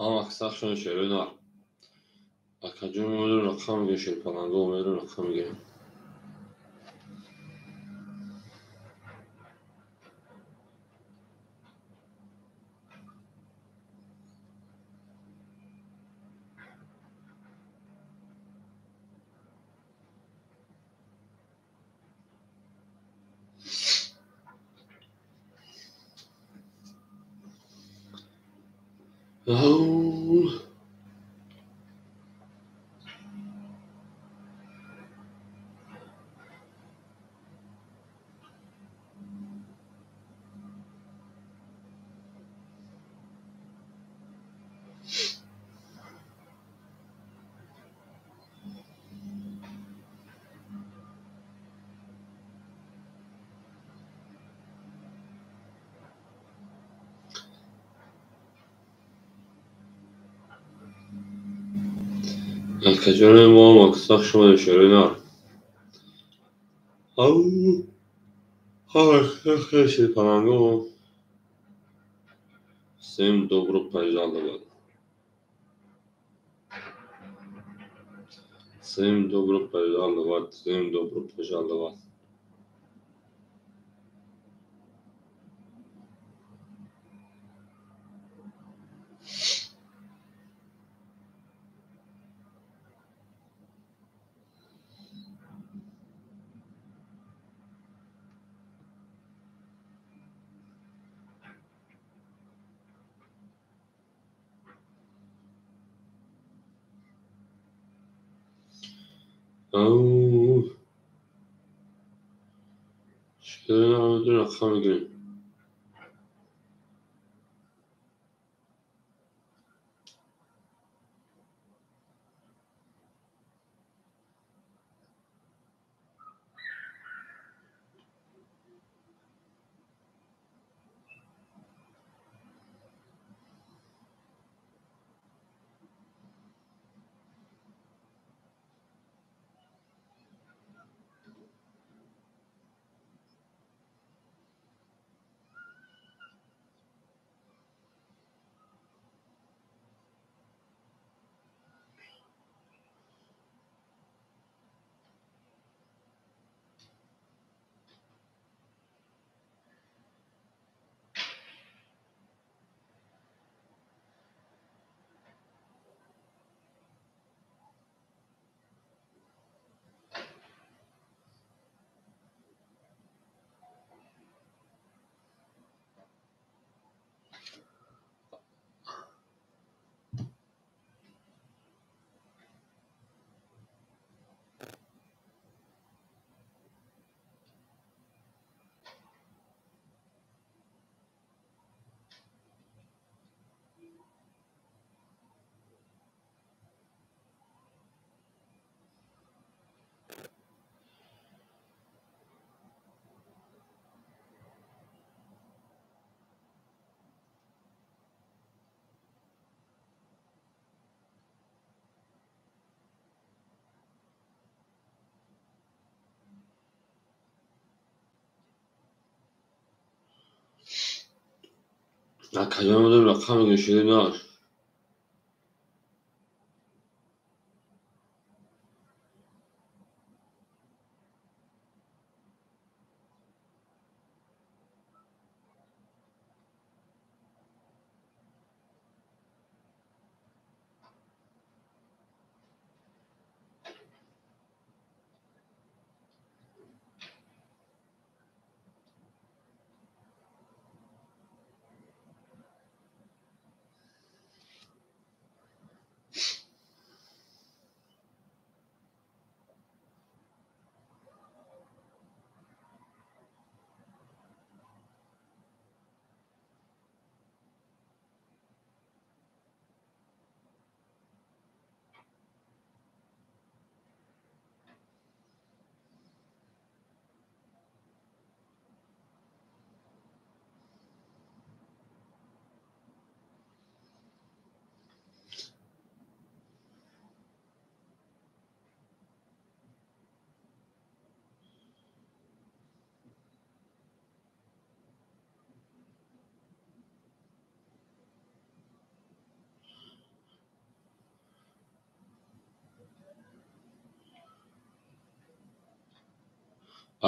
Ҳама сахшон шерои нар. Акаҷон умедро рақам мегирем, шерпаланго умедро рақам мегирем. Акаҷони мо максақ шумо шерои нар. Шерпаланго. Всем добро пожаловать. Всем добро пожаловать. Всем добро пожаловать. Шерои нар умедро рақам мегирем. Акаҷон умедро рақам мегирем, шерои нар.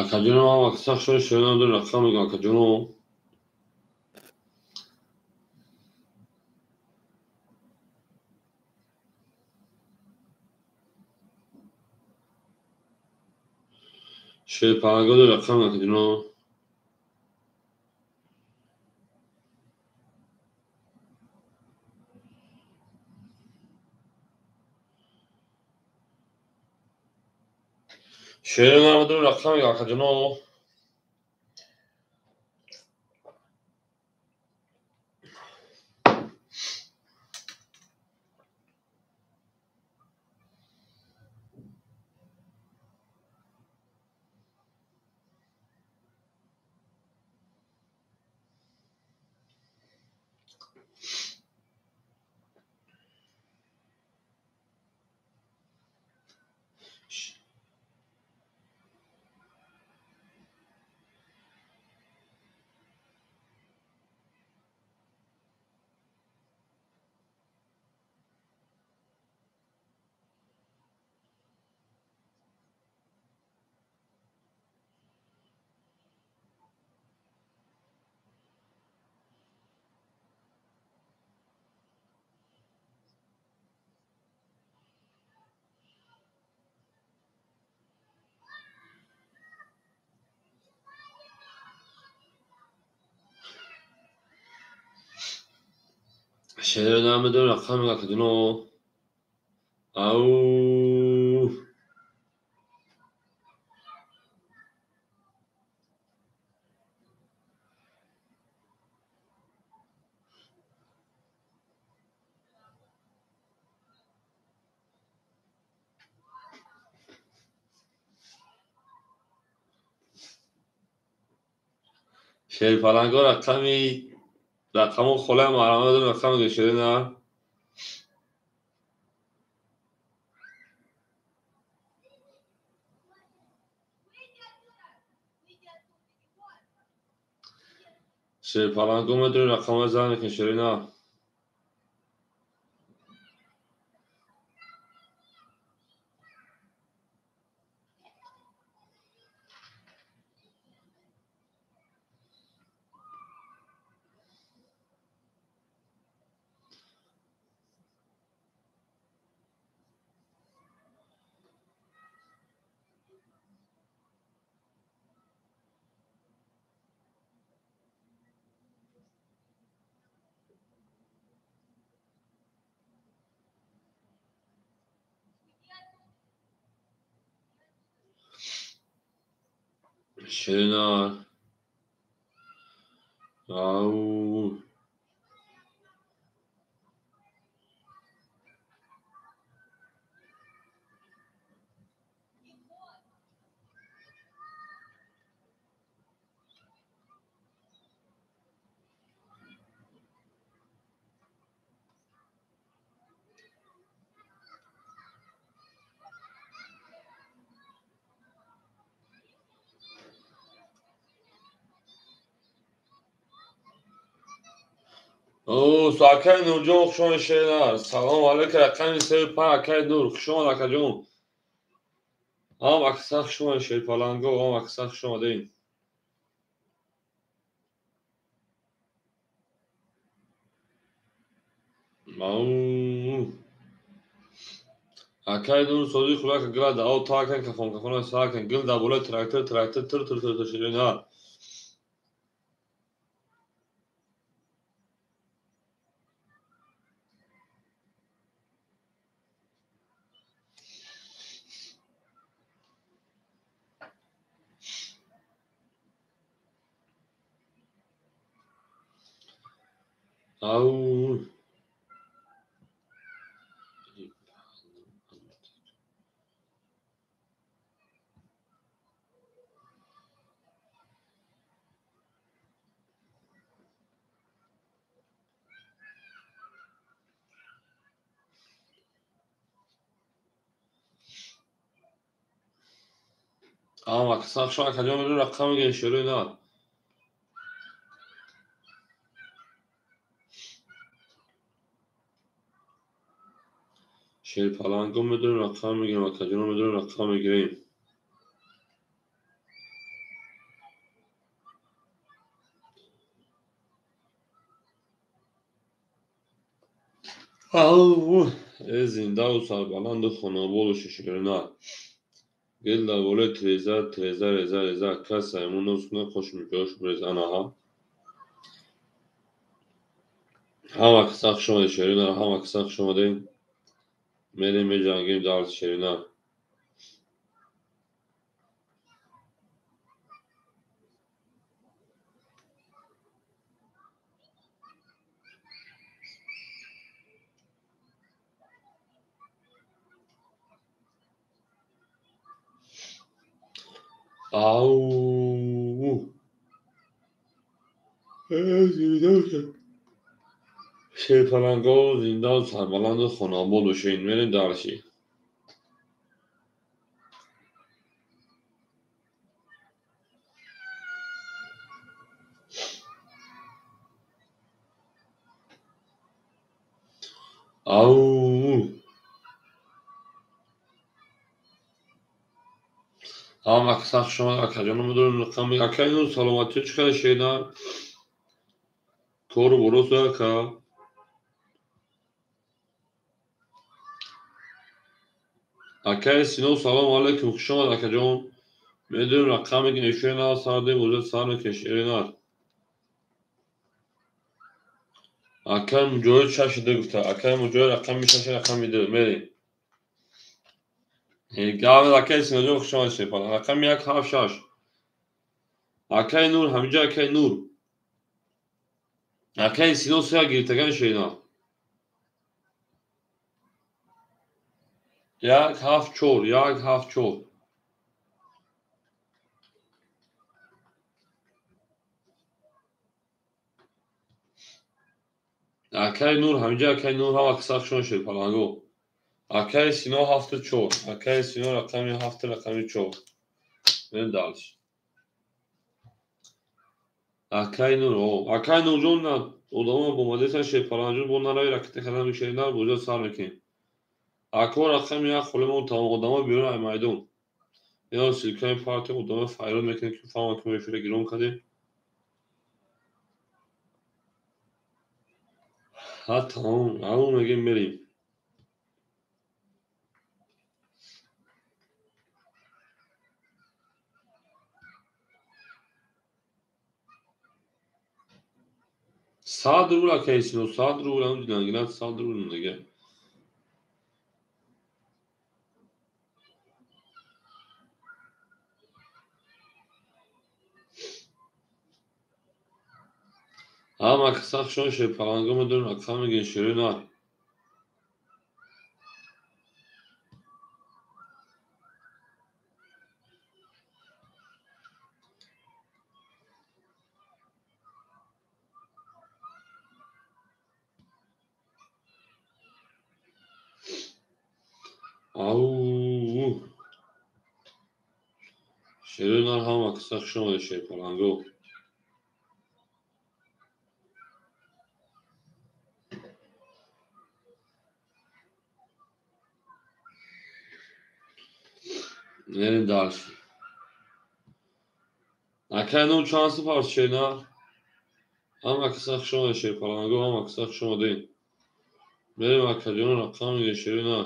Акаҷоном, ҳам акса хушомед, шерина медонем, рақам мегӯям, акаҷоном. Шерпаланго дорем, рақам мегӯям, акаҷоном. Шерина медонем, рақам мегӯям, акаҷоном. Шерина медонем, рақам мегӯям, акаҷоном. Ау. Шерпаланго рақами рақамо холаи маҳрама дорем, рақам мегӯям, шерина. Шерпаланго медонем, рақамҳои занг мекунем, шерина. Шерина. Ау. О, акай Нурҷон, хуш омадед, шерина. Салом алейкум, рақами 35, акай Нур, хуш омад, акаҷон. Ҳам акса хуш омадед, шерпаланго, ҳам акса хуш омадед. Ау. Акай Нур, сози хӯрака гила да ав та акан кафон кафона са акан гил да болои трактор трактор тир тир тир тир шерина. Ау. Ама акса хуш омад, акаҷон, медонем, рақам мегӯем, шерина. Шерпаланго медонем, рақам мегирем, акаҷоно медонем, рақам мегирем. Ау, зиндаву сарбаланду хонободу шиширина. Гел дар болои треза, треза, реза, реза, кас аймон ноз куна, қош миҷош бурез, анаҳа. Ҳама каса хуш омадед, шерина, ҳама каса хуш омадед. Мерем меҷангем дарси шерина. Ау! Шерпаланго зиндаву сарбаланду хонобод бошед. Мерем дарси. Ау! Ҳама каса хуш омад, акаҷоно медонем рақами акаи Нур саломатиё чӣ қадар шерина? Кору борос ака. Акаи Сино салому алайкум, хуш омад акаҷон. Медонем рақаме ки эфир на сар дем, бозият сар мекунем шерина. Акаи Муҷоҳид шаши ду гуфта. Акаи Муҷоҳид рақами шаши рақами ду. Мерем. Гавр акаи Синоҷон хуш омад шерпалан. Рақами як ҳафт шаш. Акаи Нур ҳамиҷа акаи Нур. Акаи Сино се гирифтаган шерина. Як ҳафт чор, як ҳафт чор. Акаи Нур ҳамиҷа акаи Нур ҳама каса хуш омад шерпаланго. Акаи Сино ҳафту чор. Акаи Сино рақами ҳафту рақами чор. Мерем дальше. Акаи Нур, о, акаи Нурҷон на одамо бо мадесан шерпаланҷон бо нарави ракета кардан шерина бозият сар мекунем. Ако рақами як холимон тамом одамо биён ай майдон. Ино силкаи партия одамо файрод мекунем ки фаҳмам ки мо эфира гирон кардем. Ҳа тамом, ау мегем мерем. Сад рубл акаи Сино, 100 рубл ам дилангинат 100 рубл дига. Ҳама каса хуш омад шерпаланго медонем ака мегӯем шерина. Ау! Шерина ҳама каса хуш омадед шерпаланго. Мерем дальше. Акаи Нур чанд сафар шерина? Ҳама каса хуш омадед шерпаланго, ҳама каса хуш омадед. Мерем акаҷон рақам мегӯем шерина.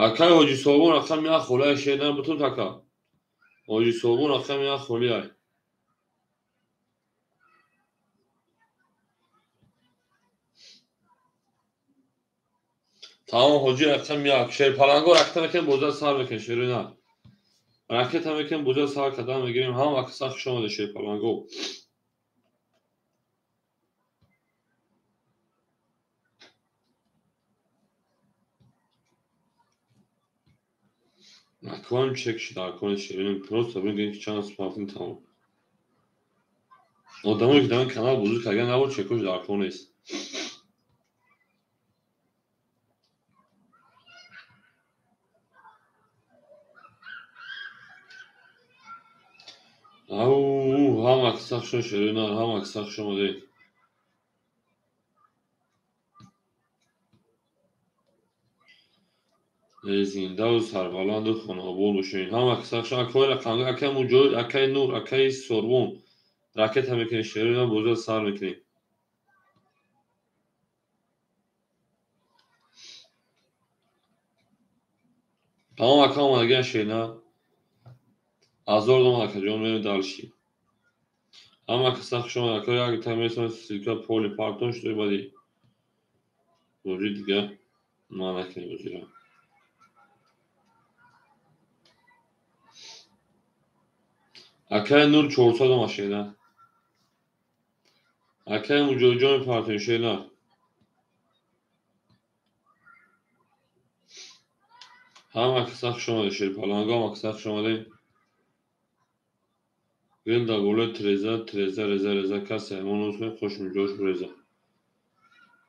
Акаи Ҳоҷи Собон рақами як холиай шерина бутун така. Ҳоҷи Собон рақами як холиай. Тамом ҳоҷи рақами як. Шерпаланго ракета мекунем бозият сар мекунем шерина. Ракета мекунем бозият сар кардан мегирем. Ҳама каса хуш омадед шерпаланго. Аквам чек шуда, аквам шерина просто бигӯем ки чанд спартин тамом. Одамое ки дар ин канал бозӣ кардан набуд, чекош дар кор нест. Ау, ҳама каса хуш омадед шерина, ҳама каса хуш омадед. Зиндаву сарбаланду хонаобод бошед. Ҳама касаш акои рақам, акаи Муҷоҳид, акаи Нур, акаи Сорбон. Ракета мекунем, шерина бозиро сар мекунем. Тамом ака омадагиан шерина. Азор домад акаҷон, мерем дальше. Ҳама каса хуш омад ака, як та мерасонем ссылка поли партон шуд баъди бозӣ дига ма накунем бозиро. Акаи Нур 400 омад шерина. Акаи Муҷоҳидҷон партон шерина. Ҳама каса хуш омадед шерпаланго, ҳама каса хуш омадед. Гул дар болои треза, треза, реза, реза, касе ҳамон нусхаи қошмиҷош реза.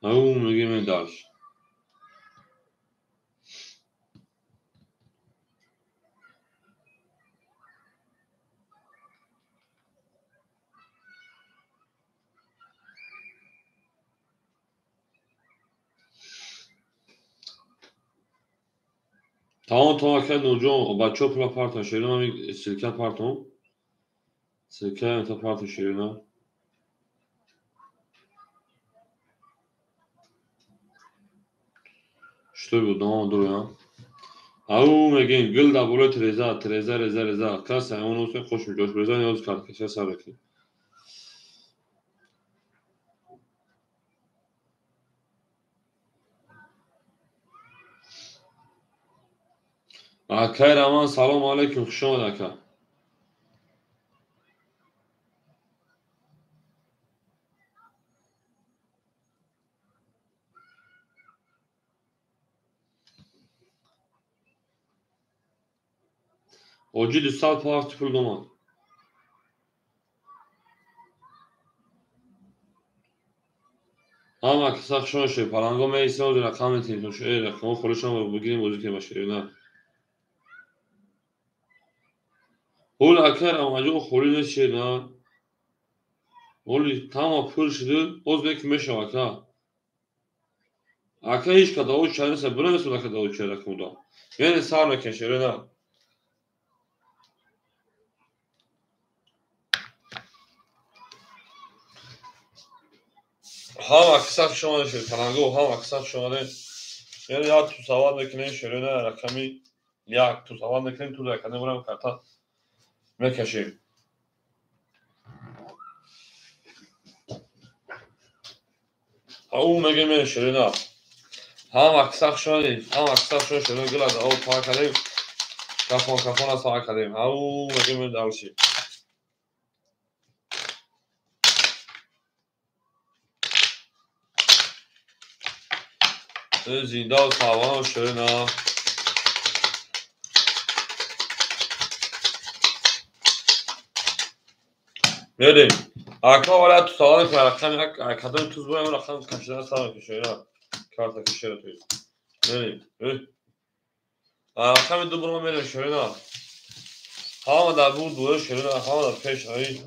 Ау мегӯем дальше. Тамом, тамом акаи Нурҷон, бачаҳо пула партон шерина, ҳамин ссылка партон. Ссылка та партон шерина. Что буд, давом дуруям. Ау мегӯем гул дар болои треза, треза, реза, реза, касе ҳамон нусхаи қошмиҷош реза ниёз кард, каша сар мекунем. Акаи Раман, салому алайкум, хуш омад ака. Оҷи 200 парти пул домад. Ҳама каса хуш омад шерпаланго меистем, ҳозир рақам метиҳем. Рақамҳо холишон бигирем, бозӣ кунем ба шерина. Ҳол акаи Рамаҷон холӣ нест шерина. Ҳоли тама пур шуду, боз беки мешава ака. Ака ҳеҷ када оч ча нест, бинависед ака да оч ча рақамуда. Яъне сар мекунем шерина. Ҳама каса хуш омадед шерпаланго, ҳама каса хуш омадед. Яъне як тусават мекунем шерина, рақами як тусават мекунем, ту ракада мебарам карта мекашем. Ау мегӯем шерина. Ҳама каса хуш омадед, ҳама каса хуш омадед шерина, гул аз ав пар кардем, кафон кафон аз пар кардем. Ау мегӯем дальше. Зинда сарбаланд шерина. Мерем. Ака валя ту салом кун, рақам як кадом туз боям рақам кашидан сар мекунем шерина. Карта кашира ту. Мерем. Рақами ду бурма мерем шерина. Ҳама дар буд буд шерина, ҳама дар пеш ай.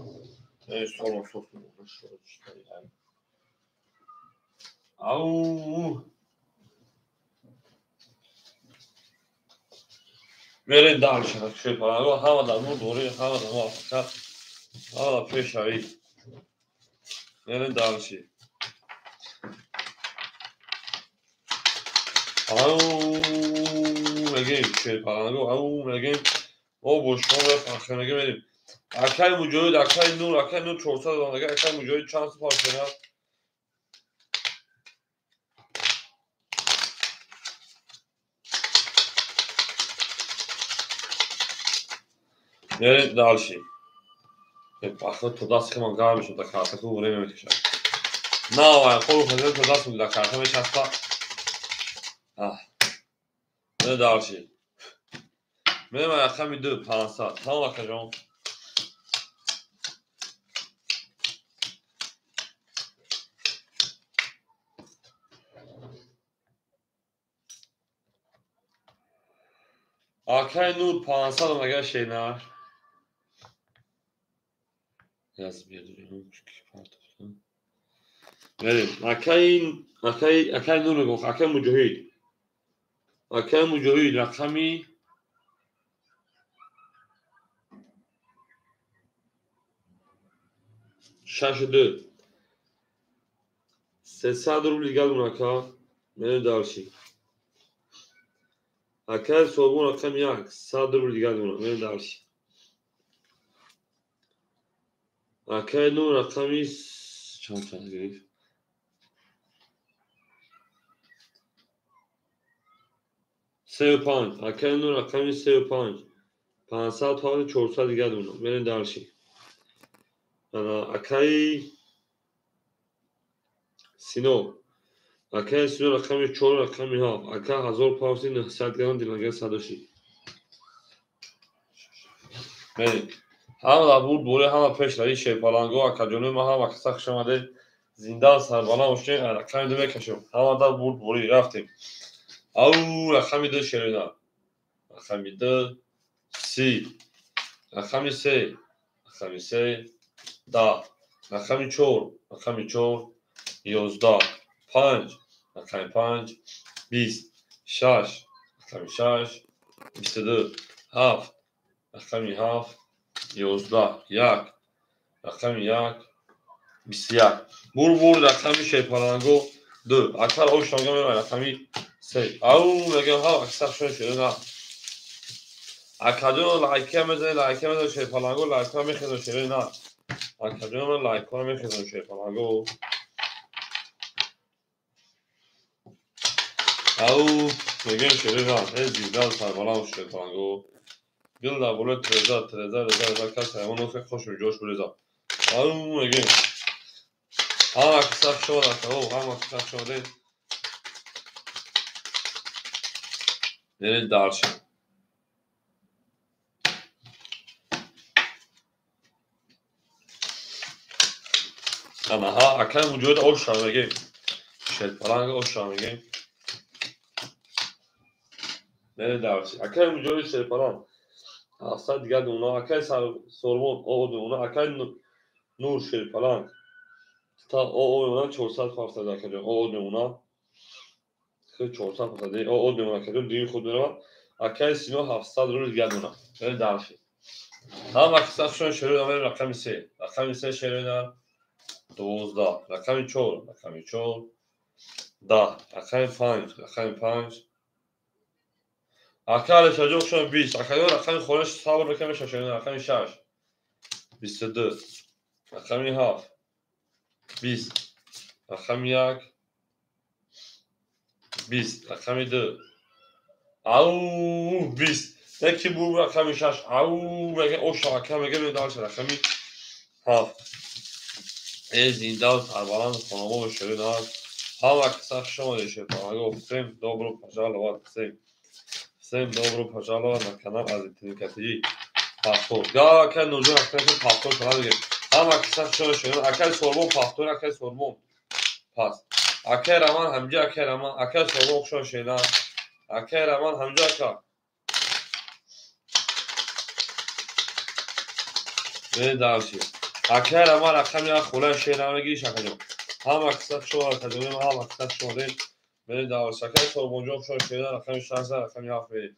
Солом сохт. Ау. Мерем дальше, шерпаланго, ҳама дар буд буд, ҳама дар муваффақият. Ҳама дар пеш ай. Мерем дальше. Ау мегӯем шерпаланго, ау мегӯем. О бо шумо мефахр мегӯем мерем. Акаи Муҷоҳид, акаи Нур, акаи Нур 400 омадага, акаи Муҷоҳид чанд супар шуда? Мерем дальше. Ахир то даст химан гарм мешуд, дар карта ку время мекашад. На, вай, қол хазир то даст дар карта мечаспа. Мерем дальше. Мерем рақами 2, 500. Тамом акаҷон. Акаи Нур 500 омадага шена. Мерем. Акаи Нур мегӯ, акаи Муҷоҳид. Акай Муҷоҳид рақами 6 2 300 рубли дигар дона ака. Мерем дальше. Акай Собон рақами 1 100 рубли дигар дона. Мерем дальше. Акай Нур рақами чанд гирифт? 3 5. Акай Нур рақами 3 5 500 павзи 400 дигар дона. Мерем дальше. Акаи Сино, акаи Сино рақами 4 рақами 7 ака 1000 павзи 900 грамм дилангар садоши. Мерем. Ҳама бурд буре, ҳама пеш раи шерпаланго. Акаҷонои ман, ҳама каса хуш омадед, зинда сарбаланд бошед. Рақами 2 мекашем. Ҳамада бурд бурӣ. Рафтем. Ау, рақами 2 шерина, рақами 2 30, рақами 3, рақами 3 10, рақами 4, рақами 4 11, 5, рақами 5 20, 6, рақами 6 22, 7, рақами 7 11, 1, рақами 1 21. Бур рақами шерпаланго 2. Акар ошнога меояд рақами 3. Ау, мегӯям, ҳа, аксар шуна шерина. Акаҷон, лайка мезанед, лайка мезанед. Шерпаланго лайка мехезон, шерина. Акаҷон, лайкҳоро мехезон, шерпаланго. Ау, мегӯем, шерина. Э, зинда сарбаланд шерпаланго. Дил дар болои треза, треза, реза, реза, кас ҳайвон носа хошм ҷош буреза. Ау, мегӯем, ҳама каса хуш омад, акао, ҳама каса хуш омадед. Мерем дальше. Анаҳа, акай Муҷоҳид, оша мегем. Шерпаланг оша мегем. Мерем дальше. Акай Муҷоҳид шерпаланг 700 дигар дона. Акай Сорбон оо дона. Акай Нур шерпаланг та оо мемона 400 фарсад, акаҷон, оо мемона 400 фарсад, оо мемона, акаҷон, дини худ меравад. Акай Сино 700 рубли дигар дона. Мерем дальше. Ҳама каса хушон шерина. Мерем рақами 3, рақами 3 шерина 12, рақами 4, рақами 4 10, рақами 5, рақами 5. Ака Алишаҷон, хушон 20. Акаҷон, рақами хонаш сабр мекунам, мешавад. Рақами 6 22, рақами 7 20, рақами 1 20, рақами 2, ау, 20. Яки бу рақами 6. Ау, мега оша, ака, мега дальше рақами 7. Э, зинда сарбаланд хонамо бошед. Ҳама каса хуш омадед, шерпаланго. Всем добро пожаловать, всем, всем добро пожаловать на канал Азитинка ТВ. Пахтор. Га, акай Нурҷон, акай Пахтор канал мегем. Ҳама каса хуш омадед. Акай Сорбон Пахтор, акай Сорбон. Пас. Акай Раман ҳамҷа, акай Раман, акай Сорбон хуш омадед. Акай Раман ҳамҷа, ака. Мерем дальше. Акай Раман рақами 1 хола шер намегириш, акаҷон. Ҳама каса хуш омадед, акаҷон, ҳама каса хуш омадед. Мерем дальше. Акай Сорбонҷон хуш омадед. Рақами 6, рақами 7 мерем.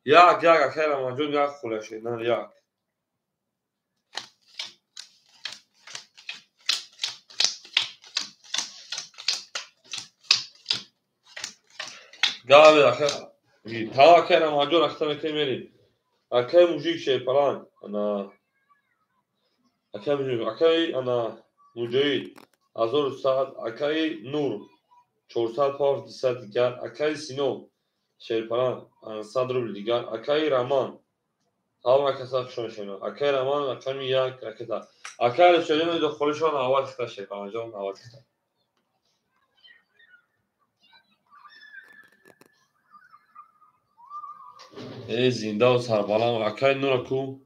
1, 1, акай Раманҷон, 1 хола шер, 1. Гаве, ака, та акай Раманҷон рахта мекунем, мерем. Акай Мужик шерпаланг, ана акай Мужик, акай ана Муҷоҳид 1100, акай Нур 400 павз 200 дигар, акай Сино шерпаланг 100 рубли дигар, акай Раман, ҳама каса хуш омадед. Акай Раман рақами 1 ракета. Акай Алишаҷон холишон 90 хита, шерпалангҷон 90 хита. Э, зиндаву сарбаланд. Акай Нура ку?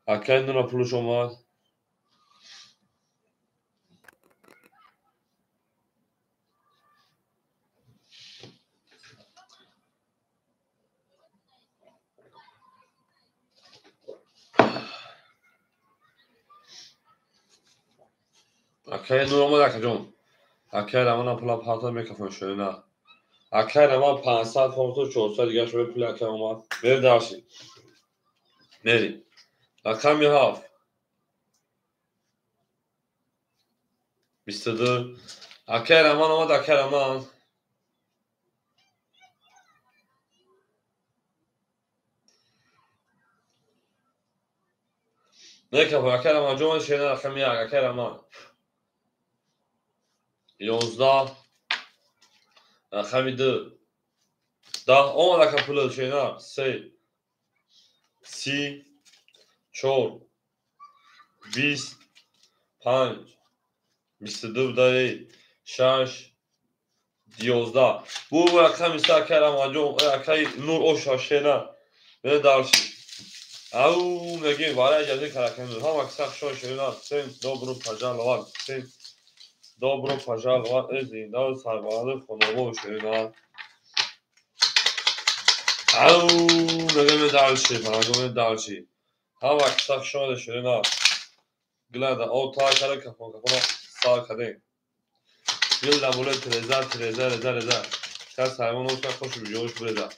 Акай Нура пулаш омад. Акай Нур омад, акаҷон. Акай Раманам пула парта мекафон шуна. Акай Раман 500 фонто 400 дигар шуд пули акай омад. Бери дарши. Бери. Рақами 7. 22. Акай Раман омад, акай Раман. Некапа, акай Раман ҷон шена рақами 1, акай Раман. 11. Рақами 2. 10 омад ака пули шена. 3. 30. 4. 20. 5. 22 даи 6. 11. Бу рақами 3 акай Раман ҷон, акай Нур оша шена. Бе дарши. Ау, мегим, варай ҷазӣ каракай Нур. Ҳама киса хушон шена. Всем добро пожаловать. Всем добро пожаловать. Э зинда сарбаланд хонобод шена. Ау, мегим дарши, мегим дарши. Ҳама киса хушон шена. Глада, о та кара кафон кафон сар кадем. Гил даболе треза треза реза реза. Кас ҳайвон оша хош биҷош буреза.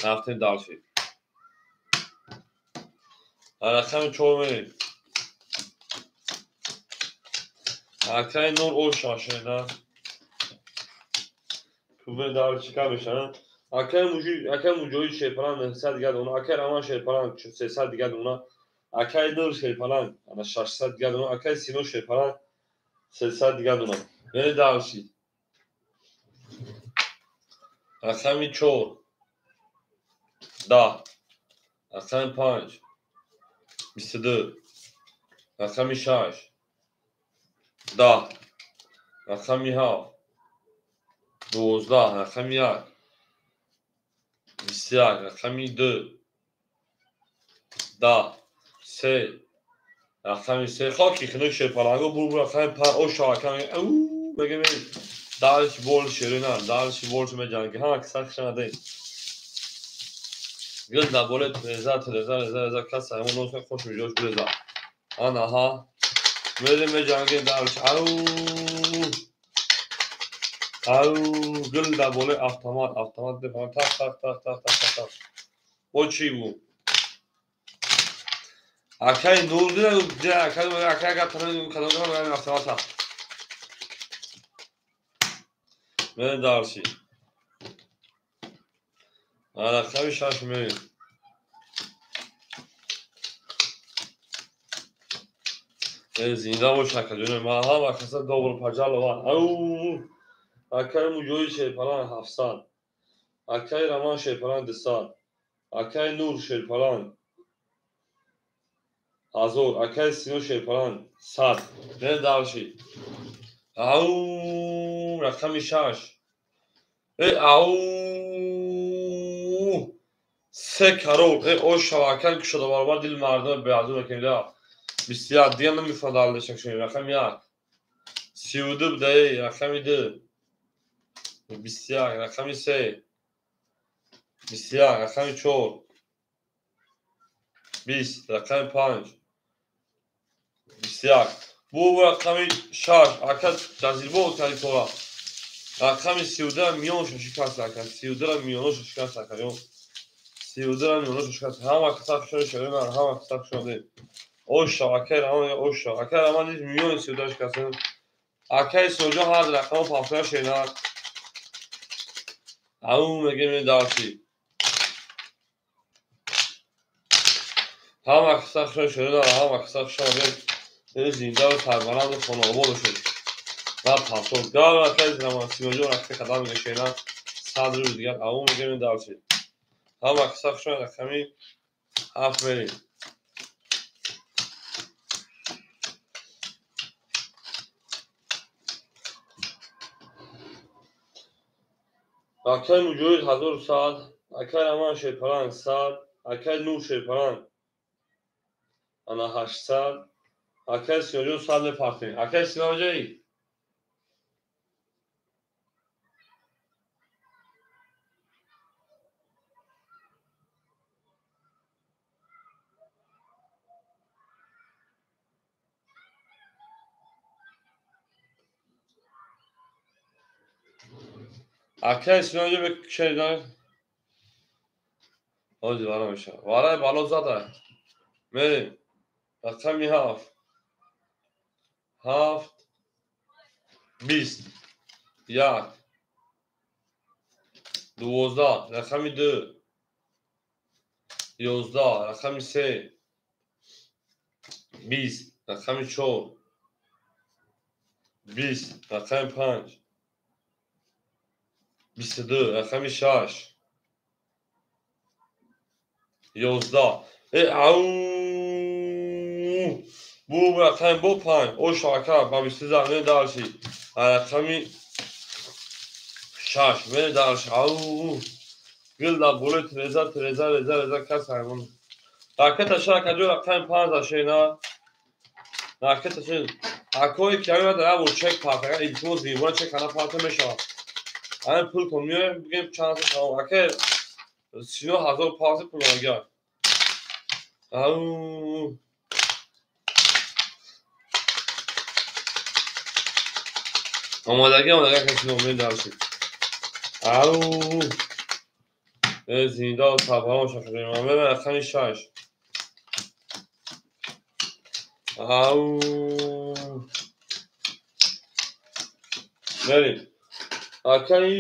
Рафтем дарши. Рақами 4 мерем. Акай Нур оша шена. Кубе дарши ка мешана. Акай мужи, акай муҷоҳид шерпаланг 900 дигар дона, акай Раман шерпаланг 300 дигар дона, акай Нур шерпаланг ана 600 дигар дона, акай Сино шерпаланг 300 дигар дона. Бери дарши. Рақами 4. 10. Рақами 5. 22. Рақами 6. 10. Рақами 7. 12. Рақами 1. 21. Рақами 2. 10. 3. Рақами 3. Хоки хинук шерпаланго бур бур рақами 5. Оша аками. Ау, мегем дарш бол шерина, дарш бол меҷанги. Ҳама киса хушана. Гил даболе треза треза реза реза кас ҳайвон оша хош биҷош буреза. Ана ҳа. Мерем меҷанги дарш. Ау. Ау, гил даболе автомат, автомат дефан тақ тақ тақ тақ тақ тақ. Бо чӣ бу? Акай Нур дина, акай акай агар танам кадом кадом автомат. Мерем дарши. Рақами 6 мерем. Зинда бош акаҷоне ман ҳама каса добро пожаловать. Ау! Акай Муҷоҳид шерпаланг 700. Акай Раман шерпаланг 200. Акай Нур шерпаланг 1000. Акай Сино шерпаланг 100. Мерем дарши. Ау! Рақами 6. Э ау! 3 карол. Э оша акай кушода баробар дил мардум беазу мекунем. 21 дигар намефаҳмад аллашак шуни. Рақами 1. 32 даи рақами 2. 21 рақами 3. 21 рақами 4. 20 рақами 5. 21. Бу рақами 6. Ака ҷазирбо калитора. Рақами 32 миён шикаст ака. 32 миён шикаст ака. 32 миён шикаст. Ҳама киса хушон шерина, ҳама киса хушон. Оша, акай Раман, оша. Акай Раман низ миёни 32 шикаст. Акай Соҷон ҳар рақамо пафтоя шена. Ау мегем дарши. Ҳама киса хушон шерина, ҳама киса хушон. Зинда ва сарбаланду хонаобод бошед. Ва пафтод. Гав акай Раман Синоҷон рақами қадам мегӯшена. 100 рубл дигар. Ау мегем дарши. Ҳама киса хушон рақами 7 мерем. Акай Муҷоҳид 1100, акай Раман шерпаланг 100, акай Нур шерпаланг ана 800, акай Синоҷон 100 мепартем. Акай Сино ҷаи? Акай Синоҷо бекшеда. Ҳозир вара мешавад. Вараи бало зада. Мерем. Рақами 7. 7 20 1 12 рақами 2 11 рақами 3 20 рақами 4 20 рақами 5 22 рақами 6 11 ау бу рақами бо 5 ош ака ба 22 не дарши рақами 6 мере дарши ау гил дар болои треза треза реза реза кас ҳайвон ракета шака ҷо рақами 5 ашена ракета шен акое ки ҳамин дар або чек парта илтимос мебора чек ана парта мешавад ҳамин пул кун меоем бигем чанд тамом ака сино 1000 парта пул агар ау омодагӣ омодагӣ ака сино медаршид ау зинда сарбарон шакадем рақами 6 ау мерем акаи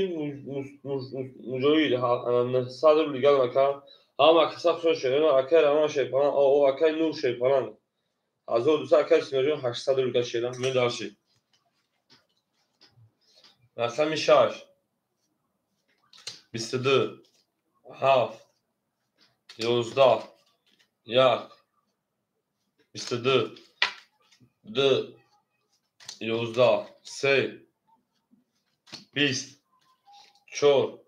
муҷоҳид 900 рубл дигар ака ҳама каса хушон шерена акаи раман шерпалан о акаи нур шерпалан 1200 акаи синоҷон 800 рубл дигар шерам медарши рақами 6 22 7 11 1 22 2 11 3 20 4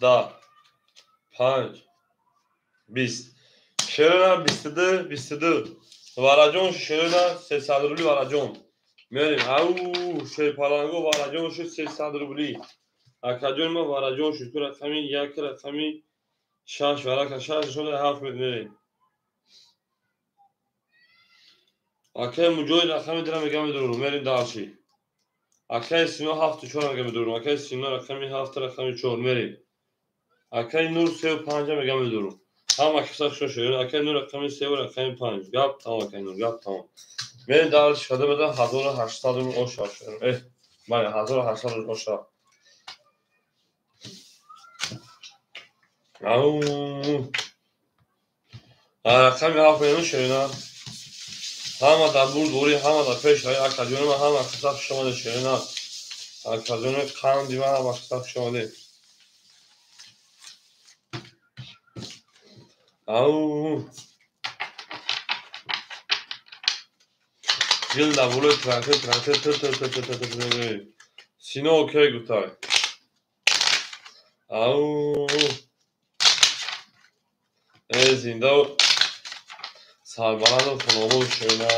10 5 20 шерена 22 22 вараҷон шерена 300 рубли вараҷон мерем ау шерпаланго вараҷон шуд 300 рубли акаҷон ма вараҷон шуд ку рақами 1 рақами 6 варака 6 шуда 7 мерем акаи муҷоҳид рақами 2 мегам медурум мерем дарши акаи сино 7 4 мегам медурум акаи сино рақами 7 рақами 4 мерем акаи нур 3 5 мегам медурум ҳама каса хушо шуд акаи нур рақами 3 рақами 5 гап тамом акаи нур гап тамом мерем дарши шуда беда 1800 рубл оша бале 1800 рубл оша ау рақами 7 мерем шерина ҳама дар бурдворӣ ҳама дар пеш акаҷони ман ҳама каса хуш омадед шерина акаҷони қанди ман ҳама каса хуш омадед ау гил дар болои трактор трактор тр тр тр тр тр тр сино окей гуфтай ау зинда сарбаланду хунобод шерина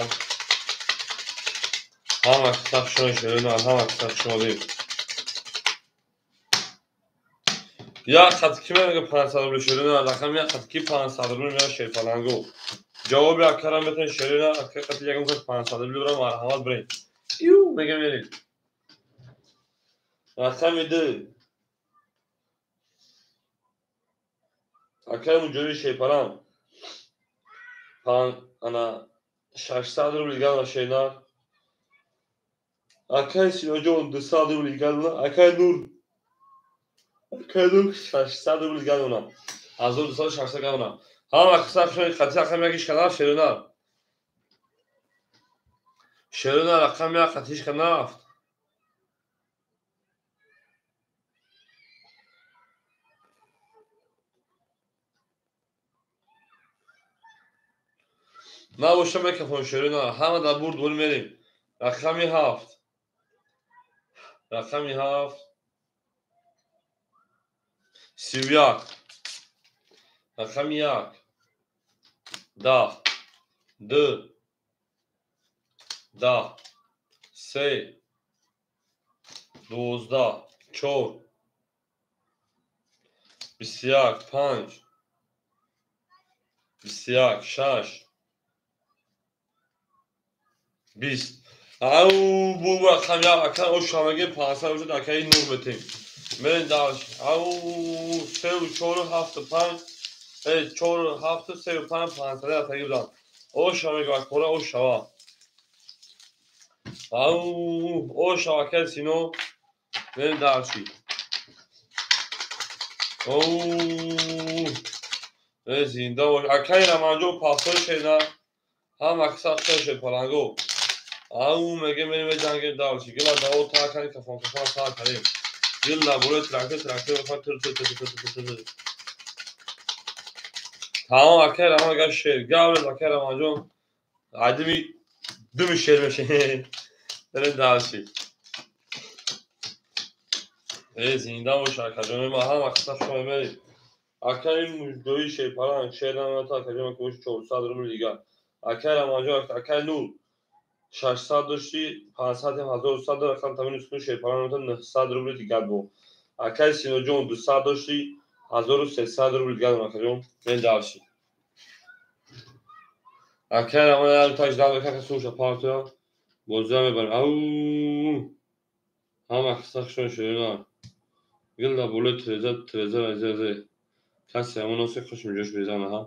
ҳама каса хуш омадед шерина ҳама каса хуш омадед як хат ки мега 500 рубл шерина рақами як хат ки 500 рубл мега шерпаланго ҷавоби акара метавонед шерина ака хати ягон кас 500 рубл бира марҳамат биред ю мега меред рақами 2 акаи муҷоҳид шерпаланг ана 600 рубл дигар шерина акаи синоҷон 200 рубл дигар акаи нур 600 рубл дигар 1200 600 гавна ҳама каса хушони хати рақами 1 ишка нафт шерина шерина рақами 1 хати ишка нафт набоша микрофон шерина ҳама дар бурд бурӣ мерем рақами 7 рақами 7 31 рақами 1 10 2 10 3 12 4 21 5 21 6 20 ау бу рақам як ака ош ҳамаги 500 бошад акаи нур метем Мерем дальше. Ау, 3 4 7 5 4 7 3 5 5 рафтагӣ будам. Оша мегӯяд кора ошава. Ау, ошава акай Сино. Мерем дальше. Оу, зинда бош. Акай Раманҷон пастори шена. Ҳама каса хушо паланго. Ау, меге мерем ҷангем дальше. Гила даво та кани кафон кафон та карем. Гила болои трактор трактор мехоҳад тр тр тр тр тр тр. Тамом акай Раман гап шер. Гап акай Раманҷон. Адими думи шер меше. Мерем дальше. Зинда бош акаҷон. Ма ҳама каса хушо мерем. Акай муждои шерпаланг шер намета акаҷон кӯш 400 рубл дигар. Акай Раманҷон акай Нур 600 дошти 500 1100 рақам тамин кун шерпаланг 900 рубл дигар бо. Акай Синоҷон 200 дошти 1300 рубл дигар акаҷон. Мен дальше. Акай Раман таж дар кака суша партия боза мебарем. Ау, ҳама каса хушо шерина. Гилда болои треза треза реза. Касе ҳамон осе хуш миҷош безана ҳа.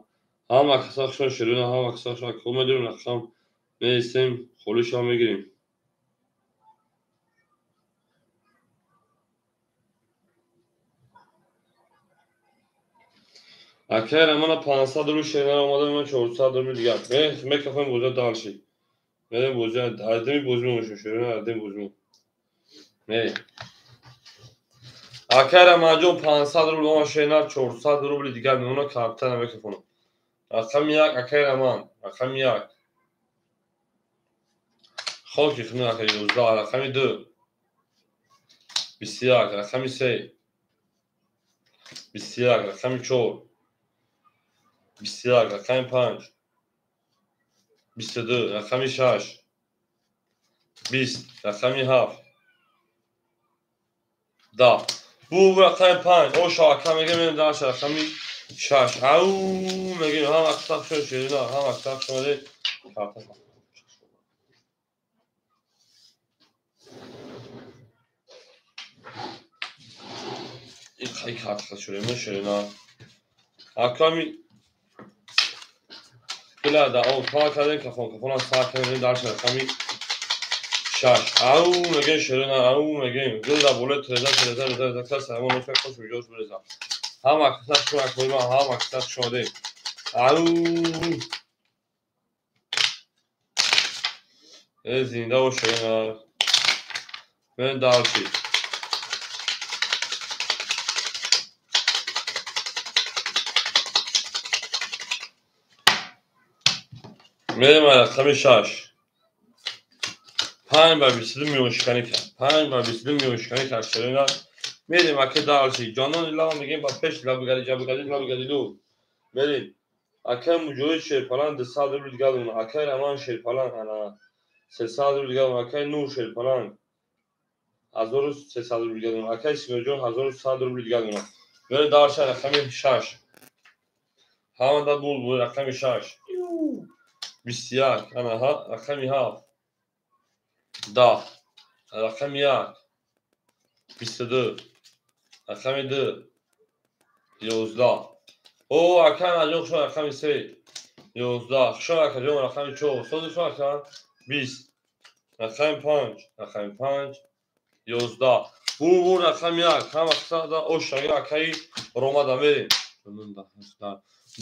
Ҳама каса хушо шерина, ҳама каса хушо ко медорем рақам меистем, холиша мегирем. Акай Рамана 500 рубл шерина омада, ман 400 рубл дигар. Мекафем боза дальше. Мерем боза, адами бозмо мешем, шерина адами бозмо. Мерем. Акай Раманҷон 500 рубл омад шерина 400 рубл дигар мемона карта намекафонам. Рақами 1 акай Раман, рақами 1. Хоки хна акай 11, рақами 2. 21, рақами 3. 21, рақами 4. 21, рақами 5. 22, рақами 6. 20, рақами 7. 10. Бу рақами 5, оша ака мегем мерем дальше рақами 6. Ау, мегем ҳама каса хушо шерина, ҳама каса хушо карта. Ин карта шурема шерина. Аками гила да о та кардем кафон кафона са кардем дальше рақами 6. Ау, мегем шерина, ау, мегем. Гила болои треза треза треза каса ҳамон оса хуш миҷош мереза. Ҳама каса хушо акоима, ҳама каса хушо омадем. Ау, зинда бош шерина. Мерем дальше. Мерем рақами 6. 5 ба 22 миёншиканӣ кард. 5 ба 22 миёншиканӣ кард шерина. Мерем ака дальше. Ҷонон лава мегем ба пеш лабгади ҷабгади лабгади ду. Мерем. Акай Муҷоҳид шерпаланг 200 рубл дигар мемона. Акай Раман шерпаланг ана 300 рубл дигар мемона. Акай Нур шерпаланг 1300 рубл дигар мемона. Акай Синоҷон 1100 рубл дигар мемона. Мерем дальше рақами 6. Ҳамада бул рақами 6. 21, ана ҳа, рақами 7. 10, рақами 1. 22, рақами 2. 11. О, акай Наҷон хушо рақами 3. 11. Хушо акаҷон рақами 4. Сози хушо ака 20. Рақами 5, рақами 5. 11. Бу бу рақами 1. Ҳама касада ошаги акаи Ромада мерем.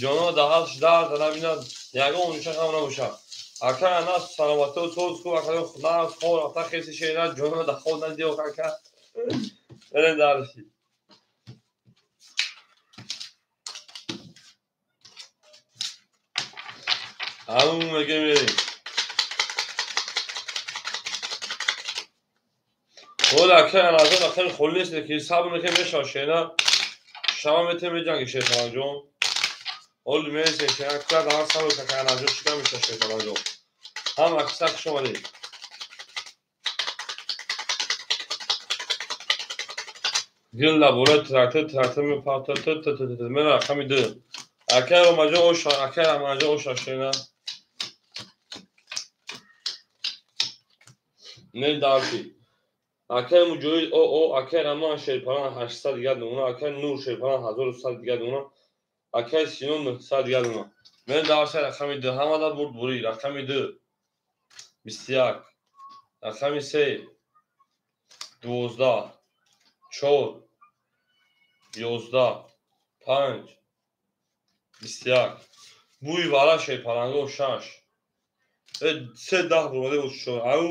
Ҷонон да ҳашт дард набинад, ягон нуша ҳам набошад. Акай Анас саломатӣ соз хуб акай нағз хор рафта хеси шерина ҷонон да хоб надиё ака. Мерем дальше. Ау, мегем мерем. Ола акай Анасҷон акай холӣ нест ки сабр мекунем мешавад шерина. Шава метем меҷанги шерпаланҷон. Оли мересем шерина куда дар сабр акай Анасҷон чӣ кар мешавад шерпаланҷон. Ҳама каса хуш омадед. Гилда болои трактор трактор мепарта т т т т мера рақами 2. Акай Ромаҷон оша, акай Рамаҷон оша шерина. Не дальше. Акай Муҷоҳид ОО, акай Раман Шерпалан 800 дигар дона, акай Нур Шерпалан 1100 дигар дона, акай Сино 900 дигар дона. Мен дарса рақами 2 ҳамада бурд бурӣ, рақами 2 21, рақами 3 12, 4 11, 5 21. Бӯи вара Шерпаланго 6. 3 10 буромаде буд 4. Ау!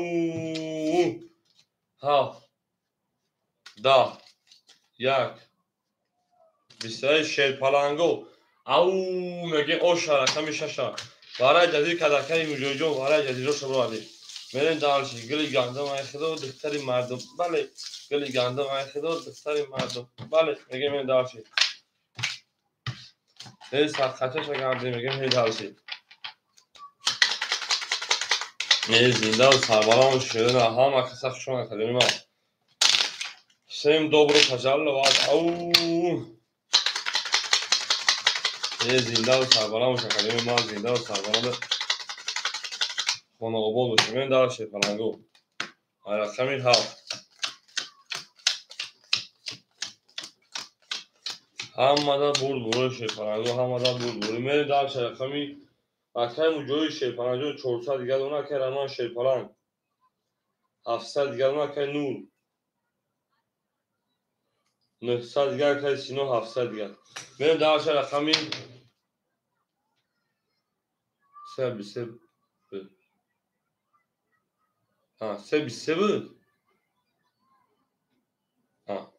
7 10 1 21 Шерпаланго. Ау мегем оша рақами 6. Вараи ҷазир кадакаи Муҷоҳидҷон вараи ҷазироша буради. Мерем дарши гили гандум ай худо духтари мардум. Бале, гили гандум ай худо духтари мардум. Бале, мегем мерем дарши. Эй сарқачаша гардем мегем ҳей дарши. Эй зинда сарбаланд шуда ҳама каса хуш омад академияи ман. Всем добро пожаловать. Ау! Эй зинда сарбаланд бош академияи ман, зинда сарбаланд хонаобод бошем. Мерем дарши Паланго. Рақами 7. Ҳамада бурд бурои Шерпаланго, ҳамада бурд бурӣ. Мерем дарши рақами акай Муҷоҳид Шерпаланҷон 400 дигар дона, акай Раман Шерпаланг 700 дигар дона, акай Нур 900 дигар, акай Сино 700 дигар. Мерем дарши рақами 3 23. Ha, 3 23 буд? Ha.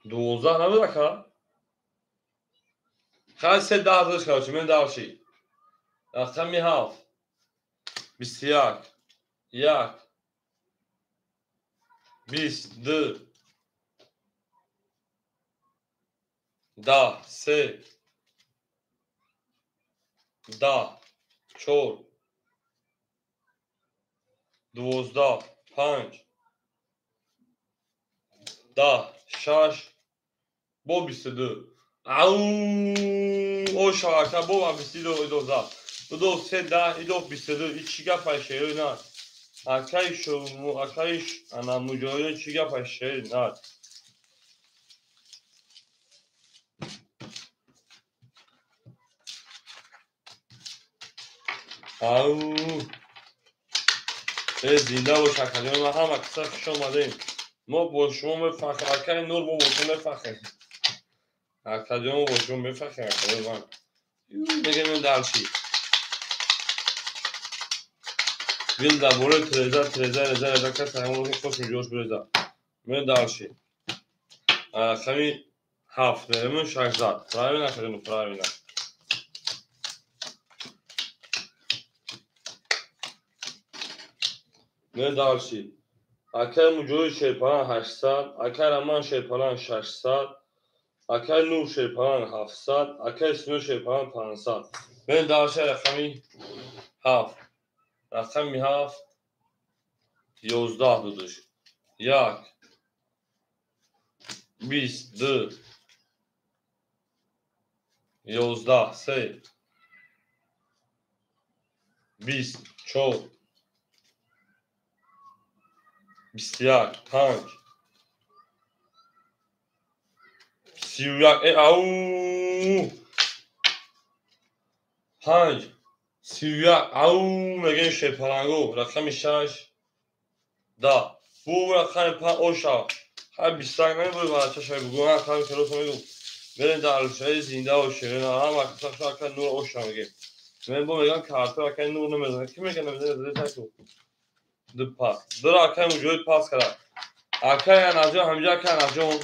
12 набуд ака? Хай 3 10 дошт короче, мерем дарши. Рақами 7 21 1 22 10 3 10 4 12 5 10 6 бо 22. Ау! Оша ака бо 22 12. 2 3 10 2 22. И чӣ гапай шерои на? Акай шумо акай ана Муҷоҳид чӣ гапай шерои на? Ау! Э зинда бош академия ман, ҳама каса хуш омадем. Мо бо шумо мефахрем, акай Нур мо бо шумо мефахрем. Академия бо шумо мефахрем, академия ман. Мегем дарши. Вил дар бораи треза, треза, реза, реза кас ҳамон хош меҷош бреза. Мерем дарши. Рақами 7 мерем 600. Правильно, академия, правильно. Мерем дарши. Акай Муҷоҳид Шерпалан 800, акай Раман Шерпалан 600, акай Нур Шерпалан 700, акай Сино Шерпалан 500. Мерем дарши рақами 7. Рақами 7 11 додаш. 1 22 11 3 24 21 5 31. Ау! 5 31. Ау! Мегем Шерпаланго. Рақами 6 10. Бу рақами 5 оша. Ҳай 21 намебуд бачаша бугу. Ман рақами хелоса мегум. Мерем даршаи зинда бош шерина. Ҳама каса акай Нур оша мегем. Мен бо мегам карта акай Нур намезанад. Ки меган намезанад? Зеса ку. Ду пас. Дора акай Муҷоҳид пас кара. Акай Анаҷон ҳамҷа акай Анаҷон.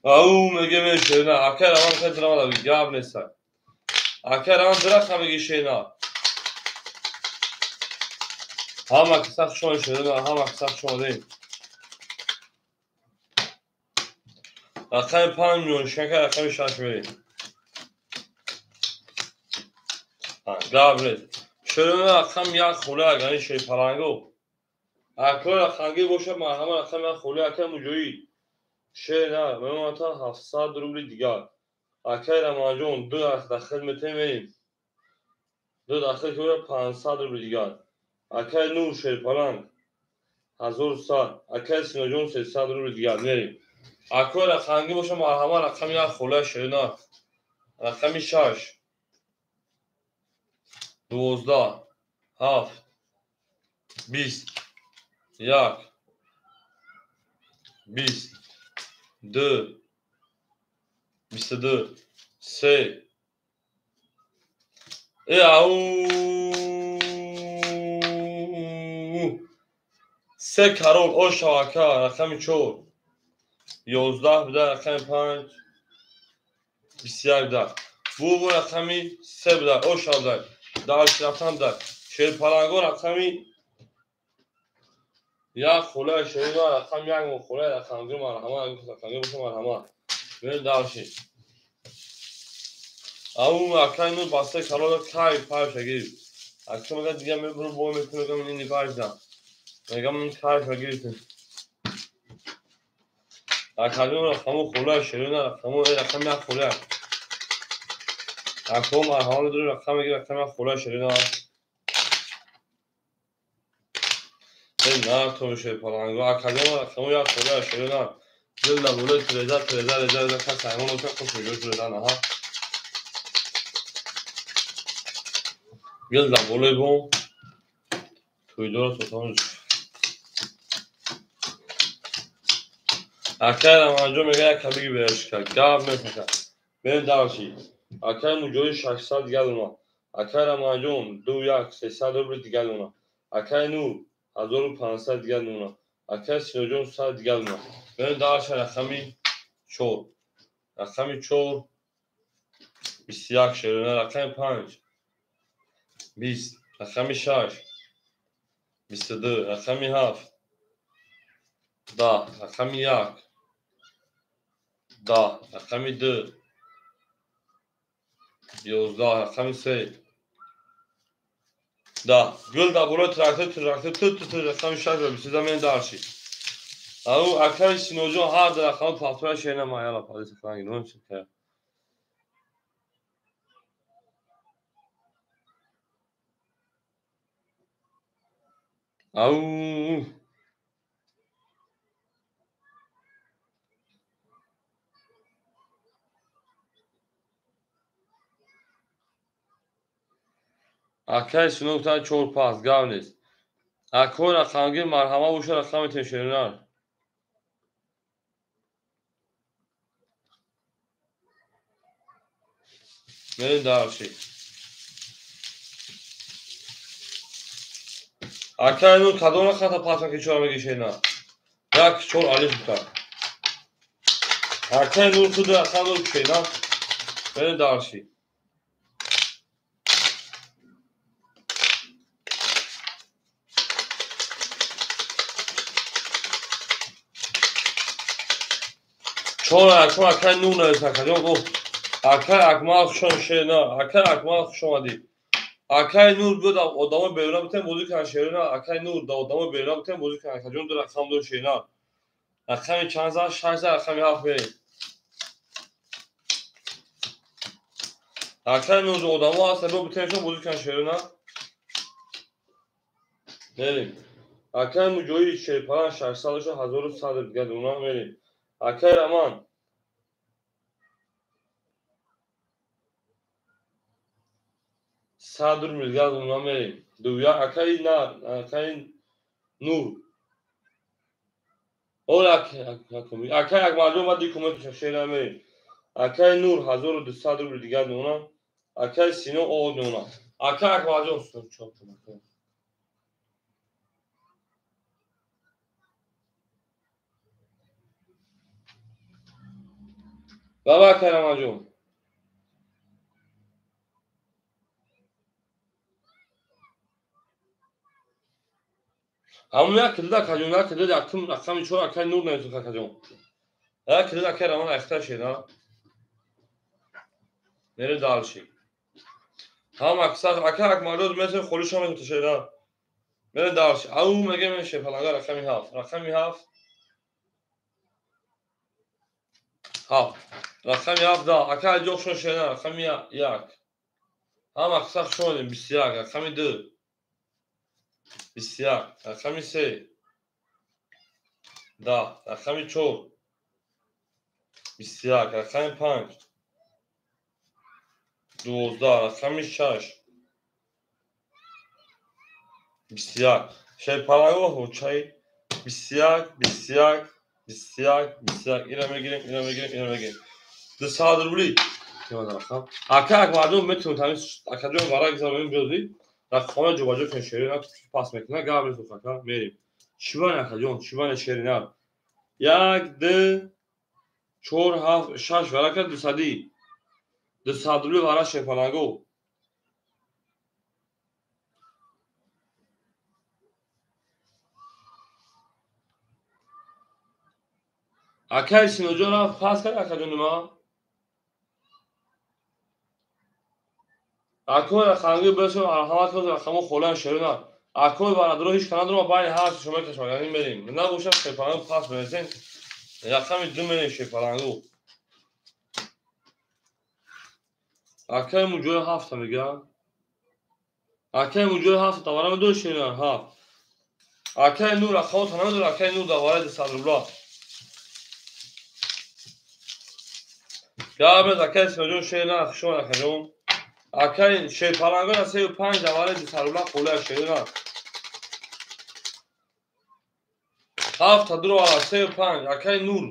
Ау мегем шерина. Акай Раман хел драмада гап неста. Акай Раман драха меги шерина. Ҳама каса хуш омадед шерина, ҳама каса хуш омадед. Рақами 5 миллион шакар рақами 6 мерем. Гап нест. Шерина рақами 1 хуле агани Шерпаланго. Акой рақамгир бошад марҳама рақами 1 хуле акай Муҷоҳид. Шер на, мемонад 700 рубли дигар. Акай Рамазонҷон, ду дахил метем мерем. Ду дахил ки 500 рубли дигар. Акай Нур Шерпаланг 1100. Акай Синоҷон 300 рубли дигар. Мерем. Акои рақамгӣ боша, марҳама, рақами як холаи ширина. Рақами 6 12 7 20 1 20 2 22 3 ау се карол оша ака. Рақами 4 11 буда. Рақами 5 21 буда. Бу рақами 3 буда. Оша буда. Дальше рафтан буда. Шерпаланго рақами як холаи ширина. Рақами як мо холаи рақамгир, марҳама, рақамгир боша, марҳама. Мерем дальше. Ау акай Нур баста калола кай пайша гирифт. Ака мега дига мебуру бо мекунам, мегам ин пайша. Мегам ин кайфа гирифтем. Акаҷон, рақаму холаи ширина, рақаму рақами як хола. Ако марҳама медорем, рақам мегир, рақами як холаи ширина. Нар шерпаланго акаҷон, рақаму як холаи ширина. Дил да болои треза треза реза реза кас ҳайвон боша, хуш меҷош реза наҳа. Гил да болои бом тӯйдора сотон. Акай Раманҷон мега як кабиги берашка. Гап мефака. Берем дальше. Акай Муҷоҳид 600 дигар дона. Акай Раманҷон 2 1 300 рубли дигар дона. Акай Нур 1500 дигар дона. Акай Синоҷон 100 дигар дона. Берем дальше. Рақами 4. Рақами 4 21 шерона. Рақами 5 20. Рақами 6 22. Рақами 7 10. Рақами 1 10. Рақами 2 11. Рақами 3 10. Гул да болои трактор трактор ту ту ту. Рақами 6 ва 23 мен дальше. Ау акаи Синоҷон ҳар ду рақами пафтоя шена маяла падиса франги нон чика. Ау акаи Сино гуфтан 4 пас гап нест. Акои рақамгир марҳама боша, рақами тешеринар. Мерем дальше. Акаи Нур кадом рақамта пасма ки чора меги шена? Як чор алиф гуфтан. Акаи Нур худи рақам Нур шена. Мерем дальше. Чора акам акаи Нур навист акаҷон. О акаи Акмал хушом шена. Акаи Акмал хуш омадӣ. Акаи Нур буда одамо беруна бутем бозӣ кунан шерина. Акаи Нур да одамо беруна бутем бозӣ кунан. Акаҷон ду рақам дор шерина. Рақами чанд зад? 6 зад. Рақами 7 мерем. Акаи Нур одамо ҳаст, бо бутемшон бозӣ кунан шерина. Мерем. Акаи Муҷоҳид Шерпалан 600 доша 1100 дигар дона мерем. Акаи Раман 100 рубли дигар дона мерем. Дуя акаи на акаи Нур. Ола акаи Акмалҷон ма ди коммент шера мерем. Акаи Нур 1200 рубли дигар дона. Акаи Сино о дона. Акаи Акмалҷон чоп. Баба акаи Раманҷон. Ҳамун як килида акаҷон, як килида якум рақами 4 акаи Нур нависед акаҷон. Як килида акаи Раман айхта шена. Мерем дальше. Ҳам аксар ака Акмалҷон месен холиша метон шена. Мерем дальше. Ау мегем шепаланга рақами 7. Рақами 7 7. Рақами 7 да. Ака ҷохшон шена. Рақами 1 Ҳама қисса хуш омадем. 21, рақами 2. 21, рақами 3. 10, рақами 4. 21, рақами 5. 12, рақами 6. 21. Шерпаланго ҳочаи 21, 21, 21, 21. Ира мегирем, ира мегирем, ира мегирем. 200 рубли. Ака Акмарҷон метавонед ҳамин акаҷон вара гузаронем биёзӣ. Дар хона ҷобаҷо кунед шерина пас мекунад. Гап нест ака, мерем. Чибани акаҷон, чибани шерина. 1 2 4 7 6 варака 200. 200 рубли вара шерпаланго. Акай Синоҷон рафт пас кард акаҷони ман. Акои рақамгӣ бирасем, ҳаматон рақамо холиан шерина. Акои бародаро ҳеҷ ка надорам, байни ҳар шумо кашмаганӣ мерем. Набошад шерпалангу пас мерасем. Рақами 2 мерем шерпалангу. Акаи Муҷои 7 мега. Акаи Муҷои 7 тавара медори шерина 7. Акаи Нур рақамота намедори, акаи Нур давараи 200 рубла. Гап нест акаи Синоҷон шерина, хуш омад акаҷон. Акаи шерпалангона 3 5 давараи 200 рубла қолия шерина. 7 дуро ала 3 5 акаи Нур.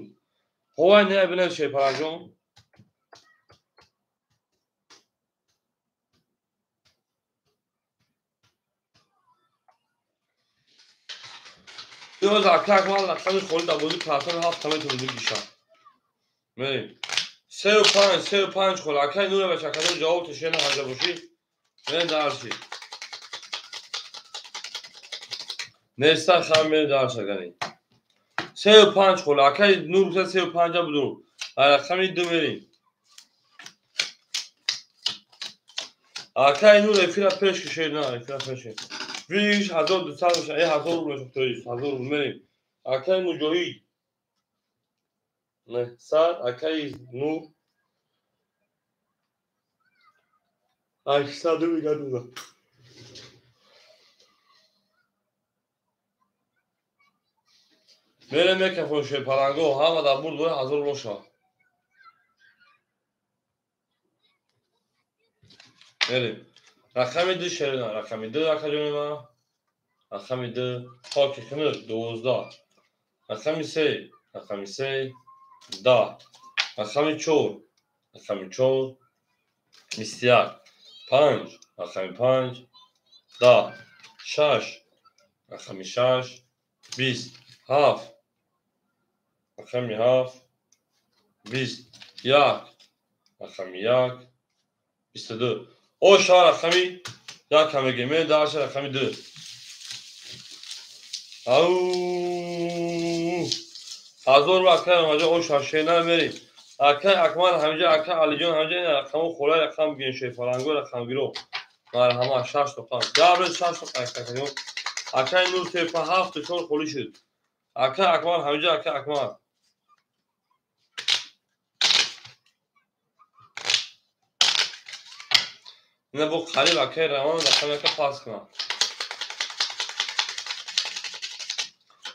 Ҳовай не бинед шерпалангҷон. Ёз ака Акмал рақами холи дар бозии платформи 7 метавонед бигиша. Мерем. 3 5, 3 5 хол. Акаи Нур бача акаҷон ҷавоб тешена ҳаҷа бошӣ. Мерем дарси. Неста хам мерем дарс агани. 3 5 хол. Акаи Нур гуфта 3 5 буду. Рақами 2 мерем. Акаи Нур эфира пеш кишед, на, эфира пеш кишед. Виш 1200 меша, 1000 рубл меша, то есть 1000 рубл мерем. Акаи Муҷоҳид 900, акаи Нур 800 рубл гадуда. Мерем мекафон шерпаланго, ҳама дар бурд бояд 1000 рубл шавад. Мерем. Рақами 2 шерина, рақами 2 акаҷони ман. Рақами 2 хоки хунук 12. Рақами 3, рақами 3 10. Рақами 4, рақами 4 21. 5, рақами 5 10. 6, рақами 6 20. 7, рақами 7 20. 1, рақами 1 22. О шава рақами 1 мегем. Мерем дарша рақами 2. Ау 1000 рубл акаи Рамаҷон о шава шена мерем. Акаи Акмал ҳамиҷа, акаи Алиҷон ҳамиҷа ин рақамо холаи рақам бигирем шерпаланго рақамгиро. Марҳамат 6 то 5. Габрел 6 то 5 акаҷон. Акаи Нур 3 5 7 4 холӣ шуд. Акаи Акмал ҳамиҷа, акаи Акмал. Ина бо қариб акаи Раман рақами ака пас кунад.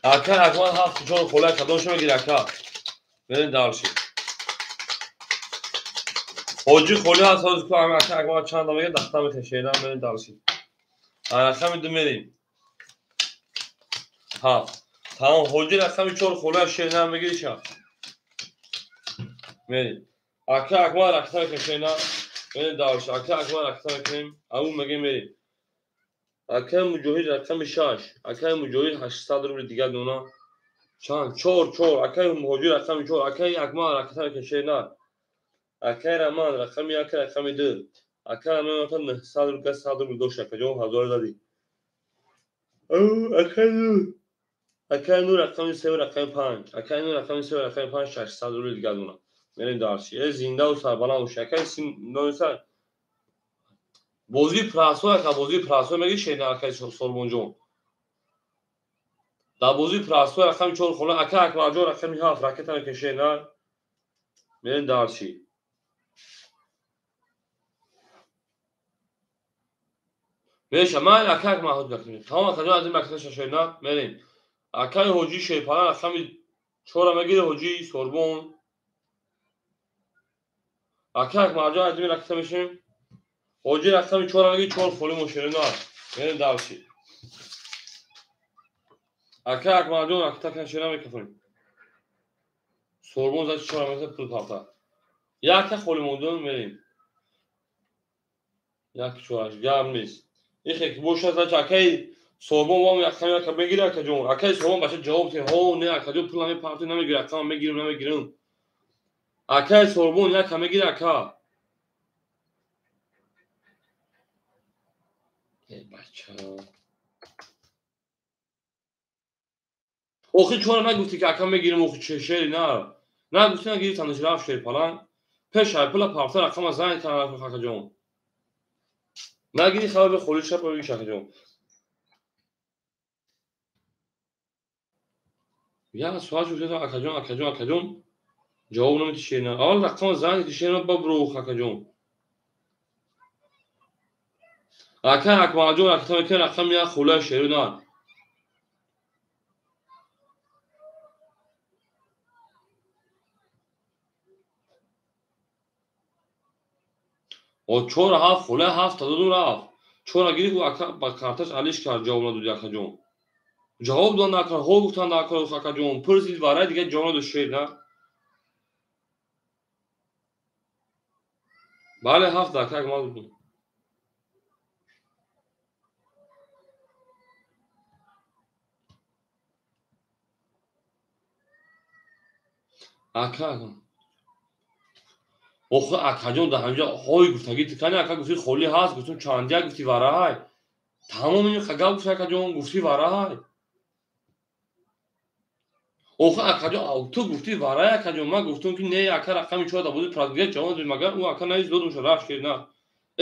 Акаи Акмал 7 4 холия кадомшо мегири ака? Мерем дарши. Ҳоҷи холи ҳаст ҳозир ку ами ака Акмал чанда мегирад дахта меташена мерем дарши. Рақами 2 мерем. 7. Тамом ҳоҷи рақами 4 холия шена мегири ша. Мерем. Ака Акмал рақам мекашена. Мерем дарши. Ака Акмал рақам мекунем. Абу мегем мерем. Акаи Муҷоҳид рақами 6. Акаи Муҷоҳид 800 рубли дигар дона. Чанд? 4 4. Акаи Муҳоҷир рақами 4. Акаи Акмал рақам мекашена. Акаи Раман рақами 1 рақами 2. Акаи Раман 900 рубл 100 рубл дошт акаҷон 1000 дадӣ. Акаи Нур. Акаи Нур рақами 3 рақами 5. Акаи Нур рақами 3 рақами 5 600 рубли дигар дона. Мерем дарси. Зиндаву сарбаланд бошед. Акаи Синоиса бозии прасо ака бозии прасо меги шена акаи Солмонҷон. Дар бозии прасо рақами 4 хона ака Акмалҷон рақами 7 ракета мекашена. Мерем дарси. Меша, ман акак маҳуд гактем. Тамом акаҷон аз ин ракета шашена мерем. Акаи ҳоҷи Шерпалан рақами 4 мегире ҳоҷи Сорбон. Ака Акмалҷон аз ин ракета мешем. Ҳоҷи рақами 4 мегире 4 холи мошерена. Мерем дарши. Ака Акмалҷон ракета кан шера мекафонем. Сорбон зад 4 мегире пул парта. Якта холи мондон мерем. Як чораш гап нест. Ихе ки бошад зач акаи Сорбон вам якам яка мегире акаҷон. Акаи Сорбон бача ҷавоб те ҳо не акаҷон пул намепарти намегире акам мегирам намегирам. Акаи Сорбон яка мегире ака. Э бача. Охи чора нагуфти ки ака мегирам охи че шери на. Нагуфти нагири таниш рафт Шерпалан. Пеш ай пула парта рақама занг кардам акаҷон. Нагири хабар бе холи шапа бигиш акаҷон. Я суал шуд акаҷон акаҷон акаҷон ҷавоб намедиҳи шерина. Аввал рақама занг ки шерина ба брух акаҷон. Ака Акмалҷон ракета мекунад рақами як хулая шерина. О 4 7 хулая 7 додум рафт. 4 гирифт ака ба карташ алиш кард ҷавоб надод акаҷон. Ҷавоб дод накард, ҳо гуфтанд накард акаҷон. Пурсид варай дигар ҷавоб надод шерина. Бале 7 ака Акмал буд. Ака охи акаҷон дар ҳамҷа ҳой гуфтагӣ тикани ака гуфти холӣ ҳаст гуфтум чандия гуфти вараҳай. Тамом ин гап гуфти акаҷон гуфти вараҳай. Охи акаҷон ту гуфти вараҳай акаҷон ман гуфтум ки не ака рақами 4 дар бози прадгир ҷавоб дод магар ӯ ака наиз додум шуд рафт шер на.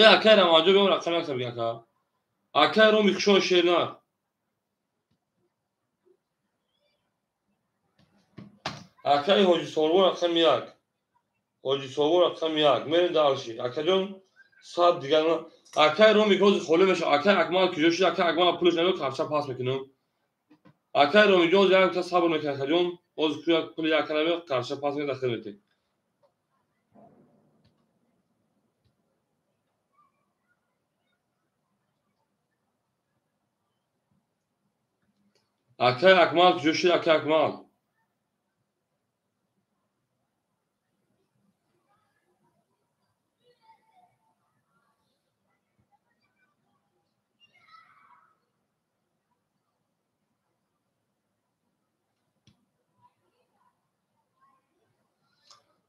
Э акаи Рамаҷон биём рақами 1 биги ака. Акаи Роми хушон шер на. Акаи Ҳоҷи Сорбон рақами 1. Ҳоҷи Сорбон рақами 1. Мерем дарши. Акаҷон сад дигар акаи Роми ҳози холӣ мешавад. Акаи Акмал куҷо шуд? Акаи Акмал пулаш намеёбад, карча пас мекунам. Акаи Ромиҷон ҳози як сабр мекунад акаҷон. Ҳози пули яка намеёбад, карча пас мекунад, дахил метед. Акаи Акмал куҷо шуд? Акаи Акмал.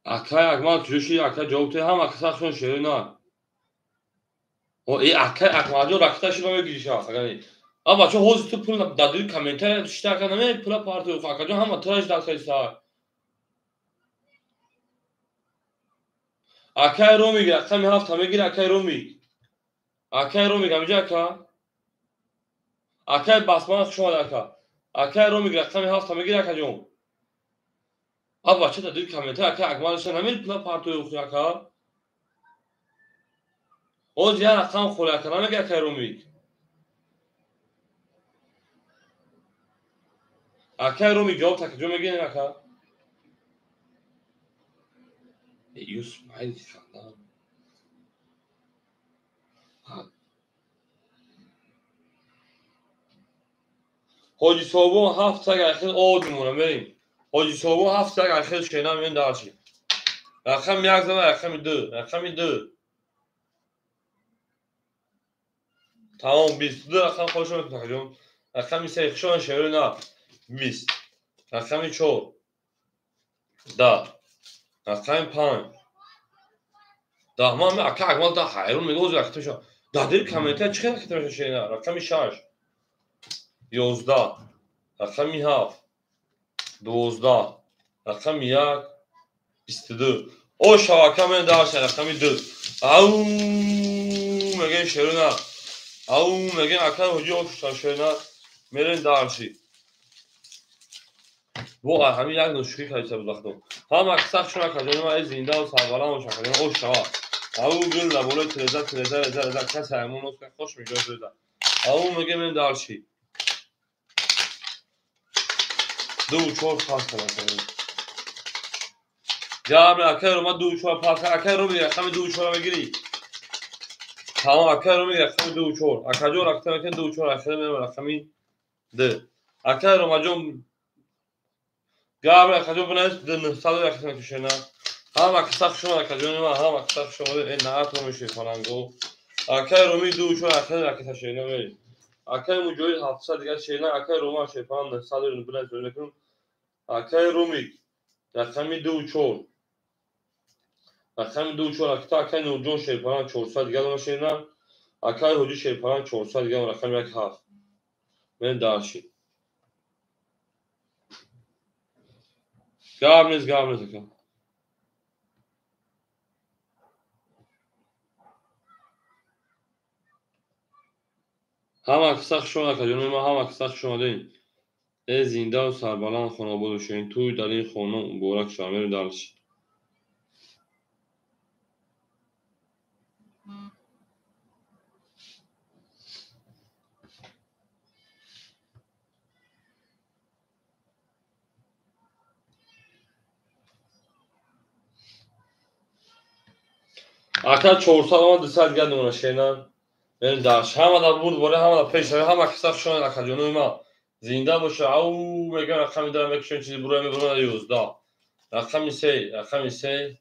Акаи Акмал куҷо шуд? Ака ҷавоб те ҳама касахшон шерина. О э акаи Акмалҷон ракета шуд мегириша агани. А бача ҳозир ту пул дар дили комментария шита ака наме пула партои акаҷон ҳама траш дастаиста. Акаи Ромик рақами 7 мегире акаи Ромик. Акаи Ромик ҳамиҷа ака. Акаи Басман хуш омад ака. Акаи Ромик рақами 7 мегире акаҷон. А бача дар дили комментария ака Акмалша намери пула партои охи ака. Ҳозир як рақам холи ака намеги акаи Ромик. Акаи Ромик ҷавоб такаҷо мегирем ака. Юсуф майли хандам. Ҳоҷи Собон 7 так ахир од мемонам мерем. Ҳоҷи Собон 7 так ахир шена меён дарши. Рақами 1 зана рақами 2, рақами 2. Тамом 22 рақам хоҳиш мекунам акаҷон. Рақами 3 хушон шерина 20. Рақами 4 10. Рақами 5 10. Ман ака Акмал да ҳайрон мегӯ ҳозир ракета мешавад. Дар дили комментария чӣ хел ракета мешавад шерина? Рақами 6 11. Рақами 7 12. Рақами 1 22. О шавака мен дарша рақами 2. Ау мегӯем шерина. Ау мегӯем ака ҳоҷи ош шерина мерем дарши. Во ҳамин як ношукрӣ кардиса буд вақто. Ҳама сахт шуд акаҷон ман зинда ва сарбаланд бош акаҷон ош шава. Ау гул дар болои тиреза тиреза реза реза касе ҳаймон нос хош меҷош реза. Ау мегем дальше. 2-4 пас кардам. Габр акай Рома 2-4 пас акай Роми рақами 2-4 мегири. Тамом акай Роми рақами 2-4. Акаҷон рақами мекунем 2-4 ахир мемонам рақами 2. Акай Ромаҷон Габр акаҷон бинавис 900 рақами мекушена. Ҳама каса хуш омад акаҷони ман, ҳама каса хуш омад. Э наатро мешавед фаланго. Акай Роми 2-4 ахир ракета шена мери. Акай Муҷоҳид 700 дигар шена, акай Рома шепан 900 бинавис мекунем. Акай Ромик рақами 2-4. Рақами 2-4 ракета акай Нурҷон шерпаран 400 дигар шена. Акай Ҳоҷи шерпаран 400 дигар рақами 1-7. Мен дальше. Гап нест, гап нест ака. Ҳама каса хуш омад акаҷони ман, ҳама каса хуш омадем. Э зиндаву сарбаланд хонобод бошед. Тӯй дар ин хона муборак шавад. Мерем дальше. Ака 400 омад 200 дигар номера шена. Мерем дальше. Ҳама дар бурд боре, ҳама дар пеш, ҳама каса хуш омад акаҷони ман. Зинда боша. Ау мегам рақами дорам мекушем чизи буроя мебурам 11. Рақами 3, рақами 3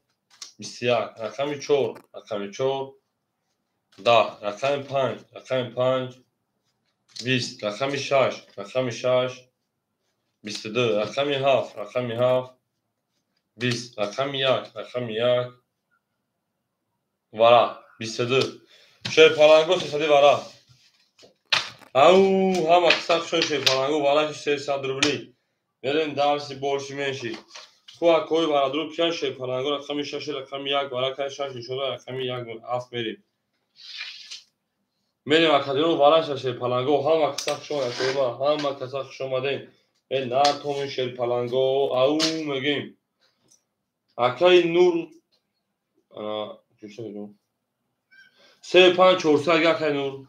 21, рақами 4, рақами 4 10, рақами 5, рақами 5 20, рақами 6, рақами 6 22, рақами 7, рақами 7 20, рақами 1, рақами 1 вара 22. Шерпаланго 300 вара. Ау, ҳама каса хуш шерпаланго вара 300 рубли. Мерем дарси борши менши. Ку акои варадрук киян шерпаланго рақами 6 рақами 1 вара кай 6 нишода рақами 1 7 мерем. Мерем академия вара 6 шерпаланго ҳама каса хуш омад акои ҳама каса хуш омадем. Э натоми шерпаланго ау мегем. Акаи Нур ана чӯша мегем. 3 5 400 акаи Нур.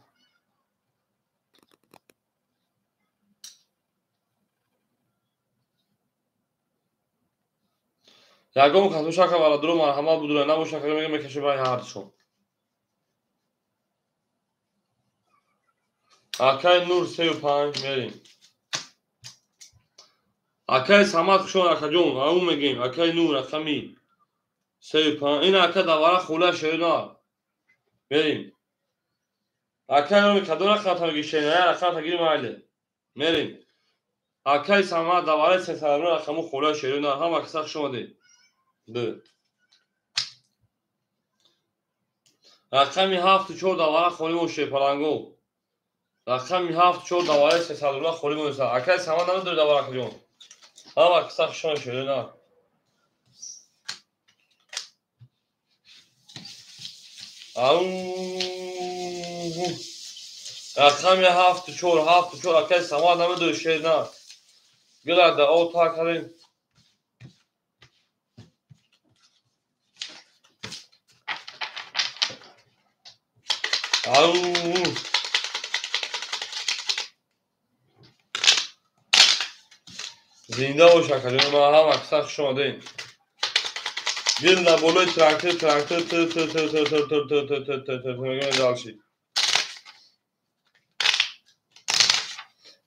Ягон касо шака варадро марҳамат будура набоша ка мегем мекаше бай ҳардшон. Акай Нур 3 5 мерем. Акай Самад хуш омад акаҷон, ау мегем акай Нур рақами 3 5. Ин ака давара хула шена. Мерем. Акай Нур кадом рақам та меги шена, рақам та гири майле. Мерем. Акай Самад давара 3 рақаму хула шена, ҳама каса хуш омадед. 2. Рақами 7 4 давара холимо шерпаланго. Рақами 7 4 давара 300 рубла холимо. Акай Самад намедори давара акаҷон. Ҳама каса хуш омад шена. Ау рақами 7 4 7 4 акай Самад намедори шена. Гила да о та кардем. Ау зинда бош акаҷон ман, ҳама каса хуш омадем. Гил на болои трактор трактор т т т т т т т т т т т мегӯем дальше.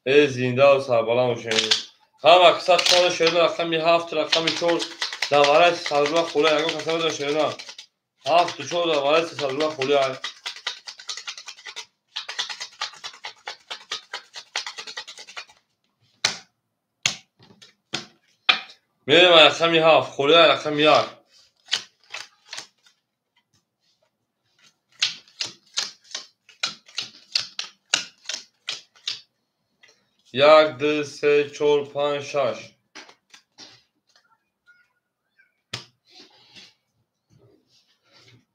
Э зиндаву сарбаланд бошед. Ҳама каса хуш омадем шена рақами 7 рақами 4 давараи 300 рубла хула ягон каса медонад шена. 7 4 давараи 300 рубла хула. Мерем рақами 7 хула рақами 1. 1 2 3 4 5 6.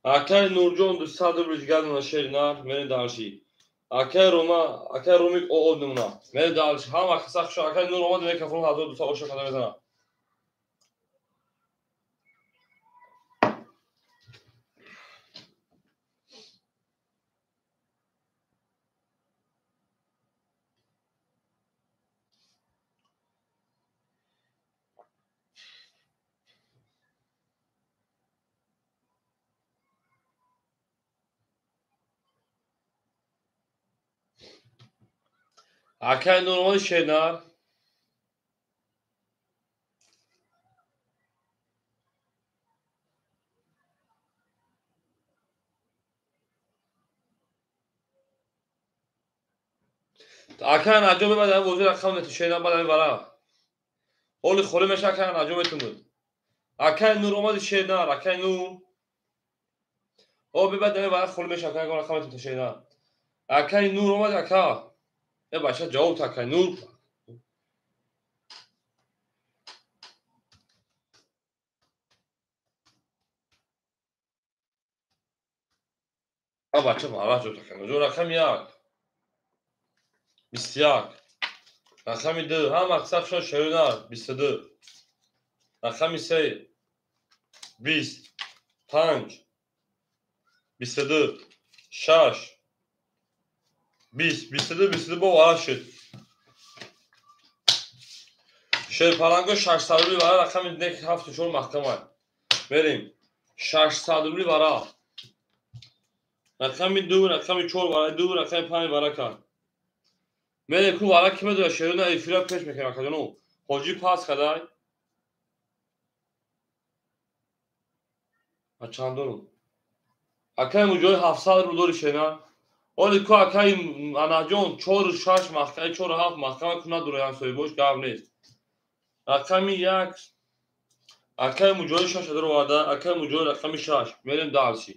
Акай Нурҷон 200 рубли дигар дона шери нар, мерем дальше. Акай Рома, акай Ромик о намуна. Мерем дальше. Ҳама каса хуш акай Нур омад микрофон 1200 оша када мезанад. Акай Нур омади шернар. Акай Наҷо бебад ам бозӣ рақам нету шернар бад ами вара. Оли холӣ меша акай Наҷо метунуд. Акай Нур омади шернар, акай Нур. О бебад ами вара холӣ меша акай рақам нету шернар. Акай Нур омади ака. Э бача ҷавоб та акай Нур. А бача мара ҷавоб та акай Нур. Рақами 1. 21. Рақами 2. Ҳама мақсад шуд шернар 22. Рақами 3. 20. 5. 22. 6. 20. 22. 22 бо вара шуд. Шерпаланго 600 рубли вара рақами 7 4 маҳкама. Мерем. 600 рубли вара. Рақами 2, рақами 4 вара, 2, рақами 5 вара кард. Мерем ку вара ки медора шерона эфира пеш мекунем акаҷоно. Ҳоҷӣ пас кадай. А чанд дорум? Акай муҷои 700 рубл дори шерна. Оли ку акай Анаҷон 4 6 маҳкама, 4 7 маҳкама ку надора ҳамсоябош гап нест. Рақами 1 акай муҷои 6 дароварда, акай муҷои рақами 6. Мерем дарси.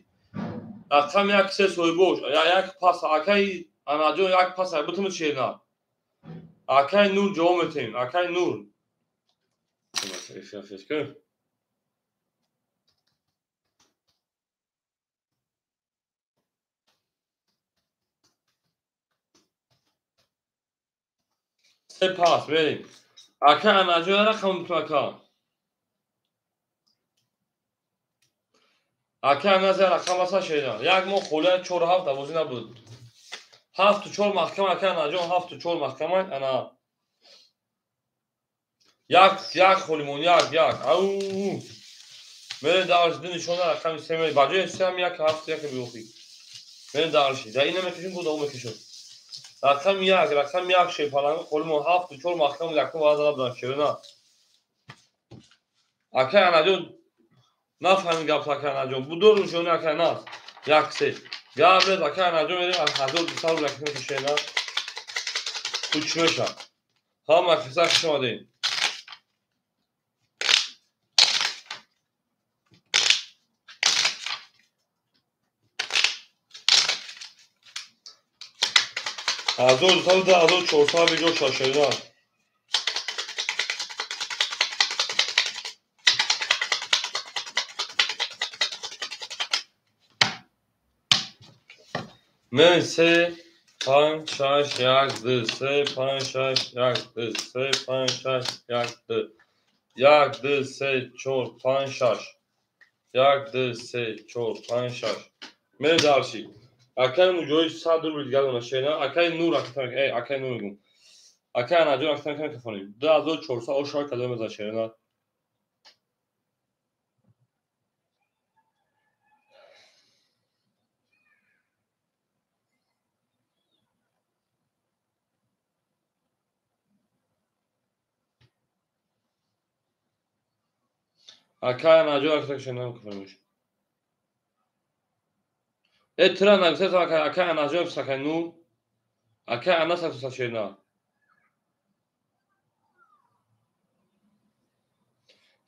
Рақами 1 3 соҳибош, як пас акай Анаҷон як пас бутумуд шерна. Акай Нур ҷавоб метем, акай Нур. Се пас мерем. Акай Анаҷон рақам бутум ака. Акай Анаҷон рақам аса шерна. Як моҳ холия 4 7 бозӣ набуд. 7 4 маҳкама акай Анаҷон 7 4 маҳкама ана. Як як холимон як як. Ау. Мерем дарси ду нишона рақами 3 мерем. Ба ҷои 3 ҳам 1 7 1 биёхӣ. Мерем дарси. Да ина мекашем бо давом мекашем. Рақами 1, рақами 1 шерпаланго холимон 7 4 маҳкама якум ваза набудам шерна. Акай Анаҷон нафаҳмид гап акай Анаҷон. Будор нишона акай нас. 1 3. Гап нест акай Анаҷон мерем 1200 рубл якум шерна. Куч меша. Ҳама хиса хуш омадем. Ҳазор дусаду ҳазор чорсад биҷо шашерна. Мен 3 5 6 1 2 3 5 6 1 2 3 5 6 1 2 1 2 3 4 5 6 1 2 3 4 5 6. Мен дарси. Акай муҷои 100 рубл дигар дона шерна. Акай Нур акай эй акай Нур мегум. Акай Анаҷон акай кам кафонем. 2400 ошар кадом мезан шерна. Акай Анаҷон акай шерна кафонем. Э тра нагзет акай акай Анаҷон акай Нур. Акай Анас акай шерна.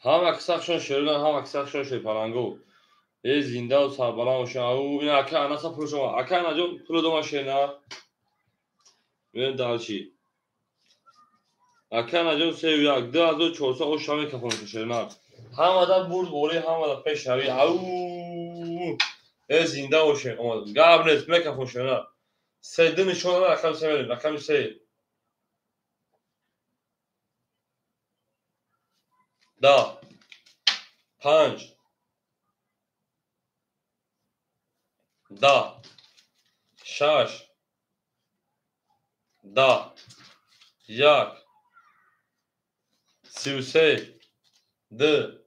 Ҳама кисахшон шерна, ҳама кисахшон шерпаланго. Э зинда ва сарбаланд бошен. Ау ин акай Анаса пулшон. Акай Анаҷон пул дома шерна. Мен далчи. Акай Анаҷон 3 1 2400 о шами кафон шерна. Ҳамада бурд бори, ҳамада пешравӣ. Ау э зинда бошен. Омад. Гап нест, мекафон шерна. 3 ду нишона рақами 3 мерем, рақами 3. 10 5 10 6 10 1 33 2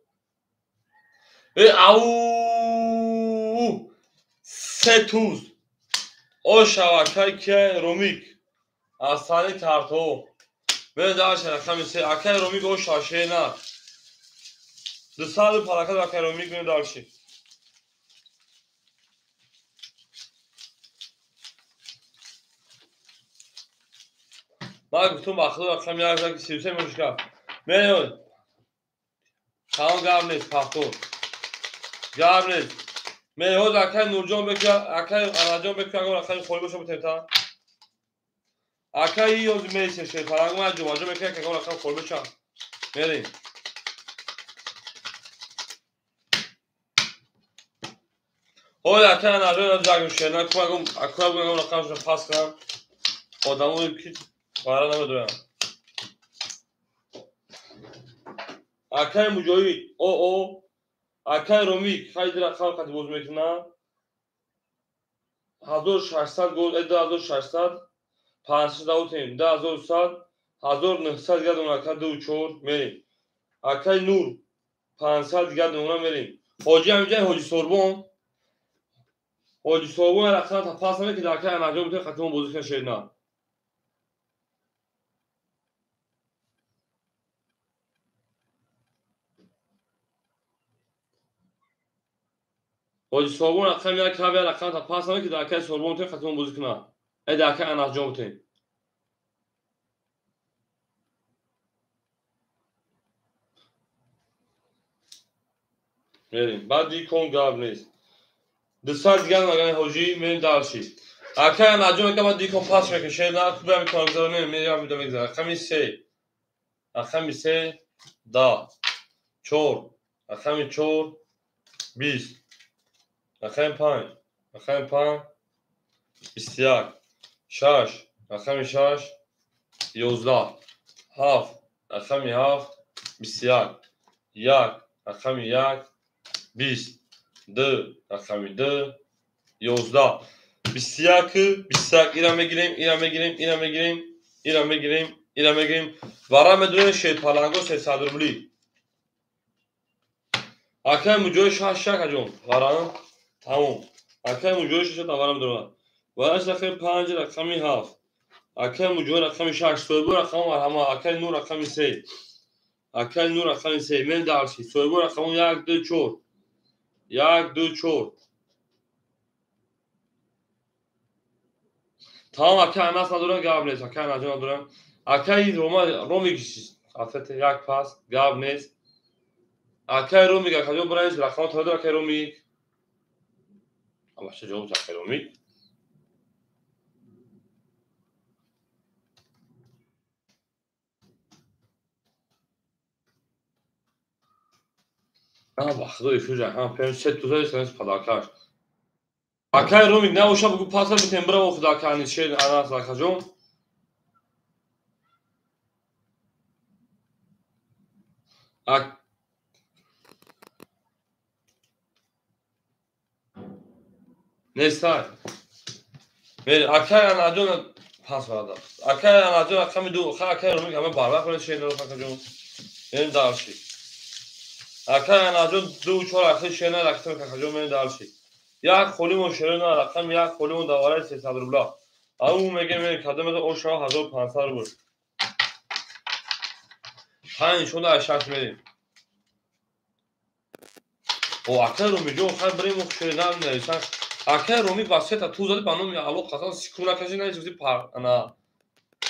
э ау се туз. О шавакай ки Ромик. Аз сани картҳо. Мерем дальше рақами се. Акай Ромик о шашена. 200 паракат акай Ромик мерем дальше. Ман гуфтум ба худо рақами як заки 33 мошка. Мерем. Тамом гап нест, пахтор. Гап нест. Мерем ҳозир акай Нурҷон бекӯ, акай Анаҷон бекӯ, агар рақами холӣ боша бутем та. Акай ҳозир мересем шерпаланг ман ҷумаҷон бекӯ, агар рақами холӣ боша. Мерем. Ҳозир акай Анаҷон загм шерна кумагум, акай гум рақамашон пас кунам. Одамое ки вара намедонам. Акай Муҷоҳид оо акай Ромик хайди рақам қати боз мекунам. 1600 гол 2600 500 аутем 2100 1900 дигар дона ака 24 мерем. Акай Нур 500 дигар дона мерем. Ҳоҷи ҳамиҷа Ҳоҷи Сорбон. Ҳоҷи Сорбон рақам та пас намекунад акай Анаҷон бутен қатимон бозӣ кунад шерна. Ҳоҷи Сорбон рақами як ҳавя рақам та пас намекунад акай Сорбон бутен қатимон бозӣ кунад. Э дар акай Анасҷон бутен. Мерем. Баъд дикон гап нест. 200 дигар маган ҳоҷӣ мерем дальше. Акай Анаҷон ака баъд дикон пас мекунад шерна хуб мекунад гузаронем мерем медам мегузарад. Рақами се. Рақами се 10 4 рақами 4 20 рақами 5 рақами 5 21 6 рақами 6 11 7 рақами 7 21 1 рақами 1 20 2 рақами 2 11 21 21 ира мегирем ира мегирем ира мегирем ира мегирем ира мегирем вара медонем шерпаланго 300 рубли. Акай Муҷоҳид 6 акаҷон вара тамом. Акай Муҷоҳид 6 вара медонад. Вараш рақами 5 рақами 7. Акай Муҷоҳид рақами 6 соҳибо рақами марҳама акай Нур рақами 3. Акай Нур рақами 3 мен дальше. Соҳибо рақами 1 2 4 1 2 4. Тамом акай Анас надорам гап нест. Акай Анаҷон надорам. Акай Рома Ромик афете як пас гап нест. Акай Ромик акаҷон бираис рақам надорам акай Ромик. Абаша ҷавоб акай Ромик. Ба худо ифуҷа ҳам пем се туза санс падакаш. Акай Ромик набоша бугу паса битем бираво худо акай Анис шер Анас акаҷон. Ак Нестай. Мер акай Анаҷон пас варада. Акай Анаҷон рақами 2 ха акай Ромик ҳама барвақт кунед шер акаҷон. Мерем дальше. Акай Анаҷон 2 4 ахир шерна рақами акаҷон мерем дальше. Як холимон шерна рақами як холимон давараи 300 рубла. Ау мегем мерем кадом ада оша 1500 рубл. 5 шуда 6 мерем. О акай Ромиҷон хай бирем шерна нависан. Акай Роми ба сета ту зади ба номи Аллоҳ қасам секунда каши наиси пар ана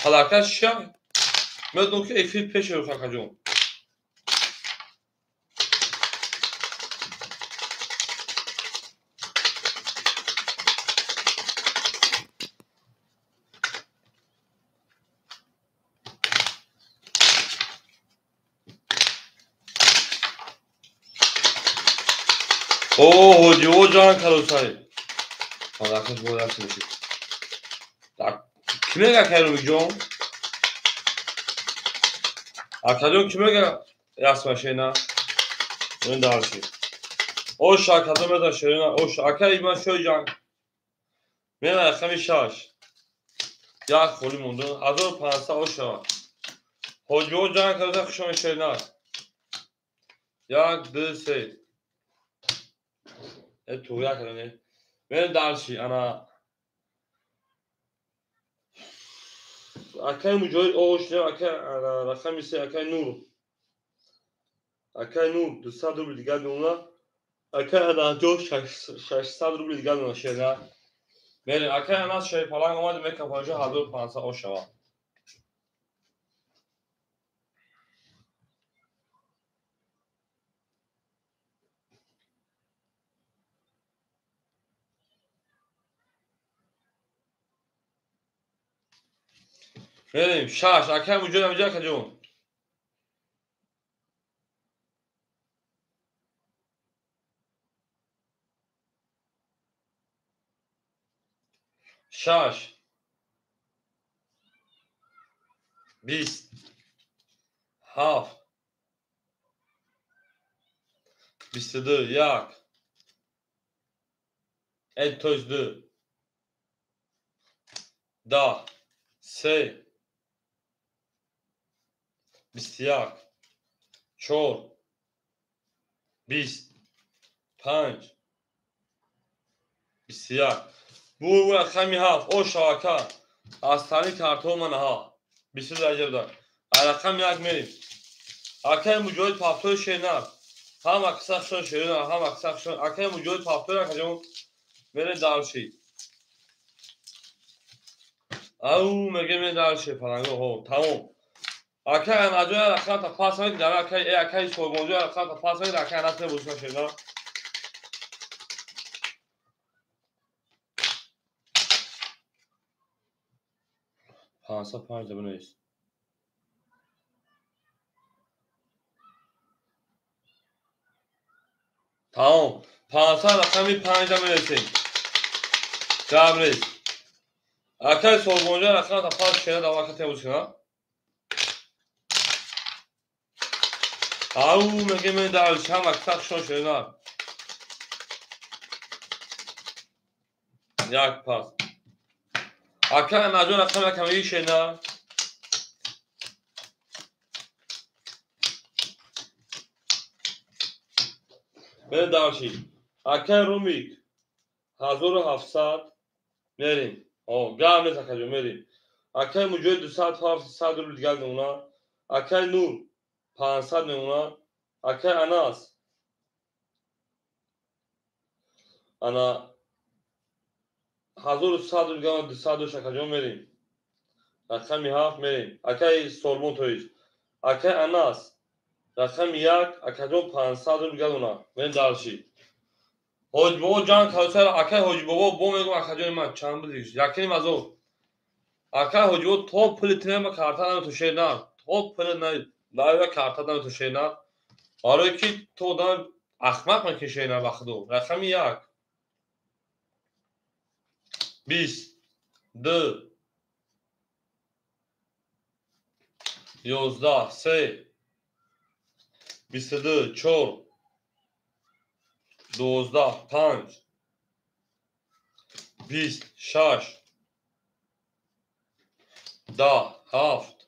палакаш ша медонам ки эфир пеш рӯ акаҷон. О ҳоҷиҳо ҷанг кардосай. Падакаш бояд мешид. Так, ки мега акай Ромикҷон? Акаҷон ки мега ясма шена? Мен дальше. Ош акаҷон мега шена, ош акай ман шои ҷанг. Мега рақами 6. Як холӣ монда 1500 ош шавад. Ҳоҷиҳо ҷанг карда хушон шена. 1 2 3. Э туя кардане. Мерем дальше ана Акай Муҷоҳид ош акай рақами се акай Нур. Акай Нур 200 рубл дигар мемонад. Акай Анасҷон 600 рубл дигар мемонад шерна. Мерем акай Анас шерпаланг омад мекафонҷо 1500 ош шавад. Мерем шаш акай Муҷоҳид амиҷа акаҷон. Шаш 20 7 22 1 2 10 3 21 4 20 5 21 Бу рақами 7 о шавака аз тани картон манаҳа 20 дараҷа буда. Рақами 1 мерим. Акай Муҷоҳид пафтои шернар. Ҳама қисса хушон шернар, ҳама қисса хушон. Акай Муҷоҳид пафтои акаҷон мере дарши. Ау меге мере дарши фаланго ҳо тамом. Акай Анаҷон рақамта пас мекунад, дар акай акай Сойбонҷон рақамта пас мекунад, акай Анас мебошад шернар. 505 бинавис. Тамом. 500 рақами 5 менависем. Гап нест. Акай Сорбонҷон рақамта пас шера давака тебус кина. Ау меге мен дар чанд вақт шон шера. Як пас. Акай Анаҷон рақами рақами шена. Мерем дарши. Акай Румик 1700 мерем. О, гап нест акаҷон мерем. Акай Муҷоҳид 200 400 рубл дигар мемонад. Акай Нур 500 мемонад. Акай Анас ана 1100 рубл дигар 200 дош акаҷон мерем. Рақами 7 мерем. Акай Сорбон тоист. Акай Анас рақами 1 акаҷон 500 рубл дигар мемонад. Мерем дарши. Ҳоҷибобо ҷанг кавсар акай Ҳоҷибобо бо мегӯм акаҷони ман чанд будиш? Якним ҳазор. Акай Ҳоҷибобо то пули тинема карта наметошед на. То пули лайва карта наметошед на. Барое ки то одам ахмақ мекишед на ба худо. Рақами 1 20 2 11 3 22 4 12 5 20 6 10 7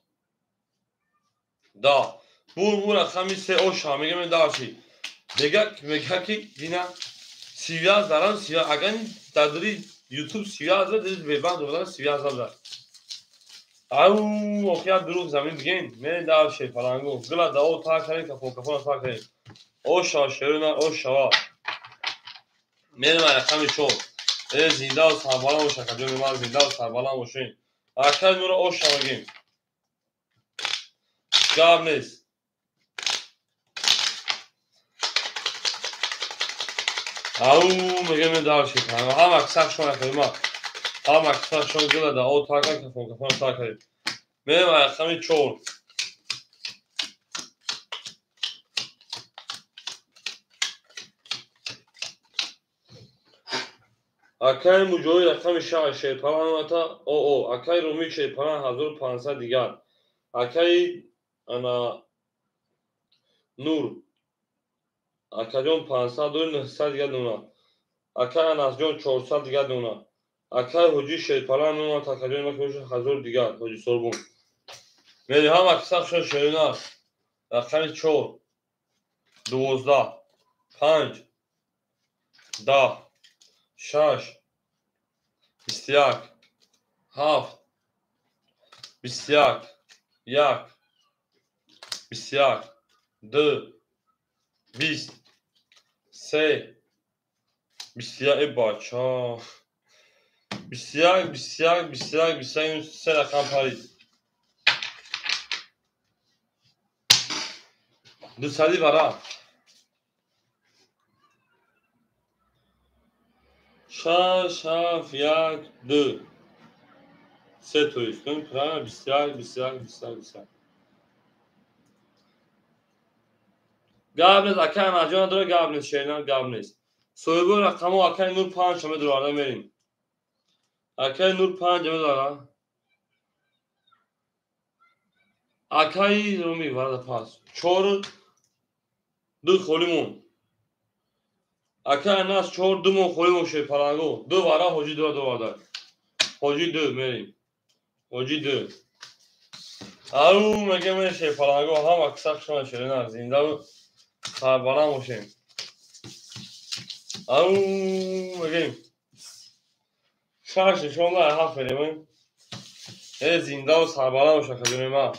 10 Бу рақами 3 оша мегем дарши. Мега ки дина связ дарам связ агар дадри YouTube связ дар вебанд додан связ дар. Ау охия дурӯғ замин бигем мен дарши фаланго гила дао та карем кафо кафо та карем. Оша шерна ошава. Мерем рақами 4. Зинда ва сарбаланд бош акаҷони ман зинда ва сарбаланд бошем. Акай Нура оша мегем. Гап нест. Ау мегем дарши. Ҳама қисса шон акаҷони ман. Ҳама қисса шон гила дао та карем кафо кафо та карем. Мерем рақами 4. Акай Муҷоҳид рақами 6 шерпалан о акай Румик шерпалан 1500 дигар. Акай ана Нур акаҷон 500 дори 900 дигар мемонад. Акай Анасҷон 400 дигар мемонад. Акай Ҳоҷи шерпалан мемонад акаҷони ман 1000 дигар Ҳоҷи Сорбон. Мерем ҳама қисса хушон шерина. Рақами 4 12 5 10 6 21 7 21, 1, 21, 2, 20, 3, 21, э бача. 21, 21, 21, 21, се рақам парид. 200 варақ. 6, 7, 1, 2. Се тоист. Правильно, 21, 21, 21, 21. Гап нест, акай Анаҷон надора, гап нест, шерина гап нест. Соҳибои рақамҳо акай Нур 5 медорада мерим. Акай Нур 5 медорада. Акай Руми варада пас. 4 2 холӣ мон. Акай Анас 4 2 мон холӣ мон шерпаланго. 2 вара ҳоҷӣ 2 доварда. Ҳоҷӣ 2 мерим. Ҳоҷӣ 2. Ау мегем шерпаланго ҳама кисақ шума шерина зинда сарбаланд бошем. Ау мегем. 6 нишонда 7 мерем. Э зиндаву сарбаланд боша хаҷони ман.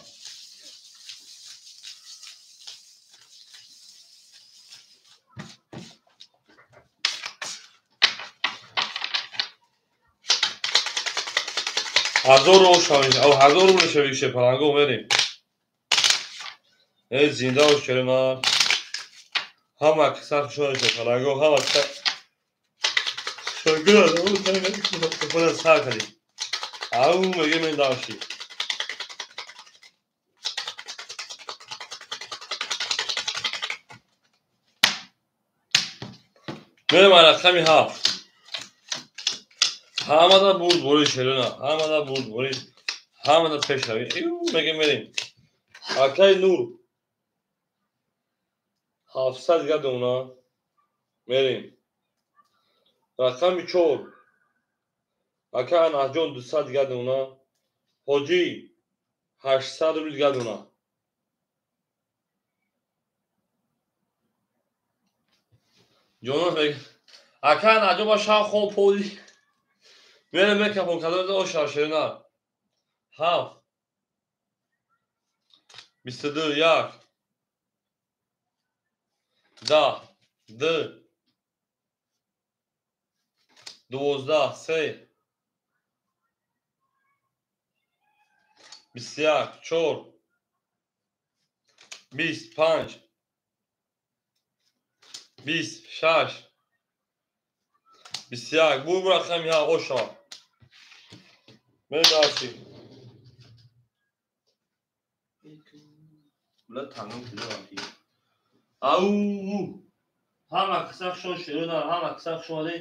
Ҳазор рубл шавӣ, ав 1000 рубл шавӣ шерпаланго мерем. Э зинда бош шерина. Ҳама кисақ шума шерпаланго, ҳама кисақ. Сар кардем. Ау мегем ин давши. Мерем рақами 7. Ҳамада бурдборӣ шерина, ҳамада бурдборӣ, ҳамада пешравӣ. Мегем мерем. Акай Нур 700 дига дона. Мерем. Рақами 4. Акай Анаҷон 200 дига дона. Ҳоҷӣ 800 рубл дига дона. Ҷонон мег акай Анаҷон ба шав хоб поди. Мерем мекафон кадом оша шерина. 7 22 1 10 2 12 3 21 4 25 26 21. Бу рақами ҳа оша. Мерем дарси. Ау ҳама кисақ шон шерина, ҳама кисақ шонаде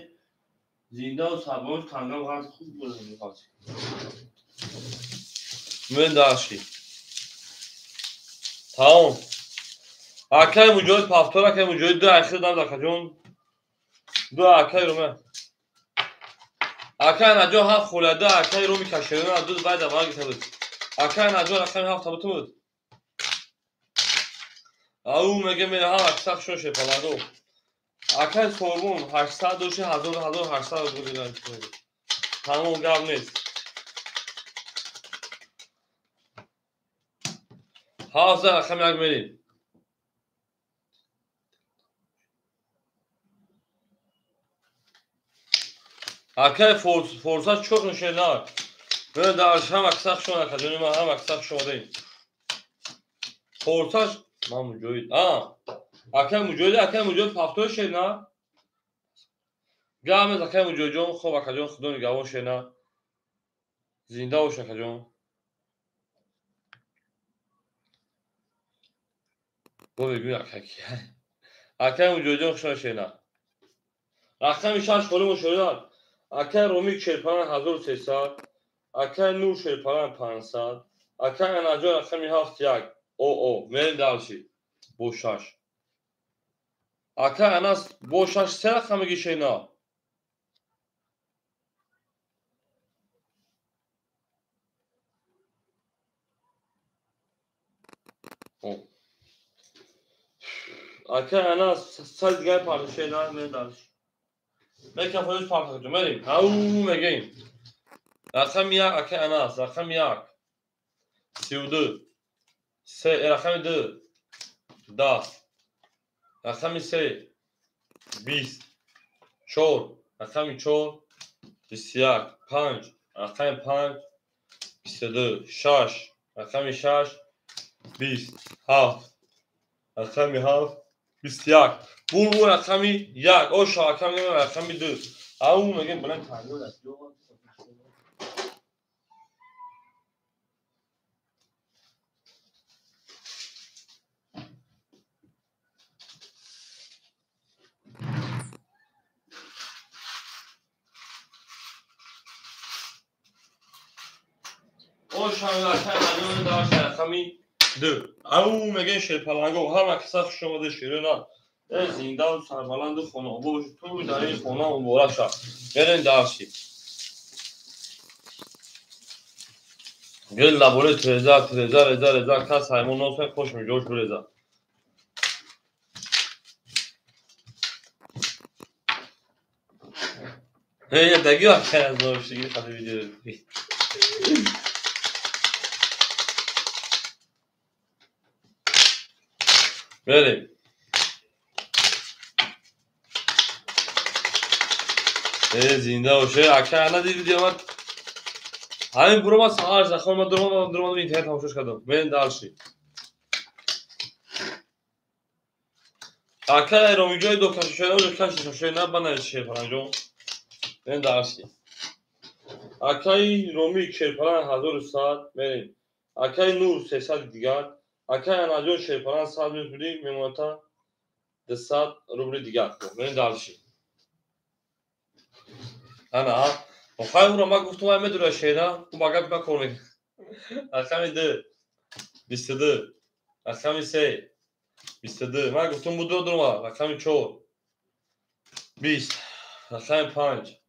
зиндаву сарбаланд тангам ғарз хуб бурд. Мерем дарси. Тамом. Акай Муҷоҳид пафтор, акай Муҷоҳид 2 ахир дам дакаҷон. 2 акай Руме. Акай Анаҷон 7 холя 2 акай Руми кашерина 2 байда вара гирифта буд. Акай Анаҷон рақами 7 табуту буд. Ау мегем ҳама кисақ шон шерпаланго. Акай Сорбон 800 доши 1000 1800 буд. Тамом гап нест. 7 рақами 1 мерем. Акай форсат чоқ нишена. Мерем дар ҳама кисақ шон акаҷони ман ҳама кисақ шодаем. Форсат ман Муҷоҳид. Акай Муҷоҳид, акай Муҷоҳид пафтор шена. Гап нест акай Муҷоҳидҷон, хоб акаҷон, худо нигаҳбон шена. Зинда бош акаҷон. Бо мегӯй акай ки. Акай Муҷоҳидҷон хушона шена. Рақами 6 холӣ мушоҳида. Акай Ромик шерпалан 1300, акай Нур шерпалан 500, акай Анаҷон рақами 7 1. О, мерем дарси. Бо 6. Акай Анас бо 6 се рақам меги шена. Акай Анас сад дигар парта шена, мерем дарси. Мекафоиш парта мерем. Ау мегем. Рақами 1 акай Анас, рақами 1. 32, се, рақами 2, 10, рақами 3, 20, 4, рақами 4, 21, 5, рақами 5, 22, 6, рақами 6, 20, 7, рақами 7, 21. Бул рақами 1, о шабака мегӯем рақами 2. Ау мегӯем баланд тангор аст. Рақами 2. Ау мегӯем шерпаланго ҳама каса хуш омада ширина. Зиндаву сарбаланду хонаобод ту дар ин хона муборак шав. Берем дарси. Гел лаборе треза треза реза реза кас ҳаймон носа хош миҷош буреза. Эй, даги акай аз ношиги хади видео. Берем. Зинда боше. Акай ана дид видео ман ҳамин буро ман саҳар захор ман дуромадам интернет тамошош кардам. Берем дарси. Акай ромиҷои до кашошена оҷо кашошена банавис шерпаланҷон. Берем дарси. Акай Ромик шерпалан 1100 берем. Акай Нур 300 дигар. Акай Анаҷон шерпалан 100 рубли мемоната 200 рубли дигар. Берем дарси. Ана, охай ура ма гуфтум ай медура шера, у ба гапи ма кор мекунад. Рақами 2, 22, рақами 3, 22. Ман гуфтум буду дурума, рақами 4, 20, рақами 5,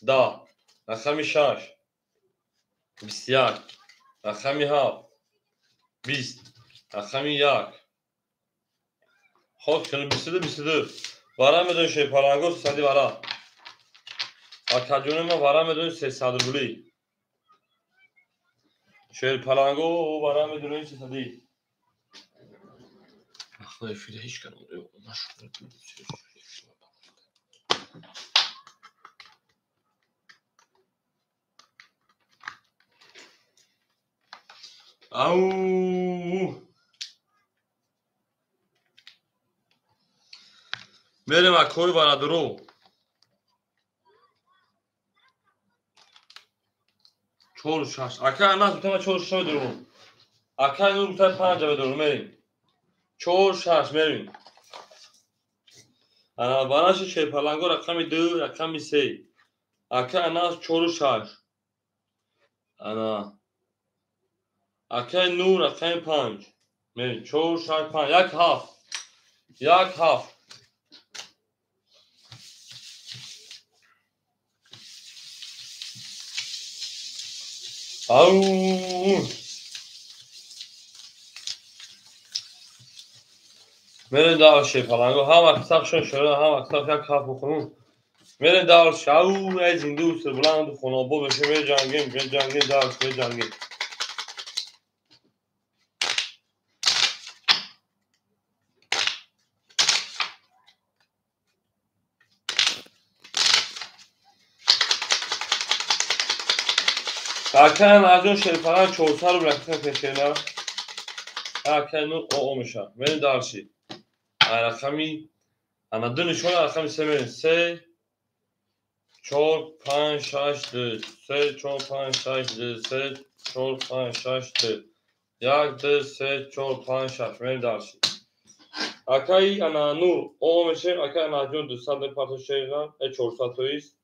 10, рақами 6, 21, рақами 7, 20, рақами 1. Хоб, 22, 22. Вара медонӣ шерпаланго 300 вара. Акаҷони ман вара медонӣ 300 рубли. Шерпаланго вара медонӣ 300. Ахла эфире ҳеҷ кадом нашуд. Ау! Мерем акои варадуро. 4 6. Акай Анас гуфта ман 4 6 медурам. Акай Нур гуфта 5 медурам. Мерем. 4 6 мерем. Ана бараши шерпаланго рақами 2, рақами 3. Акай Анас 4 6. Ана акай Нур рақами 5. Мерем 4 6 5 1 7. 1 7. Ау! Мерем дар шерпаланго ҳама касақ шон ҳама касақ як ҳафт бухонум. Мерем дар ау ай зинду сарбаланду хонаобод бошем меҷангем, меҷангем дарс меҷангем. Акай Анаҷон шерпалан 400 рубл рақами пешена. Акай Нур оо меша. Мерем дарси. Рақами ана ду нишона рақами 3 мерем. 3 4 5 6 2 3 4 5 6 2 3 4 5 6 2 1 2 3 4 5 6 мерем дарси. Акай ана Нур оо мешем. Акай Анаҷон 200 мепартош шерина. 400 тоист.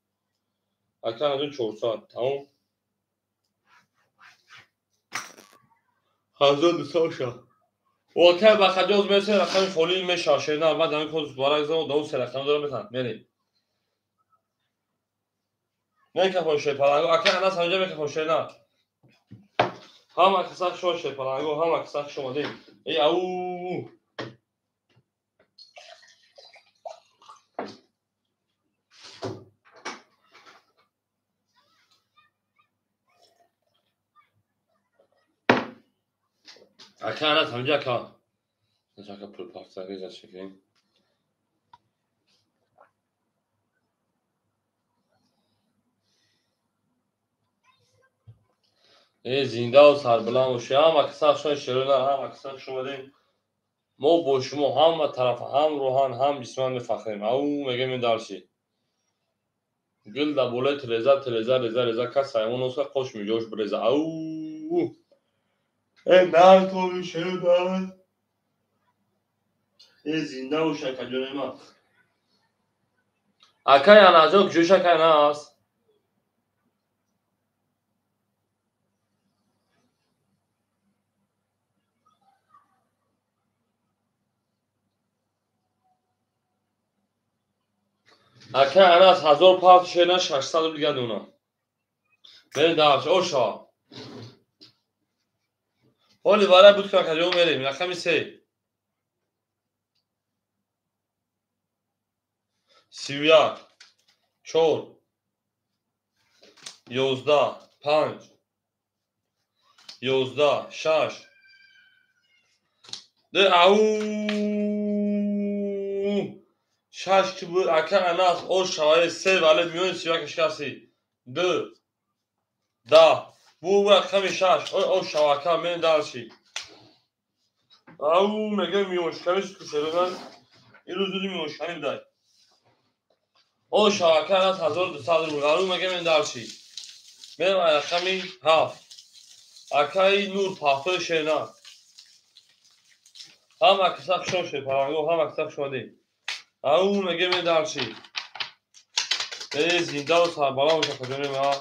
Акай Анаҷон 400. Тамом. 1200 ша. Окай бахаҷоз месе рақами холӣ меша шерина. Ман дар код барак зам даун се рақам дорам метан. Мерем. Мекафон шерпаланго. Акай Анас ҳаминҷа мекафон шерина. Ҳама касақ шо шерпаланго, ҳама касақ шо омадем. Эй ау! Ака Анас ҳамҷа ака. Ака пул пафтаги зашикрем. Э зиндаву сарбаланд бошед. Ҳама каса шумо шерона, ҳама каса шумо дем. Мо бо шумо ҳама тарафа, ҳам рӯҳан, ҳам ҷисман мефахрем. Ау мегем ин дарси. Гул дар болои тиреза, тиреза, реза, реза, кас ҳайвон оса қош миҷош биреза. Ау! Э нартови шерона. Э зинда бош акаҷони ман. Акай Анаҷон куҷош акай Анас? Акай Анас 1000 пафт шена 600 рубл дига дона. Мерем дарш, оша. Ҳоли варай буд ки акаҷон мерем, рақами 3. 31 4 11 5 11 6 2 ау 6 ки буд ака Анас ош шаваи 3 вале миёни 31 шикасти 2 10 бу рақами 6 ой ош шава ака мен дарши ау мегӯям миёншикани кушерона ин рӯз рӯзи миёншиканӣ будай ош шава ака Анас 1200 рубл ау мегӯям мен дарши мерам рақами 7 акаи Нур пафтои шена ҳама каса хушон шед паранго ҳама каса хушомадед ау мегӯям мен дарши э зиндаву сарбаланд боша акаҷони ман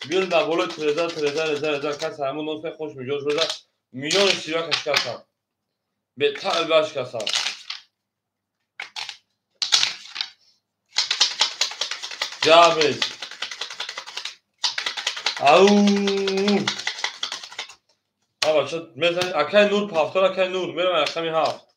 гул дар болои тиреза тиреза реза реза кас ҳаймон носа хош миҷош реза миёни 31 шикастам беталба шикастам ҷабез ау бача мезани акай Нур пафтор акай Нур мерам рақами 7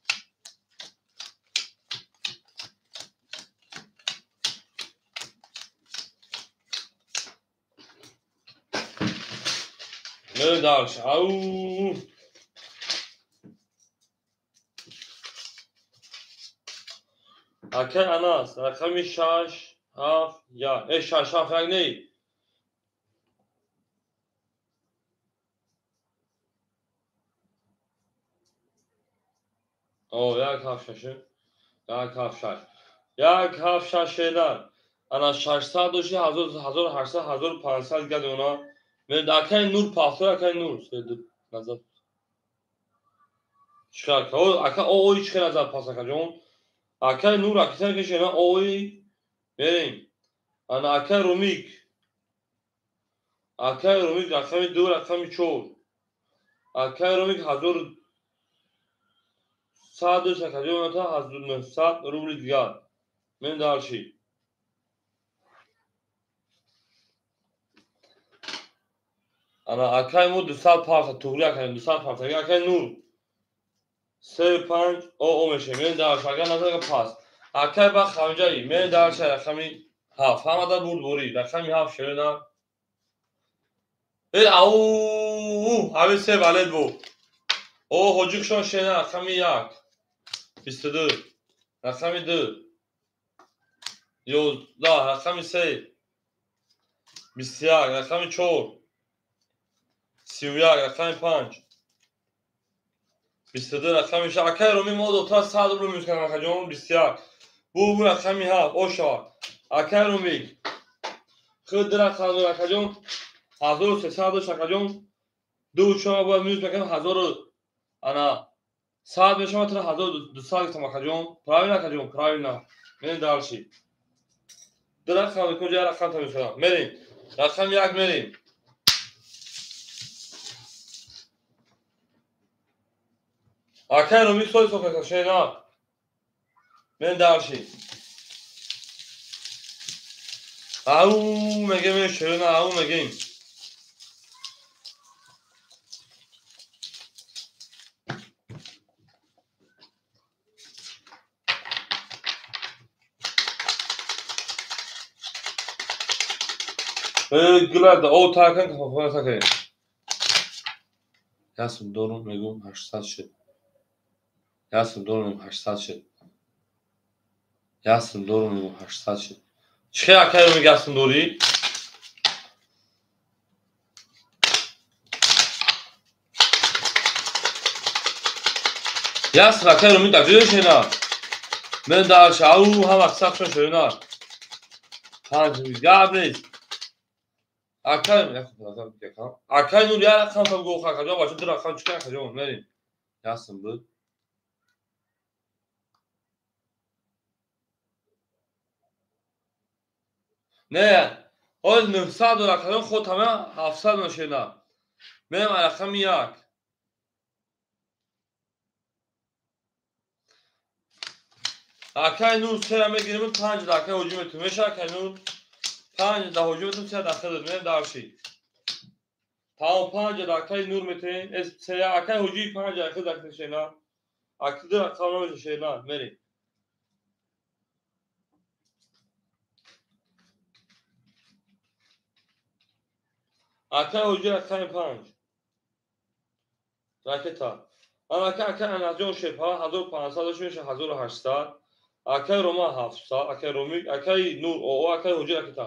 мерем дарш ау акай Анас рақами 6 7 1 э 6 7 1 не О, 1 7 6 1 7 6 1 7 6 шена ана 600 доши 1800 1500 дига дона мен акай Нур пафтор акай Нур назад чикар ака ой чикар назад пас акаҷон акай Нур акисан ки шена ой мерем ана акай Румик рақами 2 рақами 4 акай Румик 1100 акаҷон та 1900 рубли дигар мен дарши ана акай мо 200 парта туғри акай 200 парта акай Нур 3 5 о меше мен дарш агар назар пас акай ба хамҷаи мен дарш рақами 7 ҳамада бурд бурӣ рақами 7 шерена э ау ҳами се валед бу о ҳоҷикшон шена рақами 1 22 рақами 2 11 рақами 3 21 рақами 4 31 рақами 5 22 рақами 6 акай Руми мо дота 100 рубл мюзкан акаҷон 21 бу рақами 7 оша акай Руми худ рақам акаҷон 1300 дош акаҷон ду шума бояд мюз мекунам 1000 ана 100 мешава тра 1200 гуфтам акаҷон правильно акаҷон правильно мерем дарши ду рақам куҷа рақам та мешавам мерем рақами 1 мерем акай Руми соли софа шена мен дарши ау мегем шена ау мегем Глада, о такан кафа такай. Як сум дорум, мегӯм 800 шуд. Як сум дорум, мегӯм 800 шуд. Як сум дорум, мегӯм 800 шуд. Чӣ хел акай Румик як сум дорӣ? Як сум акай Румик дар ҷо шена? Мен дар ау ҳама қисса шена. Панҷ гап нест. Акай акай Нур як рақам та гӯ акаҷон, бача ду рақам чӣ акаҷон мерим. Як сум буд. Не, ҳоз 900 дор акаҷон, ход ҳама 700 мешена. Мерем рақами як. Акай Нур сера мегирем, панҷ да акай ҳоҷӣ метум. Меша акай Нур? Панҷ да ҳоҷӣ метум, се да хелд мерем дарши. Тамом панҷ да акай Нур метем, се акай ҳоҷӣ панҷ да хелд акай шена. Акай ду рақам намеша шена, мерем. Акай ҳоҷӣ рақами панҷ. Ракета. Анака акай Анаҷон шепа 1500 дошт меша 1800. Акай Рома 700, акай Ромик, акай Нур, о, акай ҳоҷӣ ракета.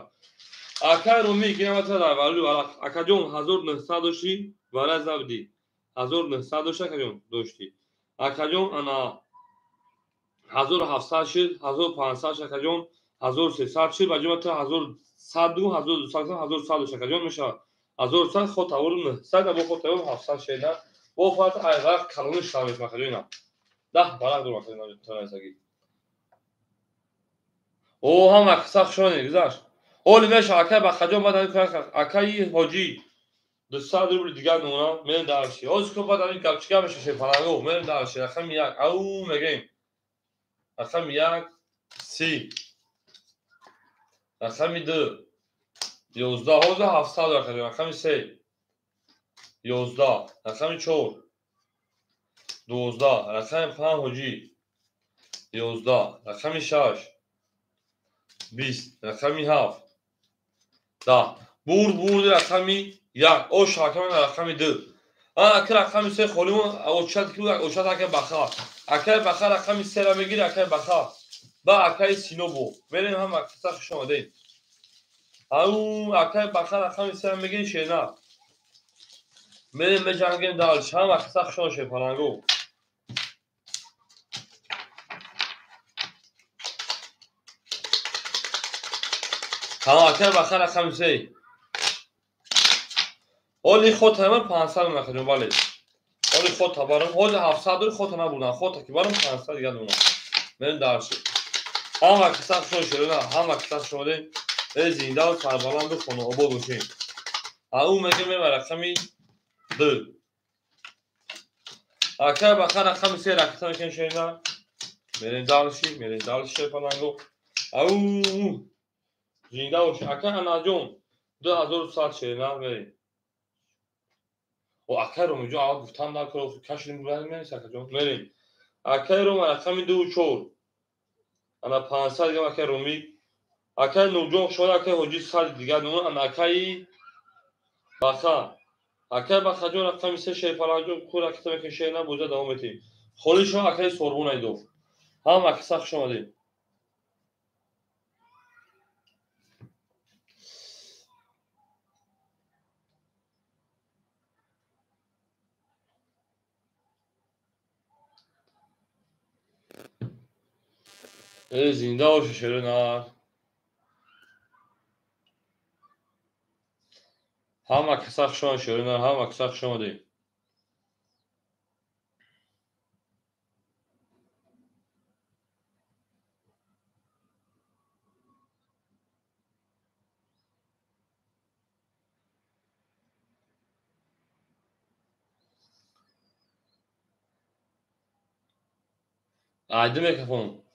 Акай Ромик инамата дар валю варақ. Акаҷон 1900 дошти, вараз набудӣ. 1900 дошти акаҷон дошти. Акаҷон ана 1700 шуд, 1500 шуд акаҷон, 1300 шуд, ба ҷои 1100 1200, 1100 дошт акаҷон мешавад. 1100 ход тавор 900, бо ход тавор 700 шуда. Бо фат ай варақ калони шуда мешавад акаҷон ина. 10 варақ дорам акаҷон танасаги. О, ҳама қисса хушоне гузашт. Оли меша акай Бахаҷон баъд ами акаи ҳоҷӣ 200 рубли дигар мемонам, мерем дарши. Ҳозир ко баъд ами гапчига меша шепаланго, мерем дарши. Рақами як, ау мегем. Рақами як, 30. Рақами ду, 11. Ҳозир 700 рақами, рақами се, 11. Рақами чор, 12. Рақами панҷ ҳоҷӣ, 11. Рақами шаш, 20. Рақами ҳафт, 10. Бур бурди рақами як. О шаками рақами ду. Ака рақами се холимон очат ки очат акай Баха. Акай Баха рақами сера мегири акай Баха. Ба акай Синобо. Мерем ҳама қисса хуш омадед. Ау акай Баха рақами сера мегири шена. Мерем меҷангем далш. Ҳама қисса хуш омад шепаланго. Ҳама акай Баха рақами се. Оли ход тамар 500 мехоҷон, бале. Оли ход табарам, ҳозир 700 дор ход набурдан. Ход ки барам 500 дигар мемонам. Мерем дарши. Ҳама қисса хуш шуда, ҳама қисса хуш омадем. Э зинда ва сарбаланду хонаобод бошем. Ау мегем мева рақами ду. Акай Баха рақами се ракета мекунем шена. Мерем дарши, мерем дарши паланго. Ау зинда бош. Акай Анаҷон 2100 шена мерем. О акай Ромиҷон аввал гуфтам дар кор кашидим бурдем мерем акаҷон мерем. Акай Рома рақами ду чор. Ана 500 гам акай Ромик. Акай Нурҷон шояд акай ҳоҷӣ 100 дигар мемонад. Ана акаи Баха. Акай Бахаҷон рақами се шерпаланҷон ку ракета мекунем шена боза давом метиҳем. Холи шо акаи Сорбон айдов. Ҳама қисса хуш омадед. Э зинда бошед шерона. Ҳама қисса хуш омадед шерона, ҳама қисса хуш омадед. Айди микрофон.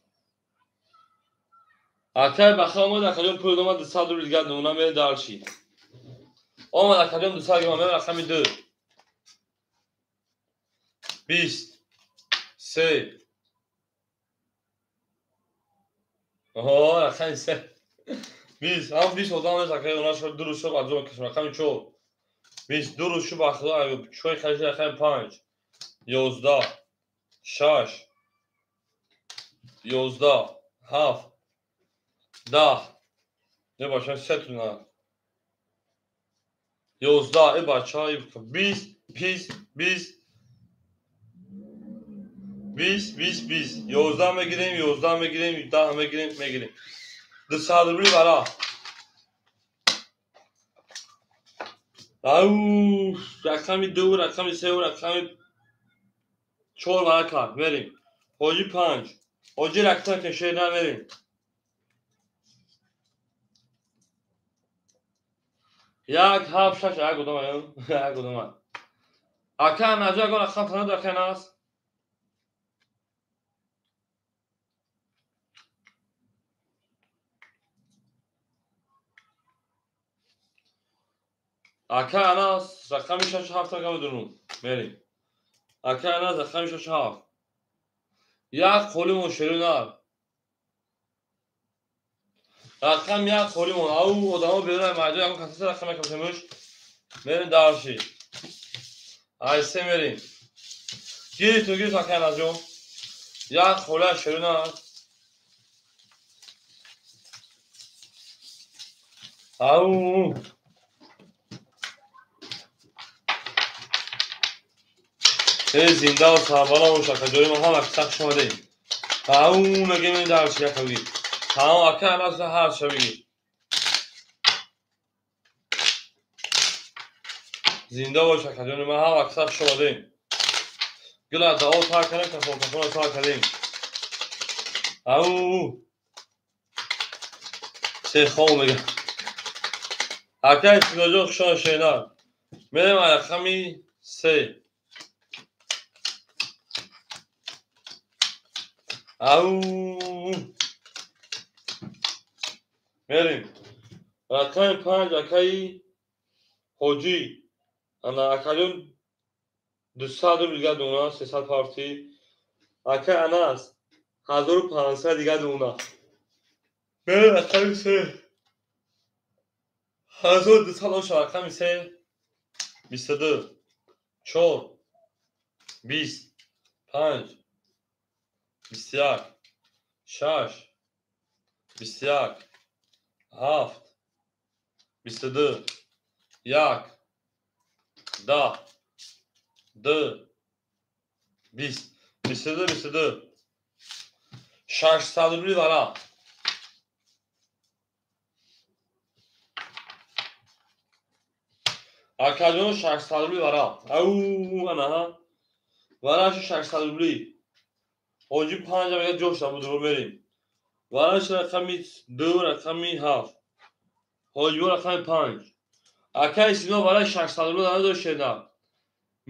Акай Баха омад, акаҷон пул омад 200 рубл дигар мемонам, мерем дарши. Омад акаҷон 200 грамм, мерем рақами ду. 20, се. Оҳо, рақами се. 20, ҳам 20 одам нест, акай она шуд дуруст шуд, аҷон кашм, рақами чор. 22 рӯз шу ба худо чой хариши рақами 5 11 6 11 7 10 не бача се туна 11 э бача 20 20 20 20 20 20 11 мегирем 11 мегирем 10 мегирем мегирем 200 рубли бара ау рақами 2 рақами 3 рақами 4 бара кард мерем ҳоҷи 5 ҳоҷи рақам кашида мерем 1 7 6 як одам як одам ака наҷо ягон рақам танад ака нас ака анас рақами 6 7 рақами дурун мерем ака анас рақами 6 7 як қолимон шерунар рақам як қолимон ау одамо берун майдон ягон касаси рақам якамшамуш мерем дарши айсе мерем гириту гириту ака анасҷон як қолия шерунар ау эй зинда ва сарбало бош акаҷои мо ҳама киса хуш омадем ау мегем ин дарши яка бигир тамом ака анас ҳарша бигир зинда бош акаҷони ман ҳама киса хуш омадем гула дуо тар кардем кафон кафонро тар кардем ау сехом мегам ака истилоҷон хуш омад шернар мерем рақами 3 ау мерем рақами 5 акаи ҳоҷӣ ана акаҷон 200 рубл дига дона 300 партӣ акаи анас 1500 дига дона мерем рақами 3 1200 оша рақами 3 22 4 20 5 21 6 21 7 22 1 10 2 20 22 22 600 рубли вара акаҷон 600 рубли вара ау анаҳа варашу 600 рубли ҳоҷи 5 мега ҷош набуд мерем вараш рақами 2 рақами 7 ҳоҷибо рақами 5 акаи сино вараш 600 рубл надошт шена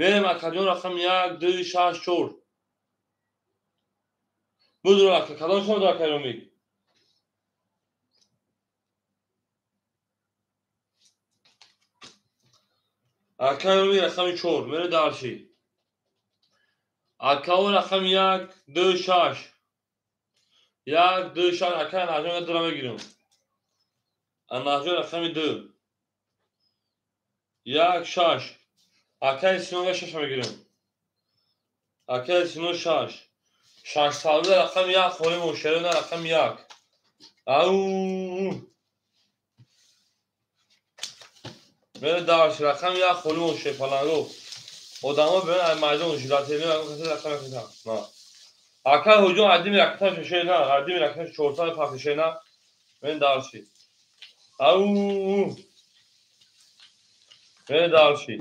мерем акаҷон рақами 1 2 6 4 будро ака кадом шумо ака ромик ака ромик рақами 4 мере дарши акао рақами 1 2 6 1 2 6 ака наҷон дора мегирам наҷон рақами 2 1 6 акаи сино 6 мегирам акаи сино 6 600 рақами 1 холимон шерона рақами 1 ау мере дарш рақами 1 холимон шепаланго одамо берун аз майдон жилатели ягон касе рақам яката на ака ҳуҷум адими раката шешена адими раката 400 пахшена мен дарши ау мен дарши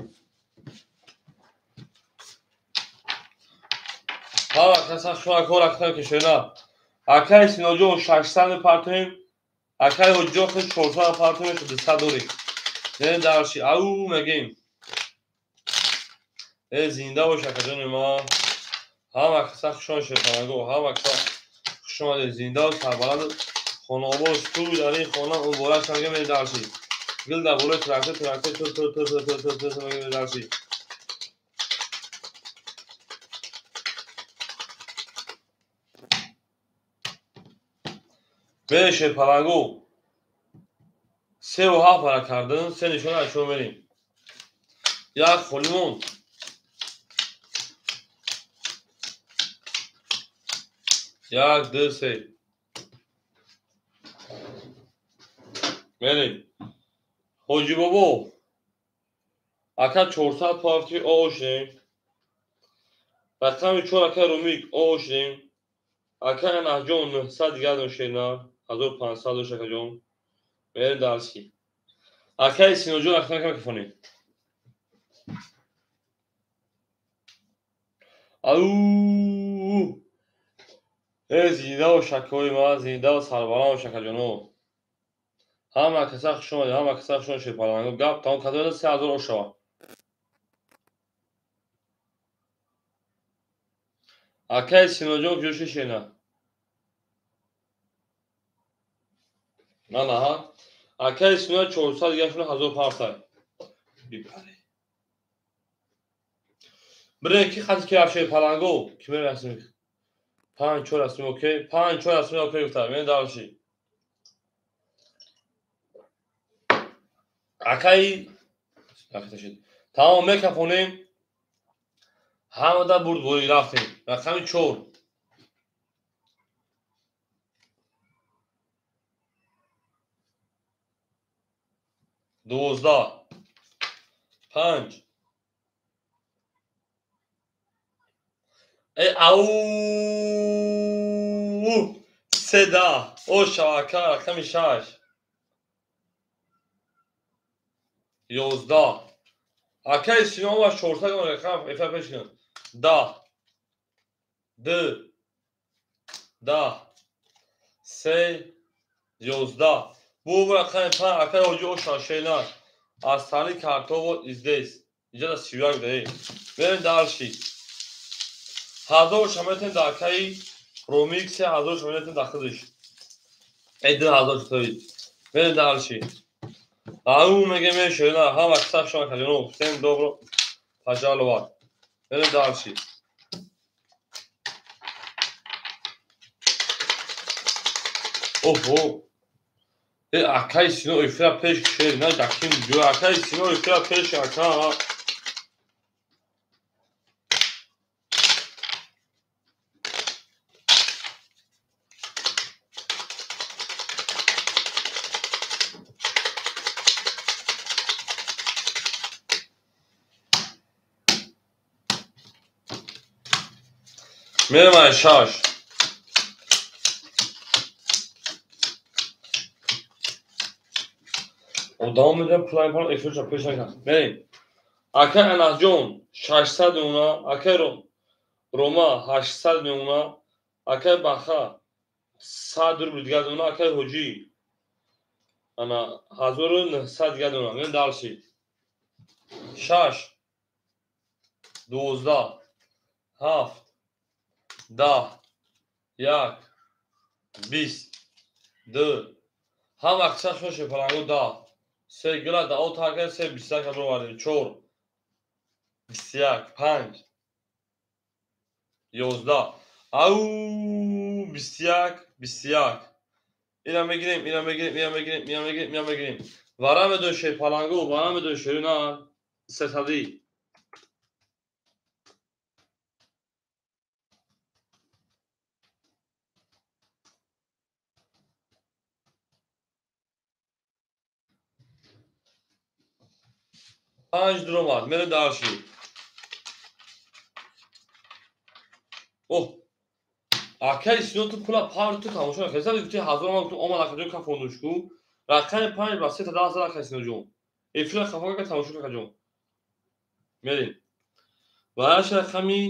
ҳама каса шума кор раката кешена акаи синоҷон 600 партоем акаи ҳуҷҷон 400 партоем 200 дорем мен дарши ау мегем э зинда бош акаҷони ма ҳама каса хушон шепанаго ҳама каса хуш омадед зинда сарбаланд хонаобод ту дар ин хона муборак шава мегем дарши гил дар болои трактор трактор ту ту ту ту ту ту ту мегем дарши мере шерпаланго 3 ва 7 пара кардем се нишона аз шумо мерем Як холимон. Як, ду, се. Мерем. Ҳоҷи бобо. Ака 400 партӣ ошем. Рақами 4 ака Румик ошем. Ака Анаҳҷон 900 дигар дошена. 1500 дош акаҷон. Мерем дарси. Акаи Синоҷон акна кафонем. Ау! Э зинда бош акои ма, зинда ва сарбаланд бош акаҷоно. Ҳама каса хуш омадед, ҳама каса хуш омадед шерпаланго. Гап тамом кардем, 3000 ош шава. Акаи Синоҷон куҷо шишена? На, на, ҳа. Акаи Сино 400 дигар шуна 1000 партай. Бипаре. Бирен ки хати ки рафт шерпаланго, ки мерасем? 5 4 расми окей, 5 4 расми окей гуфта, мен дарши. Акаи шид. Тамом мекафонем. Ҳамада бурдборӣ рафтем. Рақами 4. 12. 5. Э ау! Седа. О шавака рақами 6. 11. Акаи Сино ва 400 рақам эфир пеш кун. 10. 2. 10. 3. 11. Бу рақами 5 акаи Ҳоҷи Ошан Шернар. Аз тани картово издес. Иҷоза 31 даи. Берем дарши. 1000 шаметен дар акаи Ромик, 3000 шаметен дар худиш. Э 2000 чутои. Берем дарши. Ау мегем шернар, ҳама каса шумо каҷоно. Всем добро пожаловать. Берем дарши. Оҳо. Э акаи Сино эфира пеш шернар даким ҷо акаи Сино эфира пеш ака. Мерем ай 6. Одам медам пулай пал эфирша пеш накард. Мерем. Ака Анасҷон 600 миёна, ака Рома 800 миёна, ака Баха 100 рубл дигар миёна, ака Ҳоҷӣ ана 1900 дигар миёна. Мерем дарши. 6 12 7 10 1 20 2 ҳама қиса шоше паланго 10 3 гила да о така 3 21 кабровардем 4 21 5 11 ау 21 21 ина мегирем, ина мегирем, ина мегирем, ина мегирем, ина мегирем. Вара медон шер паланго, вара медон шерина сетади. 5 дуромад, мерем дарши. Оҳ. Акаи Сино ту пула пар ту тамошо накард. Саб гуфти 1000 омад, гуфтум омад акаҷон кафондуш ку. Рақами 5 ба 3 10 ҳазор акаи Синоҷон. Эфира хафо кард тамошо кард акаҷон. Мерем. Вараш рақами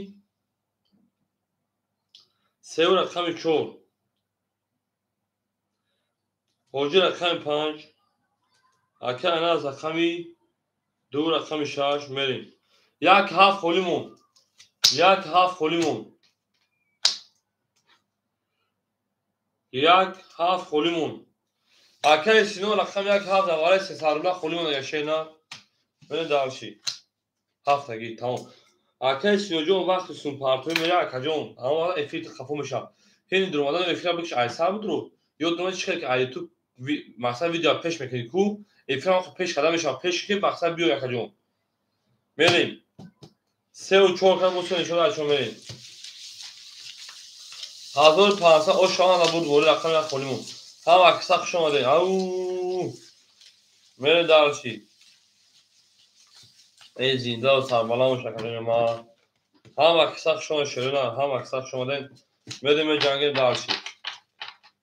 3 рақами 4. Ҳоҷи рақами 5. Ака Анас рақами 2 рақами 6 мерем. 1 7 холимон. 1 7 холимон. 1 7 холимон. Акаи Сино рақами 1 7 дар вараи 300 рубла холимон агар шена. Мерем дарши. Ҳафтагӣ тамом. Акаи Синоҷон вақти сумпартоӣ мера акаҷон, ҳамон вақт эфир хафо мешавад. Ҳини дуромадан эфира бикш айсар будро. Ёд номад чӣ хел ки ай ютуб мақсад видео пеш мекунӣ ку, эфира вақт пеш карда мешавад, пеш ки мақсад биёй акаҷон. Мерем. 3 ва 4 кан бо се нишон ачо мерем. 1500 ош шаванда буд бори рақами як холимон. Ҳама акса хуш омадед. Ау! Мерем дарши. Эй зинда сарбаланд бош акаҷони ман. Ҳама акса хуш омадед шерина, ҳама акса хуш омадед. Мерем ҷангем дарши.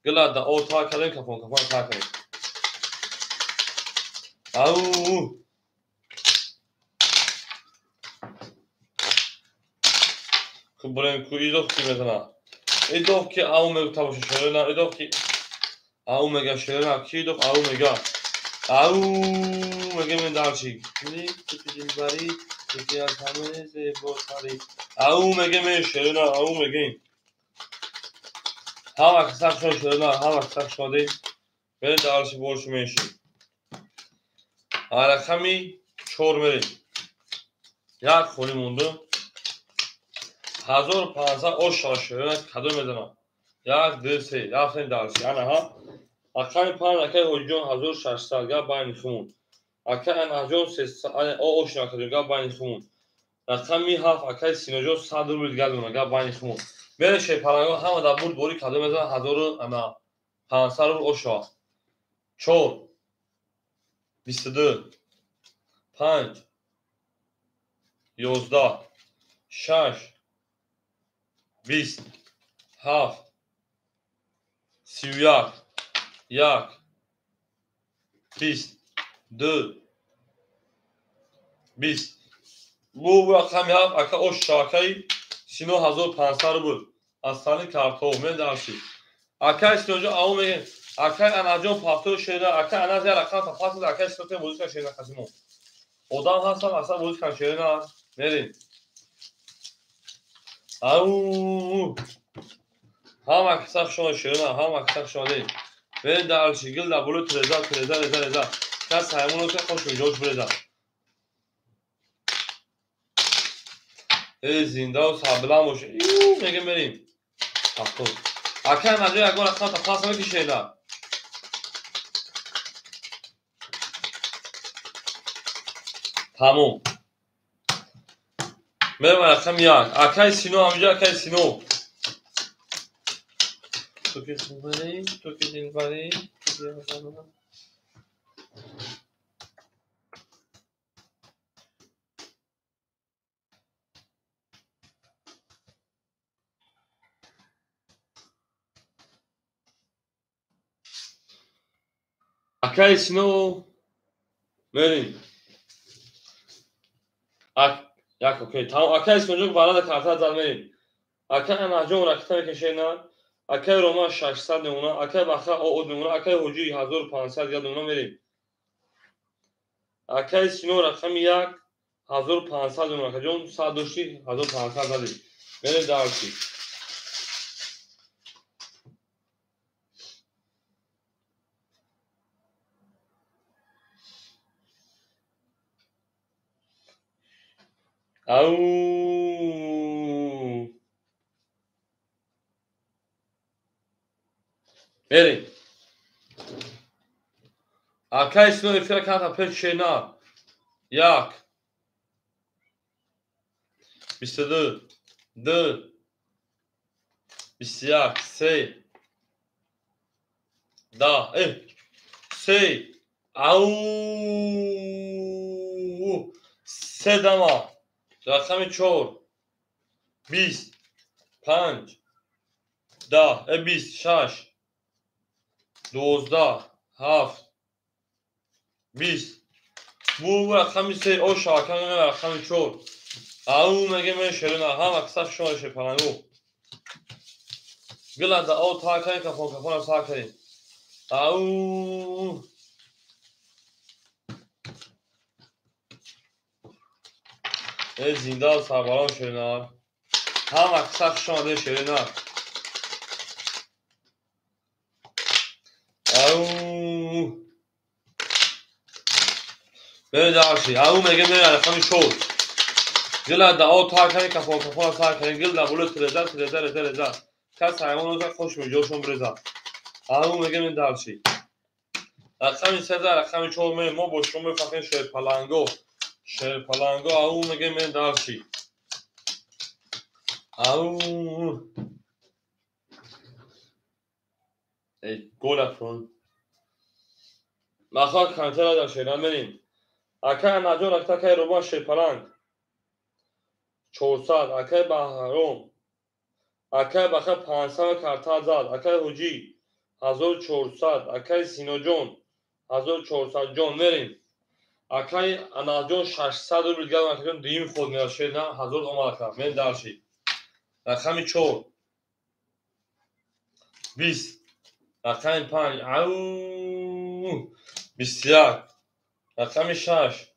Гила да о та кардем кафон кафон та кардем. Ау! Хуб бурем ку идоф ки мезана. Идоф ки ау мегуфта боша шерина, идоф ки ау мега шерина, ки идоф ау мега. Ау мега мен дарчи. Ту ки дилбарӣ, ту ки аз ҳама зеботарӣ. Ау мега мен шерина, ау мегем. Ҳама каса хуш шерина, ҳама каса хуш омадед. Мерем дарчи боршу меншин. Рақами 4 мерем. Як холӣ монду. 1500 ош шерина кадом мезанам? 1 2 3 рафтем дарчи. Ана ҳа. Рақами 5 акай Ҳоҷиҷон 1600 гап байни хумон. Акай Анаҷон 300 ош накардем гап байни хумон. Рақами 7 акай Синоҷон 100 рубл дигар дона гап байни хумон. Мерем шерпалангон ҳама дар бурд бори кадом мезанам 1500 рубл ош шавад. 4 22 5 11 6 20 7 31 1 20 2 20. Бу рақами 7 ака ош шавакаи Сино 1500 рубл аз тани картоф медарши. Акай Синоҷон ау мегем. Акай Анаҷон пафтои шерина, акай Аназ як рақам та пас акай Сино тем бозӣ кан шерина қасимо. Одам ҳастам, аслан бозӣ кан шерина. Мерем. Ау! Ҳама каса хуш омадед шерина, ҳама каса хуш омадед. Мерем дарши гил дар болои треза, треза, реза, реза. Кас ҳаймон ка хош ҷош биреза. Эй зиндаву сарбаланд бош. Ю мегем мерем. 70. Акай Анаҷон ягон рақам та пас мекиши шерина. Тамом. Мерем рақами 1. Акай Сино ҳаминҷо акай Сино. Ту ки хубарӣ, ту ки дилбарӣ, ту ки акай Сино мерем. Як окей. Тамом. Акай Синоҷон барада карта зад мерем. Акай Анаҷон ракета мекашена. Акай Рома 600 мемона, акай Баха ОО мемона, акай Ҳоҷӣ 1500 дигар мемона мерем. Акай Сино рақами 1 1500 мемона. Акаҷон 100 дошти 1500 задӣ. Мерем дарси. Ау! Мерем. Акай Сино эфира карта пеш шена. 1 22 2 21 3 10 3 ау 3 дама. Рақами 4 20 5 10 20 6 12 7 20. Бу рақами 3 ош шавака рақами 4. Ау меге мен шерина, ҳама каса хуш омадед шерпалангу. Гила да о та кардем кафон кафона та кардем. Ау! Эй зинда сарбаланд шерина. Ҳама каса хуш омадед шерина. Ау! Мерем дарши. Ау меге мерем рақами 4. Гила да о та кардем кафон кафона та кардем. Гил дар болои треза, треза, реза, реза. Кас ҳайвон оза хош ҷошон биреза. Ау меге мен дарши. Рақами 3 рақами 4 мерем. Мо бо шумо мефахрем шерпаланго. Шерпаланго ау мегем мен дарши. Ау. Эй голатон. Махо кантера дар шеран мерим. Акай Анаҷон акай Робан шерпаланг. 400 акай Баҳром. Акай Баха 500 карта зад. Акай Ҳуҷӣ 1400. Акай Синоҷон 1400 ҷон мерим. Акай Анаҷон 600 рубл дигар акаҷон дуюм ход меяд шер на 1000 омад ака. Мен дарши. Рақами 4 20 рақами 5 ау 21 рақами 6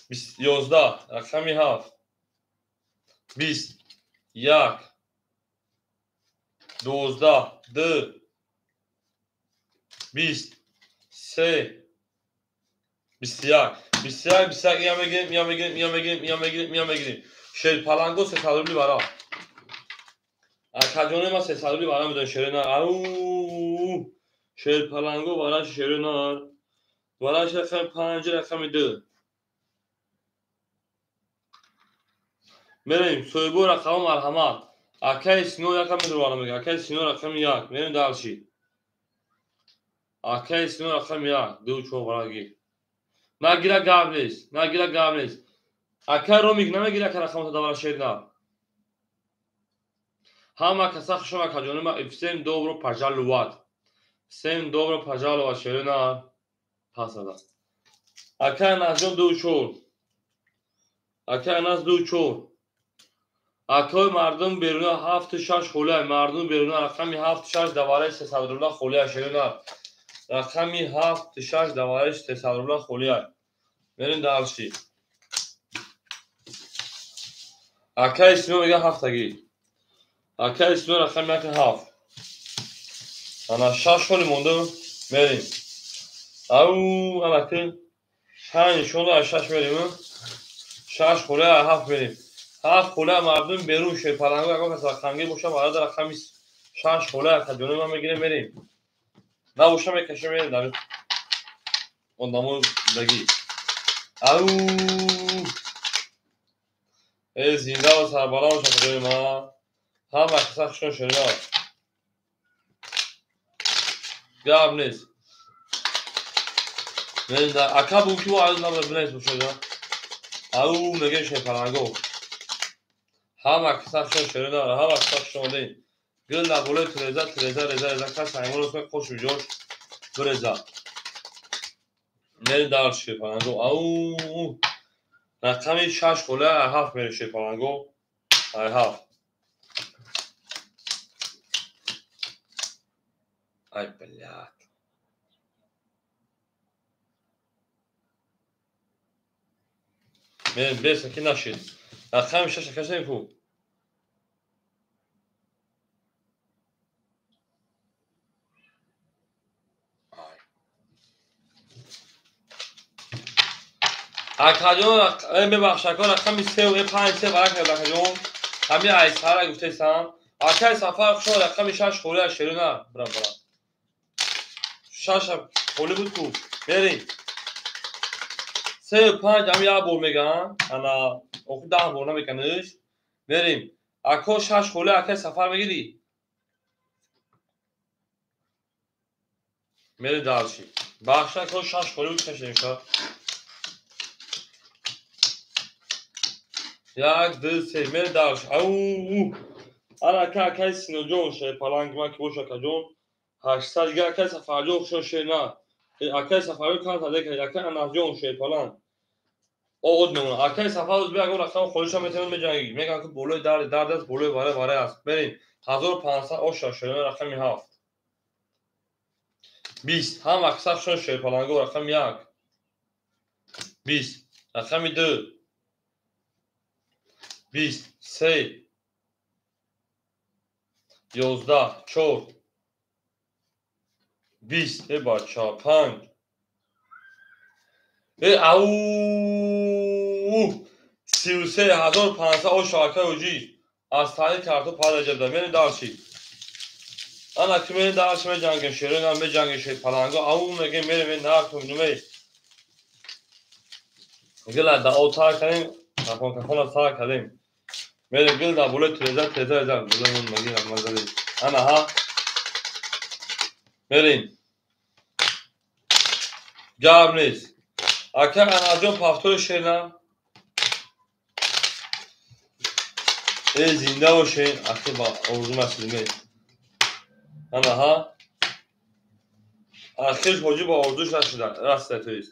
11 рақами 7 20 1 12 2 20 3 21 21 21 я мегирем, я мегирем, я мегирем, я мегирем, я мегирем. Шерпаланго 300 рубли бара. Акаҷони ма 300 рубли бара медон шерена. Ау! Шерпаланго бара шерена. Бара рақами 5 рақами 2. Мерем соҳибо рақами марҳамат. Акаи Сино рақами 2 бара мега. Акаи Сино рақами 1. Мерем дарши. Акаи Сино рақами 1. 2 4 бара гир. Нагира гап нест, нагира гап нест. Акай Ромик намегира ака рақамата давара шерна. Ҳама каса хушом акаҷони ма всем добро пожаловать. Всем добро пожаловать шерна. Пасада. Акай Анасҷон 2 4. Акай Анас 2 4. Акой мардум беруна 7 6 холия, мардум беруна рақами 7 6 давараи 300 рубла холия шерна. Рақами 7 6 давараи 300 рубла холия. Мерем дарши. Акай Сино мега ҳафтагӣ. Акай Сино рақами 1 7. Ана 6 холи монда мерем. Ау ана ки 5 шонда 6 мерем. 6 холия 7 мерем. 7 холия мардум берун шерпаланго агар кас рақамгир боша бародар рақами 6 холия акаҷони ман мегирем мерем. Набоша мекашем мерем дар одамо дагӣ. Ау! Э зинда ва сарбаланд боша акаҷони ман. Ҳама каса хушон шерина. Гап нест. Ака бугӯ ки мо набра бинавис боша. Ау мегем шерпаланго. Ҳама каса хушон шерина, ҳама каса хушон омадем. Гул дар болои тиреза, тиреза, реза, реза, кас ҳайвон аст, қошу ҷош биреза. Мерем дар шерпаланго. Ау! Рақами 6 холия 7 мерем шерпаланго. 7. Ай, блядь. Мерем беса ки нашид. Рақами 6 кашем ку. Акаҷон, мебахш, ака рақами 3 5 3 бара кард акаҷон. Ҳами айсара гуфтесам. Акай Сафар хушо рақами 6 холия шерина. Бра бра. 6 холи буд ку. Мерем. 3 5 ҳами як бор меган. Ана охи 10 бор намеканиш. Мерем. Ако 6 холия акай Сафар мегири? Мерем дарши. Бахш ако 6 холи буд кашем ша. 1 2 3 мер дарш. Ау! Ана ака акай Синоҷон шерпаланг ма ки боша акаҷон. 800 дига акай Сафарҷон хушо шерна. Акай Сафарҷон кан таде кард. Акай Анасҷон шерпаланг. Од мемона. Акай Сафар ӯз бия агар рақам холиша метавонад меҷангӣ. Мегӯянд ки болои дард дард аст, болои варе варе аст. Мерем. 1500 оша шерна рақами 7. 20 ҳама каса хушо шерпаланго рақами 1. 20 рақами 2. 20 3 11 4 20 э бача 5 э ау 33500 оша акай ҳуҷӣ аз таъни карту падаҷабда мерем дарши. Ана ки мерем дарши меҷангем шерона меҷангем шерпаланго ау мегем мерем нархнуме. Гила дао тар кардем, кафон кафона сар кардем. Мерем гил да болои треза треза зан. Болои мон маги мазали. Ана ҳа. Мерем. Гап нест. Ака Анаҷон пафтори шерна. Э зинда бошен, ахи ба орзу маслиме. Ана ҳа. Ахир ҳоҷӣ ба орзуш нашуда, раста тоист.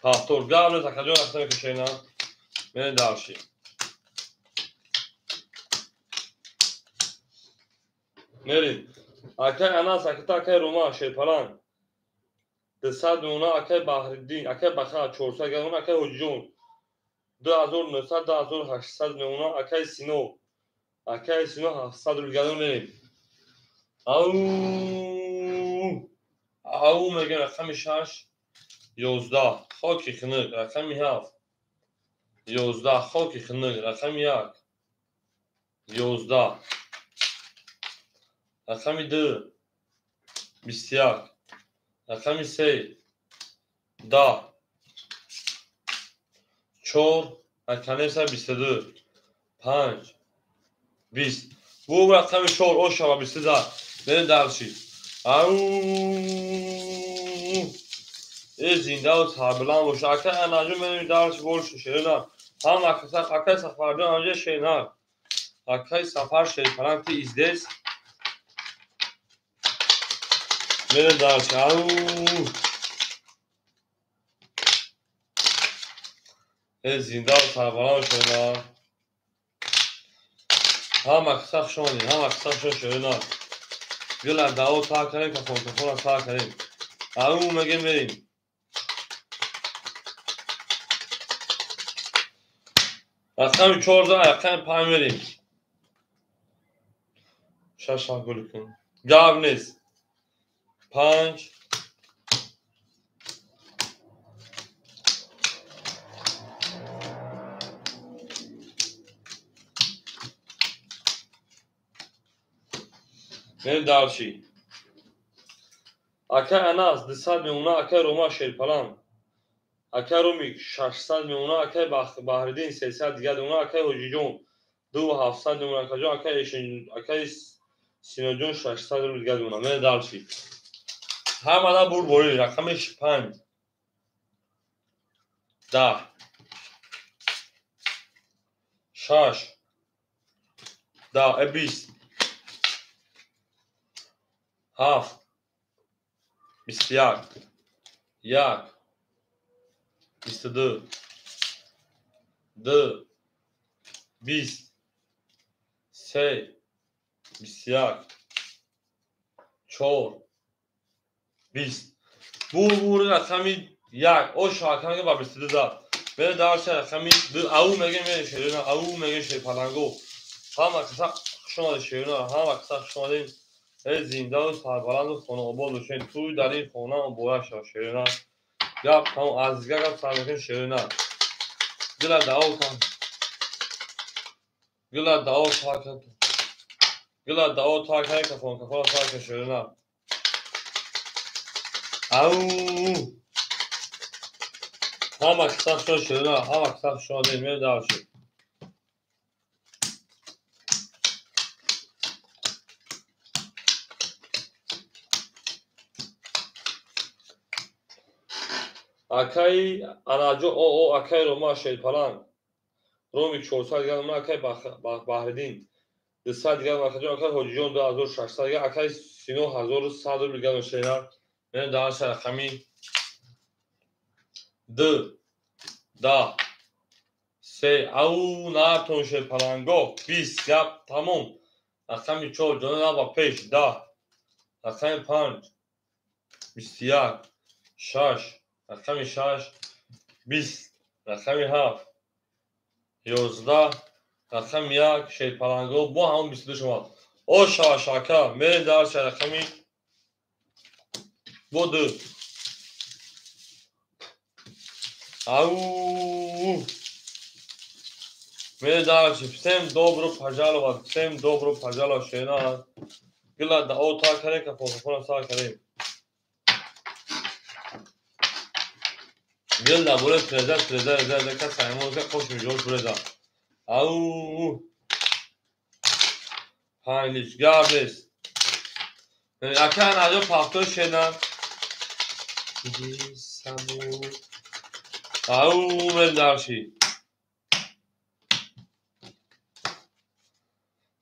Пафтор гап нест, акаҷон рафта мекашена. Мерем дарши. Мерем. Акай Анас, акита акай Рома, Шерпаланг. 200 миёна акай Баҳриддин, акай Баха, 400 миёна акай Ҳоҷиҷон. 2900, 2800 миёна акай Сино. Акай Сино 700 рубл гадон мерем. Ау! Ау мегӯем рақами 6 11 хоки хунук, рақами 7 11 хоки хунук, рақами 1 11 рақами 2 21 рақами 3 10 4 рақами 22 5 20 бу рақами 4 ошава 22 мерем дарши. Ау э зиндаву сарбаланд боша. Акай Анаҷон мерем дарши больше шерина. Ҳам акай Сафарҷон ҳамҷа шерина. Акай Сафар Шерпаланг ти издес. Мерем дарши. Ау э зиндаву сарбаланд шерина. Ҳама киса хуш омадед, ҳама киса хуш шерина. Гила дао тар кардем, кафон кафона сар кардем. Ау мегем мерем. Рақами 14, рақами 5 мерем. 6 гул кун. Гап нест. 5 мерем дарши. Акай Анас 200 миёна, акай Рома Шерпаланг. Акай Ромик 600 миёна, акай Баҳриддин 300 дигар миёна, акай Ҳоҷиҷон 2700 миёна, акаҷон, акай Синоҷон 600 рубл дигар миёна. Мерем дарши. Ҳамада бурборӣ рақами 5 10 6 10 20 7 21 1 22 2 20 3 21 4 20 бур рақами 1 ош рақами ба 22 зад. Мере дарси рақами 2 ау мегем мере шерина, ау мегем шерпаланго. Ҳама киса хуш омадед шерина, ҳама киса хуш омадед. Э зиндаву сарбаланду хонаобод бошед. Тӯй дар ин хона муборак шавад шерина. Гап тамом, аз дигар гап сар мекунем шерина. Гила дао кан. Гила дао тар кан. Гила дао тар кан, кафон кафона сар кан шерина. Ау! Ҳама киса хуш омадед шерина, ҳама киса хуш омадед, мерем дарши. Акай Анаҷон оо акай Рома Шерпаланг. Ромик 400 дигар миёна, акай Баҳриддин 200 дигар миёна, акаҷон, акай Ҳоҷиҷон 2600 дигар, акай Сино 1100 рубл дигар шерина. Мерем дарси рақами 2 10 3 ау натон Шерпаланго 20 гап тамом. Рақами 4 ҷона ба пеш 10 рақами 5 21 6 рақами 6 20 рақами 7 11 рақами 1 Шерпаланго бо ҳамон 22 шавад. О шава шака мерем дарси рақами бо 2 ау мерем дарси. Всем добро пожаловать, всем добро пожаловать шерина. Гила дао тар кардем, кафон кафона сар кардем. Гул дабора треза треза треза кас аймон ка қош мижош буреза. Ау. Панҷ гап нест. Ака наҷо пахто шена. Ау мел дарши.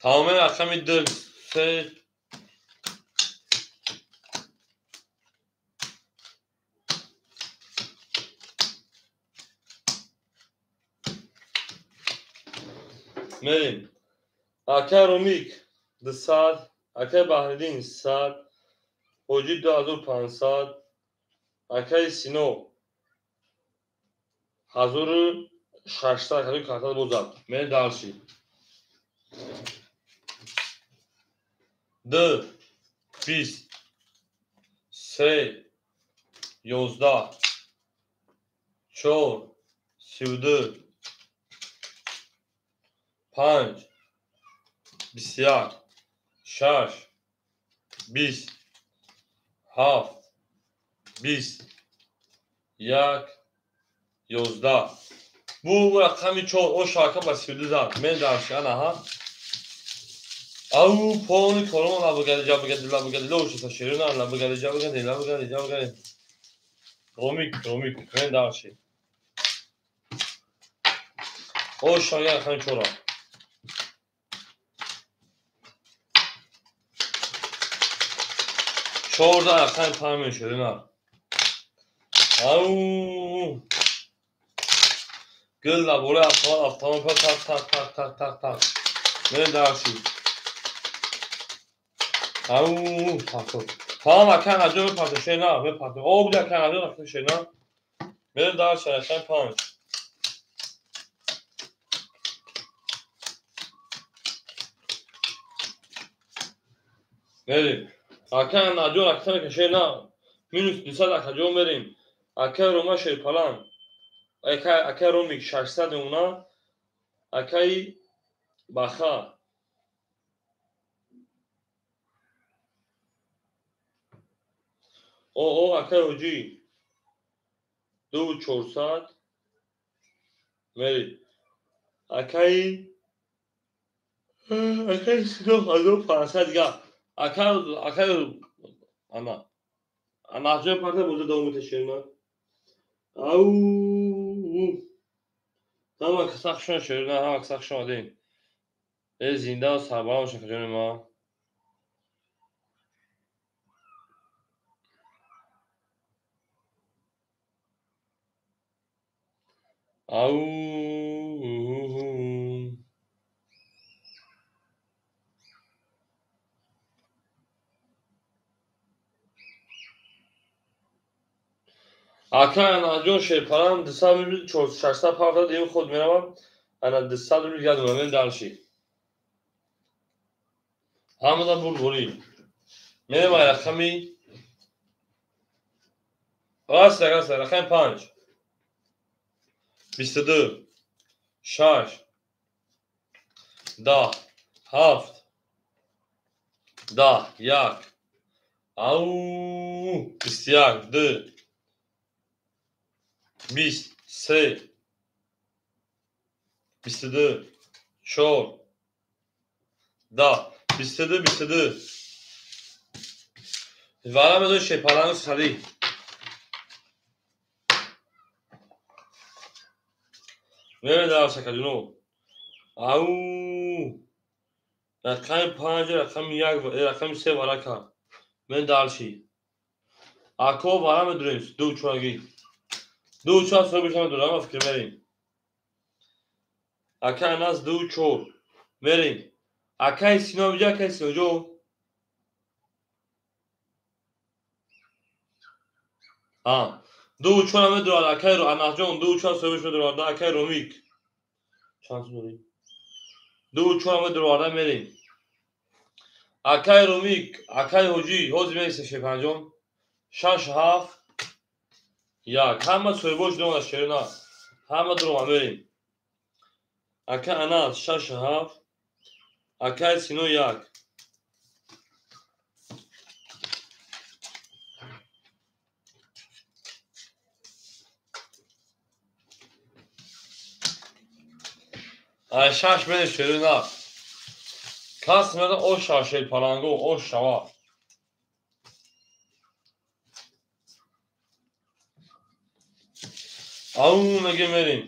Тамоми рақами 2 3 мерем. Ака Ромик 200, акаи Баҳриддин 100, Ҳоҷӣ 2500, акаи Сино 1600 каду картад бозад. Мерем дарши. 2 20 3 11 4 32 5 21 6 20 7 20 1 11. Бу рақами 4 о шака ба 32 зад. Мен дарши анаҳа. Ау полни корон лабгади ҷабгади лабгади лоша ширина лабгади ҷабгади лабгади ҷабгади. Ромик ромик мен дарши. О шака рақами 4. Чорда рақами 5 мешудина. Ау. Гул лабора автомат так так так так так так. Мен дарши. Ау, пахто. Тамом ака наҷо мепарто шена, мепарто. О, буда ака наҷо рафта шена. Мен дарши рақами 5. Мерем. Ака наҷо рафта мекашена. Минус 200 ака ҷо мерем. Ака Рома Шерпалан. Ака Ромик 600 уна. Акаи Баха. О, акаи Ҳоҷӣ 2400 мерем. Акаи Сино 1500 дигар. Акаи ана. Анаҷо парта боза давом меташена. Ау. Ҳама сахшон шерина, ҳама сахшон одем. Э зинда сарбаланд шака ҷони ма. Ау. Ака анаҷон Шерпалан 200 рубл 600 парта дим худ меравам. Ана 200 рубл гадум мен дарши. Ҳамада бурбурӣ. Мерем рақами раст раст рақами 5 22 6 10 7 10 1 ау 21 2 20 3 22 4 10 22 22. Вара медон Шерпалану сари. Мерем шакаҷуно. Ау. Рақами 5 рақами 1 рақами 3 вара кард. Мен дарши. Ако вара медурем ду чораги. Ду чор соҳиб медурам фикр мерем. Ака Анас 2 4 мерем. Акаи Сино биҷа акаи Синоҷо. А 2 4 медурад акаи Анасҷон 2 4 соҳиб медурад акаи Ромик. Чанд дорӣ? 2 4 медурад мерем. Акаи Ромик, акаи Ҳоҷӣ, ҳозир мересем Шерпанҷон. 6 7 1. Ҳама соҳибош дорад шерина. Ҳама дурума мерем. Ака Анас 6 7 акаи Сино 1. Ай шаш мерем шери нар. Кас мерда ош шава шерпаланго, ош шава. Ау меге мерем.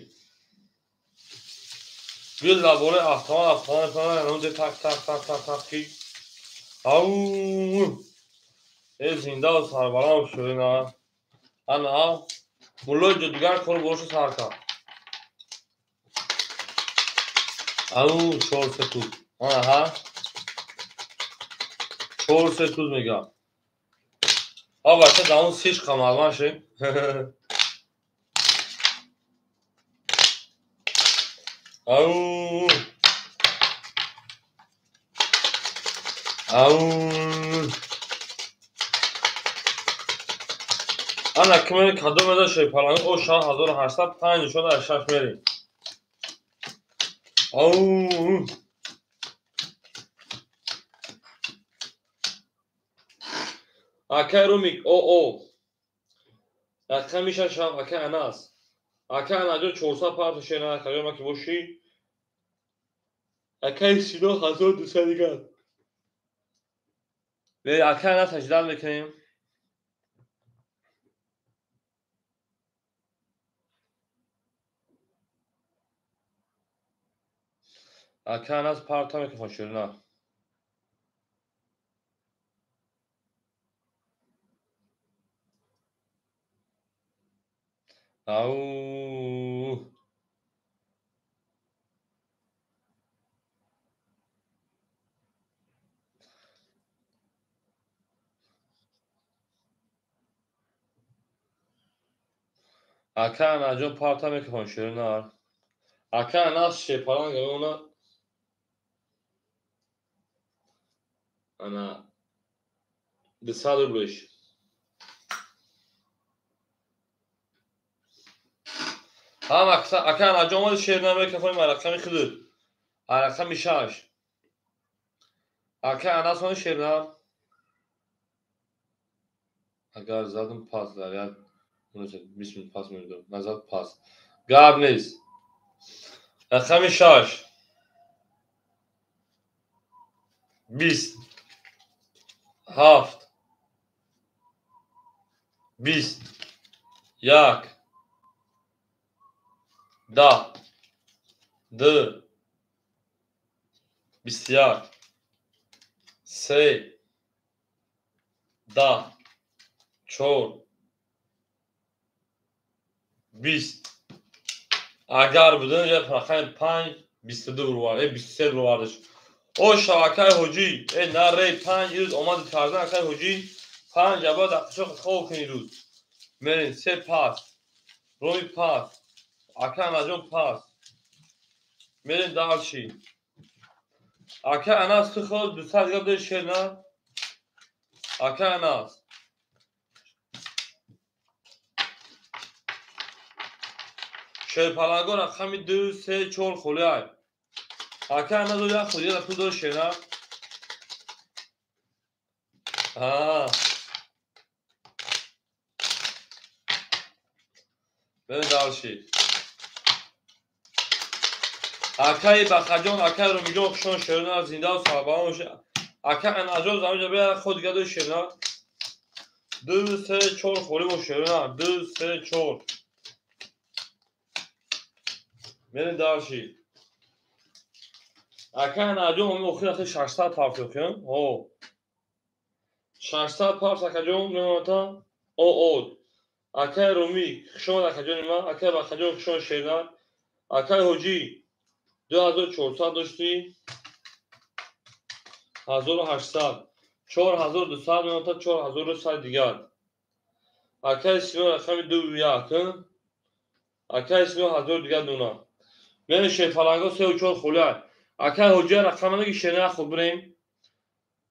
Бил лабораи автомат, автомат, автомат, так, так, так, так, так, ки. Ау! Э зинда сарбаланд шуди на. Ана, муллои ҷодугар кору бошу сар кард. Ау, 4 туз. Аҳа. 4 туз мегам. А бача даун сиш қамалман ши. Ау! Ау! Ана кимери кадом еда шерпаланг о 6800 5 нишон аз 6 мерем. Ау! Акай Румик, о о. Рақами шаш акай Анас. Акай Анаҷон 400 парта шера акай ма ки бошӣ. Акай Сино 1200 дигар. Акай Анас аждал мекунем. Акай Анас парта микрофон шерина. Ау! Акай Анаҷон парта микрофон шерина. Акай Анас шерпаланг она ана 200 рублеш. Ҳам акай Анаҷон омади шерина микрофони ма рақами худут. Рақами 6. Акай Анас омади шерина. Агар задам пас дар 20 минут пас мегирам. Назад пас. Гап нест. Рақами 6. 20 7 20 1 10 2 21 3 10 4 20. Агар будан рақами 5 22 бурвар, 23 бурвардаш. О шабакаи ҳоҷӣ, э наре 5 рӯз омади кардан акаи ҳоҷӣ 5 аба дақиқо хоб кунӣ рӯз. Мерем 3 пас. Роми пас. Ака Анаҷон пас. Мерем дальше. Ака Анас ту худ 200 дигар дори шер на? Ака Анас. Шерпаланго рақами 2 3 4 холӣ ай. Ака Анас як холӣ пул дори шер на? Аа. Мерем дальше. Акаи Бахаҷон, акаи Румиҷон хушон шерина зинда сарбаланд бошед. Ака Анаҷон заминҷа бия худ дига дори шерина. 2 3 4 холӣ бо шерина. 2 3 4. Мерем дальше. Ака Анаҷон ҳамин охир ахи 600 парс ёхиям. Ҳо. 600 парс акаҷон мемоната. О о. Акаи Румӣ хушон акаҷони ман, акаи Бахаҷон хушон шерина. Акаи Ҳоҷӣ 2400 доштӣ, 1800, 4200 мемонта, 4100 дигар. Акаи Сино рақами 2 1, акаи Сино 1000 дигар дона. Мерем шерпаланго 3 4 холӣ ай. Акаи Ҳоҷия рақама наги шерина хуб бирем.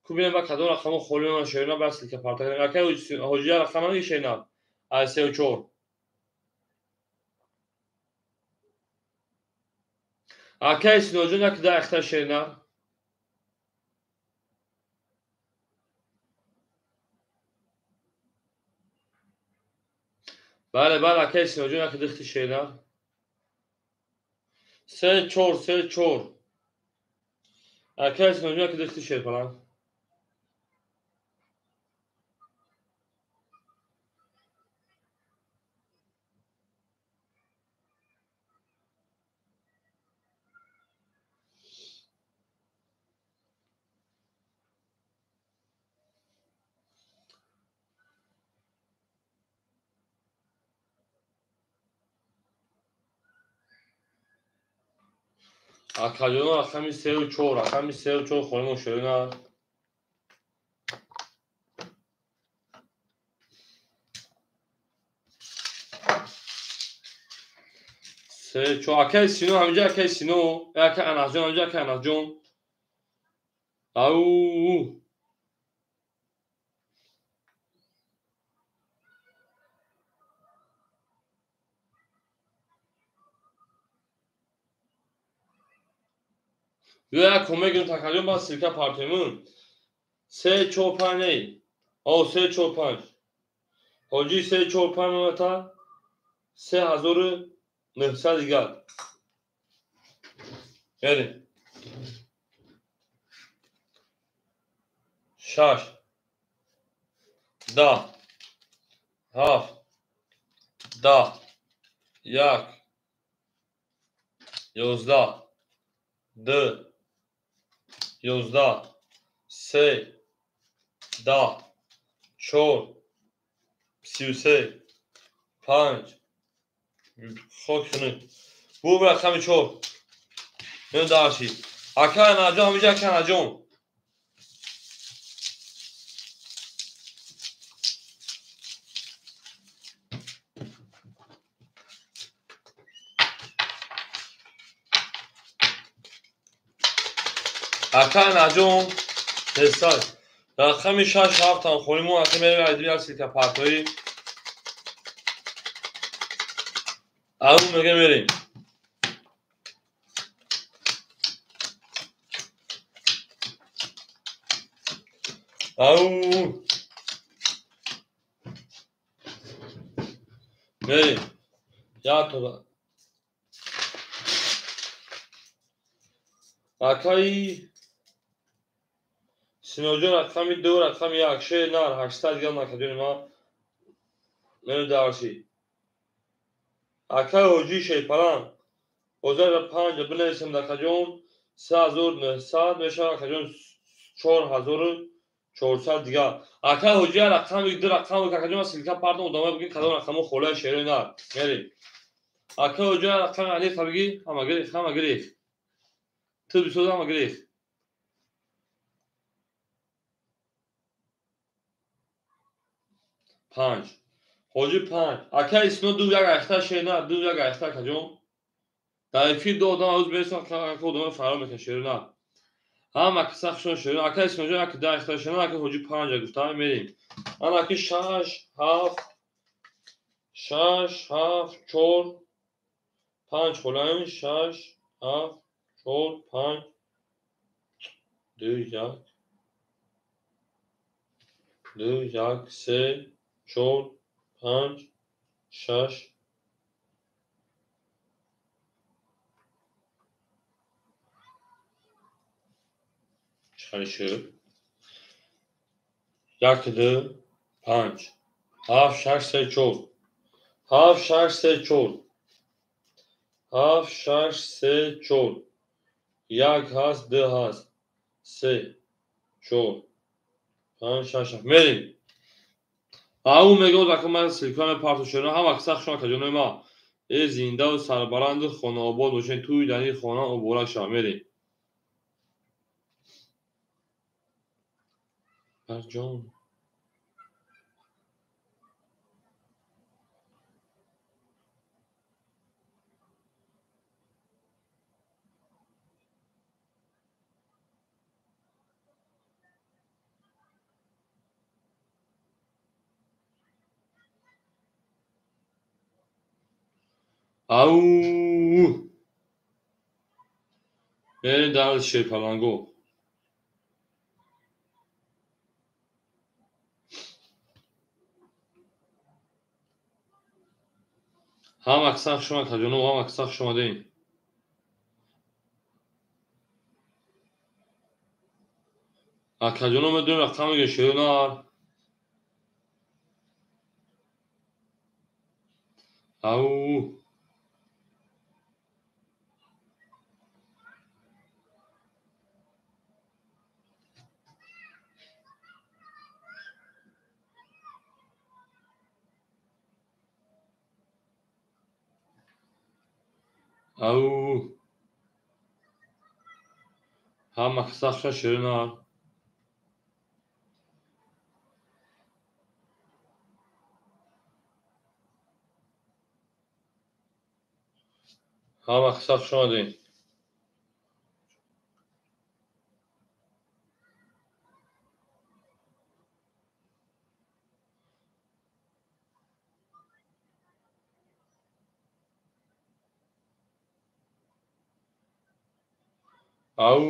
Ку бинем ба кадом рақамо холӣ мемонад шерина бас лика парта кунем. Акаи Ҳоҷия рақама наги шерина ай 3 4. Акаи Синоҷон як да ахта шерина. Бале, бале, акаи Синоҷон як дихти шерина. 3 4 3 4. Акай Синоҷон, ки дихти шерпаланг. Акаҷоно рақами 3 4, рақами 3 4 холимо шерина. Се чор. Акай Сино ҳаминҷа, акай Сино, акай Анасҷон ҳаминҷа, акай Анасҷон. Ау. Ё як кӯмак гирем такаҷон, ба ссылка партемун. 3 4 5 ней. О 3 4 5. Ҳоҷи 3 4 5 мемата 3900 дигар. Мерем. 6 10 7 10 1 11 2 11 3 10 4 33 5 хок хунук. Бу рақами 4. Меён дарши. Ака Анаҷон ҳаминҷа, ака Анаҷон. Ака Анаҷон нестад. Рақами 6 7 ҳам холимо, ака мерем айдиби як ссылка партоӣ. Ау мега мерем. Ау. Мерем. Я то. Акаи Синоҷон рақами 2, рақами 1, шер нар, 800 дигар накаҷони ма. Мерем дарши. Акаи ҳоҷии шерпаланг. Ҳозир 5 бинависем дакаҷон 3900 мешавад, акаҷон 4400 дигар. Акаи ҳоҷӣ рақами 2 рақам акаҷон ссылка партам одамои бигин кадом рақамо холаи шерои нар. Мерем. Акаи ҳоҷӣ рақами алиф бигӣ, ҳама гирифт, ҳама гирифт. Ту бисоз ҳама гирифт. 5. Ҳоҷӣ 5. Акаи Сино 2 1 айхта шер нар, 2 1 айхта акаҷон. Дар эфир ду одам ҳуз берсон, ака одамои фарор мекунад шеро нар. Ҳама каса хушон шеро. Акаи Синоҷон як 10 айхта шер нар, ака ҳоҷӣ 5 гуфта, мерем. Ана аки 6 7 6 7 4 5 холаем 6 7 4 5 2 1 2 1 3 4 5 6 чӣ шуд? 1 2 5 7 6 3 4 7 6 3 4 7 6 3 4 1 ҳаст, 2 ҳаст, 3 4 5 6 7. Мерем. Ау мегӯяд ака ман ссылка мепарту шеро, ҳама каса хушон акаҷонои ма. Э зиндаву сарбаланду хонаобод бошед, тӯи дани хона муборак шавад. Мерем. Барҷон. Ау. Мерем дар шерпаланго. Ҳама каса хуш омад, акаҷоно, ҳама каса хуш омадем. Акаҷоно медонем рақам мегӯем шерунар. Ау. Ау. Ҳама сахша шерунар. Ҳама сах шомадем. Ау.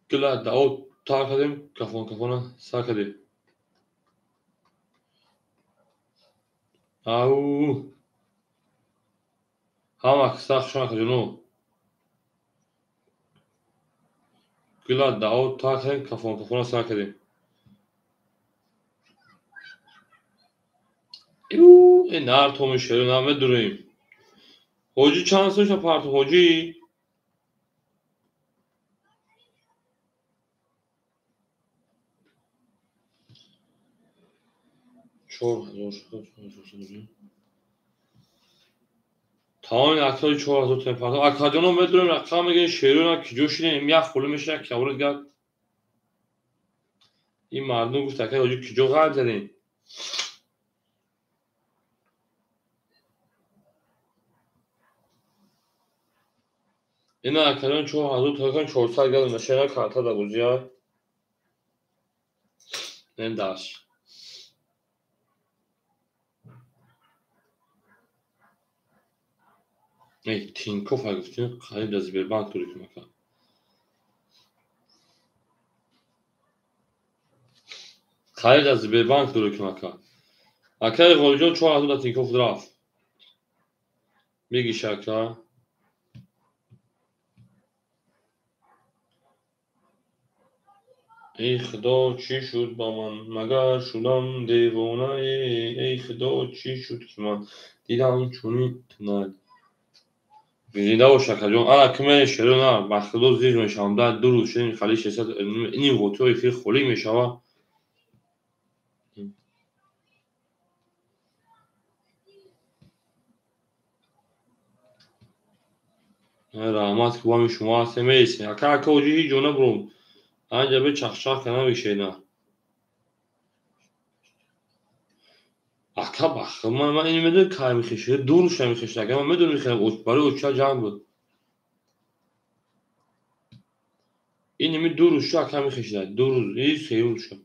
Гила дао тар кардем, кафон кафона сар кардем. Ау. Ҳама сах шума акаҷоно. Гила дао тар кардем, кафон кафона сар кардем. Ю, э нар томи шеро на медурем. Ҳоҷӣ чанд сол парту ҳоҷӣ? 4400. Тамоми аксҳои 4000 туман парту. Акаҷоно медурем рақам мегӯем шерона киҷо шинем, як хулӣ мешина кабури дигар. Ин мардум гуфт акай ҳоҷӣ киҷо ғайб задем. Ина акаҷон 4000 туман 400 газ мешина карта да бозия. Ин даш. Эй, Тинькофф гуфтем, қариб дар Сбербанк дорӣ ки мака. Қариб дар Сбербанк дорӣ ки мака. Акаи Ғолибҷон 4000 дар Тинькофф рафт. Бигиш ака. Эй худо, чӣ шуд ба ман? Магар шудам девонае? Эй худо, чӣ шуд ки ман дидам чунин тунай. Зинда бош акаҷон. Ана ки мерем шеро на, ба худо зиғ мешавам. Дар ду рӯз шудем хали 600 ним ғотиҳо эфир холӣ мешава. Раҳмат ки бо ҳами шумо ҳастем. Меистем. Ака ака ҳоҷӣ ҳеҷ ҷо набуром. Анҷа бе чахчах кана бишена. Ака ба худо ман ин медонам кай мехешед, ду рӯз ша мехешед. Ака ман медонам мехелам барои оча ҷанг буд. Ин ими ду рӯз ша ака мехешед, ду рӯз, и се рӯз ша.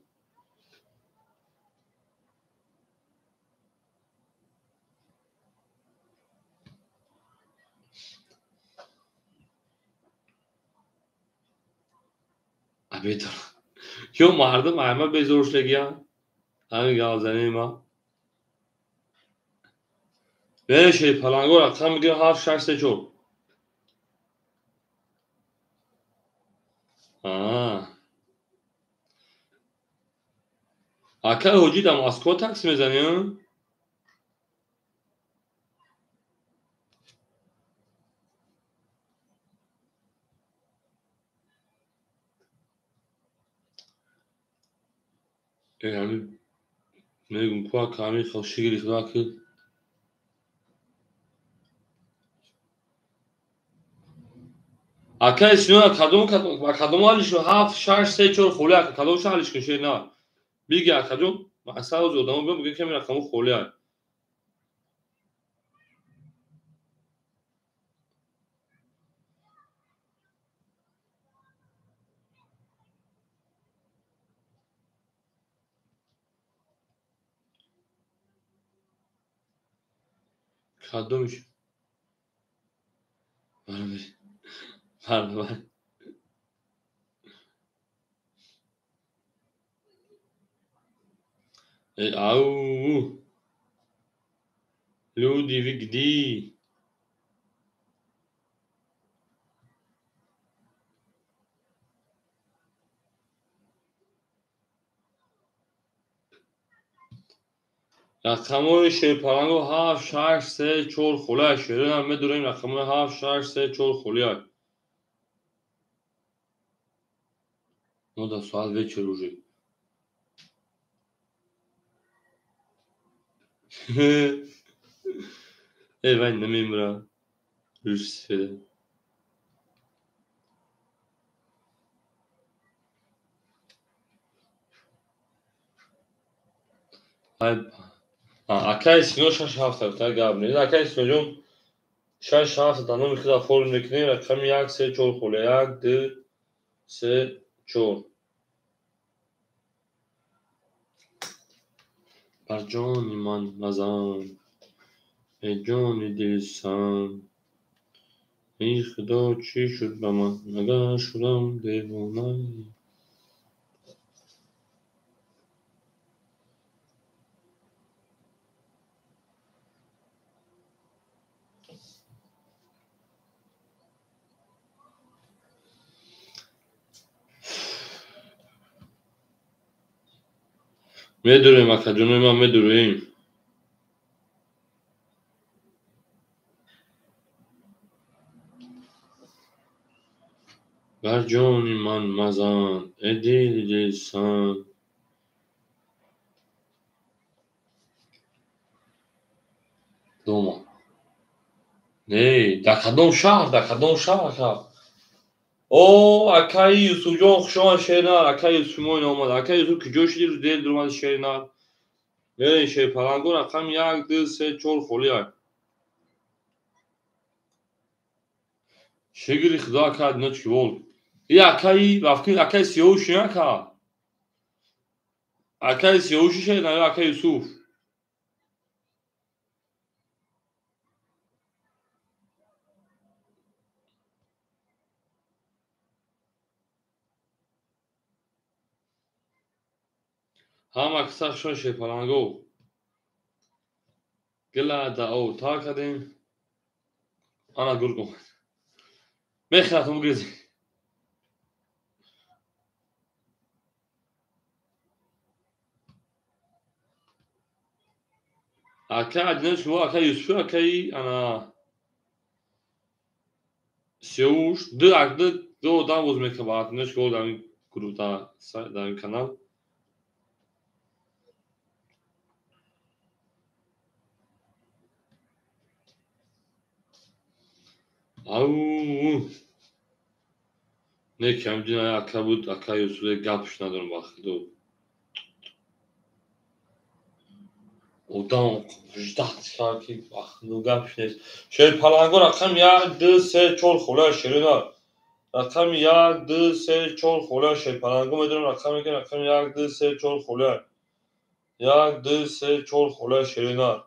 Бетар. Ё мардум ама безор шудагиян. Ҳамин гап ма. Берешед паланго рақам мегирем 7 6 3 4. Акай ҳоҷӣ дар Москва такси мезанӣ? Ҳамин мегум ку ака ҳамин хел шигри худо ки акай сино кадом кадом ҳалиш 7 6 3 4 холӣ ака кадом ша ҳалиш кун шер на биги акаҷон аксар ози одамо биён бигӯянд ки ҳамин рақамҳо холӣ ай. Кадомиш? Баробар. Ау. Люди, вы где? Рақамҳои шерпаланго 7, 6, 3, 4 холия. Шеринам медурем рақамҳои 7, 6, 3, 4 холия. Ну да соат вечер уже. Эй, вай намемра. Рӯш сифеда. Акаи Сино 6 7 та гап нест. Акаи Синоҷон 6 7 та номи худа форм мекунем. Рақами 1 3 4 холия. 1 2 3 4. Бар ҷони ман мазан, эй ҷони дилсан, эй худо чӣ шуд ба ман, магар шудам девона. Медурем, акаҷонои ман, медурем. Бар ҷони ман мазан, эй дили дилсан. Дома. Не, дар кадом шаҳр, дар кадом шаҳр, ака? О, акаи Юсуфҷон, хуш омад шернар. Акаи Юсуф мо омад. Акаи Юсуф куҷо шуди, рӯз дер дуромади шернар? Мерем шерпаланго рақами 1, 2, 3, 4 холия. Шигри худо ака одиночки волк. И акаи, рафки акаи Сиёвуши ака. Акаи Сиёвуши шернар ё акаи Юсуф? Ҳама киса хушон шерпаланго. Гила дао та кардем. Ана гург омад. Мехӯратон бугрезем. Ака одиночки волк, ака Юсуф, акаи ана Сиёвуш, ду одам боз мекунад ба одиночки волк дар ин гурӯҳ, дар ин канал. Ау, не камдина ака буд, ака Юсуф гапш надорам ба худо. Одам ждать кард ки ба худо гапш нест. Шерпаланго рақами 1, 2, 3, 4 холия шерина. Рақами 1, 2, 3, 4 холия шерпаланго медонам рақами ки рақами 1, 2, 3, 4 холия. 1, 2, 3, 4 холия шерина.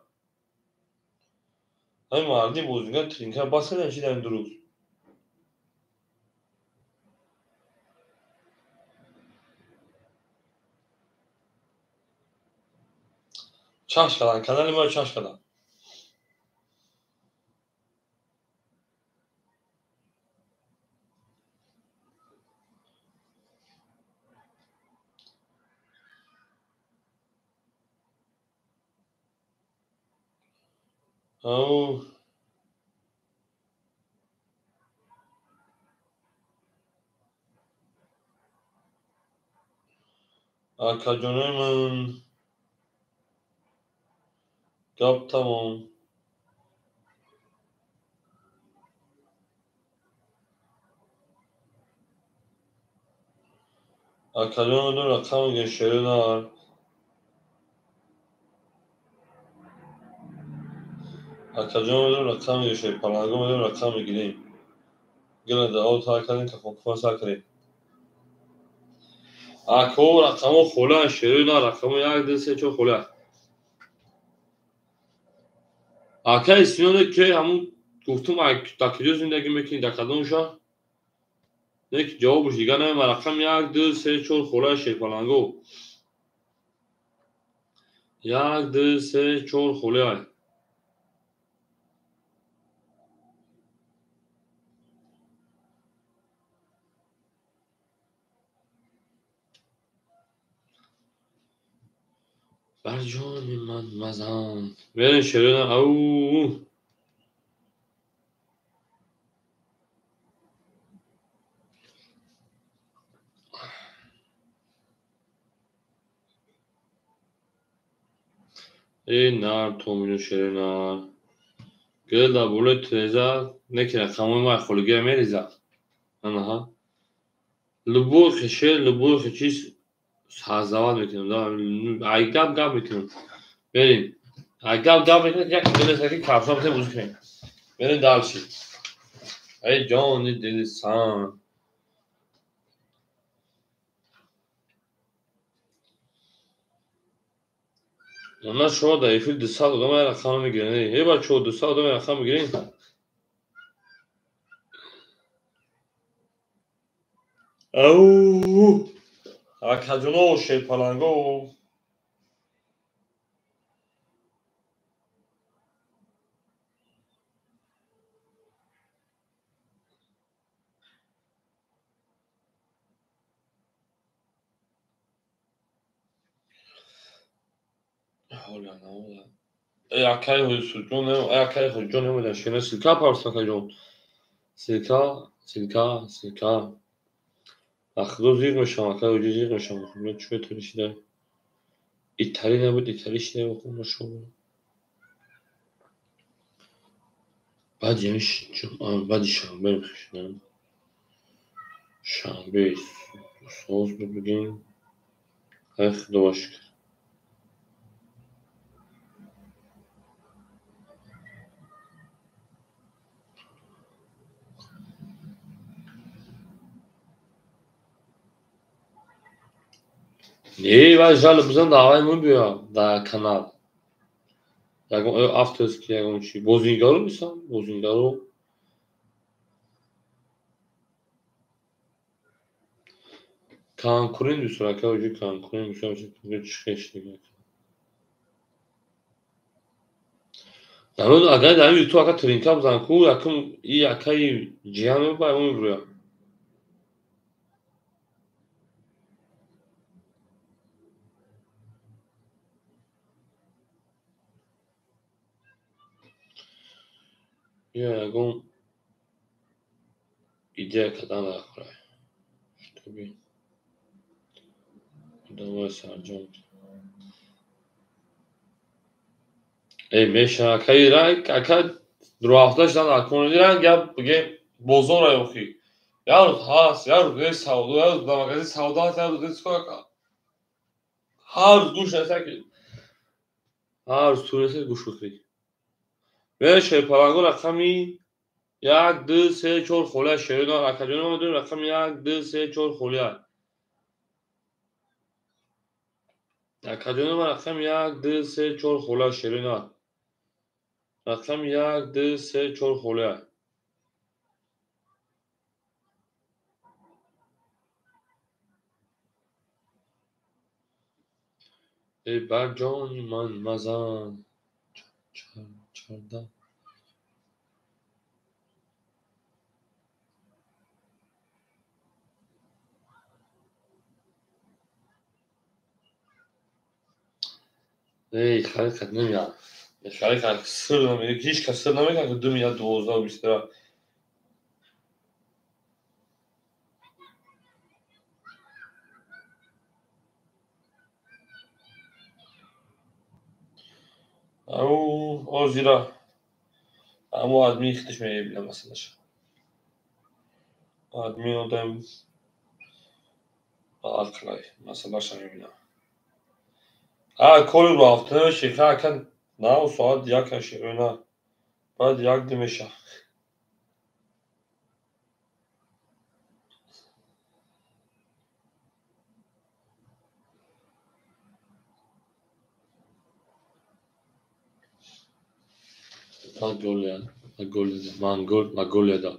Ҳамин марди бозингар тринка бас кардан чи дар ин дуруст? Чаш кардан, канали моро чаш кардан. Ау. Акаҷонои ман, гап тамом. Акаҷон медонам рақам мегӯем шеринар. Акаҷон медонам рақам мегӯем шерпаланго медонам рақам мегирем. Гила дао тар кардем, кафонкуфон сар кардем. Ако рақамҳо холиянд, шеринар рақамҳо 1, 2, 3, 4 холиянд. Акаи Синоне ки ҳамун гуфтум дар куҷо зиндагӣ мекунӣ, дар кадом шаҳр? Не ки ҷавобаш дигар намемад. Рақами 1, 2, 3, 4 холиянд шерпаланго. 1, 2, 3, 4 холиянд. Бар ҷони ман мазан. Берин шерина ау. Эй нар томину шерина. Гел да болои треза неки рақамои ма холигия мереза. Анаҳа. Любой хешер, любой чиз создавать мекунем, да? Ай гап гап мекунем. Берин. Ай гап гап мекунем, як дилеса ки капса битем бозӣ кунем. Берин дальше. Ай ҷони дили сан. Она шумо дар эфир 200 одам як рақам мегирен. Э бачаҳо, 200 одам як рақам мегирен. Ау! Акаҷоно, шерпаланго. Эй акаи Ҳуҷон, эй акаи Ҳуҷон намедонам шена силка парс акаҷон. Силка, силка, силка. Ахдо зиқ мешавам, акаи Ҳуҷи зиқ мешавам. Чӣ метавонӣ шидай? Итали набуд, итали шидай бохӯ шумо. Баъд ями баъди шанбе мехишидам. Шанбе соз буд бигем. Ай худо шукр. Не, вай жало бизан даъваи мо биё дар канал. Ягон авторский ягон чи бозингаро нестам, бозингаро. Конкурент бисёр ака оҷи конкурент бисёр чӣ хеш дига. Намедонам агар дар ютуб ака тринка бизан ку якум и акаи ҷиян мебай мо мебурӯям. Ё ягон идея кардан даркор. Чтобы одамои сарҷом. Эй меша акаи ранг ака дуҳафта шудан акони ранг гап бигем бозора охи. Як рӯз ҳаст, як рӯз нест савдо, як рӯз дар магазин савдо ҳаст, як рӯз нест ака. Ҳар рӯз гӯш нест аки. Ҳар рӯз ту нест гӯш бихӯрӣ. Берин шерпаланго рақами 1, 2, 3, 4 холия шерино акаҷони ма медонем рақами 1, 2, 3, 4 холия. Акаҷони ма рақами 1, 2, 3, 4 холия шерино. Рақами 1, 2, 3, 4 холия. Эй бар ҷони ман мазан. 14. Эй, ҳақиқат намеяд. Ҳақиқат сир намегӯяд. Ҳеҷ кас сир намекунад, ки 2 миллиард 12 23. Ау, озира. Амо админ худаш мебинам масъалаша. Админ одам ба ақлай масъалаша мебинам. А кори рафта намеши, ака нав соат як аши, на. Баъд як ду меша. Mongolia, Mongolia, Mongol, Mongolia да.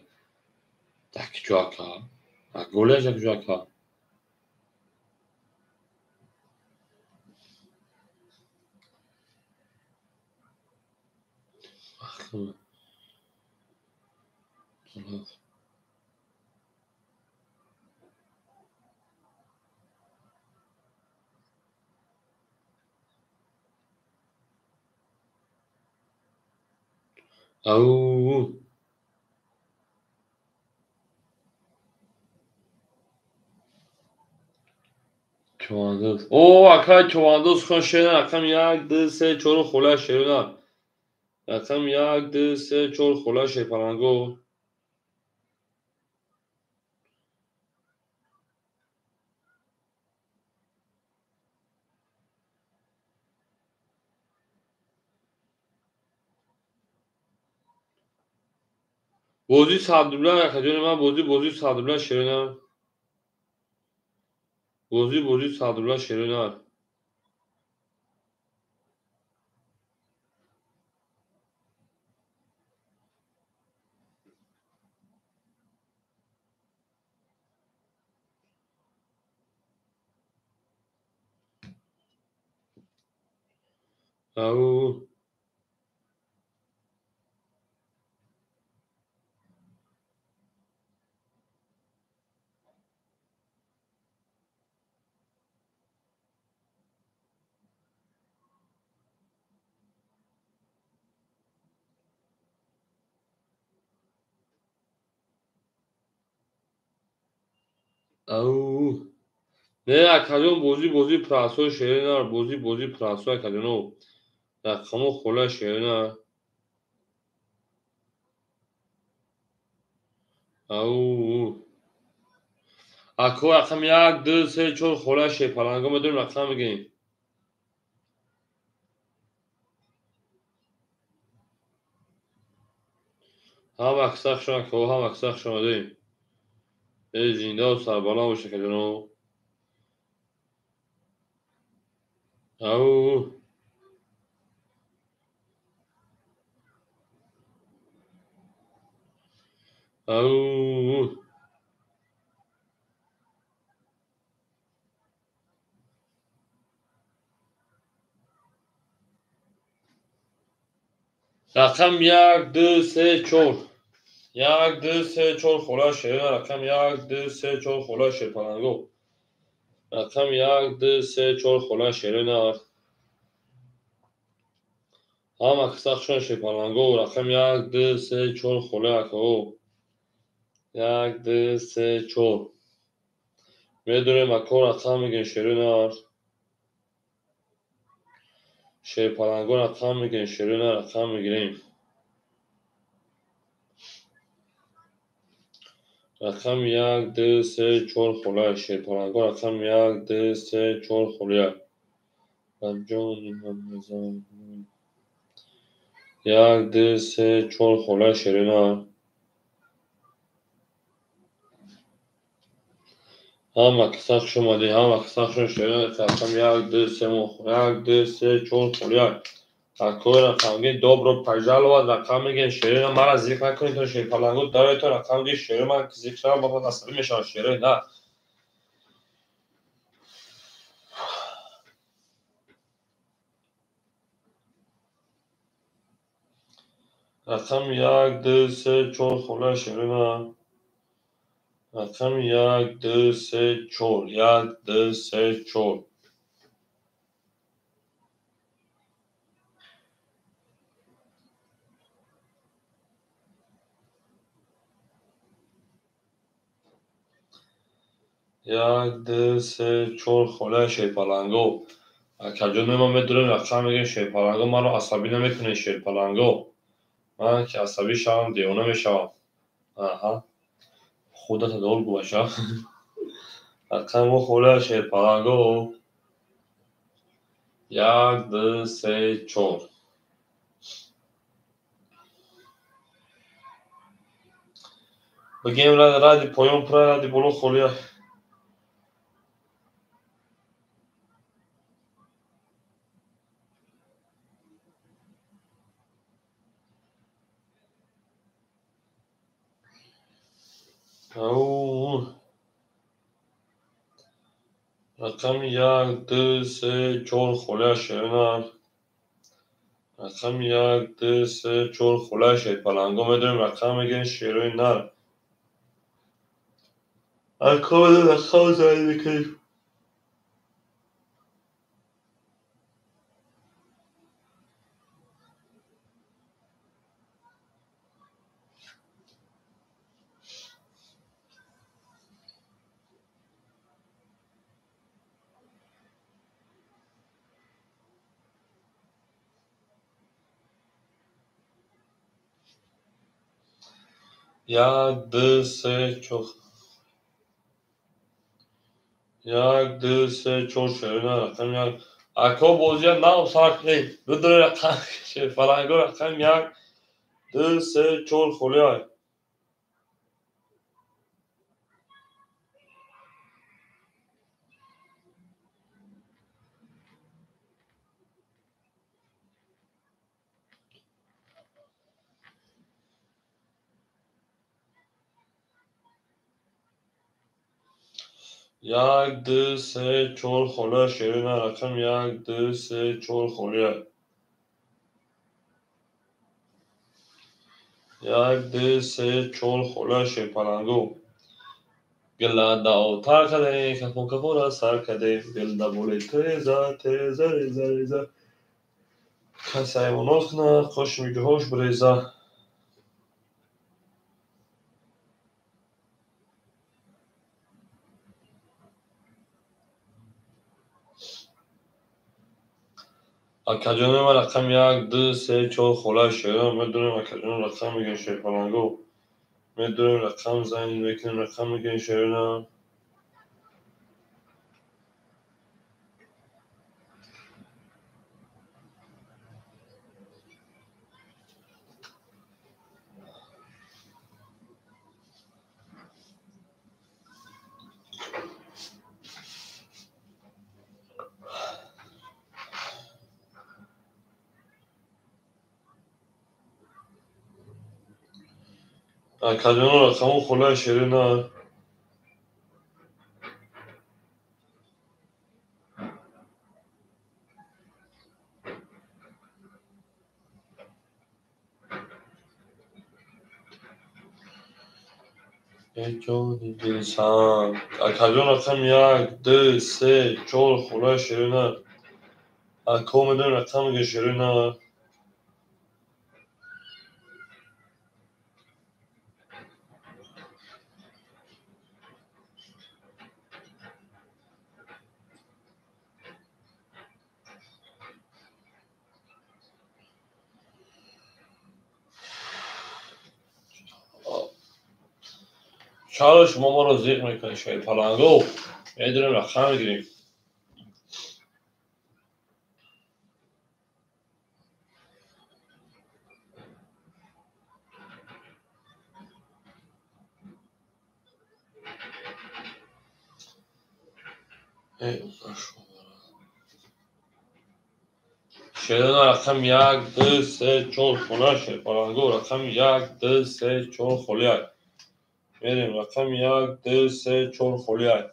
Так чё ака? Монголия як ҷо ака. Ау. Чувандоз. О, акай чувандоз хон шерина рақам 1 2 3 4 хола шерина. Рақам 1 2 3 4 хола шерпаланго. Бозӣ 100 рубля акаҷони ман, бозӣ 100 рубля шерина. Бозӣ 100 рубля шерина. Ау. Ау. Не, акаҷон, бозӣ прасо шерина, бозӣ прасо акаҷоно. Рақамо хола шерина. Ау. Ако рақам 1 2 3 4 хола шерпаланго медонем рақам мегирем. Ҳама акса хуш омад, ҳама акса хуш омадем. Эй зинда ва сарбаланд бошед акаҷоно. Ау. Ау. Рақам 1 2 3 4. 1 2 3 4 хола шерина. Рақам 1 2 3 4 хола шерпаланго. Рақам 1 2 3 4 хола шерина. Ҳама киса хушон шерпаланго. Рақам 1 2 3 4 хола акао. 1 2 3 4. Медонем ако рақам мегирем шерина. Шерпаланго рақам мегирем шерина, рақам мегирем. Рақам 1 2 3 4 хола шерпаланго. Рақам 1 2 3 4 хола. 1 2 3 4 хола шерина. Ҳама киса хуш омадед, ҳама киса хуш шерина. Рақам 1 2 3 1 2 3 4 хола. Акои рақамги добро пожаловать рақам мегирем шерина. Мара зикр накунед то шерпаланго дароед то рақамги шерина. Ман зикр шавам баъд асабӣ мешавам шерина. Рақам 1 2 3 4 хола шерина. Рақам 1 2 3 4. 1 2 3 4. 1 2 3 4 хола шерпаланго. Акаҷони ман медонем рақам мегирем шерпаланго. Маро асабӣ намекунед шерпаланго. Ман ки асабӣ шавам девона мешавам. Аҳа. Худата дор гӯ баша. Рақамо хола шерпаланго. 1 2 3 4. Бигем ради поён пура, ради боло холия. Ау. Рақами 1 2 3 4 хола шерина. Рақами 1 2 3 4 хола шерпаланго медонем рақам мегирем шерои нар. Ако рақам зай мекунем. 1, 2, 3, 4. 1, 2, 3, 4 шерина рақами 1. Ако бозия нав сар кунем. Бидури рақам шерпаланго рақами 1, 2, 3, 4 холиай. 1, 2, 3, 4 холия шерина рақам 1, 2, 3, 4 холия. 1, 2, 3, 4 холия шерпаланго. Гила отар кардем, кафон кафонро сар кардем. Гила боле теза, теза, реза, реза. Касе ҳайвонот кунад, қоши миҷоҳош биреза. Акаҷони ман рақами 1, 2, 3, 4 холаи шерина медонем. Акаҷон рақам мегӯем шерпаланго. Медонем рақам занг мекунем, рақам мегӯем шерина. Акаҷоно рақаму холаи шерина. Эй ҷони дилсан. Акаҷон рақами 1, 2, 3, 4 холаи шерина. Ако медонем рақам мегӯем шерина. Чаро шумо моро зиқ мекунед, шерпаланго? Медонем рақам мегирем. Шерина рақами 1, 2, 3, 4 хола шерпаланго рақами 1, 2, 3, 4 холиай. Мерем рақами 1, 2, 3, 4 холиай.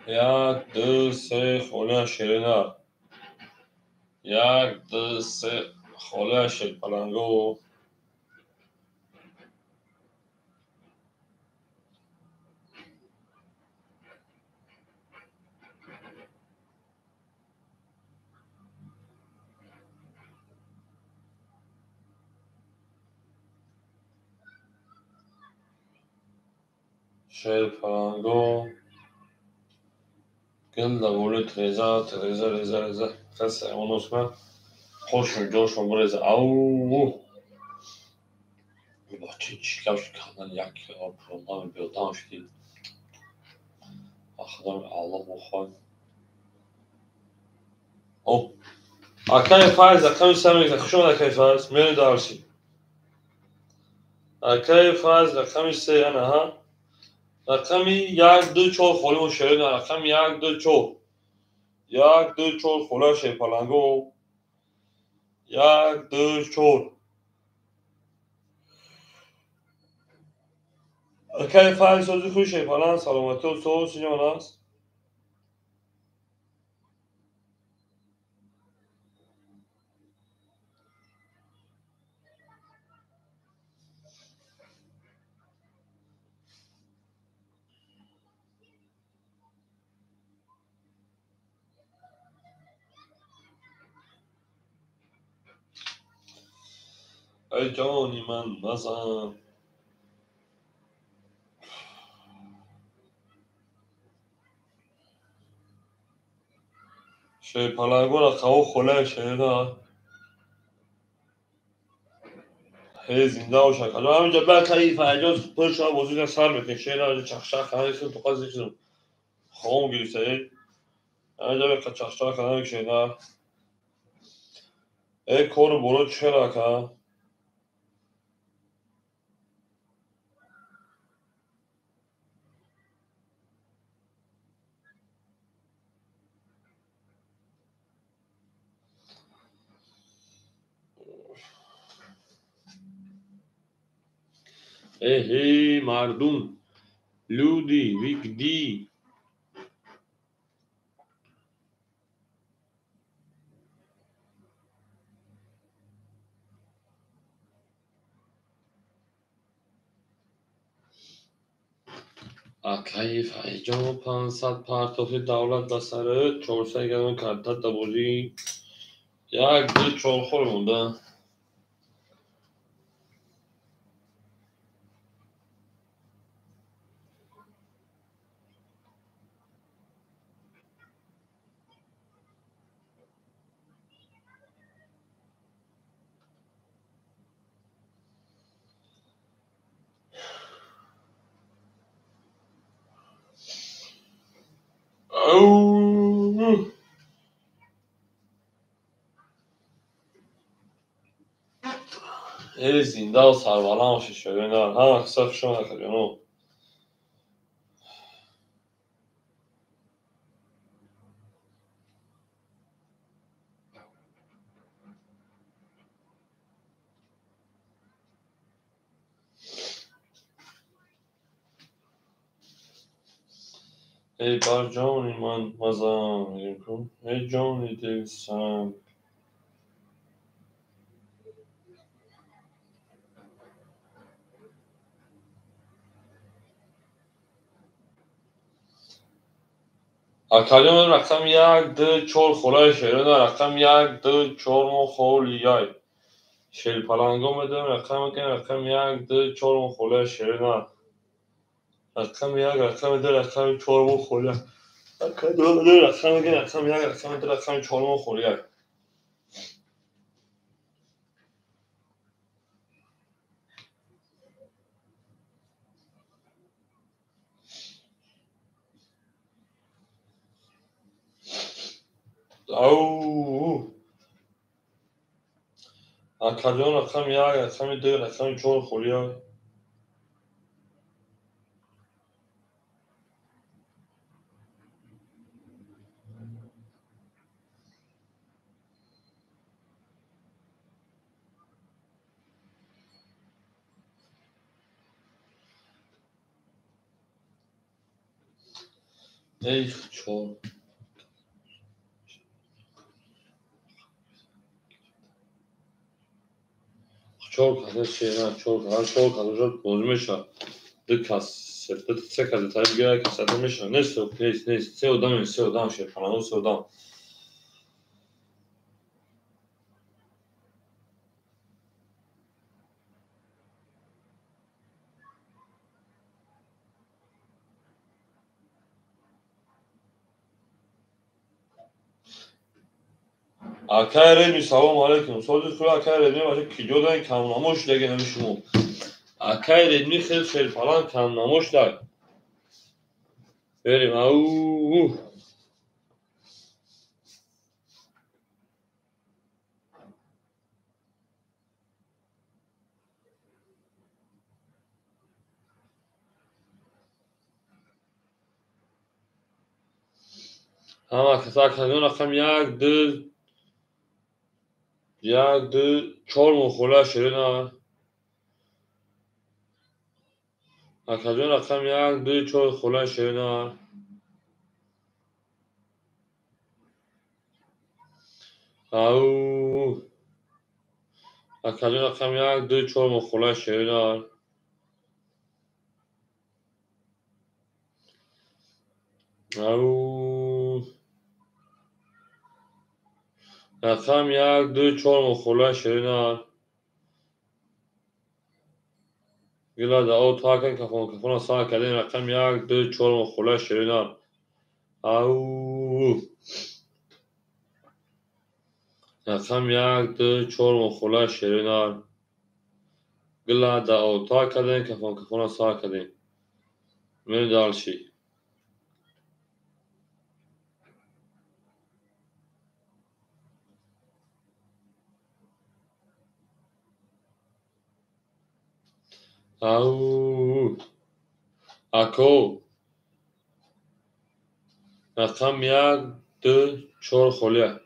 1, 2, 3 холия шерина. 1, 2, 3 холия шерпаланго. Шерпаланго. Гилда боле треза, треза, реза, реза. Касе ҳайвонот кунад, қоши миҷоҳошон биреза. Ау! Бача чӣ гап шуд кандан як пуродам беодам шудӣ. Худои Аллоҳ бохоҳад. О! Акаи Файз рақами се мегӯяд. Хуш омад, акаи Файз. Меёнед дарси. Акаи Файз рақами 3 ана ҳа. Рақами 1, 2, 4 холимон шерина. Рақами 1, 2, 4. 1, 2, 4 хола шерпаланго. 1, 2, 4. Акаи Файз сози хуш шерпаланг, саломатӣ соз синён аст. Эй ҷони ман мазан. Шерпаланго рақамҳо холия шерина. Ҳей, зинда бош, акаҷон. Ҳаминҷа бакаи Фарҷон пур шава, бозиро сар мекунем. Шерина чахчах кардан хел тоқат зикрм. Хом гирифта. Ҳаминҷа бека чахчах кардан шерина. Э, кору боро чӣ хел, ака? Эҳей, мардум, люди, вы где? Акаи Файҷон, 500 партофи давлат ба сари 400 грамм картата бозӣ. Як, ду, чор хол монда. Эй, зиндаву сарбаланд бошед, шогирдон. Ҳама қисса хуш омад, акаҷоно. Эй, бар ҷони ман мазан мегӯем ку. Эй, ҷони дилсанг. Акаҷон, рақами як, ду, чор холаи шерона, рақами як, ду, чор мо холияй. Шерпаланго медоем, рақам мекунем, рақами як, ду, чор мо холияй шерона. Рақами як, рақами ду, рақами чор мо холияй. Акаҷон, рақам мекунем, рақами як, рақами ду, рақами чор мо холияй. Ау! Акаҷон, рақами як, рақами ду, рақами чор холияй. Эй, чор. Чор кас шера, чор кас, чор кас уже бозӣ мешавад. Ду кас, ду, се кас тараф гира, як кас мешавад. Нест, нест, нест. Се одам, се одам, шерпаланго се одам. Акай Редми, салом алейкум. Сози худ, акай Редми, баша киҷо даин камнамо шудаги ҳами шумо. Акай Редми хел шерпаланг камнамо шудаг. Берем, ау. Ҳама каса, акаҷон, рақами як, ду, як, ду, чор мо холия шерина. Акаҷон, рақами як, ду, чор холия шерина. Ау! Акаҷон, рақами як, ду, чор мо холия шерина. Ау! Рақам як, ду, чор мо холия шерина. Гила да о такан кафон кафона сар кардем, рақами як, ду, чор мо холия шерина. Ау! Рақами 1, 2, 4 мохолаи шеринар. Гила да ота кардем, кафон кафона сар кардем. Мерем дальше. Ау. Ако. Рақами 1, 2, 4 холия.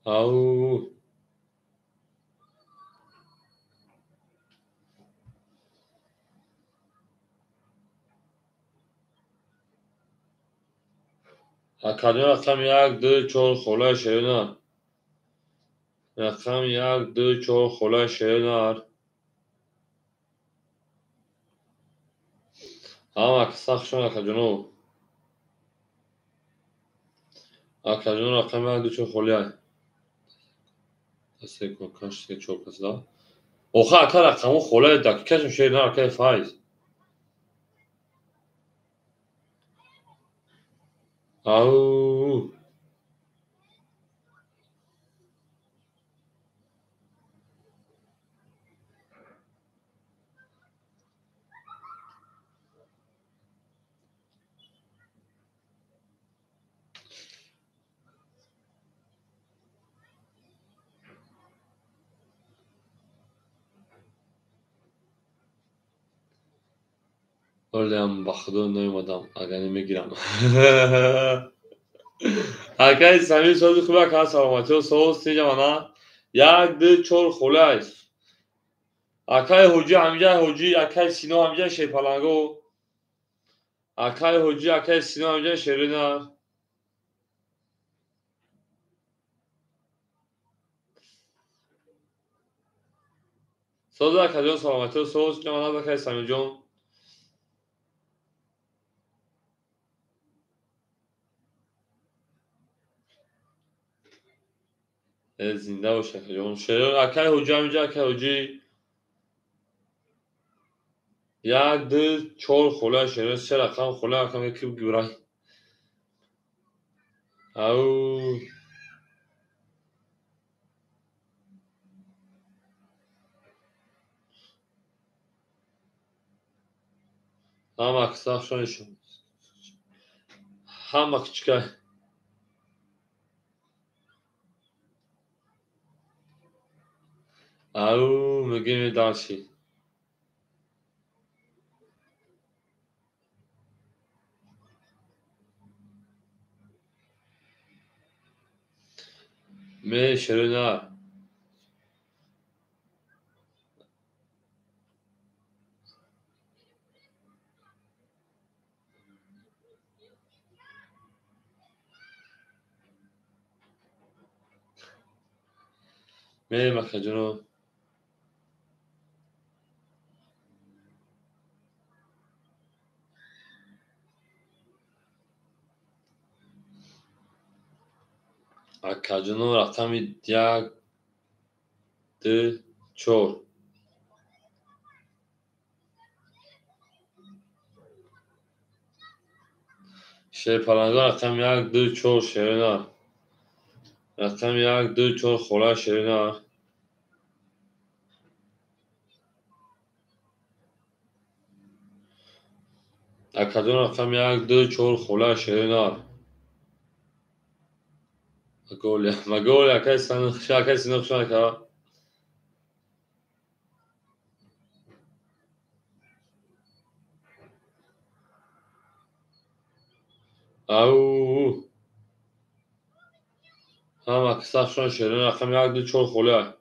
Ау. Академ рақами 1, 2, 4 холаи шеринар. Рақами 1, 2, 4 холаи шеринар. Ҳама сахт шуд, акаҷоно. Акаҷоно рақами 1, 2, 4 холия. Се, 4 кас да. Оха, ака рақамо холаи дақиқашон шеринар, акаи Файз. Ау. Олям ба худо наомадам, агар намегирам. Акаи Самир сози хуб, ака саломатиё соз тиҷамана. 1, 2, 4 холай. Акаи Ҳоҷӣ ҳамҷа Ҳоҷӣ, акаи Сино ҳамҷа Шерпаланго. Акаи Ҳоҷӣ, акаи Сино ҳамҷа Шеринар. Соз акаҷон саломатиё соз тиҷамана, акаи Самирҷон. Зинда бош акаҷон. Шерон акаи Ҳоҷӣ ҳамҷа акаи Ҳоҷӣ. 1, 2, 4 хола шерон, 3 рақам хола рақам ки гибрай. Ау. Ҳама сахшон шуд. Ҳама кичкай. Ау, мегем дальше. Ме шерина. Ме макаҷоно. Акаҷоно рақами 1, 2, 4. Шерпаланго рақами 1, 2, 4 шеринар. Рақами 1, 2, 4 хола шеринар. Акаҷон рақами 1, 2, 4 хола шеринар. Маголия, Маголия, акаи Сино хуш ака. Ау. Ҳама сахшон шерин рақами 1, 2, 4 холия.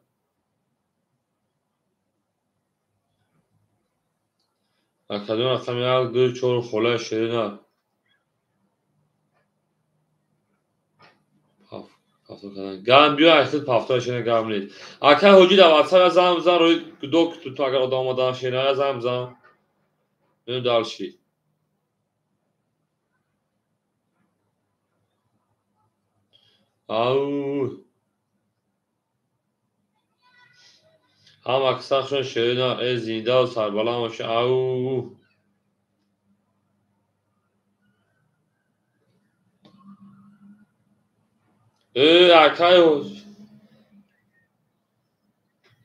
Акаҷон рақами 1, 2, 4 холаи шеринар. Гам биё айхид пафтои шерин гам нест. Акаи Ҳоҷӣ дар WhatsApp я занг бизан, рӯи гудок ту агар одам омадан шерин я занг бизан. Мерем дальше. Ау. Ҳама касахшон шерина э зиндаву сарбаланд боша. Ау э акай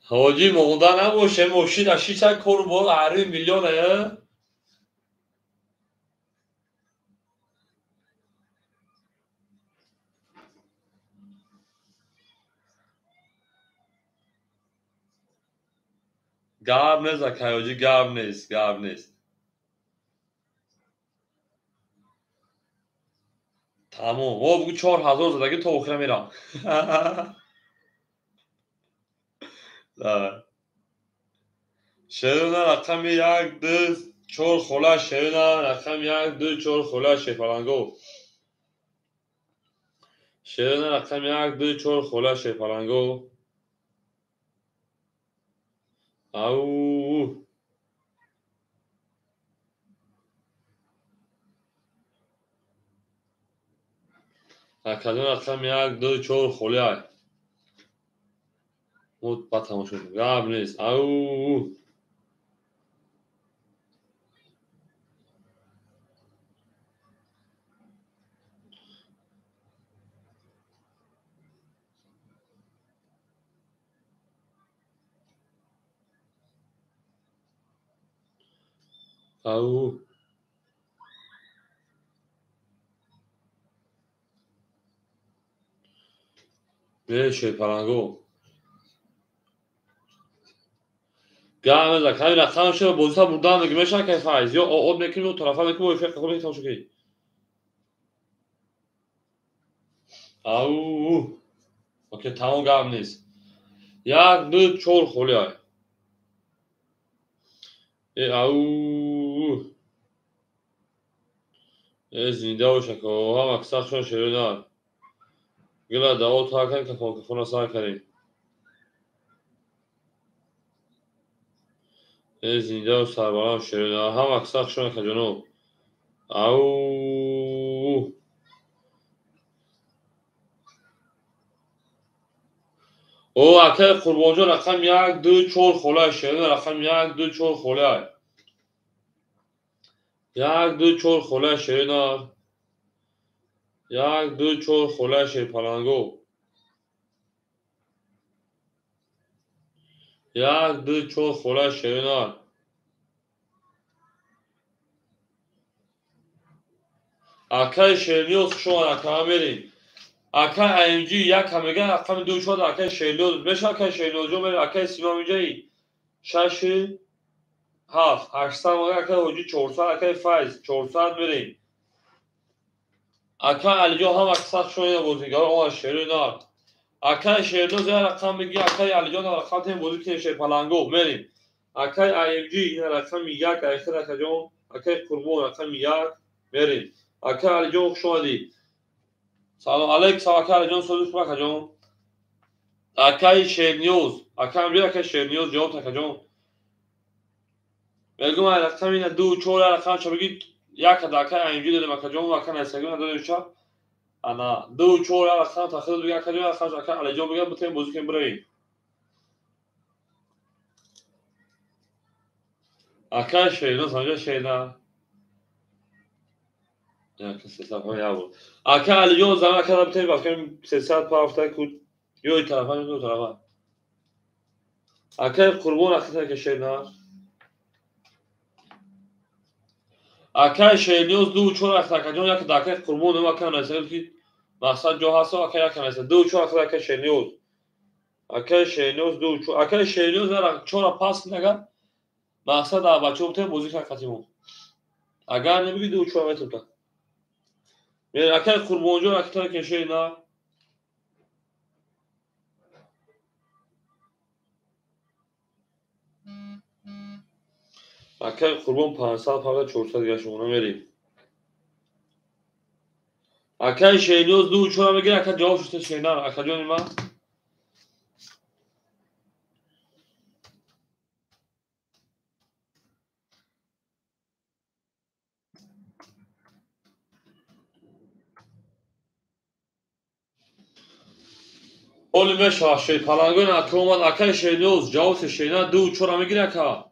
ҳоҷӣ монда набоше, мошина шиша кору бор ари миллион э. Гап нест акай ҳоҷӣ, гап нест, гап нест. Тамом. О бугу 4000 задагӣ то охира мерам. Шерина рақами 1 2 4 хола, шерина рақами 1 2 4 хола шерпаланго. Шерина рақами 1 2 4 хола шерпаланго. Ау акадон рақами 1 2 4 холиай. Мо ба тамошо гап нест. Ау ау э шерпаланго. Гап нест акай, рақам шева бозиса бурдан меги меша акай Файз ё од мекунем ё тарафа мекунем ё эфир қабул мекунем тамошо кунед. Ау окей, тамом, гап нест. 1 2 4 холиай. Э ау э зинда бош ака, ҳама касахшон шерина. Гила дао та кан кафон кафона сар кардем. Э зиндаву сарбаланд шерина, ҳама касахшон акаҷоно. Ау о акай Қурбонҷон рақами 1 2 4 холаи шерина, рақами 1 2 4 холаи. 1 2 4 холаи шерина. 1 2 4 холаи шерпаланго. 1 2 4 холаи шерина. Акай Шерниёз хуш омад, ака мерем. Акай АМГ як мега рақами 2 4 акай Шерниёз меша, акай Шерниёзҷон мерем, акай Сима меҷаи 6 7 800 мега, акай Ҳоҷӣ 400, акай Файз 400 мерем. Акай Алиҷон ҳама касах шоина бозигаро омад шерина. Акай Шерниёз як рақам меги, акай Алиҷон рақам тем бозӣ кунем шерпаланго мерем. Акай АМГ ин рақами 1 айхир акаҷон, акай Қурбон рақами 1 мерем. Акай Алиҷон хуш омадӣ. Салом алейкум акай Алиҷон, сози хуб акаҷон. Акай Шерниёз, акай АМГ, акай Шерниёз ҷавоб акаҷон. Мегӯм ай рақами 2 4 рақам ча бигӣ як акай АМГ додем акаҷон, акай Насагон додем ча. Ана 2 4 рақам тахир бигӣ акаҷон, рақам акай Алиҷон бигӣ битем бозӣ кунем биравем. Акай Шерниёз ҳамҷа шерна. Акай Алиҷон зама акай битем бакем 300 пафта ку ё ин тарафа ё тарафа. Акай Қурбон акай ка шерна. Акай Шерниёз 2 4 акаҷон як акай Қурбон ва акай Насир ки мақсад ҷо ҳаст, акай як Насир 2 4 акай Шерниёз. Акай Шерниёз 2 4 акай Шерниёз 4 пас нагар мақсад бачаҳо битем бозӣ кунанд қатимо. Агар набигӣ 2 4 метавонад. Акай Қурбонҷон акай ка шерна. Акай Қурбон 500 павда 400 дига шумона мерем. Акай Шерниёз 2 4 мегирад, ака ҷавоб шуд шерна, акаҷони ман. Оли мешава шерпалангои ака омад, акаи Шерниёз ҷавоби шерна ду чора мегири ака.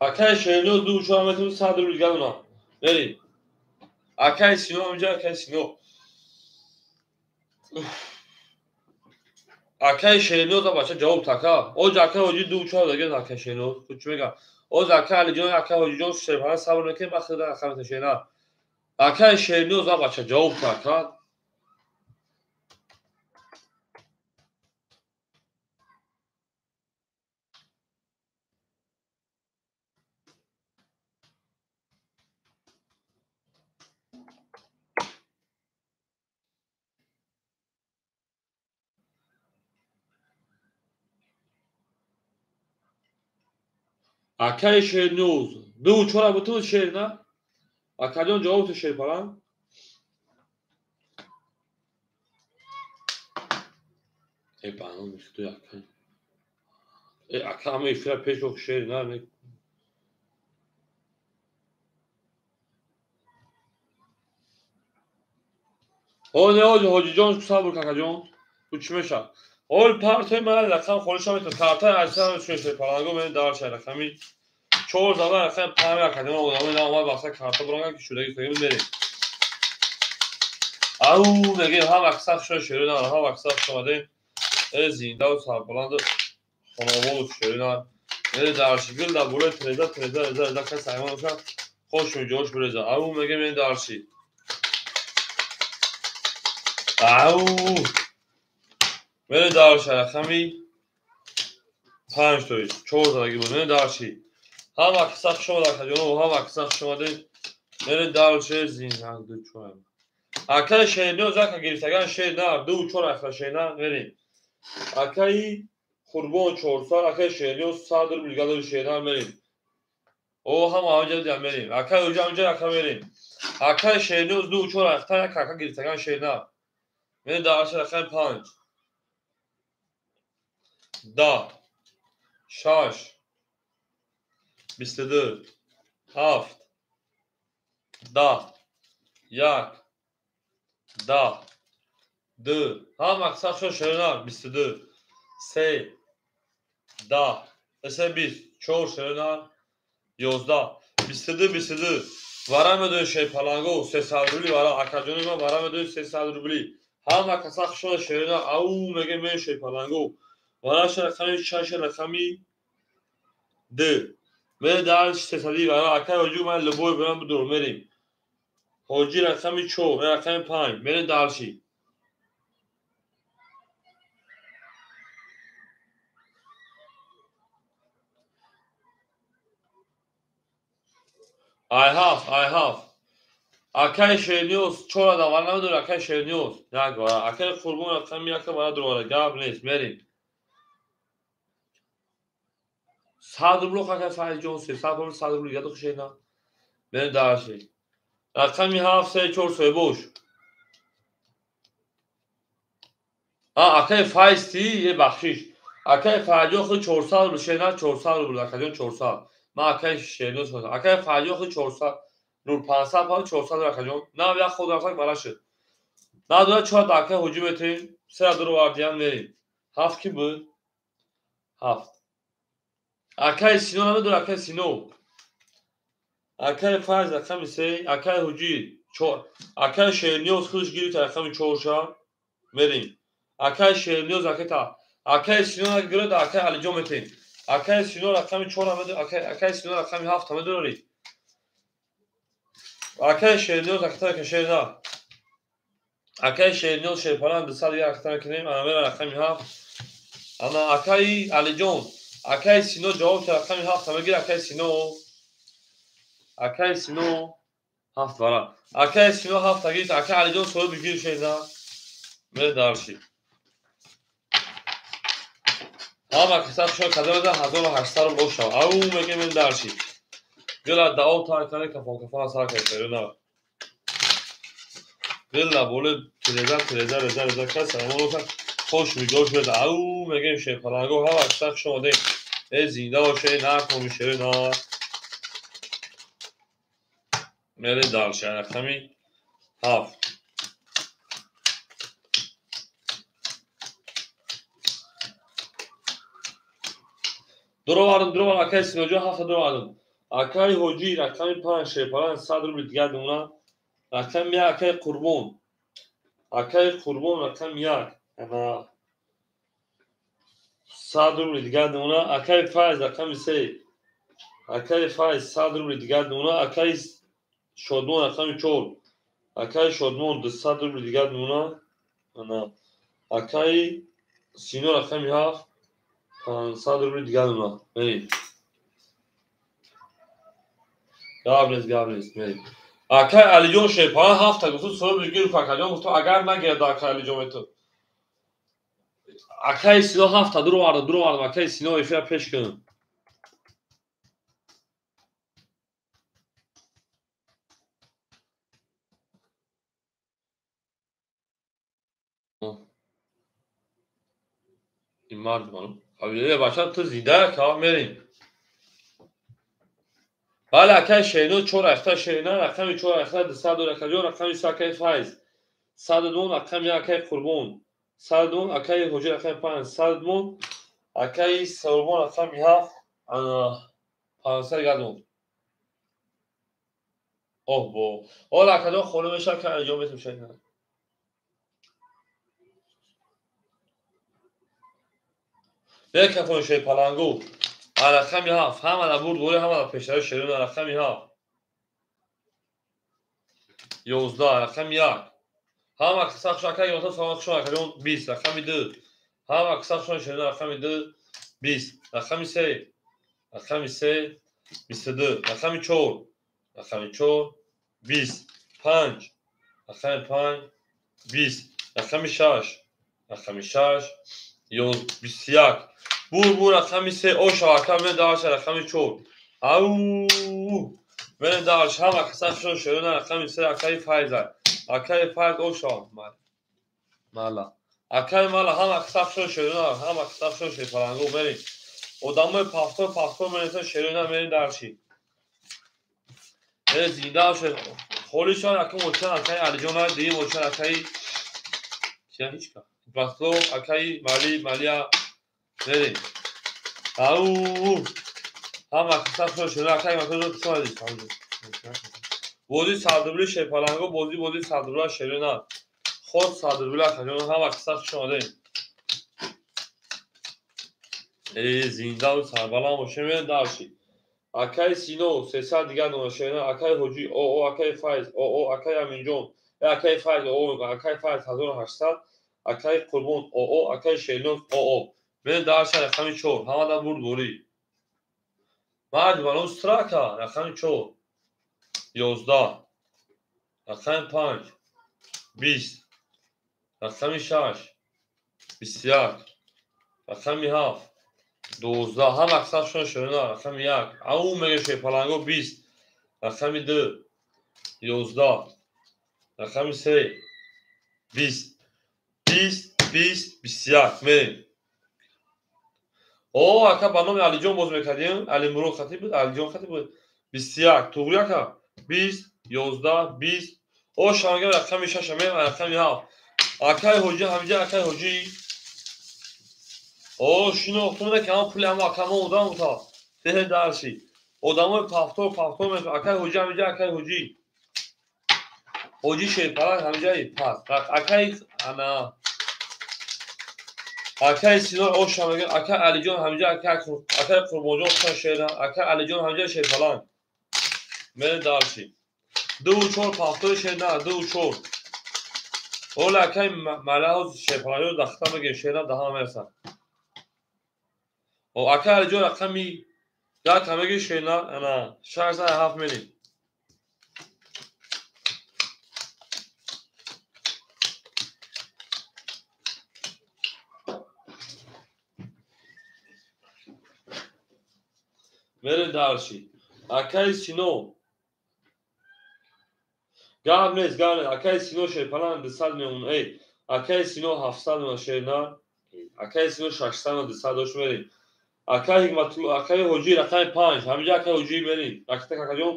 Акаи Шерниёз ду чора метавонӣ 100 рубл гадона. Бери. Акаи Сино инҷа, акаи Сино. Акаи Шерниёз бача ҷавоб така. Оз акаи Ҳоҷӣ ду чора дагед акаи Шерниёз. Худ чӣ мега? Оз акаи Алиҷон, акаи Ҳоҷиҷон шерпаланг сабр мекунем, баъд худа ака мета шерна. Акаи Шерниёз бача ҷавоб така. Акаи Шерниёз ду чора бутун шерна. Акаҷон ҷавоб шерпаланг. Э банон михтуй ака. Э ака ама эфира пеш ох шер на не. О не оҷ Ҳоҷиҷон сабр какаҷон. Ту чӣ меша? Ол партои ман рақам холиша метавон. Картаи 800 шерпаланго мен дар шай рақами 4 зада рақами 5 академия одамои на омад бахта карта буронга ки шудаги сагим мерем. Ау мегем ҳам аксар шо шерина, ҳам аксар шомаде. Э зинда ва сарбаланд хонаводу шерина. Э дарши гил да буле треза треза реза реза кас аймон ша хош миҷош буреза. Ау мегем э дарши. Ау мере дарши рақами 5 тои 4 задаги буд. Мере дарши. Ҳам аксар шомад акаҷоно, ҳам аксар шомаде. Мере дарши зинда ду чор. Акаи Шерниёз ака гирифтаган шер на ду чор ахра шер на мерем. Акаи Қурбон 400, акаи Шерниёз 100 рубл гадори шер на мерем. О ҳам ҳамҷа дия мерем. Акаи оҷа ҳамҷа ака мерем. Акаи Шерниёз ду чор ахта як ака гирифтаган шер на. Мере дарши рақами 5. 10 6 22 7 10 1 10 2 ҳам аксар шо шерна 22 3 10 эсе 20 4 шерна 11 22 22 вара медои шерпаланго 300 рубли вара акаҷони ман вара медои 300 рубли ҳам аксар шо шерна ау меге мен шерпаланго вара рақами 6 рақами 2 мере дар 300 вара акаи ҳоҷӣ ман лубой бурам будур мерем. Ҳоҷӣ рақами 4 рақами 5 мере дарши. I have. Акаи Шерниёз 4 адам вара намедори акаи Шерниёз. Як вара. Акаи Қурбон рақами 1 вара дур гап нест мерем. 100 рубл акаи Файзҷон 300 рубл 100 рубл ядо шерна. Мере дарши. Рақами 7 3 4 соҳибош. Акаи Файз ти е бахшиш. Акаи Файзҷон худ 400 рубл шерна 400 рубл акаҷон 400. Ман акаи Шерниёз хостам. Акаи Файзҷон худ 400 рубл 500 пал 400 рубл акаҷон. На як худ рафтак бара шуд. Надора 4 акаи ҳоҷӣ метем. 3 дур вардиян мерем. 7 ки буд? 7. Акаи Сино намедора акаи Сино. Акаи Файз рақами 3, акаи Ҳоҷӣ 4, акаи Шерниёз худаш гирифт рақами 4 ша мерем. Акаи Шерниёз аката, акаи Сино гирифт акаи Алиҷон метем. Акаи Сино рақами 4 намедора, акаи Сино рақами 7 намедорӣ. Акаи Шерниёз аката кашерна. Акаи Шерниёз шерпалан 200 аката мекунем, ана мера рақами 7. Ана акаи Алиҷон, акаи Сино ҷавоб рақами 7 намегир акаи Сино. Акаи Сино 7 вара. Акаи Сино 7 тагид, акаи Алиҷон соҳиби гир шерна. Мере дарши. Ҳам аксар шо кадамада 1800 рубл шав. Ау меге мен дарши. Гила дао та кане кафон кафон сар кай на. Гила боле треза треза реза реза кас амоно хош миҷош беда. Ау мегем шерпаланго ҳам аксар шо оде. Э зинда боше, нархоми шерина. Мере дальше, рақами 7. Дуровардам, дуровардам, акаи Синоҷон 7 дуровардам. Акаи Ҳоҷӣ рақами 5 шерпалан 100 рубли дигар мемона. Рақами 1 акаи Қурбон. Акаи Қурбон рақами 1. Ана 100 рубли дигар мемона. Акаи Файз рақами 3. Акаи Файз 100 рубли дигар мемона. Акаи Шодмон рақами 4. Акаи Шодмон 200 рубли дигар мемона. Ана акаи Сино рақами 7 500 рубли дигар мемона. Мерем. Гап нест, гап нест, мерем. Акаи Алиҷон шерпалан 7 гуфту, соҳиби гирифт акаҷон гуфту, агар нагирад акаи Алиҷон мету. Акаи Сино 7 дуровардам, дуровардам, акаи Сино эфира пеш кун. Ин мард ману. Бача ту зинда ка мерем. Бале акаи Шерино 4 рахта Шерина рақами 4 рахта 200 рақами рақами 3 акаи Файз 102 рақами 1 акаи Қурбон 102 акаи Ҳоҷӣ рақами 5 102 акаи Сарбон рақами 7 500 гардон. Оҳ бо. Ҳоло акаҷон холӣ мешавад ки анҷом метавон шавад. Бекафон шерпалангу. Рақами 7 ҳама дар бурд бори, ҳама дар пештари шерина рақами 7 11 рақами 1 ҳама қисса хуш акаи ёнта салом хуш акаҷон 20 рақами 2 ҳама қисса хуш шерина рақами 2 20 рақами 3 рақами 3 22 рақами 4 рақами 4 20 5 рақами 5 20 рақами 6 рақами 6 21 бур рақами 3 оша ака мен дарша рақами 4 ау мен дарш ҳама қисса хушон шерина рақами 3 акаи Файза акаи Файз оша мала акаи мала ҳама қисса хушон шерина ҳама қисса хушон шерпалангу мерем одамои пафтор менесан шерина мерем дарши э зинда холӣ шуд ака мочан акаи Алиҷон дигим мочан акаи кия ҳеч ка пафтор акаи мали малия мерем. Ау ҳама қисса хушон шерина акаи макоҷон хуш омадед. Бозӣ 100 рубли шерпаланго бозӣ 100 рубла шерина ход 100 рубла акаҷон ҳама қисса хуш омадем. Э зиндаву сарбаланд бошем мерем дарши. Акаи Сино 300 дигар нома шерина акаи Ҳоҷӣ оо акаи Файз оо акаи Аминҷон акаи Файз оо акаи Файз 1800 акаи Қурбон оо акаи Шериноз оо мерем дарша рақами 4 ҳама дар бурд борӣ. Мард баром страка рақами 4 11 рақами 5 20 рақами 6 21 рақами 7 12 ҳама қисса шерина рақами 1 ау мега шерпаланго 20 рақами 2 11 рақами 3 20 20 20 21 мерем. О ака ба номи Алиҷон боз мекардем. Алимурод хатиб буд, Алиҷон хатиб буд. 21 туғри ака 20 11 20 о шамага рақами 6 мерем рақами 7 акаи Ҳоҷӣ ҳамиҷа акаи Ҳоҷӣ о шинохтумда ки ҳама пули ҳама ака мо одам бута теҳе дарши одамои пафтор мешавад акаи Ҳоҷӣ ҳамиҷа акаи Ҳоҷӣ Ҳоҷӣ шерпаланг ҳамиҷаи пас акаи ана акаи Сино оша мегӯяд акаи Алиҷон ҳамиҷа акаи Қурбонҷон хушан шерина акаи Алиҷон ҳамиҷа шерпаланг мере дарши 2 4 пафтори шерина 2 4 ола акаи малаҳоз шерпалангро дахта мегӯем шерина даҳа мерасад. О акаи Алиҷон рақами 1 мегӯи шерина ана 607 мерем. Мерем дарши. Акаи Сино гап нест, гап нест. Акаи Сино шерпалан 200 мемон. Эй акаи Сино 700 мемон шерина акаи Сино 600 200 дош мерем. Акай Ҳикматулло, акай Ҳоҷӣ рақами 5, ҳаминҷа акай Ҳоҷӣ мерем. Ракета какаҷон,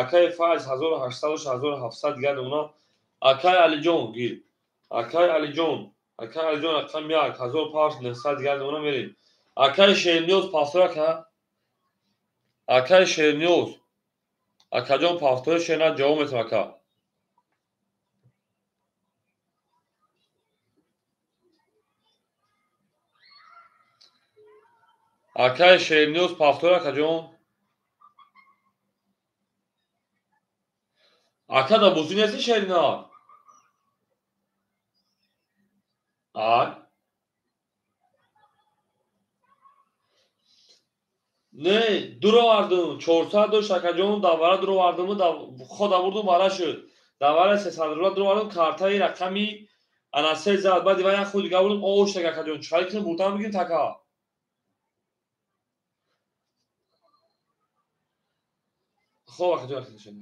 акай Файз 1800, 1700 дигар намуна. Акай Алиҷон гир. Акай Алиҷон, акай Алиҷон рақами 1, 1500 дигар намуна мерем. Акай Шерниёз пафтор ака. Акай Шерниёз. Акаҷон пафтори шерна ҷавоб метам ака. Акай Шерниёз пафтор акаҷон. Ака да бозӣ нести Шерина? Ай? Не, дуровардум, 400 дошт акаҷон, давара дуровардуму хода бурдум вара шуд. Давара 300 рубла дуровардум, картаи рақами ана се зад, баъди вай як худ дига бурдум, оштак акаҷон, чӣ кунем бурдам бигирем така. Хоб акаҷон, акаҷон.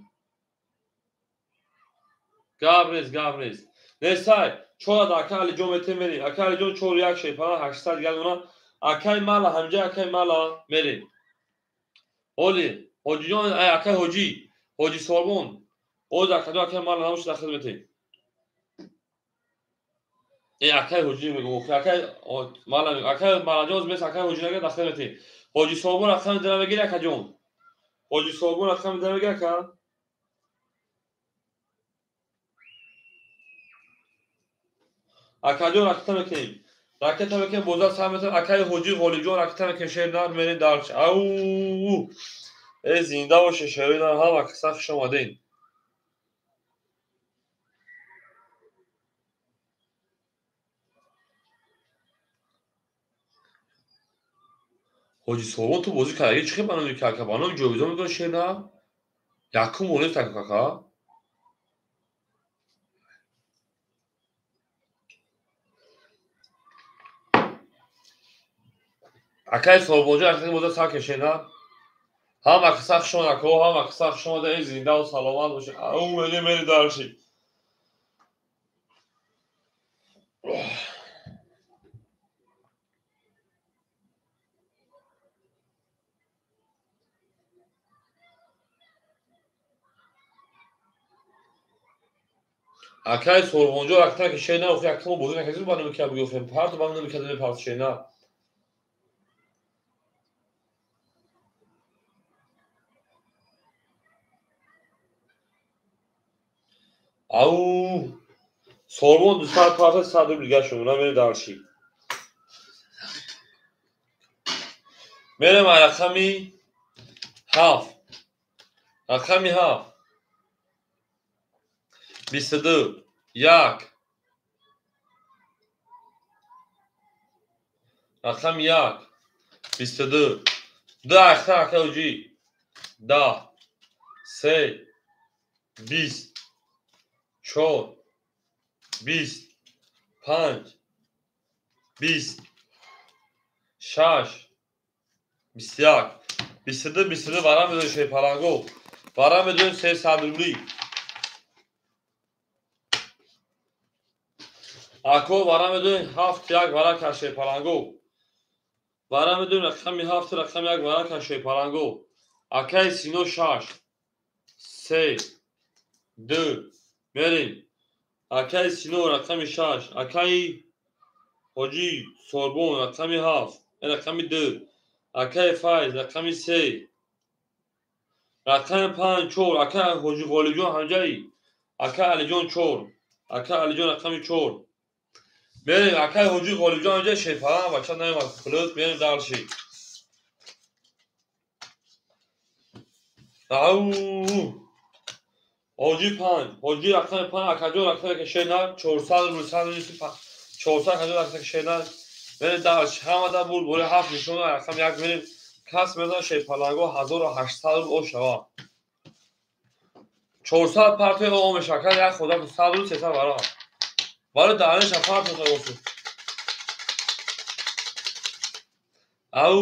Гап нест, гап нест. Несай, чора ака Алиҷон метем мерем. Ака Алиҷон 4 1 шепана 800 дигар намуна. Акай мала ҳамҷа акай мала мерем. Оли, ҳоҷиҷон, ай акай ҳоҷӣ, ҳоҷи Сорбон. Оз акаҷон акай мала намуш дар хидматем. Э акай ҳоҷӣ мегӯм, охи акай мала акай малаҷон мес акай ҳоҷӣ нага дар хидматем. Ҳоҷи Сорбон рақами дара мегири акаҷон. Ҳоҷи Сорбон рақами дара мегири ака. Акаҷон ракета мекунем. Ракета мекунем, бозар сар метавем. Акаи Ҳоҷӣ Ғолибҷон ракета мекунем, шер нар мерем дарч. Ау! Э зинда боше шерои нар, ҳама каса хуш омадед. Ҳоҷи Сорбон ту бозӣ кардаги чӣ хел ба номи кака? Ба номи ҷовидон мегӯяд шер нар? Якум бор нест ака кака? Акай Сорбонҷон акаи боза сар кешена. Ҳама каса хуш омад ако, ҳама каса хуш омада, эй зиндаву саломат бошед. Ау мери мери дарши. Акай Сорбонҷон ракета кешена, охи акамо бозӣ накардӣ ба номи ка бигӯ, парту ба номи ка парту шена. Ау! Сорбон 200 парта 100 рубл дигар шуд, мерем дарши. Мерем рақами 7. Рақами 7. 22 1. Рақами 1. 22. 2 ахта ака ҳоҷӣ. 10 3 20 4 20 5 20 6 21 22 22 вара медоем шерпаланго. Вара медоем 300 рубли. Ако вара медоем 7 1 вара ка шерпаланго. Вара медоем рақами 7 рақами 1 вара ка шерпаланго. Акай Сино 6 3 2 мерем. Акай Сино рақами 6, акаи Ҳоҷӣ Сорбон рақами 7, рақами 2, акаи Файз рақами 3, рақами 5 4, акаи Ҳоҷӣ Ғолибҷон ҳамҷаи, акаи Алиҷон 4, акаи Алиҷон рақами 4. Мерем акаи Ҳоҷӣ Ғолибҷон ҳамҷаи шерпалан бача наёмад плюс мерем дарши. Ау! Ҳоҷӣ 5, ҳоҷӣ рақами 5, акаҷон рақами кешена 400 рубл, 100 400 акаҷон рақами кешена. Мерем дарш, ҳамада бурд, бори 7 нишона рақами 1 мерем. Кас мезан шерпаланго 1800 рубл ошава. 400 партои о мешава, як худа 100 рубл 300 вара. Барои дарниша парто тагосу. Ау!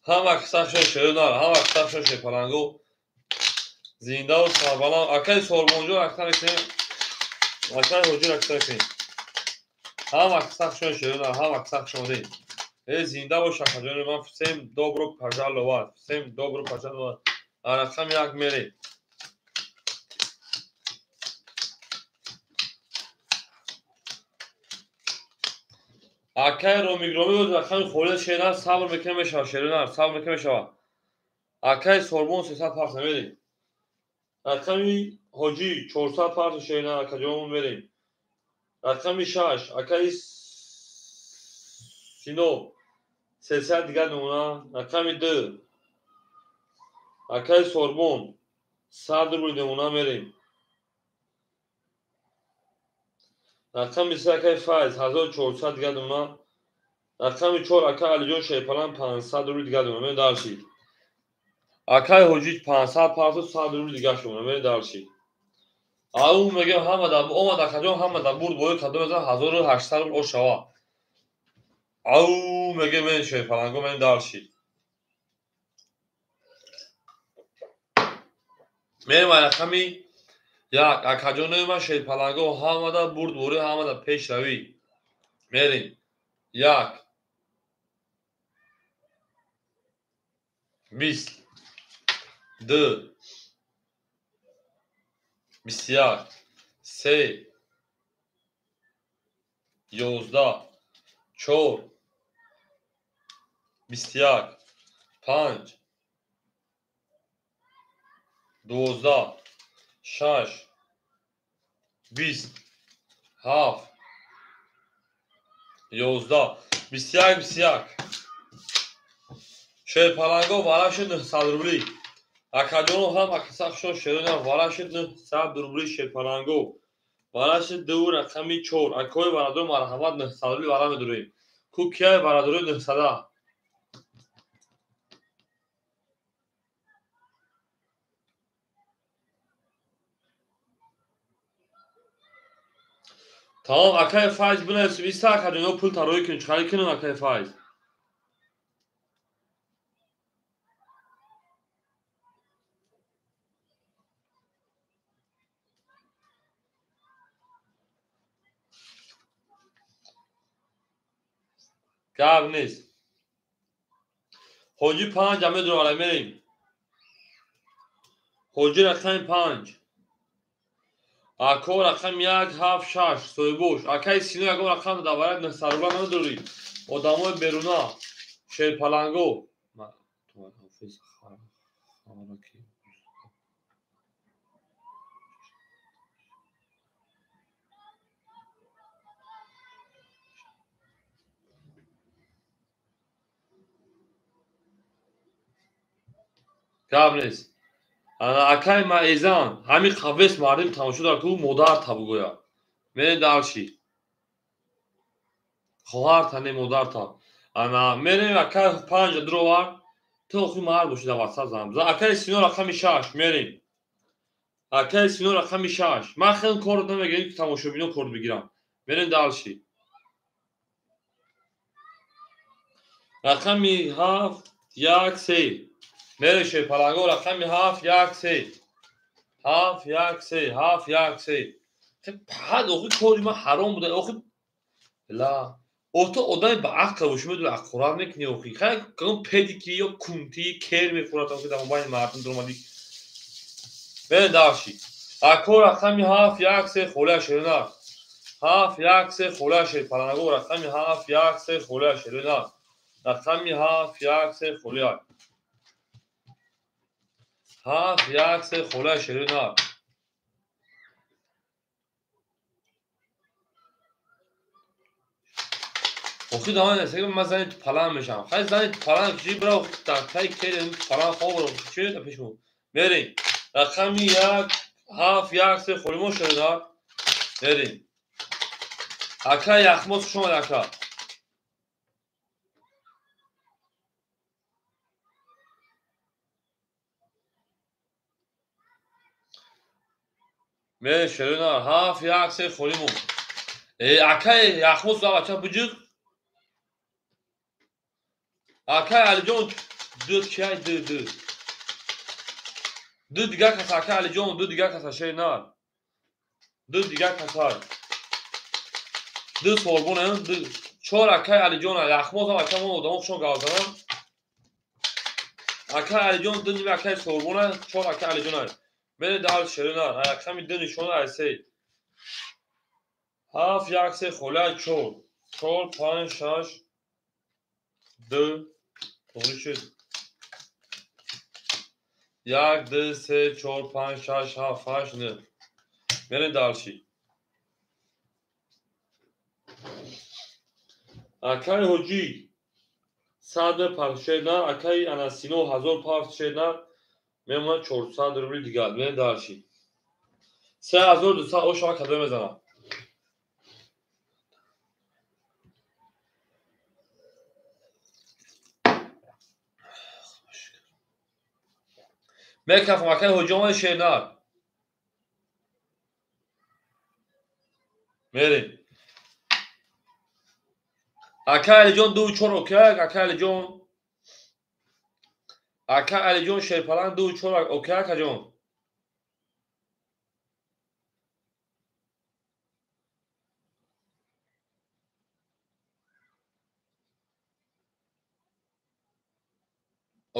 Ҳама каса шон шернар, ҳама каса шон шерпаланго. Зиндаву сарбаланд. Акаи Сорбонҷон ракета мекунем. Акаи Ҳоҷӣ ракета мекунем. Ҳама каса шон шернар, ҳама каса шон. Зинда бош, акаҷони ман. Всем добро пожаловать, всем добро пожаловать. Рақами 1 мерем. Акай Ромигромӣ боз рақами холия шернар сабр мекунем мешава, шернар сабр мекунем мешава. Акай Сорбон 300 парса мерем. Рақами Ҳоҷӣ 400 парса шернар акаҷонмон мерем. Рақами 6 акаи Сино 300 дигар намуна. Рақами 2 акаи Сорбон 100 рубли намуна мерем. Рақами 3 акаи Файз 1400 дигар намуна. Рақами 4 акаи Алиҷон Шерпалан 500 рубли дигар намуна. Мерем даршид. Акаи Ҳоҷӣ 500 парсу 100 рубли дигар шумона. Мерем даршид. Ау мегем ҳама дар омад акаҷон, ҳама дар бурд бои кадом мезан 1800 рубл ошава. Ау мегем мерем Шерпаланго, мерем даршид. Мерем рақами 1 акаҷонои ман Шерпаланго ҳамада бурдборӣ, ҳамада пешравӣ. Мерем. 1 20 2 21 3 11 4 21 5 12 6 20 7 11 21 21. Шерпаланго вараши 900 рубли. Акаҷоно ҳам акасахшон шеронам вараши 900 рубли Шерпаланго. Вараши 2 рақами 4. Акои барадор марҳамат 900 рубли вара медурем. Кукияи барадори 900. Тамом акаи Файз бинависем. Иста акаҷоно пул тароӣ кунем. Чӣ хари кунем акаи Файз? Гап нест. Ҳоҷӣ 5 медурам, мерем. Ҳоҷӣ рақами 5. Ако рақами 1 7 6 соҳибош. Акаи Сино ягон рақам дар варяд 900 рубла намедорӣ. Одамои беруна Шерпаланго. Гап нест. Акаи Маэзан ҳамин қавес мардим тамошо дорад ку модарта бугӯя. Мерем дарши. Хоҳарта не модарта. Ана мерем акаи 5 дуровар. Ту охи мард боши дар ватсап занг бизан. Акаи Сино рақами 6 мерем. Акаи Сино рақами 6. Ман хеле корот намегирам ки тамошобино корт бигирам. Мерем дарши. Рақами 7 1 3. Мерем Шерпаланго рақами 7 1 3. 7 1 3 7 1 3. Фақат охи кори ман ҳаром буда. Охи ла ото одами ба ақл боши медуни аққурат мекунӣ охи. Хай кадом педики ё кунти кер мехӯрад охи дар мобайни мардум дуромадӣ. Мерем дарши. Ако рақами 7 1 3 холия шернар. 7 1 3 холия Шерпаланго рақами 7 1 3 холия шернар. Рақами 7 1 3 холия. 7 1 3 холия шернар. Охи давай несеги ман зани тупалан мешам. Хай зани тупалан киши бира охи дар таи кери тупалан хоб ро чӣ та пешмо. Мерем. Рақами 1 7 1 3 холимо шернар. Мерем. Ака Яхмоз хуш омад ака. Мерем шернар 7 1 3 холимо. Акаи Яхмоз бача буҷуқ. Акаи Алиҷон 2 кияй 2 2. 2 дигар каса акаи Алиҷон 2 дигар каса шернар. 2 дигар каса. 2 Сорбон 2 Чор акай Алиҷон, яхмозам акамон одамо хушон гап занам. Акай Алиҷон ду ними акай Сорбона, чор акай Алиҷона. Мере дар шерина, рақами ду нишона ай се. 7 1 3 хола 4. 4 5 6 2 тоғри шуд. 1 2 3 4 5 6 7 8 9. Мерем дальше. Акай Ҳоҷӣ 100 паршена, акай Анасино 1000 паршена, мемонад 400 рубли дигар. Мерем дальше. 3200 ошава кадом мезанам. Мекафам акай Ҳоҷӣ омади шернар. Мерем. Акай Алиҷон 2 4 окей, акай Алиҷон. Акай Алиҷон шерпаланг 2 4 окей, акаҷон.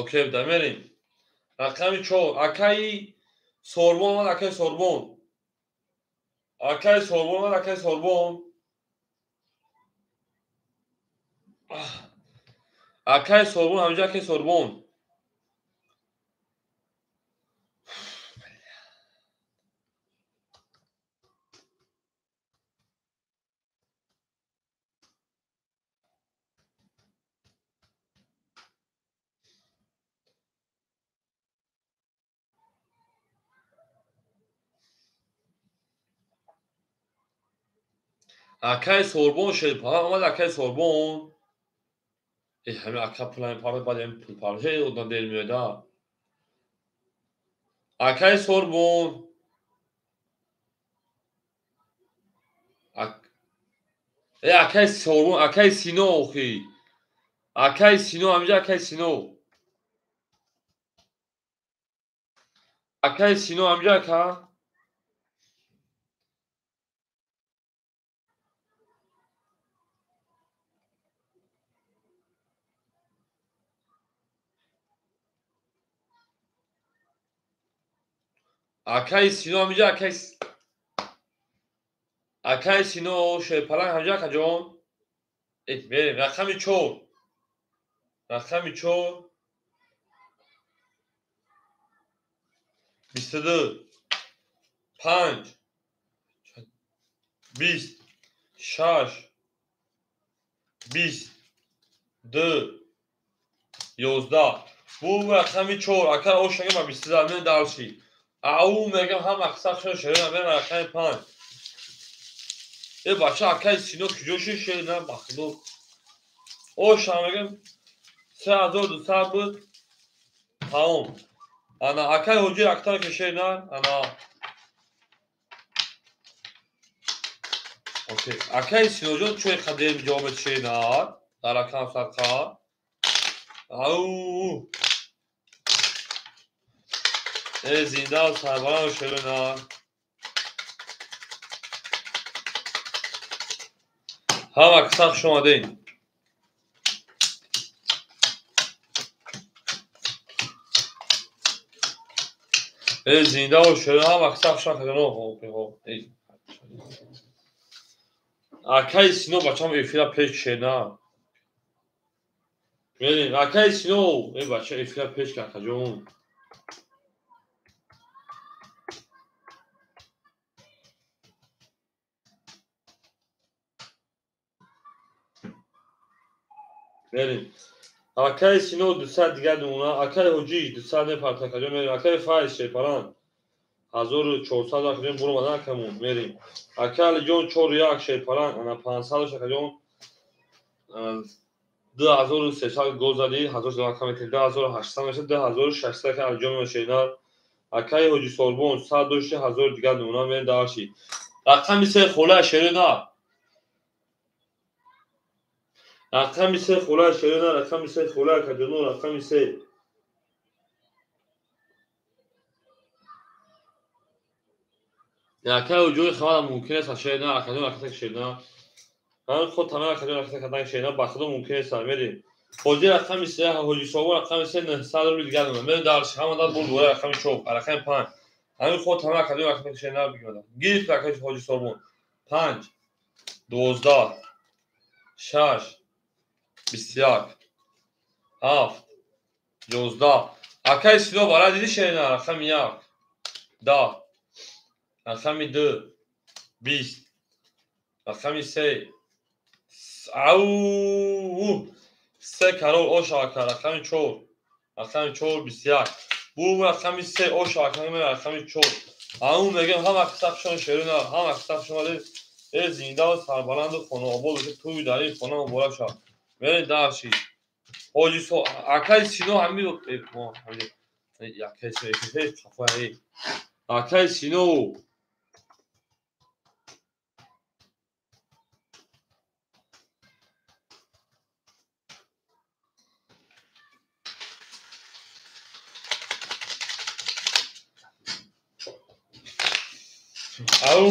Окей, да мерем. Рақами 4 акаи Сорбон омад, акаи Сорбон. Акаи Сорбон омад, акаи Сорбон. Акаи Сорбон ҳамҷа, акаи Сорбон. Акаи Сорбон шерпаланг омад, акаи Сорбон. Ҳами ака пулами пара баъд ҳами пул пара ҳей одам дер меояд. Акаи Сорбон. Акаи Сорбон, акаи Сино охи. Акаи Сино ҳамҷа, акаи Сино. Акаи Сино ҳамҷа, ака. Акаи Сино ҳамҷа, акаи Сино шерпаланг ҳамҷа, акаҷон. Мерем рақами 4. Рақами 4 22 5 20 6 20 2 11. Бу рақами 4 ака ошага ба 22 мен дальше. Ау мегам ҳам аксар шер шерина, мерем рақами 5. Бача акаи Сино куҷо шуд шерина бахудо. Оша мегам 3200 буд. Тамом. Ана акаи Ҳоҷӣ актар ки шерина, ана. Окей. Акаи Синоҷон чӯй қадер ҷавоб шерина дар рақам садқа. Ау. Зинда сарбаланд шерина. Ҳама каса хуш омадед. Зинда шерина, ҳама каса хуш омадед. Акаи Сино бачам эфира пеш шерина. Мерем акаи Сино, бача эфира пеш акаҷон. Мерем. Акаи Сино 200 дигар намуна, акаи Ҳоҷӣ 200 мепарта акаҷон, мерем. Акаи Файз шерпаланг 1400 акаҷон буромадан акамон, мерем. Акаи Алиҷон 4 1 шерпаланг ана 500 акаҷон 2300 гол зади, 1000 ака метем, 2800 мешад, 2600 акаи Алиҷон мешена. Акаи Ҳоҷӣ Сорбон 100 дошти, 1000 дигар намуна, мерем дальше. Рақами 3 хола шерина. Рақами 3 хола шерина, рақами 3 хола акаҷоно, рақами 3. Акаи ҷои хабарам мумкин аст шерина, акаҷон акатак шерина. Ҳамин ход тамом акаҷон ракета кардан шерина ба худо мумкин нест мерем. Ҳоҷи рақами 3, ҳоҷи Собон рақами 3 900 рубли дигар дорам. Мерем дарш ҳама дад бур бора рақами 4, рақами 5. Ҳамин ход тамом акаҷон ракета шерина бигирад. Гирифт акаҷ ҳоҷи Собон. 5 12 6 21 7 11. Акаи Сино бара диди шерина рақами 1 10 рақами 2 20 рақами 3 ау 3 карол оша ака рақами 4 рақами 4 21 бу рақами 3 оша ака рақами 4. Ау мегем ҳама қисақшон шерина ҳама қисақшон э зинда ва сарбаланду хонаобод бошад туи дар ин хона муборак шавад. Мерем дарши. Ҳоҷи акаи Сино ҳамин акаи Сино ау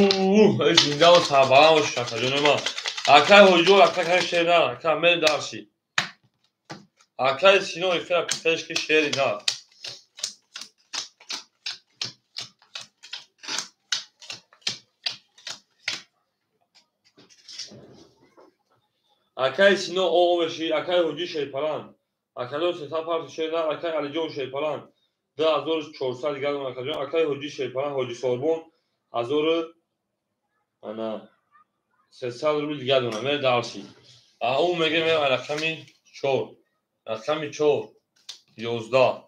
зинда ва сарбаланд бошед акаҷони ман. Акаи ҳоҷиҷон акаи шерина ака мерем дарши. Акаи Сино ихира пеш ки шери на. Акаи Сино омеши, акаи Ҳоҷи Шерпаланд. Акаҷон 300 парти шерина, акаи Алиҷон Шерпаланд 2400 дигар дорам акаҷон. Акаи Ҳоҷи Шерпаланд, Ҳоҷи Сорбон 1300 рубл дигар дорам. Мерем дарши. Ау мегем рақами 4 рақами 4 11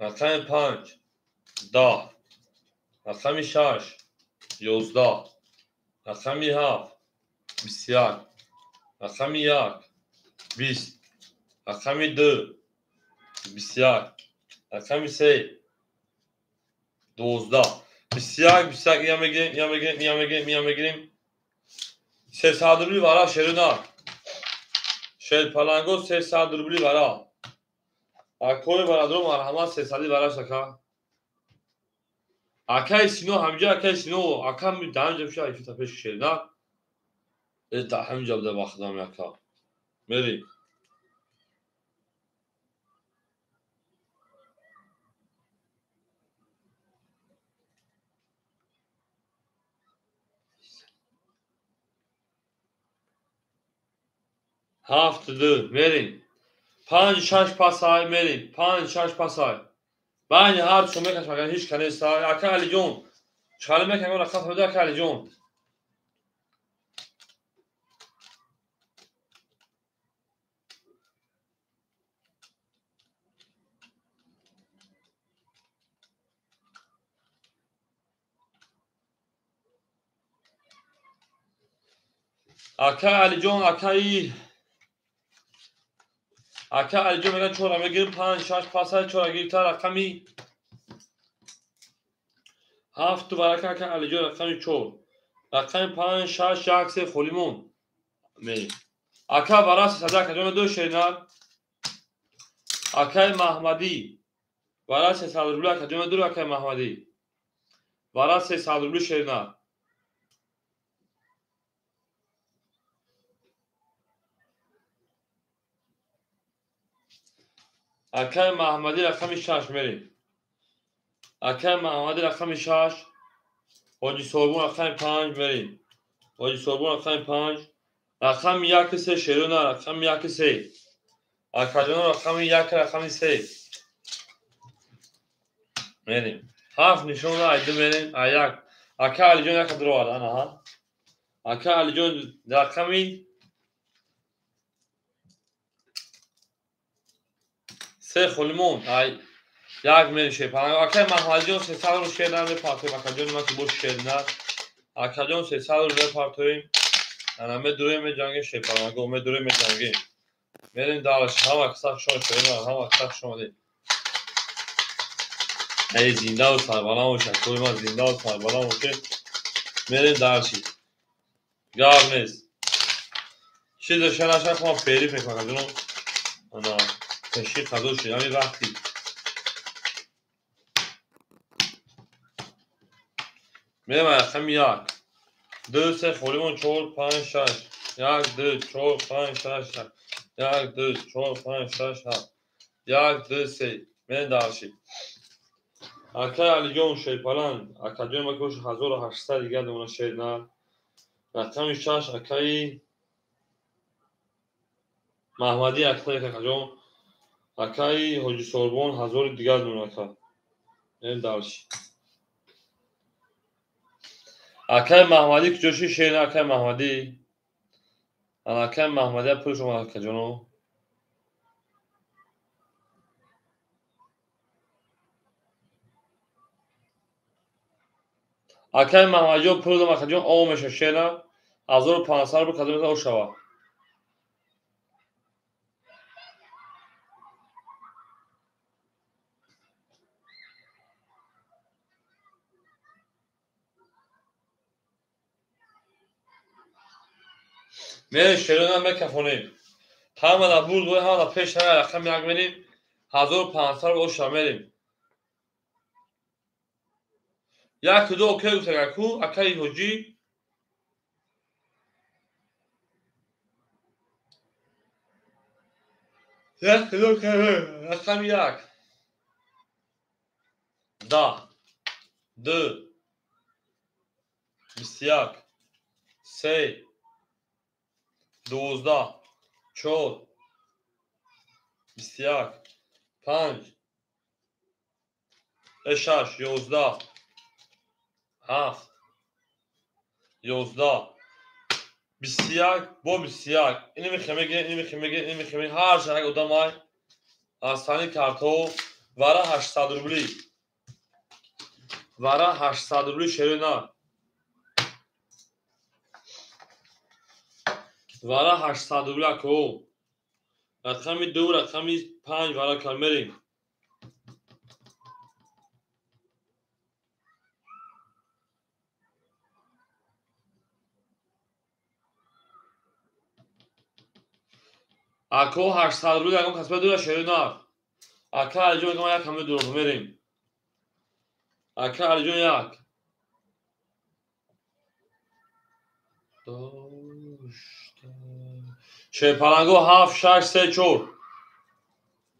рақами 5 10 рақами 6 11 рақами 7 21 рақами 1 20 рақами 2 21 рақами 3 12 21 21 я мегирем я мегирем я мегирем я мегирем 300 рубли вара шерина. Шерпаланго 300 рубли вара. Акои барадром марҳамат 300 вара шака. Акаи Сино ҳамҷа акаи Сино ака даҳамҷа пиша ифита пеш шерина. Э даҳамҷа буда бахдам яка. Мерим. 7 2 мерим. 5 6 пасай мерим. 5 6 пасай. Байни ҳар чун мекашам агар ҳеч канест. Ака Алиҷон чхали мекашам рақам ҳуда ака Алиҷон. Ака Алиҷон акаи ака Алиҷон мегӯяд чора мегирим 5 6 пасай чора гирифта рақами 7 варака ака Алиҷон рақами 4 рақами 5 6 1 3 холимон мерим. Ака вара 300 акаҷон ду шеринар. Акаи Маҳмадӣ вара 300 рубли акаҷон ду акаи Маҳмадӣ вара 300 рубли шеринар. Акаи Маҳмадӣ рақами 6 мерем. Акаи Маҳмадӣ рақами 6 ҳоҷи Сорбон рақами 5 мерем. Ҳоҷи Сорбон рақами 5 рақами 1 3 шерона рақами 1 3 акаҷон рақами 1 рақами 3 мерем. 7 нишона айду мерем. Аяк ака Алиҷон яка дуровард ана ҳа. Ака Алиҷон рақами 3 холимон ай як мерем шерпаланг. Акаи Маҳмадиҷон 300 рубл шерина мепартоем. Акаҷони ман ки бош шерина. Акаҷон 300 рубл мепартоем. Ана медурем меҷангем шерпаланго медурем меҷангем. Мерем дарш ҳама қисақшон шерина ҳама қисақшон. Эй зинда ва сарбаланд бошад. Акои ман зинда ва сарбаланд бошед. Мерем дарши. Гап нест. Чизе шанаша хом фериф мекунам акаҷонам. Ана пеши қазо шуд ҳамин вақти мерем рақами 1 2 3 холимон 4 5 6 1 2 4 5 6 7 1 2 4 5 6 7 1 2 3 мен дарши. Акай Алиҷон Шерпаланг, акаҷон ма кош 1800 дигар дона шер на. Рақами 6 акаи Маҳмадӣ акаи акаҷон, акаи Ҳоҷи Сорбон 1000 дигар дона ака. Мен дарши. Акаи Маҳмадӣ куҷоши шер на акаи Маҳмадӣ? Ана акаи Маҳмадӣ пул шумо акаҷоно. Акаи Маҳмадиҷон пул додам акаҷон, об меша шер на 1500 рубл кадом о шава. Мерем шерона мекафонем. Ҳама да бурд бой, ҳама да пеш ҳама рақам як мерем. 1500 рубл о шава мерем. 1 2 окей гуфтагаку акаи ҳоҷӣ. 1 2 окей рақами 1 10 2 21 3 12 4 21 5 6 11 7 11 21 бо 21 ини мехе мегирем, ини мехе мегирем, ини мехе мегирем. Ҳар шарак одамай аз фани картҳо вара 800 рубли, вара 800 рубли шерои на, вара 800 рубли ако. Рақами 2 рақами 5 вара кар мерем. Ако 800 рубли ягон кас медора шерои на. Ака Алиҷон ягон як ҳам медорам мерем. Ака Алиҷон як. Шерпаланго 7 6 3 4.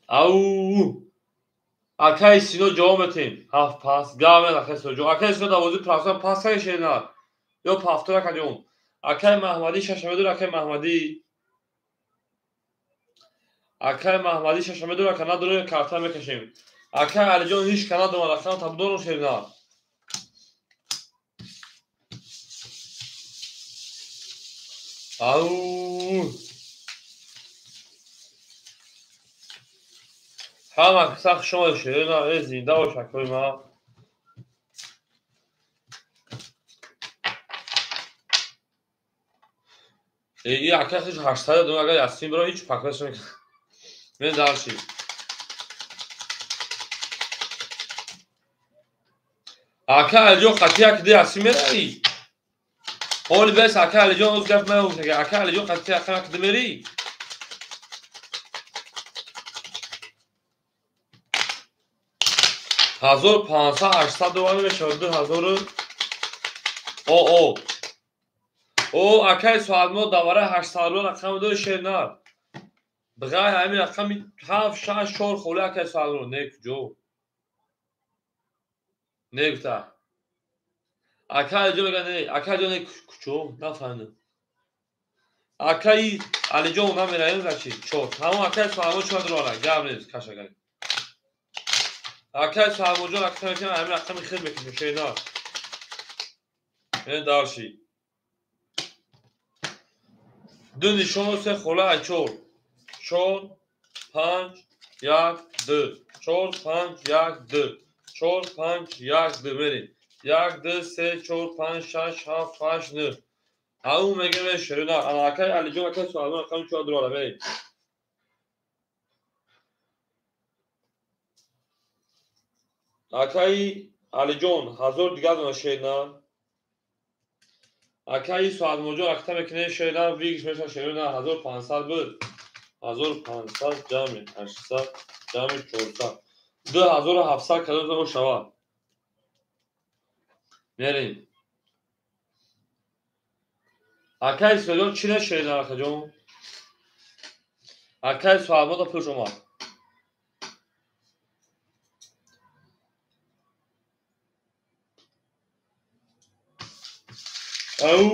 Ау. Акаи Сино ҷавоб метем. 7 пас. Гав мед акаи Сино ҷавоб. Акаи Сино дарвозаи прафтан пас кай шер на. Ё пафтор акаҷон. Акаи Маҳмадӣ 6 медора акаи Маҳмадӣ. Акаи Маҳмадӣ 6 медора ака надора карта мекашем. Акаи Алиҷон ҳеҷ ка надорад рақам табдорум шер на. Ау. Ҳама каса хуш омадед шер на, э зинда бош акои ма. И ака хиш 800 дона агар ясин биро ҳеҷ пакраш намекунад. Мен дарши. Ака Алиҷон қати як ди ясин меравӣ? Ҳоли бес ака Алиҷон оз гап мегуфт, ака Алиҷон қати як ди мерӣ? 1500 800 доллар мешавад 2000. О о. О акаи соатмо давара 800 рубл рақам дори шер на. Бғайр ҳамин рақами 7 6 4 холи акаи соатмо не куҷо. Не гуфта. Ака Алиҷон мегӯяд не, ака Алиҷон не куҷо? Нафаҳмидам. Акаи Алиҷон намеравем зачи? 4. Ҳамон акаи соатмо чӣ дорад? Гап нест, кашагар. Акаи Соатмоҷон акта мекунам ҳамин рақами хел мекашем шер на. Мен дарши. 2 нишону 3 хола ай 4. 4 5 1 2 4 5 1 2 4 5 1 2 мерем. 1 2 3 4 5 6 7 8 9. Ау мегем шер на. Ана акаи Алиҷон акаи Соатмон рақами 4 дорад мерем. Акаи Алиҷон 1000 дигар дона шер на. Акаи Соатмоҷон акта мекунем шер на, вигш меша шер на 1500 буд. 1500 ҷамъи 800 ҷамъи 400. 2700 кадом замон шавад. Мерем. Акай Исроилҷон чӣ нашунидам, акаҷон? Акай Суҳабода пулш омад. Ау!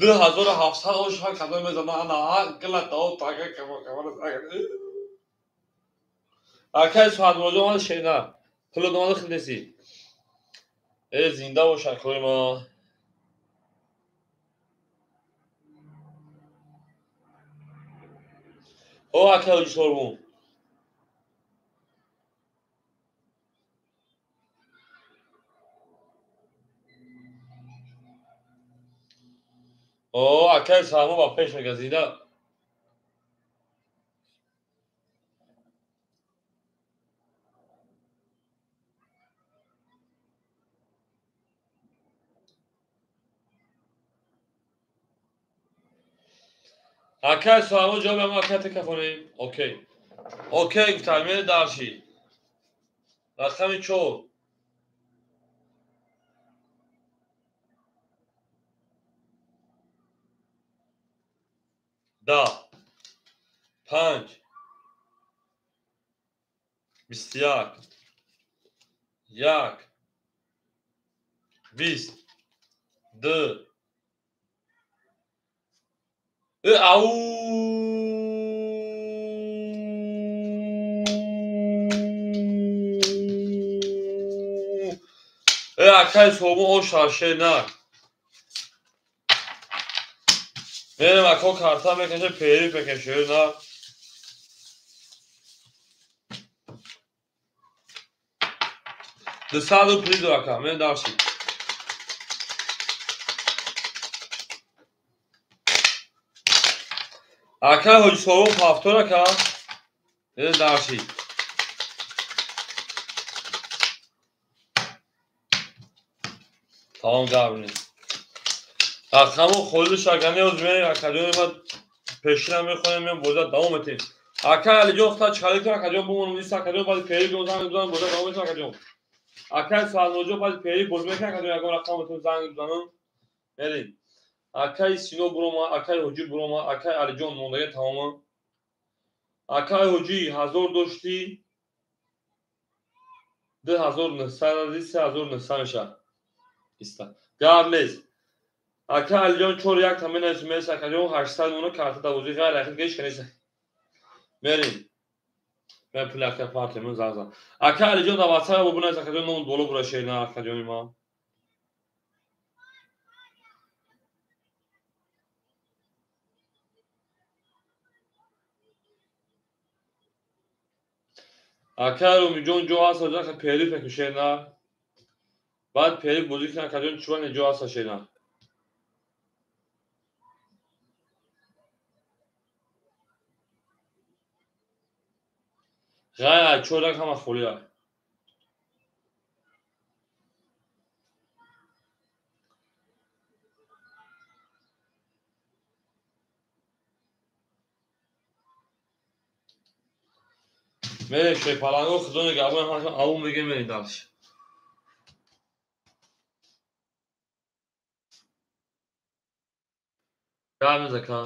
2700 ош ҳар кадом мезана, ана гила тао така кама кама. Акай Суҳабоҷон омада шена. Пулот омада хилдеси. Э, зинда бош акои ма. О, акай Ҳоҷи Сорбон. О, акай Салмо ба пеш мега зинда. Акай Салмо ҷавоб ама акай текафонем. Окей. Окей, гуфтам, мери дарши. Рақами 4. 10, 5, 21, 1, 20, 2. Ау! Акай Сомон ош шена. Мерем ако карта мекаше, пери мекаше, на. Дусаду призу ака, мен дарши. Ака Ҳоҷи Сомон ҳафтор ака. Мен дарши. Тамом гап нест. Рақаму холиду шакани оз мерем акаҷони ма пешина мехонем, меом боза давом метем. Ака Алиҷон хта чалик кун акаҷон бумонум ист акаҷон баъди пери бо занг бизанам боза давом метем акаҷон. Акай Салмоҷон баъди пери боз мекунам акаҷон ягон рақам метем занг бизанам. Мерем. Акай Сино бурома, акай Ҳоҷӣ бурома, акай Алиҷон мондаги тамома. Акай Ҳоҷӣ 1000 доштӣ, 2900 3900 мешавад. Иста. Гап нест. Ака Алиҷон 4 1 та менависем, мерси акаҷон 800 мона карта давозӣ ғайр ахид геш канеса. Мерем. Мен пули ака партия мен занг зад. Ака Алиҷон дар WhatsApp бо бинавис акаҷон номут боло бура шена акаҷони ман. Ака Румиҷон ҷо ҳаст ака пери фекр шена. Баъд пери бозӣ кунад акаҷон чӯбане ҷо ҳаст шена. Ғайр аз 4 1 ҳама холия. Мерем шепаланго худони габои ҳамашон аву мегем мерем дарш. Гап нест ака.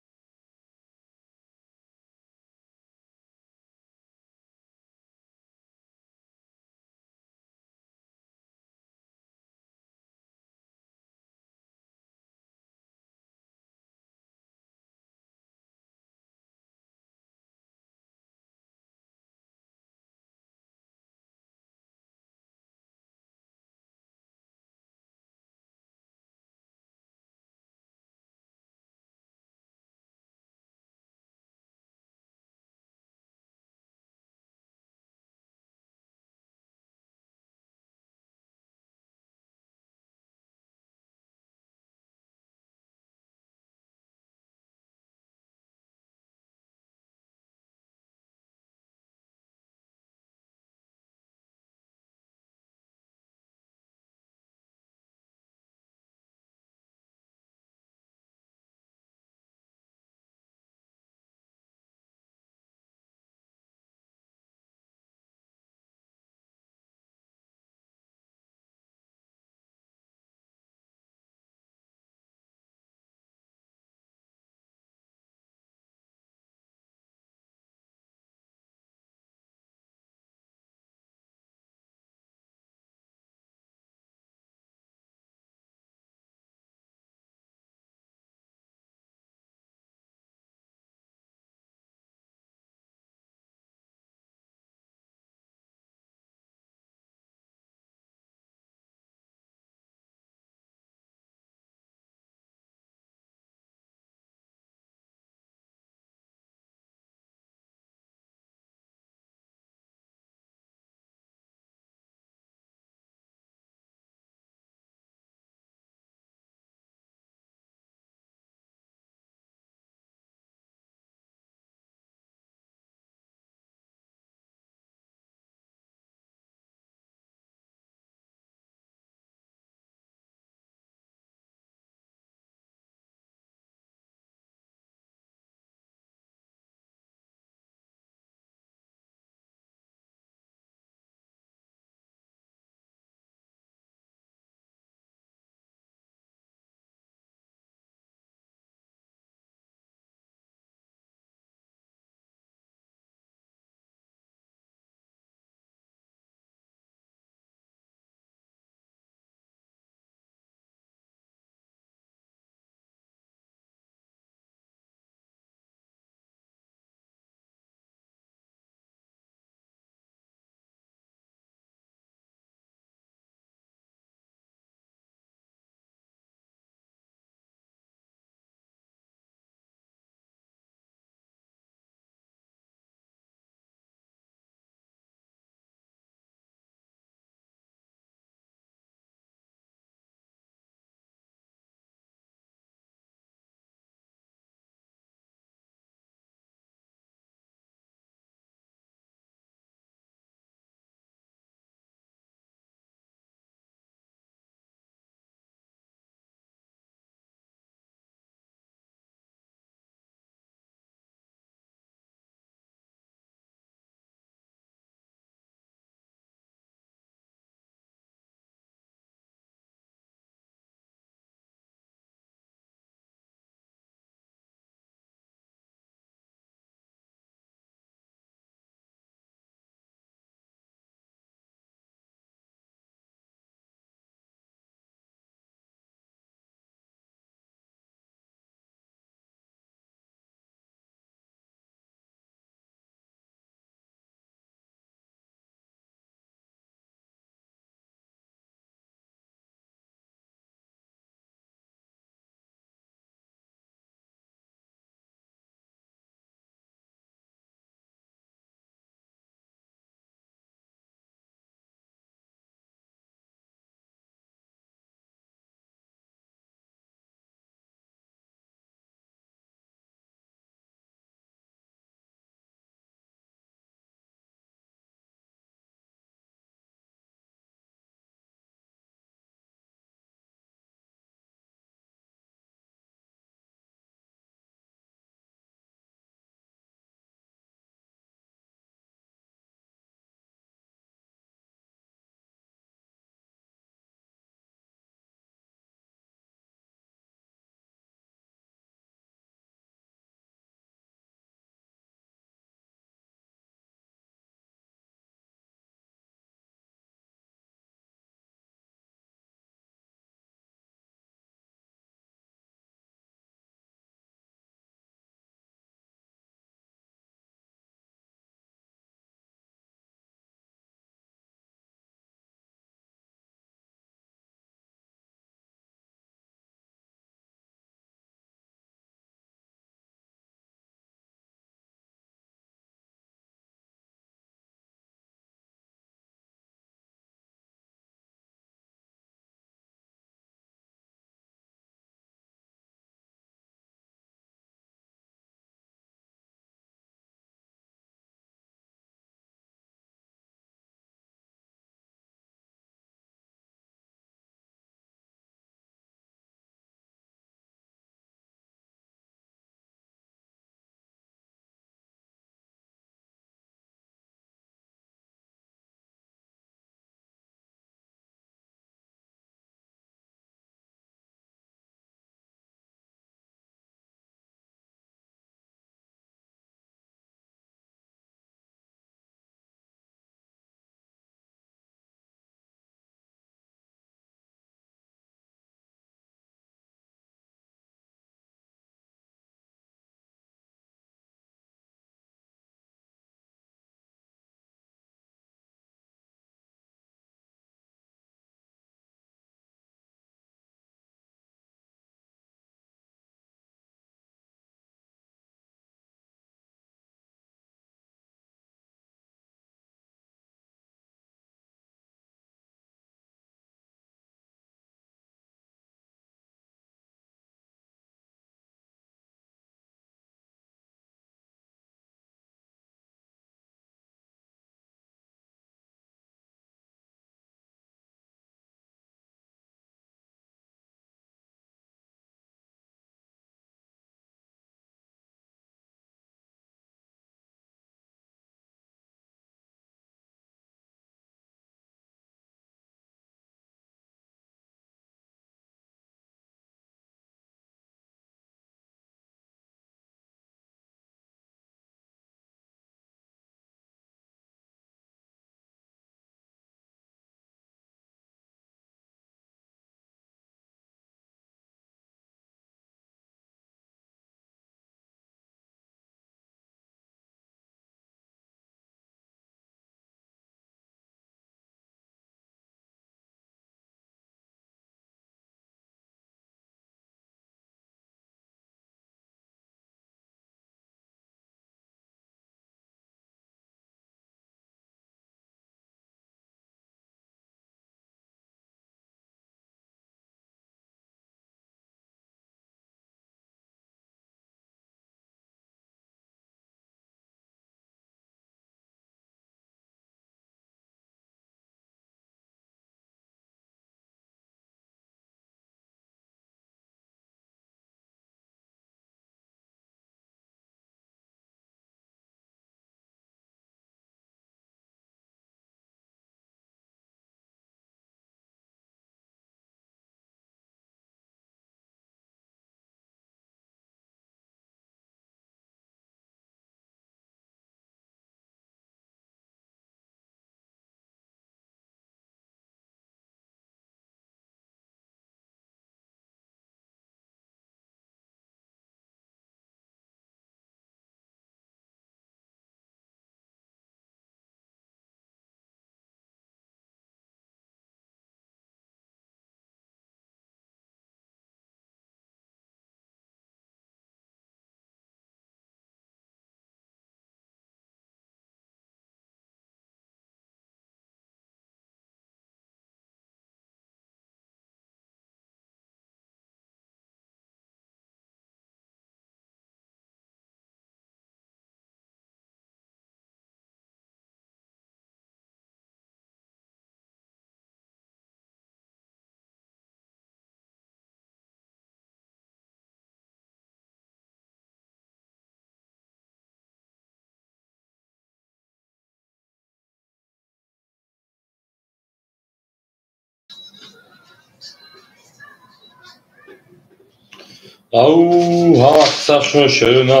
Ау, ҳама қисса шумо шеъри на.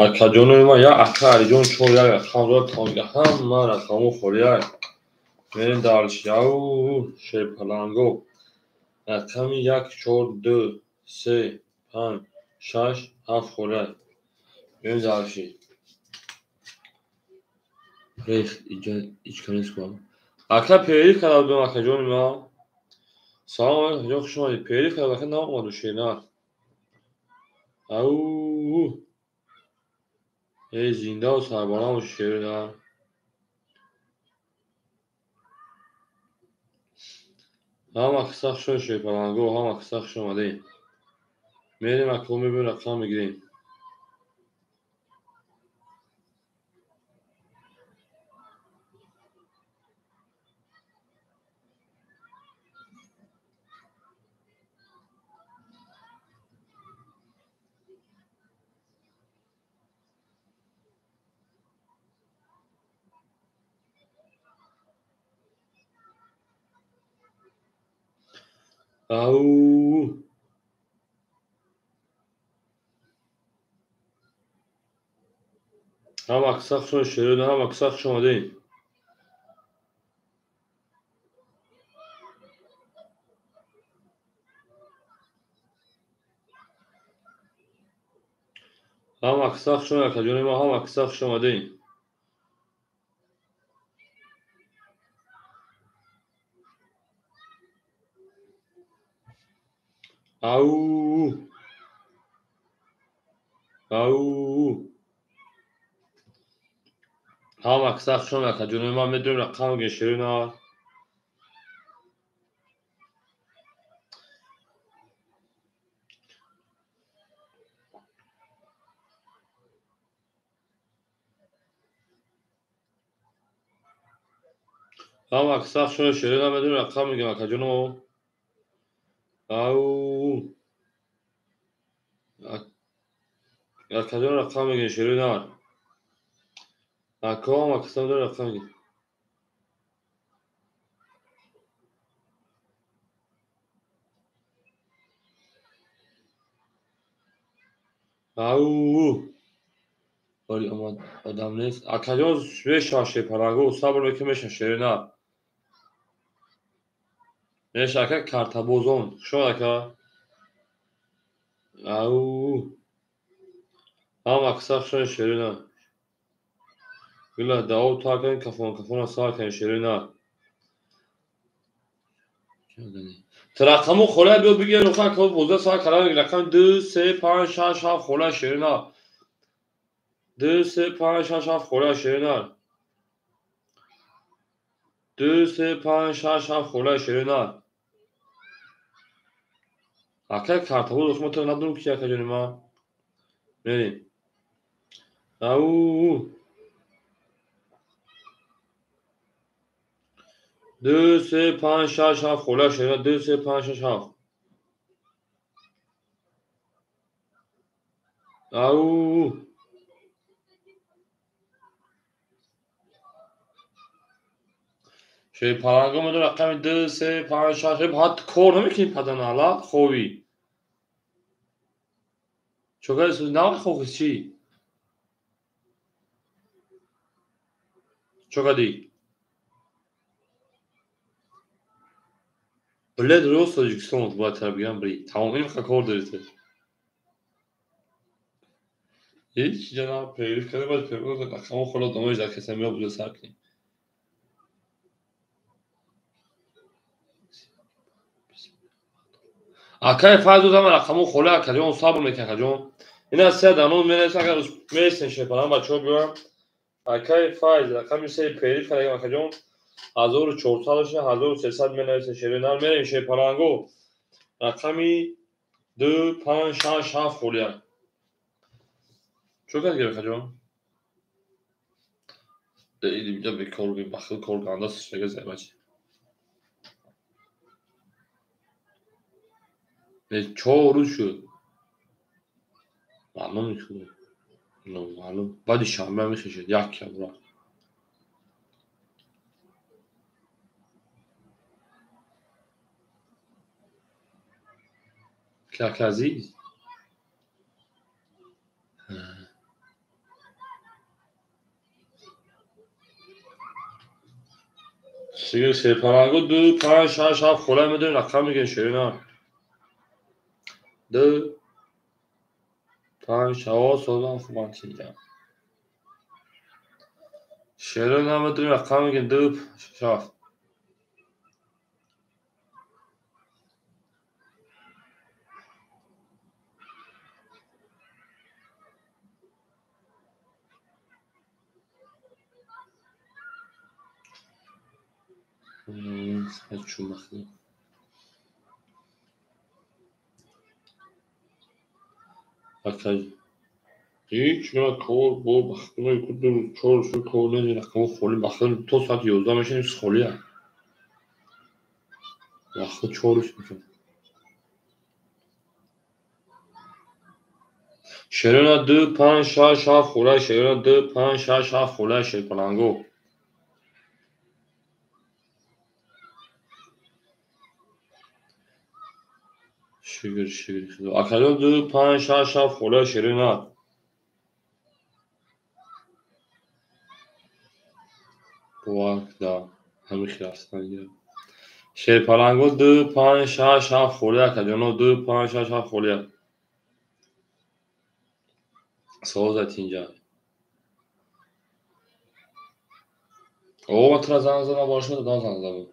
Акаҷонои ман, як ака Алиҷон чор як рақам дорад, тамом ҳама рақамҳо холияй. Мерем дальше. Ау, шерпаланго. Рақами 1, 4, 2, 3, 5, 6, 7 холияй. Мерем дальше. Рех, иҷа ҳеч кас нест ку. Ака перерыв карда будам, акаҷони ман. Салом алейкум, акаҷон, хуш омадед. Перерыв карда, ака наомаду шернар. Ау, эй, зиндаву сарбаланд боши, шернар. Ҳама қисса хуш омадед, шерпаланго, ҳама қисса хуш омадед. Мерем, ако мебинем, рақам мегирем. Ау, ҳама қисса хуш омадед, шерона, ҳама қисса хуш омадед. Ҳама қисса хуш омадед, акаҷони ман, ҳама қисса хуш омадед. Ау, ау, ҳама қисса хуш омадед, акаҷони ман, медонем рақам мегирем, шерона. Ҳама қисса хуш омадед, шерона, медонем рақам мегирем, акаҷоно. Ау, акаҷон, рақам мегирем, шерона. Ако, ҳама қисса медонем рақам мегирем. Ау, вале омад, одам нест. Акаҷон, мешавад шерпаланго, сабр мекунем, мешавад, шерона. Мешавад, ака картабозон. Хуш омад, ака. Ау, ҳама қисса хуш омадед, шерона. Гула дао тар кардем, кафон кафона сар кардем, шерона. Рақамҳо холия, биё бигир, нуха ко боза сар кардам, рақам 2, 3, 5, 6, 7 холия, шерона. 2, 3, 5, 6, 7 холия, шерона. 2, 3, 5, 6, 7 холия, шерона. Ака картабоз, мо то надонем ки, акаҷони ман. Мерем. Ау, 2, 3, 5, 6, 7 холия, шерона. 2, 3, 5, 6, 7. Ау, шерпаланго медон рақами 2, 3, 5, 6. Ҳатто кор намекунӣ, паданала, ховӣ. Чо кардӣ? Нахохи чӣ? Чо кардӣ? Блед рост Тоҷикистон бояд тара бигирам, бри. Тамом, ин ха кор дорӣ ту. Ҳеҷ ҷа на перерыв кардем, баъд перерыв рақамҳо холо одамои дар каса мео буда сар кунем. Акай Файзу, ҳама рақамҳо холия, акаҷон, сабр мекунем, акаҷон. Ина се данон мерасем, агар мерасем, шерпаланг бачаҳо биёям. Акай Файз, рақами се перерыв кардем, акаҷон. 1400 дошта, 1300 менависем, шерона. Мерем, шерпаланго. Рақами 2, 5, 6, 7 холия. Чо кард, акаҷон? Инҷа бекор бахил кор ганда шага займачи. 4 рӯз шуд. Маълум шуд. Маълум. Баъди шанбе мехешед, як ябра. Ки ака азиз? Шигир шерпаланго 2 5 6 7 хола медонем рақам мегирем шерина. 2 5 6 созам хубан чиҷа. Шерина медонем рақам мегирем 2 6. Ҳеҷ гуна кор бо бахтинои ду чор шу кор нест, рақамҳо холӣ бахтино то соати 11 мешавад, холия. Вақти чор мешавад. Шерона 2 5 6 7 холия, шерона 2 5 6 7 холия, шерпаланго. Шигир, шигир. Акаҷон 2 5 6 7 холия, шерона. Бовар да, ҳамин хел астан. Шерпаланго 2 5 6 7 холия, акаҷоно 2 5 6 7 холия. Созат инҷа. О, тра занг задам, бошад, дам занг задам.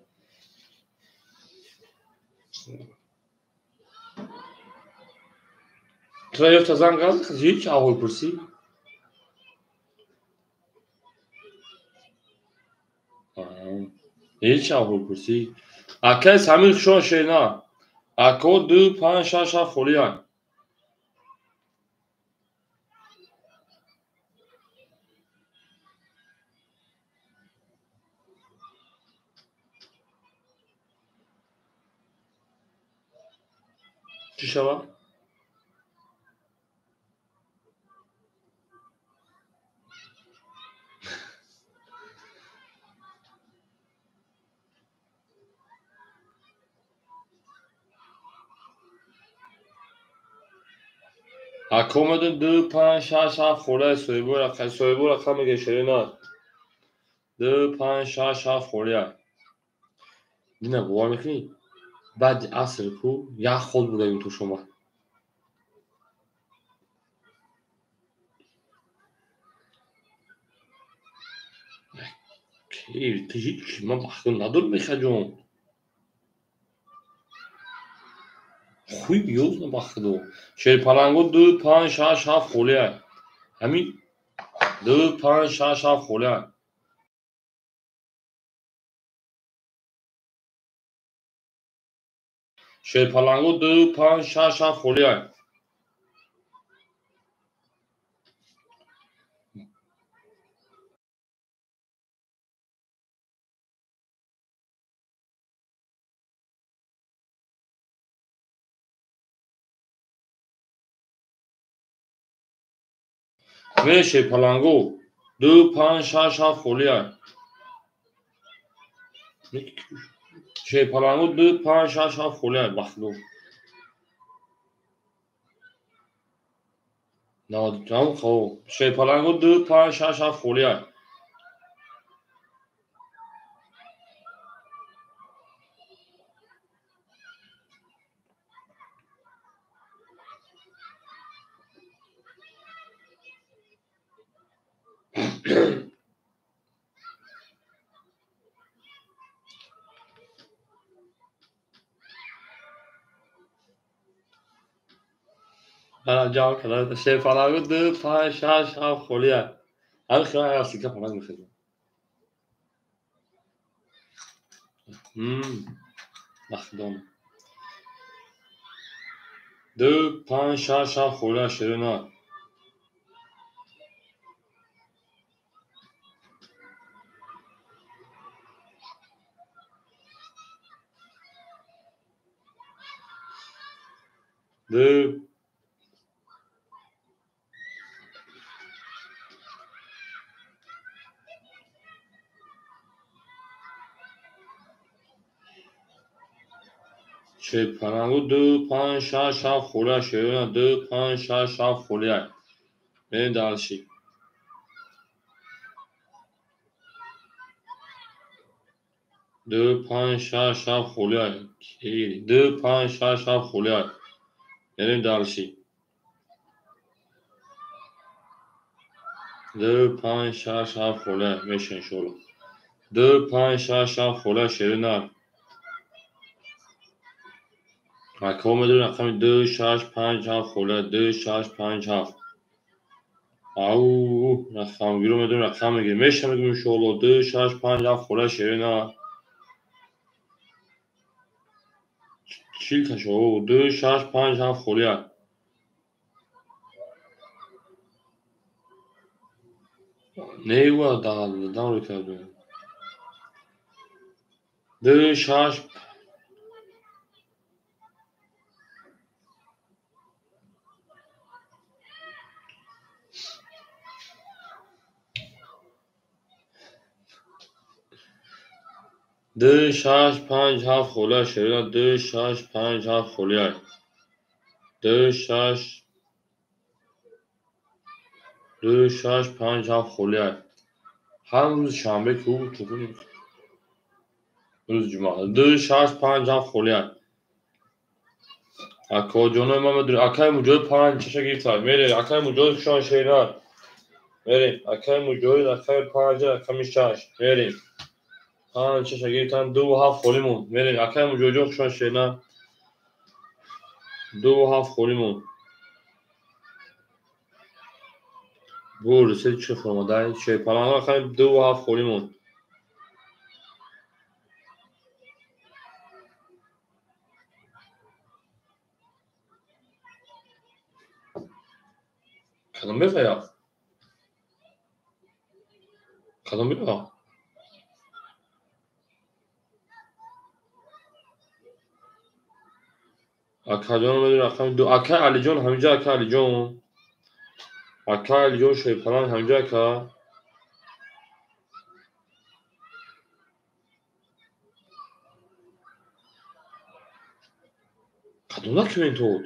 Тра ёфта занг зад, ҳеҷ аҳвол пурсӣ? Ҳеҷ аҳвол пурсӣ? Акай Самир хушон шерина. Ако 2 5 6 7 холия. Чӣ шавад? Ако омадем 2 5 6 7 холия, соҳибо рақам, соҳибо рақам мегирем шерина. 2 5 6 7 холия. Дина бовар мекунӣ? Баъди аср ку як хол будаем то шума. Ту ҳеҷ ман бахтиёр надорам мехаҷон. Хуй ёзна бахтидо. Шерпаланго 2 5 6 7 холия. Ҳамин 2 5 6 7 холия. Шерпаланго 2 5 6 7 холия. Не шерпаланго 2 5 6 7 холия. Шерпаланго 2 5 6 7 холия бахтидо. Наваду хо. Шерпаланго 2 5 6 7 холия. ҷавоб кардам. Шерпаланго 2 5 6 7 холия. Ҳамин хел агар сика паланг мехезам. Бахтидон. 2 5 6 7 холия, шерина. 2 Шерпаланго 2 5 6 7 холия, шерина 2 5 6 7 холия. Мерем дальше. Ду, панҷ, шаш, ҳафт холиай. Ду, панҷ, шаш, ҳафт холиай. Мерем дальше. Ду, панҷ, шаш, ҳафт холиай. Меша иншоалло. Ду, панҷ, шаш, ҳафт холиай шери нар. Акаҳо медонед рақами ду, шаш, панҷ, ҳафт холиай. Ду, шаш, панҷ, ҳафт. Ау, рақамгиро медонед рақам мегирем. Меша мегӯем иншоалло. Ду, шаш, панҷ, ҳафт холиай шери нар. Чил ташо. Ду, шаш, панҷ, ҳафт холиай. Не, дам кардем. Ду, шаш, ду, шаш, панҷ, ҳафт холиай шерина. Ду, шаш, панҷ, ҳафт холиай. Ду, шаш, ду, шаш, панҷ, ҳафт холиай. Ҳар рӯзи шанбе ку рӯзи ҷумъа. Ду, шаш, панҷ, ҳафт холиай. Акоҷонои ман медонед, акаи Муҷоҳид панҷ шаша гирифтад. Мерем, акаи Муҷоҳид хушон шерина. Мерем, акаи Муҷоҳид рақами панҷ, рақами шаш. Мерем. Панҷ шаша гирифтан, ду ҳафт холӣ монд. Мерем, акаи Муҷоҳидҷон хушон шерина. Ду ҳафт холӣ монд. Бур, се чӣ формадай? Шерпаланг рақами ду ҳафт холӣ монд. Кадом бефая? Кадом бефая? Акаҷон медонед рақами ду. Акаи Алиҷон ҳаминҷа, акаи Алиҷон. Акаи Алиҷон шерпаланг ҳаминҷа, ака. Кадом документот?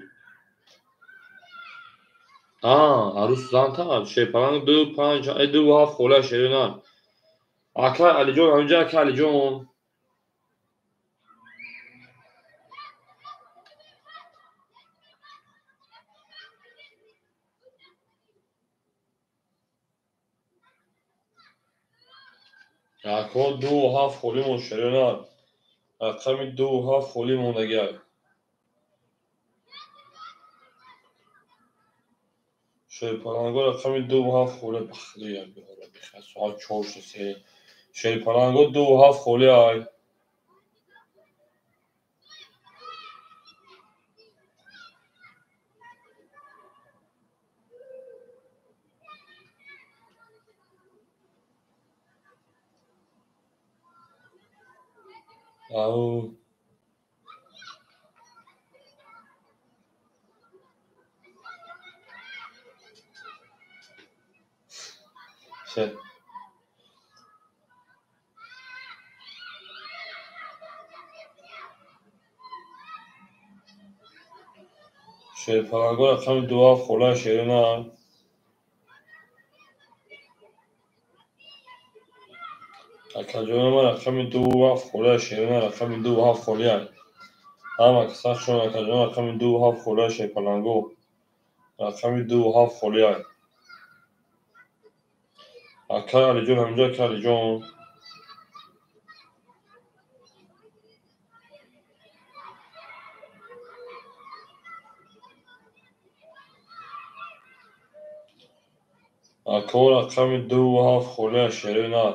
А, арӯс занта, шерпаланг ду, панҷ, ду ҳафт холиай шерина. Акаи Алиҷон ҳаминҷа, акаи Алиҷон. Ако ду ҳафт холӣ монд шерина. Рақами ду ҳафт холӣ мондагиай. Шерпаланго рақами ду ҳафт холӣ. Бахтия биҳора бихай соат чор шуд се. Шерпаланго ду ҳафт холиай. Ау. Се. Шерпаланго рақами ду ҳафт холиай шерина. Акаҷони ман рақами ду ҳафт холиай шерина, рақами ду ҳафт холиай. Ҳама каса хушон акаҷон рақами ду ҳафт холиай шерпаланго. Рақами ду ҳафт холиай. Акаи Алиҷон ҳаминҷа, акаи Алиҷон. Ако рақами ду ҳафт холиай шерина.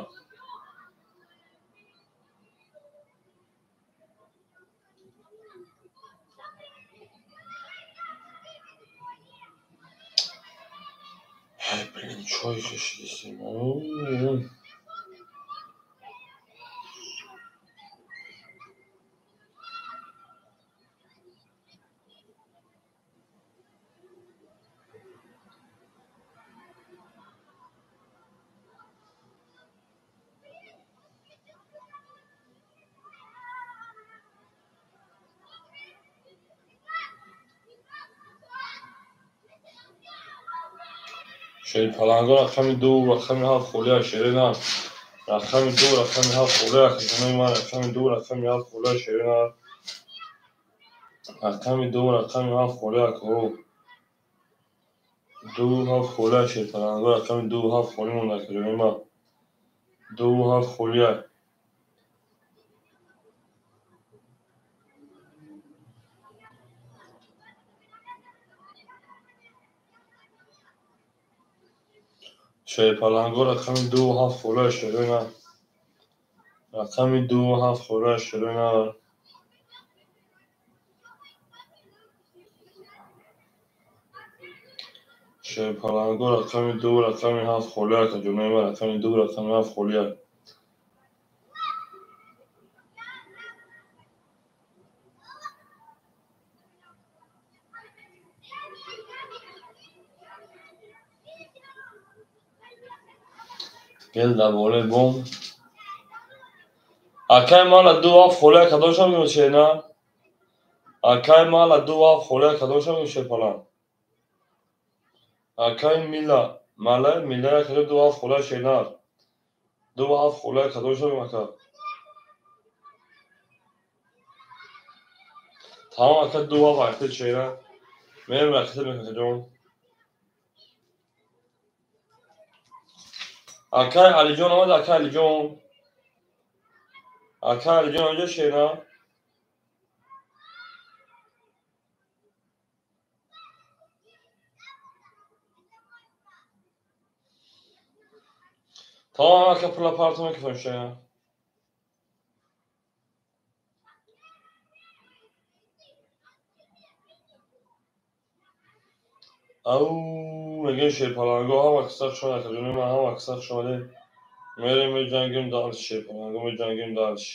Ай, блин, чой кашидисем. Шерпаланго рақами 2 рақами 7 холия шерина. Рақами 2 рақами 7 холия хизмаи ман рақами 2 рақами 7 холия шерина. Рақами 2 рақами 7 холия ко. 2 7 холия шерпаланго рақами 2 7 холи монда хизмаи ман. 2 7 холия. Шерпаланго рақами 2 7 холия шерина. Рақами 2 7 холия шерина. Шерпаланго рақами 2 рақами 7 холия каҷонаи ман рақами 2 рақами 7 холия. Гел дар болои бом. Акай мала 2 7 холия кадошам мегӯ шерина. Акай мала 2 7 холия кадошам мегӯ шерпаланг. Акай мила мала мила кадо 2 7 холия шерина. 2 7 холия кадошам мегӯ ака. Тамом ака 2 7 вақти шерина. Мерем вақти мекунем ҷон. Акай Алиҷон омад, акай Алиҷон. Акай Алиҷон онҷо шерина. Тамом ака пула парту мекунем шерина. Ау мегӯем шерпаланго ҳама киса хуш омад акаҷони ман ҳама киса хуш омадед. Мерем меҷангем дальше шерпаланго меҷангем дальше.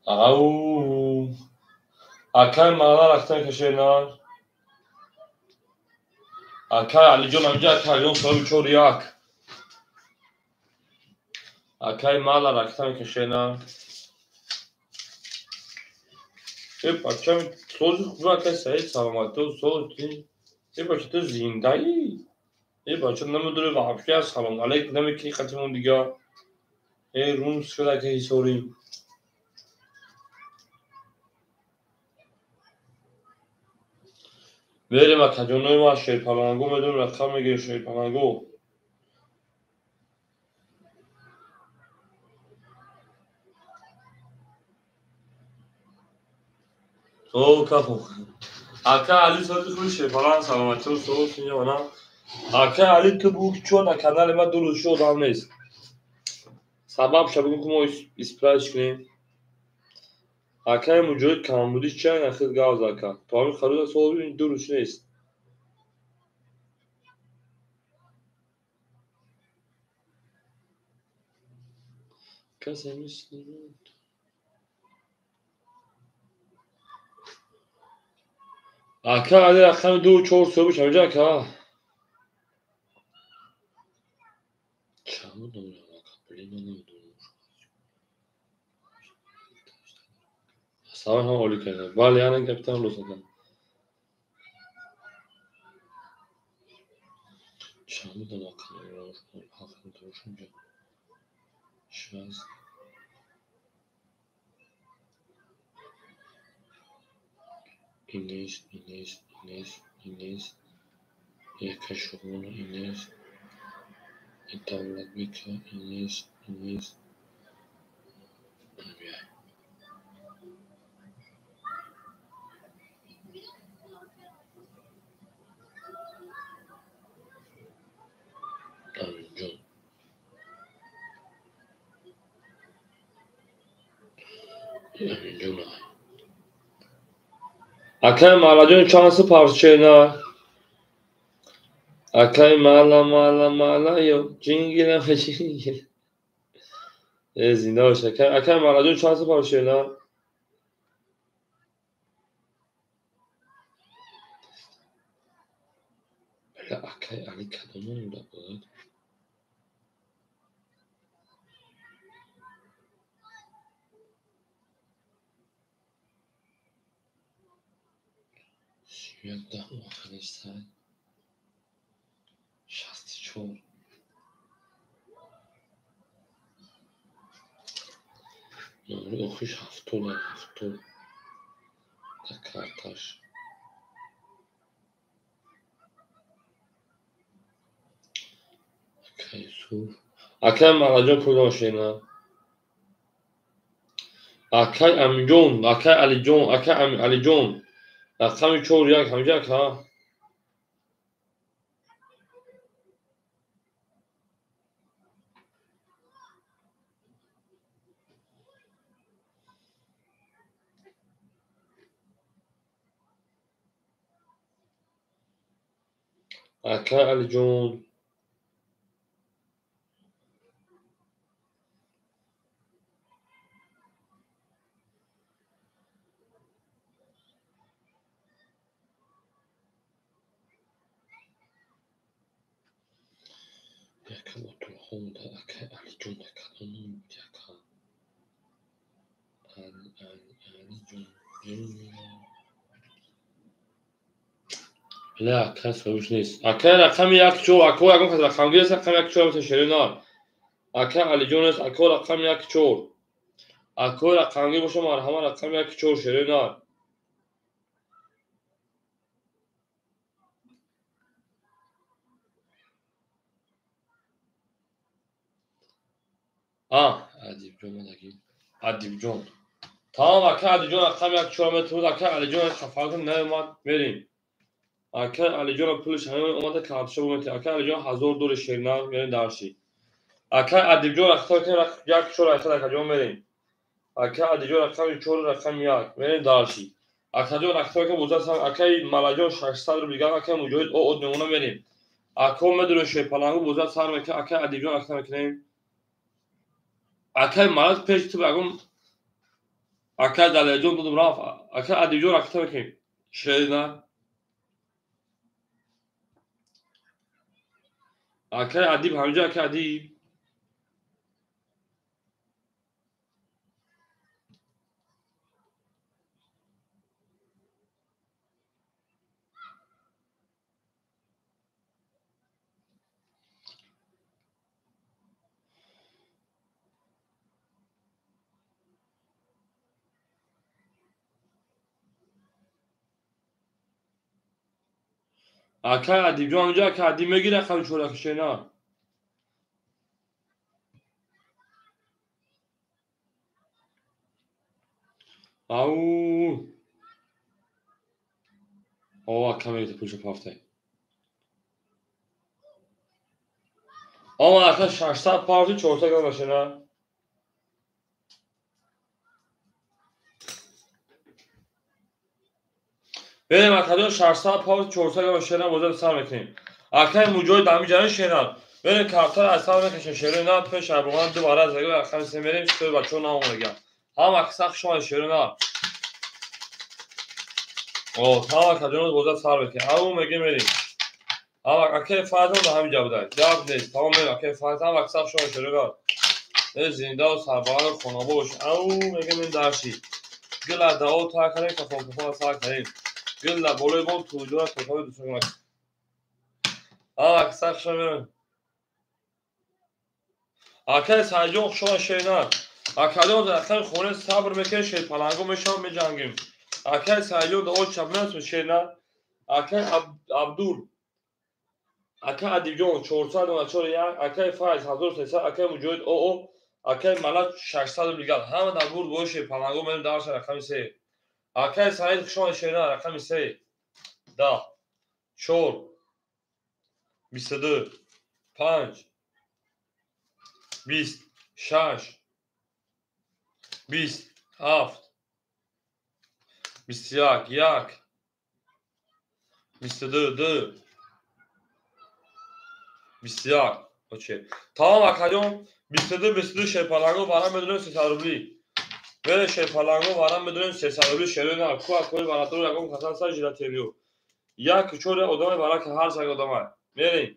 Ау акай мала рахтан кашена. Акай Алиҷон амҷа акай Алиҷон соҳиби 4 1. Акай мала рахтан кашена. Э бача сози хуб акай Саид саломатӣ сози. Э бача ту зиндаӣ? Э бача намедонӣ вообще салом алейк намекунӣ қатимон дига. Э румс шуд акай ҳисорӣ. Мерем акаҷонои ман шерпаланго медонем рақам мегирем шерпаланго. О кафо. Ака Али сози хуби шерпаланг саломатӣ соз инҷа Ака Али ту бугӯ ки чун дар канали ман 2 рӯз шуд одам нест. Сабабша бугӯ ки мо исправиш кунем. Акай Муҷоҳид камбудӣ чанд ахир гав зад ака. То ҳамин харӯза сол 2 рӯз нест. Касе мисли ака Али рақами 2 4 соҳибиш ҳаминҷа ака. Чанд буд номерам ака? Блин, ман намедонам. Салом ҳам олӣ карда. Бале, яъне капитан рост ака. Чанд будам ака номерам? Ҳаққи 60 Инес, Инес, Инес, Инес, Якашуғуна, Инес, Давлатбека, Инес, Инес. Аминҷон. Аминҷон. Акай Малаҷон чанд су парчена? Акай мала мала мала ё ҷингила ҷингила. Зинда бош. Акай Маладжон чанд сум пав шена? Бля, акай Али кадом номда буд? Сиюякдаҳ охирисай. 64. Номери охириш 70, 70. Дар карташ. Акай Юсуф. Акай Маладжон пул дошена. Акай Аминҷон, акай Алиҷон, акай Алиҷон. Рақами 4 1 ҳамҷа ака. Акай Алиҷон. Яка Ботулхон буда. Акай Алиҷон кадом ном буд яка? Алиҷон. Бля, акай соҳибш нест. Акай рақами 1 4, ако ягон кас рақамгир аст, рақами 1 4 бата шери нар. Акай Алиҷон аст, ако рақами 1 4. Ако рақамгир боша, марҳама, рақами 1 4 шери нар. А, Адибҷон омадаги. Адибҷон. Тамом, акай Адибҷон рақами 1 4 метавонад, акай Алиҷон хафа наомад, мерем. Акай Алиҷон пулиш ҳамин омада карташа бумед. Акай Алиҷон 1000 доллар шернар, мерем дарши. Акай Адибҷон рақами 1 4 акай акаҷон мерем. Акай Адибҷон рақами 4 рақами 1 мерем дарши. Акаҷон рақами боза акай Малаҷон 600 рубл дигар акай Муҷоҳид од мемона мерем. Ако медонем шерпалангу боза сар мекунем, акай Адибҷон рақам мекунем. Акай Малаз пеш ту ягон акай Далерҷон додум рафт. Акай Адибҷон рақам мекунем. Шерина. Акай Адиб ҳамҷа акай Адиб. Акай Адибҷон ҳамҷа акай Адиб мегирад рақами чораки шена. Ау. О, ака мегирад пулша пафтай. Омад ака 600 пафти 400 грамм шена. Берем акаҷон 600 пафти 400 грамм шена боза сар мекунем. Акай Муҷоҳид ҳамин ҷараён шена. Берем картаро аз сар мекашем шерои нар пеш айбоған ду бара заги рақами се мерем сӯи бачаҳо наомадагиам. Ҳама сахт шумо шерои нар. О, ҳама акаҷон боза сар мекунем. Ау мегем мерем. Ҳама акай Файзам да ҳамин ҷа будай. Гап нест. Тамом мерем акай Файзам ҳама сахт шумо шерои нар. Зинда сарбаланд хонобод бош. Ау мегем мерем дарши. Гила дао та кардем, кафон кафон сар кардем. Гила болои бом туҷора тотави дусагон. Ҳама сахт шумо мерем. Акай Сайҷон хушома шеринар. Акаҷон дар рақами хонаи сабр мекунем, шерпаланго мешавам, меҷангем. Акай Сайҷон дао чап мерасем шеринар. Акай Абдул. Акай Адибҷон 494 1, акай Файз 1300, акай Муҷоҳид ОО, акай Малак 600 рубл дигар. Ҳама дар бурд бои шерпаланго мерем дарса рақами се. Акай Саид хушома шеринар рақами се. 10 4 22 5 20 6 20 7 21 1 22 2 21. Окей. Тамом акаҷон 22 22 шерпаланго вара медонем 300 рубли. Мерем шерпаланго вара медонем 300 рубли шерои нар. Ку акои варатор ягон касан сар жира тебиё. Як чор одамай вара ка ҳар саг одамай. Мерем.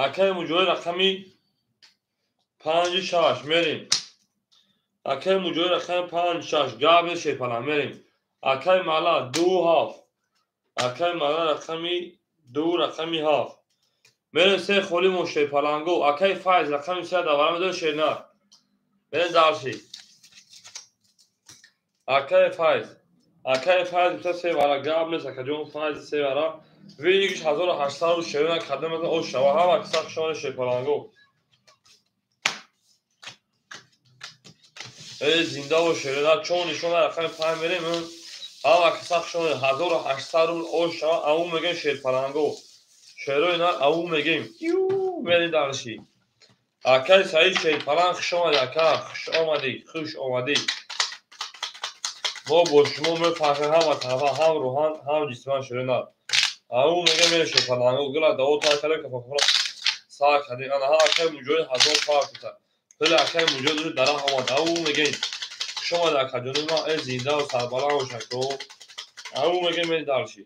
Акаи муҷоҳид рақами 5 6 мерем. Акаи муҷоҳид рақами 5 6 габ шерпаланг мерем. Акаи мала 2 7. Акаи мала рақами 2 рақами 7. Мерем се холи мо шерпаланго. Акаи Файз рақами 3 давара медорем шернар. Мерем дарси. Акаи Файз. Акаи Файз гуфта се вара гап нест акаҷон Файз се вара. Вигиш 1800 рубл шерона кадам мезан ош шава ҳама киса хушомади шерпаланго. Э зинда бош шерона чон нишона рақами 5 мерем. Ҳама киса хушомади 1800 рубл ош шава ау мегем шерпаланго. Шерои нар ау мегем. Ю мерем дарси. Акаи Саид шерпаланг хуш омадӣ ака, хуш омадӣ, хуш омадӣ. Мо бо шумо мефахрем ҳама тарафа, ҳам рӯҳан, ҳам ҷисман шерои нар. Ау мегем мерем шерпаланго. Гула даво тар кардем кафакафро сар кардем. Ана ҳа акаи муҷоҳид 1000 пар кута. Пули акаи муҷоҳид рӯи дарахт омад. Ау мегем. Хуш омадӣ акаҷони ман, э зинда ва сарбаланд бош ако. Ау мегем мерем дарси.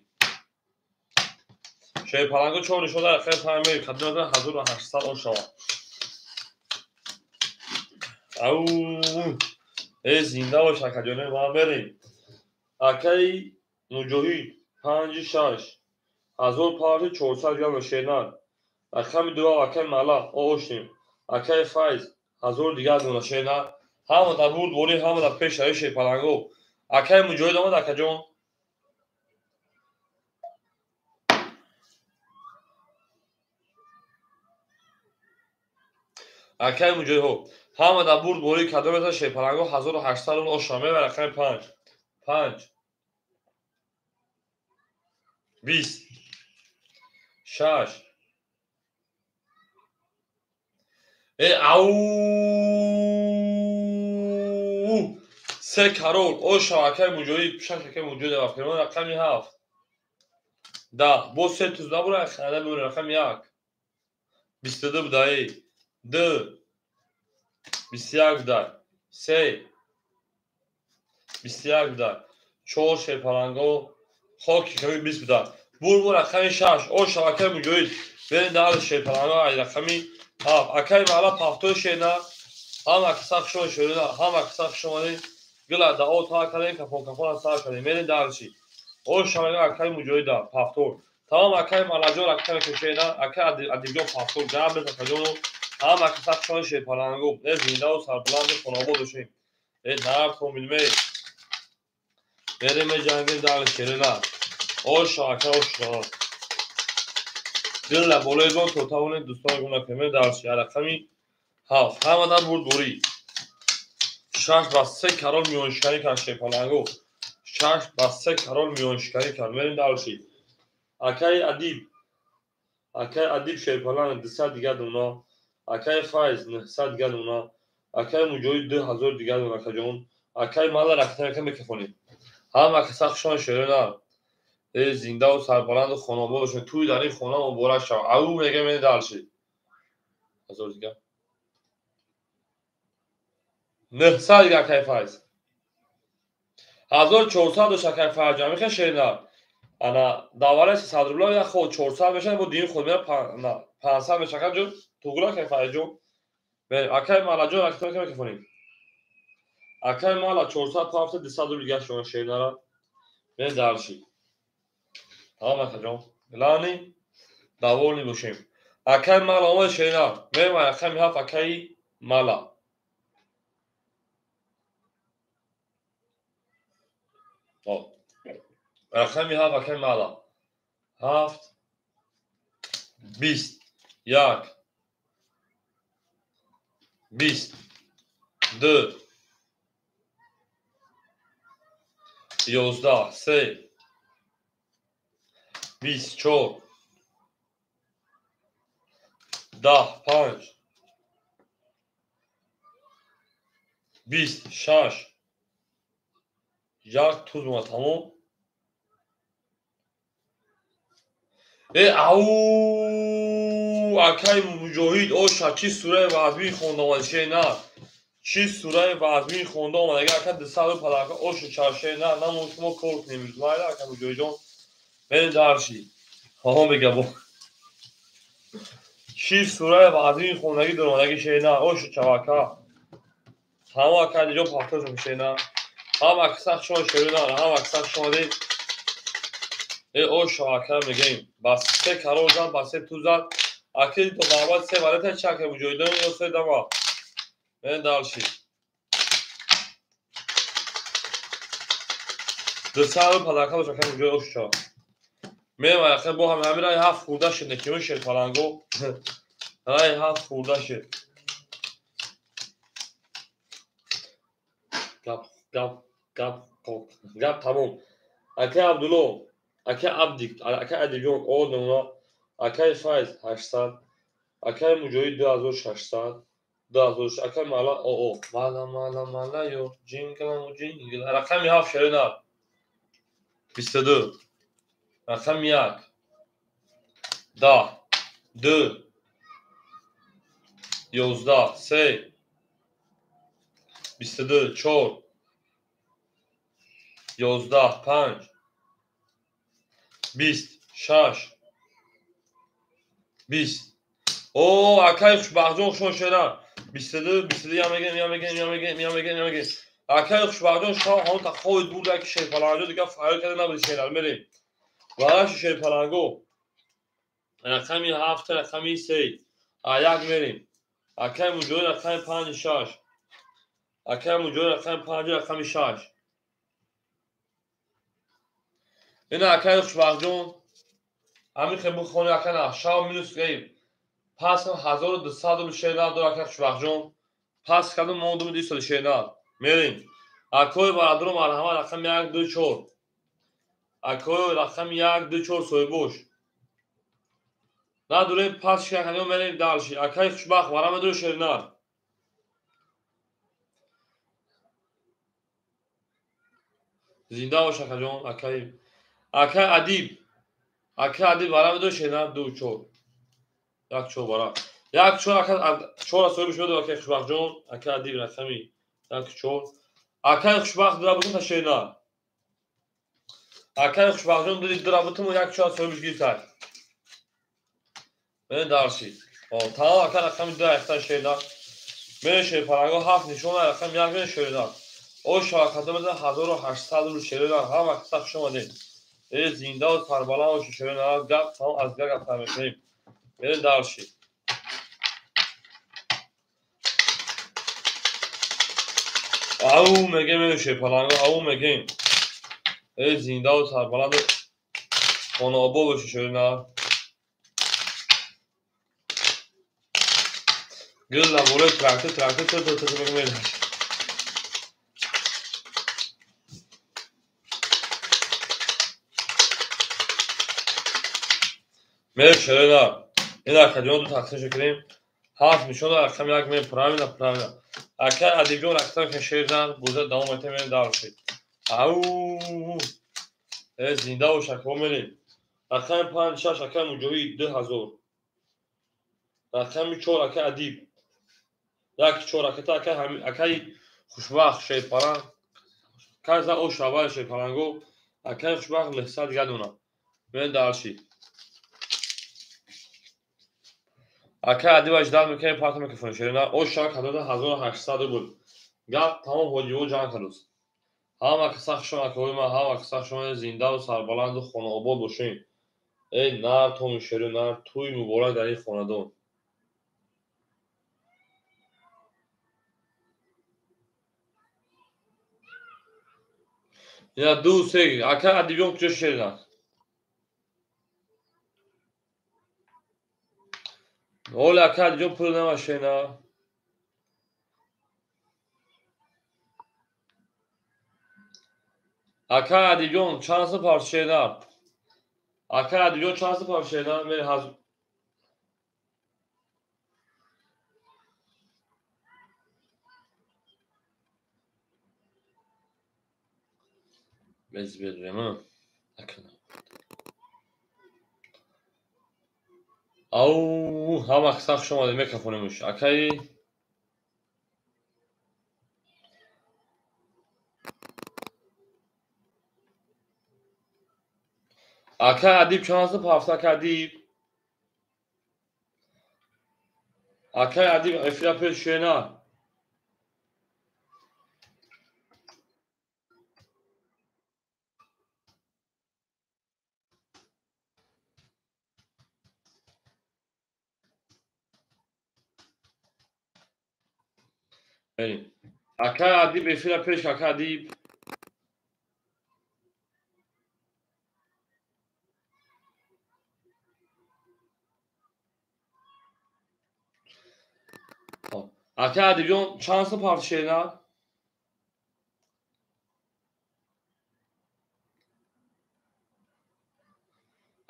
Шерпаланго чор нишон дар акаи 5 мерем. Кадом 1800 ош шавад. Ау э зинда бош акаҷони ман мерем. Акаи муҷоҳид 5 6 1000 парти 400 грамм шернар. Рақами 2 акаи мала ошем. Акаи Файз 1000 дигар дона шернар. Ҳама дар бурд борӣ, ҳама дар пеш рави шерпаланго. Акаи муҷоҳид омад акаҷон. Акаи муҷоҳидҳо ҳама дар бурд борӣ кадом ета шерпаланго 1800 рубл ош шава. Мебар рақами 5 5 20 6 э ау се карол ош шава акаи муҷоҳид шаш акаи муҷоҳид вақт рақами 7 10 боз се туз набура ханда бибурем рақами 1 22 будаи 2 21 будай 3 21 будай 4 шерпаланго хоки ками 20 будай. Бур рақами 6 ош шава акаи муҷоҳид. Берем дар шерпаланго ай рақами 7. Акаи мала пафтои шернар. Ҳама киса хуш омадед шернар, ҳама киса хуш омадед. Гула дао тар кардем, кафон кафона сар кардем. Мерем дарси. Ош шава акаи муҷоҳид пафтор. Тамом акаи малаҷон рақами шернар, акаи Адибҷон пафтор. Гап нест акаҷону. Ҳама киса хуш омадед шерпаланго. Э зинда ва сарбаланду хонобод бошем. Э нар комилме. Мерем меҷангем дар шернар. Ош шава ака ош шава. Дилла болои бон то тавонем дӯстон гум накунем. Дарси рақами 7. Ҳама дар бурд борӣ. 6 ба 3 карол миёншиканӣ кард шерпаланго. 6 ба 3 карол миёншиканӣ кард. Мерем дарси. Акаи Адиб. Акаи Адиб шерпаланг 200 дигар дона. Акаи Файз 900 дигар дона. Акаи муҷоҳид 2000 дигар дона акаҷон. Акаи мала раката мекафонем. Ҳама каса хуш омадед шерона. Э зинда ва сарбаланду хонобод бошед. Туй дар ин хона муборак шава. Ау мегем мерем дарси. 1000 дигар. 900 дигар акаи Файз. 1400 дошт акаи Файз ҷон. Мехоҳед шернар. Ана давараи 300 рубла як ход 400 мешавад, бо дини худ мера 500 мешавад. Акаҷон туғра акаи Файз ҷон. Мерем акаи Малаҷон раката мекафонем. Акаи Мала 400 пафта 200 рубл дигар шумо шернара. Мерем дарси. Тамом акаҷон. Главный довольный бошем. Акаи Мала омад шернар. Мерем рақами 7 акаи Мала. Рақами 7 акаи Мала. 7 20 1 20 2 11 3 24 10 5 20 6 1 туз омад тамом. Э ау Акай Муҷоҳид, оша, чӣ сураи вазмин хонда омад, шернар. Чӣ сураи вазмин хонда омад. Агар ака 200 падака ошу ча шернар, намо шумо кор кунем. Майла ака Муҷоҳидҷон. Мерем дарши. Ҳо мега бо. Чӣ сураи вазмин хондагӣ доромадаги шернар, ошу чавака. Ҳама ака ҷо пахтошон шернар. Ҳама акса шумо шернар, ҳама акса шумо дид. Э ошу ака мегем. Ба се карол зад, ба се ту зад. Аки то бабад се валета чака Муҷоҳидон ё се дама. Мерем дарши. 200 падака бош ака Муҷоҳид ошу чава. Мерем ака бо ҳам ҳамин рай ҳафт хурда шид некиён шер паланго. Рай ҳафт хурда шид. Гап гап гап гап тамом. Акай Абдулло, акай Абдик, акай Адибҷон о намуна, акай Файз 800, акай Муҷоҳид 2600, 2000, акай Мала о мала мала мала ё ҷингала ҷингала. Рақами 7 шерина 22, рақами 1 10 2 11 3 22 4 11 5 20 6 20. О, акай Хушбахтҷон хушон шера. 22 22 я мегем, я мегем, я мегем, я мегем, я мегем. Акай Хушбахтҷон шав ҳамон та хоҳед бурда ки шерпаланго дигар фаъол карда набуд шерал мерем. Вараши шерпаланго. Рақами 7, рақами 3. А як мерем. Акай Муҷоҳид рақами 5 6. Акай Муҷоҳид рақами 5 рақами 6. Ина акай Хушбахтҷон ҳамин хел бухони ака на шав минус гейм. Пас 1200 рубл шернар дор ака Хушбахтҷон. Пас кардум мондум 200 шернар. Мерем. Акои бародаро марҳамат рақами 1 2 4. Акои рақами 1 2 4 соҳибош. Надурем пас шаканиё мерем дарши. Акай Хушбахт вара медури шернар. Зинда бош акаҷон, акай акай Адиб. Акай Адиб вара медури шернар 2 4. 1 4 вара. 1 4 ака 4 соҳиб шуд акай Хушбахтҷон, акай Адиб рақами 1 4. Акай Хушбахт дурабутун та шернар. Акай Хушбахтҷон дурабутун 1 4 соҳибш гирифтад. Мерем дарши. Тамом ака рақами 2 ахта шернар. Мерем шерпаланго 7 нишона рақами 1 мерем шернар. О шавакатамиза 1800 рубл шернар. Ҳама каса хуш омадед. Э зинда ва сарбаланд бошед шернар. Гап тамом аз гап гап мекунем. Мерем дарши. Ау мегем мерем шерпаланго, ау мегем. Э зинда ва сарбаланд хонаобод бошед шернар. Гул лабораи трактор, трактор, ту ту ту мерем. Мерем шернар. Ин акаҷон ду тақсим шукунем. 7 нишона рақами 1 мерем правильно, правильно. Акай Адибҷон рақам ки шернар, буза давом метем мерем дарши. Ау! Э зинда бош ака мерем. Рақами 5 6 акай Муҷоҳид 2000. Рақами 4 акай Адиб. 1 4 акай акай акай Хушбахт шерпаланг. Каза о шавай шерпаланго акай Хушбахт 900 дигар дона. Мерем дарши. Акай Адиб аждал мекунем парта микрофон шерина. О шавак 1800 рубл. Гап тамом ҳоҷиво ҷанг кардуст. Ҳама каса хуш акои ман, ҳама каса хуш зинда ва сарбаланду хонаобод бошем. Эй нар томи шеру нар туй муборак дар ин хонадон. Ина 2 3 акай Адибҷон куҷо шерина? Оля акай Адибҷон пул нама шерина. Акай Адибҷон чанд сум пар шерина? Акай Адибҷон чанд сум пар шерина? Мери ҳаз Без берем, ака. Ау, ҳама каса хуш омадед, мекафонемуш. Акаи акай Адиб чанд аст ҳафта, акай Адиб? Акай Адиб эфира пеш шена. Берем. Акай Адиб эфира пеш, акай Адиб. Акай Адибҷон чанд сум ҳафта шена?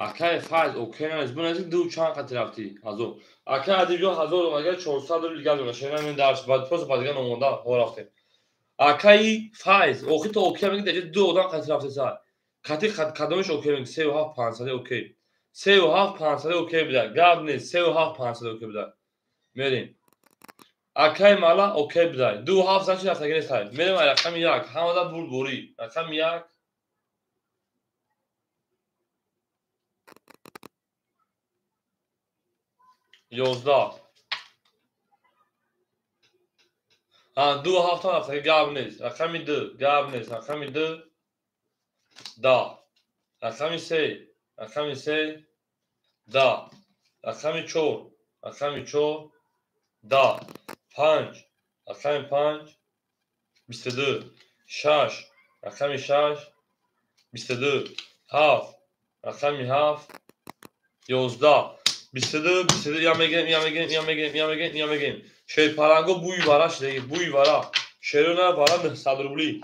Акай Файз окей нест. Буназик ду чанд қати рафтӣ? Ҳазор. Акай Адибҷон 1000 агар 400 рубл дигар дора. Шена мен дарс баъд просто ба дигар номонда ҳо рафтем. Акаи Файз, охи то окей мегӣ даҷа ду одам қати рафте сар. Қати кадомиш окей мегӣ? 3 7 500 окей. 3 7 500 окей буда. Гап нест. 3 7 500 окей буда. Мерем. Акай мала окей буда. 2 7 значит рафтагӣ нест. Мерем ай рақами 1. Ҳамада бурдборӣ. Рақами 1. 11. 2 ҳафта рафтагӣ гап нест. Рақами 2 гап нест. Рақами 2 10. Рақами 3, рақами 3 10. Рақами 4, рақами 4 10. 5, рақами 5 22. 6, рақами 6 22. 7, рақами 7 11. 22, 22, я мегирем, я мегирем, я мегирем, я мегирем, я мегирем. Шерпаланго буи вара шидаги, буи вара. Шерона вара 900 рубли.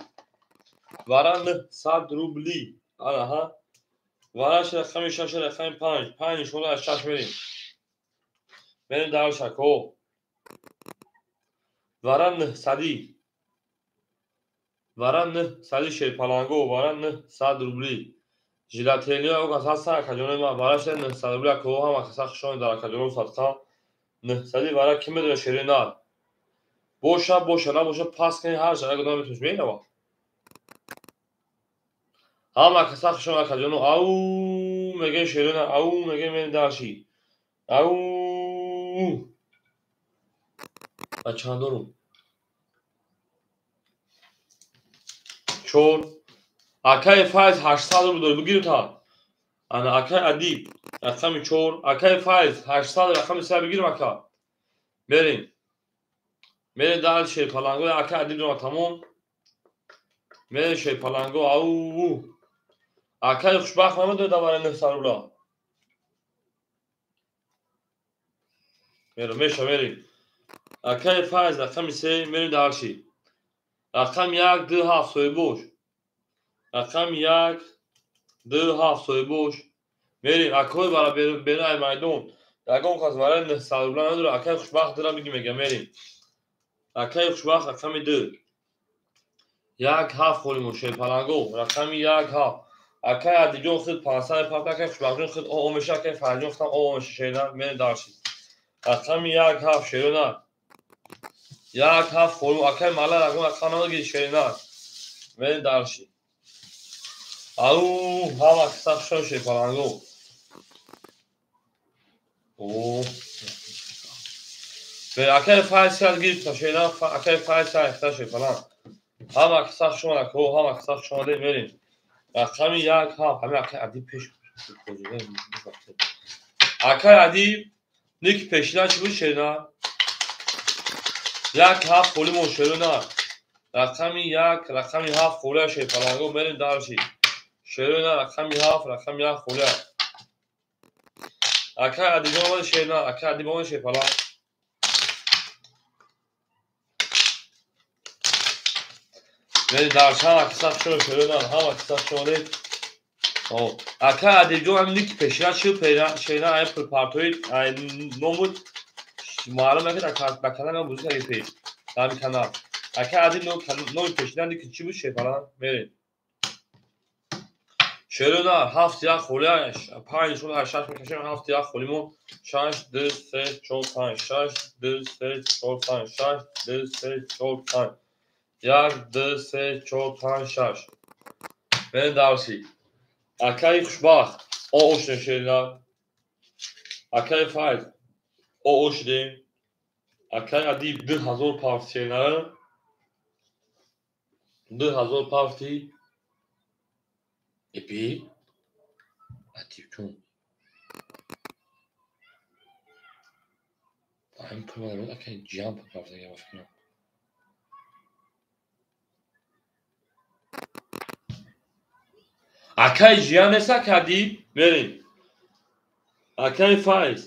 Вара 900 рубли. Анаҳа. Вара рақами 6, рақами 5. 5 иншоалло аз 6 мерем. Мерем дар шако. Вара 900. Вара 900 шерпаланго, вара 900 рубли. Жилателио кас ҳастан, акаҷонои ман, вара шуда 900 рубли, акоҳо ҳама каса хушони дар акаҷоном садқа. 900 вара ки медона шери нар. Боша, боша, набоша, пас кани ҳар ҷа одам метавониш мерава. Ҳама каса хушони акаҷоно, ау мегӯем шери нар, ау мегӯем мерем дарши. Ау. Ба чанд дорум? 4. Акаи Файз 800 рубл дорӣ, бигиру та. Ана акаи Адиб рақами 4, акаи Файз 800 рақами 3 бигирем ака. Мерем. Мерем дар шерпаланго, акаи Адиб ҷон тамом. Мерем шерпаланго, ау. Акаи хушбахт намедонӣ дар барои 900 рубла. Мерем, меша мерем. Акаи Файз рақами 3 мерем дарши. Рақами 1 2 7 соҳибош. Рақами 1 2 7 соҳибош. Мерем, акои вара берун ай майдон. Ягон кас вараи 900 рубла надорад. Акаи хушбахт дира биги мега мерем. Акаи хушбахт рақами 2. 1 7 холимон шерпаланго. Рақами 1 7. Акаи Адибҷон худ 500 папта, акаи хушбахтҷон худ о меша, акаи Фарҷон худам о меша шерна мерем дарши. Рақами 1 7 шерона. 1 7 холимон акаи мала рақам рақам намегири шерна. Мерем дарши. Ау, ҳама каса хушон шерпаланго. О. Акаи Файз сад гирифта шерна, акаи Файз сад гирифта шерпаланг. Ҳама каса хуш омад, акоҳо, ҳама каса хуш омадед, мерем. Рақами 1 7, ҳамин акаи Адиб пеш. Акаи Адиб ники пешина чӣ буд шерна? 1 7 холимон шерона. Рақами 1, рақами 7 холия шерпаланго, мерем дарши. Шерона рақами 7, рақами 1 холия. Акаи Адибҷон омади шерна, акаи Адиб омади шерпаланг. Мерем дарши, ҳама каса хушон шерона, ҳама каса хуш омадед. Акаи Адибҷон ҳамин ники пешина чӣ шерна ай пулпартои ай ном буд. Маълум накард ба канал ма бузург аги пеш. Дар ҳамин канал. Акаи Адиб номи пешина ники чӣ буд шерпаланг? Мерем. Шерона 7 як холия 5 шуд 6 мекашем 7 як холимо 6 2 3 4 5 6 2 3 4 5 6 2 3 4 5 1 2 3 4 5 6. Мен дарси. Акаи хушбахт оошдем шерина. Акаи Файз оошдем. Акаи Адиб 2000 пафт шерина. 2000 пафти. Эпи Адиб чун. Ҳамин пул мадам акаи ҷиям пул пафт дага фикрам. Акаи ҷиян нест ака Адиб? Мерем. Акаи Файз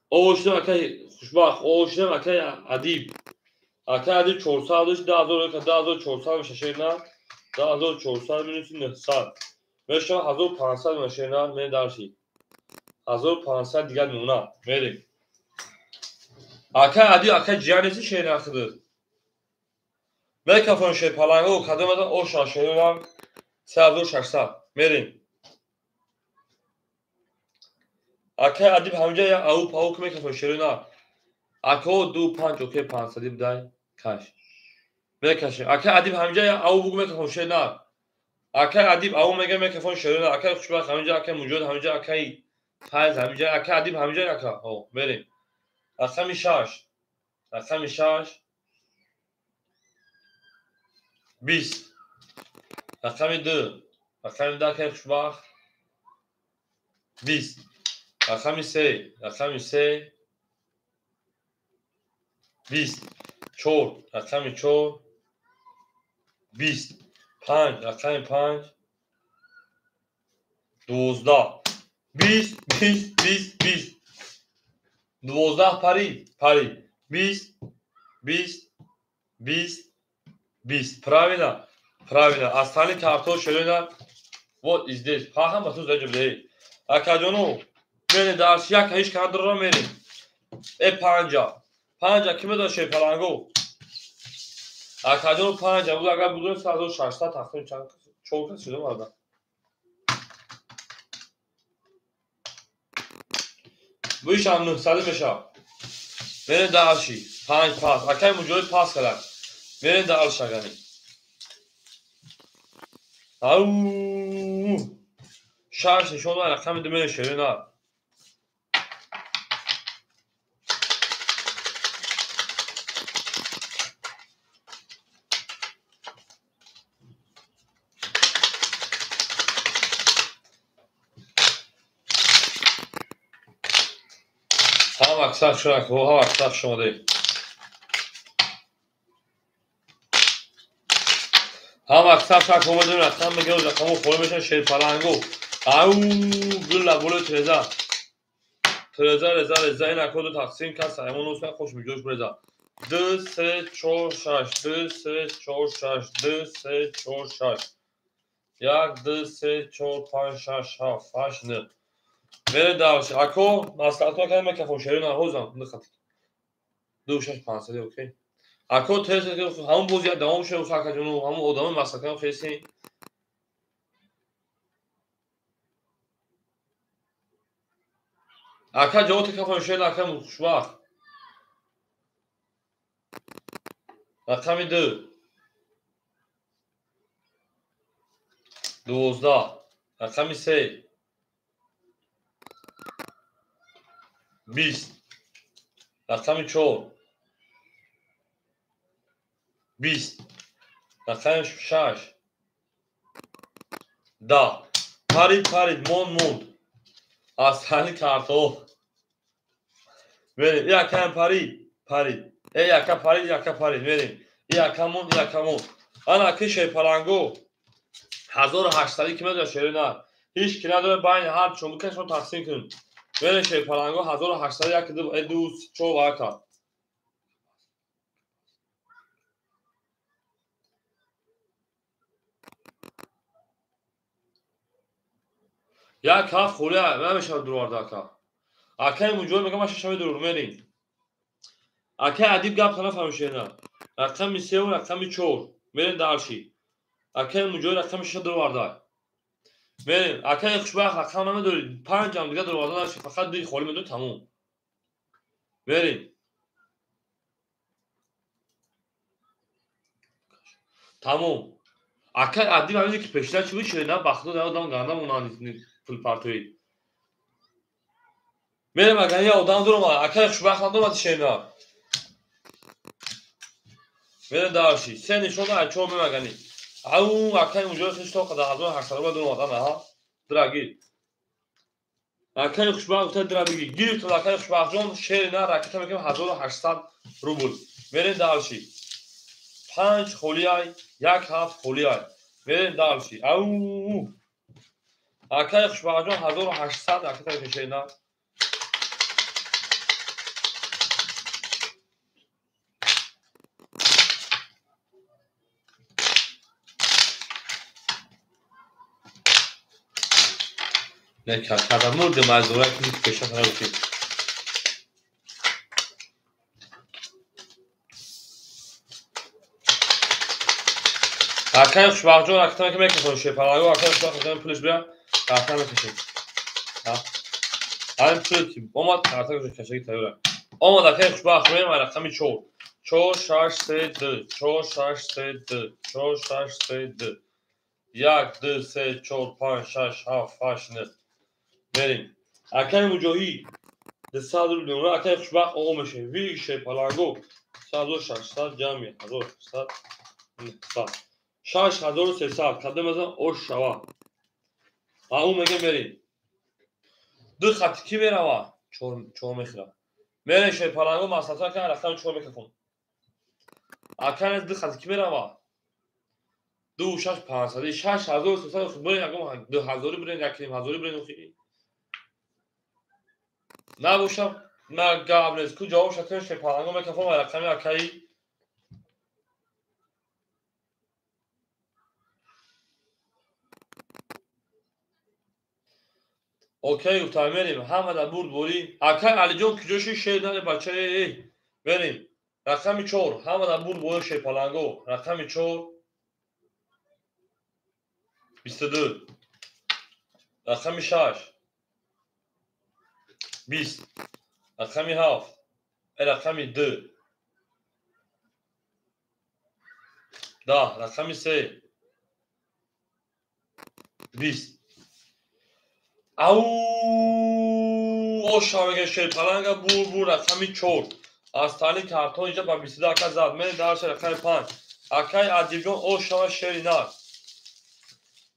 оошдем, акаи Хушбахт оошдем, акаи Адиб. Акаи Адиб 400 дошт, 2000 2400 меша шерина. 2400 минус 900 мешава 1500 меша шерина. Мен дарси. 1500 дигар мемонад. Мерем. Акаи Адиб, акаи ҷиян нест шерина худат. Мекафон шерпаланго кадомада оша шерина 3600. Мерем. Акаи Адиб ҳамҷа як ау пау ки мекафон шерина. Ако 2 5 окей 500 бидай каш. Мекашем. Акаи Адиб ҳамҷа як ау бугу мекафон шерина. Акаи Адиб ау мега мекафон шерина. Акаи Хушбахт ҳамҷа, акаи Муҷоҳид ҳамҷа, акаи Файз ҳамҷа, акаи Адиб ҳамҷа ака. О, мерем. Рақами 6. Рақами 6 20. Рақами 2. Рақами 2 акаи Хушбахт 20. Рақами 3. Рақами 3 20. 4. Рақами 4 20. 5. Рақами 5 12. 20 20 20 20. 12 парид. Парид. 20 20 20 20. Правильно. Правильно. Остальные картон шерина вот здесь. Пахам ба ту заҷа бидеҳ. Акаҷону мерем дарс як ҳеҷ кадроро мерем. Э панҷа. Панҷа ки медонад шерпаланго? Акаҷону панҷа буд, агар будем 1600 тақсим чанд чор кас шудам ада. Буишам 900 мешавад. Мерем дарши. 5 пас. Акаи Муҷоҳид пас кард. Мерем дарш агани. Ау! 6 нишон дод рақами 2 мерем шерина. Ҳама аксар шуд, ҳама аксар шумоде. Ҳама аксар шуд, омадем рақам мегирем, рақамҳо холӣ мешаванд шерпаланго. Ау, гулла болои треза. Треза, реза, реза, ин акоду тақсим кас, аймон усан хуш миҷош реза. 2 3 4 6 2 3 4 6 2 3 4 6 1 2 3 4 5 6 7 8 9. Мерем дарси. Ако маслиҳатҳо кардем мекафон шерина ҳозам нихат. 2 6 500 окей. Ако тез ҳамон бози давом шуд акаҷону ҳамон одамои маслиҳатҳо хеси. Ака ҷавоб кафон шерина ака хушбахт. Рақами 2 12. Рақами 3 20. Рақами 4 20. Рақами 6 10. Парид парид монд монд. Аз ҳани картҳо. Мерем. Якам парид парид. Э яка парид яка парид. Мерем. Яка монд яка монд. Ана ки шерпаланго 1800 ки медонад шерина. Ҳеҷ ки надорад байни ҳар чун бикашон тақсим кунем. Мерем шерпаланго 1800 1 2 3 4 вака. Як ҳафт холия намешавад дурварда ака. Акаи Муҷоҳид мегӯяд ман шашави дурур мерем. Акаи Адиб гапта нафаҳмид шерина. Рақами 3 ва рақами 4 мерем дарши. Акаи Муҷоҳид рақами 6 дурварда. Мерем, акаи хушбахт рақам намедорӣ, панҷам дига дароварда наши, фақат дуи холӣ медорӣ, тамом. Мерем. Тамом. Акаи аддиб ҳамизе ки пешина чӣ буд, шерина бахто дар одам ганда монанд пул партоид. Мерем, агар я одам дуромад, акаи хушбахт надомад шерина. Мерем дарши. Се нишон ай чор мемагани. Ау, акаи муҷоҳид хишто қада 1800 рубл дуромад, ана ҳа. Дира гир. Акаи хушбахт гуфта дира бигир. Гирифт акаи хушбахтҷон шерина ракета мекунем 1800 рубл. Мерем дарши. 5 холиай, 1 7 холиай. Мерем дарши. Ау. Акаи хушбахтҷон 1800 ракета мекунем шерина. Не кардам мурдем аз дора ки пеша набудем. Акаи хушбахтҷон ракета ки мекашон шепалаго, акаи хушбахт пулиш бия, карта мекашем. Ҳамин пул ки омад, карта кашаги тайёра. Омад акаи хушбахт, мерем ай рақами 4. 4 6 3 2 4 6 3 2 4 6 3 2 1 2 3 4 5 6 7 8 9. Мерем. Акаи муҷоҳид 200 рубл мемонад, акаи хушбахт оғо мешавем. Ви шепаланго 1600 ҷамъи 1600 900 6300 кадом азан ош шава. Ау мега мерем. Ду хати ки мерава? 4 мехӯра. Мерем шепаланго масалан ка рақами 4 мекафон. Акаи ду хати ки мерава? 2 6 500 6300 бурен ягон 2000 бурен 1500 бурен охи. Набошам ма гап нест. Ку ҷавоб шатен шепаланго мекафон ва рақами акаи окей гуфтам мерем. Ҳама дар бурд борӣ. Акаи Алиҷон куҷо ши шер наде бачаи. Мерем. Рақами 4. Ҳама дар бурд борӣ шепаланго. Рақами 4 22. Рақами 6 20. Рақами 7 рақами 2 10. Рақами 3 20. Ау, оша мега шерпаланга бур бур рақами 4. Аз тани картон инҷа ба 22 ака зад. Мерем дарши рақами 5. Акаи Адибҷон ошава шери нар.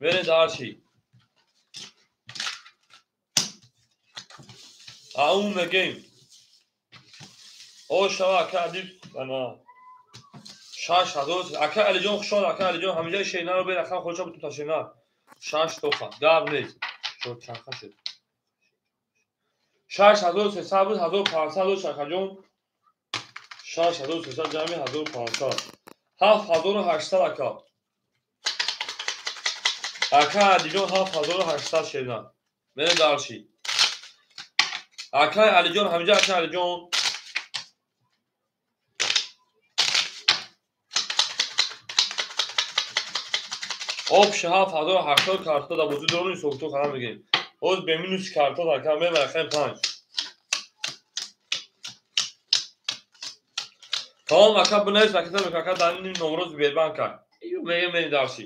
Мерем дарши. Ау мегем. Ошава акаи Адиб ана 6000. Акаи Алиҷон хушон, акаи Алиҷон ҳамиҷа шери нарро бе рақам худша бутун та шери нар. 6 тоха. Гап нест. Чор чанха шуд. 6300 буд, 1500 буд, шакаҷон. 6300 ҷамъи 1500. 7800 ака. Ака Алиҷон 7800 шерина. Мерем дарши. Акаи Алиҷон ҳамиҷа акаи Алиҷон. Об 7080 карта дар бозӣ дорем, ҳисобкитоб қадам мегирем. Ҳоз бе минус карта дар кам мерем рақами 5. Тамом ака бинавис, ака ака дар ин номро Сбербанка. Мегем мерем дарси.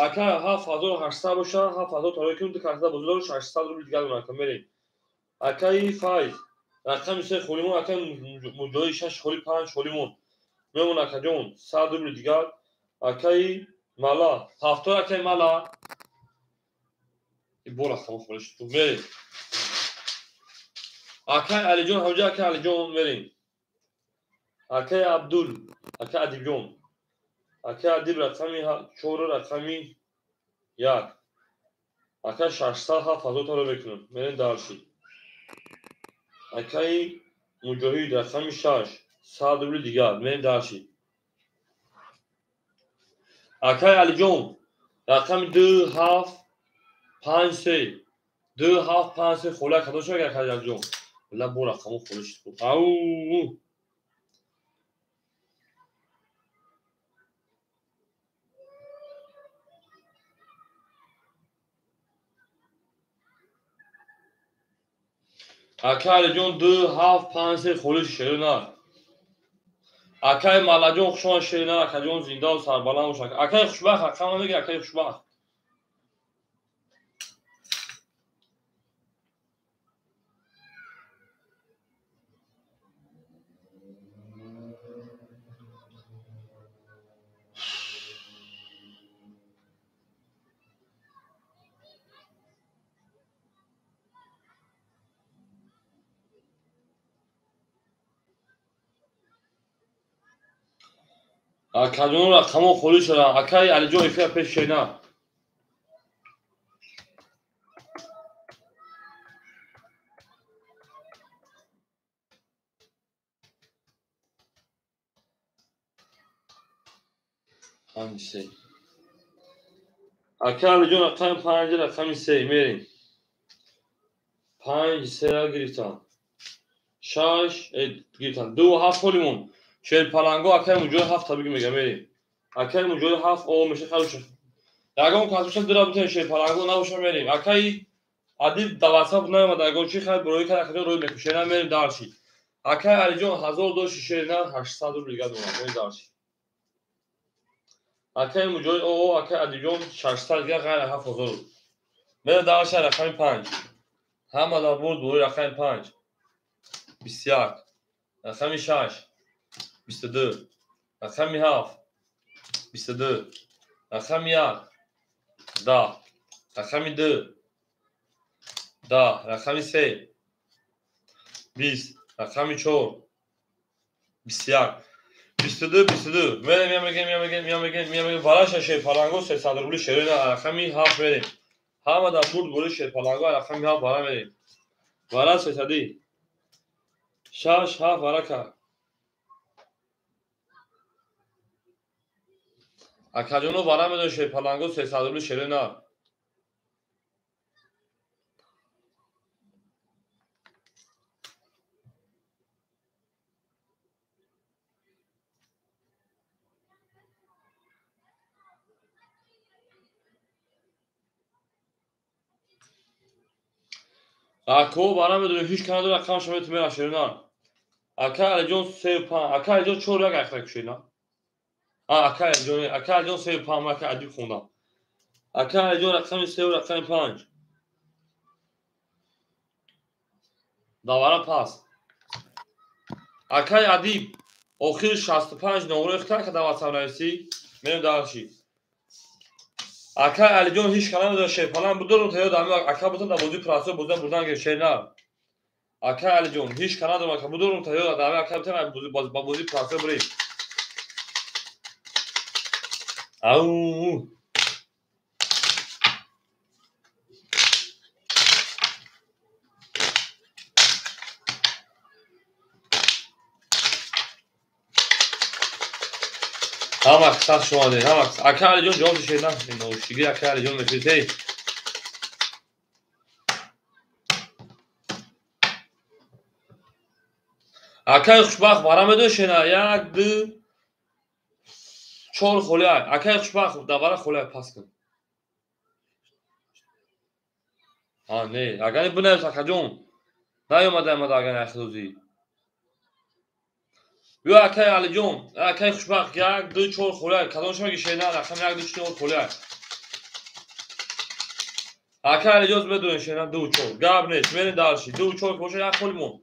Ака 7800 боша, 7000 тарои кунем, ду карта дар бозӣ дорем, 600 рубл дигар дорем ака мерем. Акаи Файз рақами 3 холимон, ака муҷоҳид 6 холи 5 холимон. Мемон акаҷон 100 рубл дигар. Акаи Мала, 70 акаи Мала. Бора хамо холиш ту мерем. Акаи Алиҷон, ҳамҷа акаи Алиҷон мерем. Акаи Абдул, акаи Адибҷон. Акаи Адиб рақами 4 рақами 1. Акаи 600 7000 таро мекунем. Мерем дарши. Акаи Муҷоҳид рақами 6 100 рубли дигар. Мерем дарши. Акаи Алиҷон рақами 2 7 5 3 2 7 5 3 хола кадо шуд акаи Алиҷон. Ла бо рақамо холӣ шуд. Ау! Акай Алиҷон 2 7 5 3 холӣ шери нар. Акай Малаҷон хушон шери нар, акаҷон зиндаву сарбаланд бош. Акай Хушбахт рақам намеги, акай Хушбахт. Акаҷон рақамҳо холӣ шуданд. Акай Алиҷон эфира пеш шена. Панҷ се. Акай Алиҷон рақами панҷ, рақами се мерем. 5 сера гирифтам. 6 гирифтам. 2 7 холӣ монд. Шерпаланго акай муҷои 7 табиги мега мерем. Акай муҷои 7 о меша харуш. Ягон кас боша дира бутен шерпаланго набоша мерем. Акай Адиб да WhatsApp наомада, ягон чи хай барои кар акаҷон рӯй мекунем. Шерна мерем дарши. Акай Алиҷон 1000 доши шерна 800 рубл дига дорам. Мерем дарши. Акай муҷои о акай Адибҷон 600 дига ғайр 7000. Мерем дарши рақами 5. Ҳама дар бурд барои рақами 5. 21. Рақами 6. 22. Рақами 7. 22. Рақами 1. 10. Рақами 2. 10. Рақами 3. 20. Рақами 4. 21. 22 22. Мерем, я мегем, я мегем, я мегем, я мегем. Вараша шерпаланго 300 рубли шерена рақами 7 мерем. Ҳама дар бурд бори шерпаланго рақами 7 вара мерем. Вара 300. 6 7 варака. Акаҷоно вара медон шерпаланго 300 рубли шерена. Ако вара медонем ҳеҷ канадо рақам шава мера шерена. Ака Алиҷон 3 5, ака Алиҷон 4 1 ахта кушена. Ака Алиҷон, ака Алиҷон 3 5, ака Адиб хондам. Ака Алиҷон рақами 3 рақами 5. Давара пас. Акай Адиб охир 65 номро ихтар карда WhatsApp нависӣ. Мерем дарши. Акай Алиҷон ҳеҷ калам надорад шерпалан будорум та ёд ами ака бутан дар бозии прасо бозидан бурдан гирифт шерна. Акай Алиҷон ҳеҷ калам надорам ака будорум та ёд ами ака бутан ба бозии прасо бурем. Ау. Ҳама қисат шумо дед, ҳама қисат. Ака Алиҷон ҷавоб шерна. Ноушиги ака Алиҷон мефиртей. Акай Хушбахт вара медон шена 1 2 4 холӣ. Акай Хушбахт давара холӣ пас кун. А не, агар бинавис акаҷон. Наёмада омада агар ахлӯзӣ. Ё акай Алиҷон, акай Хушбахт 1 2 4 холӣ. Кадом шумо ки шена рақам 1 2 4 холӣ. Акай Алиҷон медонед шена 2 4. Гап нест, мерем дарши. 2 4 боша як холӣ мон.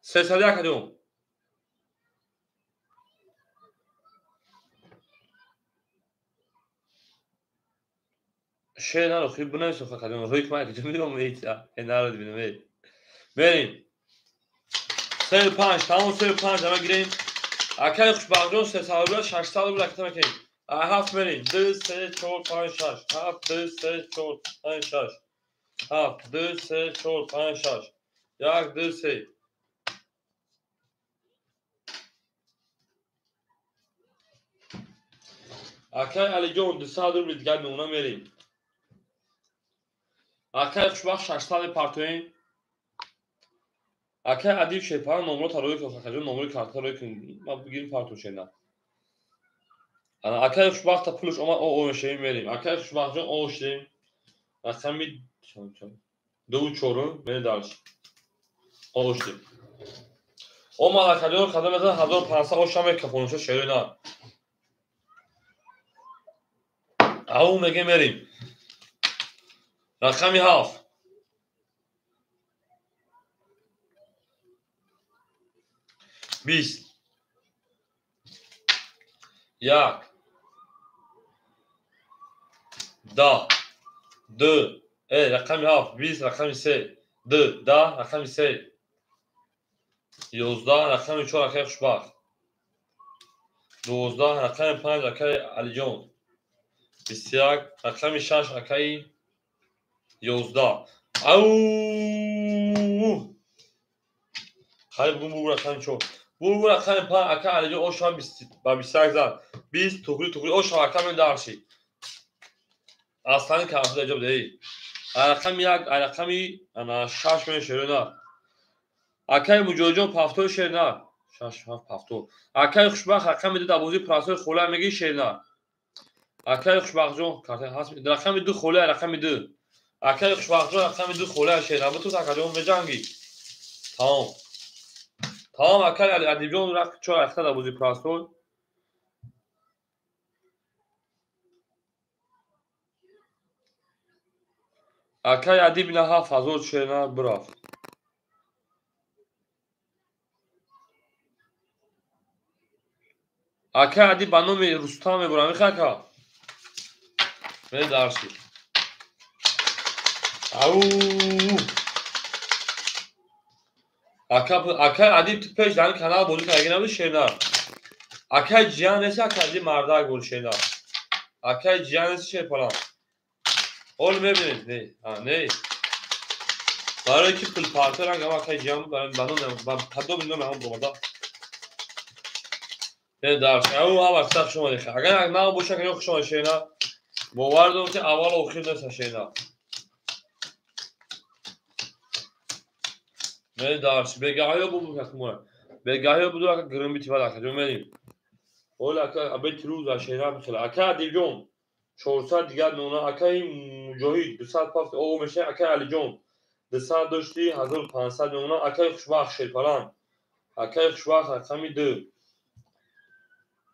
300 акаҷон. Шенаро хиб бинавис акаҷон. Рӯй кма акаҷон мебинам меита. Энаро бинам. Мерем. 3 5 тамом 3 5 ама гирем. Акай Хушбахтҷон 300 рубл 600 рубл аката мекунем. 7 мерем. 2 3 4 5 6 7 2 3 4 5 6 7 2 3 4 5 6 1 2 3. Акай Алиҷон 200 рубл дигар мемона мерем. Акай Хушбахт 600 партоем. Акай Адиб шерпалан номро тарои кун, акаҷон номрои карта рӯй кун. Ма бигирим парту шена. Ана акай Хушбахта пулш омад, о мешавем мерем. Акай Хушбахтҷон о шудем. Рақами чанд чанд. 2 4 мерем дальше. Оштем. Омад акаҷон, қадам мезан 1500 оша мекафонуша шерои на. Ау меге мерим. Рақами 7. 20. 1. 10. 2. Рақами 7. 20 рақами 3. 2. 10 рақами 3. 11 рақами 4 акаи Хушбахт. 12 рақами 5 акаи Алиҷон. 21 рақами 6 акаи 11. Ау! Хайр бугун бугу рақами 4. Бугу рақами 5 ака Алиҷон оша ба 21 зад. 20 туғри туғри оша ака мен дарши. Аслани камфида иҷоб деҳӣ. Рақами 1 рақами 6 мен шерона. Акаи Муҷоҳидҷон пафтои шерна. 6 7 пафто. Акаи Хушбахт рақами 2 дар бозии прасои хола мегӣ шерна. Акаи Хушбахтҷон рақами 2 хола рақами 2. Акаи Хушбахтҷон рақами 2 хола шерна. Буту акаҷон меҷангӣ. Тамом. Тамом акаи Адибҷон 4 рақта дар бозии прасой. Акаи Адиб ина 7000 шерна бирафт. Акаи Адиб ба номи Рустам мебурам. Михай ака? Мерем дарси. Ау! Акаи Адиб ту пеш дар ин канал бозӣ кардаги набуди шерна? Акаи Ҷиян неси акаи Адиб мардак буд шерна. Акаи Ҷиян неси шерпалам. Ҳол мебинед. Не, не. Барои ки пулпарто ранг ам акаи Ҷиян буд, ба ном ба подоби номи ҳам бомада. Дарс. Ау ҳама сах шумо диха. Агар нав боша, ки хуш омад шерна. Бовар дорам ки аввал охир нест шерна. Мерем дарс. Бегаҳиё бу хатмура. Бегаҳиё буду ака гирим бити бад ака ҷон мерим. Ола ака абе тирӯз шерна бихела. Ака Адибҷон 400 дигар нона акаи Муҷоҳид 200 пафт о меша акаи Алиҷон 200 дошти 1500 нона акаи Хушбахт шерпалан. Акаи Хушбахт рақами 2.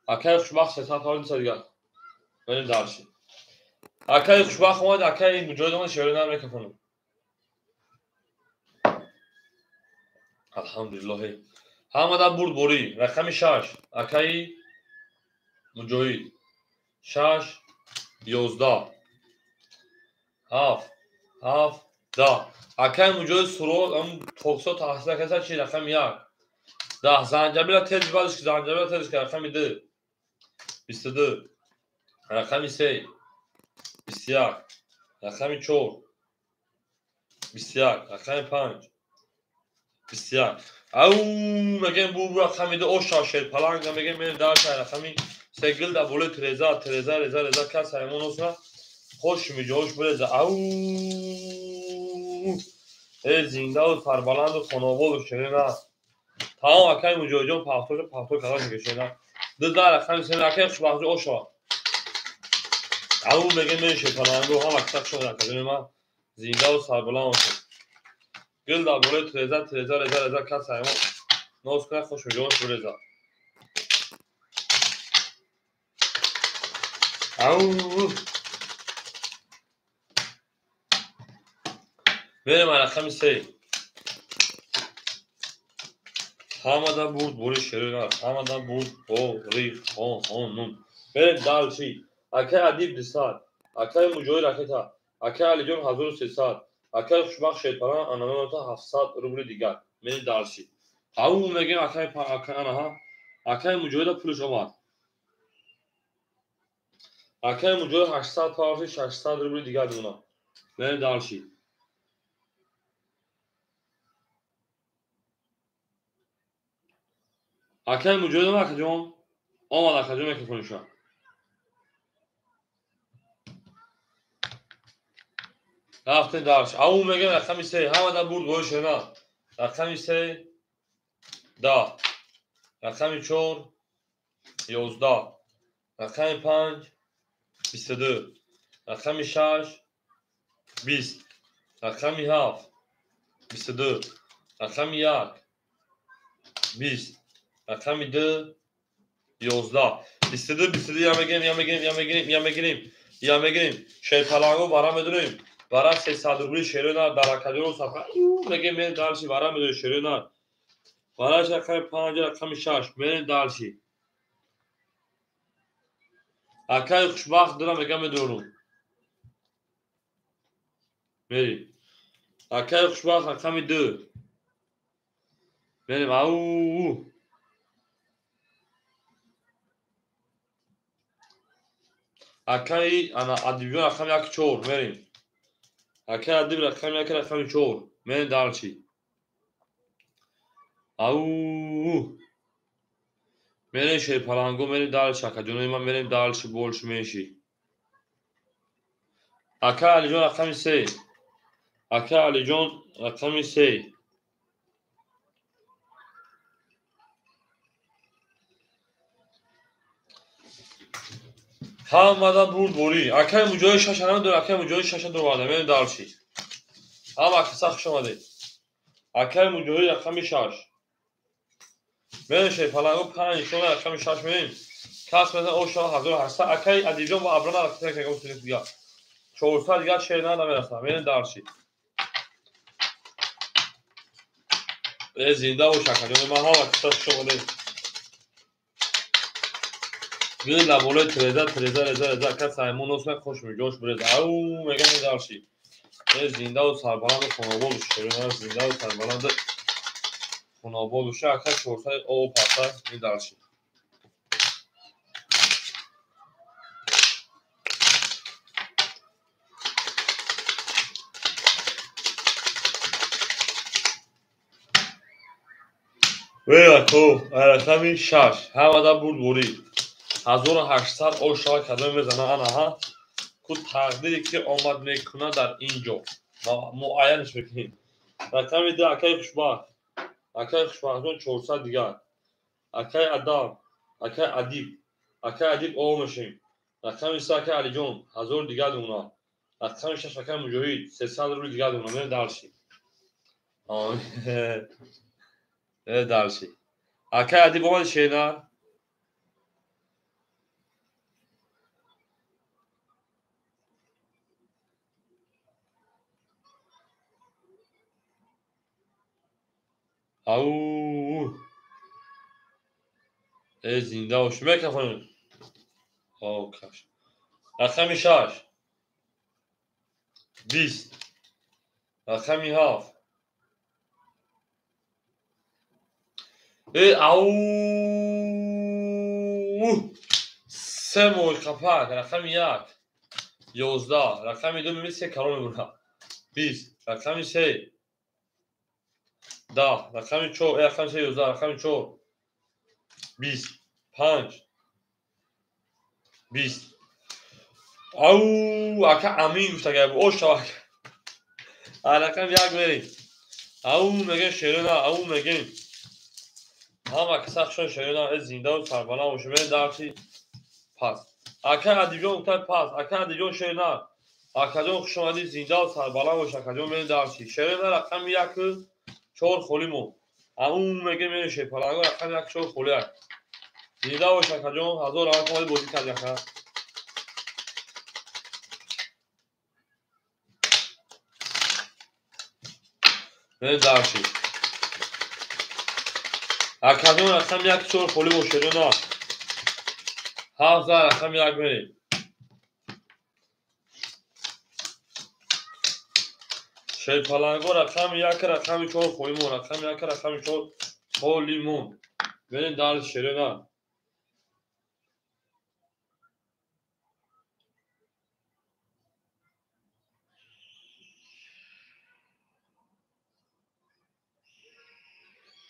Акаи Хушбахт 300 пафт 200 дигар. Мерем дарси. Акаи Хушбахт омад, акаи Муҷоҳид омад, шерои нар мекафонам. Алҳамдулиллоҳ. Ҳамада бурд борӣ. Рақами 6 акаи Муҷоҳид. 6 11 7 7 10. Акаи Муҷоҳид суро ам токсо таҳсил каса чи рақами 1. 10 занҷабила тез бадиш ки занҷабила тез ки рақами 2. 22 рақами 3 21 рақами 4 21 рақами 5 21. Ау мегем бу рақами 2 оша шерпаланга мегем мерем дарша рақами 3 гил дар болои треза треза реза реза кас ҳаймон осна хош миҷош биреза. Ау э зиндаву сарбаланду хонободу шерена. Тамом акаи Муҷоҳидҷон пафтоша пафто када мекашена. 2 дар рақами 3 акаи Хушбахтҷон оша. Ау мегем мерем шерпаланго ҳама каса хуш омад акаҷони ман зиндаву сарбаланд бошед. Гил дар болои треза треза реза реза кас ҳаймон ноз кунад хош миҷош биреза. Ау мерем рақами 3. Ҳамада бурд бори шерина, ҳамада бурд бори хонум. Мерем дальше. Акаи Адиб 200, акаи Муҷоҳид ракета, акаи Алиҷон 1300, акаи Хушбахт шерпалан ананота 700 рубли дигар. Мерем дальше. Ау мегем акаи анаҳа, акаи Муҷоҳида пулиш омад. Акаи Муҷоҳид 800 павши 600 рубли дигар мемонад. Мерем дальше. Акаи Муҷоҳид омад акаҷон? Омад акаҷон микрофониша. Рафтем дарш. Ау мегем рақами 3. Ҳамада бурд бои шерна. Рақами 3 10. Рақами 4 11. Рақами 5 22. Рақами 6 20. Рақами 7 22. Рақами 1 20. Рақами 2 11. 22 22 я мегирем, я мегирем, я мегирем, я мегирем, я мегирем. Шерпаланго бара медурем. Бара 300 рубли шерона дар академия сафа. Мегем мен дальше бара медурем шерона. Бара рақами 5 рақами 6 мен дальше. Акай хушбахт дора мегам медурам. Мерим. Акай хушбахт рақами 2. Мерим. Ау. Акай ана адибён рақами 1 4 мерим. Акай адиб рақами 1 рақами 4 мерим дальше. Ау. Мерим шерпаланго мерим дальше акаҷонои ман мерим дальше больше меньше. Акай Алиҷон рақами 3. Акай Алиҷон рақами 3. Ҳамада бурд борӣ. Акай муҷоҳид 6 намедорад, акай муҷоҳид 6 дорад. Мерим дальше. Ҳама каса хуш омадед. Акай муҷоҳид рақами 6. Мерим шерпаланго 5 нишона рақами 6 мерим. Кас мезан оша 1800. Акай Адибҷон бо аброна рақами 400 400 дигар шер намерасад. Мерим дальше. Зинда бош акаҷон, ман ҳама каса хуш омадед. Гила болои треза, треза, реза, реза, ака Саймон Осман хуш меҷош бурез. Ау, мегам дальше. Зиндаву сарбаланду хонобод шерона, зиндаву сарбаланду хонобод боша, ака 400 о паса ин дальше. Вера ко, рақами 6, ҳамада бурд борӣ. 1800 ошава кадом мезана анаҳа ку тақдире ки омад мекунад дар ин ҷо муайянш мекунем. Рақами 2 акаи хушбахт. Акаи хушбахтҷон 400 дигар. Акаи Адам, акаи Адиб, акаи Адиб о мешем. Рақами 3 акаи Алиҷон 1000 дигар дуна. Рақами 6 акаи Муҷоҳид 300 рубли дигар дуна. Мерем дальше. Мерем дальше. Акаи Адиб омади шена. Ау. Зинда бош. Микрофон. О, каш. Рақами 6. 20. Рақами 7. Ау. 3 моҳи қапак. Рақами 1. 11. Рақами 2 мебинед 3 калон мебурад. 20. Рақами 3. 10. Рақами 4, рақами 3 11, рақами 4 20, 5 20. Ау, ака Амин гуфта гап. О шавак. Рақами 1 мерем. Ау мегем шерона, ау мегем. Ҳама каса хушон шерона, зиндаву сарбаланд бошем. Мерем дальше пас. Ака Адибҷон гуфта пас. Ака Адибҷон шерона. Акаҷон хуш омадӣ, зиндаву сарбаланд бош акаҷон. Мерем дальше. Шерона рақами 1 4 холӣ мо. Ау мегем мерем шерпаланго рақами 1 4 холӣ ак. Зинда бош акаҷон, 1000 раҳмат омадӣ бозӣ кардӣ ака. Мерем дальше. Акаҷон рақами 1 4 холӣ мо шерона. 7 рақами 1 мерем. Шерпаланго рақами 1 рақами 4 холӣ мо. Рақами 1 рақами 4 холӣ мо. Мерем дальше шерона.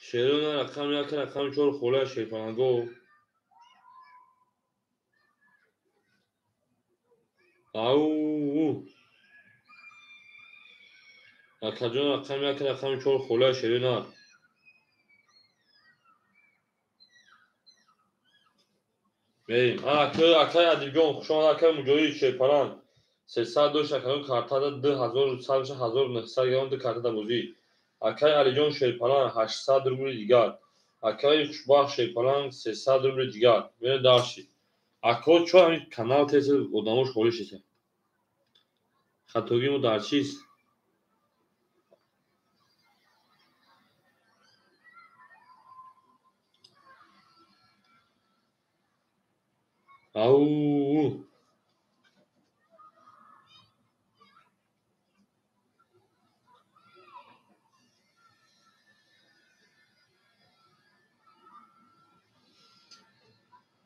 Шерона рақами 1 рақами 4 холӣ шерпаланго. Ау. Акаҷон рақами 1 рақами 4 холӣ шерона. Мерем. Акай Адибҷон хуш омад, акай Муҷоҳид шерпаланг. 300 дошт акаҷон картада 2100 меша 1900 грамм ду картада бозӣ. Акаи Алиҷон Шерпаланг 800 рубли дигар. Акаи Хушбахт Шерпаланг 300 рубли дигар. Мере дарши. Ако чо ҳамин канал тез одамош холӣ шида. Хатогии мо дар чист? Ау!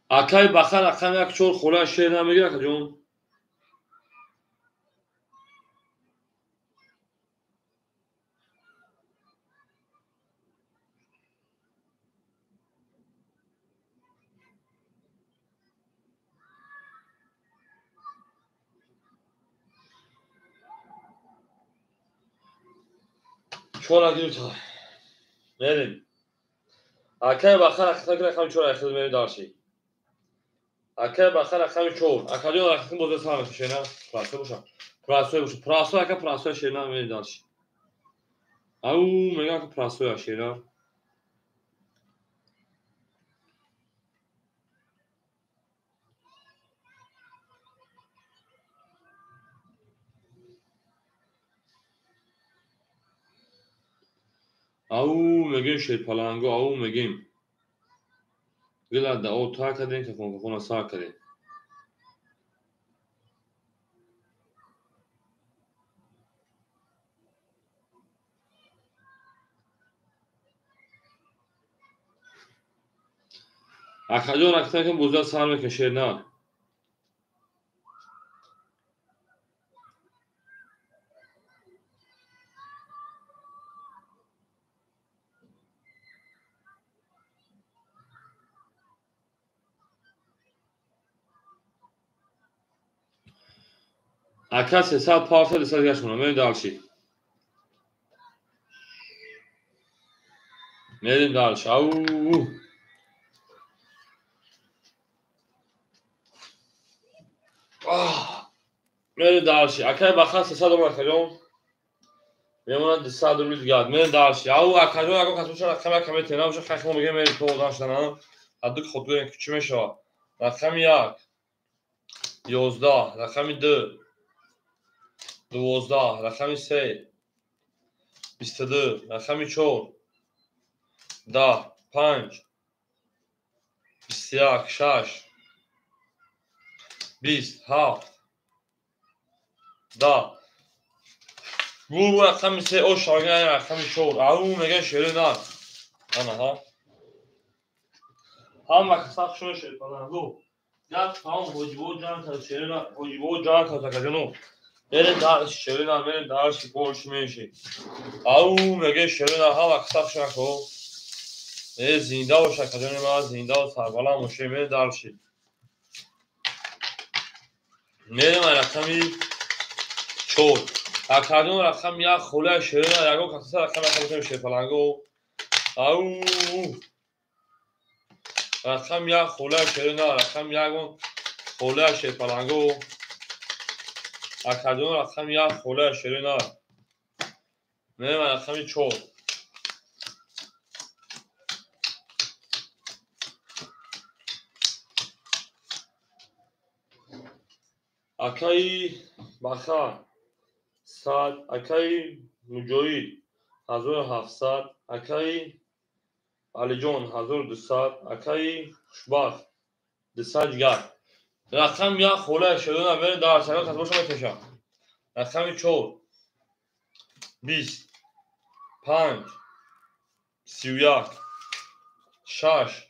Акай Бахар рақами як чор хола шер намегирад, акаҷон? Чора гирифта. Мерем. Акай Бахар рақами чор айхел мерем дарши. Акай Бахар рақами чор. Акаҷон рақами боза сар меша шена. Прасой боша. Прасой боша. Прасой ака прасой шена мерем дарши. Ау, мегам ака прасой шена. Ау, мегем шерпаланго, ау, мегем. Гила да о та кардем, кафон кафона сар кардем. Акаҷон ракта боза сар мекун шер на. Ака 300 парта 200 гашмона, мерем дальше. Мерем дальше. Ау! Мерем дальше. Акай Бахар 300 рубл акаҷон. Мемонад 200 рубли дигар. Мерем дальше. Ау, акаҷон, ако касбоша рақами як каме тена боша, хай мо мегем мерем то одам шудан. Ҳадду ки худгӯем ки чӣ мешавад. Рақами як 11, рақами ду 12, рақами се 22, рақами чор 10, 5 21, 6 20, 7 10. Гуру рақами се о шаган рақами чор. Ау меган шери на. Ана ҳа. Ҳама каса хушон шерпаланго. Як тамом ҳоҷибо ҷамъ кард шери на, ҳоҷибо ҷамъ кард акаҷоно. Мерем дарши шери на, мерем дарши больше меньше. Ау меге шери на, ҳама каса хушон ко. Э зинда бош акаҷони ман, зинда ва сарбаланд бош, мерем дарши. Мерем рақами чор. Акаҷон рақами як хола шери на, ягон каса рақами як хола шерпаланго. Ау рақами як хола шери на, рақами ягон хола шерпаланго. Акаҷон рақами як хола шери на. Мерем рақами чор. Акаи Бахар 100, акаи Муҷоҳид 1700, акаи Алиҷон 1200, акаи Хушбахт 200 дигар. Рақами як хола шери на, мерем дарс, ягон кас боша метешам. Рақами чор 20, 5 31, 6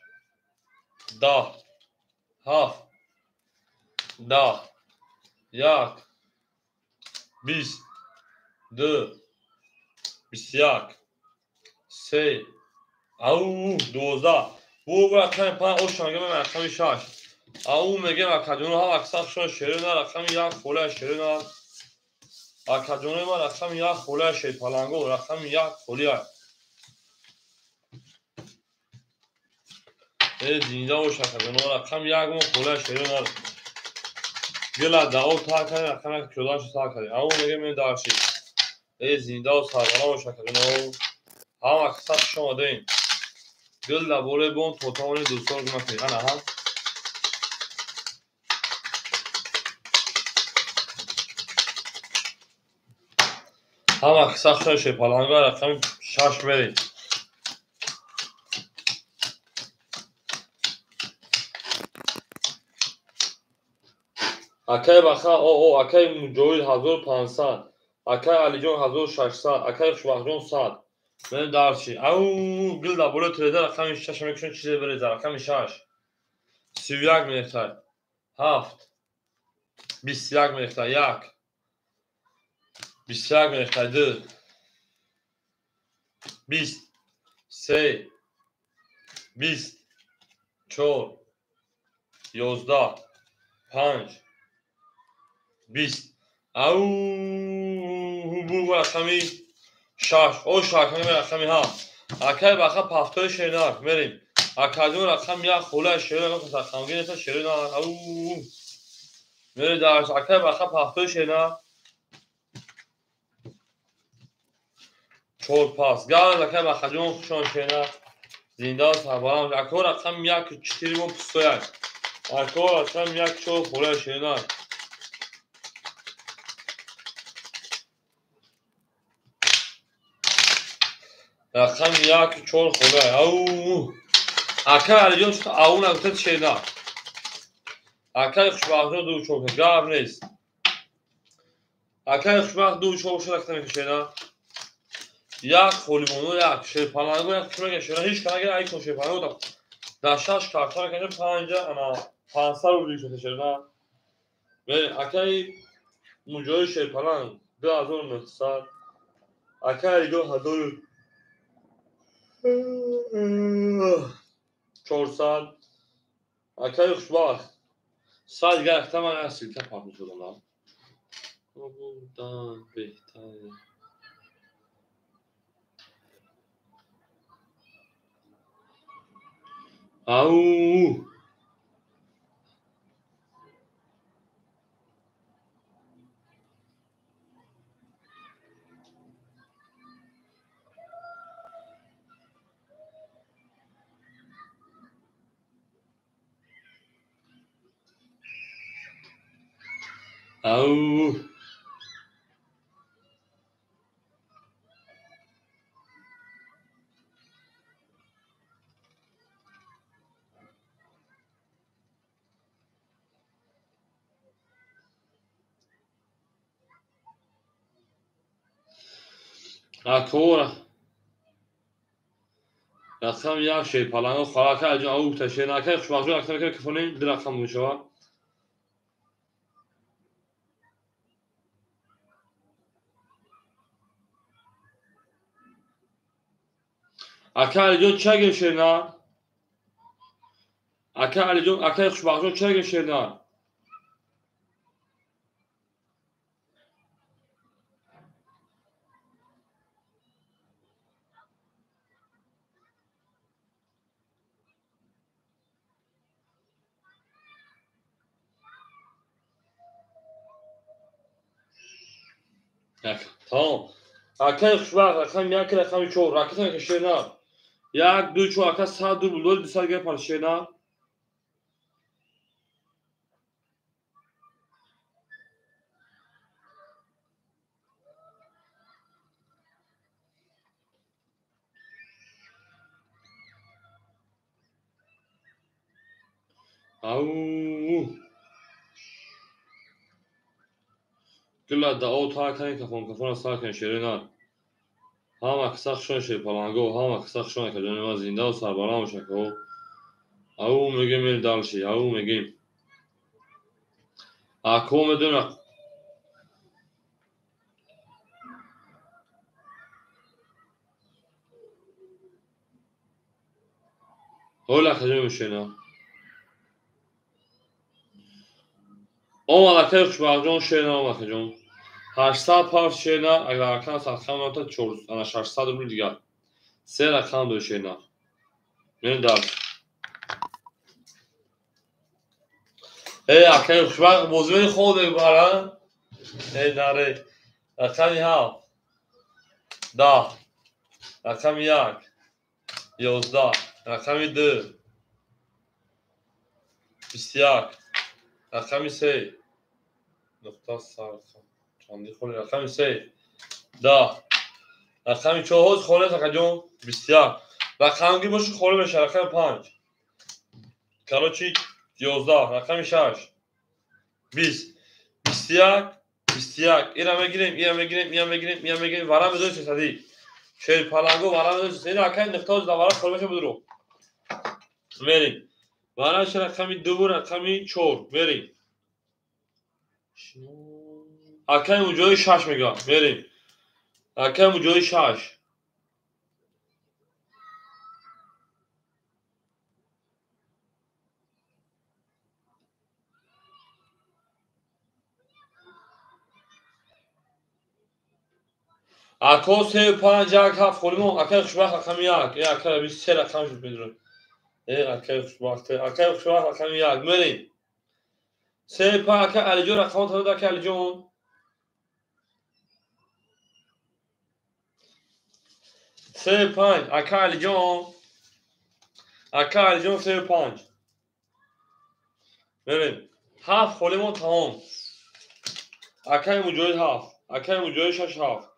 10, 7 10, 1 20, 2 21, 3 ау 12. Бу рақами 5 ош мегем рақами 6. Ау мегем акаҷоно ҳама каса хушон шери на, рақами як хола шери на. Акаҷонои ман рақами як хола шерпаланго, рақами як холия. Э зинда бош акаҷоно, рақами як мо хола шери на. Гила дао тар кардем, рақами як пиёдаашо сар кардем. Ау мегӯем мен дарши. Э зиндао сарбаланд боша акаҷоно. Ҳама каса хуш омадем. Гил дар болои бом то тавонед дӯстонро гум накунед. Ана ҳа. Ҳама каса хуш омадед. Паланга рақами 6 мерем. Акай Баха, о, акай Муҷоҳид 1500, акай Алиҷон 1600, акай Хушбахтҷон 100. Мен дарчи. Ау, гил дар болои тиреза рақами 6 мекушем, чизе биреза, рақами 6. 31 мехтад. 7. 21 мехтад. 1. 21 мехтад. 2. 20. 3. 20. 4. 11. 5. 20. Ау, бу рақами 6. О, шаками рақами 7. Акай Баха пафтои шернак мерем. Акаҷон рақами 1 холаи шернак рақамгир неста шернак. Ау. Мерем дарс. Акай Баха пафтои шернак. 4 пас. Газ акай Бахаҷон хушон шернак. Зинда сарбаланд. Ако рақами 1 4 мо 21. Ако рақами 1 4 холаи шернак. Рақами 1 4 холай. Ау. Акай Алиҷон чӣ ау нагуфтед шернак. Акай Хушбахтҷон 2 4 гап нест. Акай Хушбахт 2 4 шуда ката шернак. Як холимоно як шерпаланго як кимага шернак ҳеч канага ай кон шерпаланго дар 6 карта мекунем 5 ана 500 рубл шуда шернак. Акай Муҷоҳид шерпаланг 2900. Акай Алиҷон 1400. Акай Хушбахт 100 дигар ман аз силка пахш шудам. Будан беҳтар. Ау. Ау. Акора. Рақам як шерпаланго холака аҷон ау гуфта шернак. Акай Хушбахтҷон акта мекунем кифонем ду рақам мешавад. Акай Алиҷон ча гирифт шернак? Акай Алиҷон, акай Хушбахтҷон ча гирифт шернак? Тамом. Акай Хушбахт рақами 1 рақами 4 ракета мекунем шернак. 1 2 4 ака 100 рубл дори 200 гап пар шернак. Ау. Гила дао тар кардем кафон кафона сар кардем шернак. Ҳама каса хушон шерпаланго, ҳама каса хушон акаҷони ман зиндаву сарбаланд боша ко. Ау мегӯем мери далши, ау мегӯем. Ако медонам ҳола акаҷон мешена. Омад акаи Хушбахтҷон шерна омад акаҷон. 800 пар шерна, агар рақам садхам нота 600 рубл дигар. Се рақам дор шерна. Мерем дарс. Акаи хушбахт бозӣ хоб мебара. Наре. Рақами 7. 10. Рақами 1. 11. Рақами 2. 21. Рақами 3. Нуқта сар. Чанди холи. Рақами 3. 10. Рақами 4 ҳоз холӣ акаҷон. 21. Рақамги боши холӣ мешавад. Рақами 5. Короче 11. Рақами 6. 20. 21. 21. Ира мегирем, ира мегирем, ира мегирем, ира мегирем. Варам 1300. Шерпаланго варам 1300. Ина акай нуқта ҳоз варам холӣ мешавад будро. Мерим. Вараш рақами 2 рақами 4. Мерим. Акай муҷои 6 мега. Мерим. Акай муҷои 6. Ако 3 5 1 7 холимон. Акай хушбахт рақами 1. Акай 23 рақам шуд медурам. Акай хушбахт. Акай хушбахт рақами 1. Мерим. 3 5 акай Алиҷон рақамон тадод акай Алиҷон. 3 5 акай Алиҷон. Акай Алиҷон 3 5. Мерим. 7 холимон тамом. Акай муҷоҳид 7. Акай муҷоҳид 6 7.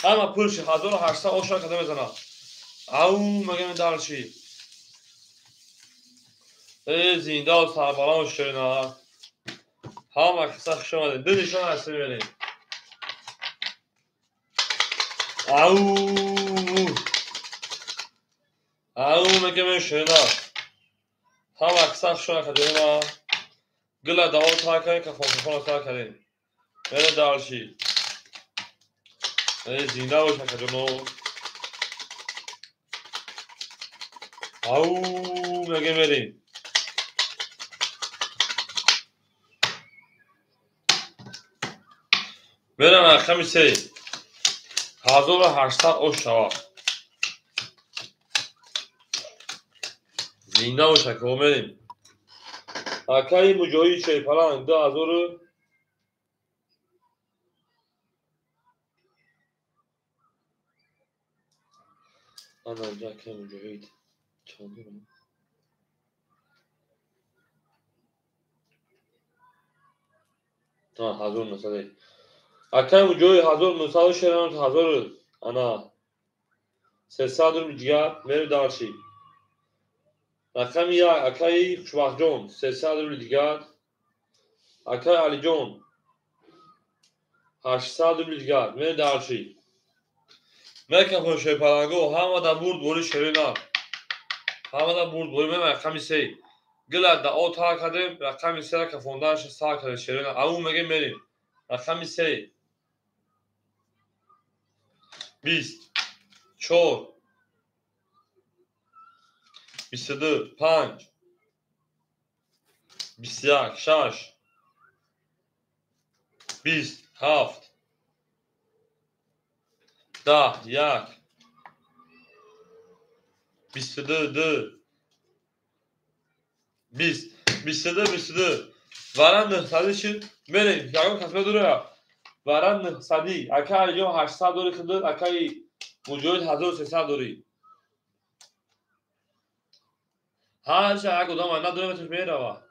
Ҳама пулши 1800 оша када мезанад. Ау мегем дарши. Зинда сарбаланд шерина. Ҳама киса хуш омадед. Ду нишон ҳастем мерем. Ау. Ау мегем шерина. Ҳама киса хуш омадед. Гила даво та кардем, кафон та кардем. Мерем дарши. Зинда бош акаҷоно. Ау мегем мерем. Мерам рақами 3. 1800 ош шавад. Зинда бош ака, мерем. Акаи муҷоҳид Шерпаланг 2000. Ана акаи муҷоҳид чанд дорам? 1900. Акаи муҷоҳид 1900 шерам 1000. Ана 300 рубл дигар мерем дарши. Рақами 1 акаи Хушбахтҷон 300 рубл дигар. Акаи Алиҷон 800 рубл дигар мерем дарши. Мекафон шерпаланго ҳама да бурд бори шерина. Ҳама да бурд бори мем рақами 3. Гила да о та кардем рақами 3 кафонданаш сар кардем шерина. Ау мегем мерем. Рақами 3. 20 4 22 5 21 6 20 7 10 1 22 2 20 22 22 варам 900 шуд. Мерем. Ягон кас медура. Варам 900. Акай Алиҷон 800 дори худат, акай муҷоҳид 1300 дори. Ҳар як одам надорем метавонад мерава.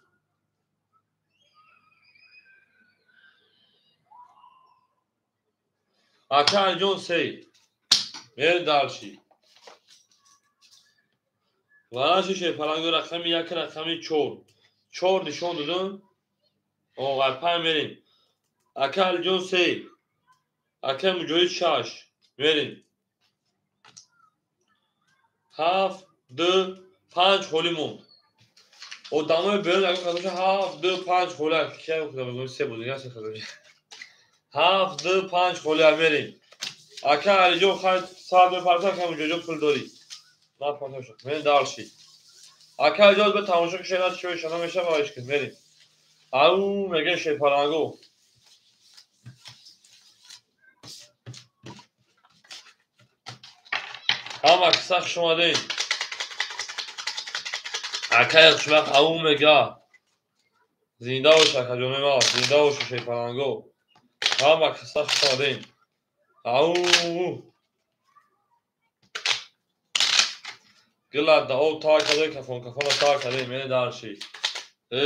Акай Алиҷон 3. Мерем дарши. Вараши шерпаланго рақами 1 рақами 4. 4 нишон додам. Оғай 5 мерем. Акай Алиҷон 3. Акай муҷоҳид 6. Мерем. 7 2 5 холӣ монд. Одамои берун ягон кас боша 7 2 5 холӣ. Кия мегӯям се бозингар се хазош. 7 2 5 холӣ мерем. Акай Алиҷон хай сар мепарта, акай муҷоҳид пул дорӣ. На пантоша. Мерем дарши. Акай Алиҷон ба тамошо ки шена чӣ шана мешава вайш кун. Мерем. Ау мегем шерпаланго. Ҳама киса хуш омадед. Акай хушбахт ау мега. Зинда бош, акаҷонои ман, зинда бошу шерпаланго. Ҳама каса хуш омадем. Ау! Гила да об тар кардем, кафон кафона тар кардем, мене дарши.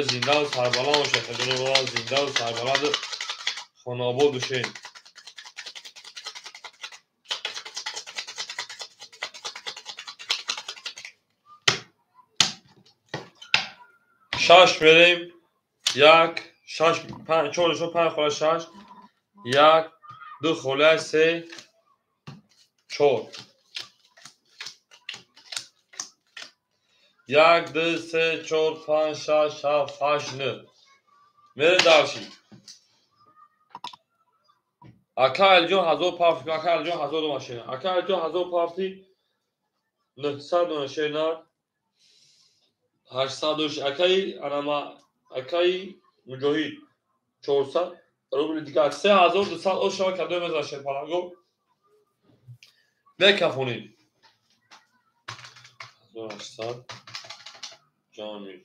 Зиндаву сарбаланд бош, акаҷонои ман, зиндаву сарбаланду хонаобод бошед. Шаш мерем, як, шаш, панҷ, чор нишон, панҷ хола, шаш, як, ду хола, се, чор. Як, ду, се, чор, панҷ, шаш, ҳафт, ҳашт, нӯ. Мерем дарши. Ака Алиҷон 1000 пафти, ака Алиҷон 1000 дона шена. Ака Алиҷон 1000 пафти, 900 дона шена. 800 дош, акаи анама, акаи Муҷоҳид 400 рубли дигар, 3200 ош шава кадом мезанад шерпаланго. Мекафонем. 1800 ҷамъи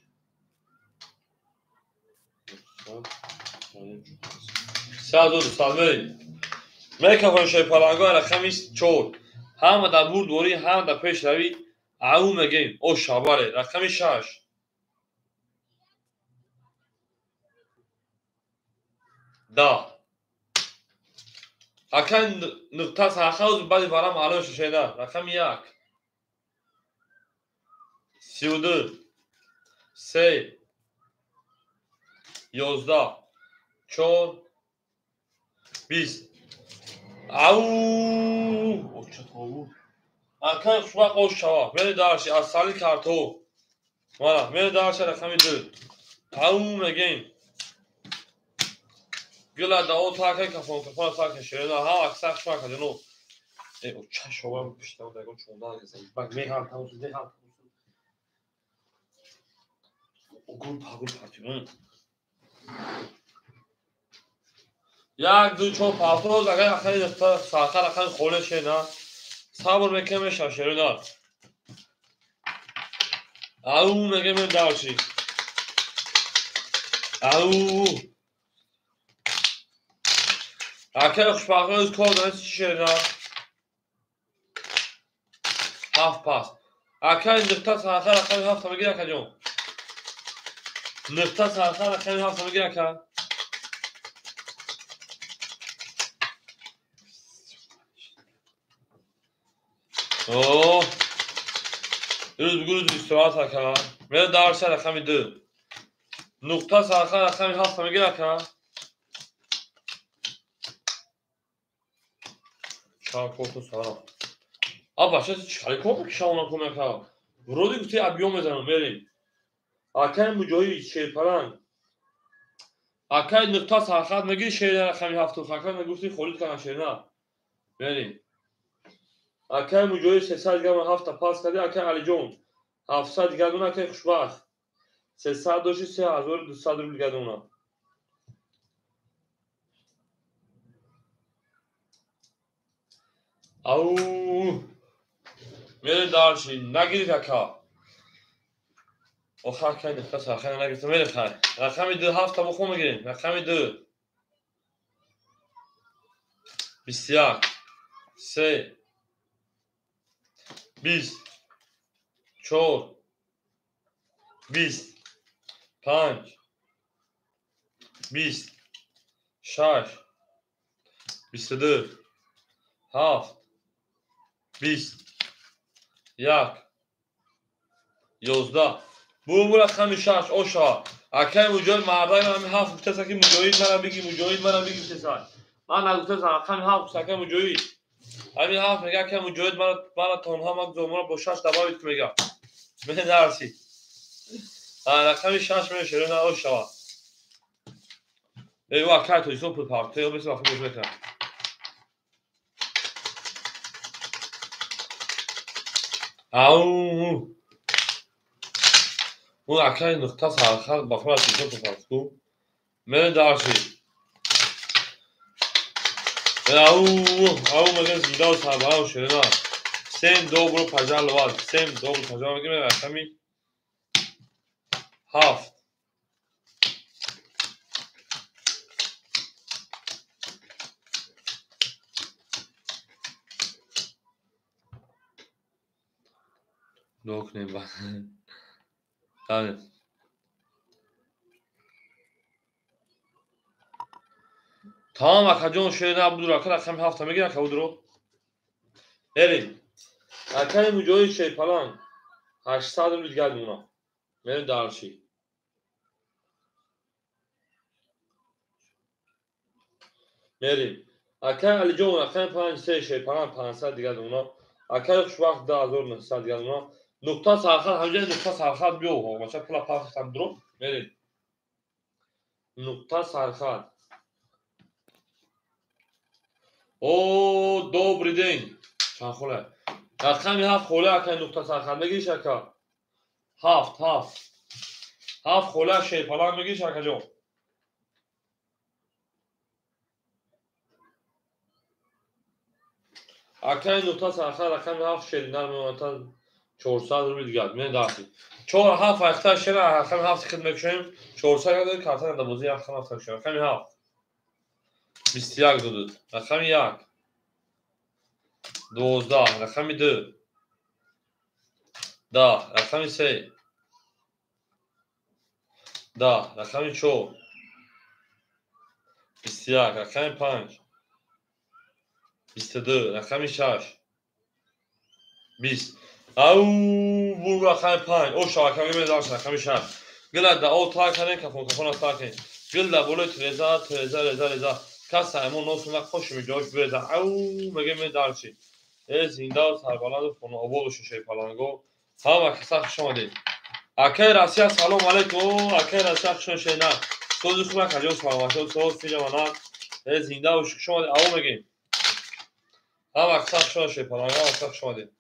3200 мерем. Мекафонем шерпаланго рақами 4. Ҳама дар бурдворӣ, ҳама дар пешравӣ. Ау мегем, ош шабаре, рақами 6. 10. Акай нуқта сархауз баъди варам маълум шушена. Рақами 1. 32. 3. 11. 4. 20. Ау! Оча таву. Акай хушбахт ош шава. Мери дарши аз сали картоф. Мана, мери дарши рақами 2. Ау мегем. Гила да о така кафон кафон така шерена ҳа аксар хушбахт аҷано. Э оча шова пиштам дагон чондан гиза. Бак меҳам тавсу меҳам тавсу. Гул пагул партион. 1 2 4 5 агар ахари сахар ахари холе шена. Сабр мекунем мешав шерена. Ау мегем дарши. Ау. Акай хушбахт кор дорад чӣ шерена? 7 пас. Акай нуқта сархар рақами 7 мегир акаҷон. Нуқта сархар рақами 7 мегир ака. О! Рӯз бигӯ рӯз истироҳат ака. Мера дарша рақами 2. Нуқта сархар рақами 7 мегир ака. Чакоту сара. Аба, шас чӣ кор мекишавона кун ака? Вроде гуфти объём мезанам, мерем. Акай Муҷоҳид шерпаланг. Акай нуқта сархат мегири шерна рақами 7. Акай мегуфти холид кардам шерна. Мерем. Акай Муҷоҳид 300 грамм 7 пас карди, акай Алиҷон 700 грамм, акай Хушбахт 300 доши 3200 рубл гардона. Ау! Мерем дарши, нагирид ака. Охир акай нуқта сархат нагирифта, мерем хай. Рақами 2 7 бо хун мегирем. Рақами 2. 21. 3. 20. 4. 20. 5. 20. 6. 22. 7. 20. 1. 11. Бу рақами 6 оша. Акай Муҷоҳид мардак ҳами 7 гуфтаса ки Муҷоҳид мара биги, Муҷоҳид мара биги гуфтаса. Ман нагуфтасам рақами 7 гуфта акай Муҷоҳид. Ҳамин 7 мега акай Муҷоҳид мара тонҳа магузор, мара бо 6 добавить ку мега. Мен дарси. Рақами 6 мешавад, ош шава. Э, акай Тоҷикистон пул партоя, бес вақт боз мекунам. Ау! Он акай нуқта сархат ба худаш Тоҷикистон пул партоя. Мен дарси. Ау! Ау мегӯям зиндаву сарбаланд шерена. Всем добро пожаловать. Всем добро пожаловать. Мегӯям рақами 7. Дуо кунем. Тамом акаҷон, шерина будуро ака рақами ҳафта мегир ака будуро. Мерем. Акаи Муҷоҳид Шерпаланг 800 рубли дигар мемонад. Мерем дарши. Мерем. Акаи Алиҷон рақами 5 3 Шерпаланг 500 дигар мемонад. Акаи Хушбахт 2900 дигар мемонад. Нуқта сархат, ҳамҷои нуқта сархат биё, бача пула пафтам дуро. Мерем. Нуқта сархат. О, добрый день. Чанд хола? Рақами 7 хола акаи нуқта сархат мегириш ака? 7 7. 7 хола Шерпаланг мегириш акаҷон? Акаи нуқта сархат рақами 7 шеринар мемонад 400 рубли дигар. Мен дарси. 4 7 айхта шера рақами 7 хид мекушем. 400 дод карта нада бозӣ рақами 7 мекушем. Рақами 7. 21 додуд. Рақами 1. 12. Рақами 2. 10. Рақами 3. 10. Рақами 4. 21. Рақами 5. 22. Рақами 6. 20. Ау, бу рақами 5. О, шабака мегӯем рақами 6. Гила да о та кардем, кафон кафона та кардем. Гил да болои треза, треза, реза, реза. Кас аймон носуна қоши миҷош биреза. Ау, мегӯем мен дарчи. Э, зиндаву сарбаланду хонаободу шишаи паланго. Ҳама каса хуш омадед. Акаи Россия салом алейкум. Акаи Россия хуш омадед. На. Сози хуб акаҷон саломатӣ. Соз фиҷамана. Э, зиндаву хуш омадед. Ау мегӯем. Ҳама каса хуш омадед шишаи паланго. Ҳама каса хуш омадед.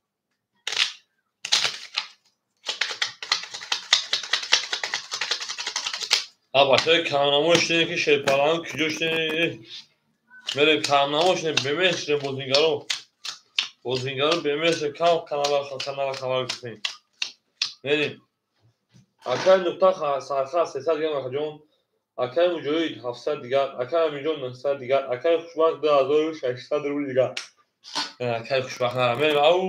Бачаҳои камнамо шудем ки Шерпаланг куҷо шудем? Мерем камнамо шудем, бемеҳр шудем бозингаро. Бозингаро бемеҳр кам канала канала хабар кунем. Мерем. Акаи нуқта сархат 300 дигар акаҷон. Акаи Муҷоҳид 700 дигар, акаи Аминҷон 900 дигар, акаи Хушбахт 2600 рубли дигар. Акаи Хушбахт нара. Мерем. Ау,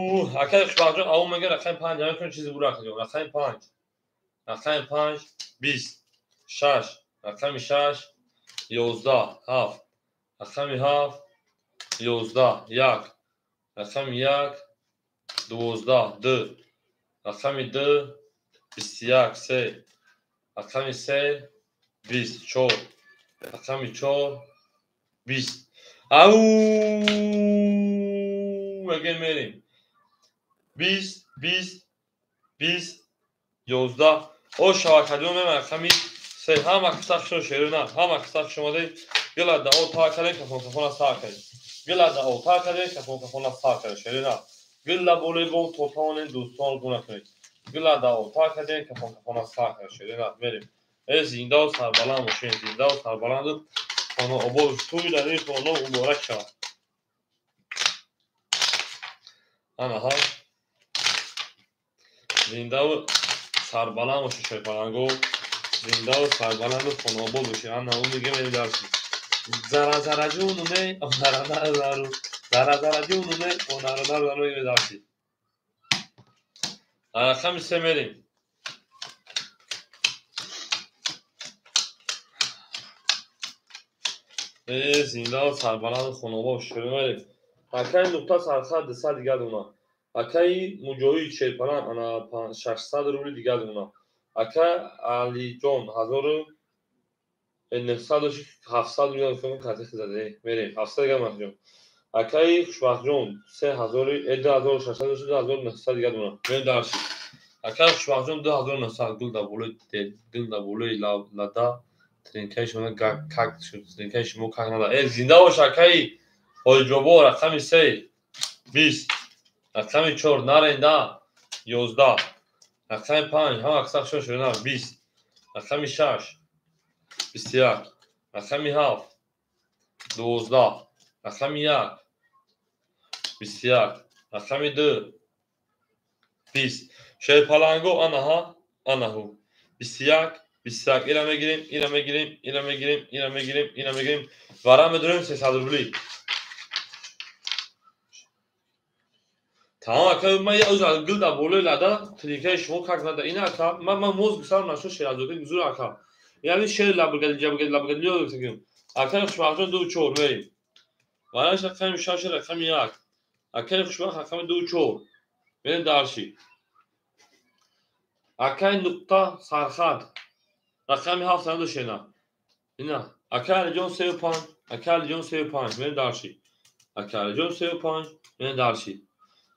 акаи Хушбахтҷон ау мегӯяд рақами 5 ҷамъ кун чизе бура акаҷон. Рақами 5. Рақами 5 20. 6, рақами 6 11 7, рақами 7 11 1, рақами 1 12 2, рақами 2 21 3, рақами 3 24, рақами 4 20. Ау, мегӯем мерем. 20 20 20 11. О, шабакаҷон меман рақами се. Ҳама каса хуш шерина, ҳама каса хуш омадед. Гила да о та кардем, кафон кафона сар кардем. Гила да о та кардем, кафон кафона сар кардем. Шерина. Гила болои бом то тавонем дӯстон гуна кунед. Гила да о та кардем, кафон кафона сар кардем. Шерина мерем. Э, зиндаву сарбаланд бошед, зиндаву сарбаланду хонаобод тӯй дар ин хона муборак шавад. Ана ҳа. Зиндаву сарбаланд бошед шерпаланго. Зиндаву сарбаланду хонаобод бошед. Ана ӯ мегӯем ин дарси. Зара зара ҷуну не, онара назару. Зара зара ҷуну не, онара назару ин дарси. Рақами 3 мерем. Э, зиндаву сарбаланду хонаобод бошед. Мерем. Акаи нуқта сархат 200 дигар дона. Акаи Муҷоҳид Шерпаланг ана 600 рубли дигар дона. Ака Алиҷон 1900 700 рубли карти хизаде. Мерем. 700 дигар маҳҷон. Акаи Хушбахтҷон 3000 2600 2900 дигар дона. Мерем дарси. Акаи Хушбахтҷон 2900 гул дар болои гул дар болои лада тринкаи шумо как шуд. Тринкаи шумо как нада. Э, зинда бош акаи Ҳоҷибобо рақами 3 20, рақами 4 наренда 11, рақами 5 ҳама каса хуш шуда 20, рақами 6 21, рақами 7 12, рақами 1 21, рақами 2 20. Шерпаланго анаҳа анаҳу 21 21. Ира мегирем, ира мегирем, ира мегирем, ира мегирем, ира мегирем. Вара медорем 300 рубли. Тамом ака, ман я уза гил да болои лада тринкаи шумо как нада. Ина ака, ман мозг сарм нашуд шеразода гузур ака. Яъне шер лабгади ҷабгади лабгади ёд гирифтагим. Акаи Хушбахтҷон 2-4 мерем. Бараш рақами 6, рақами 1. Акаи Хушбахт рақами 2-4. Мерем дарши. Акаи нуқта сархат. Рақами 7 надошена. Ина акаи Алиҷон 3-5, акаи Алиҷон 3-5 мерем дарши. Акаи Алиҷон 3-5 мерем дарши.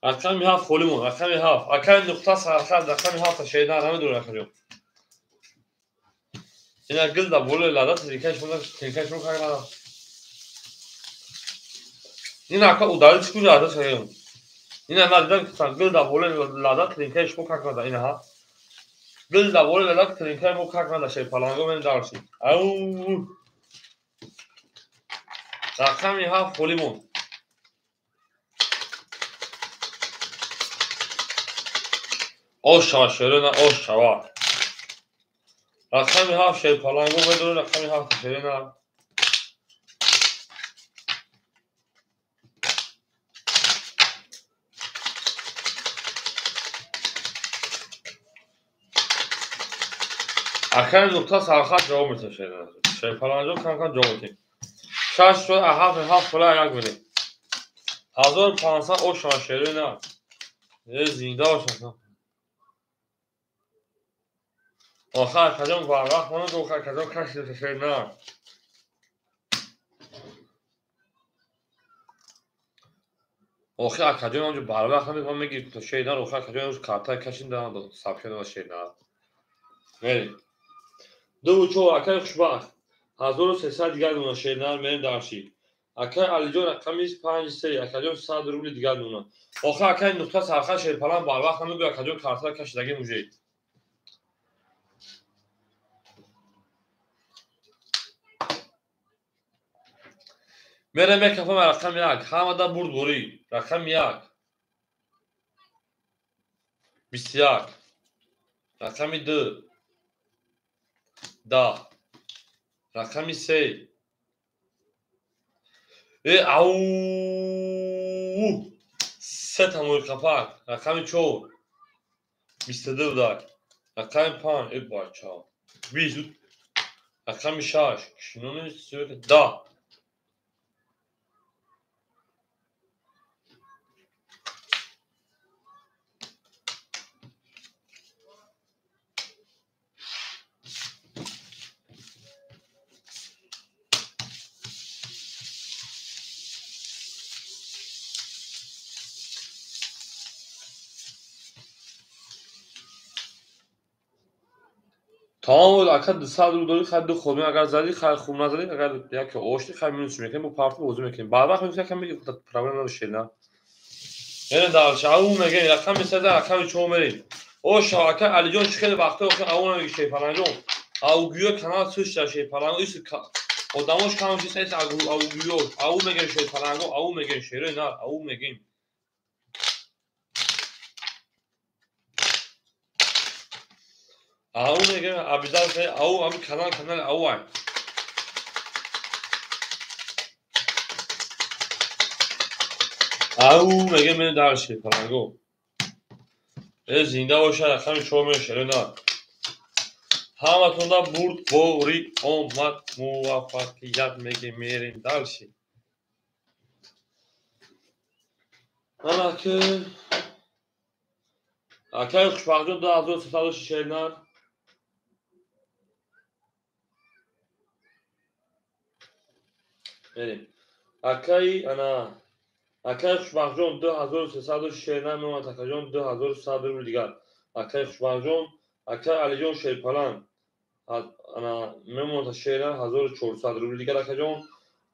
Рақами 7 холимон, рақами 7. Акаи нуқта сархат рақами 7 шеъна намедонам акаҷон. Ина гил да болои лада тринкаи шумо как нада. Ина ака ударил чӣ куҷа ада шагем. Ина надидам гил да болои лада тринкаи шумо как нада. Ина ҳа. Гил да болои лада тринкаи мо как нада шерпаланго мерем дарши. Ау. Рақами 7 холимон. Ош шава шерена, ош шава. Рақами 7 шерпаланго медорем, рақами 7 шерена. Акаи нуқта сархат ҷавоб метавад шерена. Шерпаланго кам-кам ҷавоб метавад. 6 шуд, 7 7 пола як мерем. 1500 ош шава шерена. Зинда бошад. Охир акаҷон барвақт монад, охир акаҷон кашида шерена. Охир акаҷон онҷо барвақт намед, ман мегирифтам шерена, охир акаҷон онҷо картаи кашида сабшена шерена. Мерем. 2-4 акаи Хушбахт. 1300 дигар дона шерена мерем дарши. Акаи Алиҷон рақами 5-3, акаҷон 100 рубли дигар дона. Охир акаи нуқта сархат шерпалан барвақт намегӯяд, акаҷон картаи кашидаги мужед. Мерем мекафам рақами 1. Ҳамада бурдборӣ. Рақами 1. 21. Рақами 2. 10. Рақами 3. Ау! Сета мӯйқапак. Рақами 4. 22 будак. Рақами 5. Бача. 20. Рақами 6. Шинони 10. Тамом ака 200 рубл дорӣ, хай ду хоб агар задӣ, хай хуб назадӣ, агар як ошти, хай минус мекунем, бо парту бозӣ мекунем. Баъд вақт мегӯяд, якам мегӯяд, проблема надошт на. Яъне дар ау мегӯем, рақами 3, рақами 4 мерем. О шава ака Алиҷон чӣ хеле вақто охир ау намегӯ шерпаланҷон. Аугӯё канал суш дар шерпаланго ис одамош кам шист ис аугӯё. Ау мегӯем шерпаланго, ау мегӯем шерои нар, ау мегӯем. Ау мегӯем обязательно ау ами канал канал ау ай. Ау мегӯем мен дар шерпаланго. Зинда бошад рақами 4 мерем шерои нар. Ҳаматонда бурдборӣ омад, муваффақият мегӯем, мерем дарши. Анаки акаи Хушбахтҷон 2300 шернар. Мерем. Акаи ана акаи Хушбахтҷон 2300 шернар меомад, акаҷон 2100 рубл дигар. Акаи Хушбахтҷон, акаи Алиҷон шерпаланг ана мемонад шернар 1400 рубл дигар акаҷон.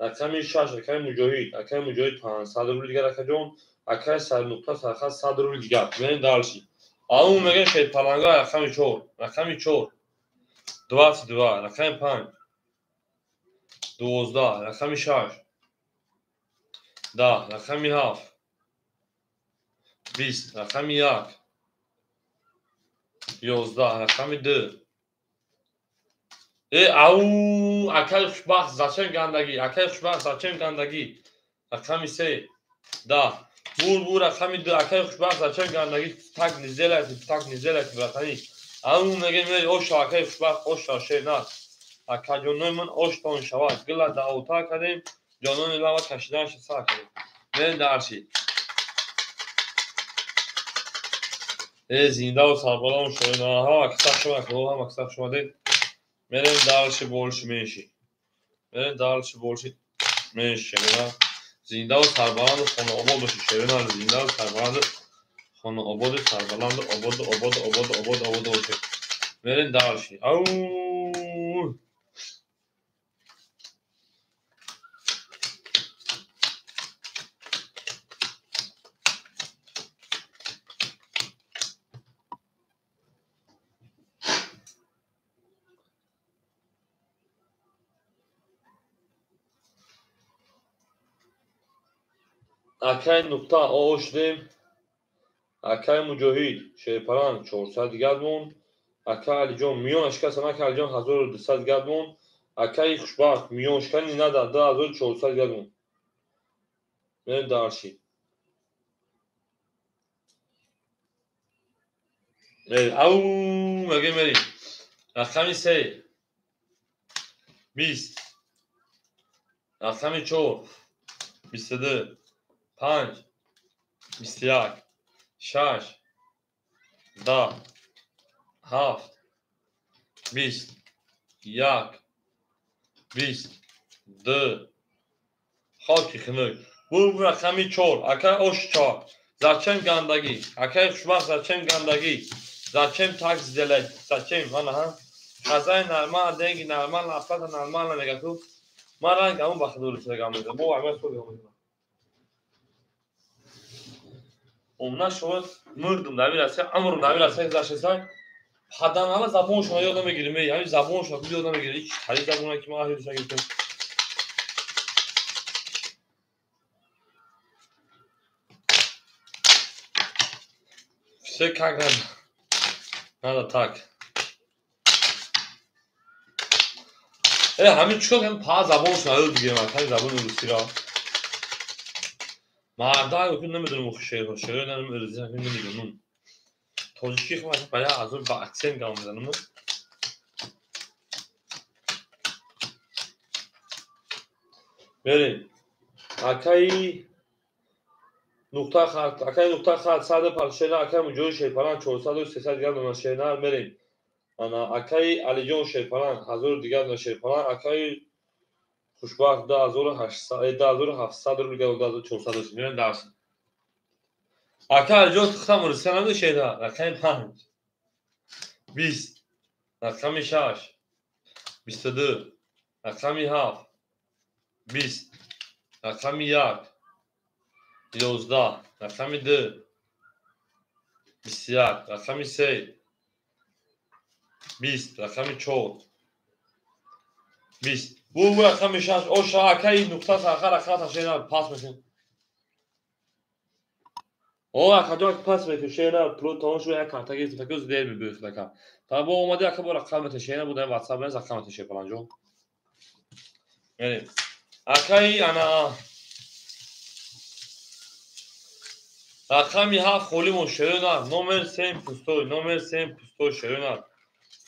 Рақами 6 акаи Муҷоҳид, акаи Муҷоҳид 500 рубл дигар акаҷон. Акаи Сарнуқта сархат 100 рубл дигар. Мерем дарши. Ау мегӯем шерпаланга рақами 4, рақами 4 22, рақами 5 12, рақами 6 10, рақами 7 20, рақами 1 11, рақами 2. Ау акаи Хушбахт зачем гандагӣ? Акаи Хушбахт зачем гандагӣ? Рақами 3 10. Бур рақами 2 акаи хушбахт зачем гандагӣ так не сделайте, так не сделайте, братани. Ау мегем мери оша акаи хушбахт оша шерназ. Акаҷонои ман оштон шавад. Гила даъвота кардем, ҷонони лава кашиданша сар кардем. Мерем дарши. Зиндаву сарбаланд шавед. Ҳама каса шума, ҳама каса шумадед. Мерем дарши больше меньше. Мерем дарши больше меньше. Зиндаву сарбаланду хонаобод бошед. Шерина зиндаву сарбаланду хонаободу сарбаланду ободу ободу ободу ободу ободу бошед. Мерем дарши. Ау! Акай нуқта о шудем. Акай Муҷоҳид Шерпаланг 400 дигар монд. Акай Алиҷон миён шикастан, акай Алиҷон 1200 дигар монд. Акай Хушбахт миён шикани нада 2400 дигар монд. Мерем дарши. Мерем. Ау, мегем мерем. Рақами 3 20, рақами 4 22, 5 21, 6 10 7 20 1 20 2. Хоки хунук. Бур рақами 4 акай ош 4. Зачем гандагӣ? Акай хушбахт зачем гандагӣ? Зачем так сделать? Зачем? Мана ҳа? Хазай нормал, деньги нормал, оплата нормал мега ку. Ман ранг ҳамон ба худо русия гам мезанам. Бо айман суд гам мезанам. Умна шумо мурдум дар Россия, амрум дар Россия гузаштесай. Ҳаданала забоншон ёд намегирем, ҳамин забоншон ёд намегирем. Ҳеч тари забоне ки ман аҳли Русия гирифтам. Все как надо. Надо так. Ҳамин чикор кардем? Па забоншон ёд бигирем, ҳамин забони русиро. Марда ки намедонам шеърҳо, шеърҳо намедонам. Тоҷикӣ хуб ба як аз ба аксент гап мезанам. Мерем. Акаи нуқта хат, акаи нуқта хат 100 шерна, акаи Муҷоҳид Шерпаланг 400 300 дигар дона шерна мерем. Ана акаи Алиҷон Шерпаланг 1000 дигар дона Шерпаланг, акаи Хушбахт 2800 2700 рубл 2400 мерем дарс. Акаи Алиҷон тухтам Русия намеда шерна, рақами 5 20, рақами 6 22, рақами 7 20, рақами 1 11, рақами 2 21, рақами 3 20, рақами 4 20. Бу рақами 6 оша акаи нуқта сарха рақам шерна пас мекунем. О акаҷон пас мекунем шерна пул тамом шуд як карта гирифтем таки уз дер мебӯи худака. Та бо омади ака бо рақам мета шерна буд WhatsApp мез рақам мета Шерпаланҷон. Мерем. Акаи ана рақами 7 холимон шерна номер 7 пустой, номер 7 пустой шерна.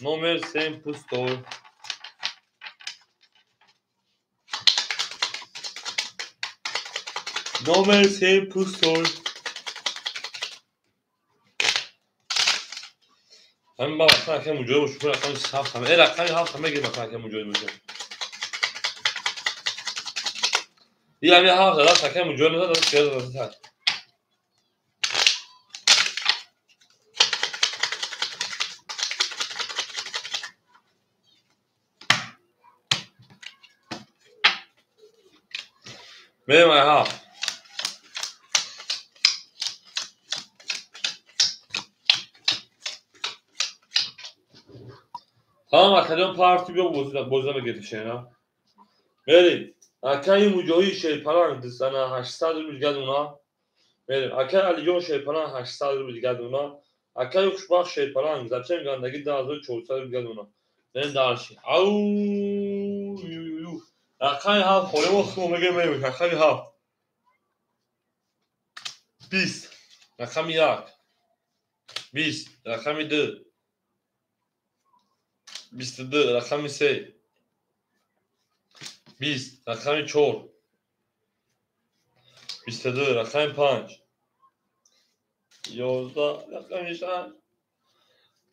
Номер 7 пустой. Номер 7 пустой. Ҳамин ба вақт акаи Муҷоҳид бошем, рақами 7 ҳам. Рақами 7 ҳам мегирем акаи Муҷоҳид бошем. И ҳамин 7 задаст акаи Муҷоҳид назад, даст чиз задаст. Мерем ай 7. Тамом акаҷон парти биё бозӣ намегирифт шерна. Мерем. Акаи Муҷоҳид Шерпаланг ана 800 рубл дигар дона. Мерем. Акаи Алиҷон Шерпаланг 800 рубл дигар дона. Акаи Хушбахт Шерпаланг зачем гандагӣ 2400 рубл дигар дона. Мерем дарши. Ау рақами 7 холимо хуб мегем мерем рақами 7. 20 рақами 1 20 рақами 2 22 рақами 3 20 рақами 4 22 рақами 5 11 рақами 6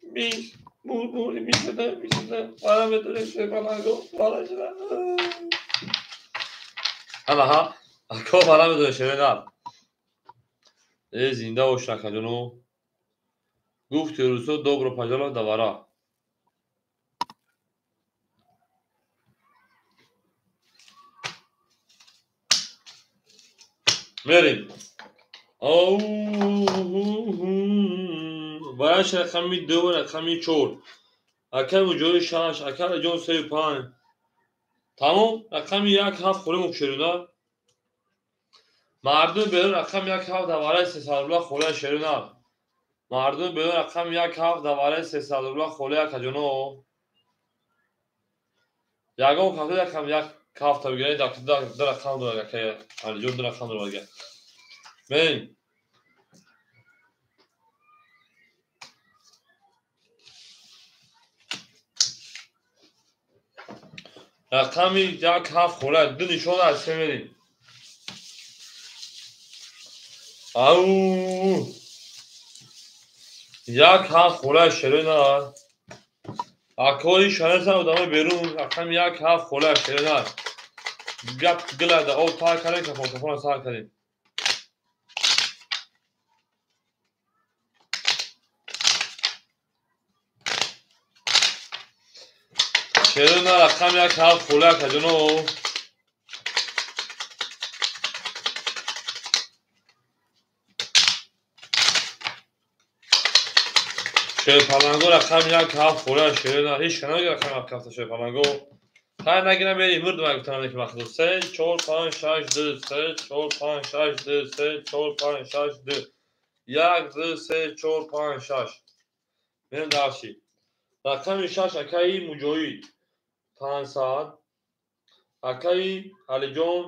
20 бур 22 22 параметр шепаланго парашра ана ако параметр шерена э зинда бош акаҷоно гуфти русо добро пожаловать давара мерем вараш рақами 2 рақами 4 ака муҷои 6 ака ҷон 3 5 тамом рақами 1 7 хӯрем шерина мардум берун рақами 1 7 давараи 300 рубла холия шерина мардум берун рақами 1 7 давараи 300 рубла холия акаҷоно ягон кафта рақами 1 кафта бигиред ду рақам дорад ака алиҷон ду рақам дорад ага мерем рақами 1 7 холия ду нишон аз се мерем ау 1 7 холия шерина акои шареса одамои берун рақами 1 7 холия шерина гап гилада об тар кардем кафон кафона сар кардем шерина рақами 1 7 холия акаҷоно шерпаланго рақами 1 7 холия шерина ҳеч канаги рақами 1 ҳафта шерпаланго хайр нагирам бери мурдум агутанам ки вақт 3 4 5 6 2 3 4 5 6 2 3 4 5 6 2 1 2 3 4 5 6 мерем дарши рақами 6 акаи муҷоҳид 500 акаи алиҷон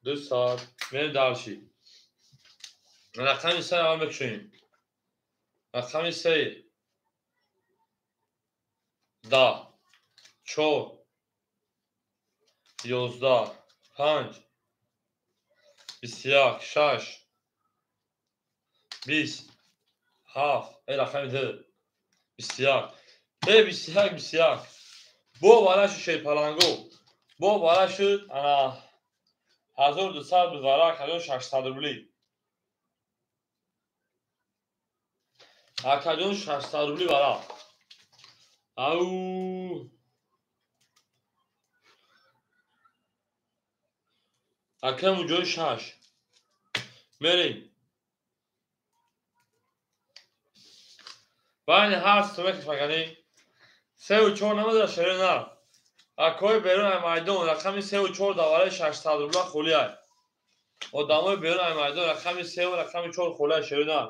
200 мерем дарши рақами 3 аввал мекушоем рақами 3 10 4 11 5 21 6 20 7 рақами 2 21 21 21 бо вараши шерпаланго бо вараши ана 1200 буд варак 1600 рубли акаҷон 600 рубли варак ау ака муҷои 6 мерем байни ҳар сумеки фаганӣ 3 4 намедора шерина акои берун ай майдон рақами 3 4 давараи 600 рубла холия одамои берун ай майдон рақами 3 ва рақами 4 холия шерина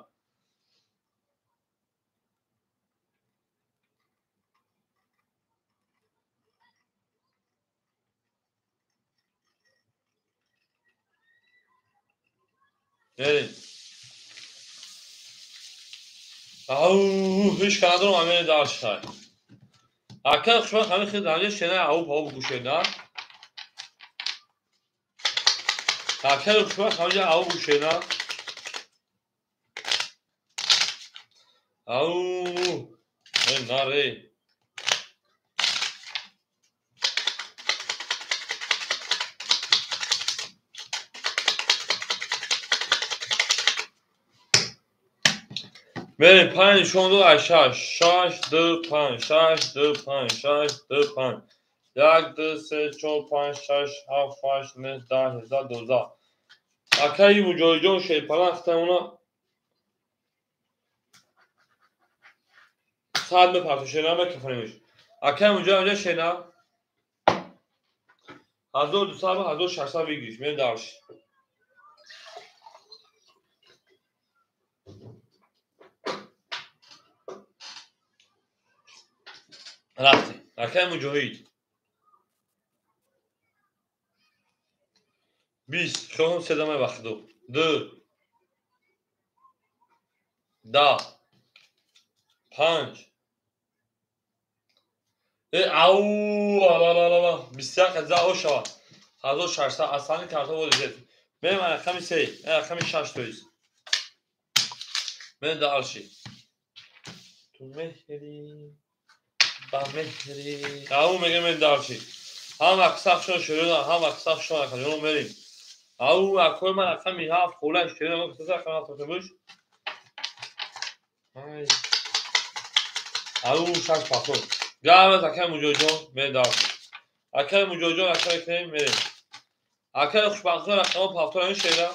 мерем ау ҳеч ка надорам амери даршай ака хушбахт ҳамин хел дарҷа шена ау пау гӯшена ака хушбахт ҳаминҷа ау гӯшена ау э наре мерем 5 нишон дод аз 6 6 2 5 6 2 5 6 2 5 1 2 3 4 5 6 7 8 9 10 11 12 акаи муҷоҳидҷон шерпаланг хитамона сад мепарту шена мекафанимиш акаи муҷоҳидҷон шена 1200 1600 бигириш мерем дарш рафтем акаи муҷоҳид 20 хелом седамай вақтду 2 10, 5. Ау, ла 21 ҳазор ошава. 1600 асани карта водид. Мерем рақами 3, рақами 6 тоист. Мерем дальше. Ту меҳри ба меҳри. Ау мегем мерем дальше. Ҳам аксафшон шурӯъ, ҳам аксафшон акаҷон мерем. Ау акои ман рақами 7 холаш шурӯъ, мо каса рақами 7 бош. Ай. Ау 6 пасо. Гаваз акай муҷоҷон мерем дальше. Акай муҷоҷон акай кунем мерем. Акай хушбахтон рақами 7 ин шера.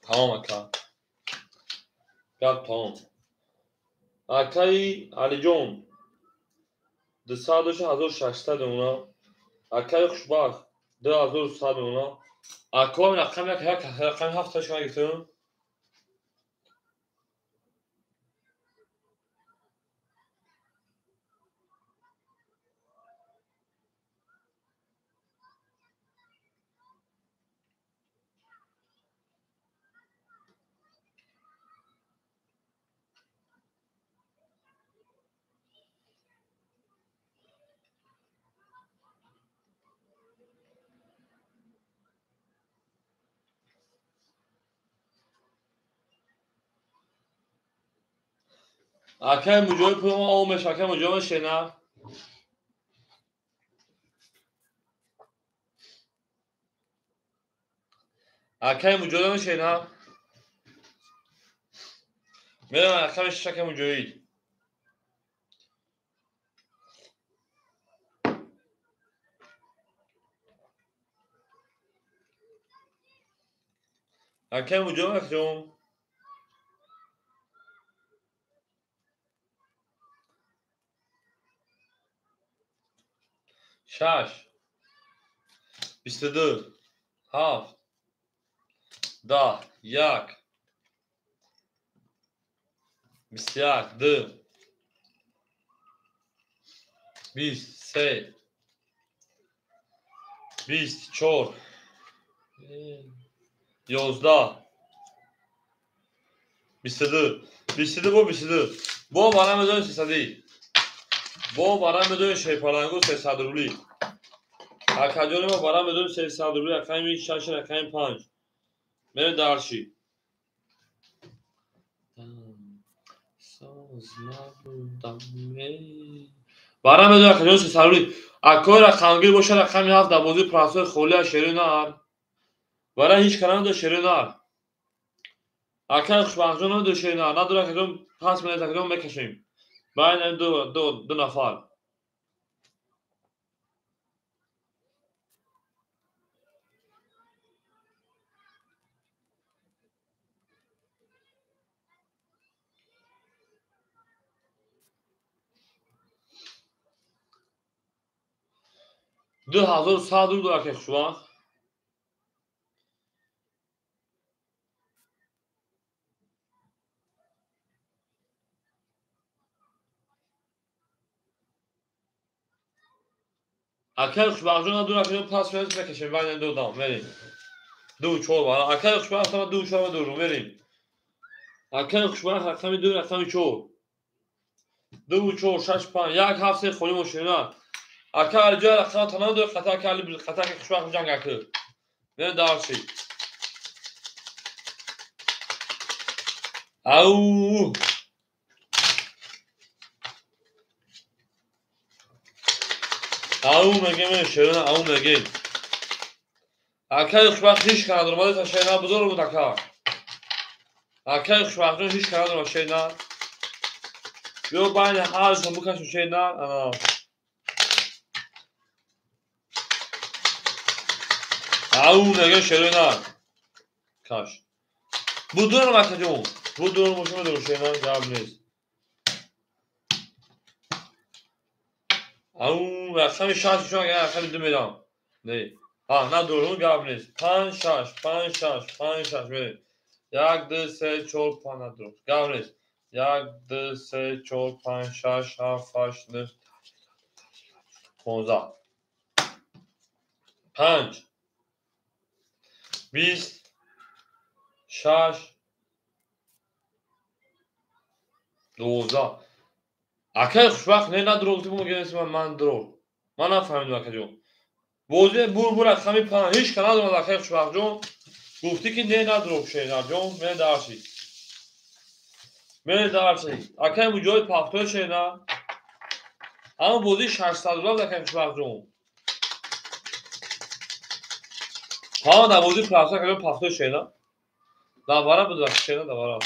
Тамом ака. Гап тамом. Акаи Алиҷон 200 1600 мемона. Акаи хушбахт 2100 мемона. Акоам рақами як рақами 7 шума гирифтем. Акай муҷоҳид пулма омеш, акай муҷоҳид шена. Акай муҷоҳид шена. Мерам рақами 6 акай муҷоҳид. Акай муҷоҳид акҷон. 6, 22, 7, 10, 1, 21, 2, 20, 3, 20, 4, 11, 22, 22 бо 22. Бо барам медонем 300. Бо барам медонем шерпалангу 300 рубли. Акаҷони мо барам медонем 300 рубли, рақами 6, рақами 5. Мерем дальше. Барам медонем акаҷони 300 рубли. Акои рақамгир боша рақами 7 дар бозии простой холия шери нар. Барам ҳеҷ кара надор шери нар. Акаи хушбахтҷон надор шери нар. Надор акаҷон 5 минут акаҷон мекашем. Байна ду нафар. 2100 рубл акаи хушбахт. Акаи хушбахтҷон надор акаҷон 5 минут мекашем. Байна ду дам мерем. 2 4 бара. Акаи хушбахт ма 2 4 дорум мерем. Акаи хушбахт рақами 2 рақами 4. 2 4 6 5 1 7 3 холи мошина. Ака Алиҷон рақам танам дор қата ака Али қата ака хушбахт ҷанг ака. Мерем дальше. Ау. Ау мегем шерона ау мегем. Акаи хушбахт ҳеҷ кара надорам. Мада шерна бузург буд ака. Акаи хушбахтҷон ҳеҷ кара надорам шерна. Биё байни ҳаршон бикашем шерна. Ана. Ау мегем шерона. Каш. Будурам акаҷон. Будурам бошам дорам шерна гап нест. Ау рақами 6 шумо агар рақами 2 мерам. Не. А, надорум гап нест. 5 6 5 6 5 6 мерем. 1 2 3 4 5 надорум. Гап нест. 1, 2, 3, 4, 5, 6, 7, 8, 9, 15. 5, 20, 6, 12. Акай хушбахт не надро гуфти бо ман дро. Ман нафаҳмидам акаҷон. Бозӣ бур рақами 5 ҳеч ка надорад акай хушбахтҷон. Гуфтӣ ки не надро шернаҷон, мен дарши. Мен дарши. Акай муҷоҳид пафтои шерна. Ҳамон бозии 600 рубл акай хушбахтҷон. Ҳама дар бозии пафтой акаҷон пафтои шерна. Давара буд шерна давара.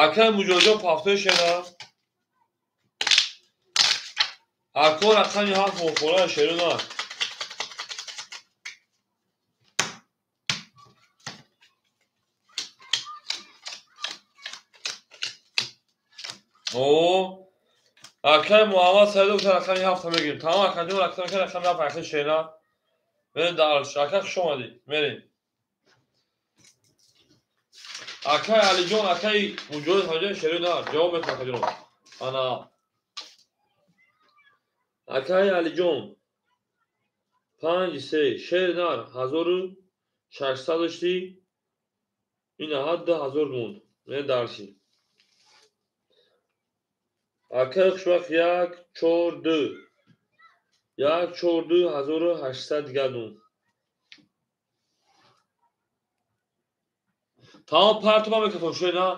Акай муҷоҳидҷон пафтои шерна. Ако рақами 7 мохора шерна. О, акай Муҳаммад Саидов рақами 7 мегирем. Тамом акаҷон рақами 7 акай шерна. Мерем дарш. Акай хуш омадӣ. Мерем. Акай Алиҷон, акай Муҷоҳид ҳоҷа шерна ҷавоб метавон акаҷон. Ана акай Алиҷон 5 3 шер нар 1600 дошти. Ин ҳад 2000 монд. Мерем дарши. Акай хушбахт 1 4 2 1 4 2 1800 дигар монд. Тамом партоба мекунам шена.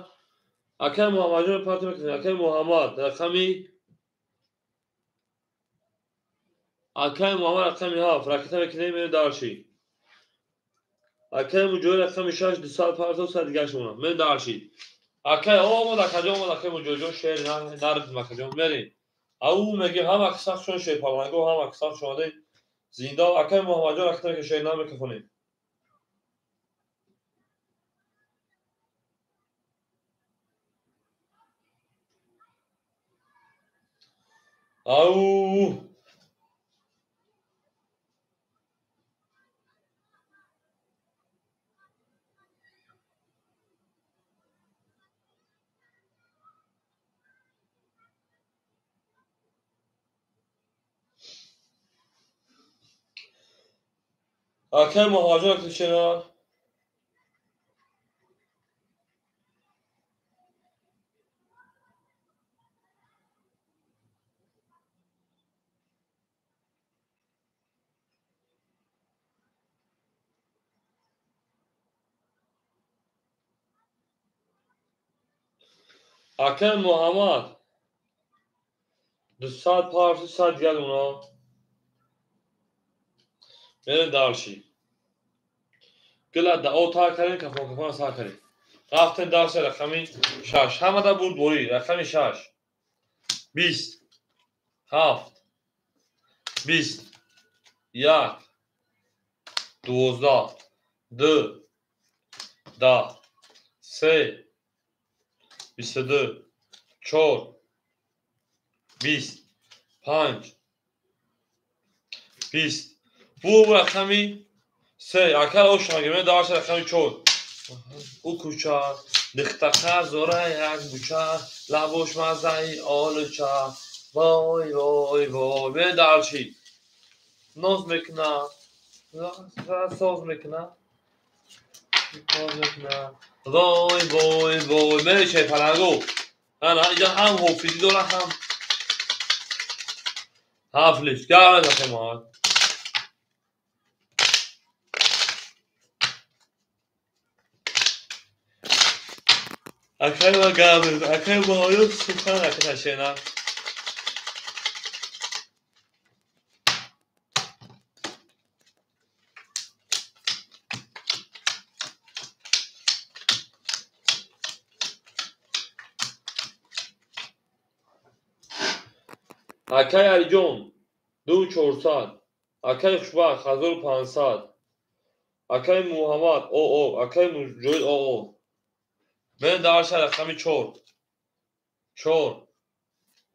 Акай Муҳаммадҷон партоба мекунам. Акай Муҳаммад рақами акай Муҳаммад рақами 7 ракета мекунем мерем дарши. Акай Муҷоҳид рақами 6 200 партоб 100 дигар шумона. Мерем дарши. Акай омад акаҷон омад акай Муҷоҳидҷон шер наридим акаҷон мерем. Ау мегем ҳама киса хушон шер паланго ҳама киса хуш омаде зинда акай Муҳаммадҷон ракета мекунем шер намекунем. Ау акай Муҳаммадҷон ракета акай Муҳаммад 200 парти 100 дигар уна. Мерем дарши. Гила дао тар кардем, кафон кафон сар кардем. Рафтем дарши рақами 6. Ҳамада бурд борӣ рақами 6. 20 7 20 1 12 2 10 3 22 4 20 5 20. Bu рақами 3. Акар ошнаги мен дарш рақами 4. У кӯча дихтақа зора як буча лабош мазаи олуча вой вой вой. Мен дарши ноз мекуна соз мекуна соз мекуна вой вой вой. Мен шерпаланго ана инҷа ҳам ҳофизӣ дора ҳам ҳафлиш гап назан. Акай ва гап акай Муҳаммад сухан ракета шена. Акай Алиҷон 2400, акай Хушбахт 1500, акай Муҳаммад ОО, акай Муҷоҳид ОО. Мен дарша рақами 4 4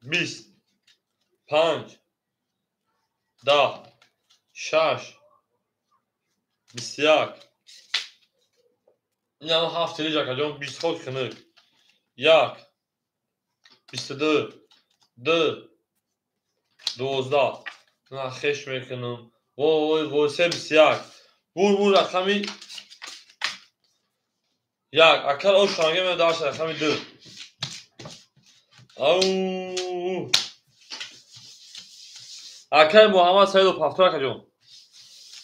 20 5 10 6 21. Инам 7 лиҷ акаҷон 20 ход хинук. 1 22, 2, 12. На хеш мекунам. Вой, вой, 3, 21. Бур, бур, рақами 1. Акал ош шанге ме дарш рақами 2. Ау. Акай Муҳаммад Саидов пафтор акаҷон.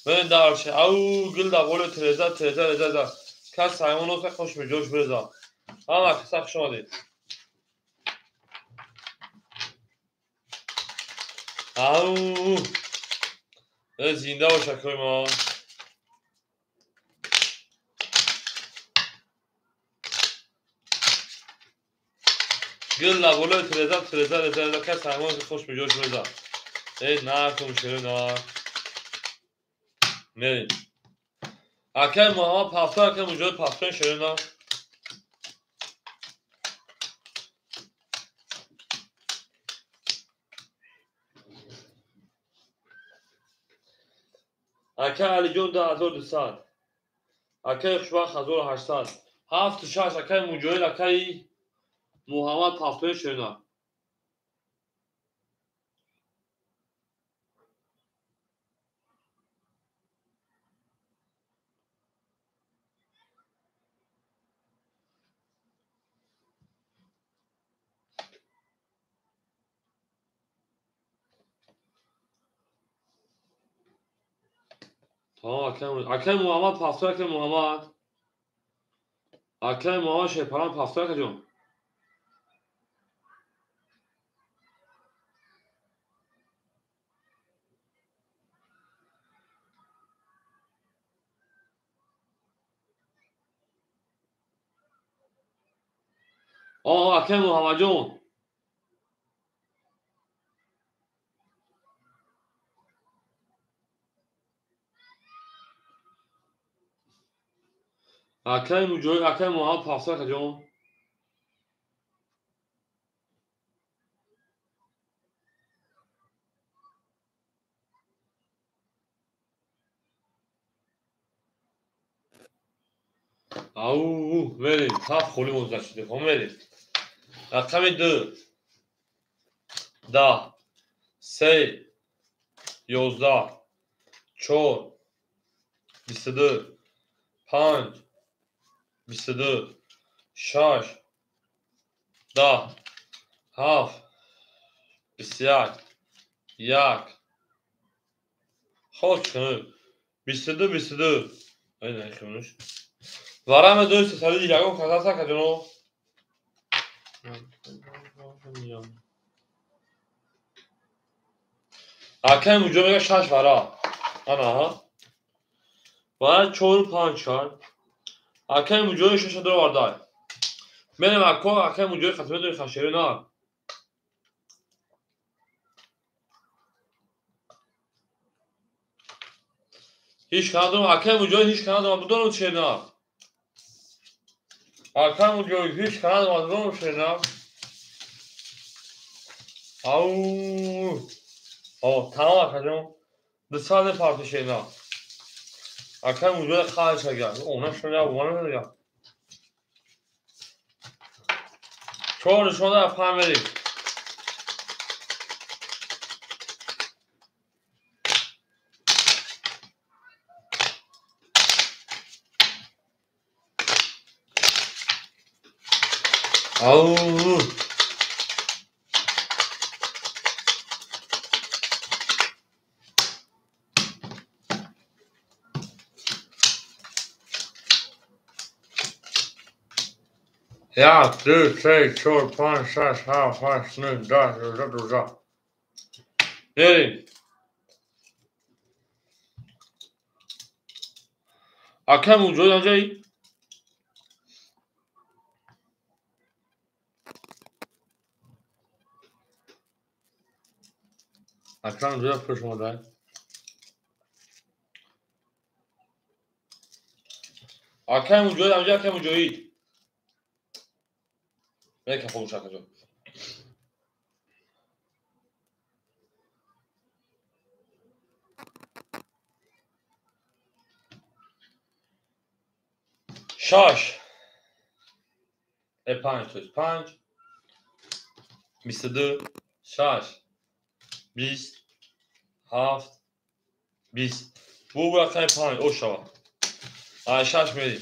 Мен дарш. Ау, гил да боле треза, треза, реза. Кас Саймонов хош меҷош бреза. Ҳама каса хуш омадед. Ау. Зинда бош акои ма. Гил да боле треза, треза, реза, реза. Кас Саймонов хош меҷош бреза. Эй, накун, шеро, на. Мерим. Акай Муҳаммад пафтор, акай Муҷоҳид пафтор, шеро, на. Акай Алиҷон 2200. Акай Хушбахт 1800. 7 6 акай Муҷоҳид, акай Муҳаммад пафтор, шеро, на. Акай Муҳаммад пафтор, акай Муҳаммад. Акай Муҳаммад Шерпаран пафтор, акаҷон. Акай Муҳаммадҷон. Акай Муҷоҳид, акай Муҳаммад пафтор, акаҷон. Ау, мерем. 7 холи мо гузаштем. Хо мерем. Рақами 2, 10, 3, 11, 4, 22, 5, 22, 6, 10, 7, 21, 1. Хоч кунед. 22, 22. Ай, нахӯнуш. Вараме 2 сесади ягон каса акаҷоно. Акай Муҷоҳид мега 6 вара. Ана, ҳа. Вара 4, 5 кард. Акай Муҷоҳид 6 даровардай. Мерем ако, акай Муҷоҳид хатме дори хашери на. Ҳеч кадом, акай Муҷоҳид ҳеч кадом будорум шер на. Акай Муҷоҳид ҳеч кадом будорум шер на. Ау. О, тамом акаҷон. 200 парти шер на. Акай Муҷоҳид қалш агар. Она шуна, она шуна. 4 нишонда 5 мерем. Ау. 1, 2, 3, 4, 5, 6, 7, 8, 9, 10, 11, 12. Мерем. Акай Муҷоҳид анҷаи? Акай Муҷоҳид хуш омадай. Акай Муҷоҳид анҷа, акай Муҷоҳид. Мека хомӯш акаҷон. 6, 5, то есть 5, 22, 6, 20, 7, 20. Бу рақами 5 ошава. Ай 6 мерим.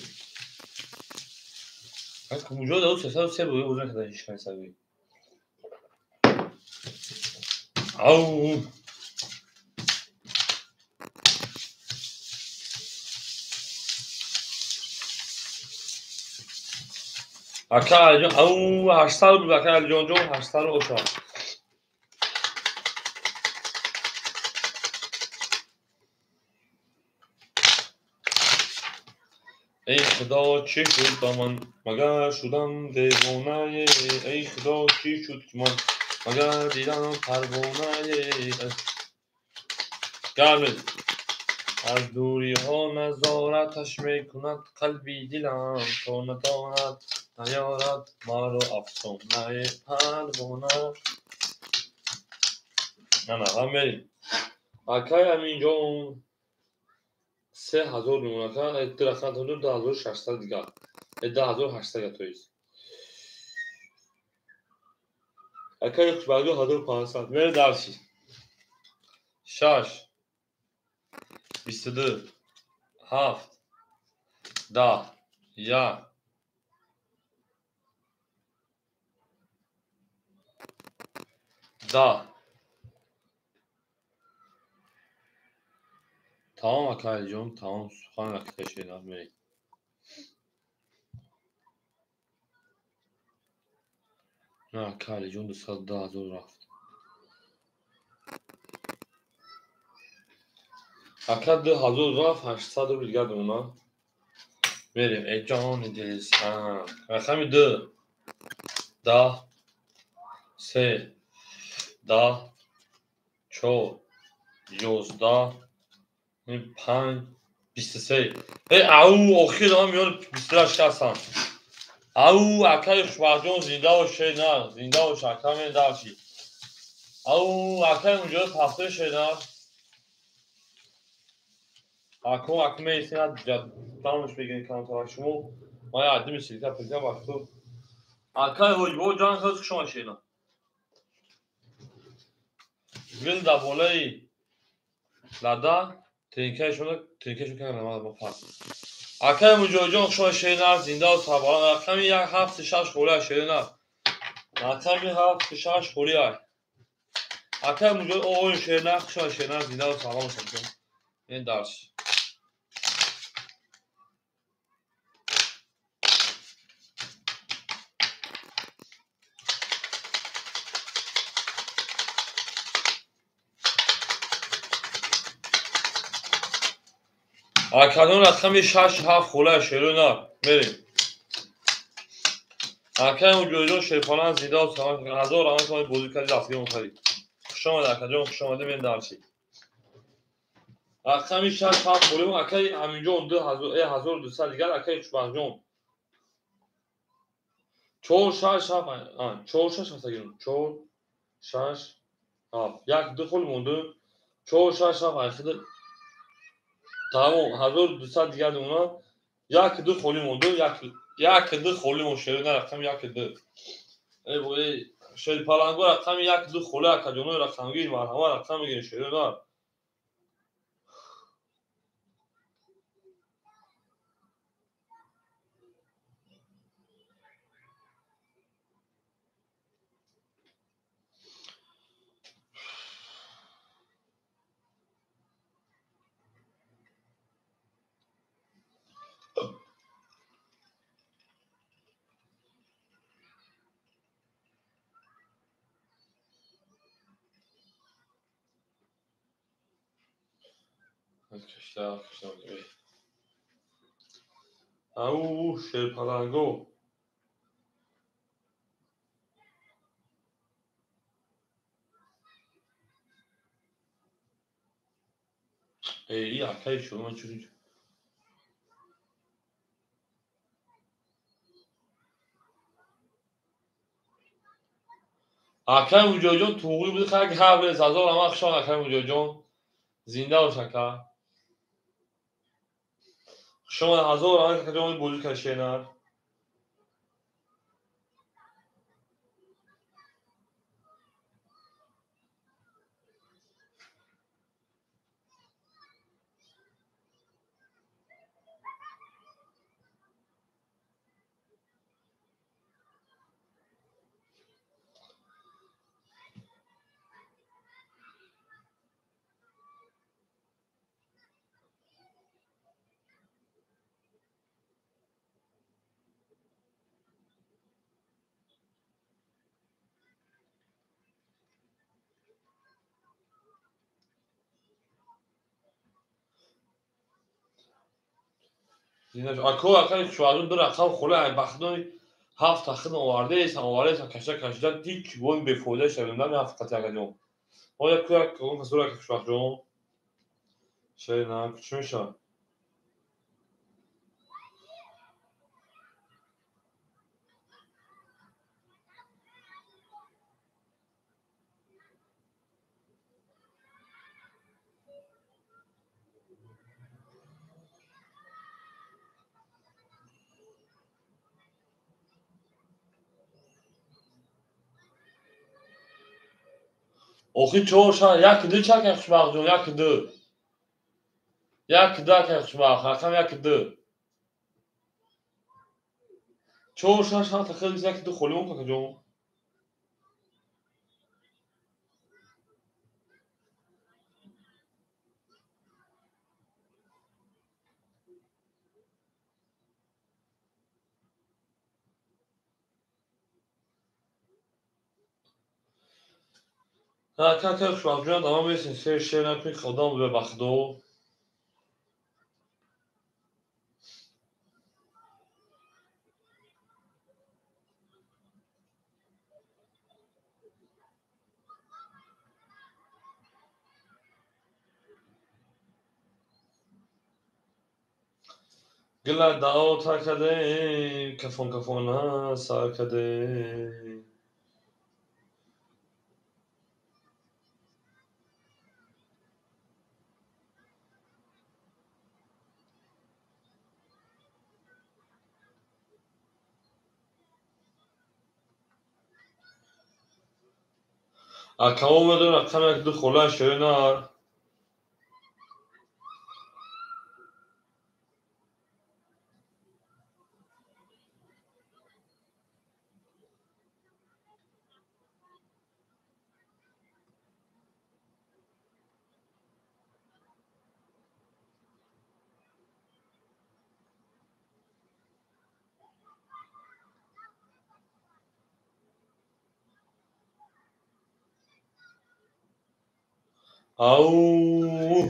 Куҷо дар 303 буд, бозӣ накарда ҳеҷ кас сагӯй. Ау! Ака Алиҷон, ау, 800 буд, ака Алиҷон ҷон, 800 ошава. Эй Худо, чӣ шуд ба ман, магар шудам девонае? Эй Худо, чӣ шуд ки ман, магар дидам парвонае? Гармед. Аз дуриҳо назораташ мекунад қалби дилам, то надонад, наёрад маро афсонаи парвона. Ана, ҳам мерим. Акай Аминҷон 3000 мемонака, ду рақам 2600 дигар. 2800 то есть. Акай Хушбахтҷон 1500. Мере дарси. 6, 22, 7, 10, 1. 10. Тамом, ака Алиҷон, тамом, сухан рақиқа шена мерем. На, ака Алиҷон 210 000 рафт. Ака 2000 рафт, 800 рубл дигар мемонад. Мерем, эй ҷони дилсан. Рақами 2, 10, 3, 10, 4, 11, 5, 23. Эй, ау, охир ҳам миёни 28 ҳастам. Ау, акаи Хушбахтҷон, зинда бош, шернар, зинда бош, ака, мен дарши. Ау, акаи муҷоҳид ҳафтои шернар. Ако, ака меистем, ҷаддамаш бигирем камтар шумо. Ман як аддими силка пиркам вақту. Акаи Ҳоҷибо ҷон, хеле хуш омад, шернар. Гул дар болои лада тринкаи шумо кам бо пас. Акаи Муҷоҳидҷон, хуш омад, шернар, зинда ва сарбаланд. Рақами 1, 7, 6 холия, шернар. Рақами 7, 6 холия. Акаи Муҷоҳид, оғои шернар, хуш омад, шернар, зинда ва сарбаланд бошад. Ин дарс. Акадон рақами 6, 7 холия, шернар. Мерем. Акаи Муҷоҳидҷон, шерпаланд, зинда ва саломат. Ҳазор раҳмат, ки бозӣ кардӣ, дастгирӣ кардӣ. Хуш омадӣ, акаҷон, хуш омадӣ, мен дарси. Рақами 6, 7 холия, акаи Аминҷон 1200 дигар, акаи Хушбахтҷон. 4, 6, 7, 4, 6, 7 гирем. 4, 6, 7. 1, 2 холи монду. 4, 6, 7, айхида. Тамом, 1200 дигар мемонад. 1, 2 холи монду, 1, 2 холи монд, шерина рақами 1, 2. Эй, эй, шерпаланго рақами 1, 2 холи, акаҷонои рақамгир, марҳамат, рақам мегирем, шерина. Ау, шерпаланго. Эй, акаи шумо чӣ? Акаи Муҷоҳидҷон туғри буд, хай гап нест. Ҳазор раҳмат, хуш омад, акаи Муҷоҳидҷон. Зинда бош, ака. Хуш омад, ҳазор раҳмат, акаҷон, бозӣ кард, шернар. Ако акай хушбахтҷон ду рақам холи ай бахдои ҳафт тахид овардаесам, овардаесам, кашида кашида ҳеҷ бой бефоида шавем нами ҳафт қати акаҷон. Оя ку як он касура ака хушбахтҷон. Шери на чӣ мешавад? Охи чор ша як ду чак хушбахтҷон, як ду. Як ду ака хушбахт, рақам як ду. Чор шаш ҳафт хел як ду холӣ мон какаҷон. Ака хушбахтҷон давом месин, сер шер накунед, худам бебахдо. Гила дао тар кардем, кафон кафона сар кардем. Акамо медон рақам як ду хола шеринар. Ау!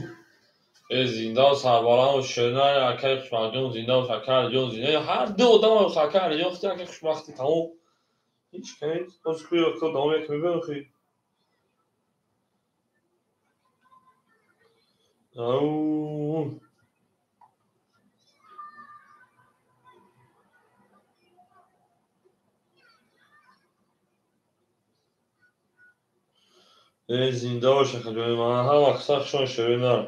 Э зинда сарбаланд шеринар, акаи хушбахтҷон зинда, акаи Алиҷон зинда. Ҳар ду одам акаи Алиҷон хти акаи хушбахти тамом. Ҳеҷ кани боз куи ака давом як мебарохи. Ау! Э зинда бош акаҷони ман, ҳама қисса хушон шеринар.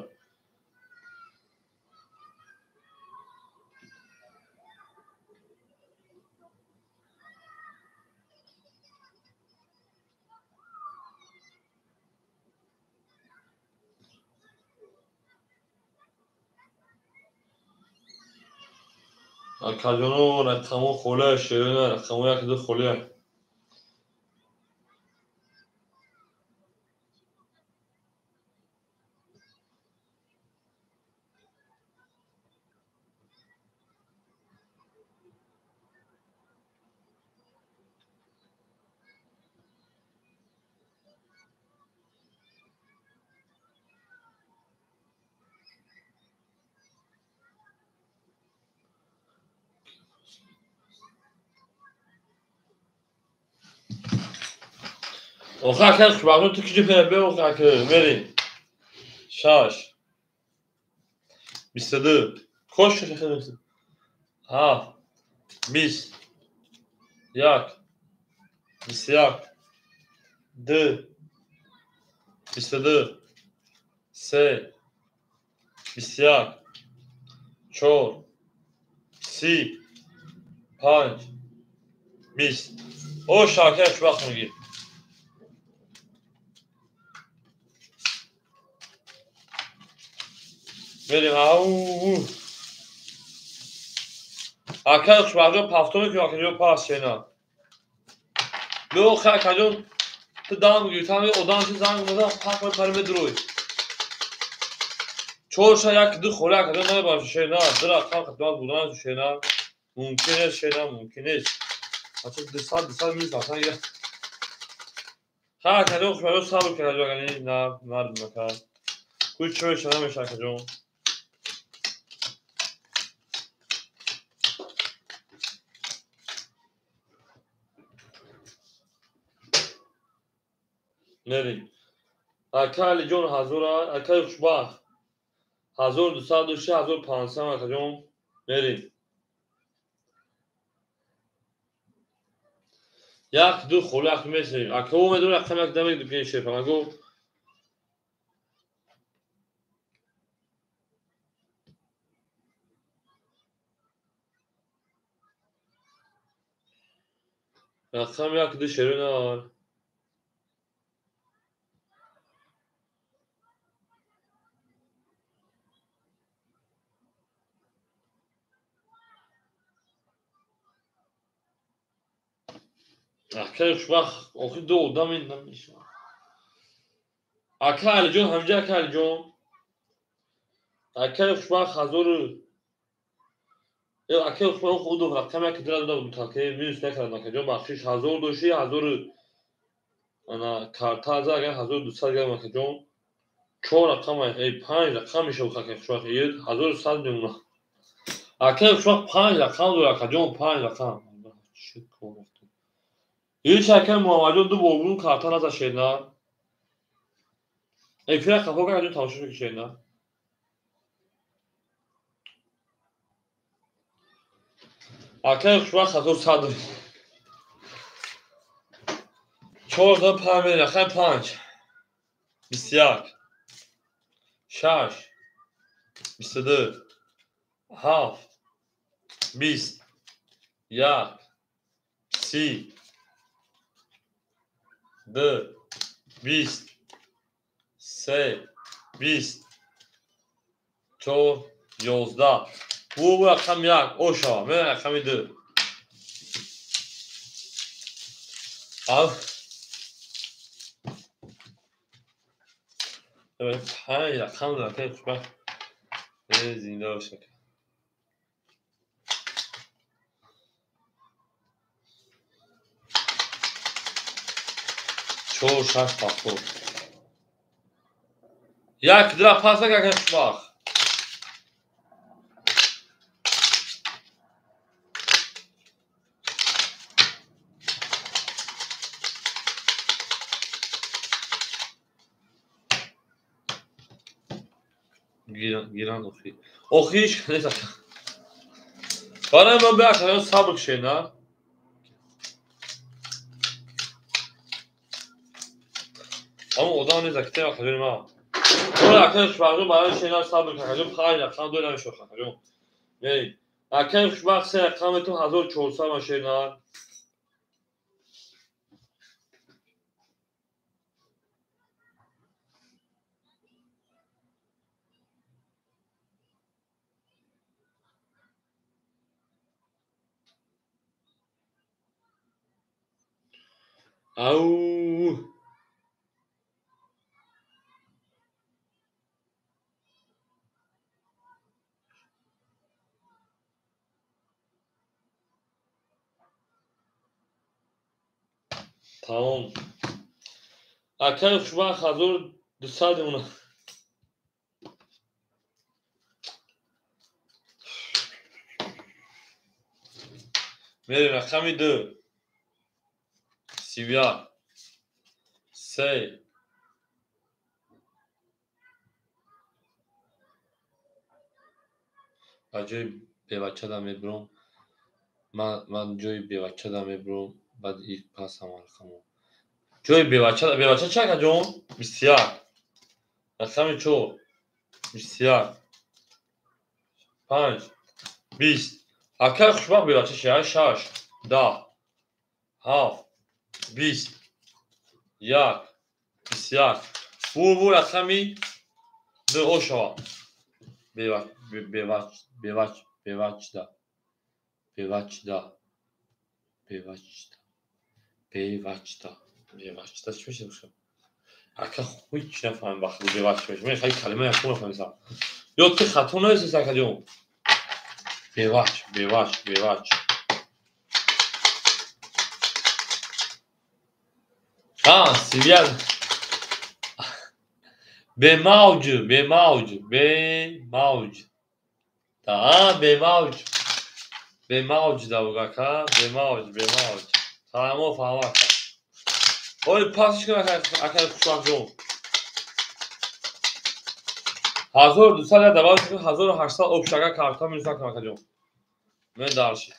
Акаҷоно рақамо холия шеринар, рақамо як ду холия. Охи акаи хушбахтҷон ту киҷо пера бе охи ака мерем. Шаш. 22. Кош шаш. Ҳафт. 20. 1. 21. 2. 22. 3. 21. 4. 30. 5. 20. Ош акаи хушбахт мегӣ. Мерем ау. Акаи хушбахтҷон пафто мекунӣ акаҷон пас шена. Беохи акаҷон ту дам мегирӣ, там одам чи занг мезанад, пах мепари медурӯй. Чор ша як ду холи акаҷон намебарам шена, ду рақам хидмат будан шена. Мумкин нест шена, мумкин нест. Ача 200 минус аслан я. Ха акаҷон хушбахтҷон сабр кун акаҷон, агар на мардум ака. Куи чӣ меша намеша акаҷон. Мерем. Ака Алиҷон 1000, акаи Хушбахт 1200, 1500 акаҷон. Мерем. Як ду холи як месем. Ака о медонӣ рақами як дамек дукени шефанаго. Рақами як ду шерина. Акаи Хушбахт охи ду одам ин намешавад. Ака Алиҷон ҳамҷа, ака Алиҷон. Акаи Хушбахт 1000. Акаи Хушбахт худу рақами як дира дода буд, ака минус накард акаҷон, бахшиш 1000 доши, 1000 ана карта за агар 1200 грам акаҷон. 4 рақам, 5 рақам мешавад акаи Хушбахт, 1100 мемонад. Акаи Хушбахт 5 рақам дорад акаҷон, 5 рақам. Чӣ кор? Ҳеч акаи Муҳаммадҷон ду бор бурун карта наза шена. Эфира хафо кард акаҷон, тамошо ки шена. Акаи Хушбахт 1100. 4 да 5 мерем, акаи 5. 21. 6. 22. 7. 20. 1. 30. 2, 20, 3, 20, 4, 11. Бу рақами як ошава, мен рақами 2. 5 рақам дорад, акаи Хушбахт. Зинда бош ака. 4, 6, 7. Як дира пас ака Хушбахт. Гиранд охи. Охиш нест ака. Барои ман бе акаҷон сабр кушед, на? Аммо одам нест ака, акаҷони ман. Ора акаи Хушбахтҷон барои шена сабр кун акаҷон, 5 рақам дор намешавад акаҷон. Мерем. Акаи Хушбахт 3 рақам метон 1400 ман шена. Ау. Тамом. Акаи Хушбахт 1200 мемонад. Мерем рақами 2. 31. 3. Ба ҷои бевачада мебурам. Ман ҷои бевачада мебурам. Баъд и пас ҳама рақамҳо. Ҷои бевача, бевача чи акаҷон? 21. Рақами 4. 21. 5. 20. Акаи Хушбахт бевача чи? 6. 10. 7. 20. 1. 21. Бу рақами 2 ошава. Бевач, бевачда. Бевачда. Бевачда. Бевачда. Бевачда чӣ мешавад? Ака ҳеч нафаҳмам вақти бевач чӣ мешавад. Мен хеле калима якум нафаҳмисам. Ё ти хато наёстед акаҷон? Бевач, бевач, бевач. А, сивяз. Бемавҷ, бемавҷ, бемавҷ. Да, бемавҷ. Бемавҷ да бугака, бемавҷ, бемавҷ. Фаҳмо, фаҳмо ака. Ой, пасш кун акай Хушбахтҷон. 1200 я давай 1800 общага карта минус накун акаҷон. Мен дальше.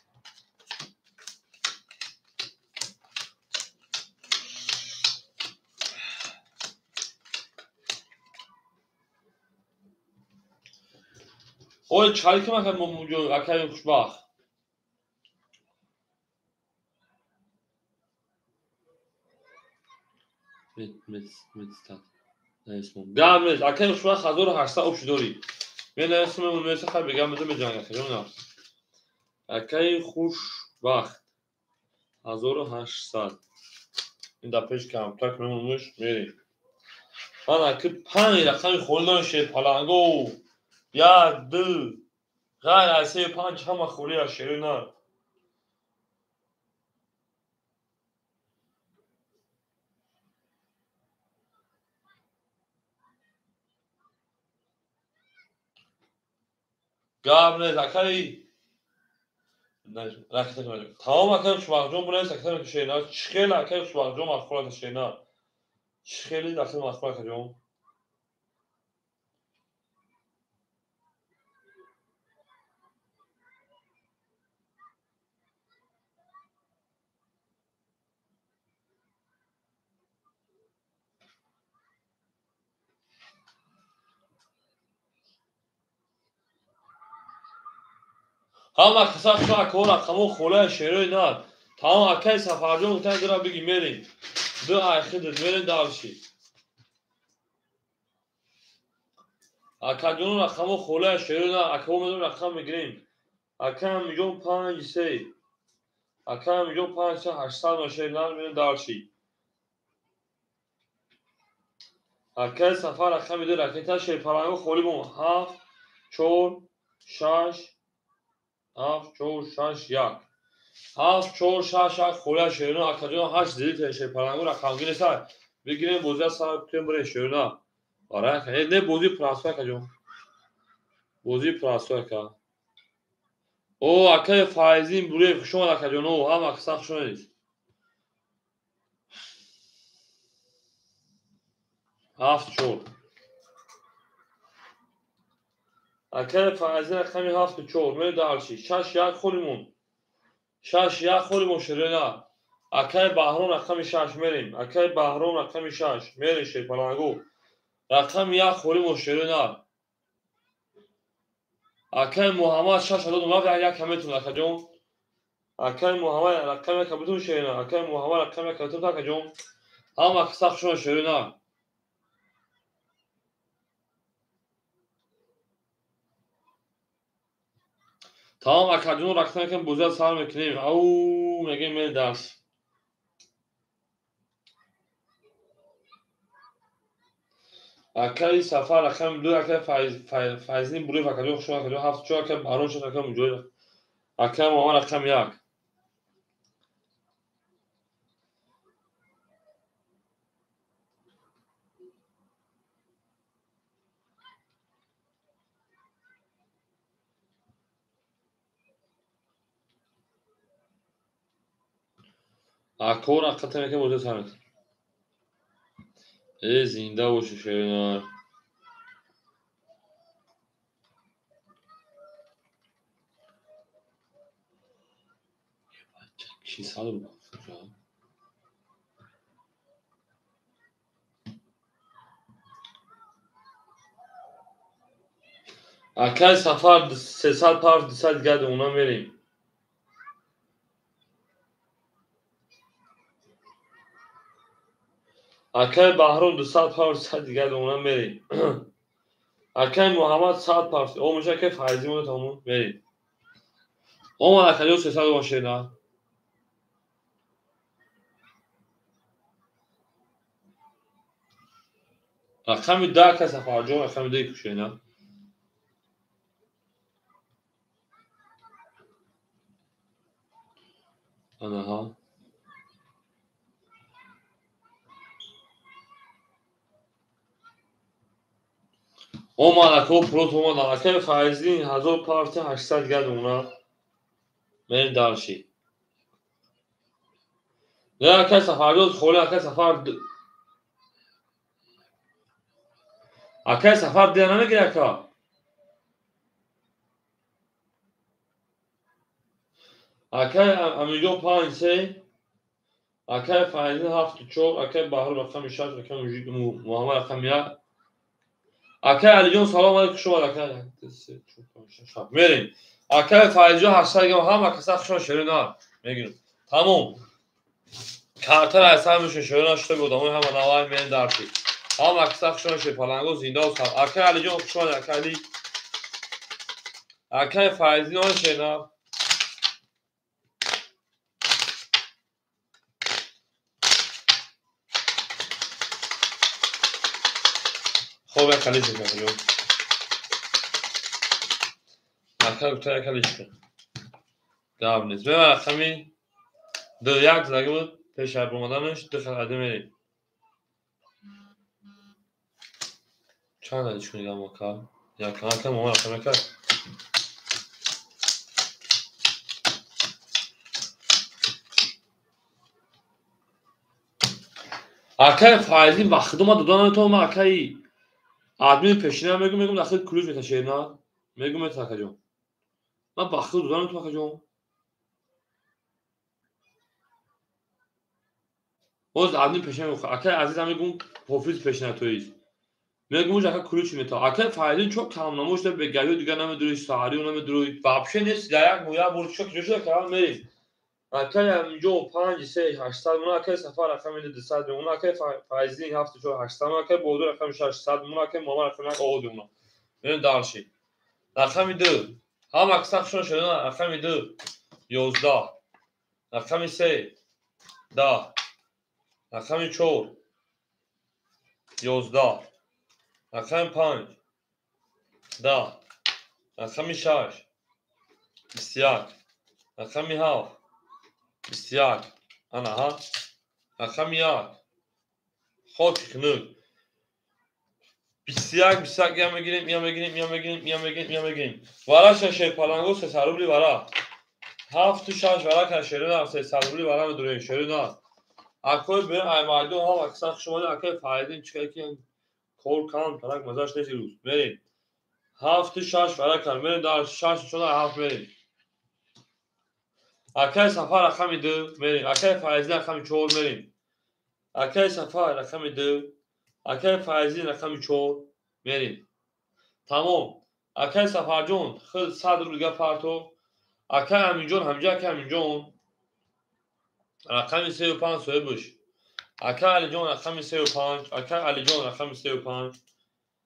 Ой, чай ким акай Момуҷон, акай Хушбахт. Гап нест, акай Хушбахт 1800 общий дорӣ. Мен нависам, меса хай бегам биза меҷанг акаҷон на. Акай Хушбахт 1800. Ин дар пеш камтак мемонмуш мерем. Ман аки 5 рақами холӣ дорем шерпаланго. 1, 2, ғайр аз 3, 5 ҳама холӣ аз шери нар. Гап нест, акай тамом акай Хушбахтҷон бунес, акай шери нар. Чӣ хеле акай Хушбахтҷон махфур ака шери нар. Чӣ хеле акай махфур акаҷон. Ҳама каса шак ора қамо холаи шерои нар. Тамом акай Сафарҷон гуфтан дира биги мерем. Ду айхидит мерем дальше. Акаҷон рақамо холаи шерои нар. Акао медон рақам мегирем. Акай Амиҷон 5 3. Акай Амиҷон 5 3 800 ма шери нар мерем дальше. Акай Сафар рақами 2 ракета шерпаланго холӣ бом 7 4 6 7 4 6 1 7 4 6 1 холия шерина акаҷон 8 зили шерпаланго рақамгир нест. Бигирем бозия сар кунем бирем шерина. Ара ака не бози прасо акаҷон. Бози прасо ака. О акай Файзин Буреев хуш омад акаҷон. О ҳама каса хуш омадед. 7 4 Акай Файзин рақами 7 4 мерем дальше. 6 1 холимон. 6 1 холимон шерина. Акай Баҳром рақами 6 мерем. Акай Баҳром рақами 6 мерем шерпаланго. Рақами 1 холимон шерина. Акай Муҳаммад 6 дод рафт як ҳаметун акаҷон. Акай Муҳаммад рақами 1 бутун шерина. Акай Муҳаммад рақами 1 бутун акаҷон. Ҳама каса хушон шерина. Тамом акаҷон рақам мекунем бозия сар мекунем. Ау мегем мерем дарс. Акай Сафар рақами 2 акай Файзин Буреев акаҷон хуш омад акаҷон 7 4 акай Баҳром 6 акай Муҷоҳид акай Муҳаммад рақами 1. Ако рақата мекунем бозия сар мекунем. Э зинда боши шеринар. Чи сад рубл? Акай Сафар 300 парс 200 дигар она мерем. Акай Баҳром 200 парс 100 дигар она мерем. Акай Муҳаммад 100 парс. О меша акай Файзи монда тамом мерем. Омад акаҷон 300 рубл шерина. Рақами 10 акай Сафарҷон рақами 2 кушена. Анаҳа. Омад ако пулот омад акай Файзин 1000 парти 800 дигар она. Мерем дальше. Не, акай Сафарҷон холи, акай Сафар. Акай Сафар дия намегири, ака. Акай Амиҷон 5-3, акай Файзин 7-4, акай Баҳром рақами 6, акай Мужик Муҳаммад рақами 1. Акай Алиҷон, салом алейкум, хуш омад, акай. 1, 2, 3, 4, 5, 6, 7. Мерем. Акай Файзҷон 800 грамм, ҳама каса хушон шерои нар мегирем. Тамом. Картара аз сар мешин шерои нар шута одамои ҳама навай мерем дарси. Ҳама каса хушон шер паланго зинда сар. Акай Алиҷон, хуш омад, акай Али. Акай Файзин он шер. Хоб, як калиш мекунам. Ака гуфта, як калиш кун. Гап нест. Мева рақами 2, 1 заги буд пеш аз омаданаш, ду хададе мерем. Чанд алиш кунидам, ака? Як ака мо рақам ака. Акай Файзин ба худо ма дода наметавонам, акаи админ пешина мегум, дахил ключ меташед, на? Мегум мета, акаҷон. Ман ба худ дода наметавонам, акаҷон. Боз админ пешина мегум, акай Азизам мегум, ҳофиз пешина тоист. Мегум уж ака ключ мета. Акай Файзин чо камнамо шуда, бегаҳиё дигар намедурӣ, саҳариё намедурӣ. Вообще нест, дар як моҳ як бор чо киҷо шуда, кара мерем. Акай Аминҷон 5 3 800 мона, акай Сафар рақами 200 мона, акай Файзин 7 4 800 мона, акай Баҳодур рақами 600 мона, акай Муҳаммад рақами 1 овоз мона. Мерем дарши. Рақами 2. Ҳама каса хушон шуда, рақами 2 11, рақами 3 10, рақами 4 11, рақами 5 10, рақами 6 21, рақами 7 21, ана ҳа, рақами 1 хоки хунук 21, 21. Я мегирем, я мегирем, я мегирем, я мегирем, я мегирем. Вараша шерпаланго 300 рубли вара. 7 6 вара кан шерина, 300 рубли вара медурем шерина. Акой берем ай майдон, ҳама каса хуш омадед, акай Файзин чикар ки кор кам тарак мазаш нест ирӯз. Мерем. 7 6 вара кан мерем дар 6 чона 7 мерем. Акай Сафар рақами 2 мерем. Акай Файзин рақами 4 мерем. Акай Сафар рақами 2, акай Файзин рақами 4 мерем. Тамом. Акай Сафарҷон худ 100 рубл дига парто. Акай Аминҷон ҳамҷа, акай Аминҷон рақами 3 5 соҳиб бош. Акай Алиҷон рақами 3 5, акай Алиҷон рақами 3 5,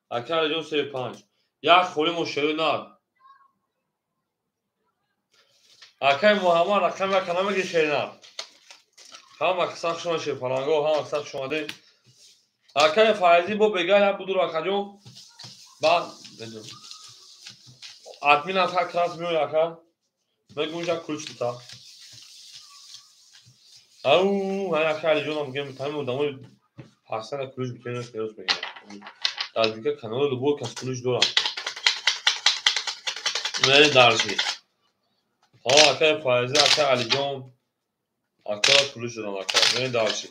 акай Алиҷон 3 5. Як холи мо шерои нар. Акай Муҳаммад рақами 1 намегири шеринар. Ҳама каса хуш омадед, шерпаланго, ҳама каса хуш омадед. Акай Файзӣ бо бегар як будур, акаҷон. Баъд админ аз ҳар класс меояд, ака. Мегум уҷа ключ бита. Ау, ҳай акай Алиҷонам мегӯям, тамоми одамои пасана ключ битена шерос мегирад. Дар дигар каналҳо любой кас ключ дорад. Мерем дарши. Ҳа, акай Файзӣ, акай Алиҷон, ака ключ дорам, ака. Мерем дарши.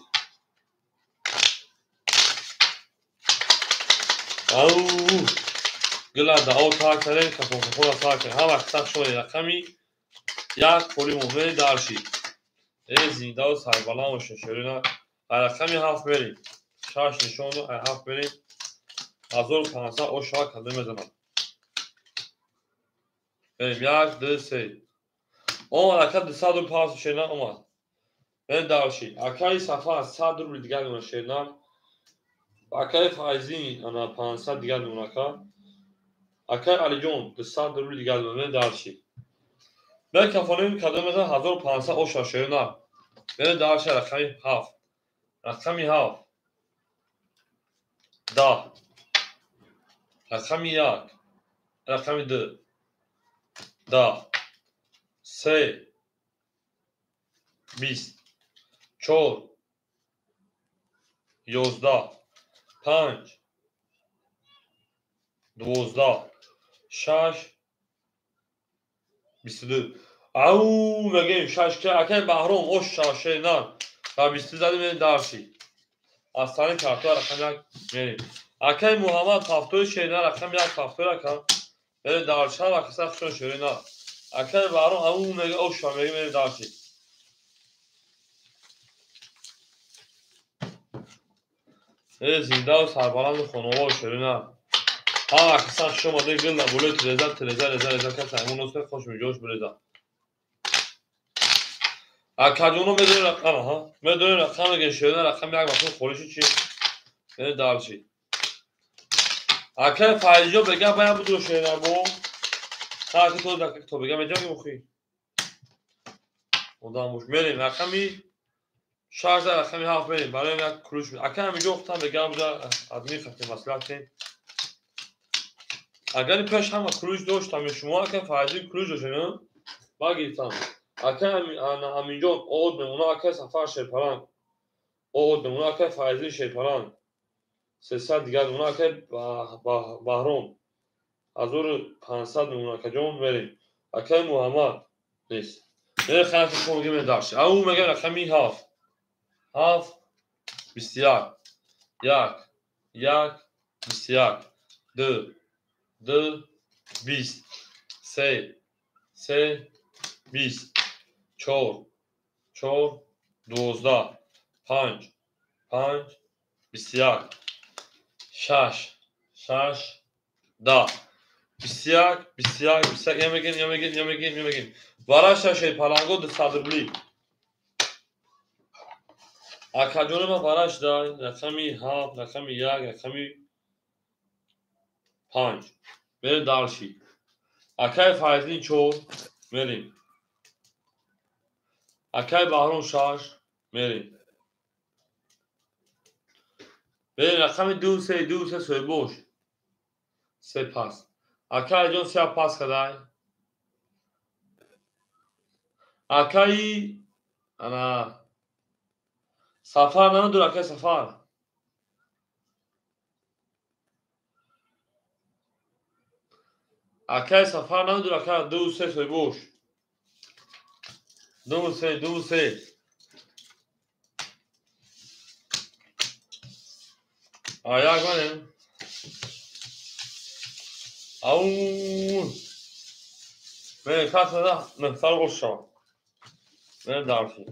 Ау, гила дао тар кардем, кафонкафонро сар кардем. Ҳама каса хуш омадед, рақами 1 холи мо мерем дарши. Э, зиндаву сарбаланд бошед, шерина. Ай рақами 7 мерем. 6 нишону ай 7 мерем. 1500 оша када мезанам. Мерем 1, 2, 3. Омад ака 200 рубл пас шерина омад. Мерем дарши. Акаи Сафар 100 рубл дигар мемонад шерина. Акаи Файзин ана 500 дигар мемонад, ака. Акаи Алиҷон 200 рубл дигар мемонад. Мерем дарши. Мер кафоним кадом мезанад 1500 оша шерина. Мерем дарши рақами 7. Рақами 7. 10. Рақами 1. Рақами 2. 10. 3. 20. 4. 11. 5. 12. 6. 22. Ау, мегӯем 6 ки акай Баҳром ош шерина. Ба 20 задем мерем дарши. Аз сари картоя рақами 1 мерем. Акай Муҳаммад ҳафтои шерина рақами 1 ҳафтои рақам. Мерем дарши ҳама каса хушон шерина. Акай Баҳром ҳамун мега оша мега мерем дарши. Зиндаву сарбаланду хонаводу шерина. Ҳама каса хуш омаде гилла болои тиреза тиреза реза реза каса ҳамун носа хош миҷош биреза. Акаҷоно медонем рақама, ҳа? Медонем рақам мегем шерина рақами 1 мафҳум холиши чи? Мерем дарши. Акай Файзиҷон бега бая будро шерина бо. Ҳа ки то дақиқ то бега меҷанги мухи. Одам бош. Мерем рақами 6 рақами 7 мерем. Барои як кулуш. Акай ҳаминҷо хутам бега буда адми хати маслиҳат кунем. Агар пеш ҳама кулуш доштам шумо акай Файзи кулуш доштем, ба гирифтам. Акай Аминҷон од мемона, акай Сафар Шерпаланг од мемона, акай Файзи Шерпаланг 300 дигар мемона, акай Баҳром 1500 мемона, акаҷон мерем. Акай Муҳаммад нест. Мерем хайр шумо мегем дарши. Ау мегем рақами 7. 7 21 1 1 21 2 2 20 3 3 20 4 4 12 5 5 21 6 6 10 21 21 21 я мегем я мегем я мегем я мегем вараша шерпаланго 200 рубли. Акаҷони ма вараш дай рақами 7 рақами 1 рақами 5. Мерем дарши. Акай Файзин 4 мерем. Акай Баҳром 6 мерем. Мерем рақами 2 3 2 3 соҳибош. 3 пас. Акай ҷон 3 пас кадай. Акай ана Сафар намедур акай Сафар. Акай Сафар намедур акай 2 3 соҳибош. 2 3 2 3. Аяк манем. Ау. Мерем касада нахсар оша. Мерем дарши.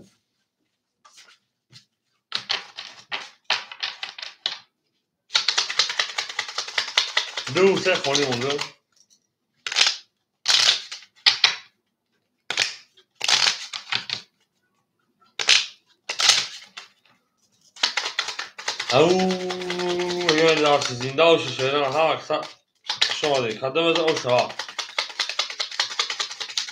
2 3 холи монда. Ау, дарси зинда боши шерина ҳама каса хуш омадед. Кадом аз оша.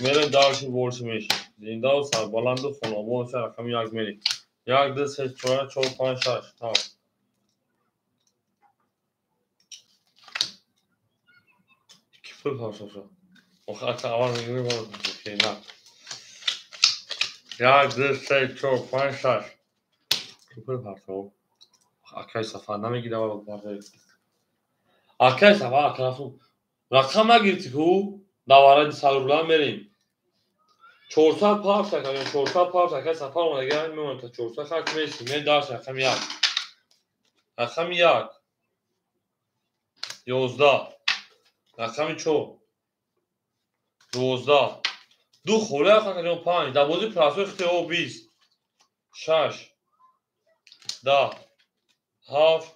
Мерем дарси больше меши. Зиндаву сарбаланду хонобон ша рақами 1 мерем. 1 2 3 4 4 5 6 7. Ки пул пашоша. Охир ака аввал мегирем шерина. 1 2 3 4 5 6. Ки пул пашо. Акай Сафар намегирад аввал бардори. Акай Сафар акарафу рақам нагирифти ку даваради 100 рубла мерем. 400 парс акай 400 парс акай Сафар омадага мемонад та 400 хак меси. Мен дарс рақами 1. Рақами 1 11 рақами 4 12 ду холе акаҷон 5 дар бозии прасои хити о 20 6 10 7 11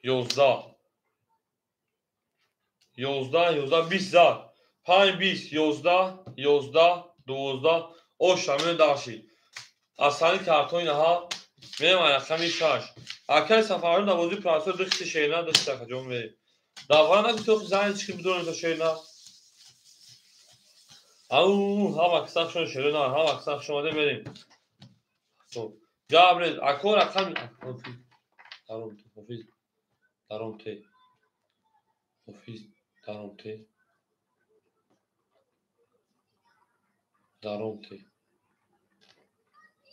11 11 20 зад 5 20 11 11 12 оша меем дарши. Аз сани картони наҳа мерем рақами 6. Акай Сафарҷон дар бозии прасои ду хити шерина ду хити акаҷон мерем. Давра нагуфти охи зани чӣ бидонем то шерина. Ау ҳама каса хушон шерина ҳама каса хуш омаде мерем. Хоб Габрел ако рақами даром ҳофиз даром те ҳофиз даром те даром те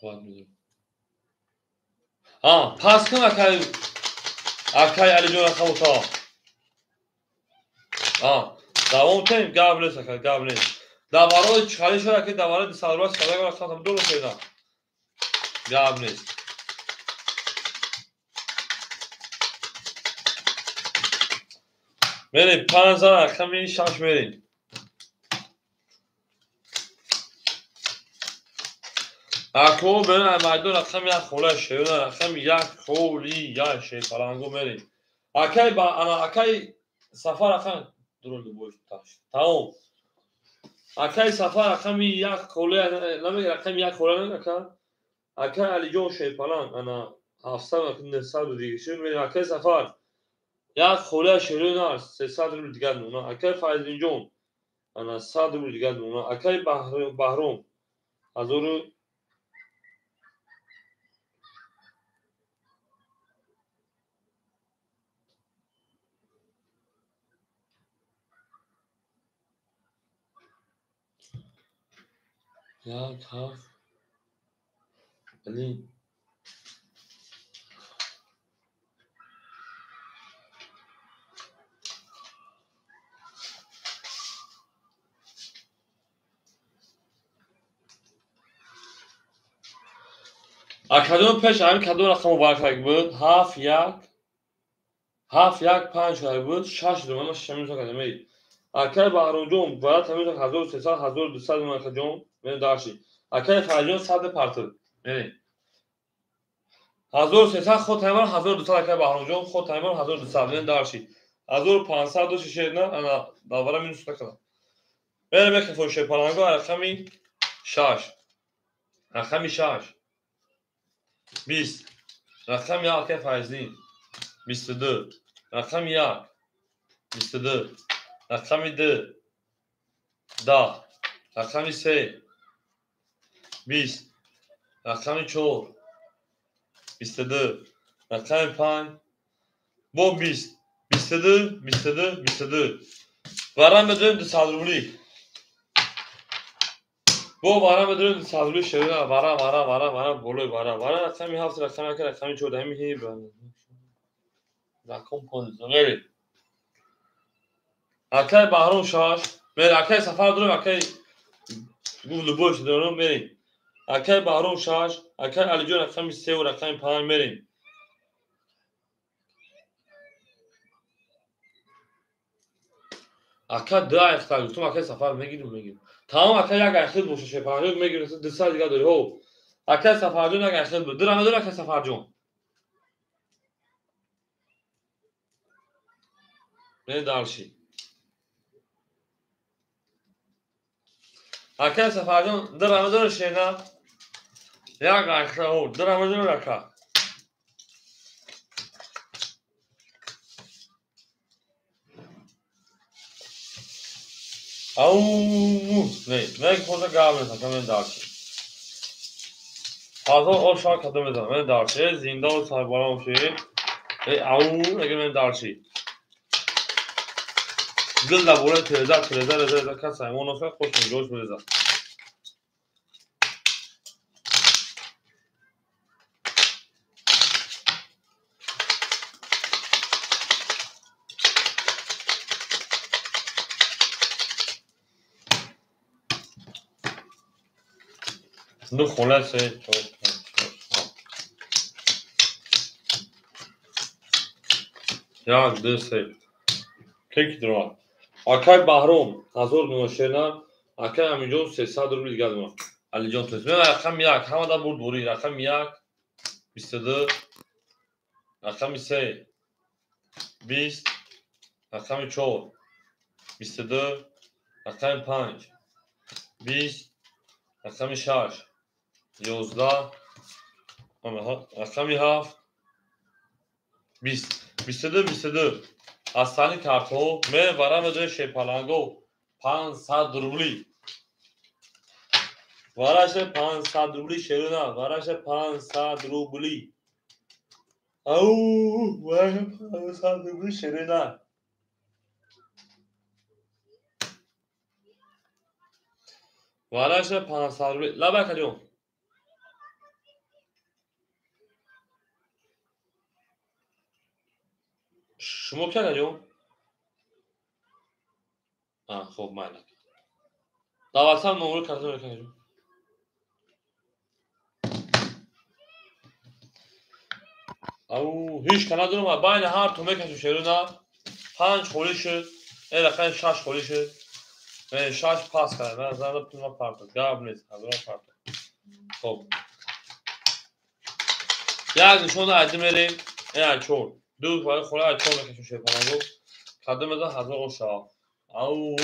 баъд медонам. Пас кун акай акай Алиҷон рақамота. Давом тем гап нест акай гап нест. Дар барои чӣ шуда ки дар барои 200 рубла чӣ рақам дур шуда. Гап нест. Мерем 5 рақами 6 мерем. Ако мерем майдон рақами 1 хола шерона рақами 1 холи 1 шерпаланго мерем. Акай ба ана акай Сафар рақам дурӯ бош таш. Тамом. Акай Сафар рақами 1 холи намег рақами 1 хола ака. Акай Алиҷон шерпаланг ана 700 900 дига шуд мерем акай Сафар. Як хола шерона 300 рубл дигар мона. Акай Файзинҷон ана 100 рубл дигар мона. Акай Баҳром 1000 як ҳафт блин. Акадом пеш ҳамин кадом рақам муборак буд? 7 1 7 1 5 шуда буд, 6 ду ман 6 минут кардам. Акай Баҳромҷон бояд ҳамин 1300 1200 ман акаҷон мен дарши. Акай Фарҷон 100 партил. Мерем. 1300 худ таймар 1200 акай Баҳромҷон худ таймар 1200 мен дарши. 1500 ду шишена ана давара минус накардам. Мерем як фоше паланго рақами 6. Рақами 6. 20. Рақами 1 акай Файзлин 22. Рақами 1 22. Рақами 2 10. Рақами 3 20. Рақами 4 22. Рақами 5 бо 20. 22 22 22. Варам медорем 200 рубли. Бо варам медорем 200 рубли шерона варам варам варам варам болои варам. Варам рақами 7 рақами 1 рақами 4 ҳамин ҳи рақам 15 мерем. Акай Баҳром 6 мерем. Акай Сафар дорем, акай гуфт любой дорем мерем. Акай Баҳром 6, акай Алиҷон рақами 3 ва рақами 5 мерем. Ака 2 айхта гуфтум, акай Сафар мегирим мегирим. Тамом ака як айхил боша шепанҷон мегирим, 200 дига дори. Ҳо. Акай Сафарҷон як айхил буд. Дирам дора акай Сафарҷон. Мен дарши. Акай Сафарҷон дирам дора шена. Як айхта ҳо, дирам дора ака. Ау, не, не худа гап мезанам, мен дарши. Ҳазор ошар кадом мезанам, мен дарши, зинда ва сарбаланд ши. Эй, ау, мега мен дарши. Дил дар болои тиреза, тиреза, реза, кас аймон офа, хуш меҷош мереза. Ду хола се чор панҷ шаш ҳафт. Як ду се. Ки дурад? Акай Баҳром 1000 дона шена, акай Аминҷон 300 рубл дигар дона. Алиҷон тез. Мен рақами 1 ҳамада бурд бурӣ. Рақами 1 22, рақами 3 20, рақами 4 22, рақами 5 20, рақами 6 11, рақами 7 20, 22 22. Астани картҳо мен вара медорем шепаланго 500 рубли. Вараше 500 рубли шерона, вараше 500 рубли. Ау, вараше 500 рубли шерона. Вараше 500 рубли. Лаба калион. Шумо ки акаҷон? Хоб, майли. Дар ватсап номро кардам акаҷон. Ау, ҳеҷ ка надорам, байни ҳар ту мекашем шерона. 5 холӣ шуд, рақами 6 холӣ шуд. 6 пас кардам, ман зада пулма партод. Гап нест, ҳазорам партод. Хоб. Як нишона айди мерем, 4. 2 холӣ 4 мекашем шерпанаго. Кадом мезан 1000 ош шавад. Ау.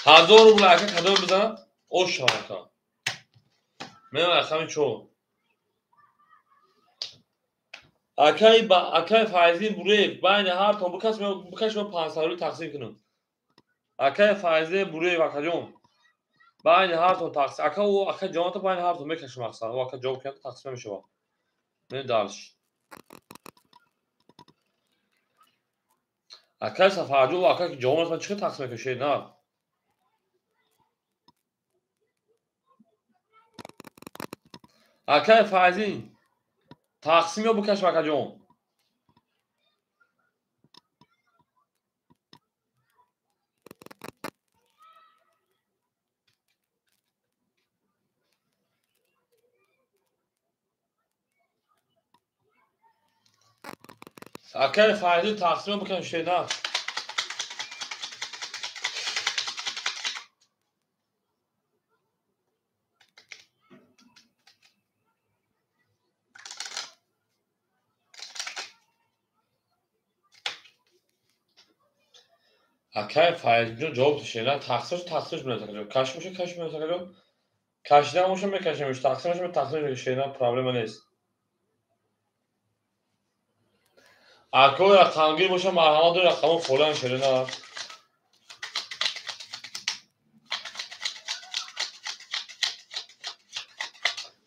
1000 рубл ака кадом бизанад ош шавад ака. Мен рақами 4. Акай Файзин Буреев байни ҳар то бикаш ман 500 рубл тақсим кунам. Акай Файзин Буреев акаҷон байни ҳар то тақсим ака ӯ ака ҷонато байни ҳар то мекашам мақсад. Ӯ ака ҷавоб кунад тақсим мешавад. Мен дарш. Акай Сафарҷон ӯ ака ки ҷавоб аст ман чӣ тақсим мекунам на? Акай Файзин тақсим ё бикашам акаҷон? Акай Файзин тақсим ё бикашам шена? Акай Файзинҷон ҷавоб шена тақсимш тақсимш менад акаҷон. Каш боша каш менад акаҷон. Кашидан боша мекашемш, тақсим боша тақсим мекашем шена проблема нест. Акои рақамгир боша марҳамат дор рақамон холиан шерена.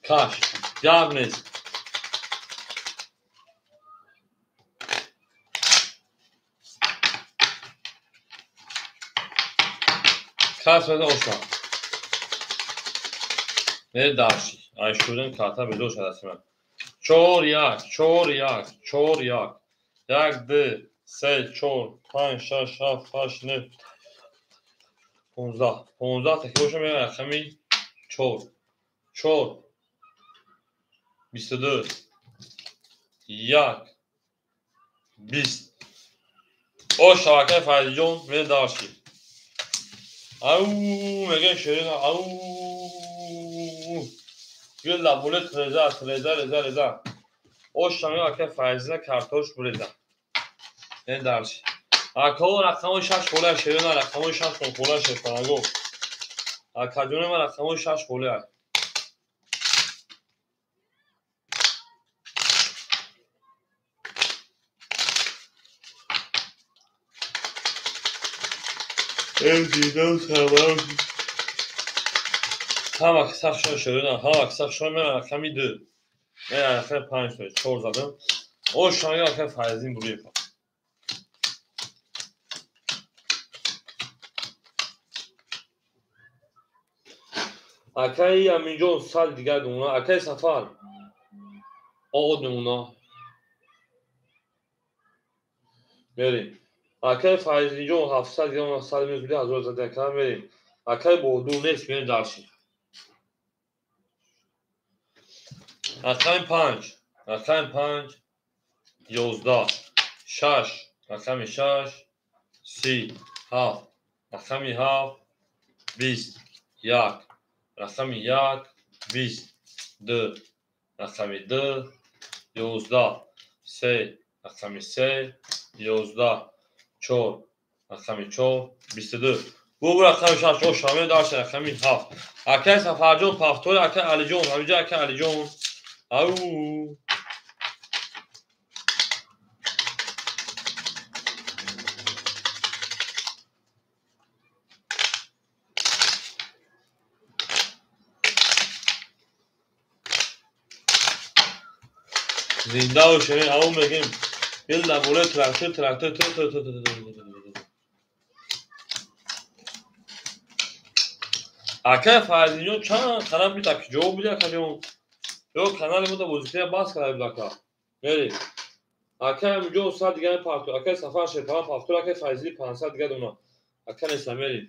Каш гап нест. Кас беда оша. Не дарши. Ай шуден карта бедор шуда аст ман. 4 1 4 1 4 1 1 2 3 4 5 6 7 8 9 15 15 таки боша меояд рақами 4 4 22 1 20. Ош шабакаи Файзиҷон медарши. Ау, мегӯям ширина, ау. Гул лабулет реза, реза, реза, реза. Ош шамё ака Файзина картош буреза. Ин дарши. Акао рақамои 6 холия ширина, рақамои 6 холия шерпанаго. Акаҷони ман рақамои 6 холия. Ҳама сахшон ширина, ҳама сахшон мен рақами 2. Мен рақами 5 4 задам. Ош шамё ака Файзин Буреев. Акаи Аминҷон 100 дигар мемона, акаи Сафар од мемона. Мерем. Акаи Файзинҷон 700 дигар мемона, 100 минус 1000 зада ака мерем. Акаи Боҳдур нест, мерем дарши. Рақами 5, рақами 5 11 6, рақами 6 30 7, рақами 7 20 1, рақами 1 20 2, рақами 2 11 3, рақами 3 11 4, рақами 4 22. Бу рақами 6 ош шамил дарши рақами 7. Акай Сафарҷон пафтори, акай Алиҷон, ҳамиҷа акай Алиҷон. Ау. Зинда бошед, ау мегем. Бил дар болои трактор, трактор, ту ту ту ту ту. Акай Файзинҷон чанд қадам бита ки ҷавоб биди акаҷон. Ё канали мода бозикия бас карда буд ака. Мери. Акай Аминҷон 100 дигар мепартур, акай Сафар Шерпалан пафтур, акай Файзини 500 дигар дона. Ака неста мерим.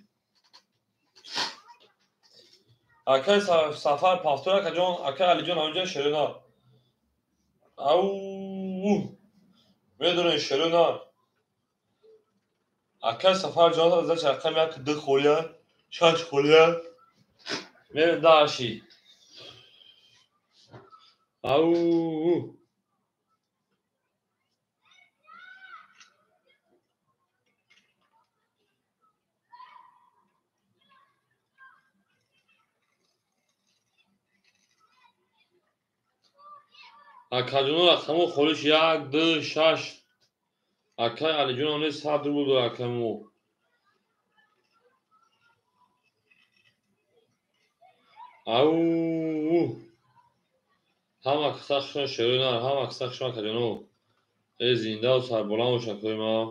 Акай Сафар повтор акаҷон, акай Алиҷон ҳаминҷа шерӯна. Ау, медонед шерӯна. Акай Сафарҷон азаш рақами як ду холия, шаш холия. Мерем даши. Ау. Акаҷоно рақамо холиш як, ду, шаш. Акай Алиҷон ҳам 100 рубл дорад акамо. Ау. Ҳама каса хушон шерӯна, ҳама каса хушон акаҷоно. Э зиндаву сарбаланд бош акои ман.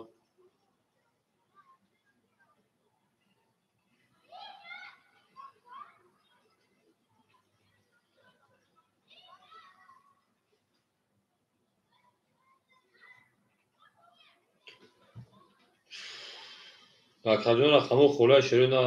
Акаҷон рақамо холия шерӯна.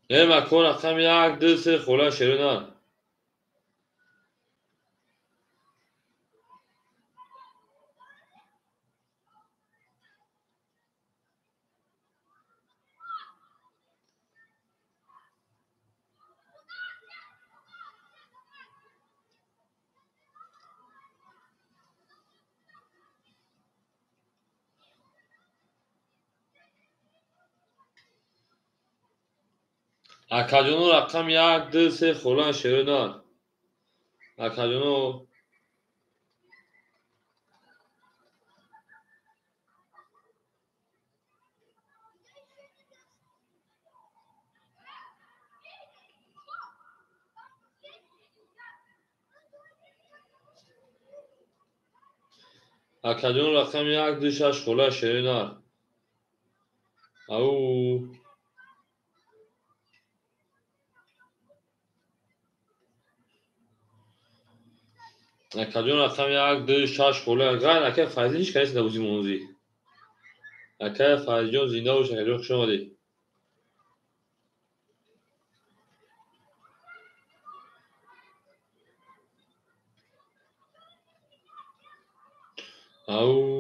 Мерем ако рақами як, ду, се холия шерӯна. Акаҷоно рақами як, ду, се холия шерӯна. Акаҷоно акаҷоно рақами як, ду, шаш холия шерӯна. Ау. Акаҷон рақами як, ду, шаш холия. Гайр акай Файзӣ ҳеҷ касе набузи монзӣ. Акай Файзиҷон зинда бош, акаҷон хуш омадед. Ау.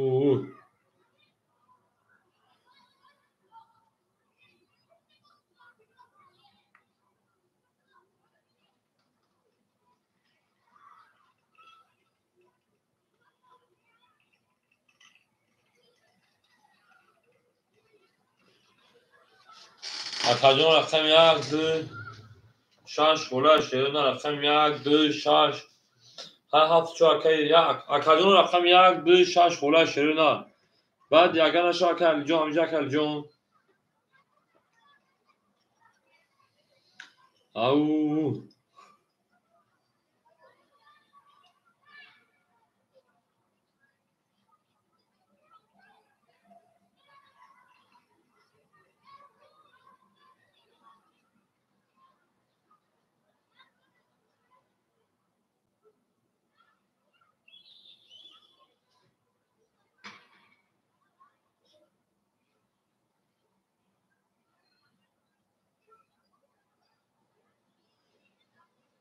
Акаҷон рақами як, ду, шаш холия шерӯна. Рақами як, ду, шаш. Ҳар ҳафт чор акай як. Акаҷон рақами як, ду, шаш холия шерӯна. Баъд яган наша акай Алиҷон, ҳаминҷа акай Алиҷон. Ау.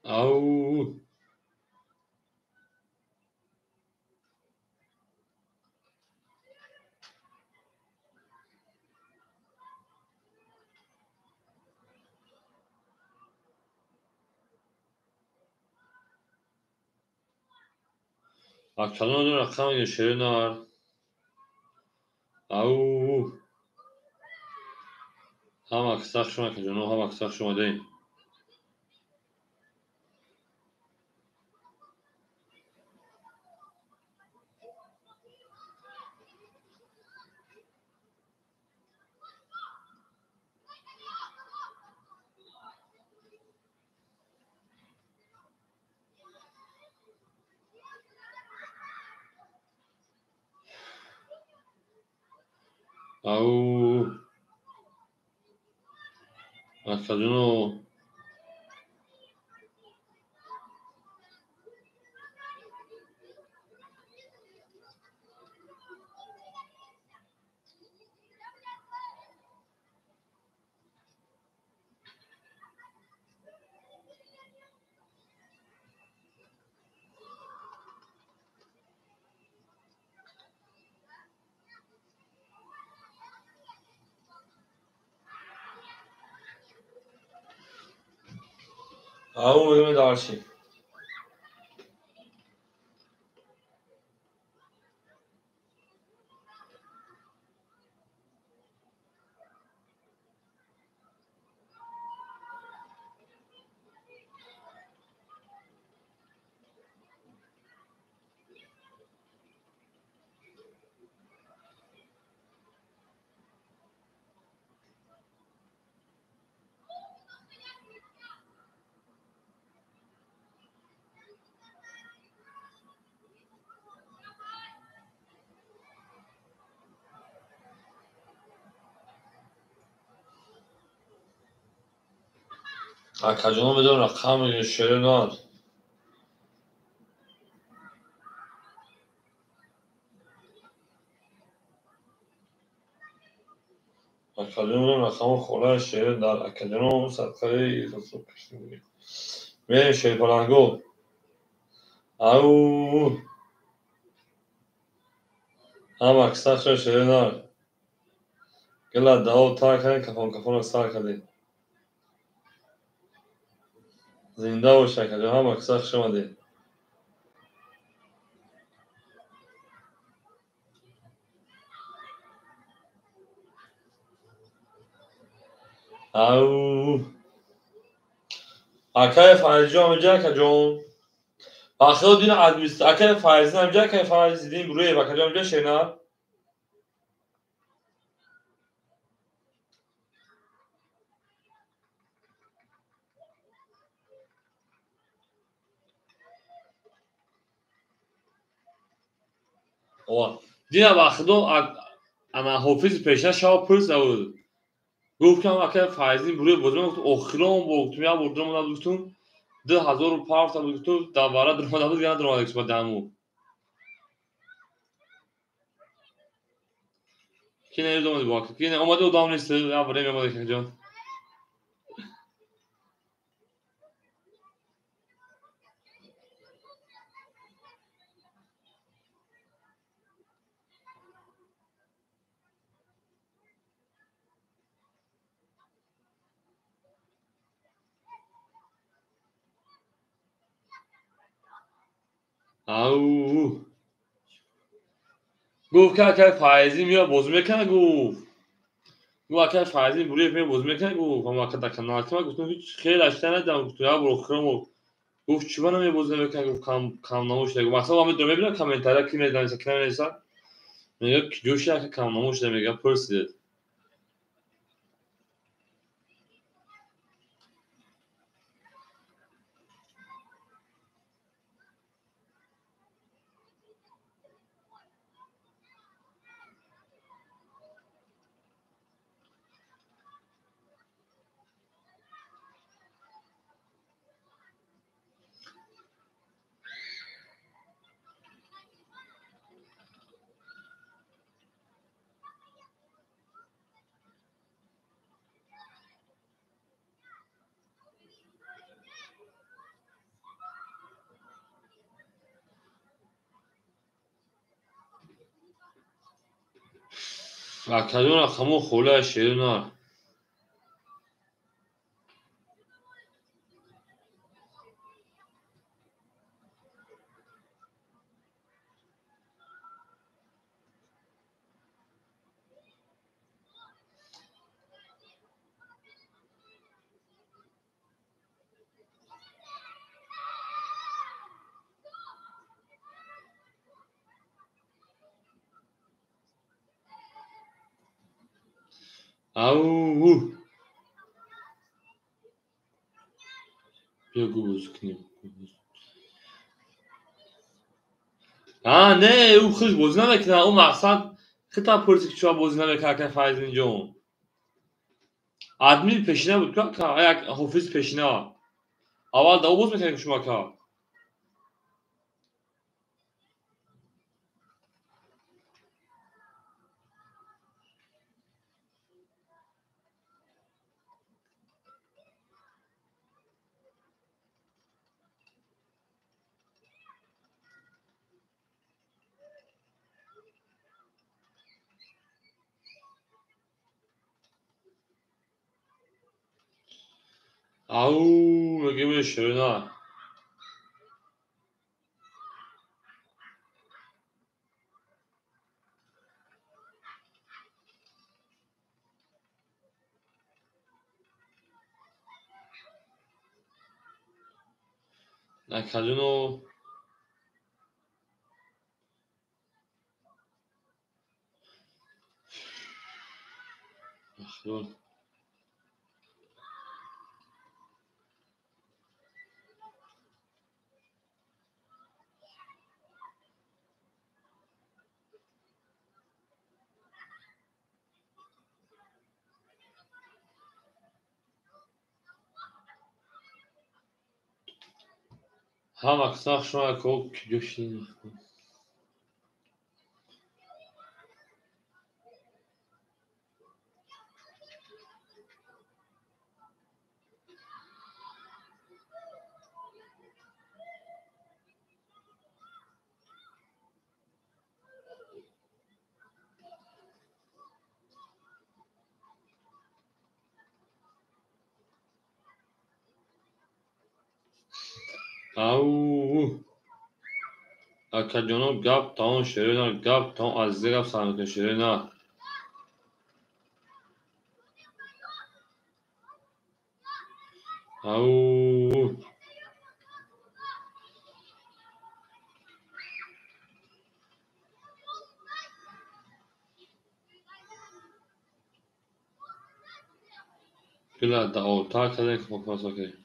Ау. Акаҷон рақами шерӯна. Ау. Ҳама каса хуш омадед, акаҷоно, ҳама каса хуш омадед. Ау акаҷоно, ау мегӯем дарши. Акаҷоно, медонам, рақам мегӯем, шеъри нар. Акаҷоно, рақаму холаи шеър дар акаҷоно садқаи. Мерем, шерпаланго. Ау ҳама кисахшо, шери нар. Гила дао тар кардем, кафон кафонро сар кардем. Зинда бош, акаҷон, ҳама киса хуш омадед. Ау акаи Файзҷон, ҳамиҷа, акаҷон, бахело дина акаи Файзин ҳамиҷа, акаи Файзиддин Буруев, акаҷон, ҳамиҷа, шернар. Дина ба худо, ана ҳофизи пеша шава пурсида буд, гуфт ки акаи Файзиддин Буруев бозӣ. Гуфт, охирон бо гуфтум, як бор дуромада буд, гуфтум, 2000 парта буд, гуфтум, давара дуромада буд, яна дуромада ба даму ки не омади, бо ки не омади, одам нест, як время омади, акаҷон. Ау гуфт ки акаи Файзӣ меояд, бозӣ мекунад, гуфт акаи Файзӣ Буруев меояд, бозӣ мекунад, гуфт ҳама ака дар канал ки. Ман гуфтам, ҳеҷ хеле ашта надидам, гуфтум, як бор охирон гуфт, чӣ ба намеояд, бозӣ намекунад, гуфт, камнамо шуда, гуфт. Мақсад ман медонам, мебинам комментария, ки менависад, ки наменависад, мегӯяд, ки ҷӯши ака камнамо шуда, мегӯяд, пурсидед. Акаҷон, рақамо холаи шери нар. Ау биё, гу бозӣ кунем. А не, ӯ хуш бозӣ намекунад, ӯ мақсад Хита пурси ки чуа бозӣ намекард, акай Файзинҷон. Админ пешина буд ку ака, як ҳофиз пешина. Аввал да боз мекардем шумо ака. Ау, мегӯем ширина. Акаҷоно, ахлон. Ҳама қисмат шумо ко куҷо шидем? Ау, акаҷоно, гап тамом ширина, гап тамом, азиза гап сар мекунед ширина. Ау, гула даъвотар кардем ки хокмасо кардем.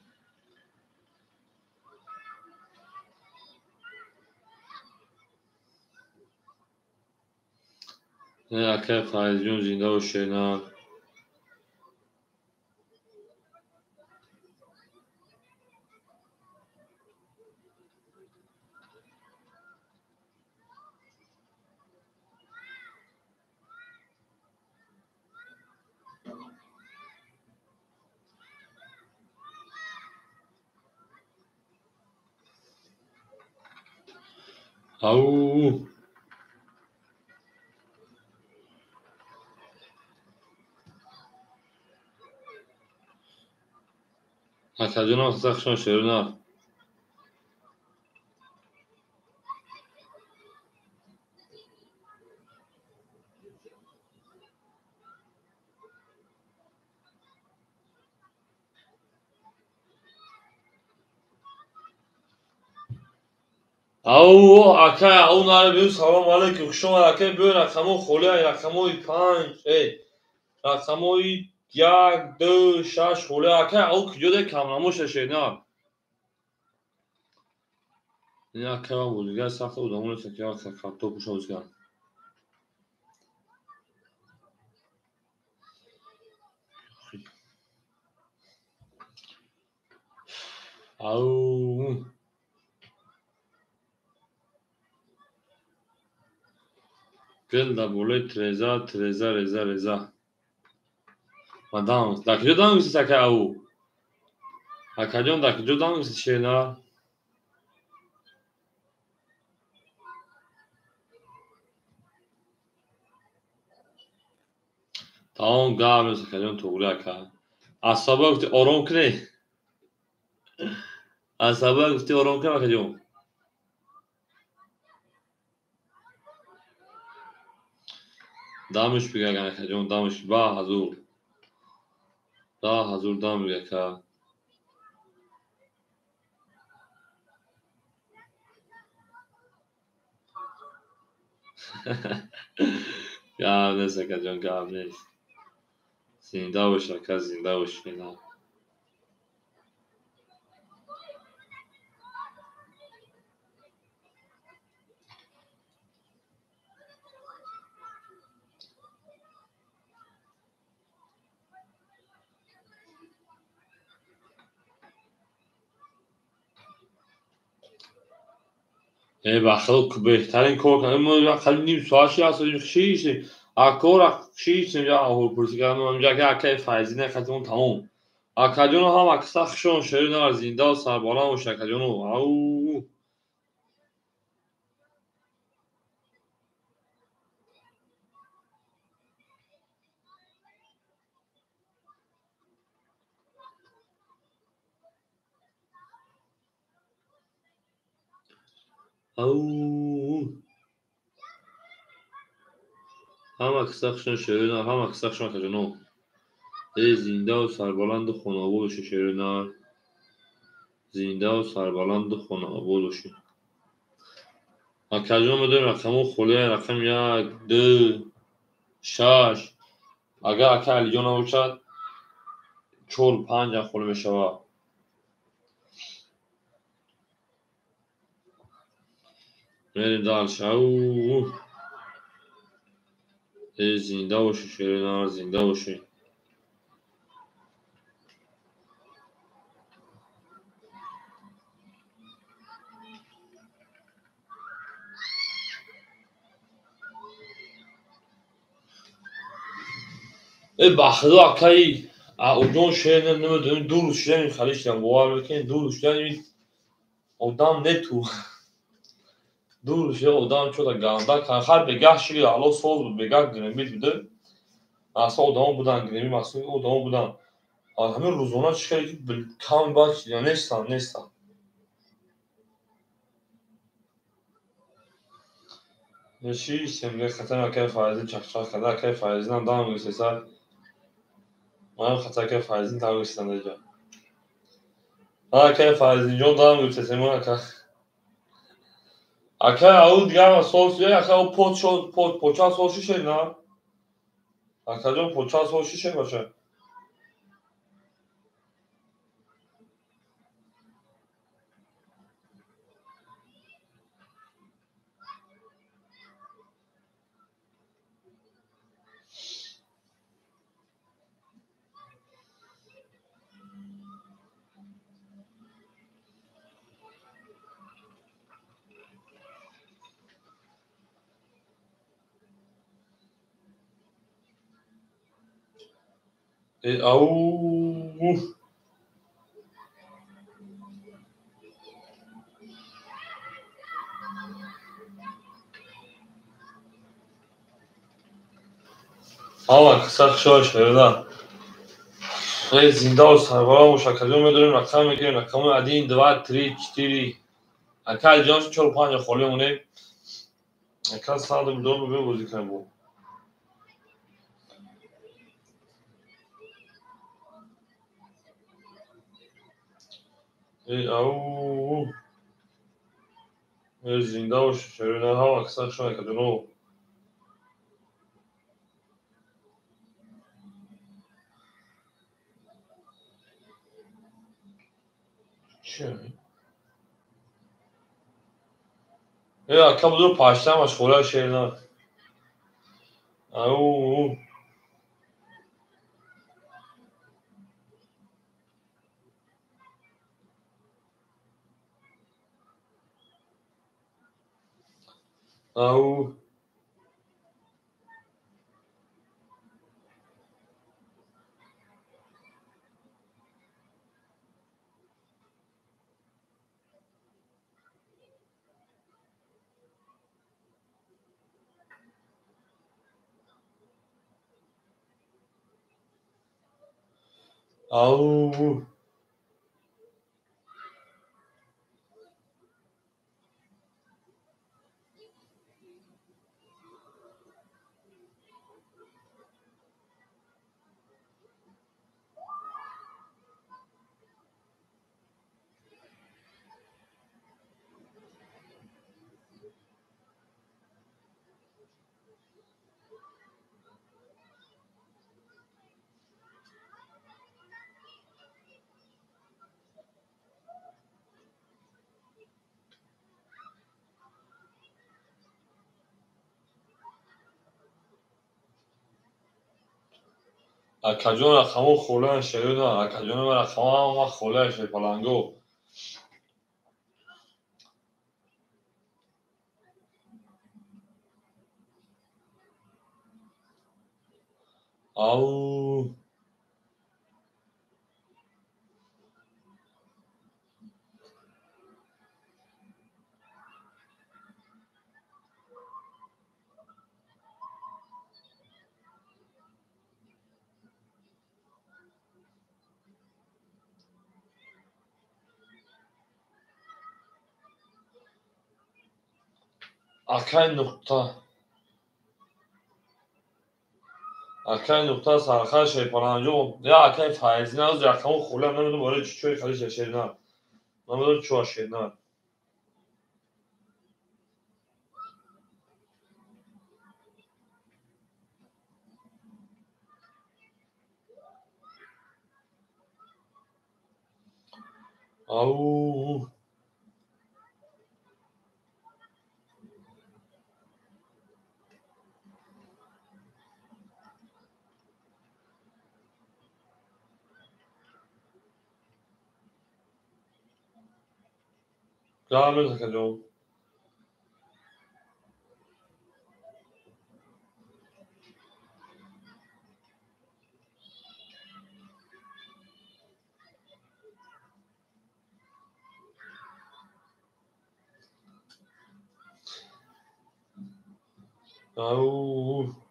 Не, акай Файзҷон, зинда бош ширина. Ау, акаҷоно, сахшон ширина. Ау, акай, ау наре биён, салом алейкум, хуш омад акай, биён рақамҳо холӣ, рақамҳои 5, рақамҳои 1, 2, 6 холӣ, акай, ау куҷо де камнамоша ширина. Ин акай ман бозигар сахт одамоне ки картоф пӯша бозӣ кардам. Ау, гул дар болои треза, треза, реза, реза. Ман дам, дар куҷо дам гирифтед акай ау? Акаҷон, дар куҷо дам гирифтед ширина? Тамом гап нест акаҷон, туғри ака. Асаба гуфти ором кунед. Асаба гуфти ором кунем акаҷон. Дамш бигаган акаҷон, дамш ба ҳазур. Да ҳазур дам бига ака. Гап нест акаҷон, гап нест. Зинда бош ака, зинда бош ширина. Ба худо беҳтарин кор кардем. Мо қариб ним соат ши аст, шиштем. Акора шиштем, я аҳолпурсӣ кардем, ҳаминҷа ки акаи Файзина хатимон тамом. Акаҷоно ҳам акса хушон шери нар зинда сарбаланд бошед акаҷоно. Ау. Ау. Ҳама киса хушон шери нар, ҳама киса хушон акаҷоно. Зиндаву сарбаланду хонаобод бошед шери нар. Зиндаву сарбаланду хонаобод бошед. Акаҷон медонем рақамҳо холия, рақам 1, 2, 6. Агар ака Алиҷон набошад, 4, 5 холӣ мешавад. Мерем дальше. Ау. Зинда бошед шери нар, зинда бошед. Ба худо акаи Ауҷон шер намедонем, ду рӯз шудани хали шудам, бовар мекунед, ду рӯз шудани одам нету. Ду рӯз шуда одам чода ганда кан, хар бегаҳ шуд, алло соз буд, бегаҳ гиремид буда. Асло одамо будан, гиреми масъул одамо будан. Ҳамин рӯзона чӣ хеле кам бад шуда, нестан, нестан. Шиштем, хатар акаи Файзин чақчақ карда, акаи Файзинам дам гирифтеса. Манам хатар акаи Файзин дам гирифтам даҷа. Акаи Файзинҷон дам гирифтеса, ман ака. Акаи ау дигар сол шуд, ака ау под шод, под по чанд сол шишед, на? Акаҷон по чанд сол шишед бача? Ау. Ҳама киса хушҳол шуда. Зиндаву сарбаланд бош акаҷон, медонем рақам мегирем, рақамҳои 1, 2, 3, 4. Ака Алиҷон 4, 5 холӣ монем. Ака 100 миллион бибин бозӣ кунем бо. Ау. Зинда бош шерина, ҳама киса хушҳол акаҷоно. Ака будо паштамаш хола шерина. Ау. Ау. Ау. Акаҷон рақамҳо холаан шерина, акаҷон рақамҳо ҳама холаан шерпаланго. Ау. Акай нуқта. Акай нуқта сархар шерпаланҷо. Я акай Файзина аз рақаму хулам намедонам барои чӣ чой хали шернар. Намедонам чӣ шернар. Ау. Гап акаҷон. Ау.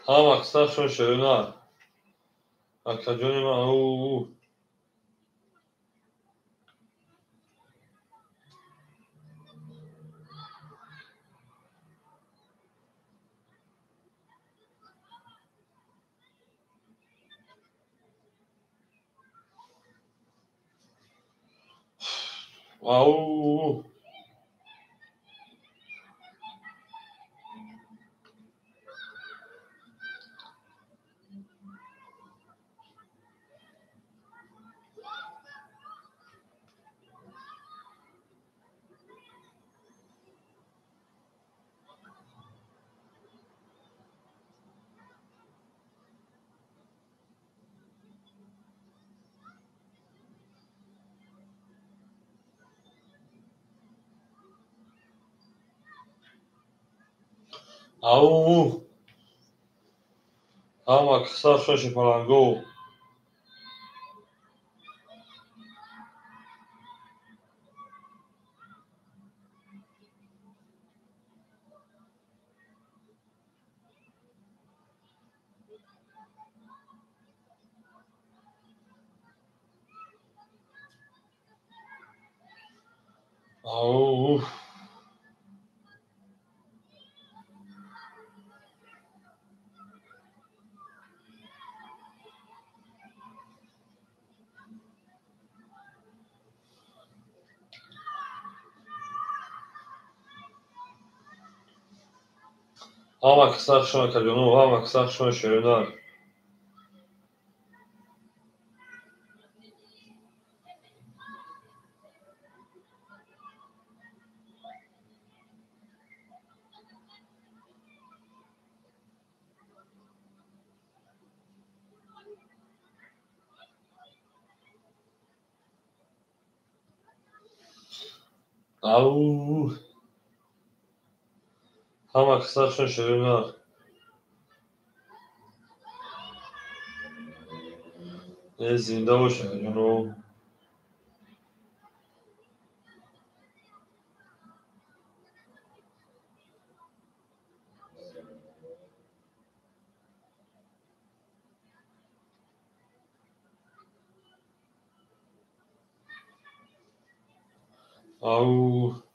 Ҳама қиссашон ширинар. Акаҷони ман ау. Ау. Ау. Ҳама қиссашон шерпаланго. Ау. Ҳама қиссашон акаҷоно, ҳама қиссашон ширинар. Ау. Ҳама қиссашон ширинар. Э, зинда бош акаҷоно. Ау.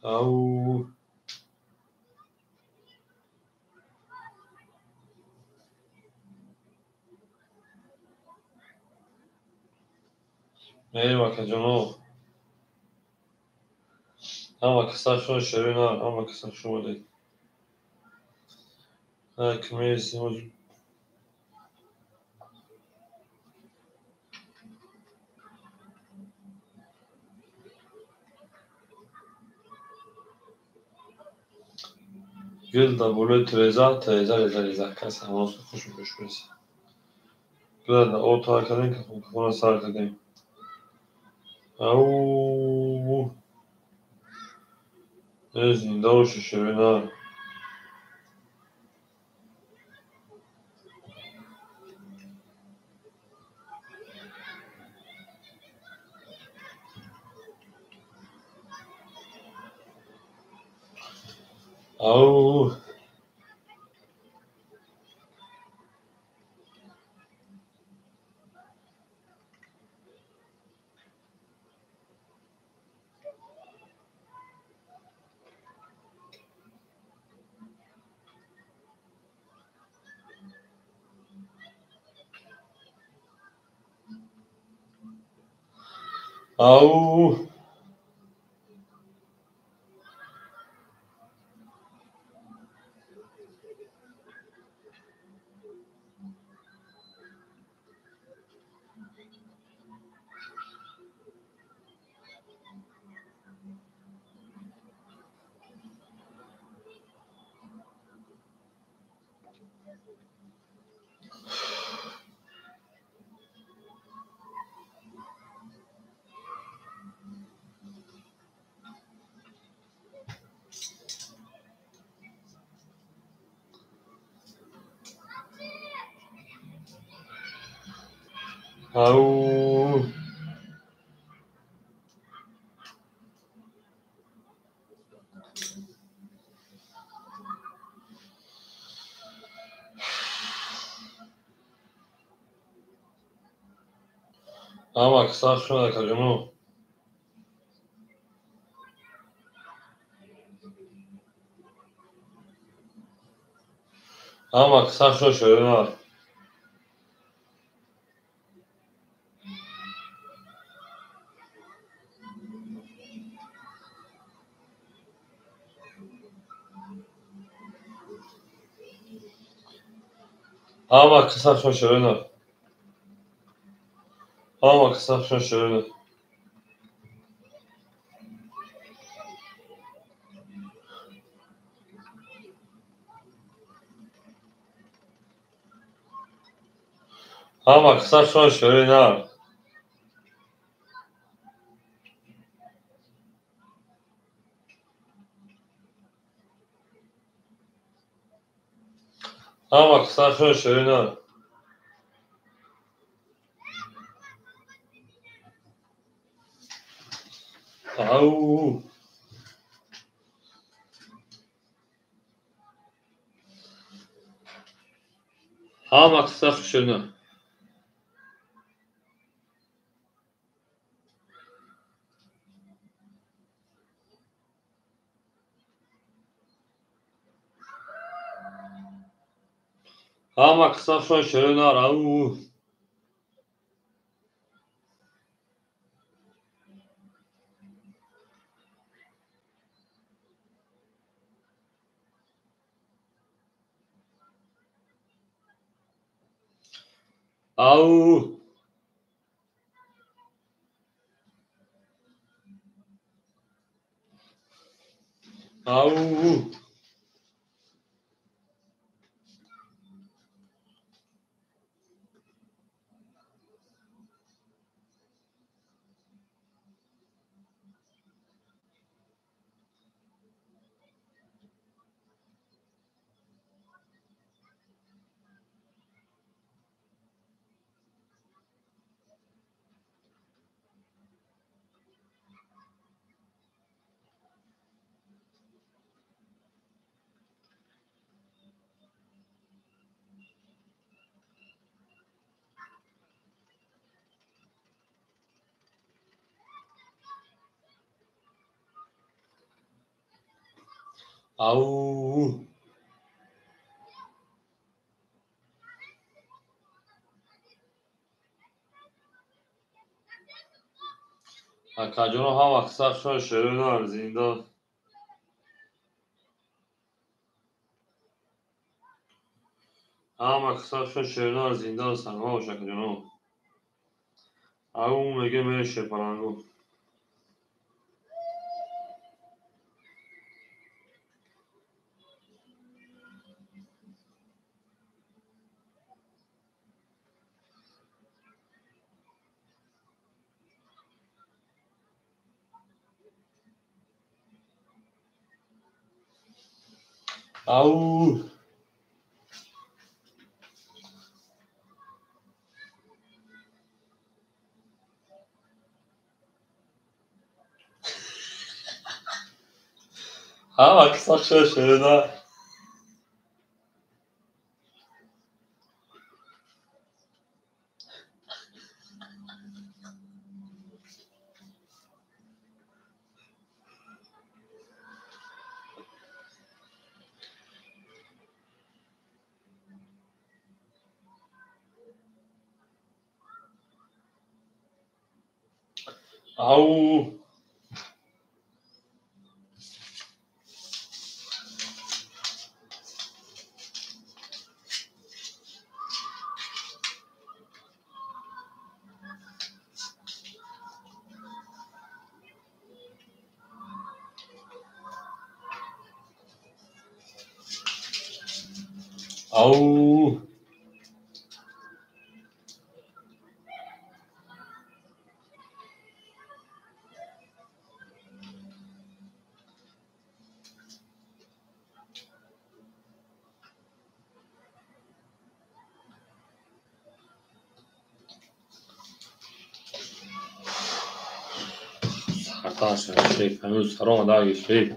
Ау. Мерем акаҷоно. Ҳама қиссашон ширинар, ҳама қиссашон. Так, мересем. Гул да болои тиреза, тиреза реза реза, кас ҳамон хуш мешурес. Гул да о тар кардем, кафон кафона сар кардем. Ау. Зинда боши, ширина. Ау. Ау. Ау. Ама сахшо акаҷоно. Ама сахшо ширина. Ама сахшо ширина. Ама сахшо ширина. Ама сахшо ширина. Ама сахшо ширина. Ау. Ама сахшо ширина. Ама сахшо ширина. Ау. Ау. Ау. Ау. Акаҷоно, ҳама сахшо ширина зинда. Ҳама қиссашон шернар зинда сарма боша, акаҷоно. Ау меге мере шерпалангу. Ау! Ҳама қиссашон шернар. Ау! Ау! Сарташ, шеф, ҳанӯз сар омадаги, шеф.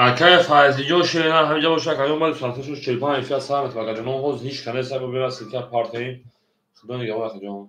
Акай Файзиҷон, шернар ҳамиҷа боша, акаҷон, баъди 46:45 эфир сар метавад, акаҷоно. Ҳозир ҳеҷ ка нест, бера ссылка партоем. Худо нигаҳбон, акаҷон.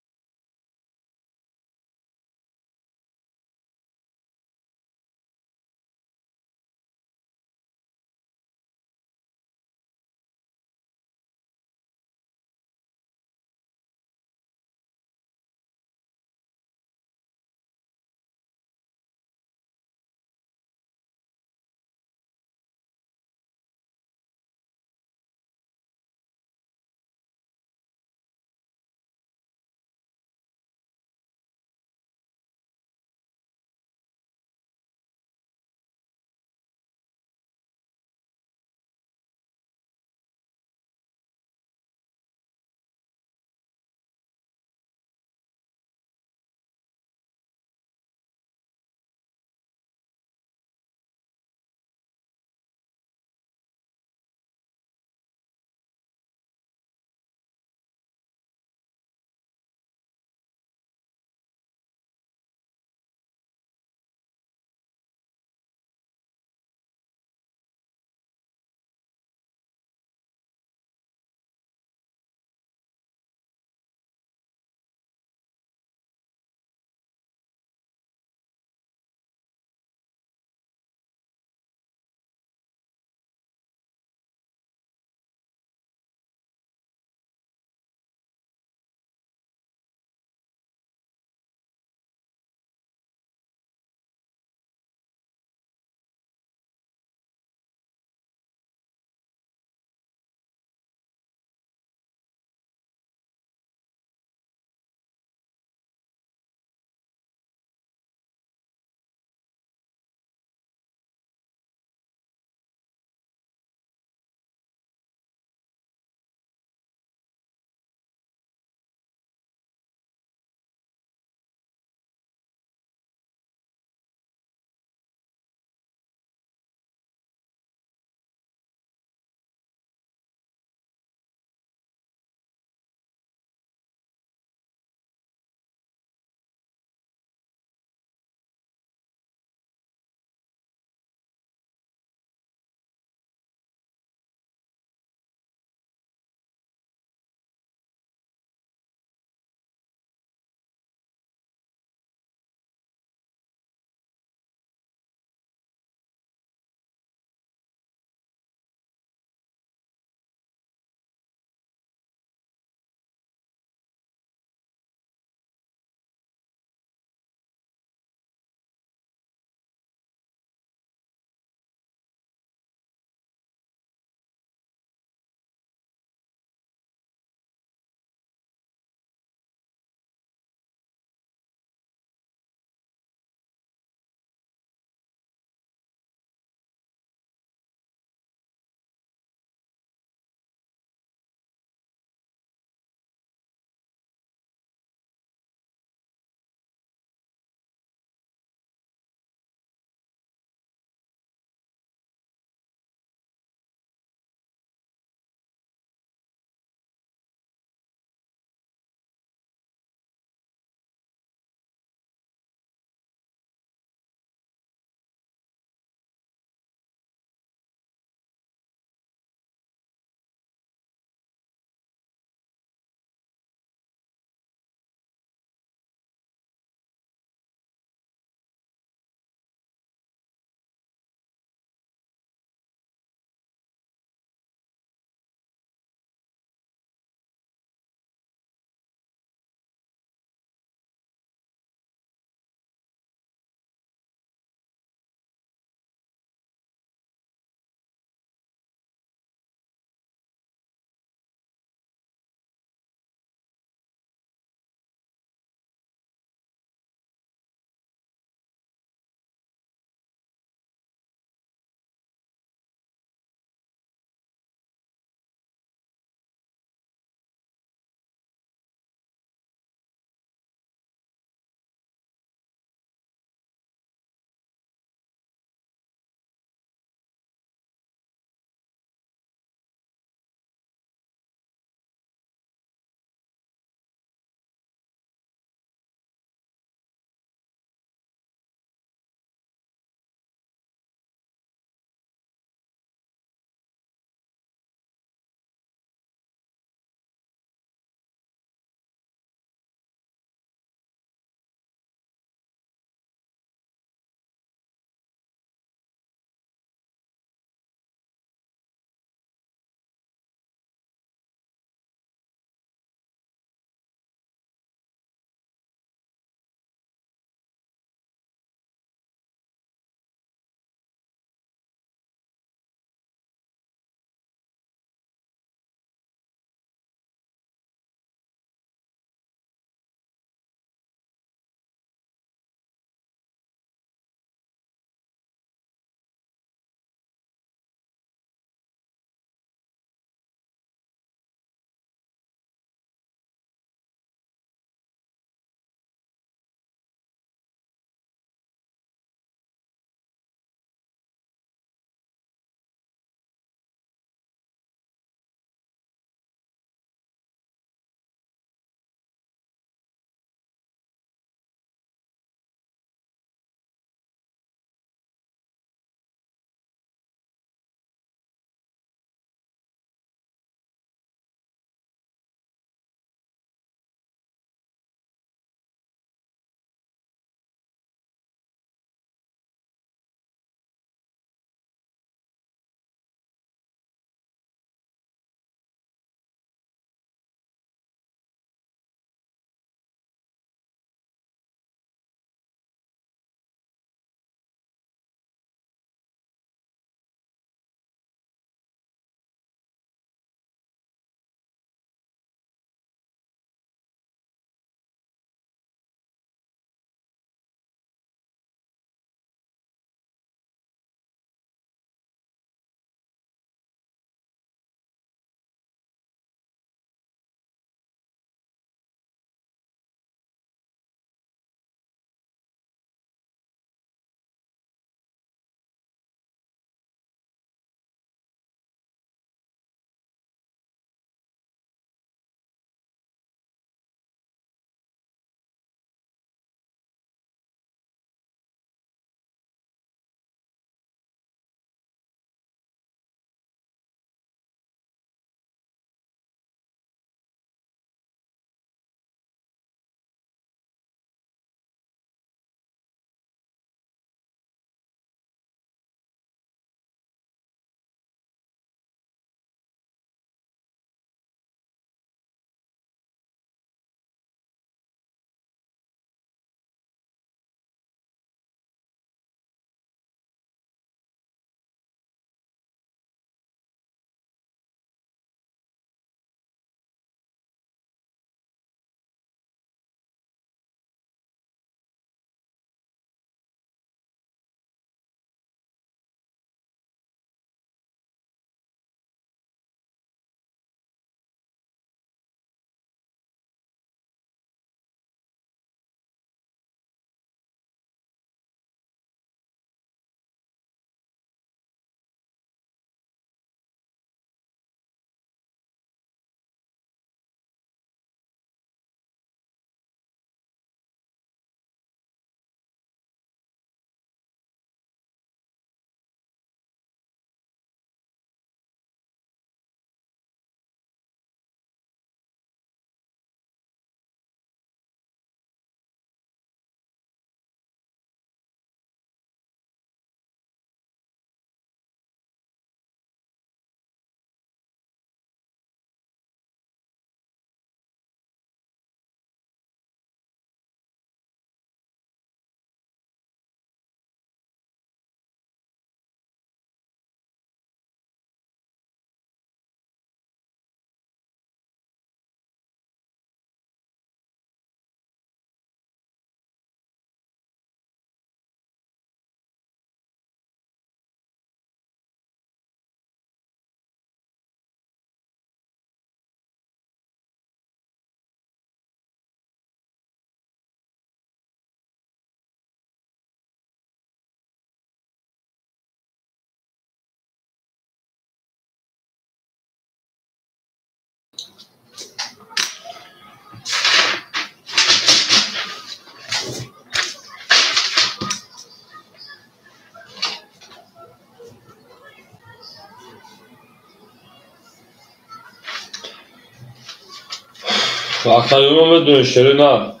Академия медонӣ, шери на.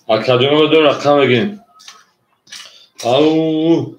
Академия медонӣ, рақам мегирем. Ау!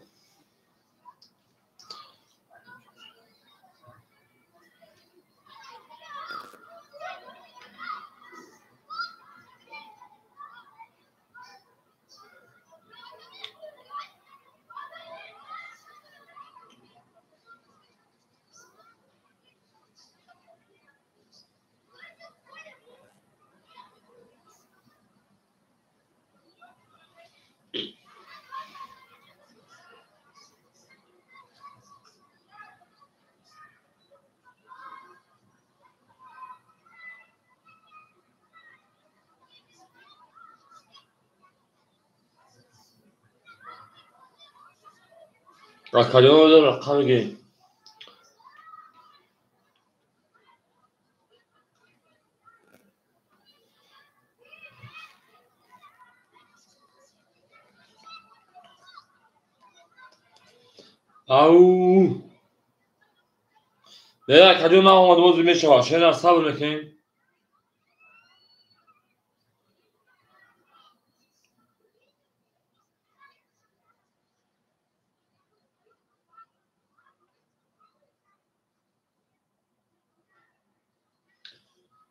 Академия рақам мегирем. Ау! Не, академия наомад, боз мешавад. Шерар, сабр мекунем.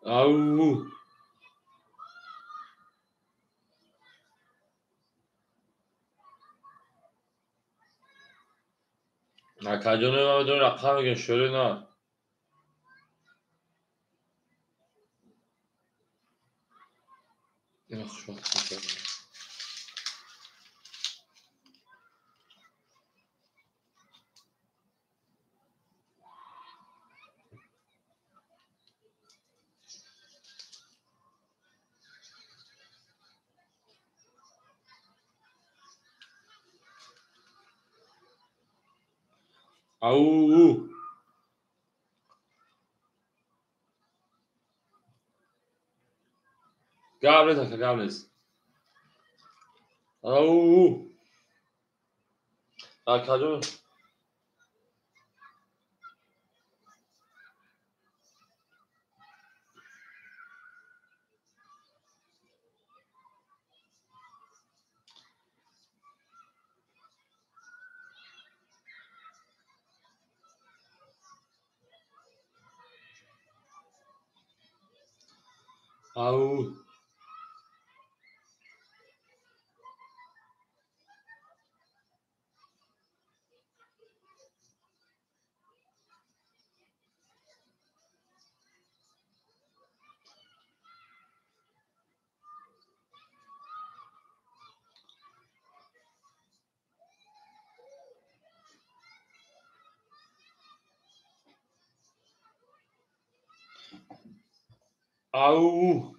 Ау! Академия медонӣ, рақам мегирем, шери на. Ина хушвақт мекардам. Ау! Гап нест, ака, гап нест. Ау! Акаҷон. Ау! Ау!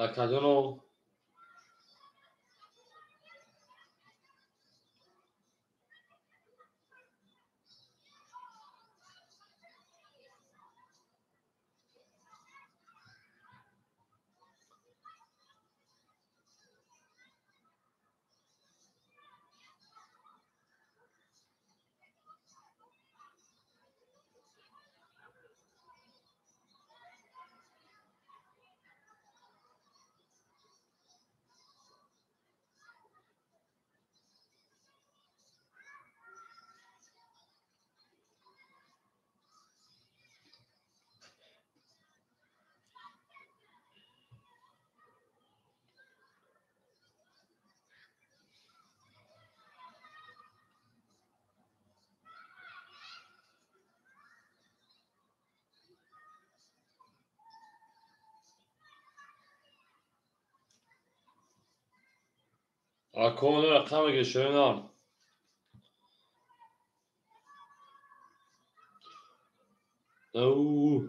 Акаҷоно. Аконо рақам мегирем, шери на. Ау!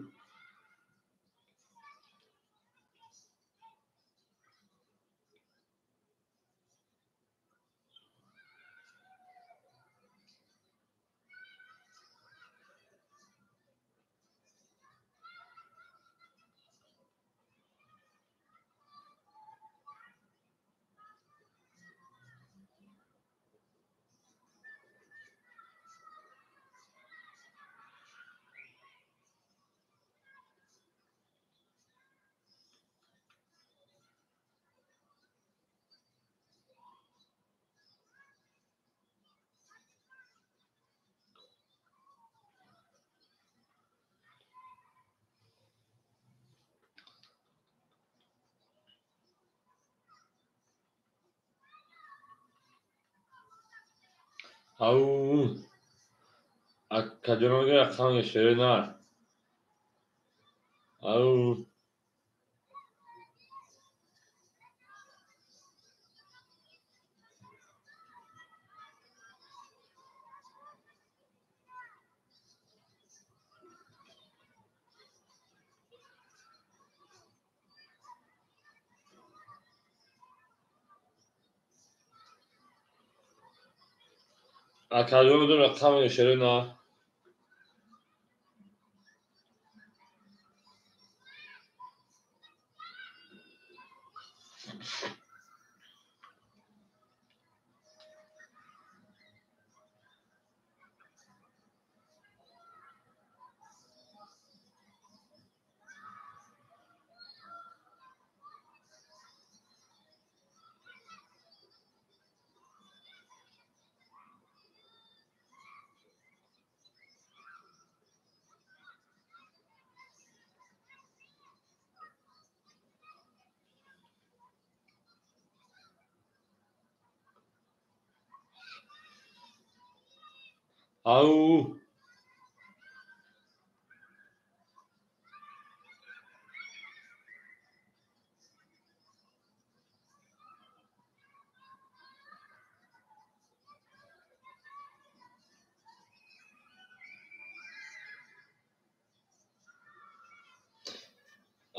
Ау, акаҷонога рақам шерои нар. Ау, акаҷоно рақам шерои нар. Ау,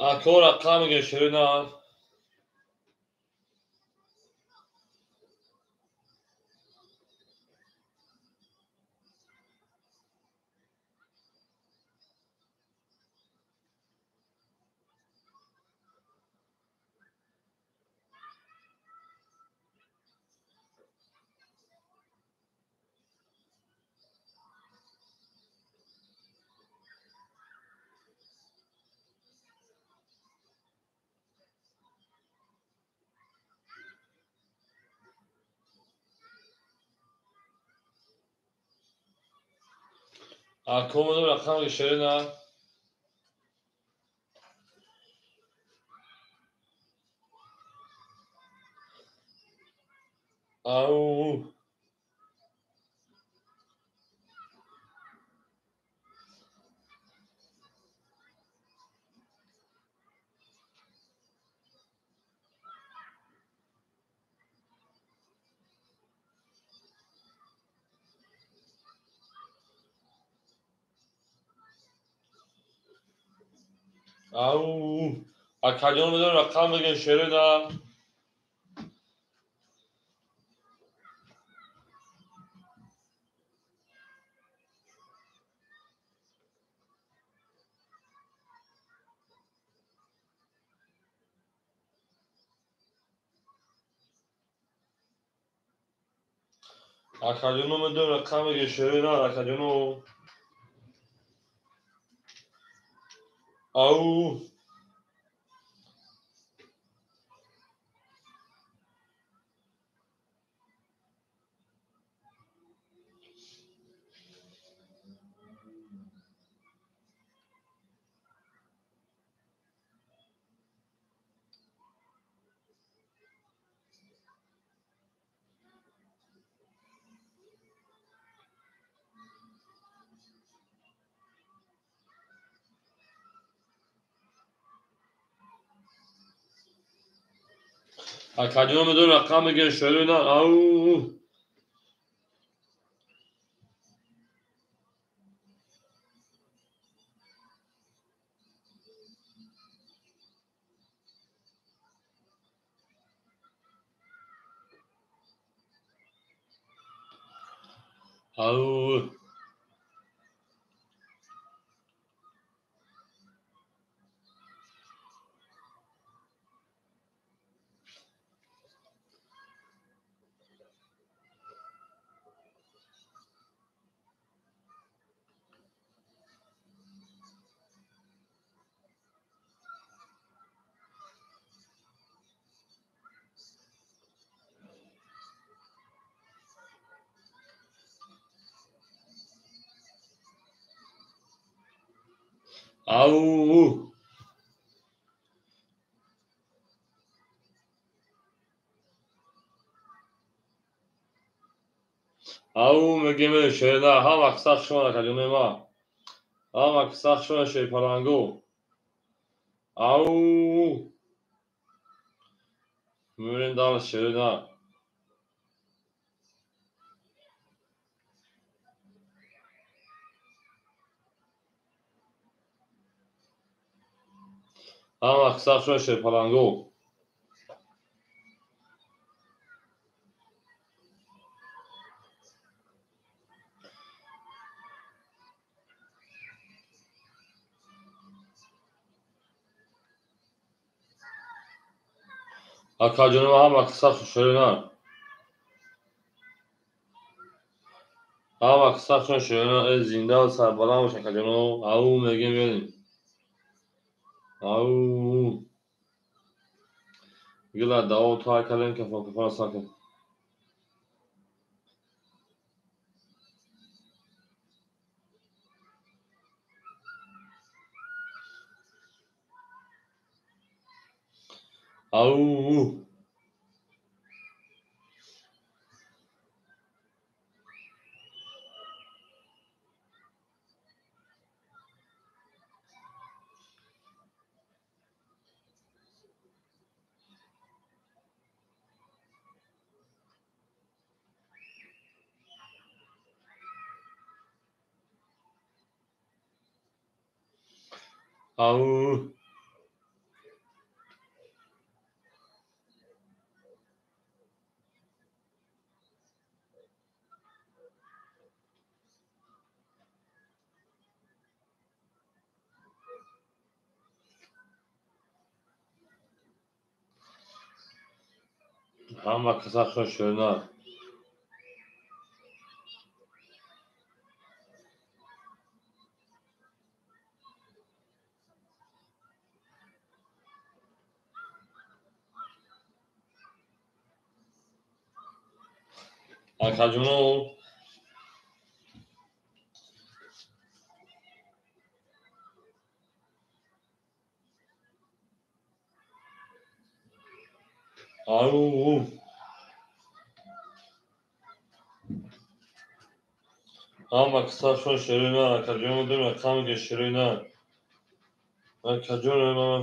ако рақам шерои нар. Ако рақам шерои нар. Ау, ау, акаҷон рақам бигӯ шерои нар. Акаҷоно медонам рақам бигӯ шерои нар, акаҷоно. Ау, акаҷоно медонам рақам бигӯ шерои нар. Ау, ау, ау, Ау мегем шерина ҳама киса шумо акаҷонои ма. Ҳама киса шумо шерпаланго. Ау мебинем дар шерина. Ҳама киса шумо шерпаланго. Акаҷонома ҳама киса шерина. Ҳама киса шумо шерина зинда сарбаланд бош акаҷоно. Ау мегем берем. Ау гила даво то кардем кафо кафо сар кардем. Ау ау ҳама киса шумо шерина. Акаҷоно ау ҳама киса шумо шерина. Акаҷоно дум рақам мегӯем шерина. Акаҷоно ман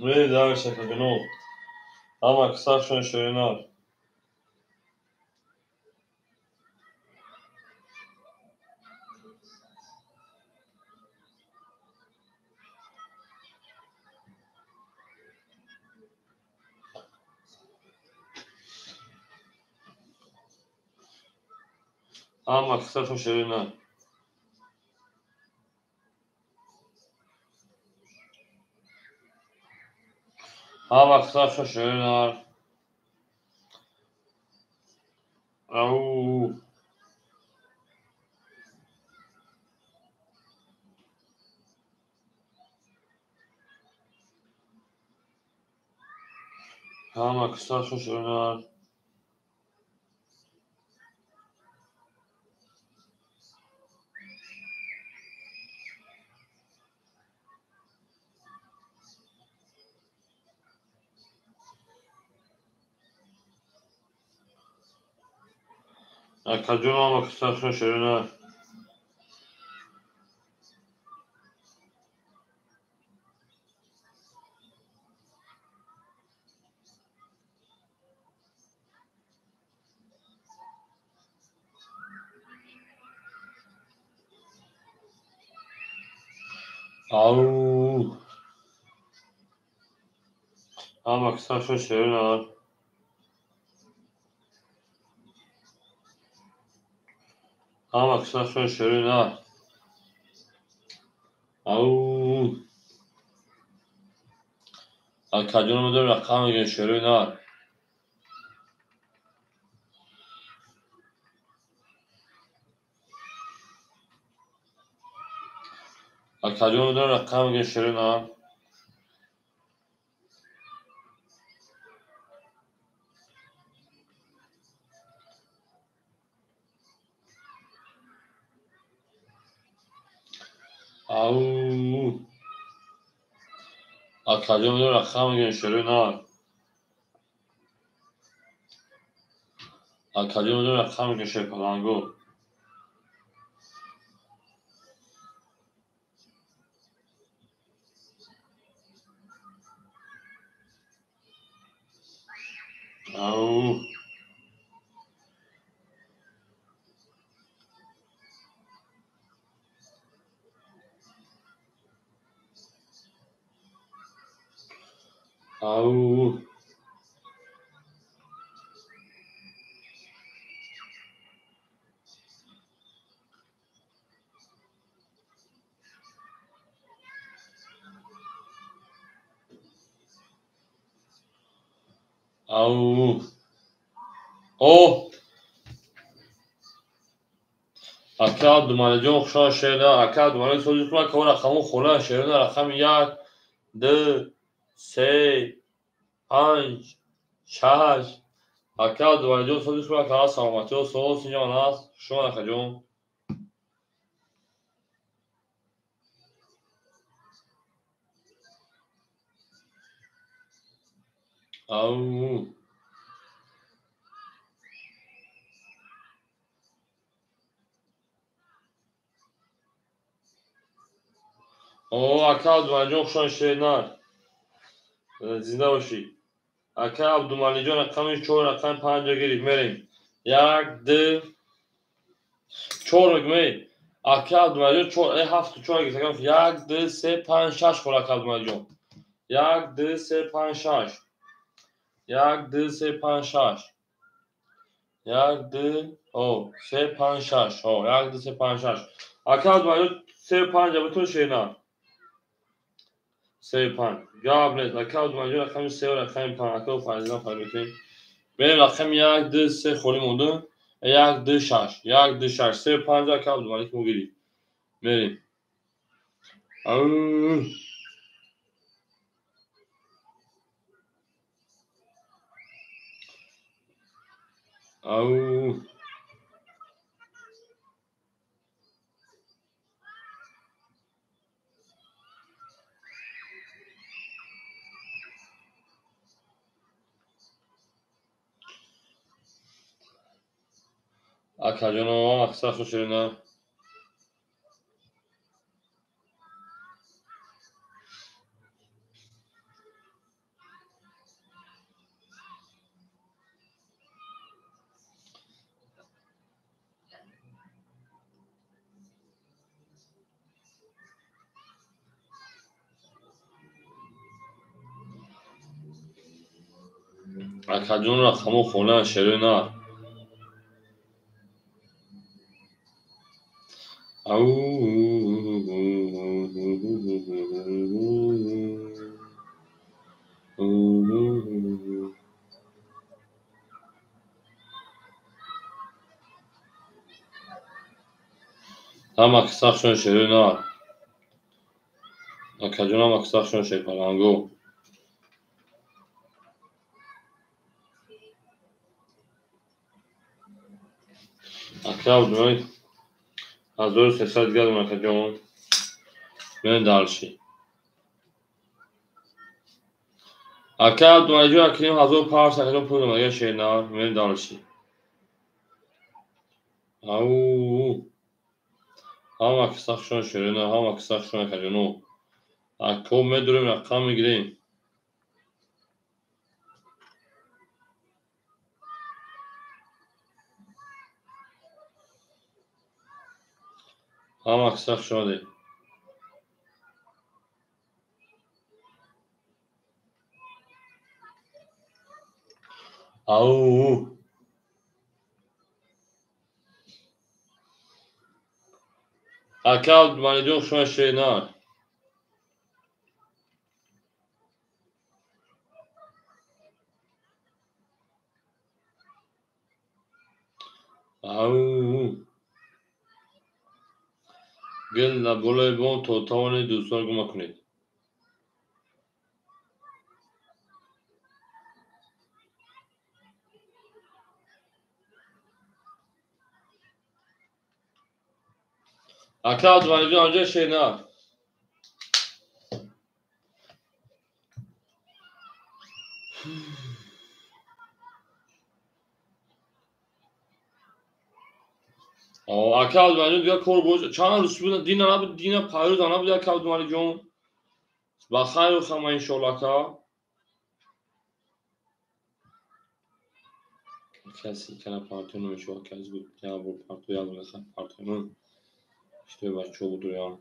Мерем акаҷоно. Ҳама киса шумо шерина. Ҳама киса шумо шерина. Ҳама киса шумо шерина. Ау ҳама киса шумо шерина. Акаҷоно ҳама киса шумо шерина. Ау ҳама киса шумо шерина. Ҳама киса шумо шерина. Ау акаҷоно медонем рақам мегӯем шерина. Акаҷон медонам рақам мегӯем ширина. Ау. Акаҷон медонам рақам мегӯем ширина. Акаҷон медонам рақам мегӯем шерпаланго. Ау. Ау. Ау. О! Ака Абдумалиҷон хушон шеъра. Ака Абдумалиҷон сози кунад ка рақаму хона шеърина рақами 1, 2, 3, 5, 6. Ака Абдумалиҷон сози кунад ка саломатиҳо соз синҷон аст. Хушон акаҷон. Ау. О, ака Абдумалиҷон хушон шеърнар. Зинда бошӣ. Ака Абдумалиҷон рақами 4, рақами 5 гирифт. Мерем. 1, 2, 4 мегӯем. Ака Абдумалиҷон 4, 7 4 гирифт. 1, 2, 3, 5, 6 хӯр ака Абдумалиҷон. 1, 2, 3, 5, 6. 1, 2, 3, 5, 6. 1, 2, 3, 5, 6. 1, 2, 3, 5, 6. Ака Абдумалиҷон 3, 5 бутун шеърнар. 3, 5. Гап нест. Ака Абдумалиҷон рақами 3 рақами 5. Ака Фарзина фарқ мекунем. Берем рақами 1, 2, 3 холӣ монда. 1, 2, 6. 1, 2, 6. 3, 5 ака Абдумалик мо гирифт. Мерем. Ау. Ау. Акаҷоно аксар ширина. Акаҷон рақаму хона ширина. Ау. Ҳама кисахшон ширина. Акаҷон ҳама кисахшон шерпаланго. Ака Абдумалик 1300 гадом акаҷон. Мерем дальше. Ака Абдумалиҷон акним 1500 акаҷон пул намага шеърнар. Мерем дальше. Ау. Ҳама кисахшон ширина, ҳама кисахшон акаҷоно. Ако медурем рақам мегирем. Ҳама кисахшон омадем. Ау. Ака Абдумалиҷон хушон шеърнар. Ау. Гул дар болои бом то тавонед дӯстонро гум накунед. Ака Абдумаликҷон анҷо шер нар. Ака Абдумаликҷон дигар кор бош чанд рӯз буд дина набуд дина пайрӯз набуд ака Абдумаликҷон. Ба хайру хама иншоалло ака. Каси кана партоё намешавад кас гуфт як бор партоё як бор партоё. Что бачаҳо будуям.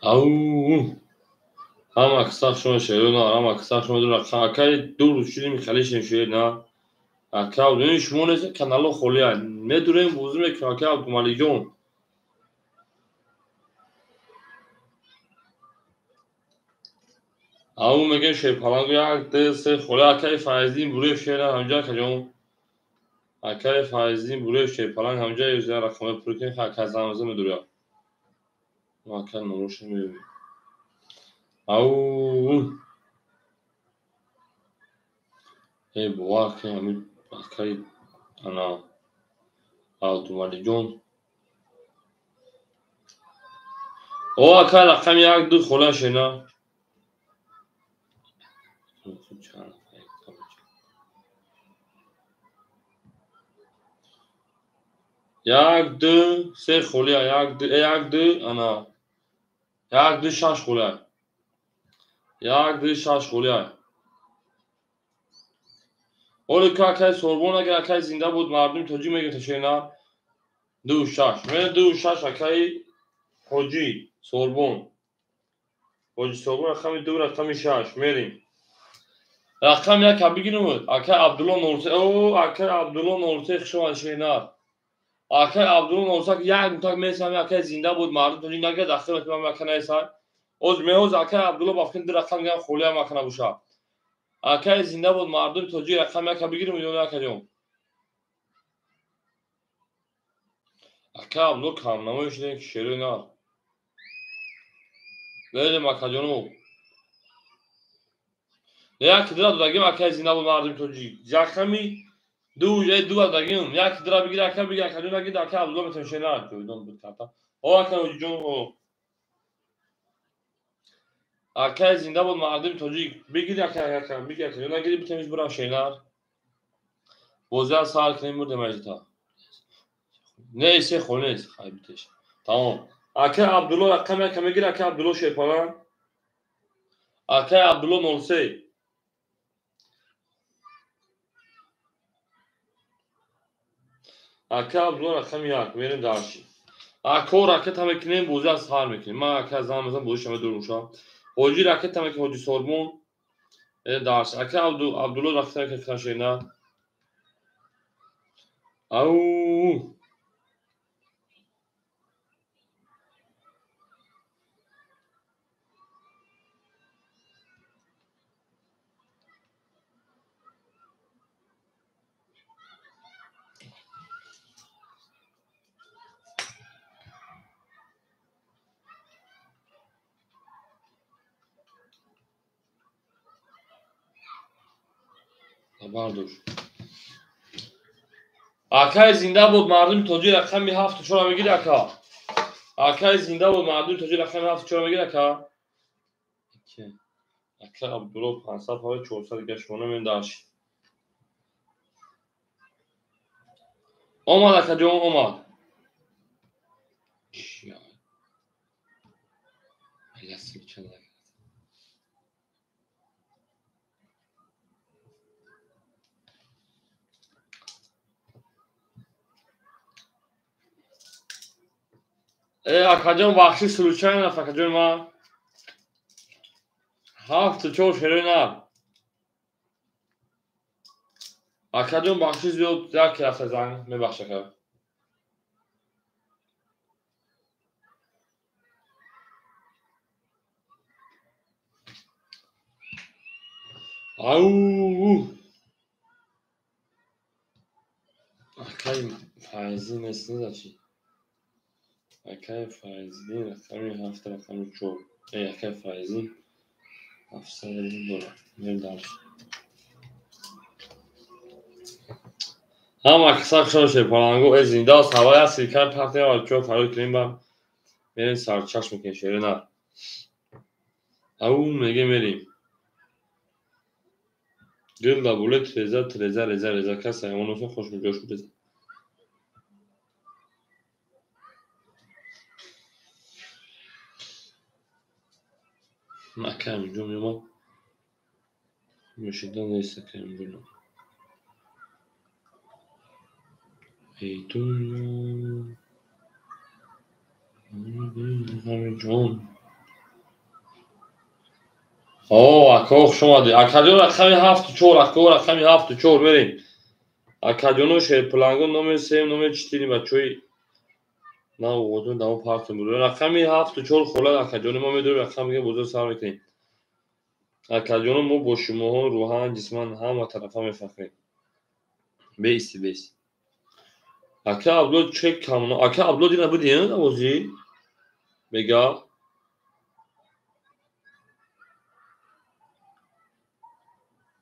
Ау! Ҳама кисах шумо шеро на, ҳама кисах шумо дура. Акай ду рӯз шудим халишем шуед на. Ака Абдумалик шумо нест канало холия. Медурем бозӣ мекунем ака Абдумаликҷон. Ау мегӯем шерпалангу як ду се холи акаи Файздин Бурев шера ҳамҷа акаҷон. Акаи Файздин Бурев шерпаланг ҳамҷа юза рақамҳои пур кунем ака замза медуря. Ака номоша меёбем. Ау! Э бовар кунед ҳамин акаи ана Абдумаликҷон. О ака рақами як ду хола шена. Як ду се холия як ду як ду ана як ду шаш холия. Як ду шаш холия. Оли ка акай Сорбон агар акай зинда буд мардуми тоҷик мегирифта шена ду шаш. Мен ду шаш акаи ҳоҷӣ Сорбон. Ҳоҷи Сорбон рақами ду рақами шаш мерем. Рақами як бигирем акай Абдулло нолсе. О акай Абдулло нолсе хушомад шена. Акай Абдулло нолсе як мутак месам акай зинда буд мардум тоҷик нагирад ахир ман ака наесай. Оз меоз акай Абдулло бафкин ду рақам гирам холиам ака набоша. Акай зинда буд мардуми тоҷик рақами як бигирем ё акаҷон. Ака Абдулло камнамоӣ шудем ки шерои нар. Берем акаҷоно. Як дира додагим акай зинда буд мардуми тоҷик. Рақами ду ду додагим. Як дира бигир ака бигир акаҷон нагир ака Абдулло метавон шена. Ҷовидон буд карта. О ака ҳоҷиҷон о. Акай зинда буд мардуми тоҷик. Бигир ака ака бигир акаҷон нагир битавониш бурам шенар. Бозиа сар кунем бурдем аҷита. Не се хол нест хай битеш. Тамом. Акай Абдулло рақами як мегир акай Абдулло шерпалан. Акай Абдулло нолсе. Ака Абдулло рақами як мерем дарши. Ако ракета мекунем бозиа сар мекунем. Ман ака зан мезанам бозиша медурам ша. Ҳоҷи ракета мекунем ҳоҷи Сорбон. Дарш. Ака Абдулло ракета мекунем шена. Ау! Бардош. Акай зинда буд мардуми тоҷик рақами ҳафту чора мегири ака. Акай зинда буд мардуми тоҷик рақами ҳафту чора мегири ака. Ака Абдулло 500 ҳои 400 дига шумо намедаш. Омад акаҷон омад. Акаҷон бахши случайно аст акаҷон ман. Ҳафту чор шерои нар. Акаҷон бахши зиёд як рафта занг мебахш ака. Ау! Акай Файзӣ нест, чӣ? Акай Файзиддин рақами 7, рақами 4. Акай Файзӣ 700 дорад. Мерем дарс. Ҳама каса хушон шерпаланго, зинда аст, ҳавай аст, силкаи партия ва чо фарёд кунем, ба мерем сарчашм мекунем шери нар. Ау меге мерем. Гил да боле треза, треза, реза, реза, кас ҳайвоносон хош муҷош буреза. Акай инҷо меомад. Мешида нест акай инҷо. Эй дунё, ҳамин ҷон. О, ако хуш омадӣ. Акаҷон рақами 7 4, ако рақами 7 4 мерем. Акаҷоно шерпаланго номер 3, номер 4 бачаҳои навғотун дамо партум буд. Рақами 7 4 хола акаҷони мо медорем, рақам мегем, бозор сар мекунем. Акаҷоно, мо бо шумоҳо рӯҳан, ҷисман ҳама тарафа мефахрем. Беисти, беисти. Ака Абдулло че камно? Ака Абдулло дина буди, навозӣ? Мега?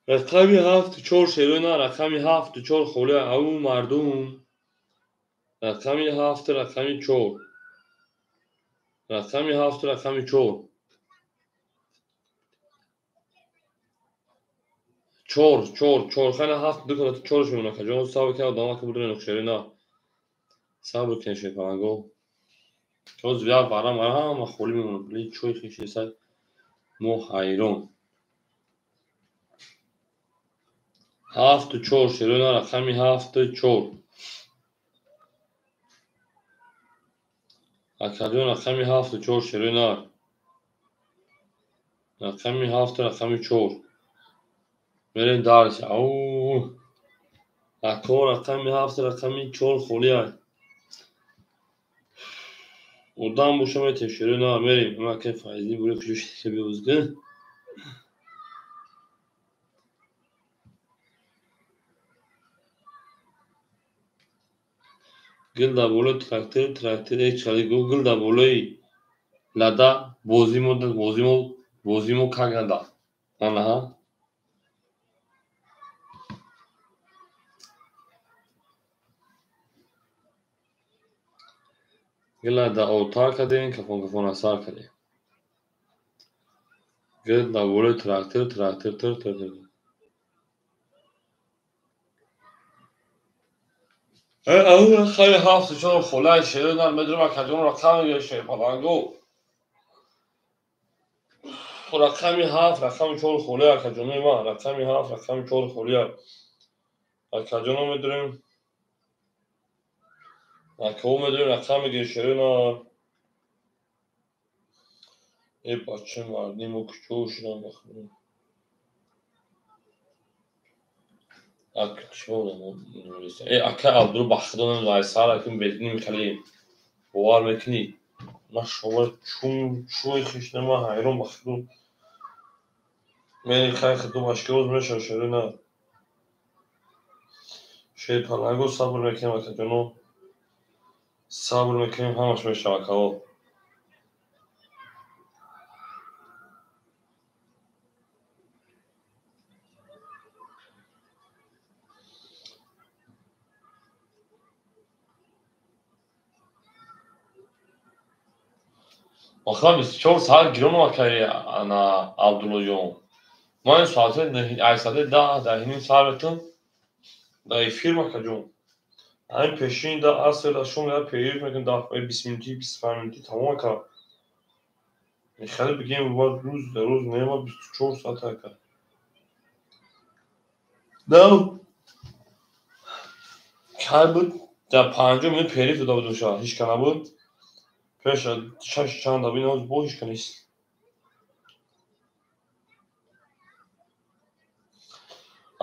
Рақами 7 4 шерои на, рақами 7 4 хола, ау мардум. Рақами 7, рақами 4. Рақами 7, рақами 4. 4, 4, 4, хайна 7 ду кана 4 мемона, акаҷон, сабр кунед, одама ка будем шери на. Сабр кунед шерпаланго. Ҳозир як барам ҳама холӣ мемонад. Блин, чой хишесад. Мо ҳайрон. 7 4 шерои на, рақами 7 4. Акаҷон, рақами 7 4 шерои нар. Рақами 7, рақами 4. Мерем дарс. Ау! Ако рақами 7, рақами 4 холӣ аст. Одам боша метем шерои нар, мерем. Акай Файзӣ буре куҷо шида биёзга? Гил дар болои трактор, трактор чали гул дар болои лада бозимо, бозимо, бозимо как нада. Анаҳа. Гила дар отар кардем, кафон кафон асар кардем. Гил дар болои трактор, трактор, тр, тр, тр. Хеле 7 4 холаи шерои нар медорем, акаҷон, рақам мегӯяд шерпаланго. Рақами 7, рақами 4 холия, акаҷонои ман, рақами 7, рақами 4 холия. Акаҷоно медорем. Акао медорем, рақам мегӯяд шерои нар. Э бача марди мо куҷо шудам бахудо. Ака Абдулло, ба худо намедонам, сар акун бедини михали бовар мекунӣ? Ман шова чун чӯи хишна, ман ҳайрон, ба худо. Мери хай худо машкироз мешава шерои нар. Шерпаланго сабр мекунем, акаҷоно. Сабр мекунем, ҳамаш мешава, акао. Охиран 24 соат гирон акаи ана Абдуллоҷон. Ман ин соати ай соати 10, 10:30 сар метам дар эфир, акаҷон. Ҳамин пешин да аср да шом я перерыв мекунем 10, 20 минути, 25 минути, тамом, ака. Мехали бигем бояд рӯз дар рӯз нема 24 соат, ака. Да кай буд, дар 50 минут перерыв дода будем, ша ҳеч ка набуд. Пеш шаш чанд абин ҳоз бо ҳеч ка нест.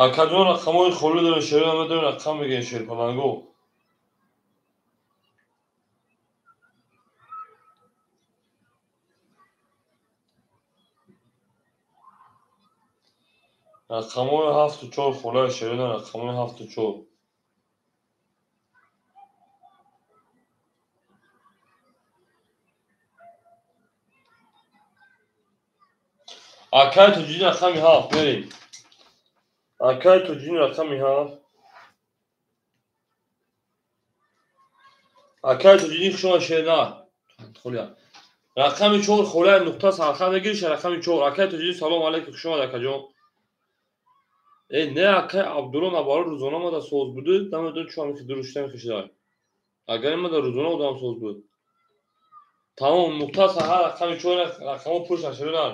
Акаҷон, рақамҳои холӣ дорем, шеро медорем, рақам мегӯем шерпаланго. Рақамҳои ҳафту чор холаи шерина, рақамҳои ҳафту чор. Акай Тоҷиддин рақами ҳафт мерем. Акай Тоҷиддин рақами ҳафт. Акай Тоҷиддин хушома шерина. Рақами чор холаи нуқта сархат мегириш, рақами чор. Акай Тоҷиддин салом алейкум, хушомад акаҷон. Э не акай Абдулло набаро рӯзона мада соз буду, намедонам чӣ ҳамихи дурушта мехишидай. Агар мада рӯзона одам соз буд. Тамом, нуқта сархат рақами чор, рақамҳо пуршан шерина.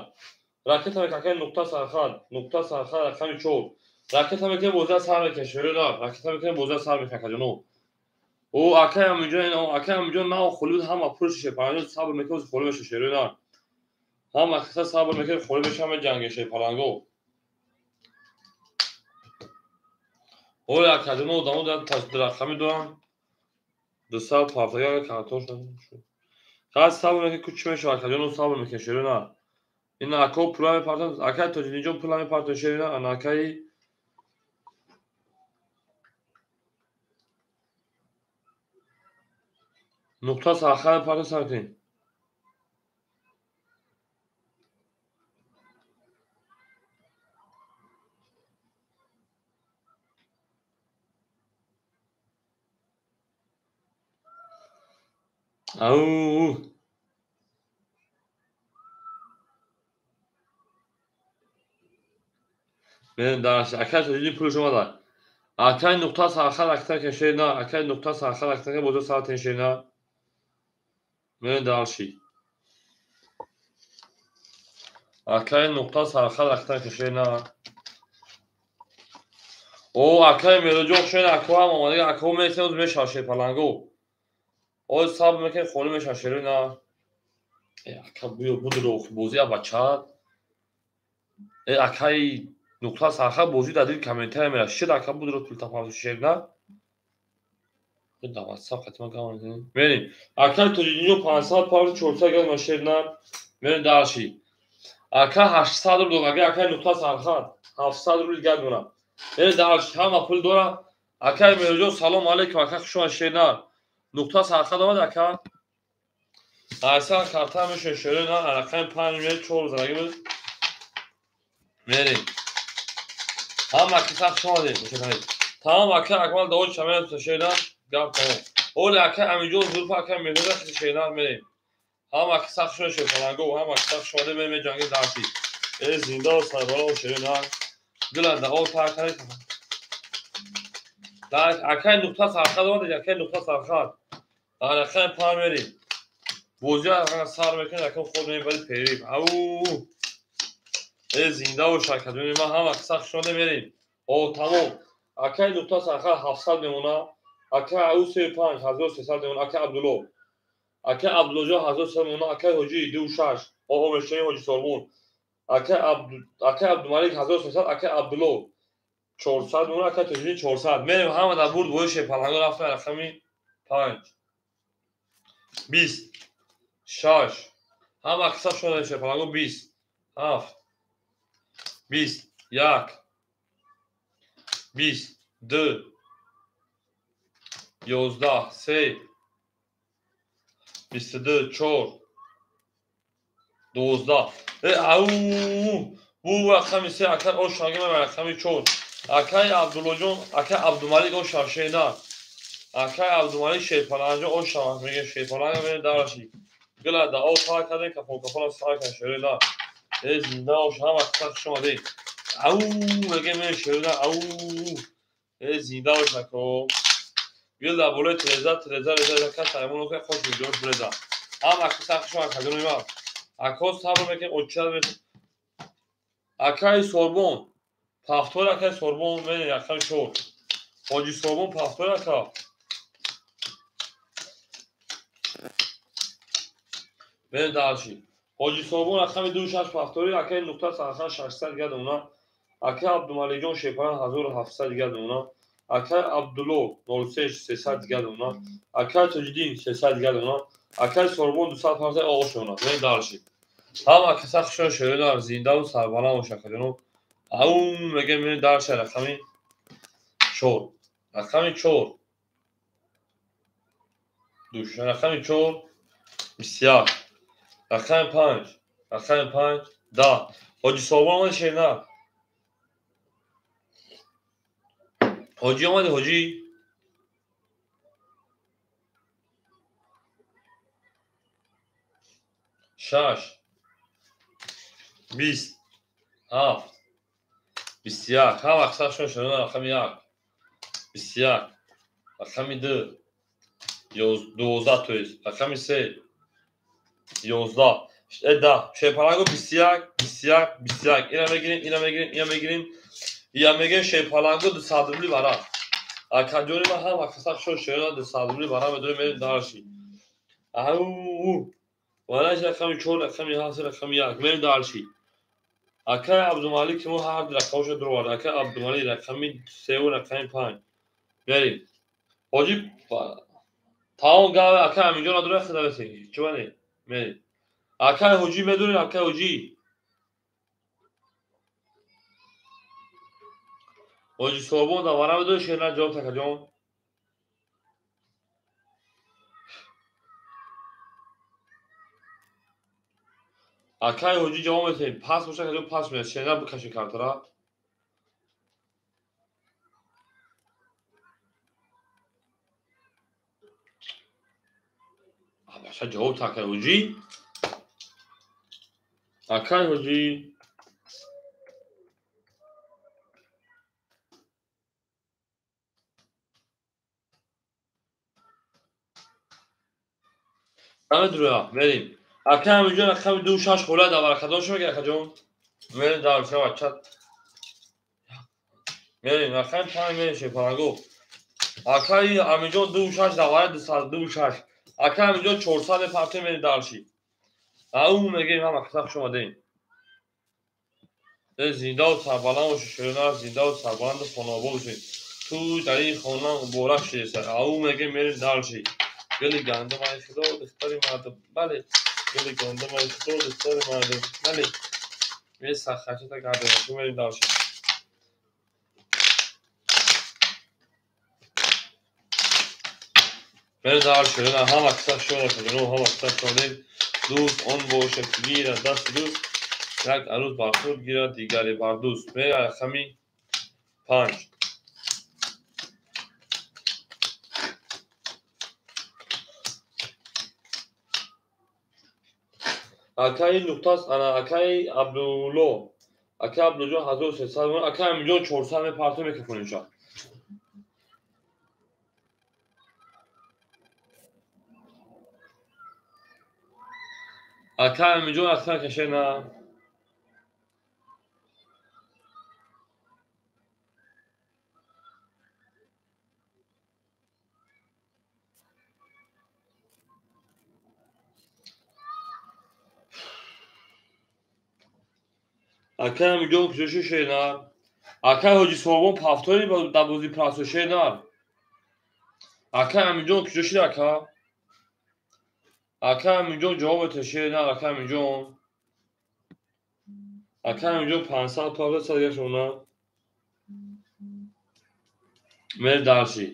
Ракета мекунад нуқта сархат, нуқта сархат рақами чор. Ракета мекунад бозия сар мекунад шерина, ракета мекунад бозия сар мекунад акаҷоно. О акай Аминҷон, акай Аминҷон нав холӣ буд, ҳама пурши шерпаланго сабр мекунад, холӣ меша шерина. Ҳама каса сабр мекунад, холӣ меша, ҳама ҷанги шерпаланго. Оля акаҷоно одамо рақами доранд. Дусад ҳафтага картош. Хай сабр мекунад, ку чӣ мешавад акаҷоно сабр мекунад шерина. Ин ако пула мепартанд, акай Тоҷиддинҷон пула мепартанд шерина, ана акаи нуқта сархат мепартанд сар кунед. Ау! Мерем дараш. Акай Тоҷиддин пулш омада. Акай нуқта сархат ракета кен шерина, акай нуқта сархат ракета кен бозиё сар тен шерина. Мерем дарши. Акай нуқта сархат ракета кен шерина. О, акай Мелоҷон шерина, ако ҳам омадага, ако месем мешава шерпаланго. Ой сабр мекунем, холӣ мешава шерина. Э, ака буё будро бозия бача. Э, акай нуқта сархат бозӣ дар дили комментария мера. Шид ака будро пултапарту шерина. Дар ватсап хатима гап мезанем. Мерем. Акай Тоҷиддинҷон 500 парту 400 гап шерина. Мерем дарши. Ака 800 рубл дод, акай нуқта сархат 700 рубл гап мекунад. Мерем дарши, ҳама пул дора. Акай Мелоҷон салом алейкум, ака хуш омад шерина. Нуқта сархат омад ака. 800 карта мешавад шерина, рақами 5 мер 4 задаги буд. Мерем. Ҳама киса хуш омадед. Тамом ака Акмал Давуд шамел шерина, гап тамом. Оли ака Аминҷон Зулфа ака Меҳруда шерина мерем. Ҳама киса хуш омадед шерпаланго, ҳама киса хуш омадед, мерем ҷанги дарси. Э зинда ва сарбало шерина. Дила дао та кардед. Акай нуқта сархат омадед, акай нуқта сархат. Рақами 5 мерем. Бозия сар мекунед, ака худ мебаред периб. Ау! Э зинда бош академия ман ҳама киса хуш омадед мерем. О тамом. Акай нуқта сархат 700 мемона. Акай ау 35 1300 мемона. Акай Абдулло. Акай Абдуллоҷон 1300 мемона. Акай Ҳоҷи 26. О мешавем Ҳоҷи Сорбон. Акай Абдумалик 1300, акай Абдулло 400 мемона, акай Тоҷиддин 400. Мерем ҳама дар бурд бои шерпаланго рафтем рақами 5. 20 6 ҳама киса хуш омадед шерпаланго 20 7 20 1 20 2 11 3 22 4 12. Э ау! Бу рақами 3 акай ошанги ман рақами 4. Акай Абдуллоҷон, акай Абдумалик ошан шерина. Акай Абдумалик шерпаланҷо ошан мега шерпаланго мерем дараши. Гила дао та кардем, кафон кафон сар кардем шерина. Э зинда бош, ҳама киса хуш омадед. Ау мега мерем шерина, ау. Э зинда бош ако. Гил дар болои треза, треза, реза, кас аймон окай хош видеош бреза. Ҳама киса хуш омад акаҷони ман. Ако сабр мекунем, оча мекунем. Акай Сорбон, пафтор акай Сорбон мерем рақами 4. Ҳоҷи Сорбон пафтор ака. Мерем дарши. Ҳоҷи Сорбон рақами 26 пафтори, акай нуқта сархат 600 дигар мемона. Акай Абдумаликҷон шерпаланг 1700 дигар мемона. Акай Абдулло 03 300 дигар мемона. Акай Тоҷиддин 300 дигар мемона. Акай Сорбон 250 оғош мемона. Мерем дарши. Ҳама киса хуш омадед шерина, зиндаву сарбаланд бош акаҷоно. Ау мегем мерем дарша рақами 4. Рақами 4. Душ. Рақами 4 21. Рақами 5. Рақами 5 10. Ҳоҷи Собон омади шернар. Ҳоҷӣ омади ҳоҷӣ. 6 20 7 21. Ҳама аксаршон шернар рақами 1. 21. Рақами 2 12, то есть рақами 3 11. 10. Шерпаланго 21 21 21. Ина мегирем, ина мегирем, ина мегирем. Я мегем шерпаланго 200 рубли бара. Акаҷони ман ҳама аксаршон шернар 200 рубли бара медорем, мерем дарши. Ау валаш рақами 4, рақами 7, рақами 1. Мерем дарши. Акай Абдумалик мо ҳар рақамошо дуровард. Акай Абдумалик рақами 3 ва рақами 5. Мерем. Ҳоҷи таом гаве акай Аминҷон надора хидавесе. Чӣ ване? Мерем. Акай ҳоҷӣ медонед, акай ҳоҷӣ. Ҳоҷи Собон давара медонед шерна ҷавоб такаҷон. Акай ҳоҷӣ ҷавоб метаҳем. Пас боша каҷон пас меяд. Шерна бикашед картара. Баша ҷавоб та акай ҳоҷӣ. Акай ҳоҷӣ. Намедура, мерем. Акай Аминҷон рақами 2 6 хола давара кадом шумо мегирад акаҷон? Мерем дар шава чат. Мерем рақами 5 мерем шерпаланго. Акай Аминҷон 2 6 давара 2 6. Акай Аминҷон 400 мепартем мерем дарши. Ау мегем ҳама каса хуш омадем. Зиндаву сарбаланд бошед шернар, зиндаву сарбаланду хонаобод бошед. Ту дар ин хона муборак шудеса. Ау мегем мерем дарши. Гули гандумаи худо духтари мардум. Бале. Гули гандумаи худо духтари мардум. Бале. Месахачата гардем. Мерем дарши. Мерем дарши. Ҳама каса хуш омадем. Ҳама каса хуш омадем. Дӯст он бошад ки гирад дасти дӯст, як арӯз бар худ гирад, дигаре бар дӯст. Мера рақами 5. Акаи нуқтас, ана акаи Абдулло. Акаи Абдуллоҷон 1300, акаи Аминҷон 400 мепартем мекафонем ша. Акай Аминҷон рақам кашена. Акай Аминҷон куҷоши шернар? Акай Ҳоҷи Собон пафтори дар бозии прасо шернар. Акай Аминҷон куҷоши ака? Акай Аминҷон ҷавоб мета шернар, акай Аминҷон. Акай Аминҷон 500 павла садгашона. Мер дарши.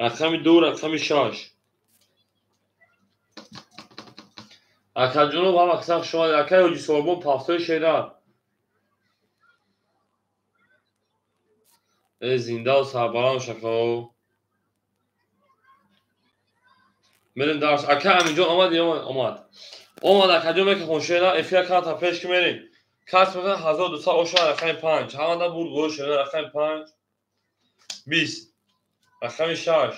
Рақами 2, рақами 6. Акаҷонов ҳама каса хуш омадед. Акай Ҳоҷи Собон пафтори шернар. Зиндаву сарбаланд шакао. Мерем дарс. Акай Аминҷон омад, омад. Омад акаҷон мекахон шерна, эфира карта пеш ки мерем. Кас мекунад 1200 оша рақами 5. Ҳамада бурд гол шерна рақами 5. 20. Рақами 6.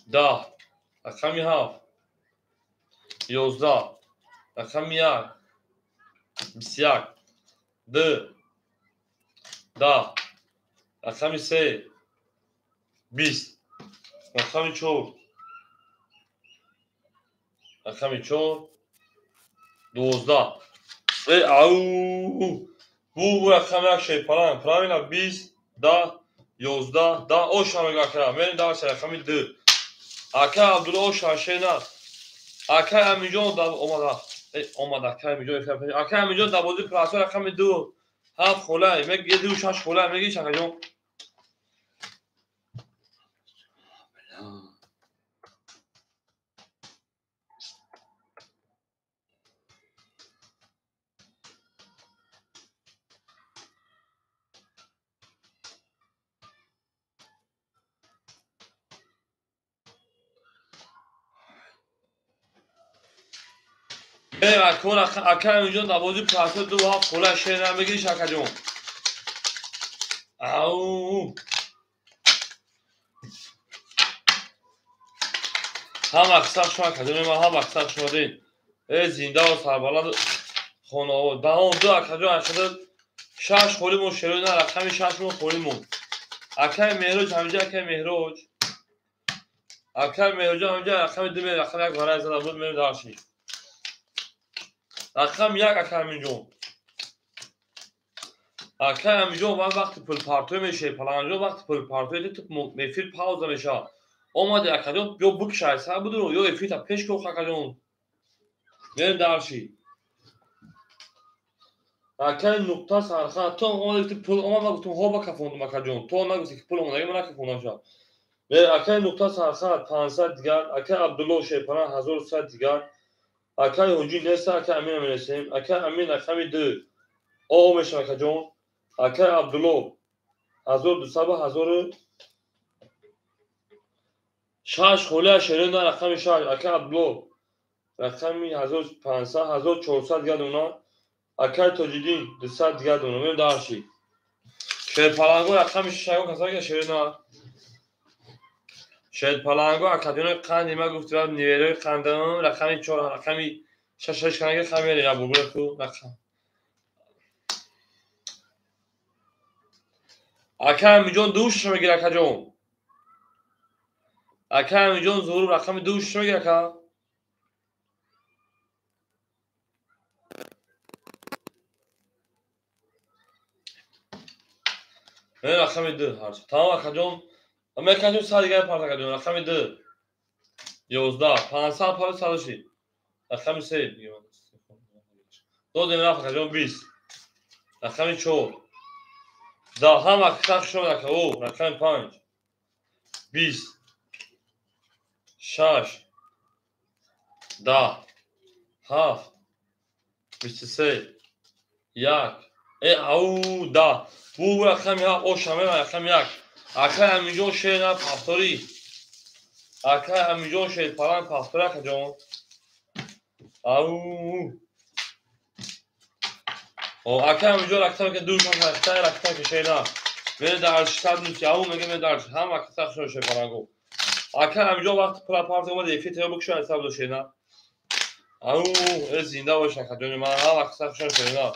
10. Рақами 7. 11. Рақами 1. 21. 2. 10. Рақами 3. 20. Рақами 4. Рақами 4. 12. Ау! Бу рақами 1 шерпаланг. Правильно 20, 10, 11, 10. Оша мега ака. Мерем дарса рақами 2. Акай Абдулло оша шернар. Акай Аминҷон омада. Омада акай Аминҷон. Акай Аминҷон дар бозии прасо рақами 2. Ҳафт холай меги, ду шаш холай меги, шакаҷон. Ака Аминҷон дар бозии партои ду ҳафт холай шер намегириш, акаҷон. Ау, ҳама қисса шумо, акаҷон, ҳама қисса шумо дин. Э, зиндаву сарбаланд, хонаобод. Даҳон ду, акаҷон, акада шаш холӣ мон, шерои на рақами шаш мон холӣ мон. Акаи Меҳроҷ ҳаминҷа, акаи Меҳроҷ. Акаи Меҳроҷ ҳаминҷа рақами ду мер, рақами як барай зада буд, мерем дарши. Рақам як, ака Аминҷон. Ака Аминҷон, ман вақти пулпартоӣ мешавӣ, паланҷон, вақти пулпартоӣ ту эфир пауза мешавад. Омади, акаҷон, ё бикшай сар будуро, ё эфирта пеш кун, акаҷон. Мерем дарши. Акаи нуқта сархан, ту омади, гуфти пул омад, ман гуфтам ҳо, ба кафондум, акаҷон. То нагуфти ки пул омадаги, ман накафондам шав. Акаи нуқта сархан 500 дигар, акаи Абдулло Шерпаран 1100 дигар. Акаи Ҳуҷӣ неста, акаи Амина мерасем. Акаи Амин рақами ду. О мешавад, акаҷон. Акаи Абдулло 1200 ба ҳазору шаш холия шерои на рақами шаш. Акаи Абдулло рақами 1500, 1400 дигар дона. Акаи Тоҷиддин 200 дигар дона. Мерем дарши. Шерпаланго рақами шаш, ягон касаке шерои на. Шерпаланго, акаҷонои қанди ма гуфти неверои қандам, рақами чор, рақами шаш, шаш канаги хамере я бургура ку рақам. Ака Аминҷон ду шаш мегир, акаҷон. Ака Аминҷон зурур рақами ду шаш мегир, ака. Рақами ду ҳарчи. Тамом, акаҷон. Мекашем сад дигар парт, акаҷон. Рақами ду. 11. 500 парт саду шид. Рақами се. Додем рафт, акаҷон, 20. Рақами чор. Да, ҳама қисса шуд, ака. О, рақами панҷ. 20. Шаш. 10. Ҳафт. 23. Як. Э, ау, 10. Бу рақами ҳафт, оша мева рақами як. Акаи Аминҷон шер на пафторӣ. Акаи Аминҷон шерпалан пафторӣ, акаҷон. Ау. О, акаи Аминҷон ракта ки ду шаш ракта ракта ки шер на. Мере дар шад нуси, ау меге ме дар ҳама қисса шуд шерпаланго. Акаи Аминҷон вақти пула парт омад эфир тео бикшо ҳисоб до шер на. Ау, э, зинда бош, акаҷони ман, ҳама қисса шуд шер на.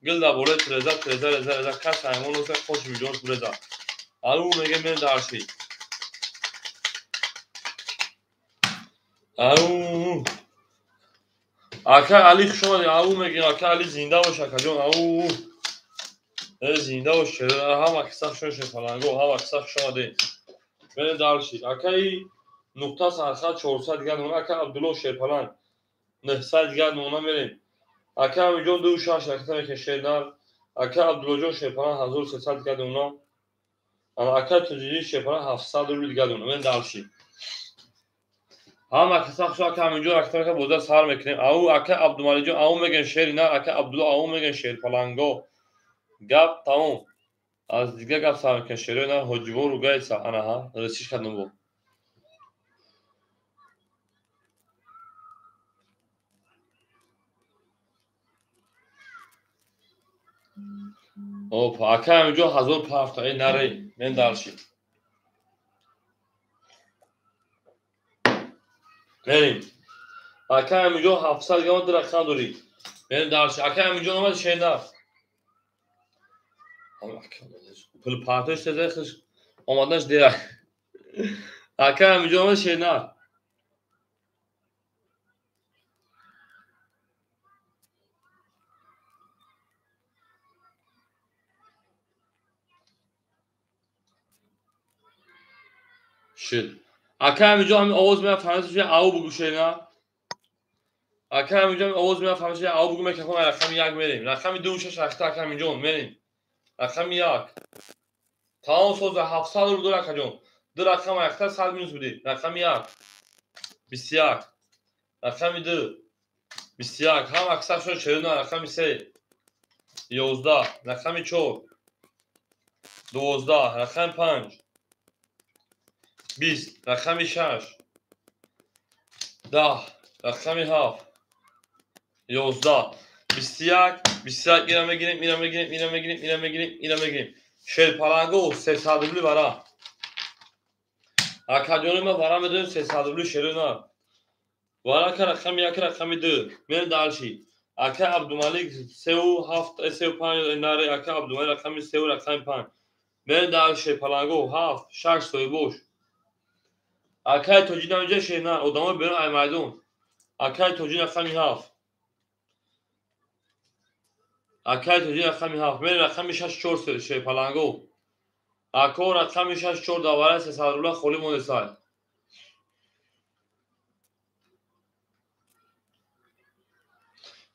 Гил дар болои треза, треза, реза, реза, кас ҳайвон оса хош миҷон буреза. Ау меге ме дарши. Ау. Ака Али хуш омадӣ, ау меге, ака Али зинда бош, акаҷон, ау. Э, зинда бош, ҳама қисса хуш омадӣ, фаланго, ҳама қисса хуш омадӣ. Мерем дарши. Акаи нуқта сархат 400 дигар дона, ака Абдулло Шерпаланг 900 дигар дона мерем. Ака Аминҷон ду шаш ракета мекунем шернар. Ака Абдуллоҷон Шерпаланг 1300 дигар дона. Ака Тоҷиддин Шерпаланг 700 рубл дигар дона. Мерем дарши. Ҳама қисса хуш, ака Аминҷон ракета мекунем, боза сар мекунем. Ау, ака Абдумалиҷон ау мегӯем шери нар, ака Абдулло ау мегӯем шерпаланго. Гап тамом. Аз дигар гап сар мекунем шерои нар, ҳоҷиво ругайса, ана ҳа, расиш кардам бо. Опа, ака Аминҷон ҳазор пафта, э наре, мен дарши. Мерем. Ака Аминҷон 700 грамм ду рақам дорӣ. Мерем дарши. Ака Аминҷон омад шернар. Пул партош теза хиш омаданаш дера. Ака Аминҷон омад шернар. Шуд. Ака Аминҷон ҳамин овоз меяд, фаҳмида шуд, ау бугӯ шернар. Ака Аминҷон овоз меяд, фаҳмида, ав бугу мекафон, рақами 1 мерем. Рақами 2 6 рахта ака Аминҷон мерем. Рақами 1. Тамом соза 700 рубл дор акаҷон. Ду рақам рахта 100 минус будӣ. Рақами 1. 21. Рақами 2. 21. Ҳам аксар шуд 49. Рақами 3. 11. Рақами 4. 12. Рақами 5. 20. Рақами 6. 10. Рақами 7. 11. 21. 21 ира мегирем, ира мегирем, ира мегирем, ира мегирем, ира мегирем. Шерпаланго 300 рубли вара. Акаҷони ма вара медонем 300 рубли шерона. Вара ка рақами 1, рақами 2. Мерем дальше. Ака Абдумалик 3 7 3 5 наре, ака Абдумалик рақами 3 рақами 5. Мерем дальше шерпаланго 7 6 соҳибош. Акай Тоҷин ҳаминҷа шерна, одамо берун ай майдон. Акай Тоҷин рақами 7. Акай Тоҷин рақами 7. Мерем рақами 6 4 шерпаланго. Ако рақами 6 4 давара 300 рубла холӣ мондесай.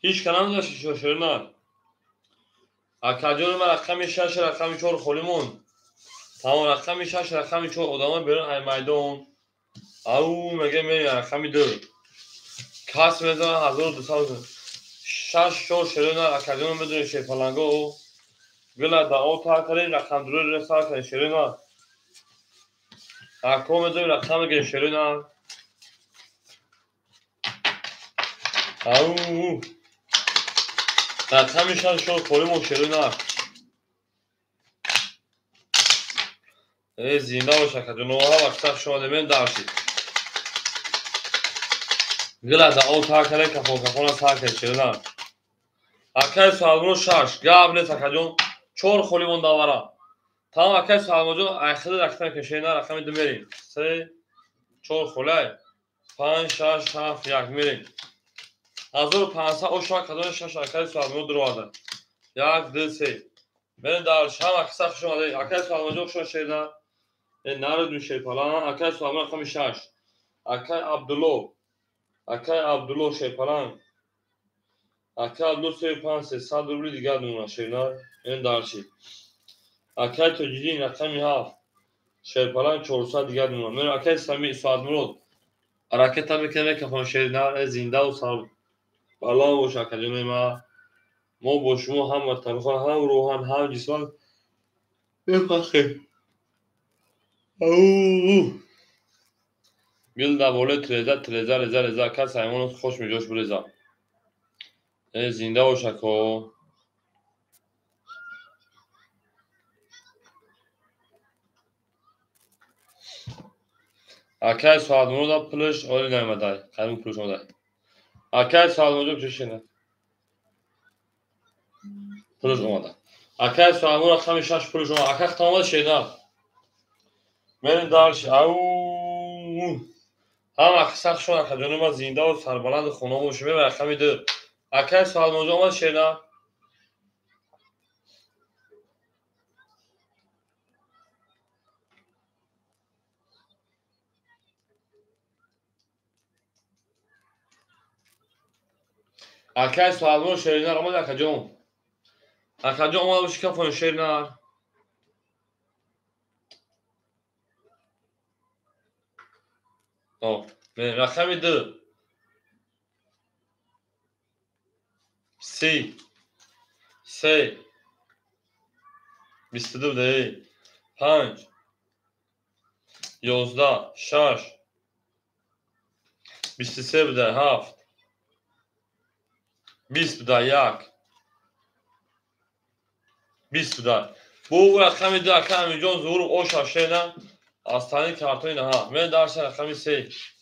Ҳеҷ ка намедонад шерна. Акаҷони ман рақами 6 рақами 4 холӣ монд. Тамом рақами 6 рақами 4 одамо берун ай майдон. Ау мега мерем рақами 2. Кас мезанад 1200. 6 4 шерна акаҷон медонед шерпаланго. Гила дао тар кардем, рақам дуро сар кардем шерна. Ако медонем рақам мегирем шерна. Ау рақами 6 4 холӣ монд шерна. Э зинда бош акаҷон, ҳама киса хуш омадед, мерем дальше. Гила дао тар кардем, кафон кафона сар кардем шерна. Акай Салмон 6 гап нест акаҷон, 4 холӣ монд давара. Тамом акай Салмонҷон айхида ракта мекунем шерна, рақами 2 мерем. 3 4 холай 5 6 7 1 мерем. 1500 оша кадони 6 акай Салмон дуроварда. 1 2 3. Мерем дальше. Ҳама киса хуш омадед. Акай Салмонҷон хуш омадед шерна. Народ шерпалан. Акай Салмон рақами 6. Акай Абдулло. Акай Абдулло шерпалан. Акай Абдулло 3 5 300 рубли дигар мемонад шерна. Мерем дальше. Акай Тоҷиддин рақами 7. Шерпалан 400 дигар мемонад. Мерем акай Сами Соатмурод. Ракета мекунем мекафон шерна, зиндаву сарбаланд бош акаҷони ма. Мо бо шумо ҳам тарафа, ҳам рӯҳан, ҳам ҷисман мефахрем. Гил дар болои тиреза, тиреза, реза, реза. Кас ҳайвонот хош меҷош буреза. Э зинда бош ако. Акай Соатмурод пулаш оли наомадай. Қайм пулаш омадай. Акай Соатмурод чӣ пулаш омада. Акай Соатмурод рақами 6 пулаш омада. Ака хата омада шерна. Мерем дальше. Ау ҳама қисса хуш омад акаҷони ман, зиндаву сарбаланду хонобод бошед. Мерем рақами 2. Акай Соатмурод омада шерна. Акай Соатмурод шернар омад акаҷон. Акаҷон омада боши кафон шернар. Рақами 2. 30. 3. 22 буда. 5. 11. 6. 23 буда. 7. 20 буда. 1. 20 буда. Бу рақами 2 ака Аминҷон Зуҳуров оша шерна аз тани картони наҳа. Мерем дальше рақами 3.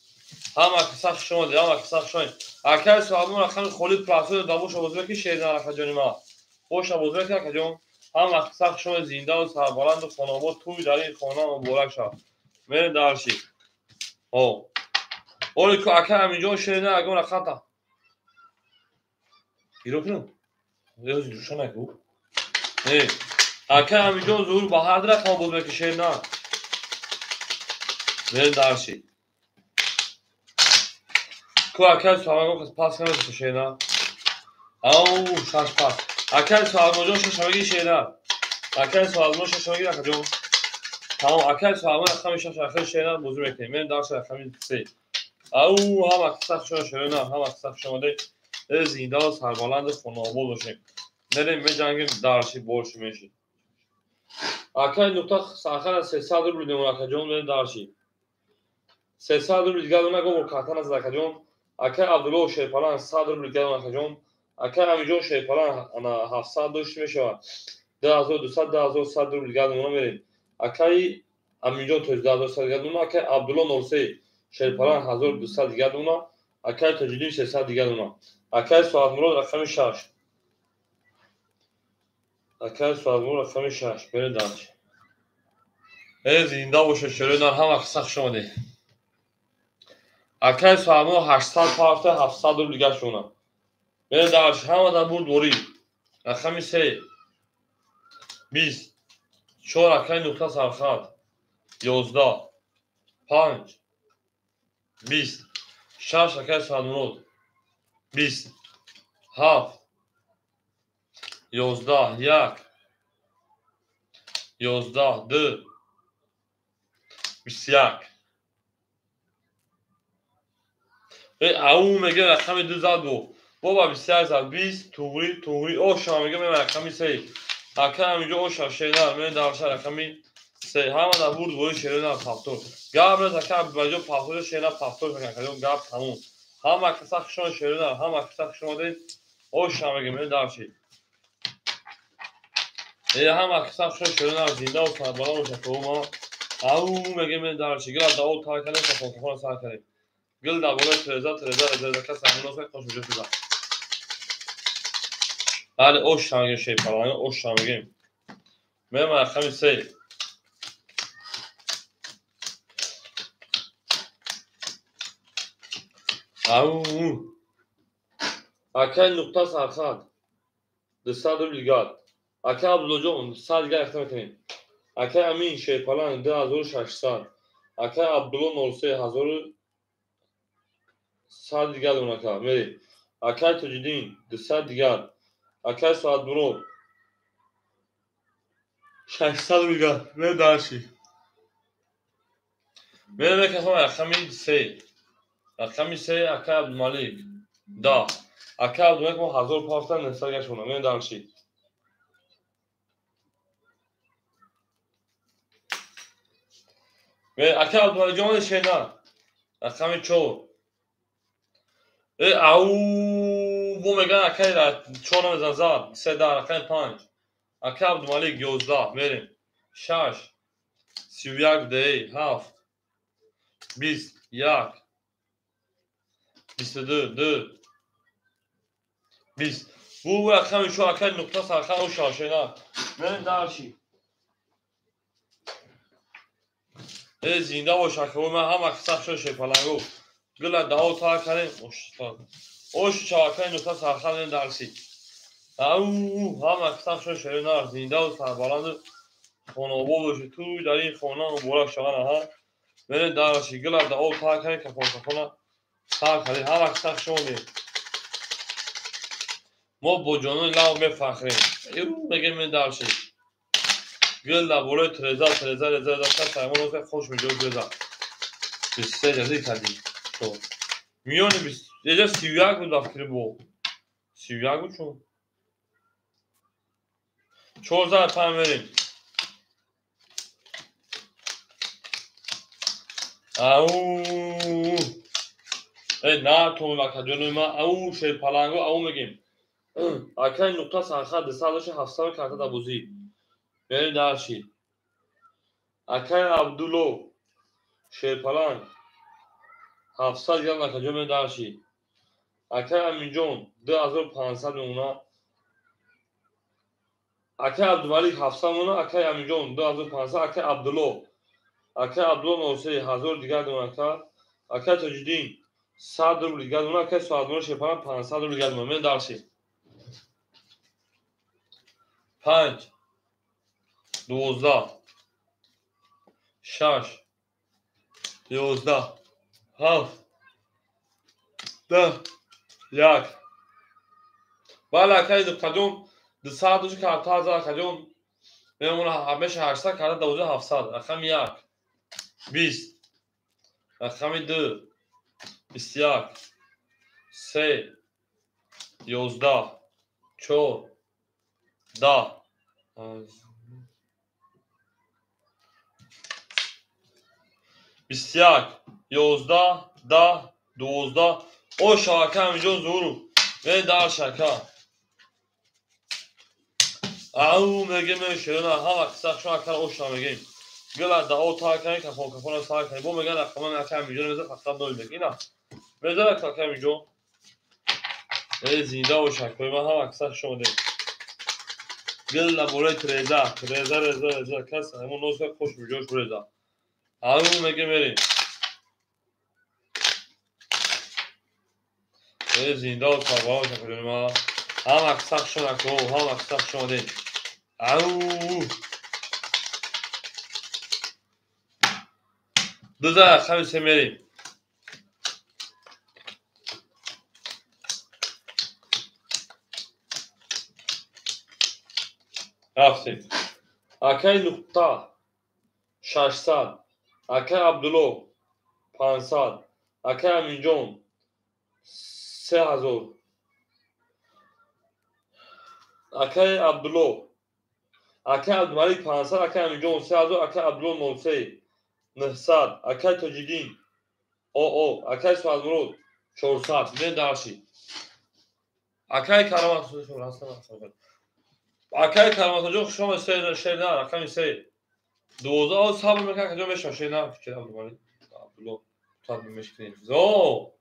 Ҳама киса хуш омадед, ҳама киса хуш омадед. Акай Салмон рақами холӣ платформа да боша бозӣ мекунӣ шерна акаҷони ма. Боша бозӣ мекунӣ акаҷон. Ҳама киса хуш омадед, зиндаву сарбаланду хонобод, тӯй дар ин хона муборак шавад. Мерем дальше. Оли ку акай Аминҷон шерна ягон рақамта. Гиро кунам? Душа наку. Не. Акай Аминҷон Зуҳур ба ҳар рақам бозӣ мекунӣ шерна. Мерем дальше. Ку акай Суҳроб пас кардем шена. Ау, шаш пас. Акай Суҳроб шаш меги шена. Акай Суҳроб шаш меги акаҷон. Тамом, акай Суҳроб рақами шаш ахир шена бозӣ мекунем. Мен дарс рақами се. Ау, ҳама қисса шумо шена, ҳама қисса шумо де. Зинда ва сарбаланд хонаобод бошем. Мерем меҷангем дарси больше меши. Акай нуқта сахара 300 рубл дем акаҷон, мерем дарси. 300 рубл дигар дона го карта назад акаҷон. Акай Абдулло Шерпалан 100 рубл дигар дона акаҷон. Акай Амиҷон Шерпалан ана 700 дошт мешавад. 2200 2100 рубл дигар дона мерем. Акай Амиҷон 2100 дигар дона, акай Абдулло 03 Шерпалан 1200 дигар дона, акай Тоҷиддин 300 дигар дона. Акай Соатмурод рақами 6. Акай Соатмурод рақами 6. Берем дарчи. Зинда бошед шерои нар, ҳама қисса хуш омадед. Акай Соатмурод 800 пафта 700 рубл дигар шуна. Берем дарчи, ҳама дар бурд борӣ. Рақами 3. 20. 4 акай нуқта сархат. 11. 5. 20. 6 акай Соатмурод. 20. 7. 11. 1. 11. 2. 21. Ау меге рақами 2 зад бу. Боба 21 зад. 20 туғри туғри оша меге мен рақами 3. Ака ҳаминҷо оша шернар мен дарша рақами 3. Ҳама дар бурд бори шернар пафтор. Гап нест ака баҷо пафтор шернар пафтор мекунад. Акаҷон гап тамом. Ҳама қисса хушон шернар, ҳама қисса хуш омадед. Оша меге мен дарши. Ҳама қисса хушон шернар зинда ва сарбаланд бошад ма. Ау меге мен дарши. Гила дао тар кардем, кафонкафона сар кардем. Гил дар болои тереза, тереза, тереза кас ҳамон оса қош меҷо шуда. Бале, ош шамегем шейпаланг, ош шамегем. Мем рақами 3. Ау. Акай нуқта сархат. 200 рубл дигар. Акай Абдуллоҷон 100 дигар ихтиёр мекунем. Акай Амин Шерпаланг 2600. Акай Абдулло 03 1100 дигар дона ака. Мерем. Акай Тоҷиддин 200 дигар. Акай Соатмурод 600 дигар. Мерем дарши. Мерем мекунем рақами 3. Рақами 3 акай Абдумалик 10. Акай Абдумалик мо 1500 900 гашона. Мерем дарши. Акай Абдумаликҷон шена. Рақами 4. Ау бо меган акай 4 намезан зад. 3 дар рақами 5. Акай Абдумалик 11. Мерем. 6. 31 д 7. 20 1. 22 2. 20. Бу рақами 4 акай нуқта сархан оша шена. Мерем дарши. Зинда бош акаҳо, ман ҳама қисса хушо шерпаланго. Гила дао тар кардем. Ош чавакаи нуқта сархан мерем дарси. Ау, ҳама қисса хушо шернар зинда ва сарбаланду хонаобод бошед. Туй дар ин хона муборак шавад аҳа. Мерем дарси. Гила дао тар кардем, кафон-кафона сар кардем. Ҳама қисса хуш омадед. Мо бо ҷонони лав мефахрем. Мегем мерем дарси. Гил дар болои тереза, тереза, реза, реза, кас саймон оса хош меҷо реза. 23 ҷазӣ кардем. Миёни 20 еҷа 31 буд дар фикри бо. 31 буд чун. 14 5 мерем. Ау. На то акаҷони ма, ау шерпаланго, ау мегем. Акай нуқта сархат 200 дошта 700 карта дар бозӣ. Мерем дарши. Акай Абдулло Шерпаланг 700 грамм акаҷон мерем дарши. Акай Аминҷон 2500 мемона. Акай Абдумалик 700 мемона, акай Аминҷон 2500, акай Абдулло. Акай Абдулло 03 1000 дигар дона ака. Акай Тоҷиддин 100 рубл дигар дона, акай Соатмурод Шерпаланг 500 рубл дигар дона. Мерем дарши. 5 12 6 11 7 Даҳ, як. Бале, акаи Нуқтаҷон, 200 души карта ҳазар, акаҷон. Мемона ҳамеша 800 карта 12700. Рақами як. 20. Рақами ду. 21. Се. 11. Чор. 10. 21, 11, 10, 12. О, шака, ҳаминҷо зуҳуру. Ме дар шака. Ау, мегем, ме шерона, ҳама қисса шумо акар оша мегем. Гила дао та кани кафон кафона сар кани. Бо меган рақама ака ҳаминҷо меза фақат нол мег. Ина. Меза ака ҳаминҷо. Э зинда бош акои ман ҳама қисса шумо дем. Гила болои треза, треза, реза, реза. Кас ҳамон носа хош миҷош реза. Ау мегем мерем. Э зинда бош сарбаланд бош акои ман. Ҳама қисса шумо ако, ҳама қисса шумо дем. Ау. Дуза рақами се мерем. Рафтем. Акаи Нуқта 600, акаи Абдулло 500, акаи Аминҷон 3000, акаи Абдулло, акаи Абдумалик 500, акаи Аминҷон 3000, акаи Абдулло 03 900, акаи Тоҷиддин ОО, акаи Суҳатмурод 400. Ме дарши. Акаи Каромат, акаи Кароматҷон, хуш омадед, се шер на, рақами се. 12, сабр мекунад, каҷо мешавад, шер на, чера Абдумалик, Абдулло, сабр мешкунем. Зо,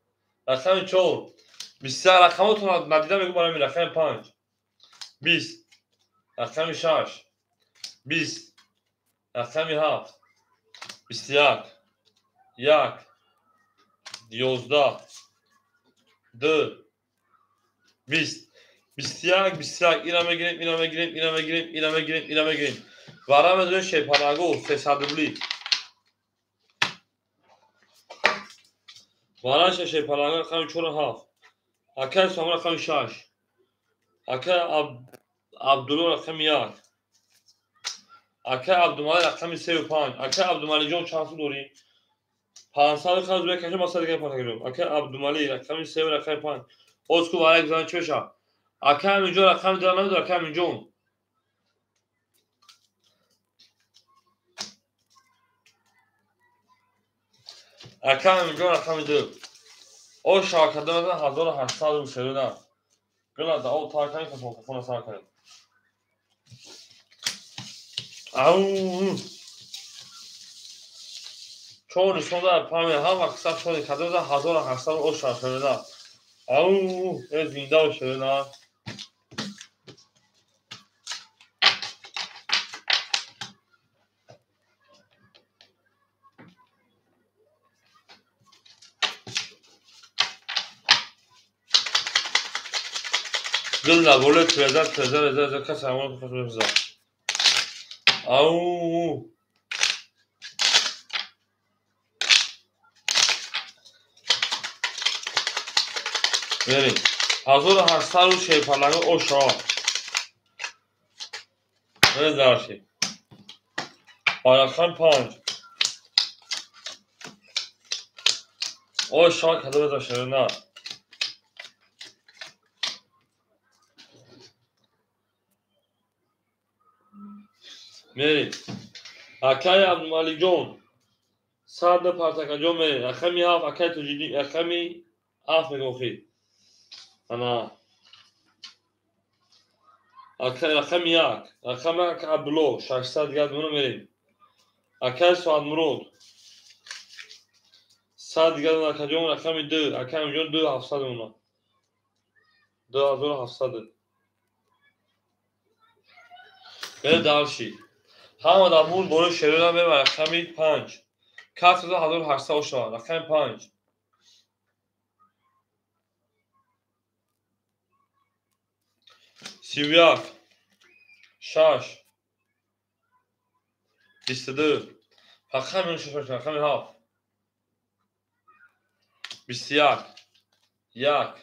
рақами чор. 23 рақамотон надида мегӯ барои рақами панҷ. 20, рақами шаш. 20, рақами ҳафт. 21, як, 11, ду, 20. 21, 21. Ина мегирем, ина мегирем, ина мегирем, ина мегирем, ина мегирем. Вара медонем шепанаго, 300 рубли. Вара шепанаго рақами чор ҳафт. Акаи Сомон рақами шаш. Акаи Абдулло рақами як. Акаи Абдумалик рақами сею панҷ. Акаи Абдумаликҷон чанд сум дорӣ? 500 хаз бекашам, маса дигар панҷ гирем. Акаи Абдумалик рақами сею рақами панҷ. Оз ку вара гузарем чӣ мешавад? Акаи Аминҷон рақами ду намедонам, акаи Аминҷон. Акаи Аминҷон рақами ду. О шавакада мезанад 1800 рубл шерона. Гила дао та кани кафон кафона сар кунед. Ау. Чор нишон дар пами ҳама қисса шоди када мезанад 1800 о шавакада. Ау, э зинда бош шерона. Гила болои треза, треза, реза, реза, кас ҳамон хос меза. Ау. Мерем. 1800 рубл шерпаланга оша. Мерем дарши. Рақами панҷ. Оша када меза шерона. Мерем. Акаи Абдумаликҷон сад партакаҷон мерем. Рақами ҳафт, акаи Тоҷиддин, рақами ҳафт мегӯм охир. Ана. Акаи рақами як, рақами як Абдулло 600 дигар мона мерем. Акаи Суҳатмурод 100 дигар акаҷон рақами ду, акаи Аминҷон 2700 мона. 2700. Берем дарши. Ҳама дар мур болои шерона мерем рақами панҷ. Кас 1800 шавад, рақами панҷ. 31, шаш, 22, фақат меон шаш, рақами ҳафт. 21, 1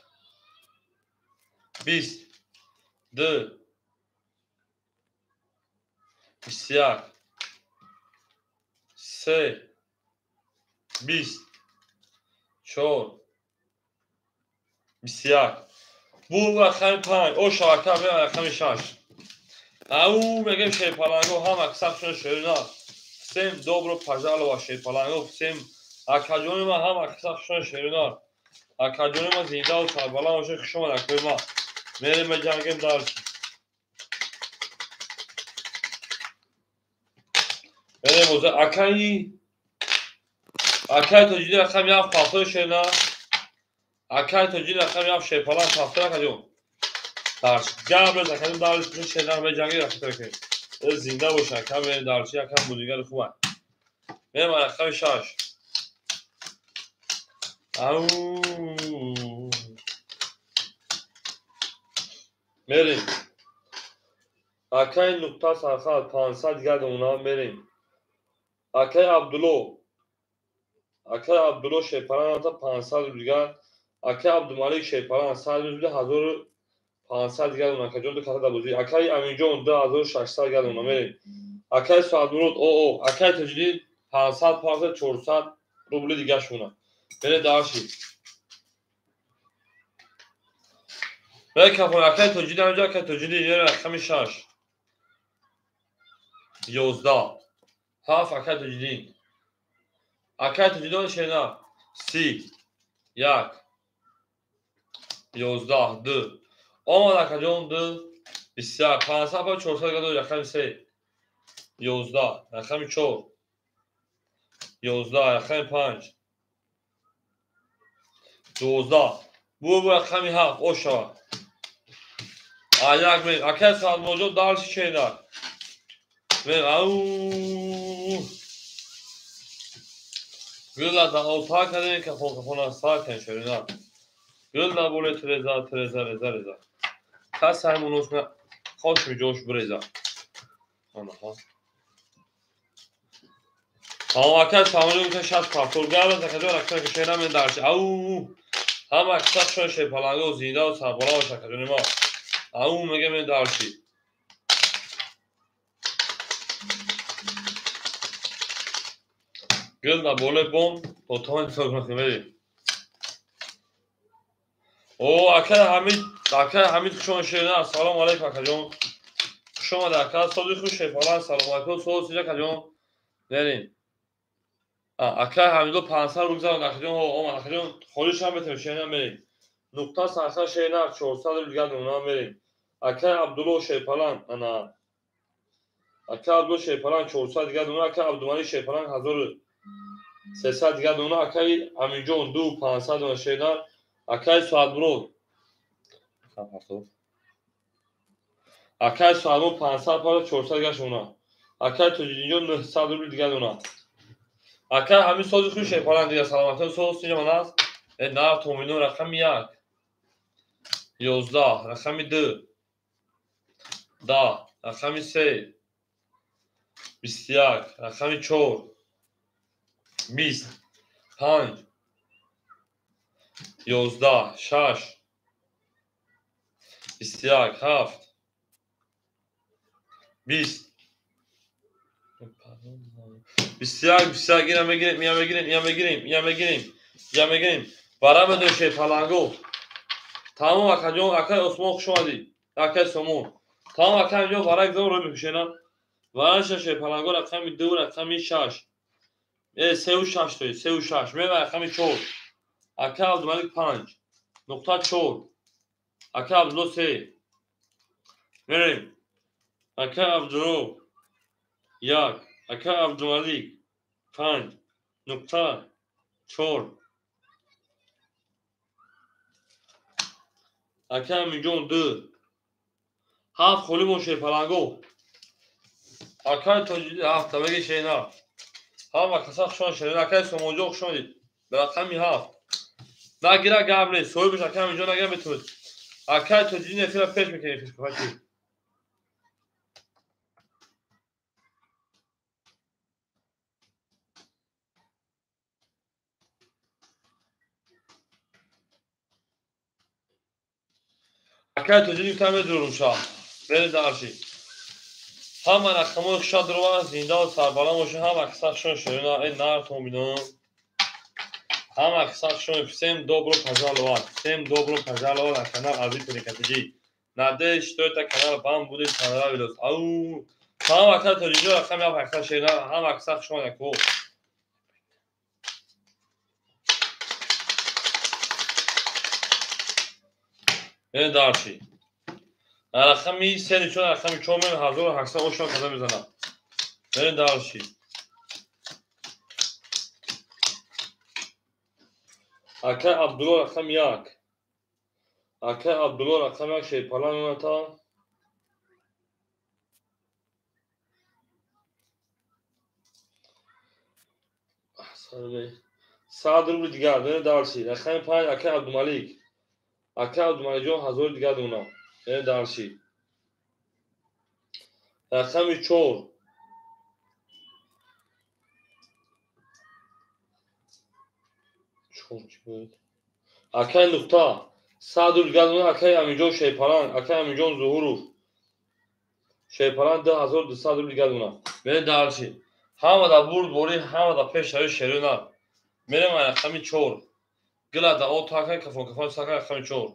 20 2 21 3 20 4 21 бу рақами 5 о шабака бе рақами 6 ау мегем шерпаланго ҳама касабшон шерина всем добро пожаловать шерпаланго всем акаҷони ма ҳама касабшон шерина акаҷони ма зиндаву сарбаланд бошед хуш омад акои ма мерем меҷангем дарс мерем оза акаи акаи тоҷиди рақами 7 пафтои шерина акаи тоҷиди рақами 7 шерпаланг пафтои акаҷон дарс габрез акаҷон дарс шерина меҷангем рақами зинда боша ака мерем дарси акам бозигари хуб мерем рақами 6 ау мерем акаи нуқта сархат 500 дигар дона мерем акаи Абдулло шерпаланг 500 рубл дигар акаи Абдумалик шерпаланг 100 рубл 1500 дигар дона акаҷон ду ката дар бозӣ акаи Аминҷон 2600 дигар дона мерем акаи Саадмурод оо акаи Тоҷиддин 500 500 400 рубли дигар шуна мерем дарши мерем акаи Тоҷиддин ҳамҷо акаи Тоҷиддин мерем рақами 6 11 7 акаи Тоҷиддин акаи Тоҷиддин шена 30 1 11 2 омад акаҷон 2 21 500 400 дигар рақами 3 11 рақами 4 11 рақами 5 12 бу рақами 7 ошава аяк мерем акаи Саадмуродҷон дарси шена мерем ау гулла да отар кардем кафон кафона сар кардем шерина гулла боле треза треза реза реза кас ҳамоносна хошми ҷош биреза анаҳа тамом акаи Саадмуродҷон гуфта 6 пафтор габрез акаҷон рақами шена мен дарси ау ҳама касабшон шерпаланго зиндаву сарбаланд боша акаҷони ма ау мегем мен дарси гул дар болои бом то тон мерем о акаи Ҳамид хуш омад шерина ассалому алайкум акаҷон хуш омад ака сози хуш шерпаланг саломатӣ соз сиҷа акаҷон мерем акаи Ҳамидо 500 рубл гузаронд акаҷон омад акаҷон холишам метавонем шерина мерем нуқта сархат шерина 400 рубл дигар дона мерем акаи Абдулло шерпаланг ана акаи Абдулло шерпаланг 400 дигар дона акаи Абдумалик шерпаланг 1300 дигар дона акаи Аминҷон 2500 дона шерина акаи Саадмурод акаи Саадмурод 500 пара 400 дигар шуна акаи Тоҷиддинҷон 900 рубл дигар дона акаи ҳамин сози хуш шерпаланг дигар саломатӣ соз сиҷа ман аст на томино рақами 1 11 рақами 2 10 рақами 3 21 рақами 4 20 5 11 6 21 7 20 21 21 ина мегирем ина мегирем ина мегирем ина мегирем ина мегирем вара медои шерпаланго тамом акаҷон акаи Осмон хуш омадӣ акаи Сомон тамом акаи инҷо вара гизом рӯй мекушена вараша шерпаланго рақами 2 рақами 6 3 6 тои 3 6 мева рақами 4 акаи Абдумалик 5 нуқта 4 акаи Абдулло 3 мерем акаи Абдулло 1 акаи Абдумалик 5 нуқта 4 акаи Аминҷон 2 7 холӣ бо шерпаланго акаи Тоҷиддин 7 меги шена ҳама каса хушон шерина акаи Сомонҷон хуш омадед ба рақами 7 нагира гап нест соҳибаш акаи Аминҷон нагира метавонед акаи Тоҷиддин эфира пеш мекунем хишкафати Акай тоҷик та медурум ша. Бери дарши. Ҳама рақамҳои хуша дурова, зиндаву сарбаланд бошед, ҳама киса хушон ширина, э нартон бинон. Ҳама киса хушон, всем добро пожаловать. Всем добро пожаловать на канал Азиз Телекатиҷи. Надеюсь, что это канал вам будет понравилось. Ау! Ҳама киса тоҷикҷо рақам як ҳақса ширина, ҳама киса хушон яко. Бери дарши. Рақами сери чор, рақами чор мем 1800 ошон каза мезанам. Бери дарши. Акай Абдулло рақами як. Акай Абдулло рақами як шерпалан мемата. 100 рубли дигар. Бери дарши. Рақами панҷ акай Абдумалик. Акай Абдумаликҷон 1000 дигар дона. Бери дарши. Рақами чор. Чор чӣ буд? Акай нуқта. 100 рубли дигар дона. Акай Аминҷон Шерпаланг. Акай Аминҷон Зуҳуров. Шерпаланг 2200 рубли дигар дона. Бери дарши. Ҳама да бурд борӣ, ҳама да пешравӣ шерӯ нар. Мерем рақами чор. Гила да о така кафон кафон сака рақами чор.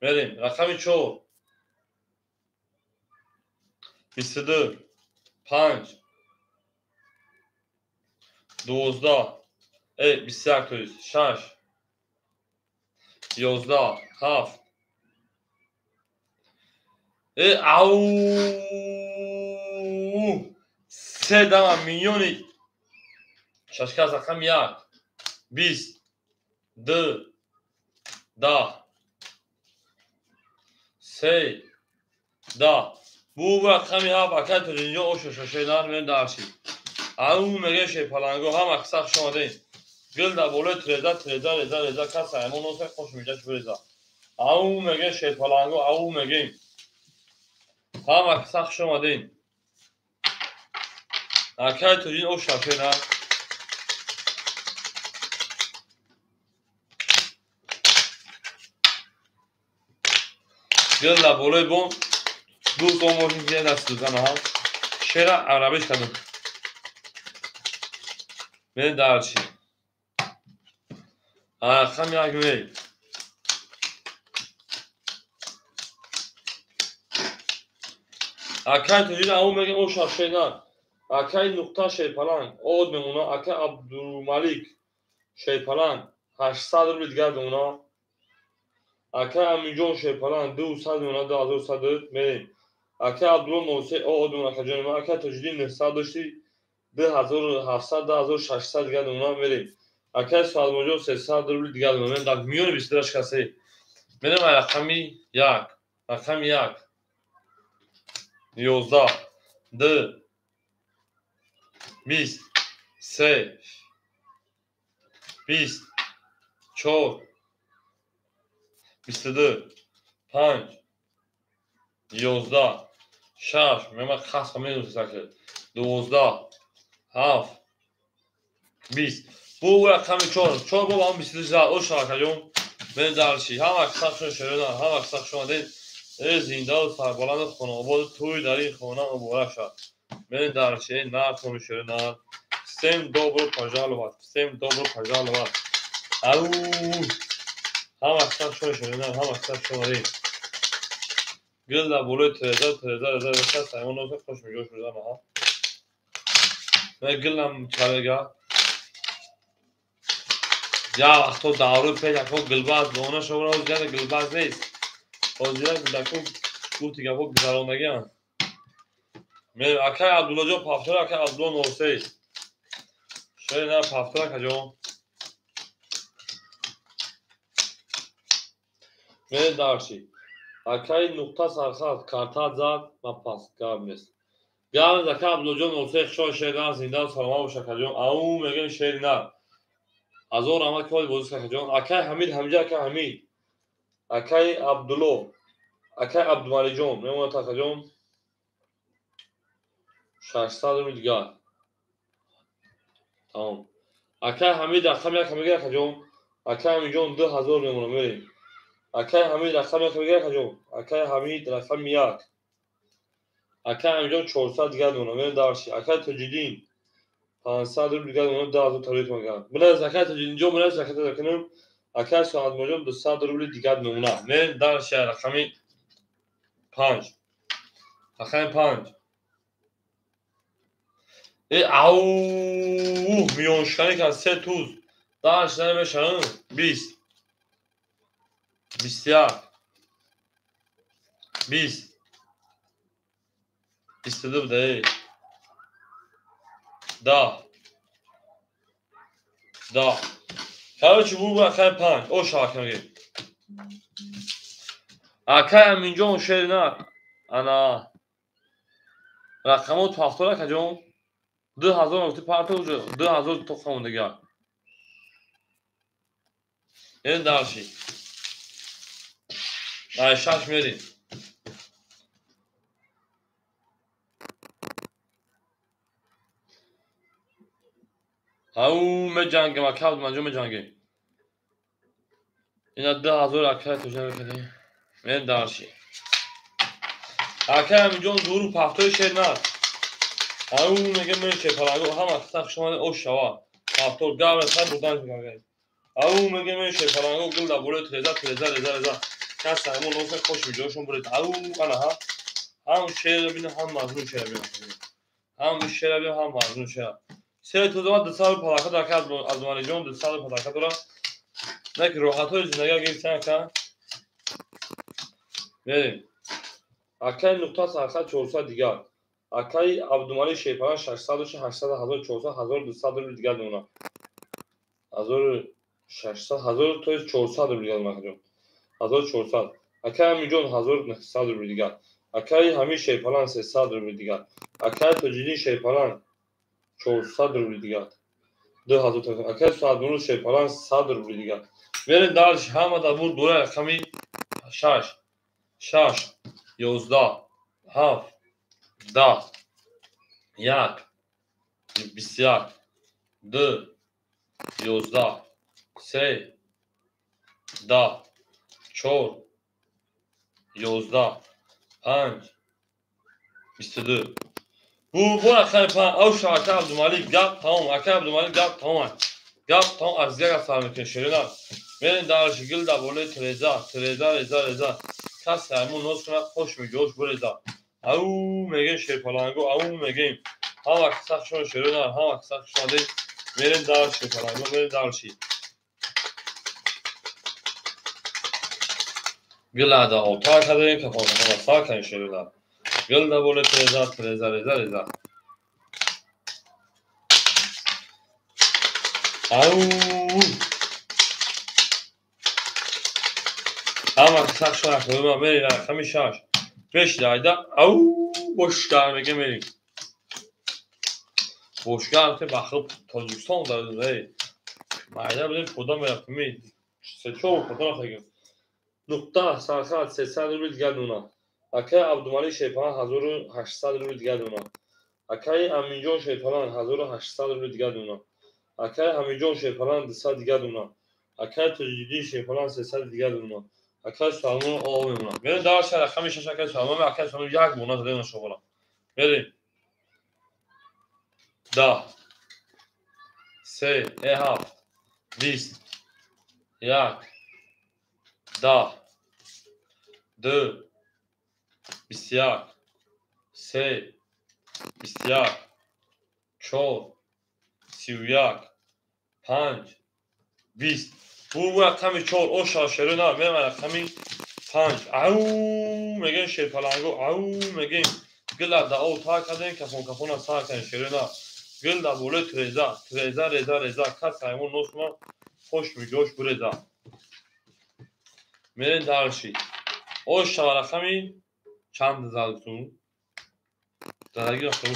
Мерем рақами чор. 22 5 12 21 то есть 6 11 7 ау се дама миллиони шашкас рақами як 20 2 10 3 10 бу рақами ҳафт акай тоҷинҷо ошо шошенар мен дарши. Ау меге шерпаланго ҳама киса хуш омадем. Гил дар болои треза треза реза реза каса аймон оса хош миҷаш биреза. Ау меге шерпаланго ау мегем. Ҳама киса хуш омадем. Акай тоҷин ош шошенар. Гил дар болои бом ду сом мошин ки даст дузана ҳам шера арабиш кардам. Мен дарши. Рақам як мей. Акай тоҷин ау мегем о шашена. Акай нуқта шерпаланг од мемона. Акай Абдумалик шерпаланг 800 рубли дигар мемона. Акай Аминҷон шерпаланг 200 мемона, 2100 мерем. Акай Абдулло 03 од мемона акаҷони ман. Акай Тоҷиддин 900 дошти 2700 2600 дигар мемона мерем. Акай Салмонҷон 300 рубли дигар мемона. Дар миёни 22 шикасе. Мерем рақами як. Рақами як. 11 2 20 3 20 4 22 5 11 6 мема қасқа медонистам 12 7 20 бу рақами 4 4 бо ҳам 22 зад ош акаҷон мен дарши ҳама кисашон шерона ҳама кисашон ден э зиндаву сарбаланд хонаобод тӯй дар ин хона муборак шавад. Мен дарши нартон шерона. Всем добро пожаловать, всем добро пожаловать. Ау ҳама кисашон шерона ҳама кисашон ден. Гил дар болои треза треза реза реза саймон оса хош миҷош мезана ҳа. Мен гилам чалега. Я вақто давруи пеш ако гилбаз дона шавра ҳозир гилбаз нест. Ҳозира гилдако гуфти гапо гузарондагиам. Мен акай Абдуллоҷон пафтора, акай Абдулло 03. Шерина пафтора акаҷон. Мен дарши. Акай нуқта сархат картат зад ма пас гап нест. Гап нест акай Абдуллоҷон 03 хушон шерина зинда саломат бош акаҷон. Ау мегем шерина. Азор раҳмат ки ҳоли бозӣ акаҷон. Акай Ҳамид ҳамҷа акай Ҳамид. Акай Абдулло, акай Абдумалиҷон мемонад акаҷон. 600 рубли дигар. Тамом. Акай Ҳамид рақами як ҳамига акаҷон. Акай Ҳамидҷон 2000 мемонад мерем. Акай Ҳамид рақами як мегирад акаҷон. Акай Ҳамид рақами як. Акай Ҳамидҷон 400 дигар дона. Мерем дарши. Акай Тоҷиддин 500 рубл дигар дона, 10 000 таблик мегирад. Биназ акай Тоҷиддинҷон, биназ акай кунем. Акай Соатмоҷон 200 рубли дигар намуна. Мерем дарши рақами 5. Рақами 5. Э ау миёншиканӣ кард се туз. Дарш намешавад 20. 21. 20. 22 буда эй. 10. 10. Короче, бу акай 5. О шака мегӣ. Акай Аминҷон шерина. Ана рақамот пафтор акаҷон. 2000 гуфти парто уже 2000 то хомондагиак. Ин дарши. Ай шаш мерим. Ау меҷангем ака Абдумаҷон меҷангем. Ина 2000 акай тоҷа мекардем. Мерим дарши. Акай Аминҷон зуру пафтои шер на. Ау мегем мен шерпаланго ҳама қисса хуш омадед ош шава. Пафтор гавра сар бурдан мекардем. Ау мегем мен шерпаланго гул дар болои треза треза реза реза. Кас ҳамон носа хош миҷошон буред. Ау ана ҳа. Ҳам шеър бина ҳам мазмун шеър бина. Ҳам шеър бина ҳам мазмун шеър. Се тузама 200 палака дар ка аз Малиҷон 200 палака дора. Не ки роҳатҳои зиндагӣ гирифтан ака. Мерем. Акай нуқта сархат 400 дигар. Акай Абдумалик Шерпалан 600 800 1400 1200 рубл дигар дона. 1600 1000 то есть 400 рубл дигар дона акаҷон. 1400. Акай Аминҷон 1900 рубл дигар. Акай Ҳамид Шерпалан 300 рубл дигар. Акай Тоҷиддин Шерпалан 400 рубл дигар. 2000 то. Акай Соатмурод Шерпалан 100 рубл дигар. Мерем дальше. Ҳама дар бур бура рақами 6 6 11 7 10 1 21 2 11 3 10 4 11 5 22. Бу рақами 5. Ав шава ака Абдумалик гап тамом. Ака Абдумалик гап тамом. Гап тамом аз дигар сар мекунем шерина. Мерем дарши гил дар болои треза треза реза реза. Кас ҳамон ноз кунад хош миҷош буреза. Ау мегем шерпаланго ау мегем. Ҳама қисса хушон шерина ҳама қисса хуш омадед. Мерем дарши шерпаланго мерем дарши. Гил ада отар кардем кафон кафон сар кардем шерина. Гил дар болои треза треза реза реза. Ау ҳама қисса хушон акои мерем рақами 6. Беш дайда ау бошгар мегем мерем. Бошгар те бахиб Тоҷикистон дар эй. Майда будем худо мерафтем. Се чор худо рафтем. Нуқта сархат 300 рубл дигар дона. Акай Абдумалик Шерпалан 1800 рубл дигар дона. Акай Аминҷон Шерпалан 1800 рубл дигар дона. Акай Ҳамидҷон Шерпалан 200 дигар дона. Акай Тоҷиддин Шерпалан 300 дигар дона. Акай Салмон о мемона. Мерем дарша рақами 6 акай Салмон акай Салмон як бона зада нашобала. Мерем. 10 3 7 20 1 10 2 21 3 21 4 31 5 20. Бу рақами 4 оша шерина мерем рақами 5. Ау мегем шерпаланго ау мегем гила да ов тар кардем кафон кафона сар кардем шерина. Гил дар болои треза треза реза реза. Кас ҳаймон ноз кунад хош миҷош буреза. Мерем дарши. Ош шава рақами чанд задтун? Задаги рақами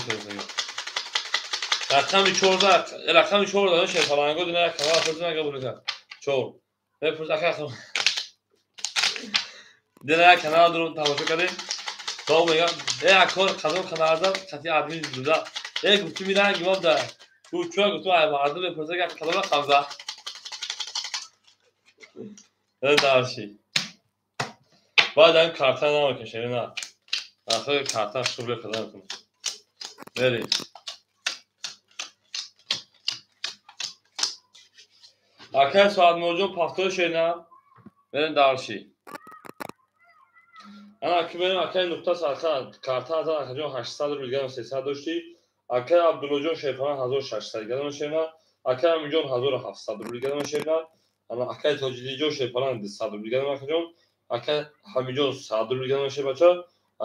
рақами 14 рақами 4 шерпаланго дина як канал фурзина ага буреза. 4. Мепурс ака дина як канал дуру тамошо кардем. То мегам э акор қадом канал зад қати админ дуда. Э гуфти миранг имом да. Гуфт чуа гуфтум ай мардум мепурса ки кадом рақам зад. Э дарши. Баъд ҳамин карта намекашем, на. Ахир карта шубля када кунем. Мерем. Акай Соатмуродҷон пахтои шена. Мерем дарши. Ана ки мерем акай нуқта сарха карта азан акаҷон 800 рубл гирам 300 дошти. Акай Абдуллоҷон шерпаран 1600 гирам шена. Акай Аминҷон 1700 рубл гирам шена. Ана акай Тоҷиддинҷон шерпаран 200 рубл гирам акаҷон. Акай Ҳамиҷон 100 рубл гирам шербача.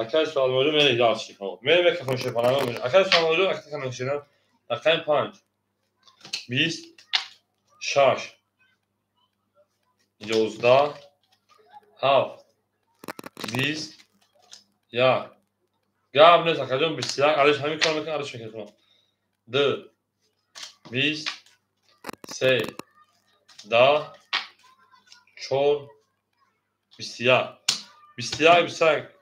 Акай Соатмуродҷон мерем дарши. Мерем микрофон шерпаран. Акай Соатмуродҷон акта кана шена. Акай 5 20 6 11 7 20 1 гап нест акаҷон 21 алиш ҳамин кор мекунад, алиш мекунад. 2 20 3 10 4 21 21 21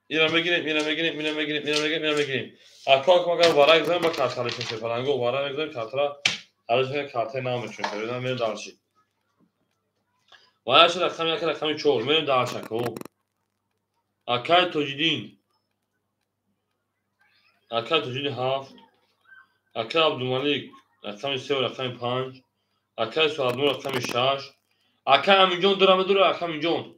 ира мегирем, ира мегирем, ира мегирем, ира мегирем, ира мегирем. Ако агар варак занем ба карта алиш мешавад. Фаланго варак мегузорем картара алиш мекунад, картаи нав мешавад. Мерем дарши. Вая шуд рақами як, рақами 4. Мерем дарш ако. Акай Тоҷиддин. Акай Тоҷиддин 7. Акай Абдумалик рақами 3 рақами 5. Акай Соатмур рақами 6. Акай Аминҷон 2 медора, акай Аминҷон.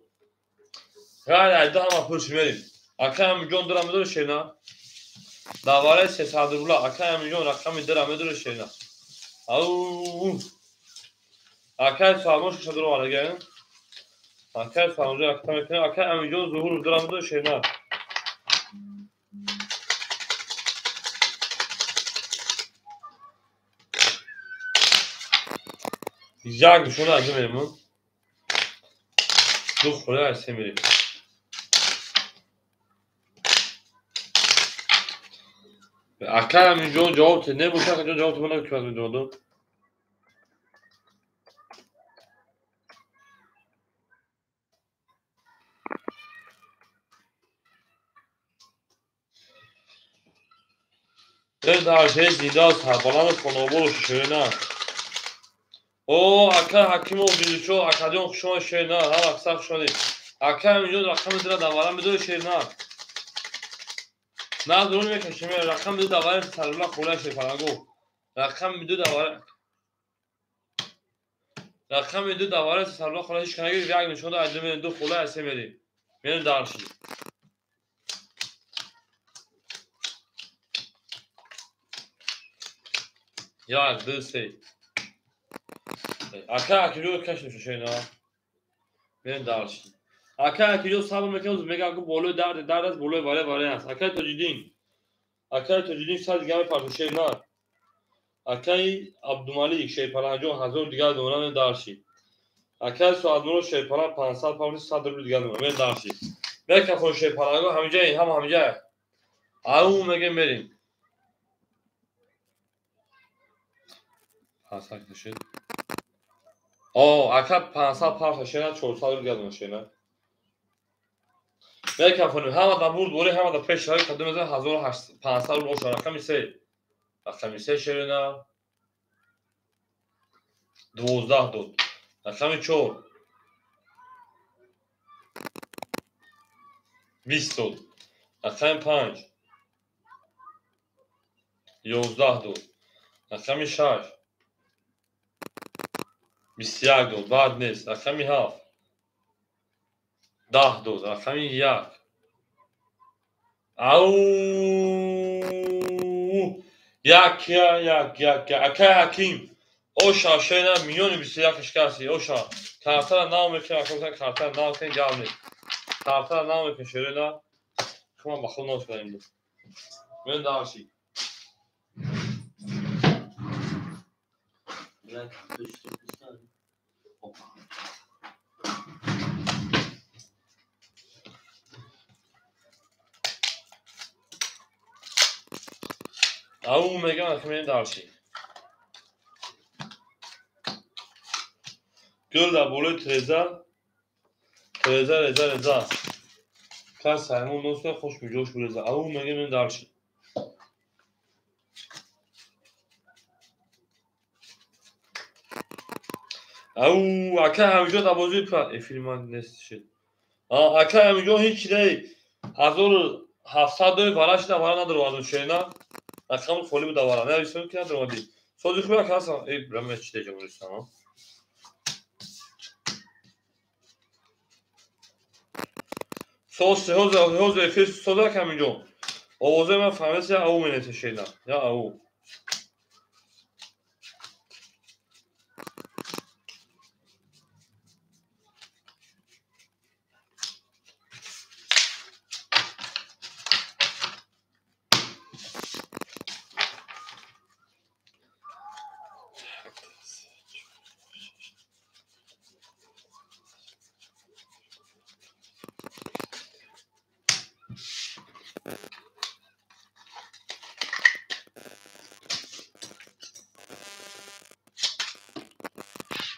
Ғайр айда ҳама пурш мерем. Акай Аминҷон 2 медора шена. Давараи 300 рубла акай Аминҷон рақами 2 медора шена. Ау. Акай Соатмур 600 рубла алга. Акай Соатмур акта мекунем. Акай Аминҷон Зуҳуров 2 медора шена. Як нишона аз мерем. Ду хӯра аз се мерем. Акай Аминҷон ҷавоб те небошад, акаҷон ҷавоб те мана ки медодам. Дар зинда сарбаланд хоноболу ширина. О, ака Ҳакимов Билучо, акаҷон хушомад ширина, ҳам аксар хушомадед. Ака Аминҷон рақами 2 давара медори ширина. На дурун мекашем, рақами 2 давара сарбаланд хӯра ширфараго. Рақами 2 давара. Рақами 2 давара сарбаланд хӯра ҳеч канаги як нишонда аз мерем ду хӯла аз се мерем. Мерем дарши. Як, ду, се. Ака Акиҷон каш нишон шена. Мерем дарши. Ака Акиҷон сабр мекунад, мегӯяд ки болои дард дард аст, болои варе варе аст. Акай Тоҷиддин. Акай Тоҷиддин 100 дигар мепартод шена. Акай Абдумалик Шерпаланҷон 1000 дигар дона мерем дарши. Акай Соатмурод Шерпалан 500 павли 100 рубл дигар дона мерем дарши. Мекафон Шерпаланго ҳамиҷа ҳам ҳамиҷа. Ау мегем мерем. 500 шед. О, ака 500 парта шена 400 рубл дигар дона шена. Мекафонем ҳама да бурд бори ҳама да пеш шавӣ кадом мезанад 1500 рубл оша рақами 3. Рақами 3 шерина. 12 дод. Рақами 4. 20 дод. Рақами 5. 11 дод. Рақами 6. 21 дод. Баъд нест. Рақами 7. 10 дод. Рақами 1. Ау! Як, як, як, як. Акай Ҳаким. Оша шена миёни 21 шикасти. Оша. Картара нав мекунем, акай картара нав кунем, гап нест. Картара нав мекунем, шерена. Хуман ба худ нав шудаем. Мен дарши. Ау мегам акай мерем дарши. Гул дар болои треза. Треза, реза, реза. Кас саймон носа хуш биҷош буреза. Ау мегам мерем дарши. Ау, ака ҳамиҷо дар бозии эфири ман нест шид. Ака Амиҷон ҳеҷ чидай 1700 вара шуда вара надоровардам шена. Рақам холи буда вара. Нависам ки надоровардӣ. Сози хуби ака ҳастам. Эй, бирам чидай ҷамористам. Соз ҳозир эфир соз ака Амиҷон. Овозаи ман фаҳмидаст, я ау менависа шена. Я ау.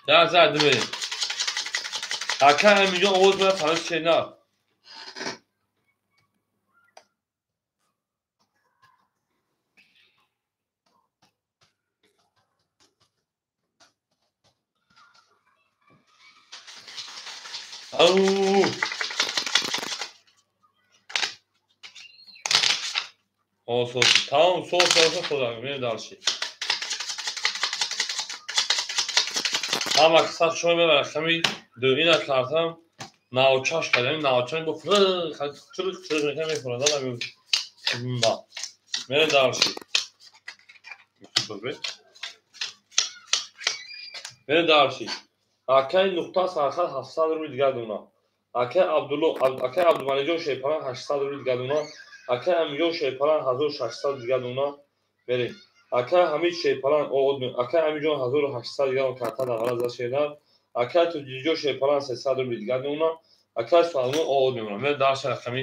Я зад мерем. Ака Амиҷон овоз ман фаҳмид шена. Ау! О, соз. Тамом, соз, соз, соз, мерем дальше. Ҳама қисмат шумо мебарад рақами ду. Ина картам навчаш кардам. Навчаш бо чирқ чирқ мекунад, мехӯрад. Да. Мерем дальше. Мерем дальше. Акаи нуқта сархат 700 рубли дигар дона. Акаи Абдулло, акаи Абдумаликҷон Шерпалан 800 рубли дигар дона. Акаи Амиҷон Шерпалан 1600 дигар дона. Мерем. Акаи Ҳамид Шерпалан, акаи Амиҷон 1800 дигар карта дар ғараз шернар. Акаи Тоҷиҷон Шерпалан 300 рубли дигар дона. Акаи Салмон овоз мемонад. Мерем дальше рақами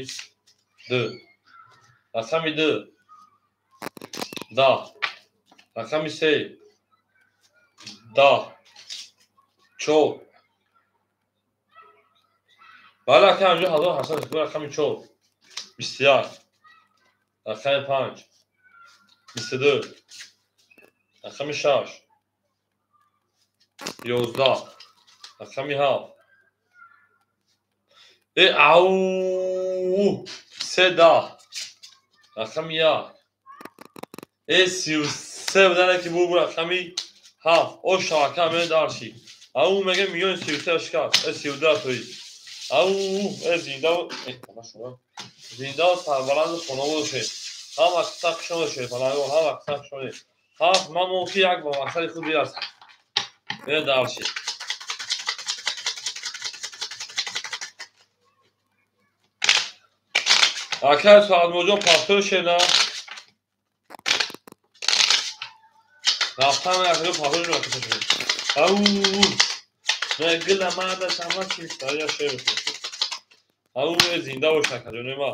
ду. Рақами ду. 10. Рақами се. 10. 4. Бале, акаи Амиҷон 1800, рақами 4. 21. Рақами 5. 22. Рақами 6. 11. Рақами 7. Э, ау! 3 10. Рақами 1. Э, 33 будане ки бур рақами 7. О, шабака мерем дальше. Ау, мегем миллион 33 шикаст. Э, 32 тои. Ау, э, зинда, зинда сарбаланду хона бошед. Ҳама қисса хушон бошед, палангон, ҳама қисса хушон бошед. Ҳафт ман мумкин як ба мақсади худ бирасам. Мерем дальше. Акаи Саадмоҷон пафтор шена. Рафтан акаҷон пафтор шена. Ау! Гила мада сама чиста я шер. Ау, зинда бош акаҷон ма.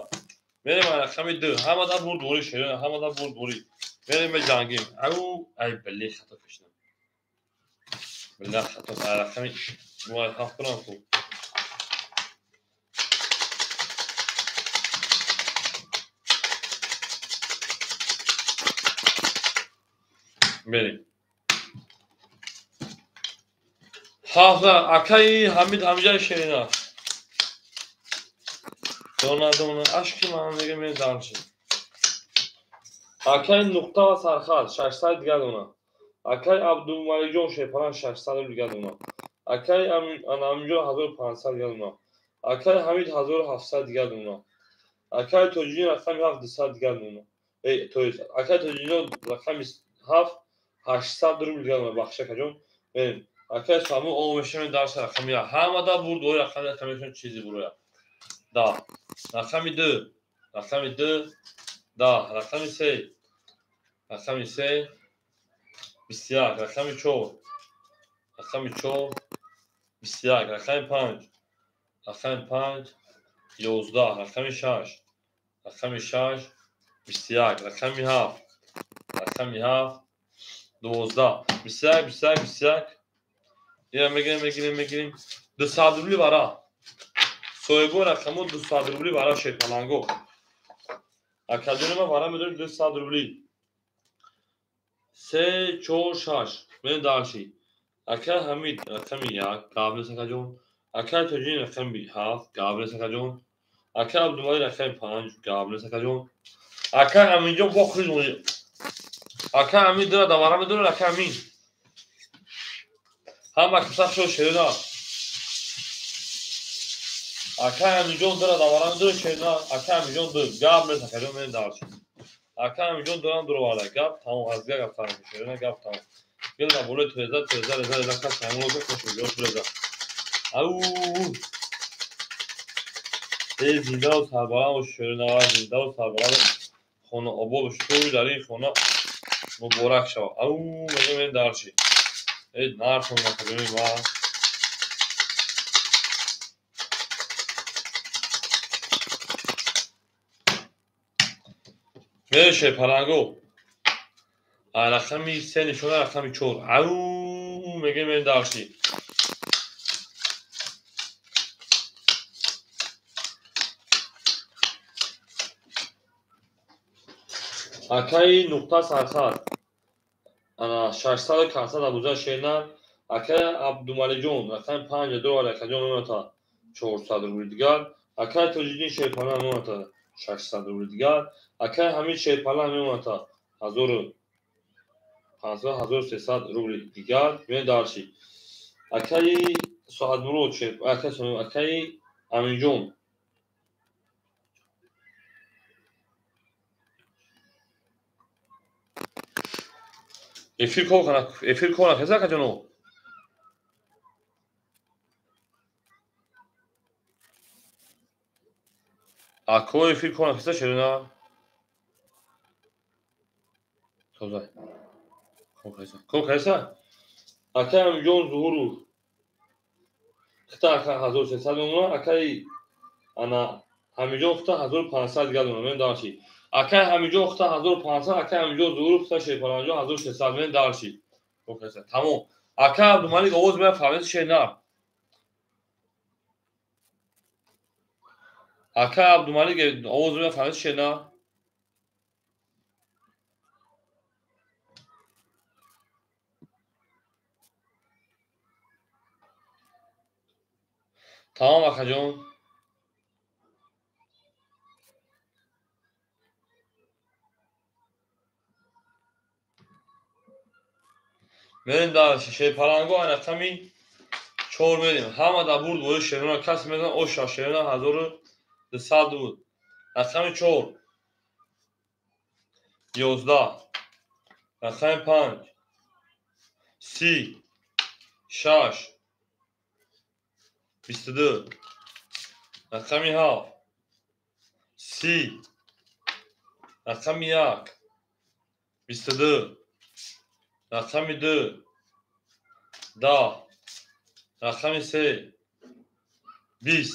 Мерем рақами ду. Ҳамада бурд бори шер, ҳамада бурд бори. Мерем ҷангим. Ау, ай били хато кашидам. Била хато рақами вай ҳафт кунам хуб. Мерем. Ҳафт акаи Ҳамид ҳамҷаи шерина. Дона дона ашки ман мега мерем дальше. Акаи нуқта ва сархат 600 дигар дона. Акаи Абдумаликҷон Шерпалан 600 дигар дона. Акаи Амиҷон 1500 дигар дона. Акаи Ҳамид 1700 дигар дона. Акаи Тоҷиддин рақами 7 200 дигар дона. Э, то есть акаи Тоҷиддин рақами 7 800 рубл дигар дона. Бахш акаҷон. Мерем. Акаи Саму омешем дарс рақами 1. Ҳамада бурд ой рақами рақами чизи буроя. 10. Рақами 2. Рақами 2. 10. Рақами 3. Рақами 3. 21. Рақами 4. Рақами 4. 21. Рақами 5. Рақами 5. 11. Рақами 6. Рақами 6. 21. Рақами 7. Рақами 7. 12. 21, 21, 21. Я мегирем, мегирем, мегирем. 200 рубли вара. Соҳибо рақамо 200 рубли вара шерпаланго. Акаҷони ман вара медорем 200 рубли. 3, 4, 6. Мерем дальше. Ака Ҳамид рақами 1. Гап нест акаҷон. Акай Тоҷин рақами 7, гап нест акаҷон. Акай Абдумалӣ рақами 5, гап нест акаҷон. Акай Аминҷон бо хурид. Акай Амин дора давара медорад, акай Амин. Ҳама киса шо шерина. Акай Аминҷон дора давара медорад шерина. Акай Аминҷон ду, гап нест акаҷон, мен дарчи. Акай Аминҷон дорам дуроварда, гап тамом, аз дигар гап тамом шерина, гап тамом. Гел да болои треза, треза, реза, реза, кас тамом кош ҷош реза. Ау! Эй зиндаву сарбаланд бош шерина, зиндаву сарбаланд хона обод бош, тӯй дар ин хона муборак шавад. Ау, мегӯям мен дарчи. Эй наршон накардем ва мереше паланго. Рақами 3 нишона, рақами 4. Ау, мегӯям мен дарчи. Акаи нуқта сархат. Ана 600 касад Абуза шерна. Акаи Абдумалиҷон рақами 5 доллар акаҷон мемонад 400 рубли дигар. Акаи Тоҷиддин Шерпала мемонад 600 рубли дигар. Акаи Ҳамид Шерпала мемонад 1500 1300 рубли дигар. Мен дарши. Акаи Соатмурод Шер, акаи Аминҷон эфир кор кана, эфир кор накарда акаҷоно. Ако эфир кор накарда шерина. Тоза. Кор карда. Кор карда? Акаи Аминҷон Зуҳуров. Хита ака 1300 мемонад, акаи ана Ҳамиҷон хита 1500 дигар мемонад. Мен дарши. Акаи Ҳамиҷон хита 1500, акаи Ҳамиҷон Зуҳуров хита Шерпаланҷон 1300 мен дарши. Тамом. Акаи Абдумалик овоз меяд фаҳмед шерна. Акаи Абдумалик овоз меяд фаҳмед шерна. Тамом акаҷон. Мерем дар Шерпаланго рақами 4 мерем. Ҳама дар бурд бои шерона кас мезан оша шерона 1200 буд. Рақами 4 11, рақами 5 30 6 22, рақами 7 30, рақами 1 22, рақами 2 10, рақами 3 20.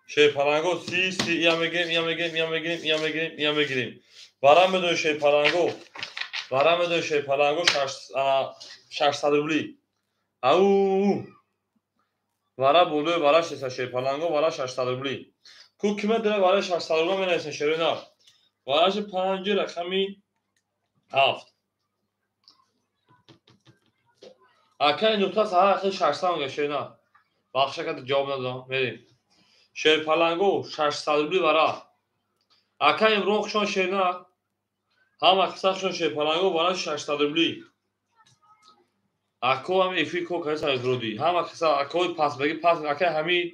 Шерпаланго 30 30 я мегирем, я мегирем, я мегирем, я мегирем, я мегирем. Вара медои Шерпаланго, вара медои Шерпаланго 600 рубли. Ау! Вара болои вара 600 Шерпаланго, вара 600 рубли. Ку киме дора вара 600 рубли менависен шерина. Вараши 5 рақами 7. Акаи нуқта саҳар ахир 600 мега шерина. Бахша када ҷавоб надодам. Мерем. Шерпаланго 600 рубли вара. Акаи Имрон хушон шерина. Ҳама қисса хушон Шерпаланго вара 600 рубли. Ако ҳам эфир кор карда изроди. Ҳама қисса акои пас беги пас акаи Ҳамид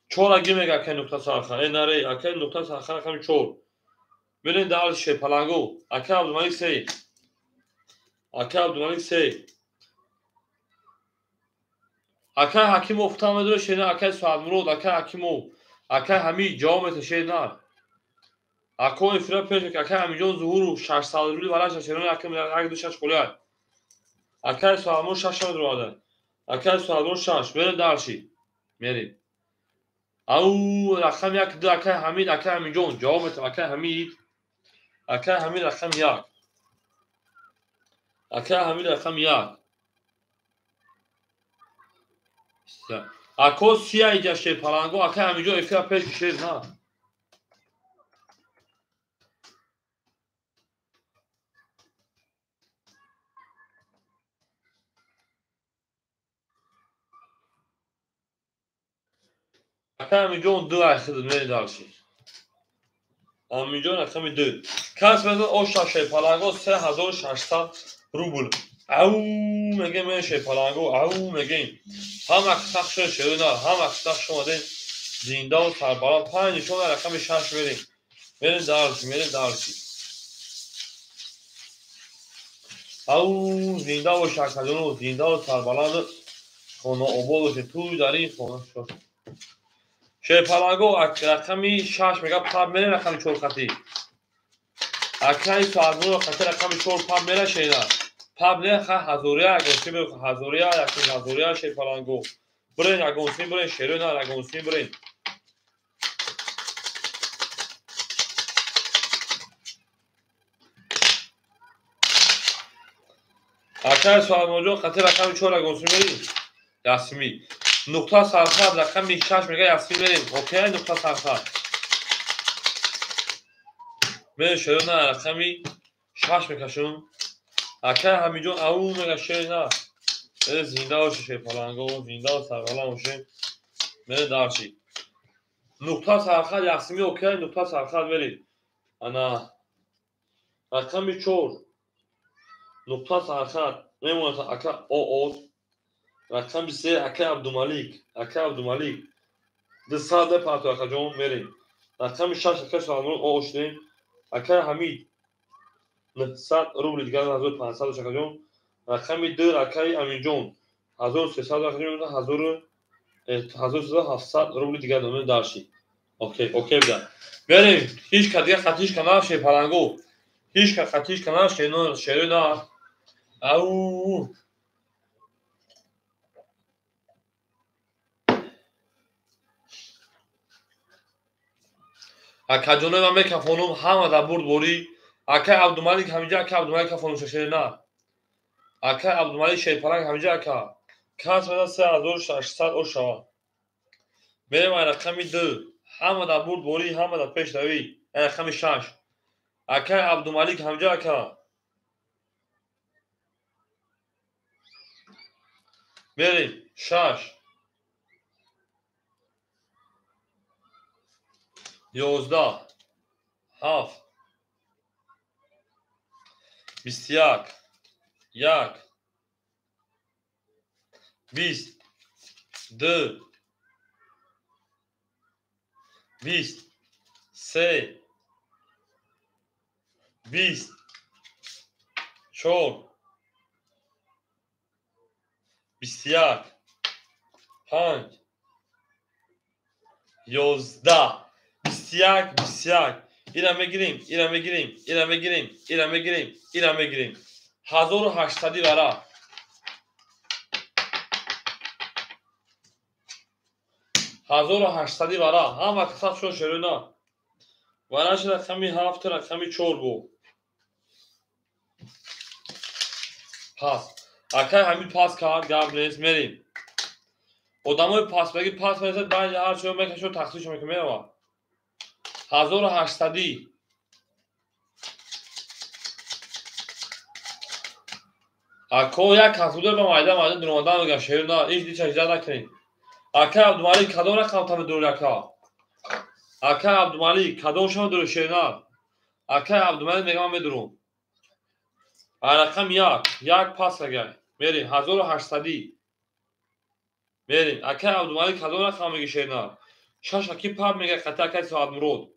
4 аги мега акаи нуқта сархан. Э наре акаи нуқта сархан рақами 4. Мерем дар Шерпаланго. Акаи Абдумалик 3. Акаи Абдумалик 3. Акаи Ҳакимов хутам медорад шерина, акаи Соатмурод, акаи Ҳакимов, акаи Ҳамид ҷавоб мета шерина. Акои эфира пеш акаи Ҳамидҷон Зуҳуров 600 рубли вараша шерина, акаи 1 2 6 холиад. Акаи Соатмурод 6 медуроварда. Акаи Соатмурод 6. Мерем дарши. Мерем. Ау, рақами 1 2 акаи Ҳамид, акаи Ҳамидҷон ҷавоб метам, акаи Ҳамид. Акаи Ҳамид рақами 1. Акаи Ҳамид рақами 1. Ако сия иҷа Шерпаланго, акаи Ҳамидҷон эфира пеш кишед на. Ака Амиҷон 2 ай хидат мерем дальше. Амиҷон рақами 2. Кас мезад оша шерпаланго 3600 рубл. Ау мегем мен шерпаланго, ау мегем. Ҳама қисақ шуд шерона, ҳама қисақ шумадем зиндаву сарбаланд. 5 нишон рақами 6 мерем. Мерем дальше, мерем дальше. Ау зинда бош акаҷоно, зиндаву сарбаланд. Хона обод бошед, туй дар ин хона шуд. Шерпаланго рақами 6 мега паб мерем рақами 4 хати. Акаи Соатмурод хати рақами 4 паб мера шена. Паб не ха ҳазория ягонси бир ҳазория якин ҳазория шерпаланго. Бирен ягонси бирен шерона ягонси бирен. Акаи Соатмуродҷон хати рақами 4 ягонси мери. Ясми. Нуқта сархат рақами 6 мега ясми мерем. Окей, нуқта сархат. Мерем шерона рақами 6 мекашум. Акай Ҳамиҷон ау мега шерона. Мере зинда боше шерпаланго, зинда ва сарбаланд боше. Мере дарчи. Нуқта сархат ясми окей, нуқта сархат мерем. Ана рақами 4 нуқта сархат мемонад ака ОО. Рақами 3 ака Абдумалик, ака Абдумалик. 200 парту акаҷон мерем. Рақами 6 ака Соатмурод ОО шудем. Ака Ҳамид 900 рубли дигар 1500 акаҷон. Рақами 2 акаи Аминҷон 1300 акаҷон 1700 рубли дигар номер дарши. Окей, окей буда. Мерем. Ҳеҷ ка дигар хатиш ка наше паланго. Ҳеҷ ка хатиш ка наше шерона. Ау. Акаҷонои ман мекафонум ҳама дар бурдборӣ. Акаи Абдумалик ҳамиҷа, ака Абдумалик кафонум шерона. Акаи Абдумалик шерпаланг ҳамиҷа ака. Кас мезад 3600 о шава. Мерем ай рақами 2. Ҳама дар бурдборӣ, ҳама дар пешравӣ. Ай рақами 6. Акаи Абдумалик ҳамиҷа ака. Мерем 6. 11 7 21 1 20 2 20 3 20 4 21 5 11 21 21. Ира мегирем, ира мегирем, ира мегирем, ира мегирем, ира мегирем. 1800 вара. 1800 вара. Ҳама қисат шуд шерона. Вараш рақами 7 рақами 4 бу. Пас. Акай ҳамин пас кард, гап нест, мерем. Одамои пасбагӣ пас мерасад, баъд ҳар чиро мекашад, тақсимшо мекунад, меравад. 1800. Ако як касбудор ба майда майда дуромадан мегӯям шерона, ҳеҷ дича ҳиҷрат накунед. Акай Абдумалик кадом рақам та медурӣ ака? Акай Абдумалик кадом шумо медурӣ шерона? Акай Абдумалик мегӯям ман медурам. Рақам 1, 1 пас агай. Мерем 1800. Мерем. Акай Абдумалик кадом рақам мегӣ шерона? 6 аки паб мега қати акай Соатмурод.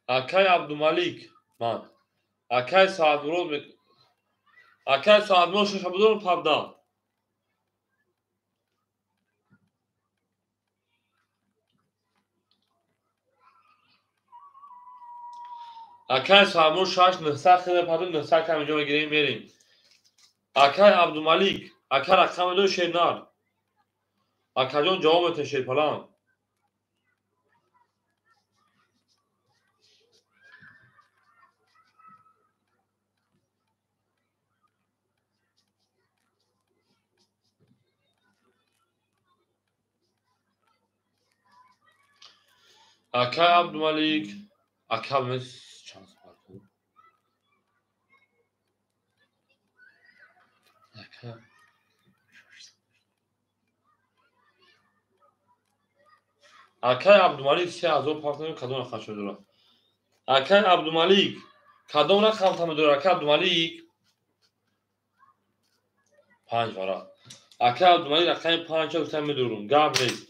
Акай Абдумалик ман. Акай Соатмурод акай Соатмурод шаша будорум пабда. Акай Соатмурод 6 900 хеле падум 900 кам инҷо мегирем мерем. Акай Абдумалик, ака рақами 2 шернар. Акаҷон ҷавоб метен шерпаланг. Акай Абдумалик, ака чанд. Акай Абдумалик 3000 партнер кадом рақам дорад? Акай Абдумалик кадом рақам там дорад? Акай Абдумалик 5 вара. Акай Абдумалик рақами 5 гуфтам медорум. Гап нест.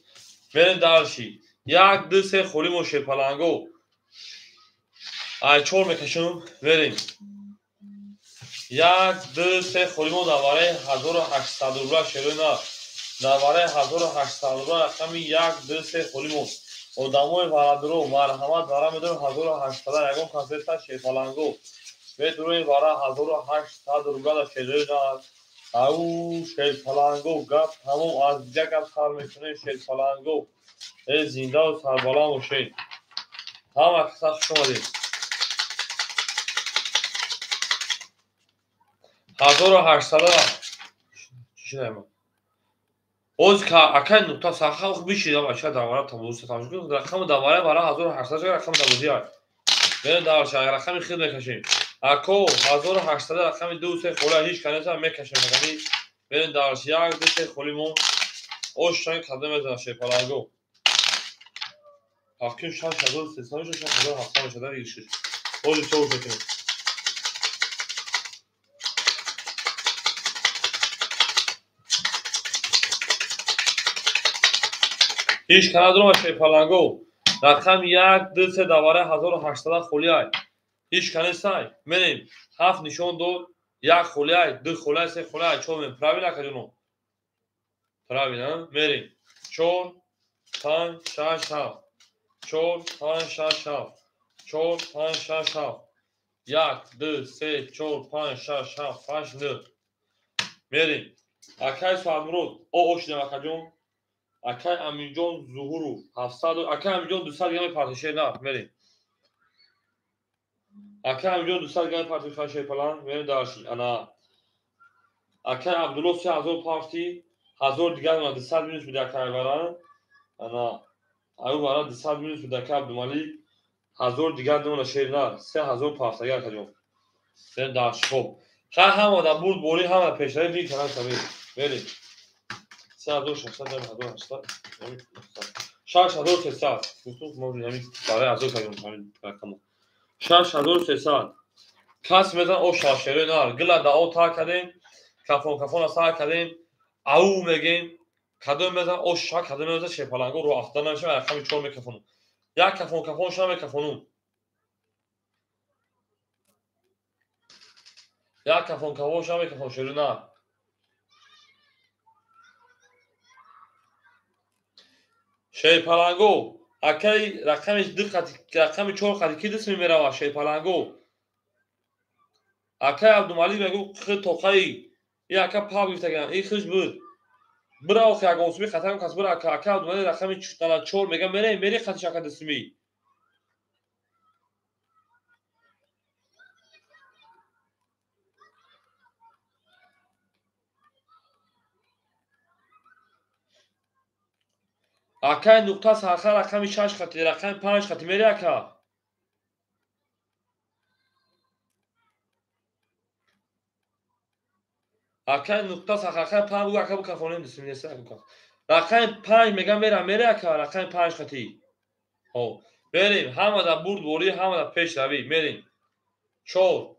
Мерем дальше. 1 2 3 холӣ мо шерпаланго. Ай 4 мекашам, мерем. 1 2 3 холӣ мо давараи 1800 рубла шерона. Давараи 1800 рубла рақами 1 2 3 холӣ мо. Одамои варадуро марҳамат вара медорем 1800 ягон концерта шерпаланго. Медурем вара 1800 рубла да шерона. Ау шерпаланго гап тамом аз дига гап сар мекунем шерпаланго. Э зиндаву сарбаланд бошед. Ҳама каса хуш омадед. 1800 чӣ шуд? Оз акай нуқта сахав бишид бача давара тамоса тамош кун. Рақами давара бара 1800 рақами давозӣ ай. Бен давша рақами хид мекашем. Ако 1800 рақами 2 3 хола ҳеч канеса мекашем рақами. Бен давш 1 2 3 холи мо ош чан кадом мезана шепалаго. Ҳафкин 6300 6700 шуда гиришиш. Оз ҳисоб мекунем. Ҳеч канадро шерпаланго. Рақам 1 2 3 давара 1800 холӣ ай. Ҳеч канесай. Мерем. 7 нишон дод. 1 холӣ ай, 2 холӣ ай, 3 холӣ ай, 4 мерем. Правильно акаҷоно? Правильно, мерем. 4 5 6 7. 4 5 6 7. 4 5 6 7. 1 2 3 4 5 6 7 8 9. Мерем. Акай Саадмурод, о ошидам акаҷон. Акай Аминҷон Зуҳуров 700, акай Аминҷон 200 грамм партишер на, мерем. Акай Аминҷон 200 грамм партишер шерпалан, мерем дарши. Ана акай Абдулло 3000 парти, 1000 дигар на 200 минус буда акай вара. Ана аю вара 200 минус буда акай Абдумалик, 1000 дигар на шер на, 3000 парти акаҷон. Мерем дарши. Хоб. Ха ҳама да бурд бори ҳама пешрави бин канал сабир. Мерем. 3600 1800 6300 барои азор кардем рақамо 6300 кас мезан о шашерои нар гила дао та кардем кафон кафона сар кардем ау мегем кадом мезан о ша кадом мезан шерпаланго ро афта намешавад рақами 4 мекафонум як кафон кафон ша мекафонум як кафон кафон ша мекафон шерои нар шерпаланго акай рақами 2 қати рақами 4 қати ки дисми мерава шерпаланго акай Абдумалик мегӯ хи тоқаи и ака пав гирифтаган и хиш буд бира охи ягонсуми хатар кас бира ака акай Абдумалик рақами 4 мега мере мере қати шака дисми акай нуқта сарха рақами 6 қати рақами 5 қати мери ака акай нуқта сарха рақами 5 бугу ака букафонем дисминеса ака рақами 5 мега мера мери ака рақами 5 қати ҳо мерем ҳама да бурд борӣ ҳама да пешравӣ мерем 4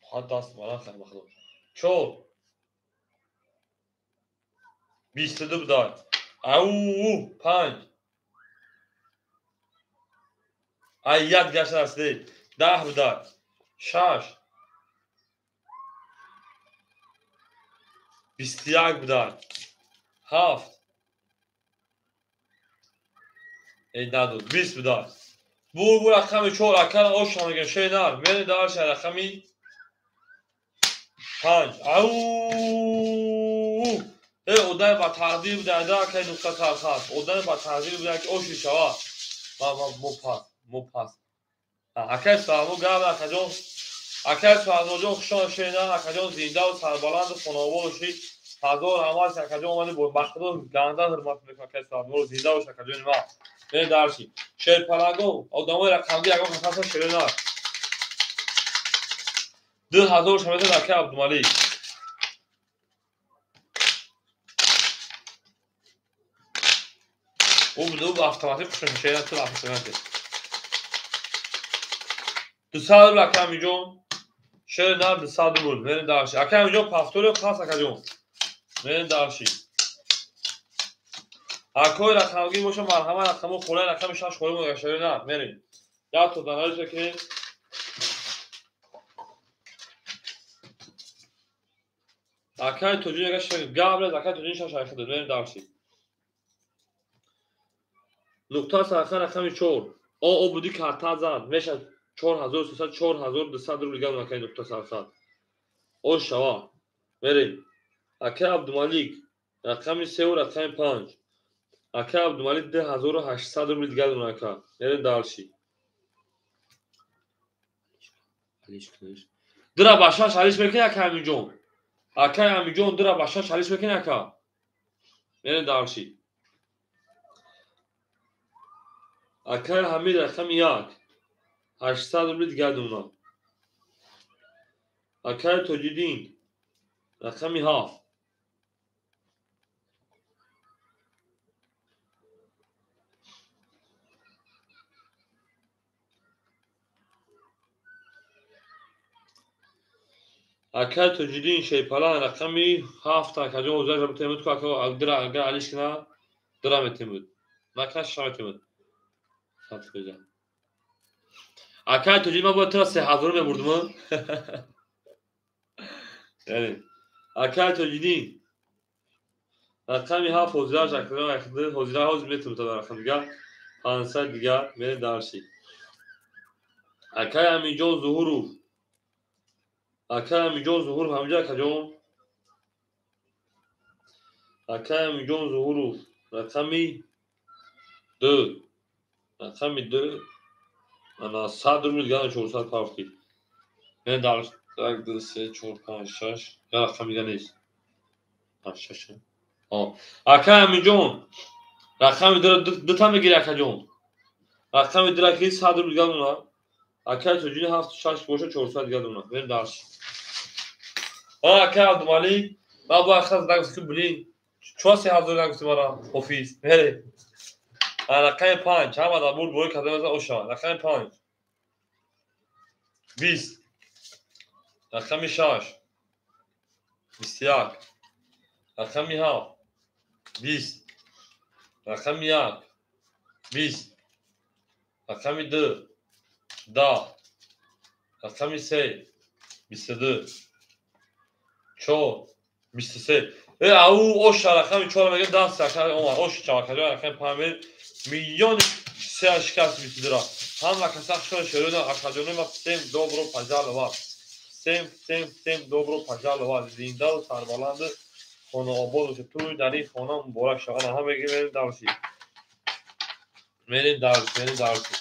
ҳа даст баланд кардам ба худо 4 22 будай. Ау 5. Ай як гашта аст. 10 будай. 6. 21 будай. 7. Эй надод. 20 будай. Бу рақами 4 акара оша мегем шейнар. Мери дарша рақами 5. Ау э одаме ба тақдир буда да акай нуқта тархат. Одаме ба тақдир буда ки оши шава. Ма мо пас, мо пас. Акай Саҳмо гап акаҷон. Акай Саҳмоҷон хуш омадед шейнар акаҷон зиндаву сарбаланду хонаобод бошед. Ҳазор раҳмат акаҷон омадед бо бахтидо ганда ҳурмат мекунам акай Саҳморо зинда бош акаҷони ман. Мерем дарши. Шерпаланго одамои рақамги ягон кас ҳастанд шерона. 2000 шаметад акай Абдумалик. Ӯ автоматик хуш мешавад, ту автоматик. 200 рубл ака Амиҷон. Шери нар 200 рубл. Мерем дарши. Ака Амиҷон повторио пас акаҷон. Мерем дарши. Акои рақамгир боша марҳама рақамо холаи рақами 6 холаи мо шери нар. Мерем. Як то данариш мекунем. Акай тоҷин яга гап нест, акай тоҷин 6 айхида. Мерем дарши. Нуқта сарха рақами 4. О буди карта зад. Меша 4300 4200 рубл гап акай нуқта сарха. О шава. Мерем. Акай Абдумалик рақами 3 ва рақами 5. Акай Абдумалик 2800 рубл дигар дона ака. Мерем дарши. Дира ба 6 алиш мекунӣ акай Амиҷон. Акай Амиҷон дира ба 6 алиш мекунӣ ака. Мерем дарши. Акай Ҳамид рақами 1. 800 рубл дигар дона. Акай Тоҷиддин рақами 7. Акай Тоҷиддин Шерпалан рақами 7. Акаҷон ҳозир метемуд ку ака дира агар алиш кина дира метемуд. Накна 6 метемуд. 100%. Акай тоҷид ман бояд тура 3000 мебурдум. Яъне акай тоҷиддин рақами 7 ҳозираш ҳозира ҳозир метавонад дар рақам дигар 500 дигар мерем дарши. Акай Амиҷон Зуҳуров. Акай Амиҷон Зуҳуров ҳамҷа акаҷон. Акай Амиҷон Зуҳуров рақами 2. Рақами 2 ана 100 рубл дигар 400 пафти. Мен дар 1 2 3 4 5 6 я рақам дигар нест. 5 6. Акай Амиҷон рақами 2 та мегири акаҷон. Рақами 2 ки 100 рубл дигар дона. Акай Тоҷиддин 7 6 боша 400 дигар дона. Мен дарш. Акай Абдумалик ман бояд хаз нагуфт ки блин чо 3000 нагуфти мара офис. Мере. Рақами 5 ҳама дар бурд бой карда мезан оша. Рақами 5 20. Рақами 6 21. Рақами 7 20. Рақами 1 20. Рақами 2 10. Рақами 3 22. 4 23. Ау оша рақами 4 мегӯям 10 рақами омад. Ош чавакаҷон рақами 5 миллион се шикаст 22-ра. Ҳама каса хушон шерӯна акаҷони ма всем добро пожаловать. Всем всем всем добро пожаловать. Зиндаву сарбаланду хонаобод бошед. Туй дар ин хона муборак шавад. Ана ҳама мерем дарси. Мерем дарси, мерем дарси.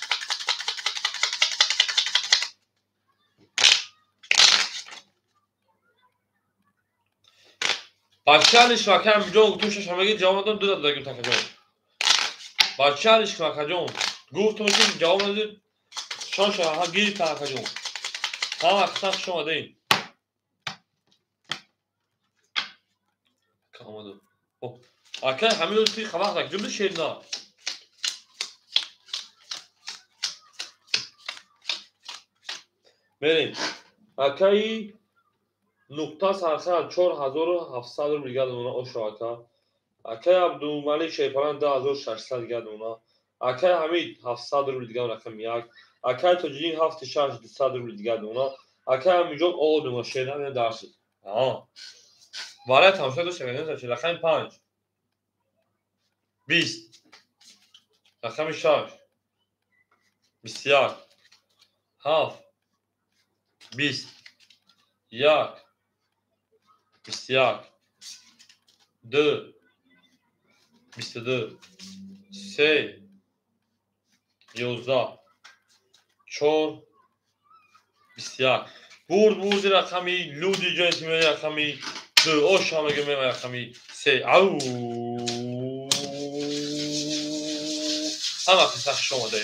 Бача алиш акай Амиҷон гуфтум шаш ҳамагӣ ҷавоб надодам, ду додагим такаҷон. Бача алиш акаҷон гуфтум ки ҷавоб надодед, шоша ҳа гирифтан акаҷон. Ҳама қисм хуш омадед. Омадам. Акай ҳамин ти хабар так ҷумла шерна. Мерем. Акай нуқта сарха 4700 рубл дигар дона ошо ака. Акай Абдумалик Шерпалан 2600 дигар дона. Акай Ҳамид 700 рубл дигар рақами 1. Акай Тоҷиддин 7 6 200 рубл дигар дона. Акай Амиҷон о дона шерна мена даршид. Барои тамошо дошта рақами 5 20. Рақами 6 21. 7 20. 1 21. 2 22. 3 11. 4 21. Бурд бурди рақами люди ҷойи рақами 2 оша мегӯем рақами 3. Ау ҳама қисса хуш омадед.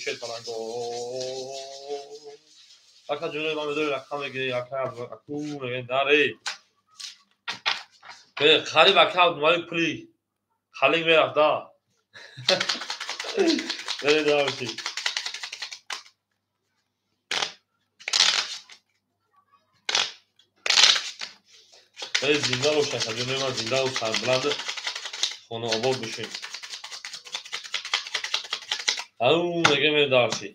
Шерпаланго. Ака ҷонои ман медори рақам мегирӣ, ака аку мегӯем наре. Қариб ака Абдумалик пули халик мерафт да. Мерем дарши. Зинда бошед, ҷонои ман, зиндаву сарбуланд, хонаобод бошед. Ау мега мерем дарши.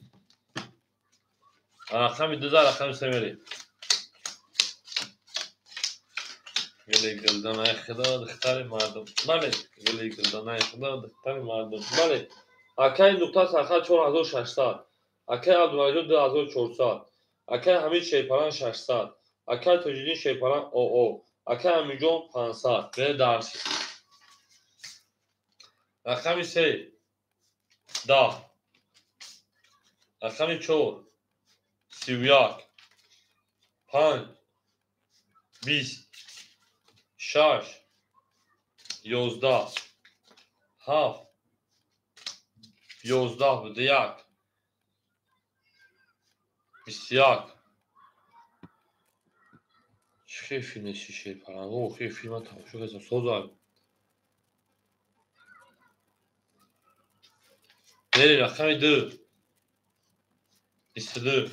Рақами 2 рақами 3 мерем. Гули гулдонаи худо, духтари мардум. Бале, гули гулдонаи худо, духтари мардум. Бале. Акаи нуқта сархат 4600. Акаи Абдумаликҷон 2400. Акаи Ҳамид Шерпаран 600. Акаи Тоҷиддин Шерпаран ОО. Акаи Амирҷон 500. Мерем дарси. Рақами 3 10. Рақами 4 31. 5 20. 6 11. 7 11 буд 1 21. Чӣ филмеси Шерпаланг? Охири филма тамошо кардам. Соза. Мерем рақами 2 22.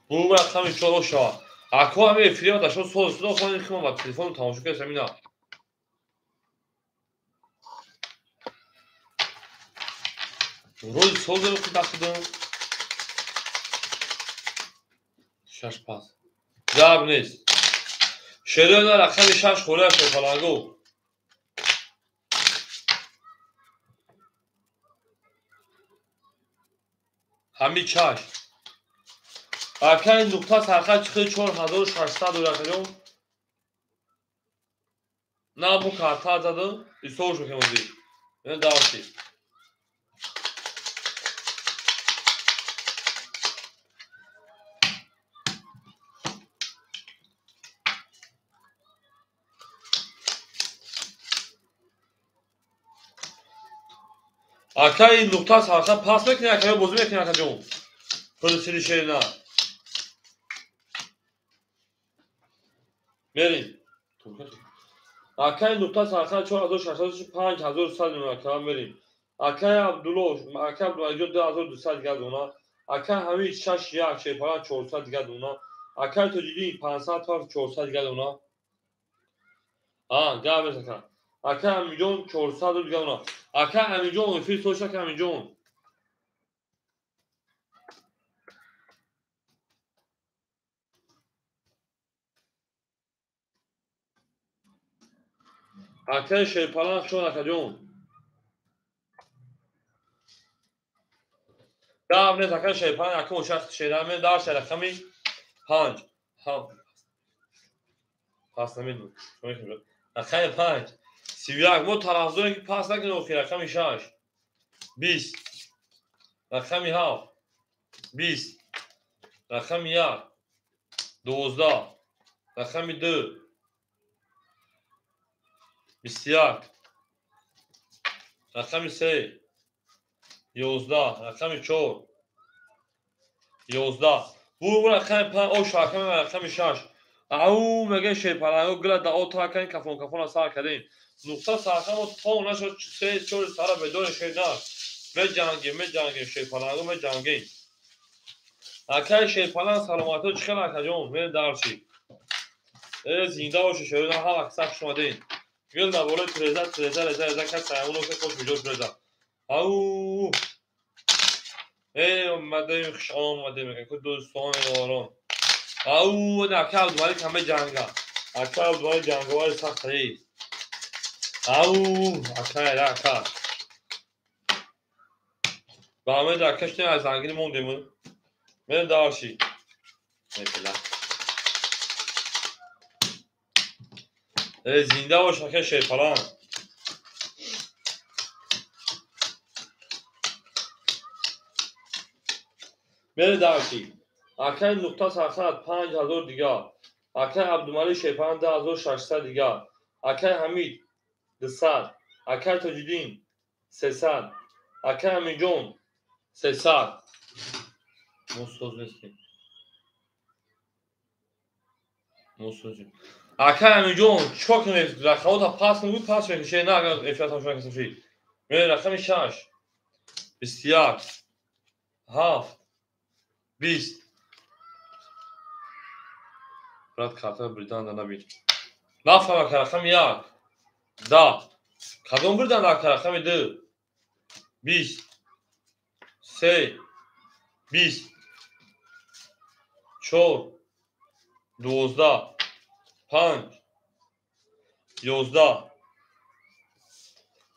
Бу рақами 4 шава. Ако ҳами филма дашо соз судо хоним ки ман ба телефон тамошо кардам ина. Рӯзи созеро ки дақидам. 6 пас. Гап нест. Шерона рақами 6 хӯрия Шерпалангу. Ҳами 6. Акаи нуқта сархат чихи 4600 рақамён. На бу карта задам, ҳисобш мекунам озӣ. Мен дарси. Акаи нуқта сархат пас мекунӣ, акаё бозӣ мекунӣ, акаҷон. Пулсири шерина. Мерем. Акаи нуқта сархат 4600 5100 ака мерем. Акаи Абдулло, акаи Абдумаликҷон 2200 дигар дона. Акаи Ҳамид 6 1 Шерпаран 400 дигар дона. Акаи Тоҷиддин 500 400 дигар дона. Гап нест ака. Акаи Амирҷон 400 дигар дона. Акаи Амирҷон эфир сош ака Амирҷон. Акаи Шерпалан шон акаҷон. Гап нест акаи Шерпалан якум шахс шераме дар рақами 5. Пас намедонам. Рақами 5 31. Мо тарафдорем ки пас накунем охир. Рақами 6 20. Рақами 7 20. Рақами 1 12. Рақами 2 21. Рақами 3 11. Рақами 4 11. Бу рақами 5 ош рақами 6. Ау мега Шерпаланго гила да о та кани кафон кафона сар кардем. Нуқта сархамо то нашуд 3 4 сара бедори шерна. Меҷангем, меҷангем Шерпаланго меҷангем. Акаи Шерпаланг саломатӣ чӣ хел акаҷон? Мерем дарши. Зинда бошед шерона, ҳар вақт сар хуш омадед. Гил дар болои треза треза реза реза кас саямоно ки хош биҷош реза. Ау омадем, хуш омадем мегӯям ку дӯстони ёрон. Ау ака Абдумалик ҳама ҷанга. Ака Абдумалик ҷанговари сахт аст. Ау ака ака. Ба ҳамаи ака шудем аз зангини мондем. Мерем дарши. Мепила. Зинда бош ака Шерпалан. Мерем дарши. Акаи нуқта сархат 5000 дигар. Акаи Абдумалик Шерпалан 2600 дигар. Акаи Ҳамид 200. Акаи Тоҷиддин 300. Акаи Амирҷон 300. Мо соз нестем. Мо созем. Акаи Амирҷон чикор кунем? Рақамота пас кун, пас мекунӣ. На агар эфир тамошо накардам ши. Мерем рақами 6 21, 7, 20. Брат, карта бирдан набин. Нафама ака, рақами 1, 10. Кадом бирдан ака, рақами 2, 20, 3, 20, 4, 12, 5, 11.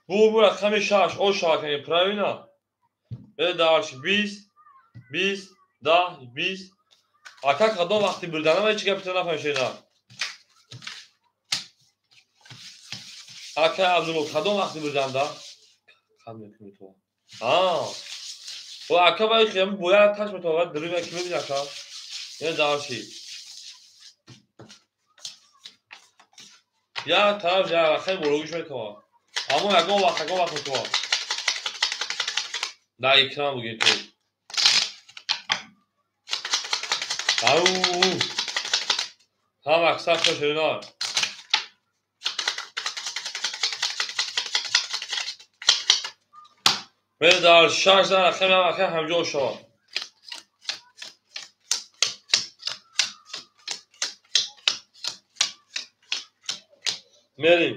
Бу рақами 6 о шавакани, правильно? Дальше 20, 20, 10, 20. Ака, кадом вақти бирданам, ҳеҷ гапита нафаҳмишена. Ака Абдулло, кадом вақти бирданда? Қад мекунӣ ту? А. О, ака, бай хем бояд таш метавад дурӯя ки мебини ака. Е дальше. Я тараф я хеле бологиш метавад. Аммо ягон вақт метавад. Дар экран бугин ту. Ау! Ҳам аксар шоширинар. Дар шаш дар рақами ҳам ака ҳамҷо шавад. Мерим.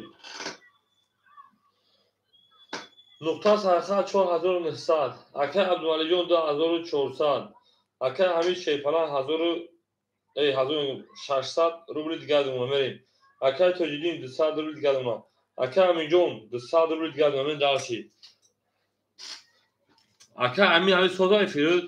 Нуқта сарха 4900. Ака Абдумалиҷон 2400. Ака Ҳамид Шерпалан 1600 рубли дигар думона мерем. Ака Тоҷиддин 200 рубли дигар думона. Ака Аминҷон 200 рубли дигар думона. Мен дарси. Ака Амин ҳамин соза эфирд.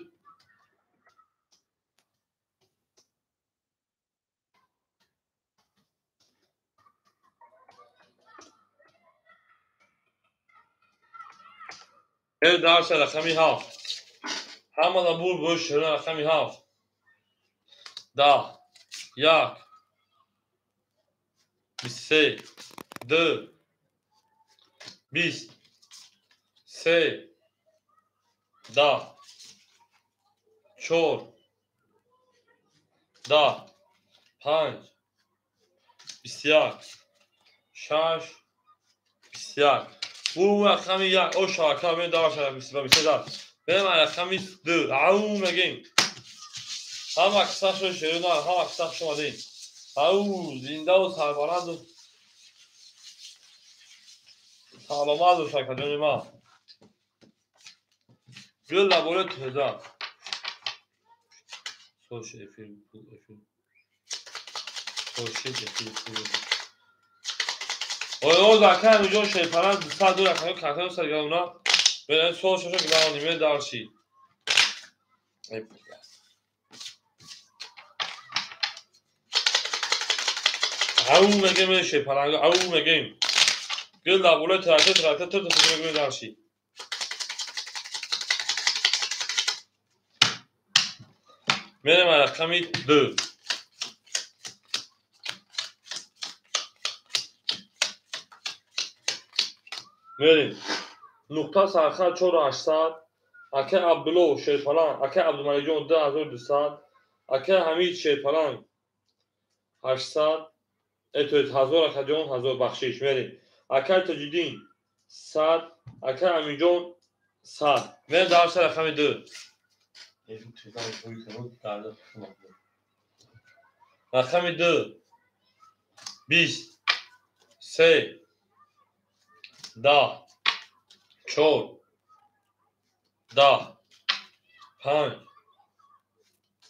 Дарса рақами 7. Ҳамада бур бош шира рақами 7. 10, 1, 23, 2, 20, 3, 10, 4, 10, 5, 21, 6, 21. Бу рақами 1 о шавака мен дар 23. Бем рақами 2. Ау мегем. Ҳам аксар шерина, ҳам аксар шумадин. Ау зинда ва сарбаланд саломат бош ака ҷони ман. Гул лаборе теза. Сош эфир эфир. Сош эфир эфир. Ой, оз ака ҳаминҷо шерпаранд 200 рақами картаро саргардона. Бе сол шоша гузаронем дарши. Ау мегем шерпаланг, ау мегем. Гул лаборе трактор трактор ту мегем дарши. Мерем рақами 2. Мерем. Нуқта сарха 4800. Ака Абдулло Шерпаланг, ака Абдумалиҷон 2200, ака Ҳамид Шерпаланг 800, то есть 1000 акаҷон, 1000 бахшиш. Мерем. Ака Тоҷиддин 100, ака Аминҷон 100. Мерем дарса рақами 2. Рақами 2, 20, 3, 10, 4, 10, 5,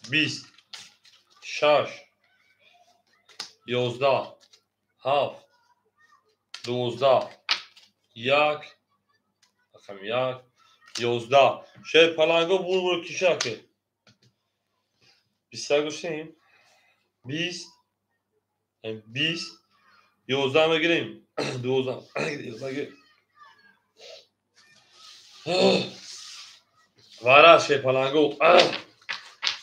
20, 6, 11, 7, 12, 1, рақами 1, 11. Шерпаланго бур кишаке. 21 гӯштем. 20, 20, 11 мегирем. 12, 11. Вара шерпаланго.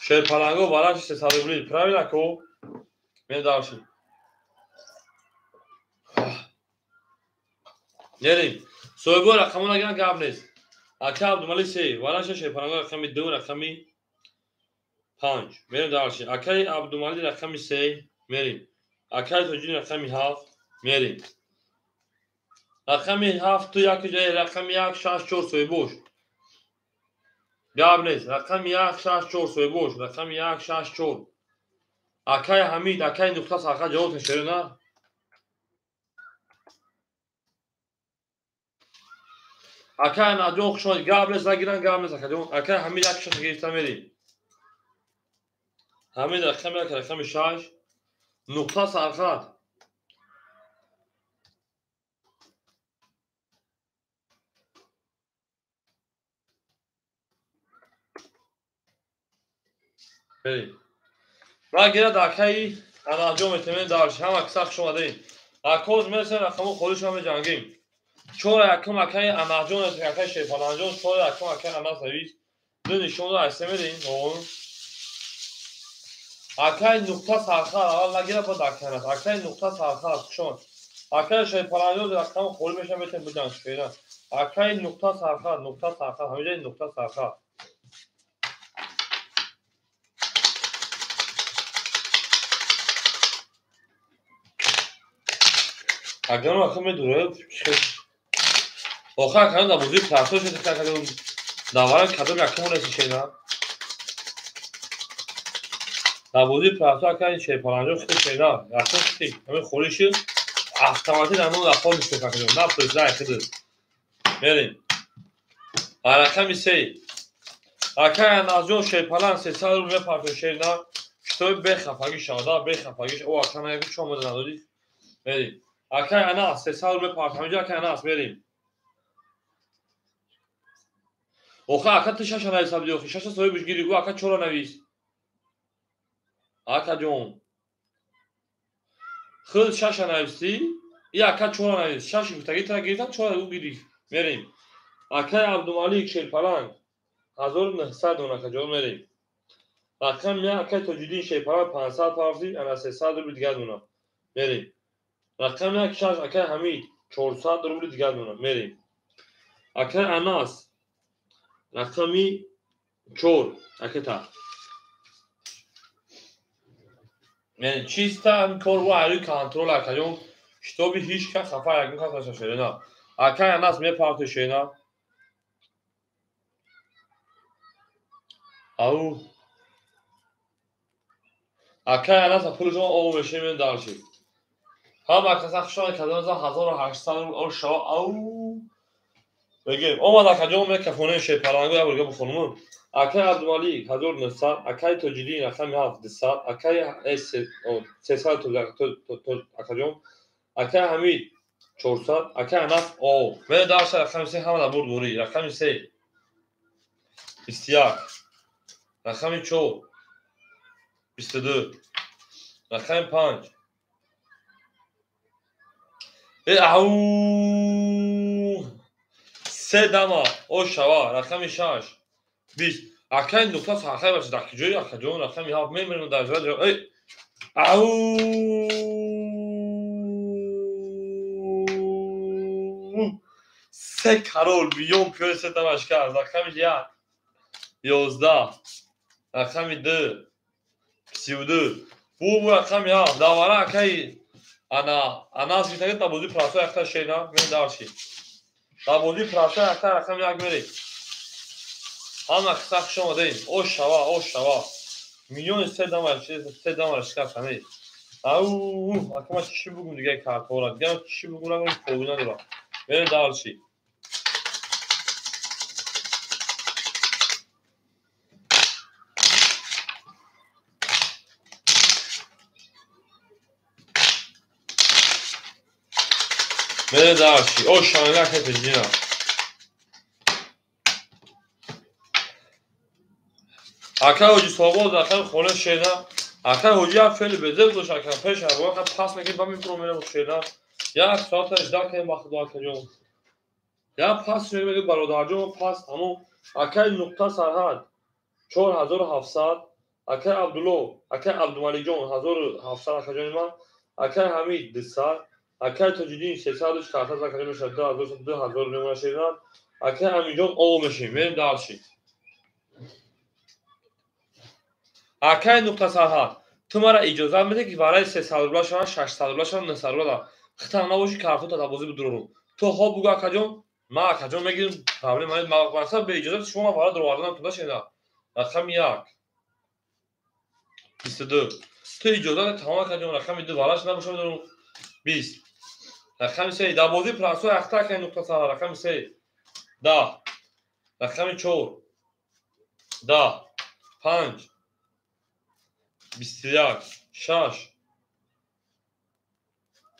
Шерпаланго вара 300 рубли. Правильно ко? Мен дальше. Мерем. Соҳибо рақамона гиран гап нест. Ака Абдумалик 3, вара шерпаланго рақами 2, рақами 5. Мерем дальше. Акаи Абдумалик рақами 3, мерем. Акаи Тоҷиддин рақами 7, мерем. Рақами 7 ту як ҷои рақами 1 6 4 соҳибош. Гап нест. Рақами 1 6 4 соҳибош. Рақами 1 6 4. Акай Ҳамид, акай нуқта сархат ҷавоб шеро на? Акай Наҷон хуш омадед. Гап нест, нагиран, гап нест акаҷон. Акай Ҳамид як шаш гирифта мерем. Ҳамид рақами 1, рақами 6. Нуқта сархат. Мерем. Нагирад акаи Анаҷон метавонед дарш. Ҳама киса хуш омадед. Акоз мерасем рақаму холишро меҷангем. 4 якум акаи Анаҷон, акаи Шерпаланҷон, 4 якум акаи Анас навис. Ду нишон айсе мерем. Акаи нуқта сархат аввал нагирад, баъд акаи Анас. Акаи нуқта сархат хуш омад. Акаи Шерпаланҷон рақаму холи мешавад, метавонед биҷанг шера. Акаи нуқта сархат, нуқта сархат, ҳамиҷаи нуқта сархат. Агар ака медурад, охир акаён дар бозии прасо шуд, акаён даваран кадом якум реси шена. Дар бозии прасо акаи Шерпаланҷон хити шена, якум хити, ҳамин холӣ шуд, автоматик дар ном рафон мешуд акаҷон, на призай хиди. Мерем. Рақами 3. Акаи Анасҷон Шерпалан 300 рубл мепартояд шена, шитоби бехафагӣ шавад, бехафагӣ. О, ака наягу чӣ омада надодӣ? Мерем. Акаи Анас 300 рубл мепартояд. Ҳаминҷо акаи Анас мерем. Охир ака ту шаша нависа бидӣ, охир шаша соҳибаш гирӣ, гӯ ака чора навис. Акаҷон. Худ шаша нависӣ, и ака чора навис. Шаши гуфтагӣ тара гирифтам, чора ӯ гирифт. Мерем. Акаи Абдумалик Шерпаланг 1900 дон акаҷон мерем. Рақами 1 акаи Тоҷиддин Шерпаланг 500 партӣ, ана 300 рубли дигар дона. Мерем. Рақами 1 6 акаи Ҳамид 400 рубли дигар дона. Мерем. Акаи Анас рақами 4 аката. Яъне чиста ҳамин кор бо ҳарӯи контрол акаҷон, шитоби ҳеҷ кас хафа ягон кас наша шерена. Акаи Анас мепарто шерена. Ау. Акаи Анас пулашон об мешем дарши. Ҳама каса хуш омад, кадом 1800 рубл о шава. Ау. Мегем, омад акаҷон мекафонем Шерпалангу як борга бихонум. Акаи Абдумалик 1900, акаи Тоҷиддин рақами 7 200, акаи 300 акаҷон, акаи Ҳамид 400, акаи Анас о. Мере дарша рақами 3 ҳама дар бурд бурӣ. Рақами 3 21, рақами 4 22, рақами 5. Ау! Се дама о шава, рақами 6 20. Акаи нуқта сархай баша дар куҷои акаҷон, рақами 7 мемирем дар ҷо. Эй! Ау! Се карол миён пиёли се дамаш кард. Рақами 1 11, рақами 2 32. Бу рақами 7. Давара акаи ана Анас гирифта дар бозии прасо якта шена, мен дарши. Дар бозии прасо якта рақами 1 мерем. Ҳама киса хуш омадед. О шава, о шава. Миллиони се дама шикаст ҳамед. Ау, ака ман чӣ бугум дига картора? Дига чӣ бугум нагум фоида надорам. Мерем дарши. Мерем дарши. О шава, ака пежина. Акай ҳоҷи Собоз рақами хона шена. Акай ҳоҷи як феъли безеб дошт, ака пеш ҳарбо ха пас мекунем, ба мепурам мерам шена. Як соата жда кардем ба худо акаҷон. Як пас мегӯям бародарҷон пас ҳамон акай нуқта сарҳад 4700, акай Абдулло, акай Абдумаликҷон 1700 акаҷони ман, акай Ҳамид 200, акай Тоҷиддин 300 400 акаҷон мешавад 2000 2000 мемонад шена. Акай Аминҷон об мешем, мерем дарши. Акай нуқта сарҳад, ту мара иҷозат медиҳӣ ки барои 300 рубла шавад, 600 рубла шавад, 900 рубла. Хитам набошӣ картонта дар бозӣ бидурорум. Ту ҳо бугӯ акаҷон, Ман акаҷон мегирим, проблема нест. Мақсад бе иҷозати шумо ман вара дуроварданам туда шена. Рақами 1 22. Ту иҷозат тамом акаҷон, рақами 2 вараш набошам медонам 20. Рақами 3 дар бозии прасои ахта акай нуқта сара рақами 3 10. Рақами 4 10 5 21 6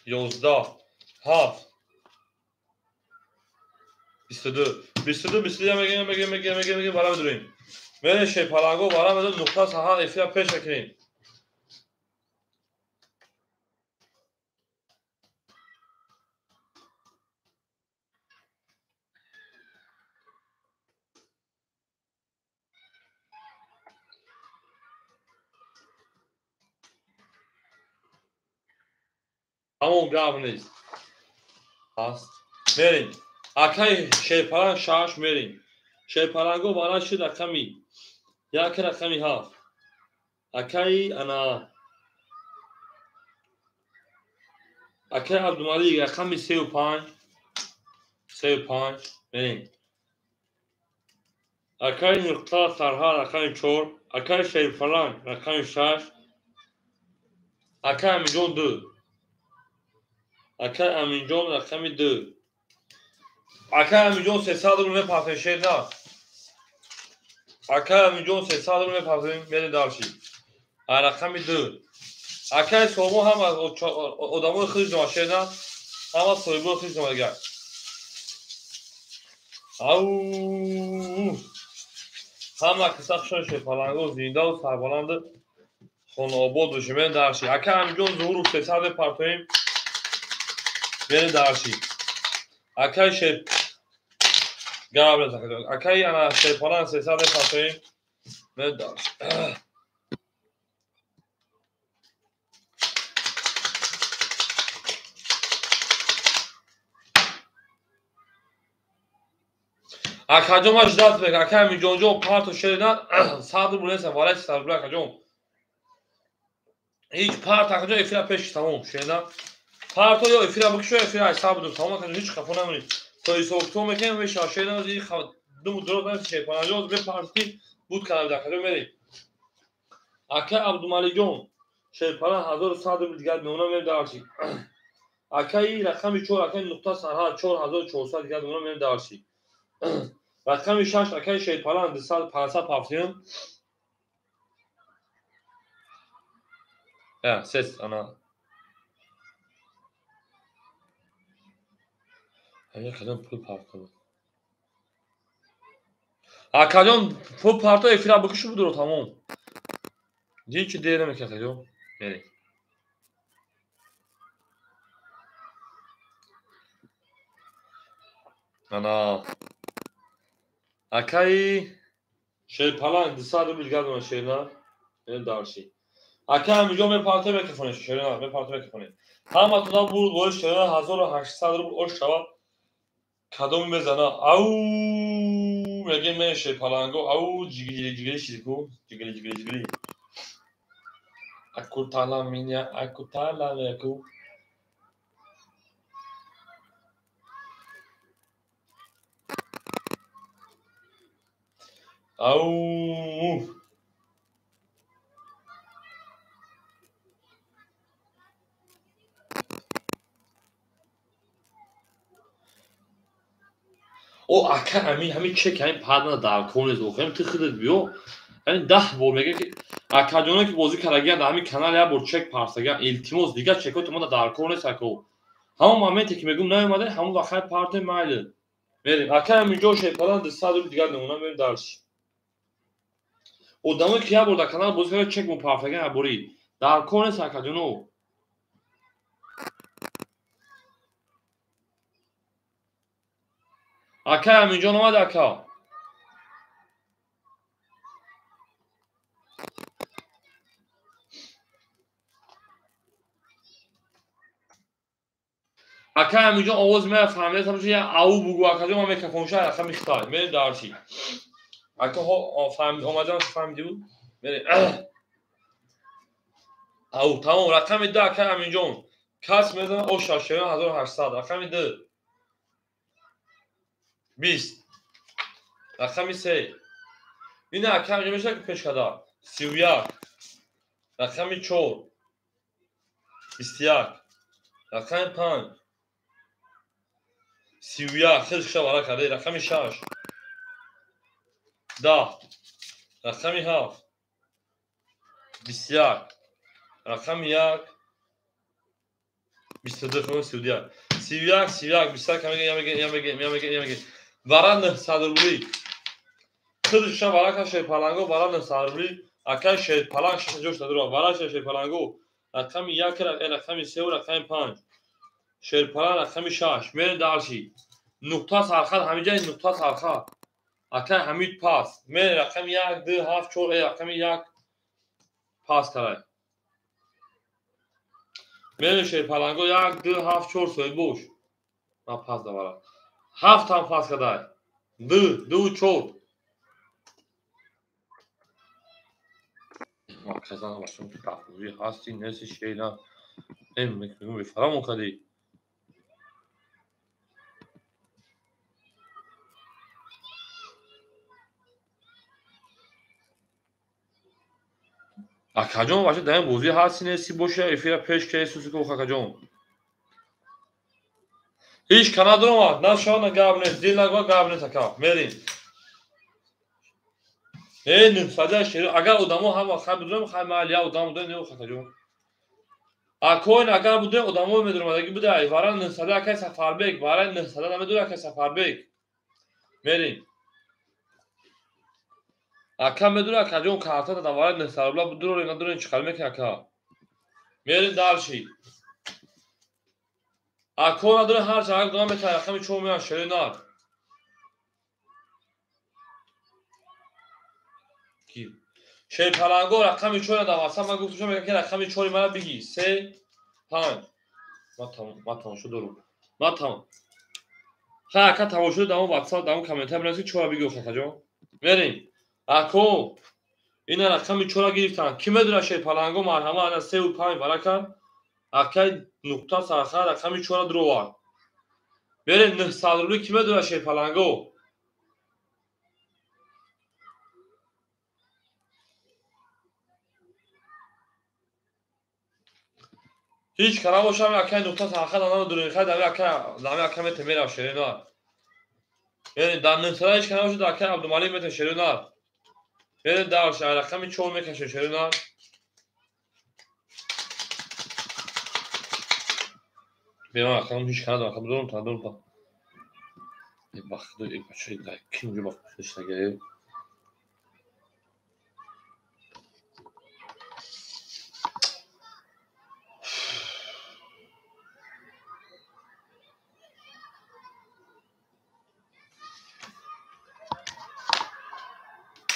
11 7 22 22 21 мегем мегем мегем мегем мегем бара медурем. Мерем шерпаланго бара медурем нуқта саҳар эфира пеш мекунем. Тамом гап нест. Ҳаст. Мерем. Акай шерпаланг 6 мерем. Шерпаланго бара шуд рақами 1 рақами 7. Акай ана акай Абдумалик рақами 35 35 мерем. Акай нуқта сарҳад рақами 4, акай шерпаланг рақами 6, акай Аминҷон 2. Акай Аминҷон рақами 2. Акай Аминҷон 300 рубл мепартем шер на. Акай Аминҷон 300 рубл мепартем мерем дарши. Рақами 2. Акай Сомон ҳама одамои худиш дома шер на. Ҳама соҳибои худиш дома дигар. Ау! Ҳама киса хушон шерпаланго зиндаву сарбаланду хонаобод бошем мерем дарши. Акай Аминҷон Зуҳуров 300 мепартоем мерем дарши. Акай шер гап нест. Акай ана шерпаланг 300 мепартоем мерем дарши. Акаҷон ман ждать мекунам. Акай Аминҷонҷон парто шер на 100 рубл нестам, вале 300 рубл акаҷон. Ҳеҷ парт акаҷон эфира пеш тамом шер на. Парто ё эфира бикушо эфира ҳисоб буду тамом акаҷон ҳеҷ хафо намонед. То ҳисоб мекунем мешава шер на ду дурот нест шерпаланҷон мепарти буд кардам акаҷон мерем. Акай Абдумаликҷон шерпаланг 1100 рубл дигар мемонам мерем дарши. Акай рақами 4 акай нуқта сарҳад 4400 дигар мемонам мерем дарши. Рақами 6 акай шерпаланг 200 507. Сес ана. Ҳамин қадам пул парто. Акаҷон пул парто эфира бикушу будуро тамом. Ҳеҷ чи дер намекард акаҷон. Мерем. Ана акай шерпаланг 200 рубл дигар дорам шерна. Мерем дарши. Акай Аминҷон мепарто микрофоне шерна мепарто микрофоне. Ҳаматона бурд бои шерна 1800 рубл ош шавад. Кадоми мезана? Ау мегем мен шерпаланго ау ҷигили ҷигили шиди ку ҷигили ҷигили ҷигили. Акутала миня акутала меку. Ау О ака ҳамин ҳамин чек ҳамин парда дар кор нест. Охирам ту худат биё. Ҳамин 10 бор мегӯяд ки акаҷоне ки бозӣ кардагианд дар ҳамин канал як бор чек парсагианд илтимос дигар чекҳои тумона дар кор нест ако. Ҳамон моменте ки мегӯм наомада ҳамон вақт парте майли. Мерем. Ака ҳаминҷо шерпаланг 200 рубл дигар намуна мерем дарши. Одамое ки як бор дар канал бозӣ карда чек мо парсагианд як борӣ. Дар кор нест акаҷоно. Акай Аминҷон омад ака. Акай Аминҷон овоз меяд фаҳмида тамошо як ау бугу акаҷон ман микрофонша рақами хитай. Мерем дарши. Ака омадан фаҳмидӣ буд? Мерем. Ау тамом рақами 2 акай Аминҷон. Кас мезанад о 6 1800 рақами 2. 20. Рақами 3. Ина ака меша ки пеш када. 31. Рақами 4. 21. Рақами 5. 31. Хеле шуша вара карда. Рақами 6. 10. Рақами 7. 21. Рақами 1. 22 31. 31 31 21 мега. Вара 900 рубли. Худша вара ка шерпаланго вара 900 рубли. Ака шерпаланг шаш ҷош надора. Вара шерпаланго рақами 1, рақами 3 рақами 5. Шерпаланг рақами 6. Мерем дальше. Нуқта сархат ҳамиҷа нуқта сархат. Ака Ҳамид пас. Мерем рақами 1 2 7 4 рақами 1 пас карай. Мерем шерпаланго 1 2 7 4 соҳиб бош. Ман пас давара. 7 ҳам пас кадай. 2 2 4. Казан башум тафузи ҳасти неси шейна. Мегӯм бефарамон кардӣ. Акаҷон баша дар ин бозӣ ҳасти неси боша эфира пеш ки сусико акаҷон. Ҳеҷ ка надоромад, на шава на гап нест, дил нагва гап нест ака. Мерем. 900 шер агар одамо ҳама хай будем, хай маҳалли одам будем, не акаҷон. Акоин агар будем одамо медоромадаги буда, вара 900 акай Сафарбек, вара 900 намедора акай Сафарбек. Мерем. Ака медора акаҷон карта дадам, вара 900 рубла будуро надорем чӣ қадр мекунӣ ака. Мерем дальше. Ако надоре ҳар чанд дона метавонад рақами 4 меояд шери нар. Шерпаланго рақами 4 дам аслан ман гуфтам мегӯям ки рақами 4 мана биги 3 5. Ман тамошо дорам. Ман там. Ха ака тамошо дам WhatsApp дам комментар менависӣ 4 биги акаҷон. Мерем. Ако ина рақами 4 гирифтан. Ки медонад шерпаланго марҳама ана 3 5 барака. Акай нуқта сархат рақами 4 дуровард. Мерем 900 рубли ки медонад шерпаланго. Ҳеҷ ка набошам акай нуқта сархат надорем. Хай дами ака дами ака мете мерав шерина. Яъне дар 900 ҳеҷ ка набошад акай Абдумалик мете шерина. Яъне дар рақами 4 мекашем шерина. Бема акам ҳеҷ ка надорам. Ака дорам та дорам та. Бахт бача ким ҷо бахт шагаре.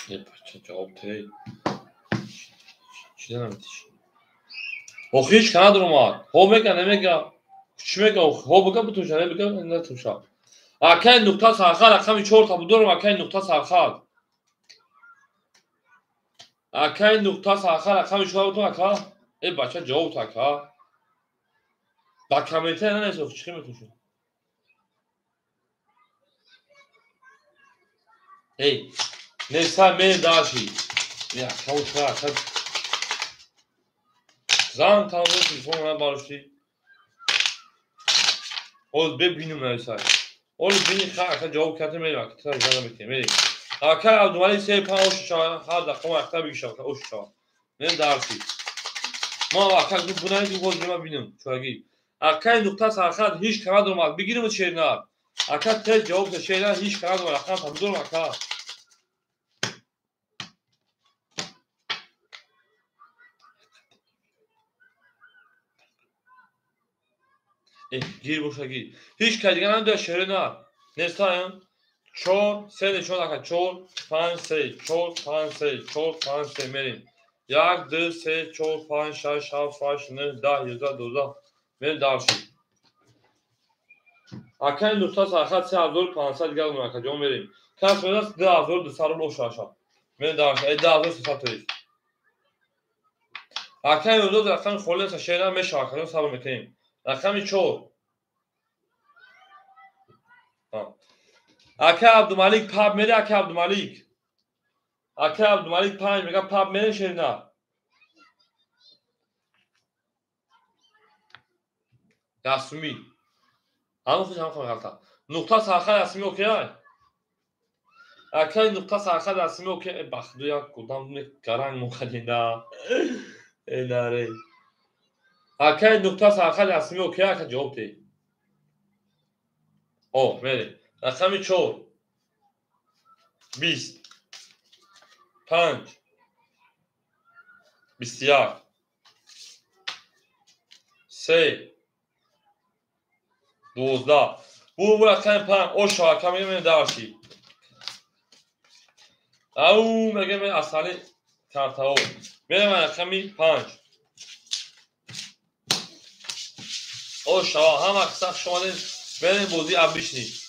Бача ҷавоб те. Чӣ намедиш? Охи ҳеҷ ка надоромад. Ҳо мега намега. Чӣ мега? Ҳо бага бутуша намега натуша. Акай нуқта сархат рақами 4 та будорам акай нуқта сархат. Акай нуқта сархат рақами 4 бутум ака. Э бача ҷавоб та ака. Ба комментар нанавис охи чӣ метуша? Эй Неса ме даши. Я кауча ака. Зан тамом телефон ман барошти. Оз бибинум нависай. Оли бини ха ака ҷавоб карда мерем ака тра зана метем мерем. Ака Абдумалик 3 5 ош чава ҳар дақиқа ака бигиша ака ош чава. Мен дарси. Ма ака гуфт бунай боз ма бинум чораги. Акай нуқта сархат ҳеҷ ка надоромад бигирим шернар. Ака тез ҷавоб да шернар ҳеҷ ка надорам ака табдорам ака. Гир боша гир. Ҳеҷ ка дига намедонад шерина. Нестаем. 4 3 нишон ака 4 5 3 4 5 3 4 5 3 мерем. 1 2 3 4 5 6 7 8 9 10 11 12 мерем дальше. Акай нуқта сархат 3500 дига дорам ака ҷон мерем. Кас медонад 2200 рубл ошаша. Мерем дальше. 2300 тоист. Акай мемдод рақами холӣ нест шерина мешава ака ҷон сабр мекунем. Рақами 4. Ака Абдумалик паб мере, ака Абдумалик. Ака Абдумалик 5 мега паб мере шерина. Ясуми. Ҳамон хуш ҳам хам. Нуқта сархат Ясуми окей ай? Акай нуқта сархат Ясуми окей. Бахду як кудам гаранг мохадина. Э наре. Акай нуқта сархат Ясуми окей ака ҷавоб деҳ. О, мере. Рақами 4 20 5 21 3 12. Бу рақами 5 оша ака мегем дарши. Ау мегем асали картао. Мерем рақами 5. Оша ҳама қисса шомадем. Мерем бозии обычный.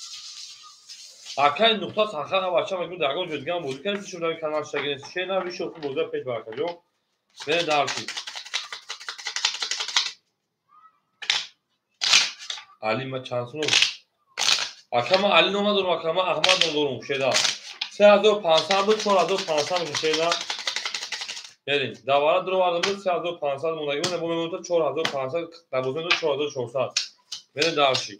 Акай нуқта сархат бача мегӯ дар ягон ҷой дигам бозӣ кардем, шумо дар канал шагиред. Шена вишо хуб бозӣ пеш бар акаҷон. Мерем дарши. Али ма чанд сум? Ака ма Али ном надорам, ака ма Аҳмад ном дорам, шеда. 3500 буд, 4500 мешад шеда. Мерем. Давара дуровардам буд 3500 мондагӣ буд, бо мемонад 4500, дар бозӣ 4400. Мерем дарши.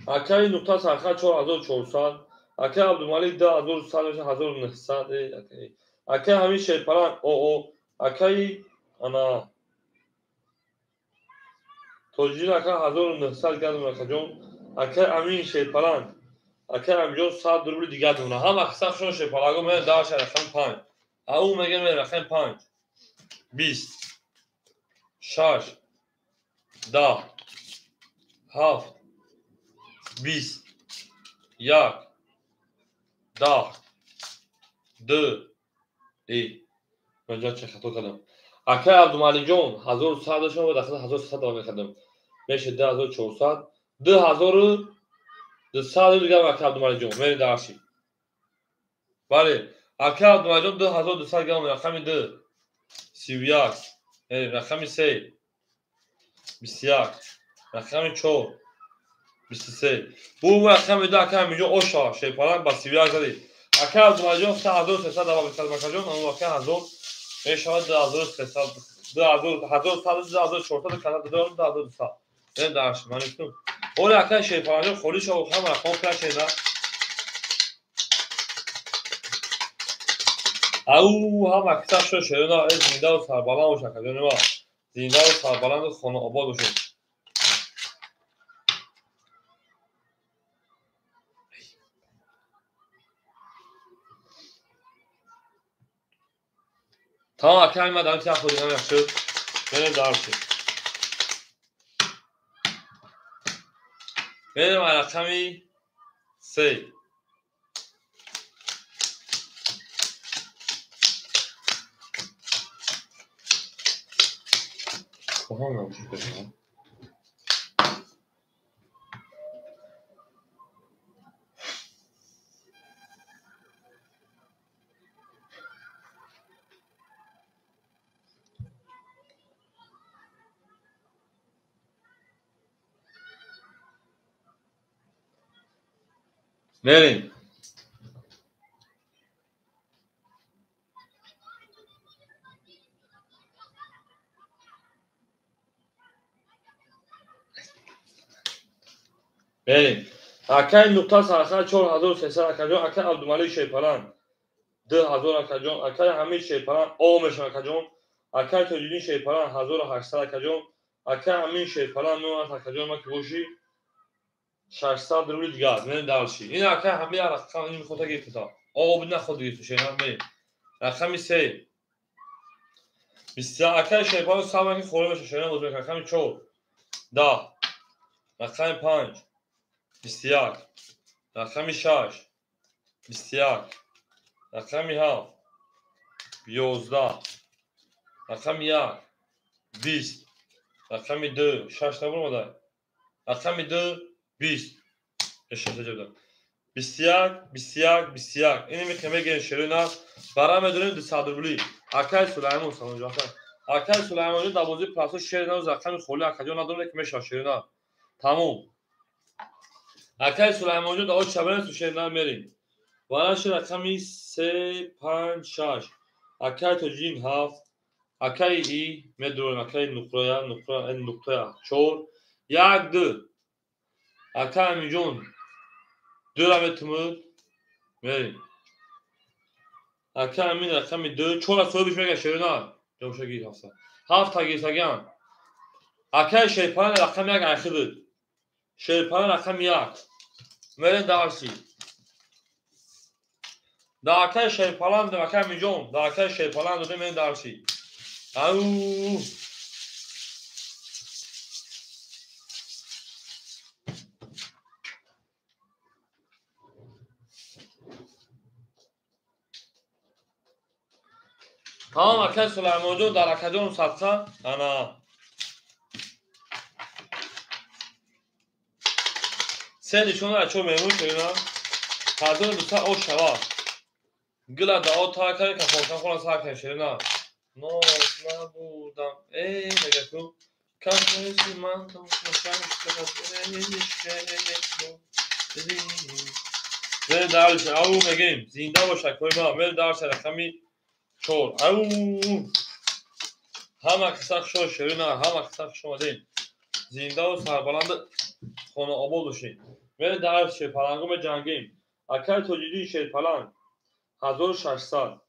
Акай нуқта сархат 4400, акай Абдумалик 2100 мешад 1900, акай ҳамин шерпаланг оо, акай ана Тоҷиддин ака 1900 гадм акаҷон, акай Амин шерпаланг, акай Аминҷон 100 рубли дигар мемонад. Ҳама қисса хушон шерпаланго мерем дарша рақами 5. Ау мегем рақами 5. 20 6 10 7 20 1 10 2 ман ҷо чӣ хато кардам. Акай Абдумаликҷон 1100 дошам ва дахл 1300 давом мекардам. Мешад 2400, 2200 дигар акай Абдумаликҷон мерем дарши. Бале, акай Абдумаликҷон 2200 грамм рақами 2 31, рақами 3 21, рақами 4 23. Бу рақами 2 акай Аминҷон оша шерпаланг ба 31 задӣ. Акай Абдумаликҷон 3300 давом мекард акаҷон, он акай 1000 мешавад 2300, 2100, 2400, канал 2200. Мерем дарши, ман гуфтам. Оре акай шерпаланг холӣ шав, ҳама рақам пеш шеда. Ау ҳама қисса шуд шерона, зиндаву сарбаланд бош акаҷон, ма. Зиндаву сарбаланду хонаобод бошед. Тамом акай ма дам тия худинам яхши. Мерем дарши. Мерем рақами 3. Кохам намшид. Мерем. Мерем. Акай нуқта сархат 4300 акаҷон, акай Абдумалик шерпаланг 2000 акаҷон, акай Ҳамид шерпаланг о мешавад акаҷон, акай Тоҷиддин шерпаланг 1800 акаҷон, акай Амин шерпаланг мемонад акаҷон, ма ки бошӣ 600 рубли дигар. Мерем дарши. Ин акай ҳамин рақам ин мехоҳад гирифта. Об наход гирифта шена мерем. Рақами 3 20 акай шерпаланг сабр ки холӣ мешавад шена боз мекунад. Рақами 4 10 рақами 5 21 рақами 6 21 рақами 7 11 рақами 1 20 рақами 2 6 набуромада. Рақами 2 20 21 21 21. Ини мехоҳем мегирем шерина. Бара медонем 200 рубли. Акай Сулаймон салом ҷон. Акай Сулаймонҷон дар бозии прасо шери нар рақами холи акаҷон надорем, ки мешавад шери нар. Тамом. Акай Сулаймонҷон дар оч шабанесу шери нар мерем. Вараши рақами 3, 5, 6. Акай Тоҷиддин 7. Акай и медурем, акай нуқрая, нуқра, нуқта 4. 1, 2. Акай Аминҷон 2-ра метумуд. Мерем. Акай Амин рақами 2, 4-ра соҳибиш мега шери нар. Ҷомша гир ҳафта. 7-та гирсаган. Акай Шерпалан рақами 1 айхидид. Шерпалан рақами 1. Мерем дарси. Да акай Шерпалан, да акай Аминҷон, да акай Шерпалан додем, мерем дарси. Ау! Тамом акай Сулаймонҷон дар акаҷон садқа ана се нишона ачо меҳмон шудина 1200 ош шавад. Гила дао та кардем, кафонкан хона сар кардем ширина. Ноз набудам. Эй, мега ку кафеси ман Мери дарси, ау мегем, зинда бош акои ман, мери дарси рақами 4. Ау! Ҳама киса хушо ширина, ҳама киса хуш омадем. Зиндаву сарбаланд хонаобод бошед. Мери дарси шерпалангу меҷангем. Акаи Тоҷиддин Шерпаланг 1600.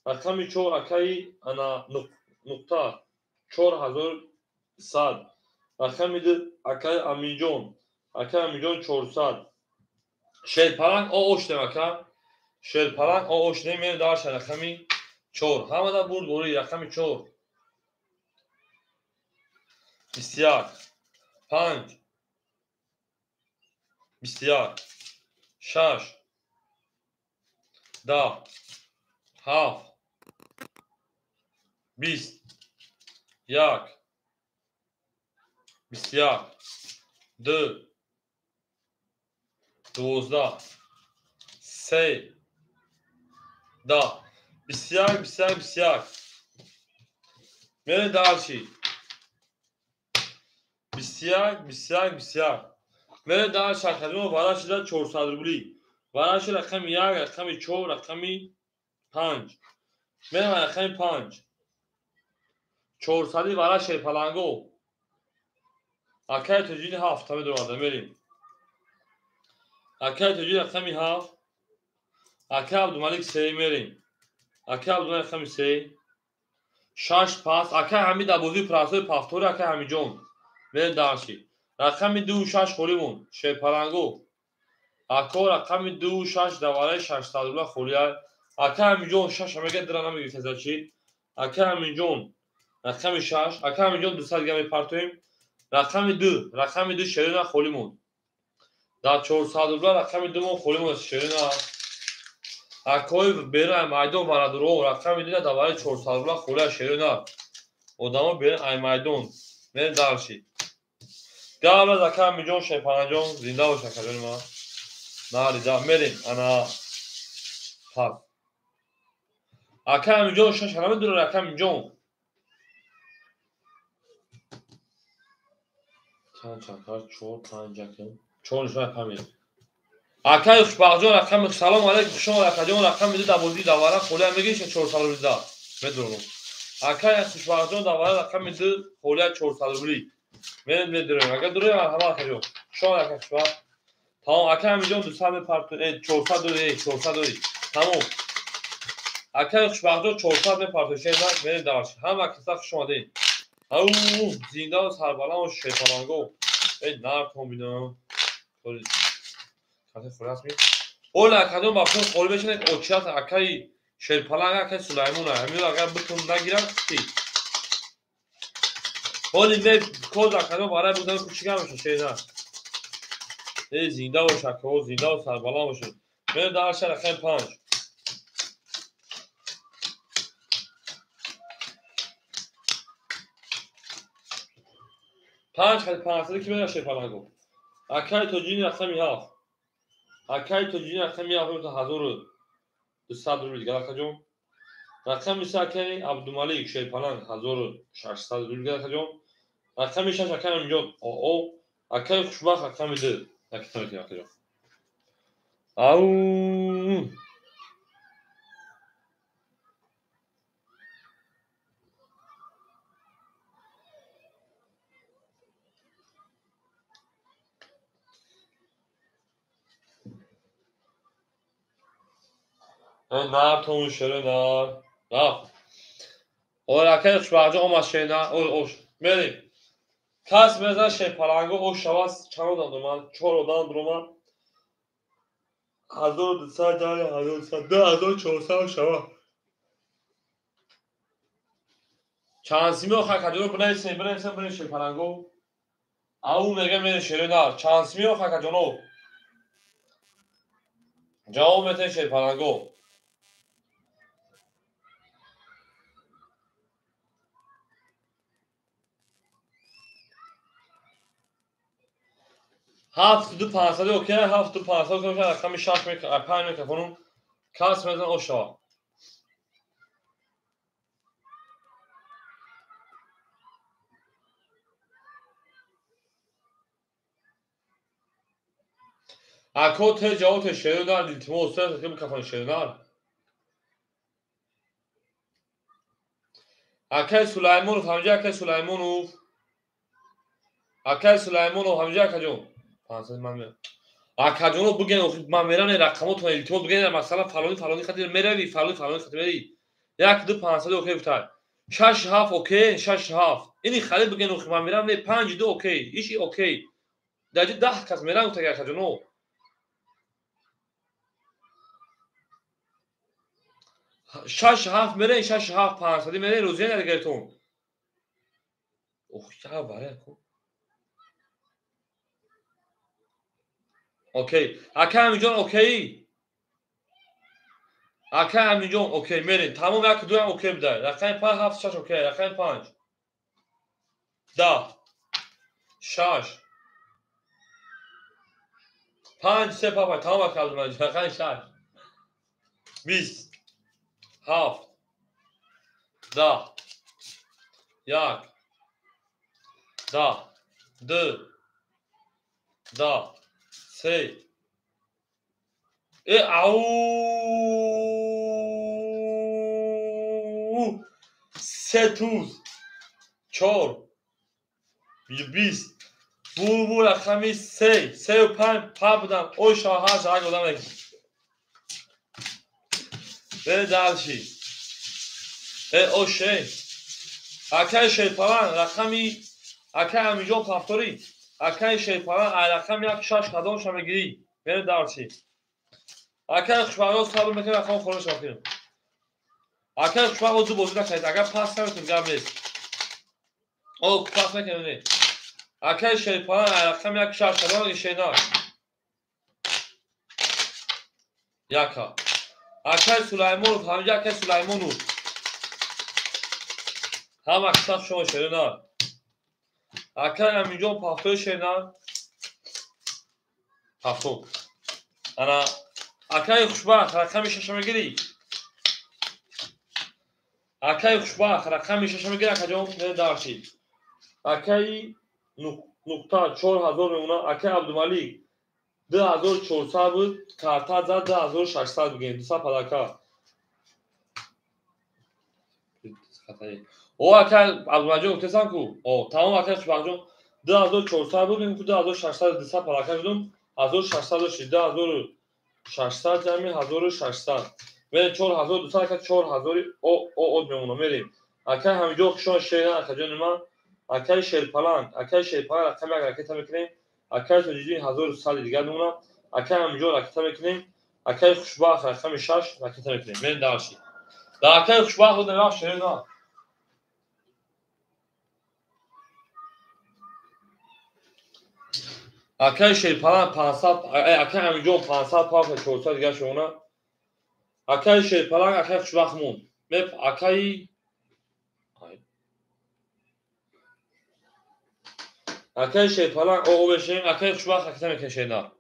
Рақами 4 акаи ана нуқта 4100. Рақами 2 акаи Аминҷон. Акаи Аминҷон 400. Шерпаланг о оштем ака. Шерпаланг о оштем, мери дарси рақами 4. Ҳамада бурд бори рақами 4. 21 5 21 6 10 7 20 1 21 2 12 3 10 21 21 21. Мерем дальше. 21 21 21. Мерем дальше. Академия вара шуда 400 рубли. Вараши рақами 1, рақами 4, рақами 5. Мерем рақами 5. 400 вара шерпаланго. Акай Тоҷиддин 7 медурада мерем. Акай Тоҷиддин рақами 7. Акай Абдумалик 3 мерем. Акай Абдумалик рақами 3. 6 пас. Акай Ҳамид дар бозии прасои пафтори акай Ҳамидҷон. Мерем дарси. Рақами 2 6 холӣ монд. Шерпаланго. Ако рақами 2 6 дар вараи 600 рубла холӣ. Акай Ҳамидҷон 6 мега дира намегирифт чӣ? Акай Ҳамидҷон рақами 6. Акай Ҳамидҷон 200 га мепартоем. Рақами 2, рақами 2 шерина холӣ монд. Дар 400 рубла рақами 2 мон холӣ монд шерина. Акои берун ай майдон барадуро рақами 2 дар вараи 400 рубла холӣ шерина. Одамо берун ай майдон. Мерем дарси. Гап ака Ҳамидҷон Шерпаланҷон зинда бош акаҷони ман. Нарида мерем ана пас. Ака Ҳамидҷон 6 намедурад ака Ҳамидҷон. Чанд чанд 4 5 1 4 нишона памир. Акаи Хушбахтҷон рақами салом алейкум хуш омад акаҷон рақами 2 дар бозии давара холия мегириш 400 рубли медурам. Акаи Хушбахтҷон давара рақами 2 холия 400 рубли. Мерем медурем. Агар дурем ҳама акаҷон. Хуш омад ака Хушбахт. Тамом акаи Ҳамидҷон 200 мепарту 400 дори 400 дори. Тамом. Акаи Хушбахтҷон 400 мепарту шеда мерем дарси. Ҳама киса хуш омадед. Ау зиндаву сарбаланд бош шерпаланго. Эй нартон бинам. Касе холӣ аст ми? Ола акаҷон ба пул холӣ мешавад очият акаи Шерпаланг акаи Сулаймон ҳамин агар битун нагирад чи? Ҳоли ме коз акаҷон барои будан кучига мешавад шерина. Эй зинда бош акаҳо, зиндаву сарбаланд бошед. Мерем дарси рақами 5. 5 хали 5 ки мерам шерпаланго. Акаи Тоҷиддин рақами 7. Акаи Тоҷиддин рақами 7 1200 рубли дигар акаҷон. Рақами се акаи Абдумалик Шерпаланг 1600 рубл акаҷон. Рақами шаш акаи Аминҷон ОО. Акаи Хушбахт рақами ду ракета мекунем акаҷон. Ау нар тон шере нар рафт. Ор акаи Хушбахтҷон омад шернар. Ош мерем. Кас мезан Шерпаланго ош шавад. Чанд одам дурман? Чор одам дурман. 1200 ҷамъи 1200 2400 шавад. Чанд сими охир акаҷоно бинависем, бинависем, бинависем Шерпаланго. Ау мега мерем шере нар. Чанд сими охир акаҷоно? Ҷавоб метаҳем Шерпаланго. Ҳафту ду пансади окей, ҳафту пансад окей, рақами шаш панҷ мекафонум. Кас мезан ош шавад. Ако те ҷавоб те шеро нар, илтимос, те микрофон шеро нар. Акай Сулаймонов, ҳамҷа акай Сулаймонов. Акай Сулаймонов, ҳамҷа акаҷон. Пансад ман акаҷоно буген, охи ман мерам рақамотон илтимос буген, масалан фалони фалони хати мерави, фалони фалони хати мери. Як ду пансад окей гуфта. Шаш ҳафт окей, шаш ҳафт. Ини хали буген, охи ман мерам, не панҷ ду окей, иши окей. Даҷи даҳ кас мерам гуфта акаҷоно. Шаш ҳафт мерен, шаш ҳафт пансади мерен, рӯзия надигаретон. Ох, я баре ку. Окей. Акай Аминҷон окей? Акай Аминҷон окей, мерем. Тамом як дуям окей будай. Рақами панҷ ҳафт шаш окей, рақами панҷ. Даҳ. Шаш. Панҷ се папа, тамом акай Абдумалик, рақами шаш. Бист. Ҳафт. Даҳ. Як. Даҳ. Ду. Даҳ. Се. Э ау се туз. Чор. Бист. Бу рақами се. Сею панҷ па будам. Ой шава ҳашт як одам мекунем. Бере дальше. Э оше. Акай Шерпаланг рақами акай Аминҷон повтори. Акай Шерпаланг ай рақами як шаш кадомша мегирӣ? Бере дальше. Акай Хушбахтҷон сабр мекунем, рақам хонаш мекунем. Акай Хушбахт ду бозӣ накард. Агар пас наметунем гап нест. О, пас накунем не. Акай Шерпаланг ай рақами як шаш кадом шенак. Яка. Акай Сулаймонов, ҳамҷа акай Сулаймонов. Ҳам аксар шумо шеринар. Акай Аминҷон пафтои шеринар. Пафто. Ана акай Хушбахт рақами шаша мегирӣ? Акай Хушбахт рақами шаша мегирӣ акаҷон? Не дарши. Акай нуқта 4000 мемона. Акай Абдумалик 2400 буд, карта зад 2600 бигем, 200 падака. О акай Абдумаликҷон гуфтесам ку? О, тамом акай Хушбахтҷон 2400 буд, мегум ку 2600 200 падака шудум, 1600 шид, 2600 ҷамъи 1600. Мерем 4200 ака 4000 о о мемона мерем. Акай ҳаминҷо хушон шерин акаҷони ман, акай Шерпаланг, акай Шерпаланг рақами як ракета мекунем. Акай Тоҷиддин 1100 дигар мемонад. Акай Аминҷон ракета мекунем. Акай Хушбахт рақами шаш ракета мекунем. Мерем дальше. Дар акай Хушбахт одам шерин на. Акай Шерпаланг 500, акай Аминҷон 500 папа 400 дигар шумона. Акай Шерпаланг, акай Хушбахт мон. Меп акай акай Шерпаланг о мешем, акай Хушбахт ракета мекунем шернар.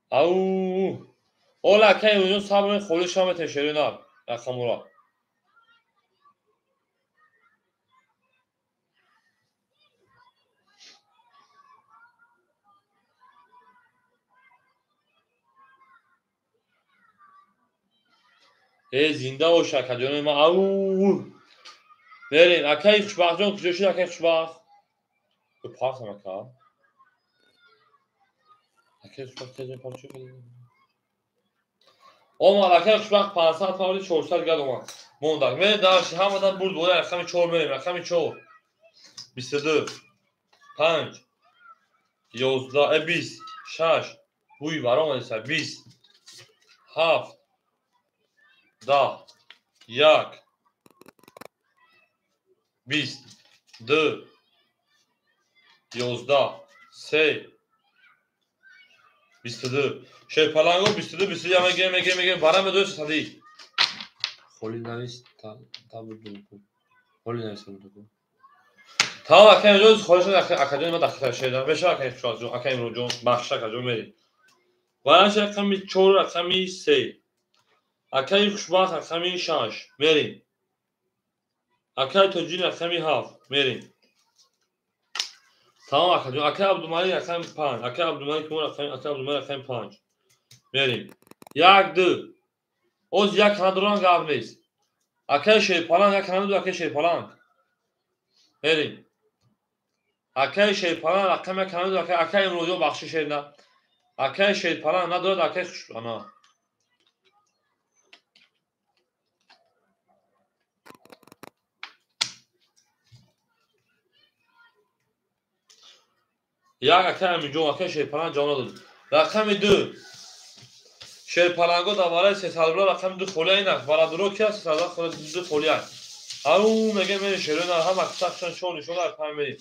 Ау Ола акай имрӯзҷон сабр холӣ шава метавонед шерои нар рақамура. Э зинда бош акаҷони ман. Ау мерем. Акаи Хушбахтҷон куҷо шуд? Акаи Хушбахт партам ака. Акаи Хушбахт тез мепарчу. Омад акаи Хушбахт 500 павли 400 гад омад. Мондак. Мерем дарши ҳамадан бурд бола рақами 4 мерем. Рақами 4 22 5 11 20 6 буй баромадиса 20 7 10 1 20 2 11 3 22 шерпаланго 22 21 мегем мегем мегем бараме дӯст сади холи навис табуду холи навис табуду тамом акай имрӯз холиш акаҷон ма дахтар шедан меша акай хушҳолҷон акай имрӯзҷон бахш акаҷон мерем вараш рақами 4 рақами 3 акаи Хушбахт рақами 6 мерем. Акаи Тоҷин рақами 7 мерем. Тамом акаҷон. Акаи Абдумалик рақами 5. Акаи Абдумалик мо рақами акаи Абдумалик рақами 5 мерем. 1 2 оз як надоран гап нест. Акаи Шерпаланг як надорад акаи Шерпаланг. Мерем. Акаи Шерпаланг рақами як надорад акаи акаи Имрӯзҷон бахши шерна. Акаи Шерпаланг надорад акаи Хуш ана. Як акаи Аминҷон акаи Шерпаланг ҷавоб надод. Рақами 2 Шерпаланго дар барои 300 рубла рақами 2 холия инак барадуро ки аст 300 рубла 2 холия. Ау мегем мери шерои нар ҳама сахшан чор нишон дар пай мери.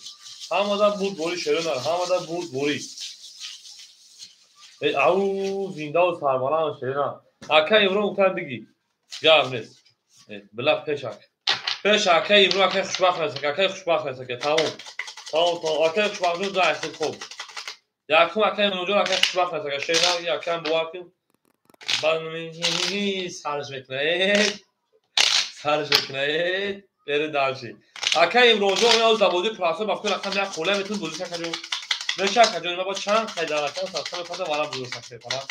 Ҳамада бурд бори шерои нар ҳамада бурд бори. Ау зиндаву сарбаланд шерои нар. Акаи Имрон гуфтан биги. Гап нест. Била пешак. Пеш акаи Имрон акаи Хушбахт расак акаи Хушбахт расак тамом. Тамом тамом акаи Хушбахтҷон ду айсид хуб. Якум акаи Имронҷон акаи Хушбахт расак шерои нар акаам бовар кун. Баъд сарш мекунад. Сарш мекунад. Бере дарши. Акаи Имронҷон ояз дар бозии прасо ба фикр рақам як холия метавон бозӣ акаҷон. Меша акаҷон ма бо чанд қайд дар рақам сарсам пада вара бузург шерпаланг.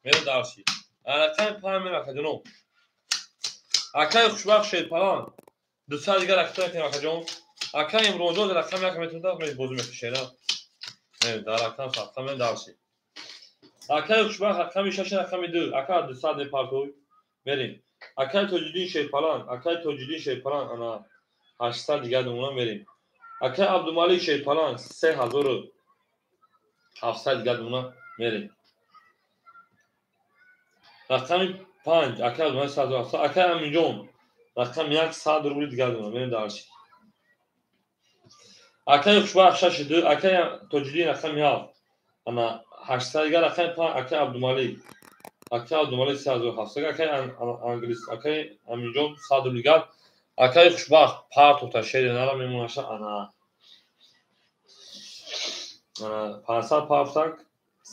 Мере дарши. Рақами 5 мере акаҷоно. Акаи Хушбахт Шерпаланг 200 дигар рақам мекунем акаҷон. Акаи Имронҷон дар рақами як метавонад бозӣ мекунад. Дар рақам сарсам дарши. Акаи Хушбахт рақами 6 рақами 2 ака 200 мепартой мерем. Акаи Тоҷиддин Шерпаланг акаи Тоҷиддин Шерпаланг ана 800 дигар намуна мерем. Акаи Абдумалик Шерпаланг 3700 дигар намуна мерем. Рақами 5 акаи Абдумалик 3700 акаи Аминҷон рақами 1 100 рубли дигар намуна мерем дарши. Акаи Хушбахт 6 2 акаи Тоҷиддин рақами 7 ана 800 дигар рақами 5 акаи Абдумалик акаи Абдумалик 3700 акаи Англис акаи Аминҷон 100 рубли дигар акаи Хушбахт партофта шери нара мемонаша ана 500 партофтак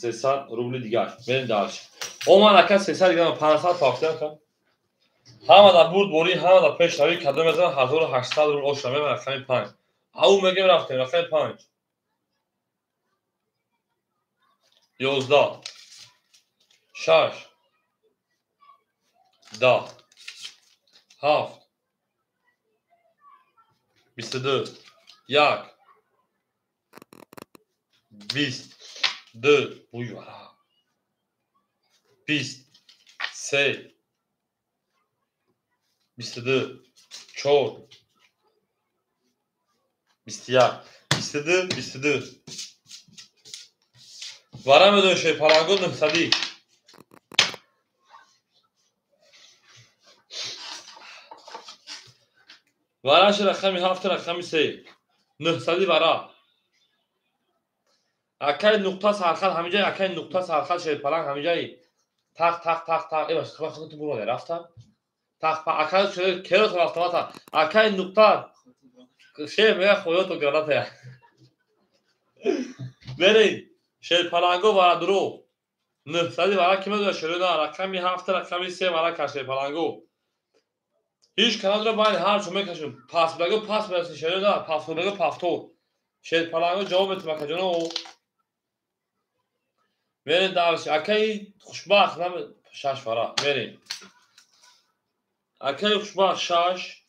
300 рубли дигар мерем дарши. Омад ака 300 дигар 500 партофта ака. Ҳама дар бурд борӣ ҳама дар пешравӣ кадом мезанад 1800 рубл ошна мемонад рақами 5. Ау мегем рафтем рақами 5 11 6 10 7 22 1 20 2 буй вара 20 3 22 4 21 22 22 вара медонӣ шерпаланго 900 вараш рақами 7 рақами 3 900 вара акаи нуқта сархат ҳамиҷаи акаи нуқта сархат шерпаланг ҳамиҷаи тақ тақ тақ тақ эбаш худату буроде рафта тақ акаи керото рафта акаи нуқта шер мега хоёто гранатая мерем шерпаланго варадуро 900 вара ки медонад шерои нар? Рақами 7, рақами 3 вара кашед паланго. Ҳеҷ канадро байни ҳар чо мекашем. Пас баго пас мерасин шерои нар, пафтор баго пафтор. Шер паланго ҷавоб метим акаҷоно. Мерем дарси. Акаи хушбахт нам 6 вара. Мерем. Акаи хушбахт 6.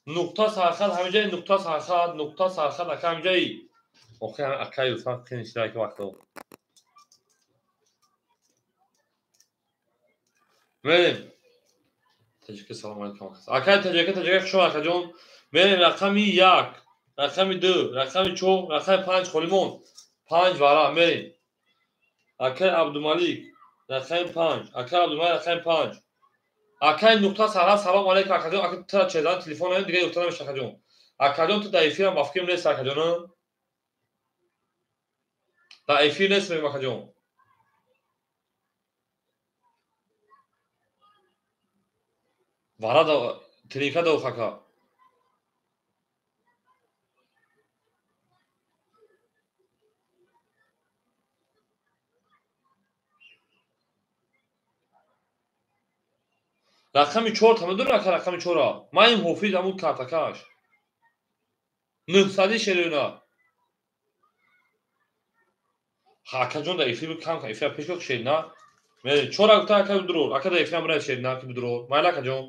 Нуқта сархат ҳамиҷаи нуқта сархат, нуқта сархат ака ҳамиҷаи. Охи акаи Юсуф қин шуда ки вақто. Мерем. Таҷика салом алейкум. Акаи таҷика таҷика хуш омад акаҷон. Мерем рақами 1, рақами 2, рақами 4, рақами 5 холимон. 5 вара мерем. Акаи Абдумалик рақами 5, акаи Абдумалик рақами 5. Акаи нуқта сархат салом алейкум акаҷон. Ака тра чезан телефон наем дига нуқта намеша акаҷон. Акаҷон ту дар эфирам ба фикрам нест акаҷон. Дар эфир нест мегӯм акаҷон. Вара да тринка да ака. Рақами 4 та медонӣ ака рақами 4-а? Ман ин ҳофиз ҳамун картакаш. 900 шерина. Ха акаҷон дар эфир кам кан, эфир пеш шерина. Мерем 4 гуфта ака бидурор. Ака дар эфир ҳам шерина ки бидурор. Майла акаҷон.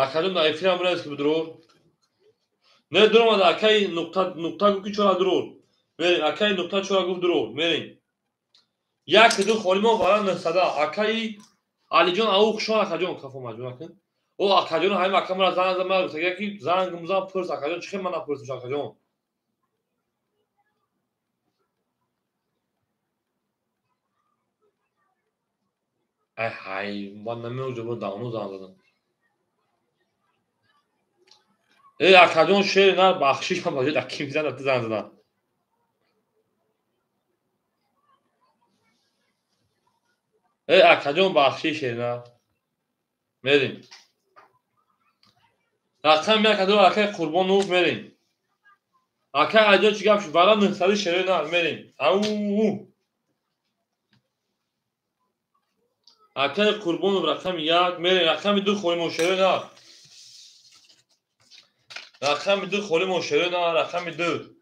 Акаҷон дар эфир ҳам ки бидурор. Не дуромада акаи нуқта нуқта гуфт ки 4 дурор. Мерем акаи нуқта 4 гуфт дурор. Мерем. 1 2 холимон вара 900. Акаи Алиҷон ау хушон акаҷон хафо маҷмӯа кун. О акаҷон ҳамин акамра занг зад ман гуфта ки занг музан пурс акаҷон чӣ хел ман напурсиш акаҷон. Ай ҳай ман намеоҷа бо давно занг задам. Э акаҷон шер на бахшиш ман баҷои дар ким зан занг задам. Э акаҷон бахшиш шер на. Мерем. Рақами 1 2 акаи Қурбонов мерем. Акаи Алиҷон чӣ гап шуд? Вара 900 шерои нар мерем. Ау. Акаи Қурбонов рақами 1 мерем. Рақами 2 холимон шерои нар. Рақами 2 холимон шерои нар. Рақами 2.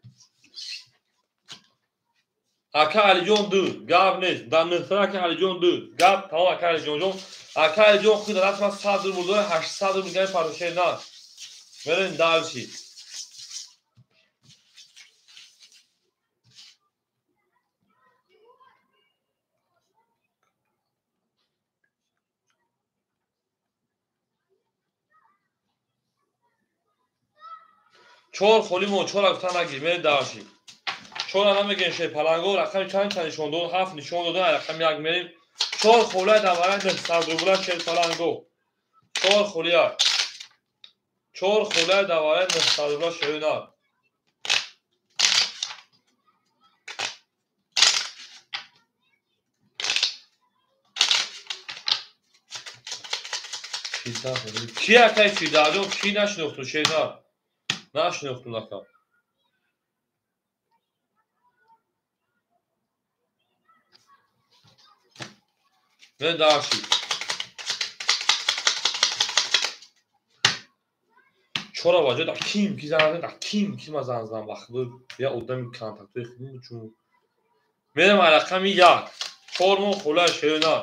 Ака Алиҷон 2 гап нест. Дар 900 ака Алиҷон 2 гап тамом ака Алиҷон ҷон. Ака Алиҷон худ дар даст 100 рубл дорад, 800 рубл гап парто шерои нар. Мерем дальше. Чор холимон, 4 гуфта нагир, мерем дальше. 4 намегем шер паланго, рақами чанд чанд нишон дод, 7 нишон дод, рақами 1 мерем. 4 холия дар вараи 900 рубла шер паланго. 4 холия. 4 холия дар вараи 900 рубла шер нар. Ки акай Фидаҷон, ки нашинохту шер нар? Нашинохту ака. Мерем дальше. 4 баҷо дар ким ки занг задам, дар ким ки ман занг задам вақт я одами контактҳои худм буд чун. Мерем рақами 1. 4 моҳ холия шерои нар.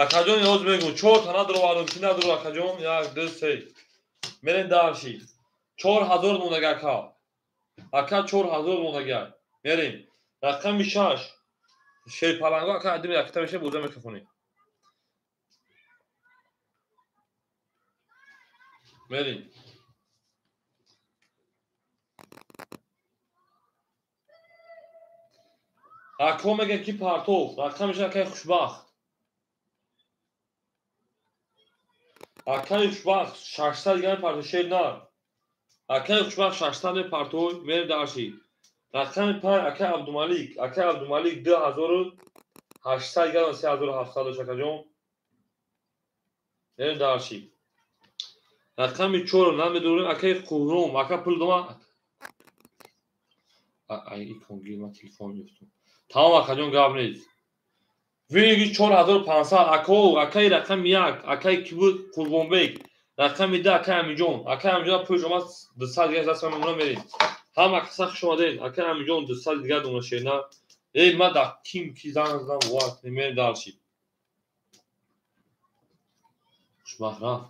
Акаҷон ёз мегӯ 4 та надуровардам, ки надуро акаҷон? 1 2 3. Мерем дальше. 4000 мондаги ака. Ака 4000 мондаги. Мерем. Рақами 6. Шерпаланго ака адим якта меша боза микрофони. Мерем. Ако мегӯяд ки партов, рақамиш акаи хушбахт. Акаи хушбахт 600 дигар партов шер нар. Акаи хушбахт 600 мепартов, мерем дальше. Рақами 5 акаи Абдумалик, акаи Абдумалик 2800 дигар 3700 дошт акаҷон. Мерем дарши. Рақами 4 намедорем, акаи Қуром, ака пул дома. Ай икон гир, ман телефон ёфтам. Тамом акаҷон, гап нест. Виги 4500 ако, акаи рақами 1, акаи ки буд? Қурбонбек. Рақами 2 акаи Амиҷон. Акаи Амиҷон пулш омад, 200 дигар даст мемонам, мерем. Ҳама каса хуш омадед. Акаи Амиҷон 200 дигар дона шена. Эй, ман дар ким ки занг задам, бовар кунед, мерем дарши. Хушбахт рафт.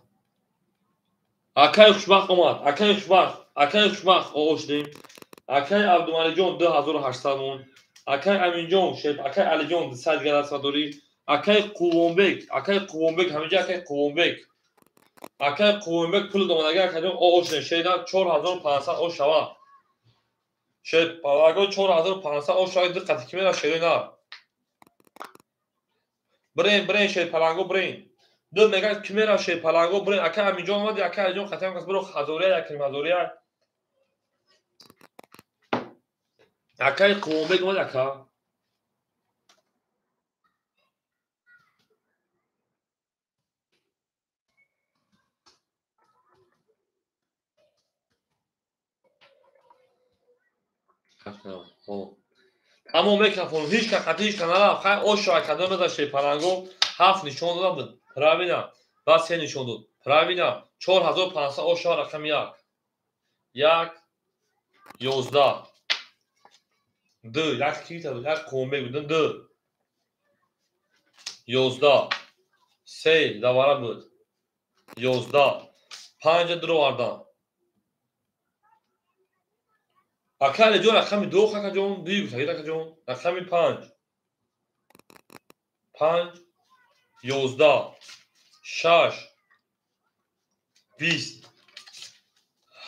Акаи Хушбахт омад. Акаи Хушбахт, акаи Хушбахт оғоз шудем. Акаи Абдумаликҷон 2800 мон. Акаи Аминҷон, шеф, акаи Алиҷон 200 дигар даст дорӣ. Акаи Қувонбек, акаи Қувонбек, ҳаминҷа акаи Қувонбек. Акаи Қувонбек пул домадага, акаҷон оғоз шудем. Шеда 4500 ош шава. Шеф, палаго 4500 ош шава, диққати ки мера шерои нар. Брен, брен, шеф, паланго брен. Ду мегӯяд ки мера шеф, паланго брен. Акаи Аминҷон омад, акаи Алиҷон қатъан кас биро ҳазория, якним ҳазория. Акаи Қувонбек омад, ака. Тамом микрофон, ҳеҷ ка қатъи ҳеҷ ка нарафт. Хай ош шава кадом мезад шеф паланго, 7 нишон додам буд. Правильно. Баъд 3 нишон дод. Правильно. 4500 ош шава рақами 1. 1 11 2 як кита буд, як Қувонбек буд, 2 11 3 давара буд. 11 5 дуровардан. Ака Алиҷон рақами 2 акаҷон, 2 гуфтагид акаҷон, рақами 5 5 11 6 20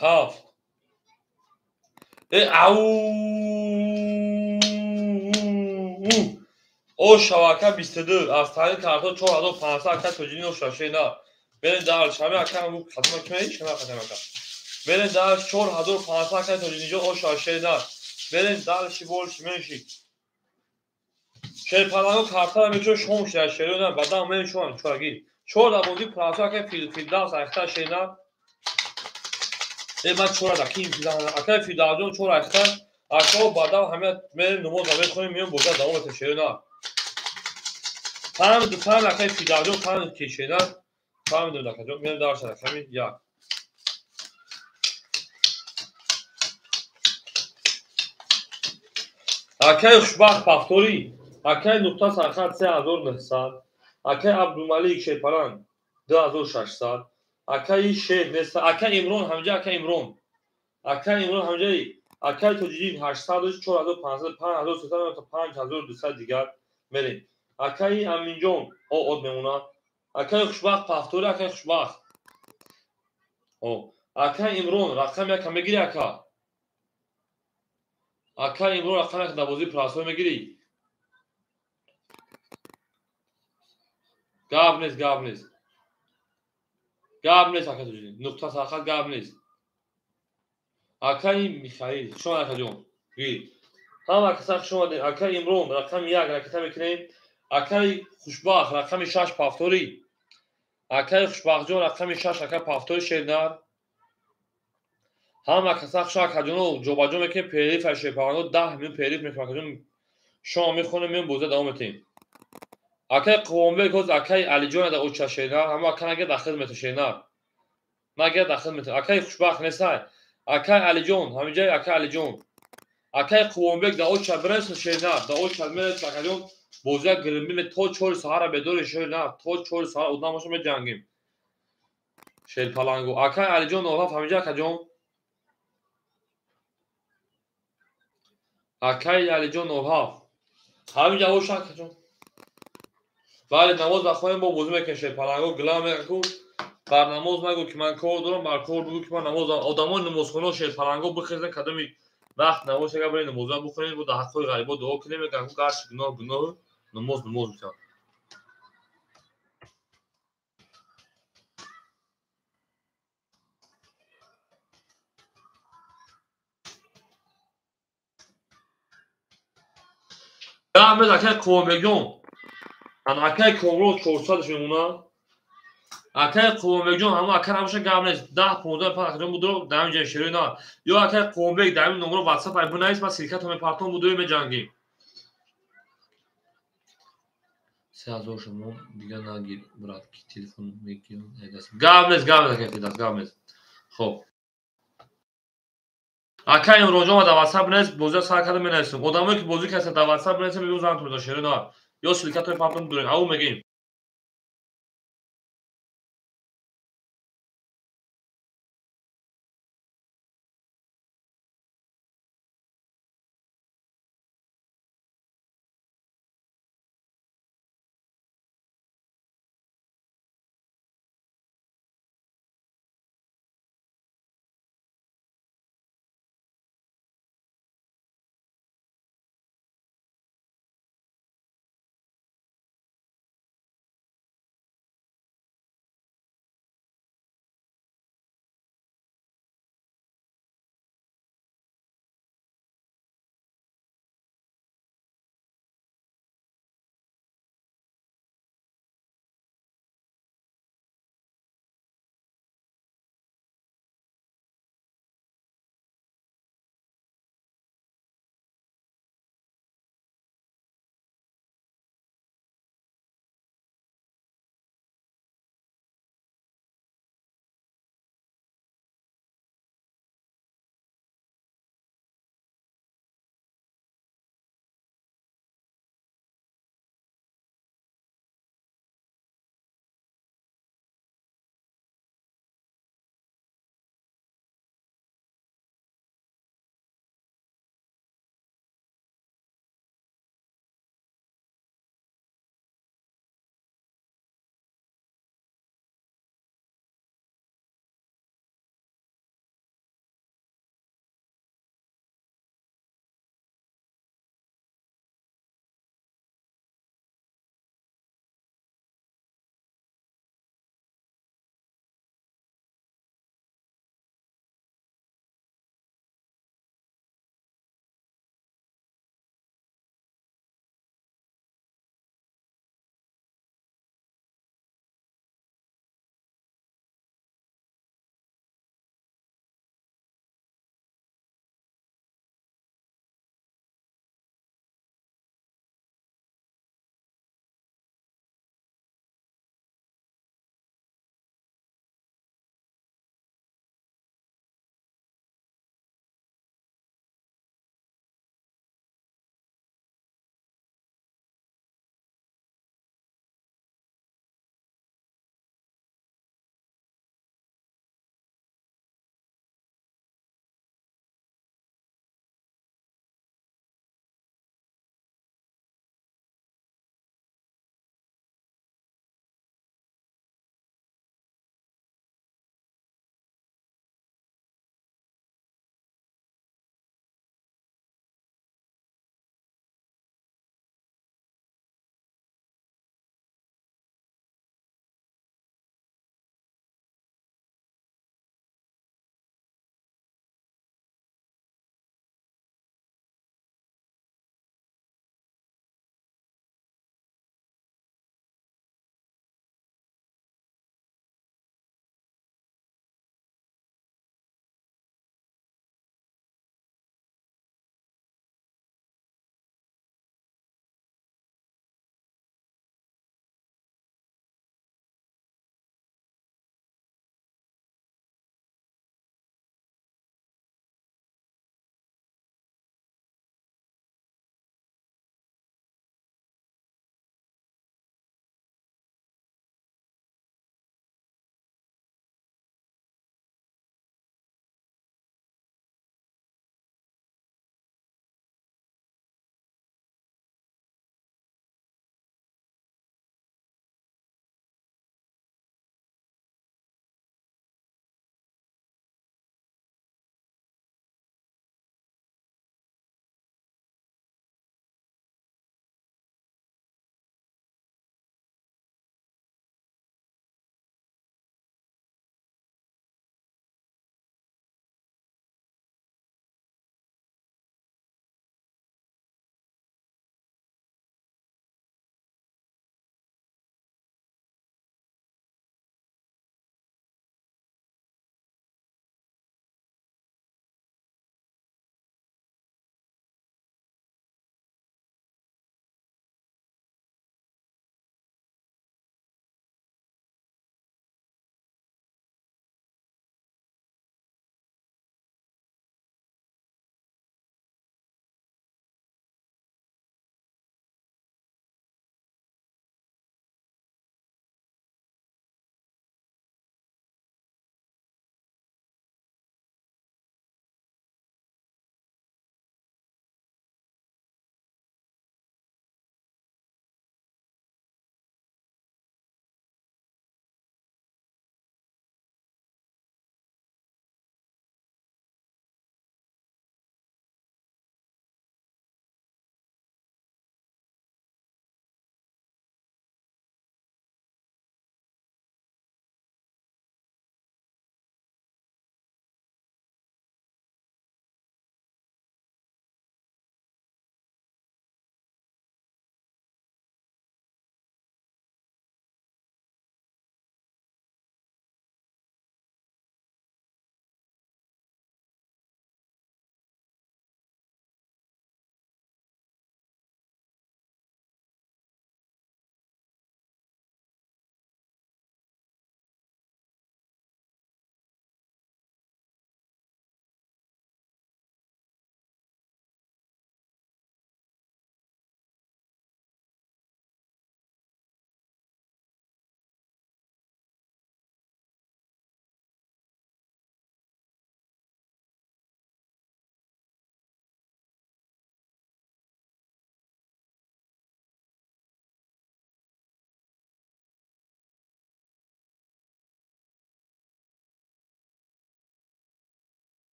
7. Э ау о шавака 22 аз тариқи карто 4500 ака тоҷини ошашена. Берем дар шами ака ҳам хатма кимей шама хатма ака. Берем дар 4500 ака тоҷиниҷо ошашена. Берем дар шибол шименши. Шерпаланго картара мечо шом шуда шерона бадан мен шом чораги. 4 да бози пласа ака филдавс ахта шена. Э ман 4 да ким филдавс ака филдавсҷон 4 ахта. Ака бадан ҳама мерем намоз мехонем меем боза давом метем шерона. Фаҳмиду фаҳм акаи Фидавҷон фаҳмид ки шена. Фаҳмидум акаҷон, мерем дар шара ҳамин 1. Акаи Хушбахт повтори. Акаи нуқта сархат 3900. Акаи Абдумалик Шерпаланг 2600. Акаи Шер неста. Акаи Имрон ҳамҷа, акаи Имрон. Акаи Имрон ҳамҷа, акаи Тоҷиддин 800 4500 5300 то 5200 дигар мерем. Акаи Аминҷон од мемонад. Акаи Хушбахт повтори, акаи Хушбахт. О, акаи Имрон рақами 1 мегири ака. Акаи Имрон рақами 1 дар бозии прасой мегири. Гап нест, гап нест. Гап нест ака Тоҷиддин. Нуқта сархат гап нест. Акаи Михаил, хуш омад акаҷон. Гир. Ҳама каса хуш омадед. Акаи Имрон рақами 1 ракета мекунем. Акаи Хушбахт рақами 6 повтори. Акаи Хушбахтҷон рақами 6 ака повтори шернар. Ҳама каса хуш акаҷоно ҷобаҷо мекунем периф шерпаланго 10 минут периф мекунем акаҷон. Шом мехонем меем боза давом метем. Акаи Қувонбек ҳоз акаи Алиҷон да оча шернар, ҳама ака нагирд ахир мета шернар. Нагирд ахир мета. Акаи Хушбахт несай. Акаи Алиҷон, ҳаминҷаи акаи Алиҷон. Акаи Қувонбек да оча бирес шернар, да оча мерес акаҷон. Бозия гирмбиме то 4 саҳара бедори шернар, то 4 саҳара одам боша меҷангим. Шерпаланго. Акаи Алиҷон нолаф ҳаминҷа акаҷон. Акаи Алиҷон нолаф. Ҳаминҷа боша акаҷон. Бале намоз бахонем бо бозӣ мекунем шерпаланго гилам мекун. Бар намоз нагӯ ки ман кор дорам, бар кор бигӯ ки ман намоз дорам. Одамони намозхонао шерпаланго бихезанд кадоми вақт намоз шага баред намоза бихонед, бо дар ҳаққҳои ғарибо дуо кунем, мегӯянд гарчи гуноҳ гуноҳ, намоз намоз мешавад. Аҳмед акай Қувонбекҷон, ан акай Комрон 400 мемонад. Акай Қувонбекҷон, ҳамон ака набоша, гап нест. 10-15 пан акаҷон будро дар ҳамин ҷои шерои на. Ё акай Қувонбек, дар ҳамин номро WhatsApp ай бинавис, ман ссылка то мепартом, будуи меҷангем. 3000 шумо дигар нагир, брат, ки телефон мегирам. Гап нест, гап нест, акай Фирдавс, гап нест. Хоб. Ака Имронҷон, дар WhatsApp нест, бозиро сар карда менависем. Одамое ки бозӣ карданд дар WhatsApp менависем, мегӯям занг тумеда шерои на. Ё ссылка то мепартом, дурем. Ау мегӯем.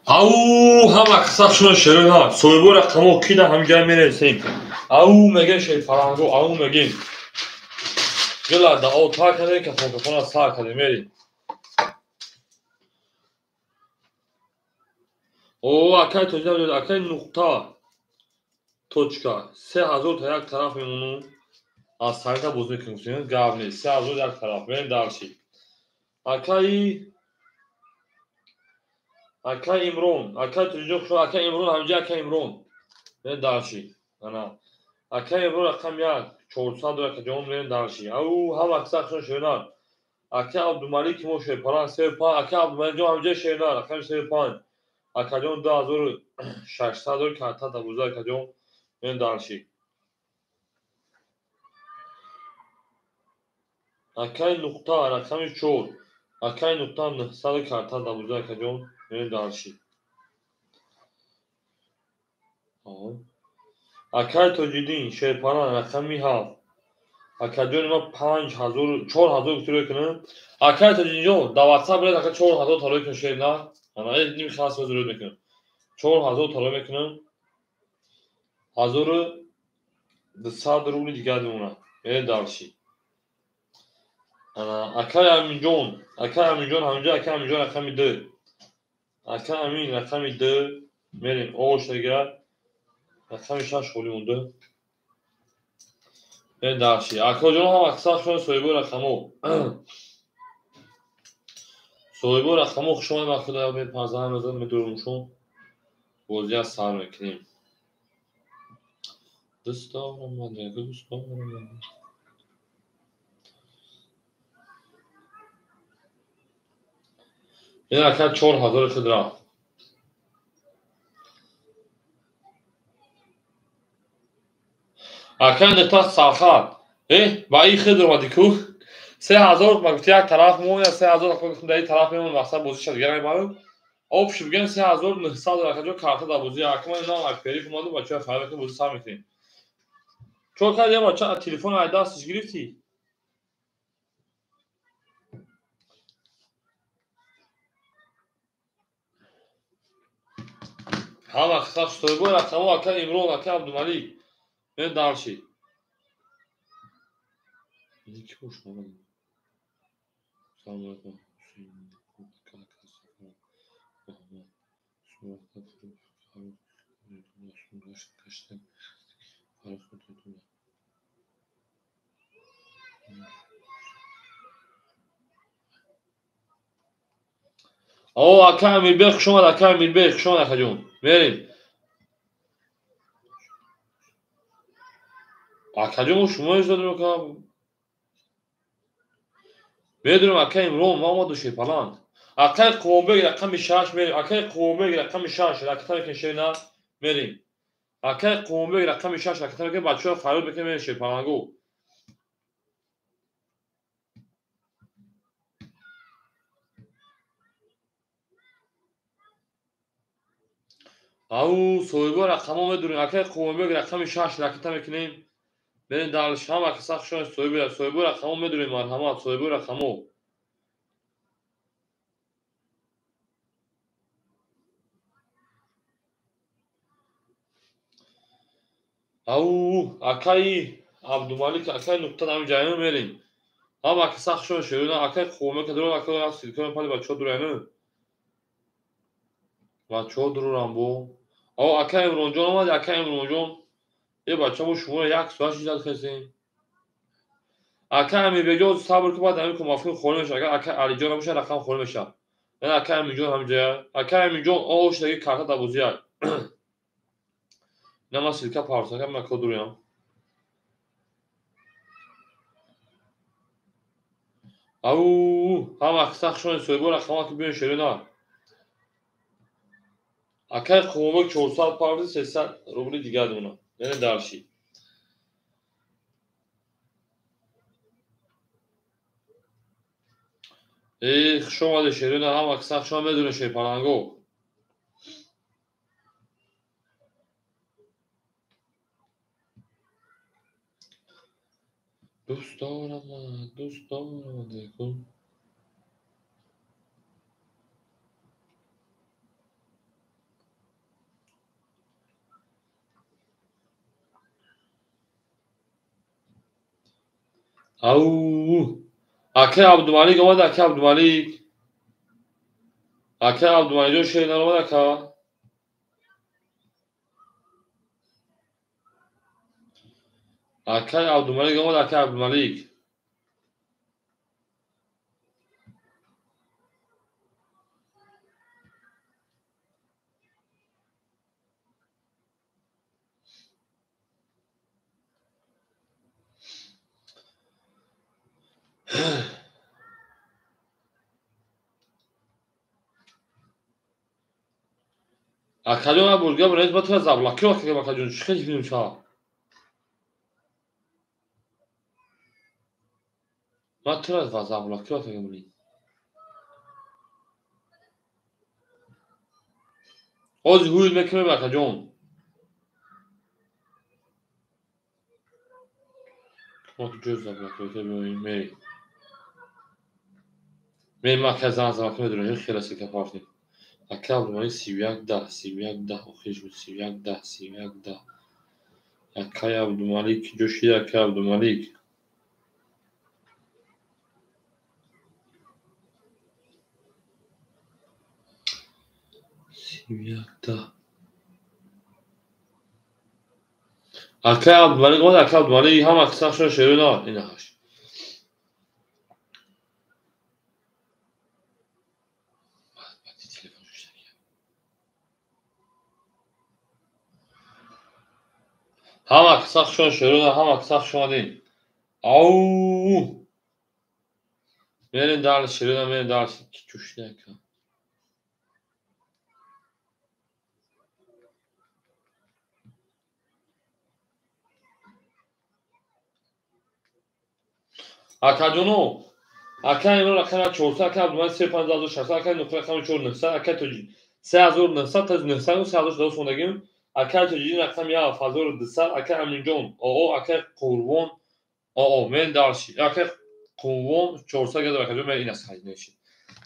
Ау, ҳама қисса шуна шерона. Соҳибо рақамо кида ҳамҷа мересем. Ау мегем шерпаланго, ау мегем. Гила да о та каде кафон кафона са каде мерем. О, акай тоҷа, акай нуқта. Точка. 3000 та як тараф мемонум. Аз сайта боз мекунем, гап нест. 3000 як тараф. Мерем дарши. Акай Имрон, акай Тоҷиҷон хушо, акай Имрон ҳамҷа, акай Имрон. Мерем дарши. Ана. Акай Имрон рақам 1, 400 акаҷон мерем дарши. Ау, ҳама аксар хушо шернар. Акай Абдумалик мо шерпалан 35, акай Абдумалик ҷон ҳамҷа шернар, рақами 35. Акаҷон 2600 карта дабуза акаҷон мерем дарши. Акай нуқта рақами 4, акай нуқта 900 карта дабуза акаҷон мерем дарши. Акай Тоҷиддин шерпалан рақами 7. Акаҷони ма 5000 4000 гуфтиро кунам. Акай Тоҷиддинҷон дар WhatsApp ред ака 4000 талои кун шер на. Ана ним хас зурӯд мекунам. 4000 талои мекунам. 1200 рубли дигар мемонад. Мерем дарши. Ана акай Аминҷон, акай Аминҷон ҳаминҷо, акай Аминҷон рақами 2. Акай Амин рақами 2 мерем. Ош дигар рақами 6 холӣ монда. Мерем дарши. Акоҷон ҳам аксар шумо соҳибои рақамо. Соҳибои рақамо хуш омадед, ман худам мепазам, медурам шумо. Бозия сар мекунем. Дӯстон омада, дӯстон омада. Ин ака 4000 худ рафт. Ака нуқта сархат. Ба ин худ омадӣ ку? 3000 ма гуфти як тараф мемонад, 3000 ака гуфтам дар ин тараф мемонад, мақсад бозиша дигар мебарам. Об шуд бигӯям 3900 акаҷон карта дар бозӣ. Ака ман нам акпериф омаду бачаҳо фарқ мекунем, бозӣ сар мекунем. Чор кардӣ бача телефон ай дасташ гирифтӣ? Ҳама қисса соҳибои рақамо ака Имрон, ака Абдумалик. Мерем дарши. Ки бош омадам? Салом алайкум. О, ака Амирбек хуш омад, ака Амирбек хуш омад, акаҷон. Мерем. Акаҷон, шумо издодем ака. Медонем ака Имрон, ма омаду шерпаланд. Акай Қувонбек рақами 6 мерем. Акай Қувонбек рақами 6 раката мекунем шер на мерем. Акай Қувонбек рақами 6 раката мекунем, бачаҳо фарёд мекунем, мерем шерпалангу. Ау, соҳибо рақамо медурем. Акай Қувонбек рақами 6 раката мекунем. Мерем дарш. Ҳама каса хуш омадед, соҳибо рақамо медурем, марҳамат, соҳибо рақамо. Ау, акай Абдумалик, акай нуқта дар ҷаён мерем. Ҳама каса хуш омадед, шерона, акай Қувонбек дурам, акай силкон пали бачаҳо дурану. Бачаҳо дурам бо. Ау, акай Имронҷон омад, акай Имронҷон. Е бача мо шуморо як соат шидат хестем. Акай Амирбекҷон сабр кун, баъд ҳамин кумафкун холӣ мешавад. Агар акай Алиҷон набошад, рақам холӣ мешавад. Яъне акай Аминҷон ҳаминҷоя. Акай Аминҷон ош даги карта дар бозия. Ина ман силка парсакам, ман код дуруям. Ау, ҳама қисса хуш омадед, соҳибо рақама ки биён шерона. Акай Қувонбек 400 парди, 300 рубли дигар мемонад. Яъне дарши. Хуш омадед шерона, ҳама қисса хуш омад, медонед шерпаланго. Дӯст дорам, дӯст дорам, декун. Ау! Акай Абдумалик омад, акай Абдумалик. Акай Абдумаликҷон шернар омад, ака. Акай Абдумалик омад, акай Абдумалик. Акаҷон абурга буред ба тура заблокировать кардем акаҷон. Чӣ хел филм ша? Ма тура заблокировать кардем буред. Ҳозир ҳуй мекунем акаҷон. Ма ҷо заблокировать кардем мери. Мери ма ака зан заблокировать медонам, хела сика фафтем. Ака Абдумалик 31 10, 31 10 охир шуд, 31 10, 31 10. Акай Абдумалик ҷо шид, акай Абдумалик. 31 10. Акай Абдумалик омад, акай Абдумалик ҳама қисса шеро на, инаҳаш. Ҳама қисса хушон шерона, ҳама қисса хуш омадин. Ау! Мерем дал шерона, мерем дал чушна ака. Акаҷоно, ака имрӯз рақами 400, ака Абдумалик 35600, ака нуқта рақами 4900, ака тоҷи 3900, та 900, 3600 сондагим. Акай тоҷидин рақами 7200, акай Аминҷон оо, акай Қурбон оо, мен дарши. Акай Қурбон 400 гадар акаҷон мен ина саҳид неши.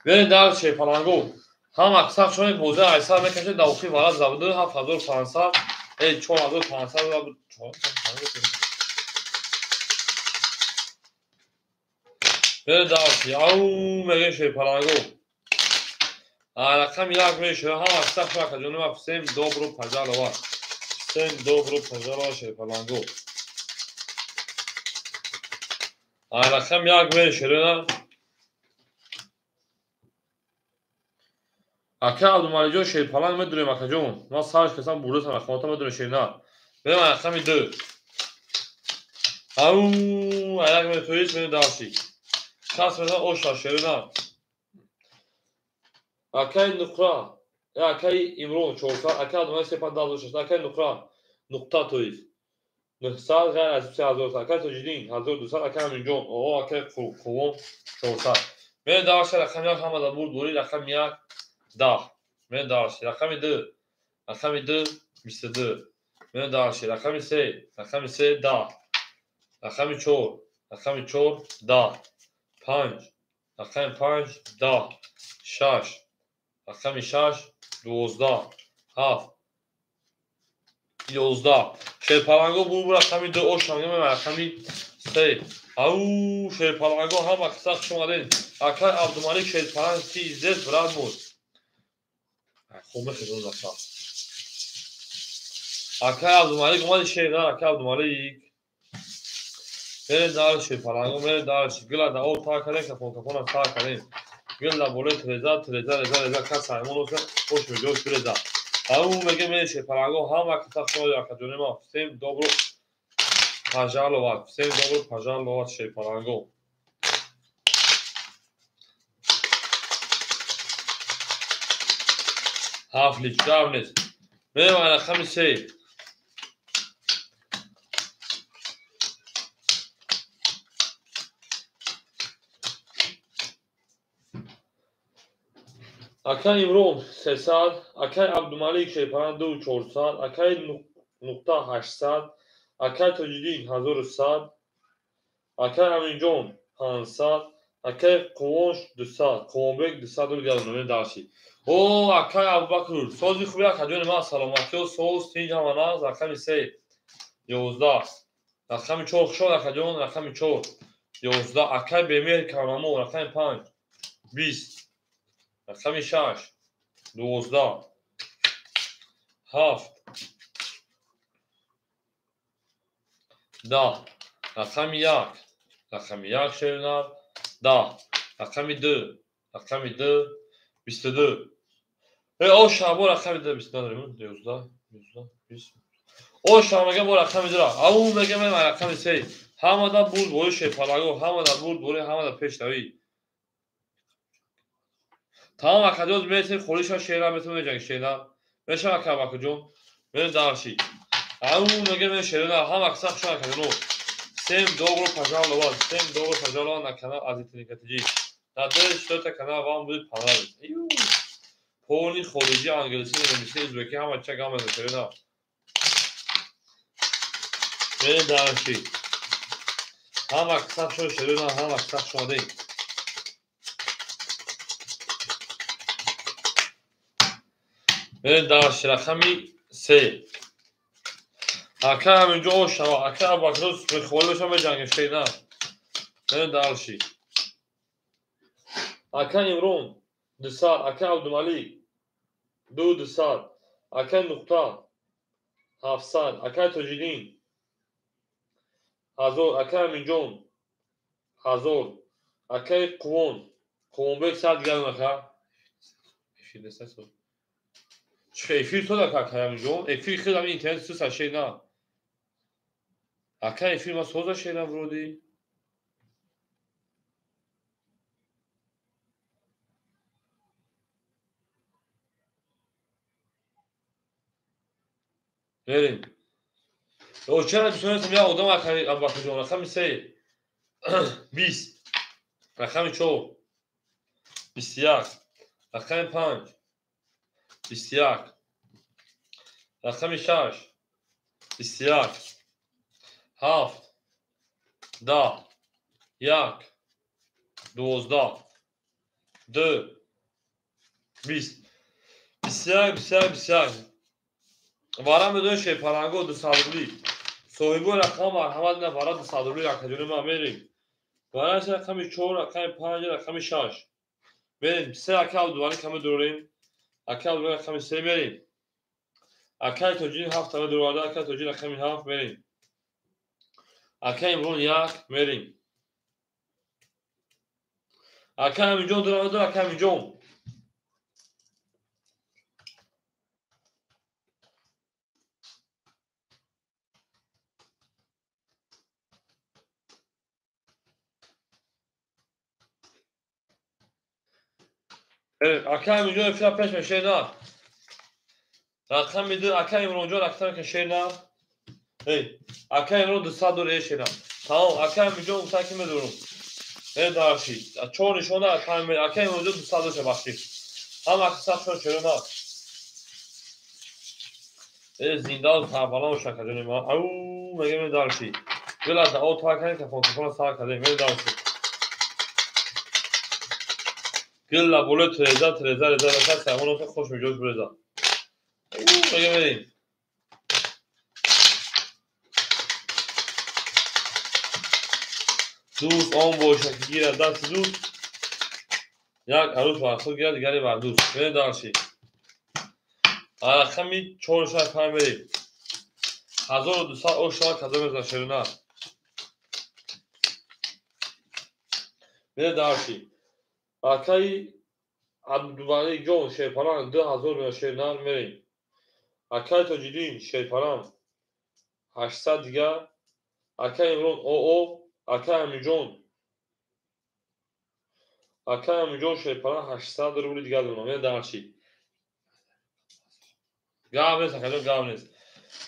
Мен дарши паланго. Ҳама қисса шони боза айсар мекашед да охир вара забуду 7500, 4500 ва 4500. Мен дарши. Ау, мегем шепаланго. Рақами як мешава ҳама қисса хуш акаҷони ма всем добро пожаловать. Всем добро пожаловать шерпаланго. Рақами як мешава. Ака Абдумаликҷон шерпаланг медурем акаҷон. Ман сарш касам бурдасам рақамота медурем шерна. Мерем рақами 2. Ау, аяк метоист мену дарши. Кас мезан оша шерна. Акай Нуқра, акай Имрон 400, акай Абдумалик 35600, акай Нуқра, нуқта тоист. 900 ғайр аз 3000, акай Тоҷиддин 1200, акай Аминҷон, оо, акай Қурбон 400. Мен дарша рақами 1 ҳама да бурд бурӣ рақами 1 10. Мен дарши рақами 2, рақами 2 22. Мен дарши рақами 3, рақами 3 10. Рақами 4, рақами 4 10. 5, рақами 5 10. 6, рақами 6 12, 7 11. Шерпаланго бур рақами 2 ош ҳангоми рақами 3. Ау, шерпаланго ҳама қисса хуш омадед. Акай Абдумалик шерпаланг ти здесь брат мой. Хуб мехезон зафа. Акай Абдумалик омади шерна, акай Абдумалик. Мерем дар шерпаланго, мерем дар гила да об та кардем, кафон кафона та кардем. Гила болои треза, треза, реза, реза, кас аймон оса, хош меҷош треза. Ау, меге мерем шерпаланго, ҳама қисса хуш омадед акаҷони ма. Всем добро пожаловать, всем добро пожаловать шерпаланго. Ҳафт лич, гап нест. Мерем рақами 3. Акай Имрон 300, акай Абдумалик шерпаланг 2400, акай Нуқта 800, акай Тоҷиддин 1100, акай Аминҷон 500, акай Қувонш 200, Қувонбек 200 дургардон мен дарши. О, акай Абубакр, сози хуби акаҷони ман, саломатиё, соз, тинҷ ҳама нағз, рақами 3 11, рақами 4 хушод акаҷон, рақами 4, 11. Акай Бемеҳр Карамо, рақами 5, 20. Рақами 6, 12. 7, 10. Рақами 1, рақами 1 шеринар, 10. Рақами 2, рақами 2, 22. О шаҳбо рақами 2, 22 дорем, 11, 11, 20. О шаҳ мегам бо рақами 2. Ау мегам рақами 3. Ҳамада бурд бори шерпалаго, ҳамада бурд бори, ҳамада пешравӣ. Тамом акаҷон мерасем, холиша шера метавонем меҷанги шера. Мешава ака Абакаҷон, мерем дарши. Ау мегам шерина, ҳама акса хушон акаҷоно. Всем добро пожаловать, всем добро пожаловать на канал Азитеника ТЖ. Надеюсь, что этот канал вам будет понравиться. Полный хориҷи, англисӣ, немисӣ, узбекӣ, ҳама ча гам мезанем шерина. Мерем дарши. Ҳама акса хушон шерина, ҳама акса хуш омадед. Мерем дарши рақами 3. Ака ҳаминҷо ош шава, ака Абубакрос мехоҳӣ бошам меҷангем шерина. Мерем дарши. Ака Имрон 200, ака Абдумалик 200, ака Нуқта 700, ака Тоҷиддин 1000, ака Аминҷон 1000, акаи Қувон, Қувонбек 100 дигар ака. Чӣ эфир тод ака Аминҷон? Эфир хел ҳамин интернет суса шерина. Ака эфир ма соза шерина вроди. Мерем. Чара бисёрестам як одам ака Абубакрҷон, рақами 3, 20, рақами 4, 21, рақами 5, 21, рақами 6, 21, 7, 10, 1, 12, 2, 20, 21, 21, 21. Вара медонед шерпаланго 200 рубли. Соҳибои рақам марҳамат на вара 200 рубли акаҷони ман мерем. Вараш рақами 4, рақами 5, рақами 6. Мерем. 3 ака Абдувалӣ каме дорем. Ака Абдувалӣ рақами 3 мерем. Акаи Тоҷиддин 7 тама дуроварда, акаи Тоҷиддин рақами 7 мерем. Ака Имрон 1 мерем. Ака Аминҷон дуроварда, ака Аминҷон. Ака Аминҷон эфира пеш мешена. Рақами 2 ака Имронҷон рақами шена. Ака Имрон 200 дор шена. Тамом ака Аминҷон гуфта ки медорам. Дарши. 4 нишона ака Имронҷон 200 дор бахшид. Ҳама акса шо шена. Зинда сарбаланд бош акаҷони ман. Ау мегем дарши. Гила да о та кани кафон кафон сар кардем. Мерем дарши. Гила боло треза треза реза реза саймон хуш меҷош буреза. Мегем мерем. Дӯст он бошад ки гирад дасти дӯст, як арӯс бар худ гирад, дигаре бар дӯст. Мерем дарши. Рақами 4 6 5 мерем. 1200 ош шава кадом мезанад шерина. Мерем дарши. Акаи Абдувалиҷон шерпаланг 2000 меояд шеринар мерем. Акаи Тоҷиддин шерпаланг 800 дигар. Акаи Имрон ОО, акаи Аминҷон. Акаи Аминҷон шерпаланг 800 рубли дигар дорам. Мерем дарши. Гап нест акаҷон, гап нест.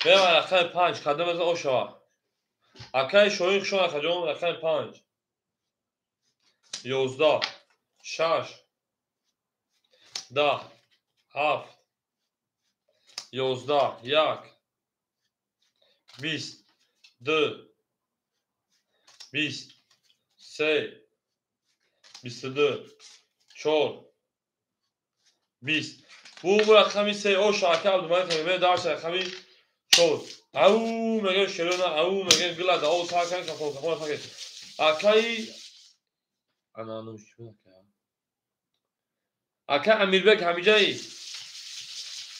Мерем рақами 5 кадом мезанад ош шава. Акаи Шоҳин хушон акаҷон, рақами 5, 11, 6, 10, 7, 11, 1, 20, 2, 20, 3, 22, 4, 20. Бу рақами 3 ош ака Абдумалик мегӯяд дарс рақами 4. Ау мегӯяд шерона, ау мегӯяд гила да о та кан кафон кафон та. Акаи ана ака Амирбек ҳамиҷаи?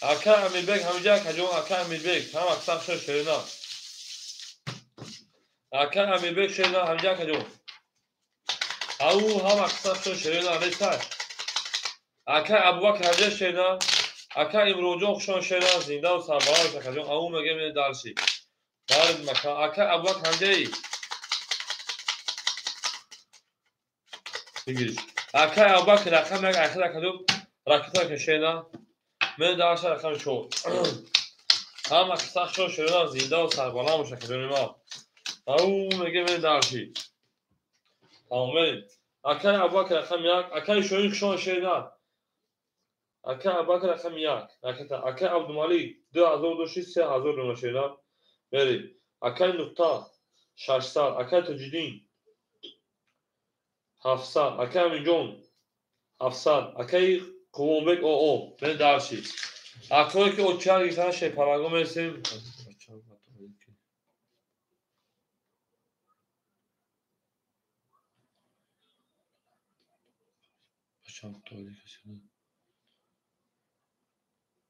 Ака Амирбек ҳамиҷа, акаҷон, ака Амирбек, ҳама сах шо шерина. Ака Амирбек шерина ҳамиҷа, акаҷон. Ау ҳама сах шо шерина, ресай. Ака Абубакр ҳамиҷа шерина. Ака Имронҷон хушон шерина, зиндаву сарбаланд акаҷон. Ау мегем дарши. Бард мака. Ака Абубакр ҳамиҷаи? Бигириш. Ака Абубакр рақам як ахир акаҷон ракета кашена. Мен дарша рақами чор. Ҳама сах шо шерина, зиндаву сарбаланд бош акаҷони ман. Ау мегем дарши. Тамом мерем. Акаи Абубакр рақами як, акаи Шоҳин хушон шерина. Ака Абубакр рақами як, ракета. Акаи Абдумалик 2000 дошти, 3000 дона шерина. Мерем. Акаи Нуқта 600, акаи Тоҷиддин 700, акаи Аминҷон 700, акаи Қувонбек ОО. Мен дарши. Акое ки очар гирифтан шерпаланго мерасем. Бачам толик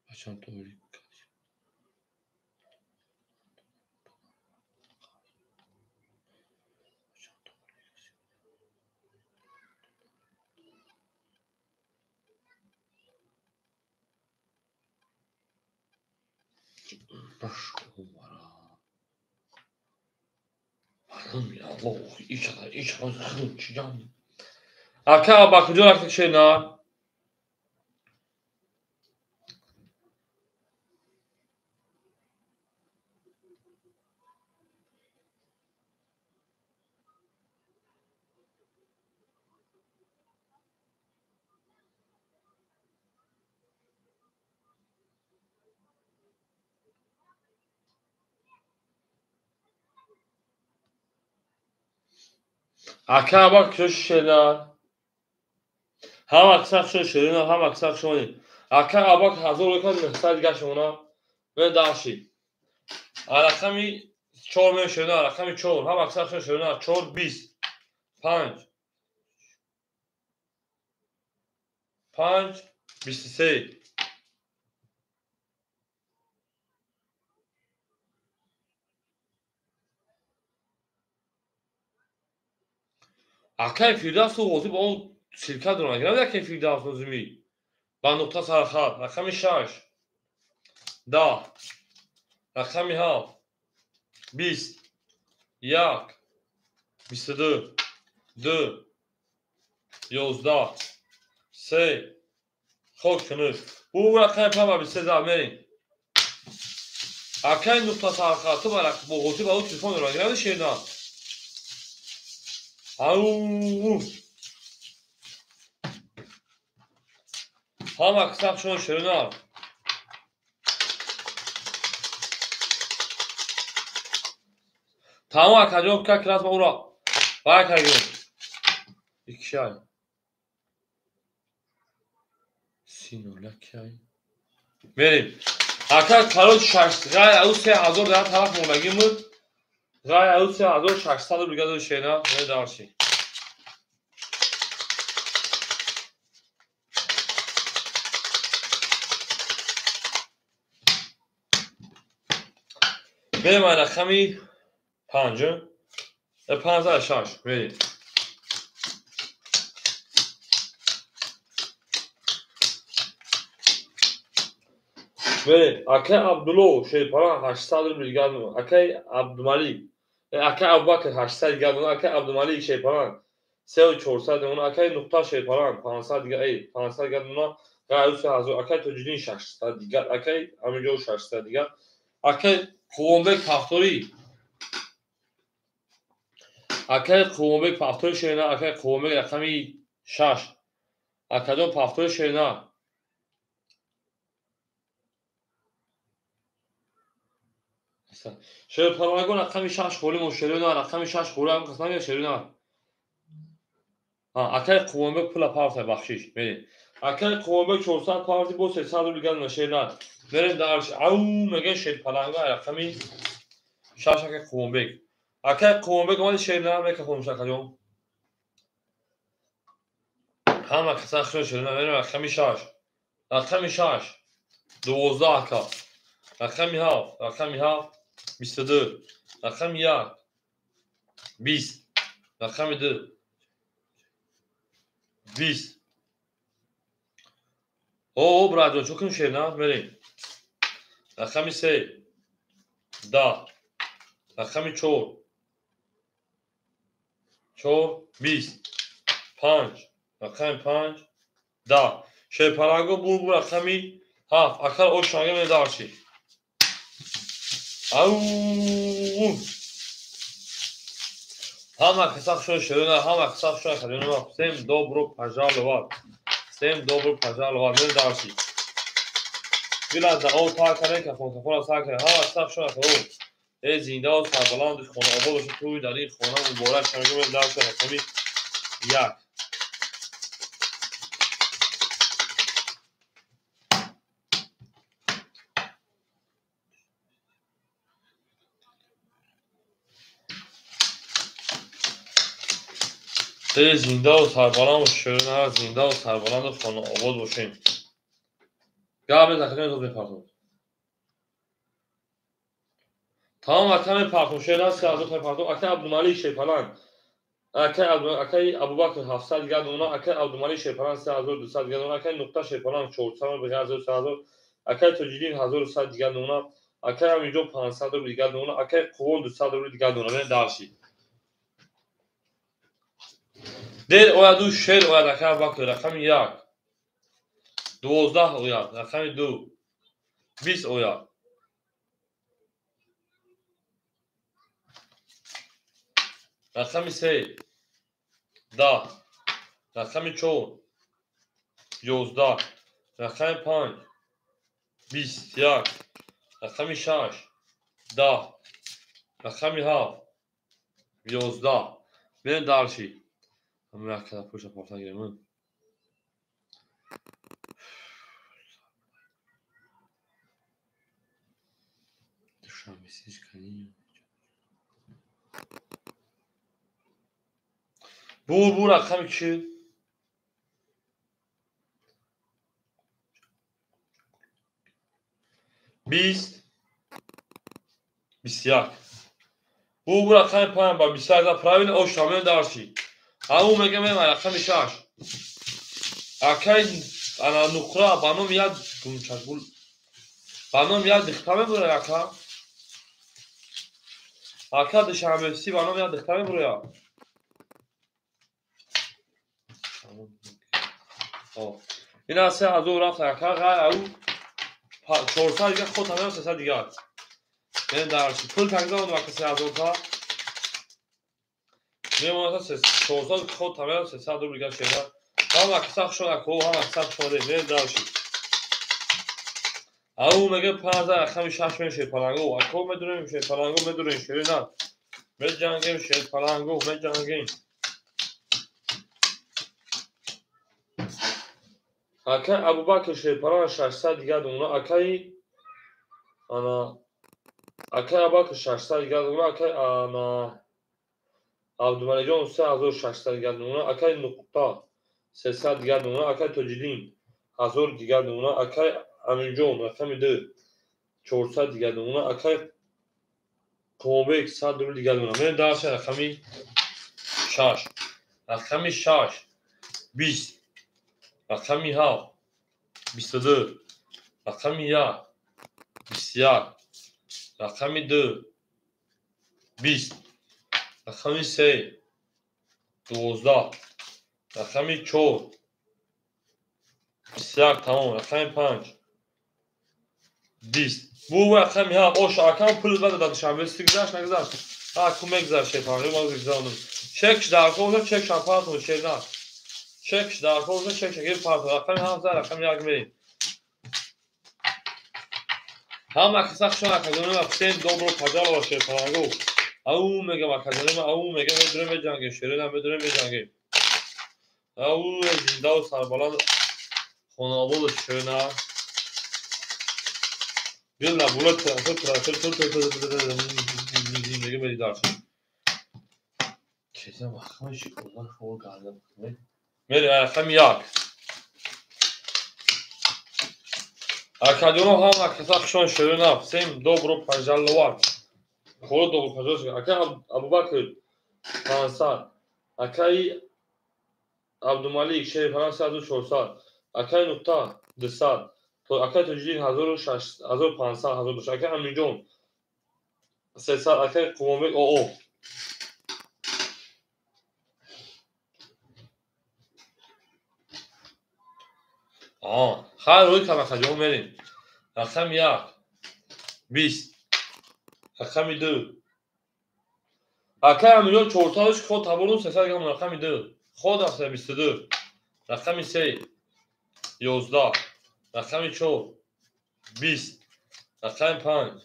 бачам толик. Ака Абакрҷон ракета шерина. Ака Абакр шерина. Ҳама сах шо шерина, ҳама сах шони. Ака Абубакр 1000 рукат 900 дигар шумона. Мен дарши. Рақами 4 мен шерина, рақами 4, ҳама сах шо шерина, 4 20 5 5 23. Акаи Фирдавс ту ғозӣ ба он силка дорам. Гирам акаи Фирдавс нозимӣ. Ба нуқта сархат. Рақами 6 10, рақами 7 20 1 22 2 11 3 хок хунук. Бу рақами 5 ба 23 зад мерем. Акаи нуқта сархат ту ба ғозӣ ба он телефон дорам. Гирам шерина. Ау! Ҳама сах шон шерина. Тамом акаҷон, как раз ма ура. Бай кардем. Икшай. Синолакай. Мерем. Ака короче 6 гай ау 3000 дар тараф мондагӣ буд. Гай ау 3600 рубл дигар шерина. Мен дарши. Мерем рақами 5 5 6 мерем. Мерем. Акаи Абдулло шерпалан 800 рубл дигар. Акаи Абдумалик, акаи Абубакр 800 дигар. Акаи Абдумалик шерпалан 3400 дона. Акаи Нуқта шерпалан 500 дигар, 500 дигар дона. Гай 3000. Акаи Тоҷиддин 600 дигар. Акаи Аминҷон 600 дигар. Акаи Қувонбек Пахторӣ. Акаи Қувонбек Пахторӣ шерина. Акаи Қувонбек рақами 6. Акаҷон Пахторӣ шерина. Шерпалангон рақами 6 холӣ мо шерина, рақами 6 холӣ ҳам қисмат шерина. Акаи Қувонбек пула парта бахшиш. Мерем. Акаи Қувонбек 400 парти бо 300 рубл дигар шерина. Мерем дарш. Ау меган шерпаланга рақами 6 акаи Қувонбек. Акай Қувонбек омади шернар мекафонуш акаҷон. Ҳама каса хушон шернар мерем рақами 6. Рақами 6 12 ака. Рақами 7, рақами 7 22. Рақами 1 20. Рақами 2 20. О, браҷон, чӯ кунем шернар мерем. Рақами 3 10. Рақами 4 4 20 5. Рақами 5 10. Шерпаланго бур рақами 7. Акар ошанга медарши. Ау! Ҳама каса хушон шерона, ҳама каса хушон хадинома. Всем добро пожаловать. Всем добро пожаловать. Медарши. Билаза о та кане кафон кафон са кане. Ҳама каса хушон хадинома. Э зинда ва сарбаланд хона обод бошад туй дар ин хона муборак шавад. Медарши рақами 1. Зинда ва сарбаланд бошед, зинда ва сарбаланду хонаобод бошем. Гап мезанем, зуд мепартом. Тамом ака мепартом, шер аст, 3000 мепартом. Ака Абдумалик Шерпаланг, акаи Абубакр 700 дигар дона, акаи Абдумалик Шерпаланг 3200 дигар дона, акаи Нуқта Шерпаланг 400 рубл, 1300, акаи Тоҷиддин 1100 дигар дона, акаи Аминҷон 500 рубл дигар дона, акаи Қувон 200 рубл дигар дона. Бинед дарши. Дер ояду шер ояд акаи Абубакр рақами 1. 12 ояд рақами 2. 20 ояд. Рақами 3 10. Рақами 4 11. Рақами 5 21. Рақами 6 10. Рақами 7 11. Бинед дарши. Ҳамин як пуша порта гирем. Душанбе сиш канин. Бур рақами чи? 20 21. Бур рақами 5 ба 21 правильно ошамен дарши. Ау мегам рақами 6. Акай ана нуқра ба ном як гумчашгул. Ба ном як дихта мебура ака. Ака душанбе си ба ном як дихта мебура. Ина 3000 рафт ака ғай ау 400 дигар худ ҳамеам 300 дигар. Бинед дарши. Пул тагза он вақт 3000 та. Мемонад 400 худ ҳамеам 300 рубл дигар шеда. Ҳама каса хушон ако, ҳама каса хушон бинед дарши. Ау мега 50 рақами 6 мешед паланго. Ако медурем шед паланго медурем шерина. Меҷангем шед паланго меҷангем. Акай Абубакр Шерпаланг 600 дигар дона, акай ана акай Абубакр 600 дигар дона, акай ана Абдумаликҷон 3600 дигар дона, акай Нуқта 300 дигар дона, акай Тоҷиддин 1000 дигар дона, акай Аминҷон рақами 2 400 дигар дона, акай Қувонбек 100 рубл дигар дона. Мен дарша рақами 6. Рақами 6 20. Рақами 7 22. Рақами 1 21. Рақами 2 20. Рақами 3 12. Рақами 4 21 тамом. Рақами 5 20. Бу рақами 7 ош акам пул бада дар душанбе си гузашт нагузашт. А ку мегузашт шефанги ма гузаштам. Чек дар ко чек шампартон шерна. Чек дар ко чек шагир парт. Рақами 7 рақами 1 мерем. Ҳама каса хушон академия всем добро пожаловать шерпаланго. Ау мегам академия, ау мегам медурем меҷангем, шерина медурем меҷангем. Ау зинда ва сарбаланд хонаобод шерина. Била булат трансфер мега медидарши. Мерем рақами як. Акаҷоно ҳама каса хушон шерина. Всем добро пожаловать. Хоро добро пожаловать. Ака Абубакр 500. Акаи Абдумалик шери 1400. Акаи Нуқта 200. Акаи Тоҷиддин 1500 1000. Акаи Аминҷон 300. Акаи Қувонбек ОО. Хайр, рӯй кам акаҷон мерем. Рақами як 20. Рақами ду. Акаи Аминҷон 400 ход таборум 300 грамм. Рақами ду. Ход рафта 22. Рақами се 11. Рақами чор 20. Рақами панҷ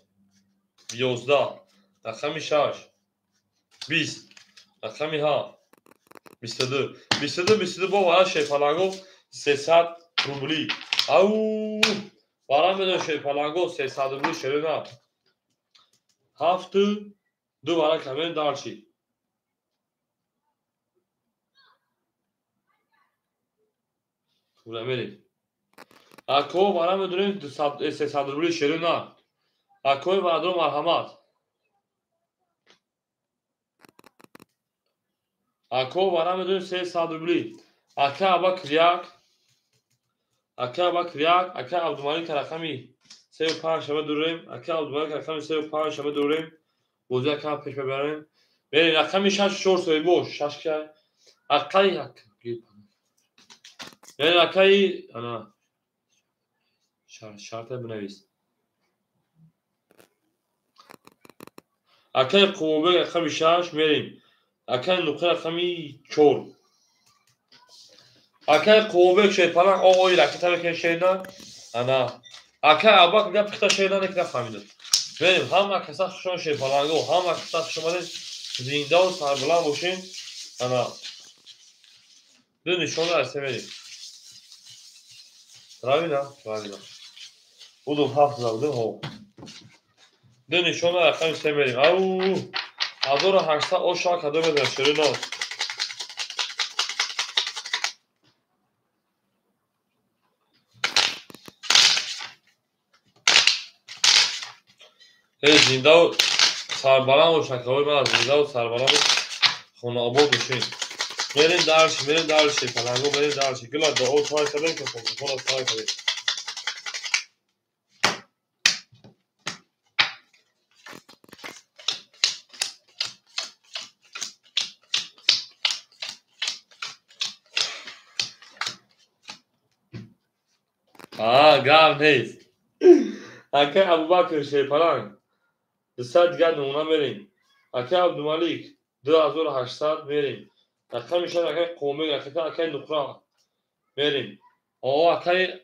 11. Рақами шаш 20. Рақами ҳафт 22. 22 22 бо вара шерпаланго 300 рубли. Ау! Вара медон шерпаланго 300 рубли шерина. Ҳафту ду вара камен дарчи. Мерем. Ако вара медонем 300 рубли шерина. Акои варадро марҳамат. Ако вара медонем 300 рубли. Ака Абакр як. Ака Абакр як. Ака Абдумалик рақами 35 шава дурем. Ака Абдумалик рақами 35 шава дурем. Бозӣ ака пеш мебарем. Мерем рақами 6 4 соҳибош. 6 ка. Акаи як. Мерем акаи ана шарта бинавис. Акаи Қувонбек рақами 6 мерем. Акаи Нуқра рақами 4. Акаи Қувонбек шерпаланг ои ракета мекунем шерина. Ана. Акаи Абубакр гап пихта шерина не нафаҳмидам. Мерем ҳама каса хушон шерпаланго, ҳама каса хуш омадед, зиндаву сарбаланд бошем. Ана. Ду нишона аст мерем. Правильно? Правильно. Будум ҳафт забудем ҳо. Ду нишона рақами се мерем. Ау! 1800 оша кадом медонад шерина. Эй, зиндаву сарбаланд бош, акаҳои ман, зиндаву сарбаланд хонаобод бошед. Мерем дарши, мерем дарши, паланго мерем дарши. Гула дуо тай кардем, ки хона тай кардем. Гап нест. Акаи Абубакр шерпаланг 200 дигар намуна мерем. Акаи Абдумалик 2800 мерем. Рақами шаш акаи Қувонбек ракета, акаи Нуқра мерем. О, акаи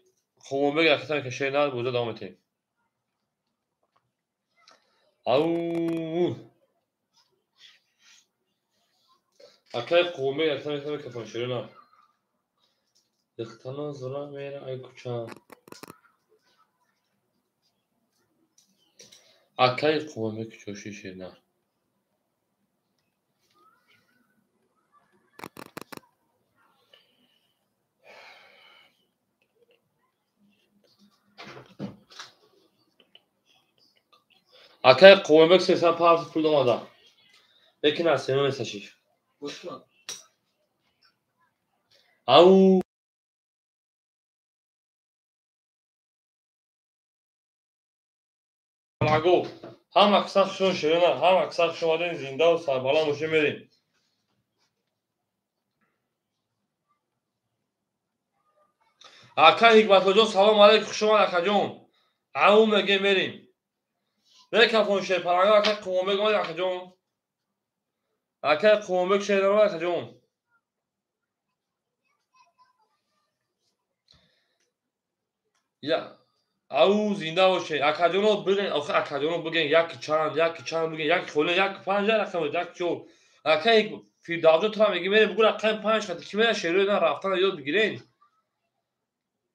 Қувонбек ракета мекашед, боза давом метем. Ау! Акаи Қувонбек ракета мекашед, шерина. Дихтано зура мера ай куча. Акаи Қувонбек чоши шерина. Акаи Қувонбек 305 пул омада. Лекин аз сено несташиш. Ау! Палаго ҳама каса хушон шерина, ҳама каса хуш омадем, зиндаву сарбаланд бошем мерем. Ака Ҳикматуллоҷон салом алейкум, хуш омад акаҷон. Ау мегем мерем. Мекафон шерпаланго ака Қувонбек омад акаҷон. Ака Қувонбек шерина акаҷон. Я ау зинда бошед. Акаҷоно бигӯен, охир акаҷоно бигӯен як чанд, як чанд бигӯен, як холе, як панҷ рақам, як чор. Ака Фирдавсҷон тура мегӣ мерем бугӯ рақами панҷ хати ки мера шерои на рафтан ёд бигирен.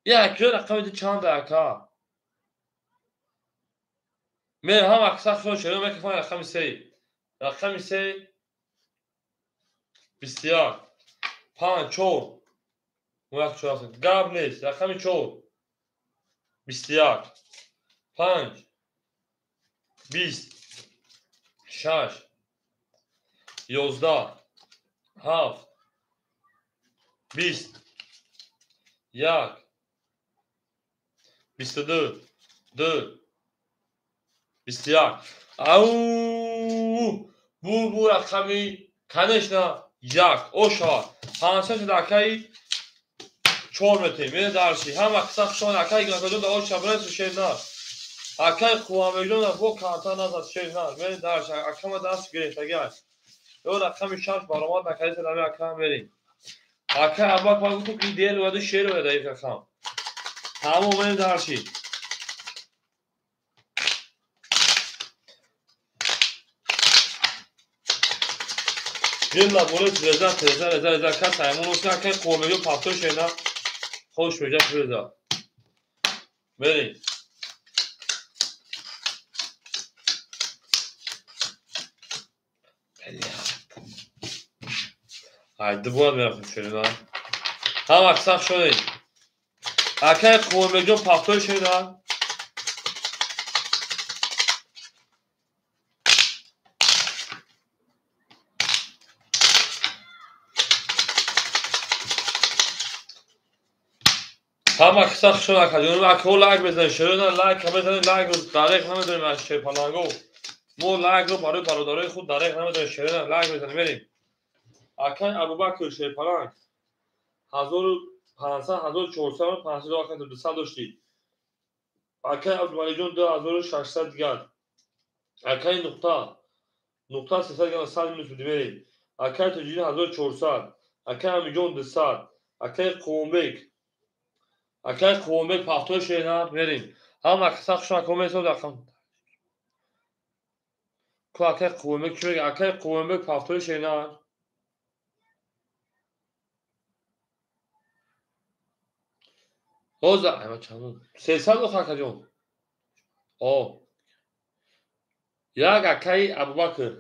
Як рақами чанд ака. Мерем ҳама аксар худшон шерои мекафан рақами се. Рақами се 21, 5, 4. Як чор аст. Гап нест. Рақами 4. 21, 5, 20, 6, 11, 7, 20, 1, 22, 2, 21. Ау! Бу рақами, конечно, 1. Оша. 500 шуда акаи 4 метем. Мере дарси. Ҳама қисса хушон акаи Гинакоҷон да оша брес шер нар. Акаи Қувамбекҷон да бо карта назад шер нар. Мере дарси. Акама даст гирифтаги аст. Ё рақами 6 баромад накарди дами акама мерем. Акаи Абак ма гуфтум ки дер вади шер вада ин рақам. Тамом мерем дарси. Гилла боле реза реза реза реза кас аймон оси акаи Қувамбекҷон пафто шена хош меҷа реза. Мерем. Ай, дубояд мерафтем шерина. Ҳама сахт шудед. Акаи Қувамбекҷон пафтои шерина. Ҳама сахт шуд акаҷон. Акаҳо лайк мезанед шерина, лайк мезанед, лайкро дареғ намедорем аз шерпаланго. Мо лайкро барои бародарои худ дареғ намедорем шерина, лайк мезанем, мерем. Акаи Абубакр шерпаланг 1500, 1400, 500 акаи 200 доштӣ. Акаи Абдумаликҷон 2600 дигар. Акаи Нуқта, Нуқта 300 дигар, 100 минус буди, мерем. Акаи Тоҷиддин 1400, акаи Амиҷон 200, акаи Қувонбек, акаи Қувонбек пафтои шерина, мерем. Ҳама қисса хушон акаҳо месозад рақам. Ку акаи Қувонбек чӣ мегӯяд? Акаи Қувонбек пафтои шерина. Ҳозир ама чанд? 300 ох акаҷон. О. Як акаи Абубакр.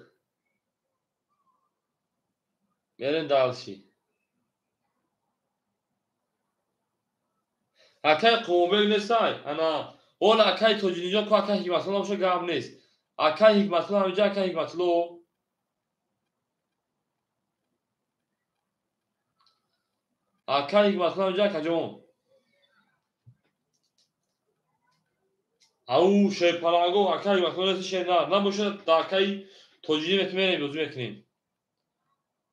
Мерем дальше. Акаи Қувонбек нестай? Ана, он акаи Тоҷиддинҷон ку акаи Ҳикматулло боша гап нест. Акаи Ҳикматулло ҳаминҷа акаи Ҳикматулло. Акаи Ҳикматулло ҳаминҷа акаҷон. Ау шерпаланго акаи Ҳикматулло нест шер нар. Набошад да акаи Тоҷиддин мерем бозӣ мекунем.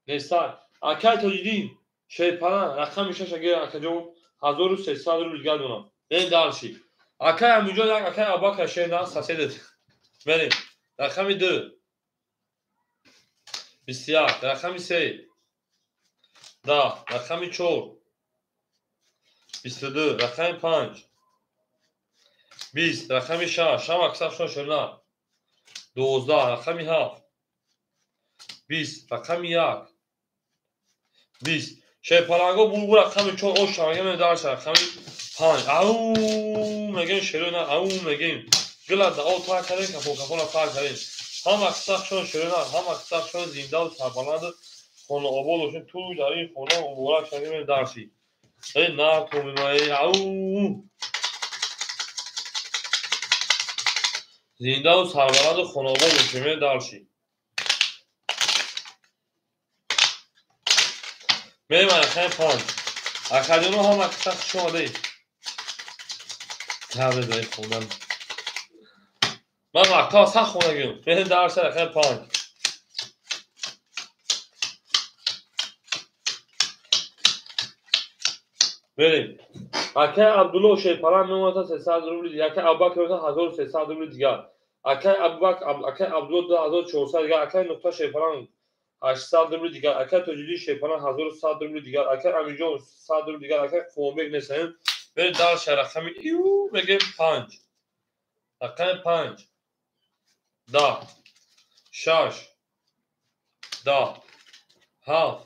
Нестай. Акаи Тоҷиддин шерпаланг рақами 6 агар акаҷон 1300 рубл дигар донам. Мерем дальше. Акаи Амиҷон як акаи Абубакр шер нар соседат. Мерем. Рақами 2. 21, рақами 3. 10, рақами 4. 22, рақами 5. 20, рақами 6, шам аксар шон шерна. 12, рақами 7. 20, рақами 1. 20. Шерпаланго булбу рақами 4 ош шамага дарса рақами 5. Ау мегем шерона, ау мегем. Гила да о та карем, кафо кафона та карем. Ҳама сахт шон шерона, ҳама сахт шон зинда ва сарбаланд хона обод бошем, ту дар ин хона муборак шавем дарси. Эй на ту мемай ау зиндаву сарбаланду хонобод бошем дарши. Мерем рақами 5. Акаҷоно ҳама қисса хуш омадед. Табе хондан. Ман мактаб сахт хонагим. Мерем дарси рақами 5. Мерем. Акаи Абдулло шерпаланг мемонад 300 рубли дигар. Акаи Абубакр мемонад 1300 рубли дигар. Акаи Абубакр, акаи Абдулло 2400 дигар. Акаи Нуқта шерпаланг 800 рубли дигар. Акаи Тоҷиддин шерпаланг 1100 рубли дигар. Акаи Амиҷон 100 рубли дигар. Акаи Қувонбек нестаем. Мерем дальше рақами ю мегем 5. Рақами 5. 10, 6, 10, 7,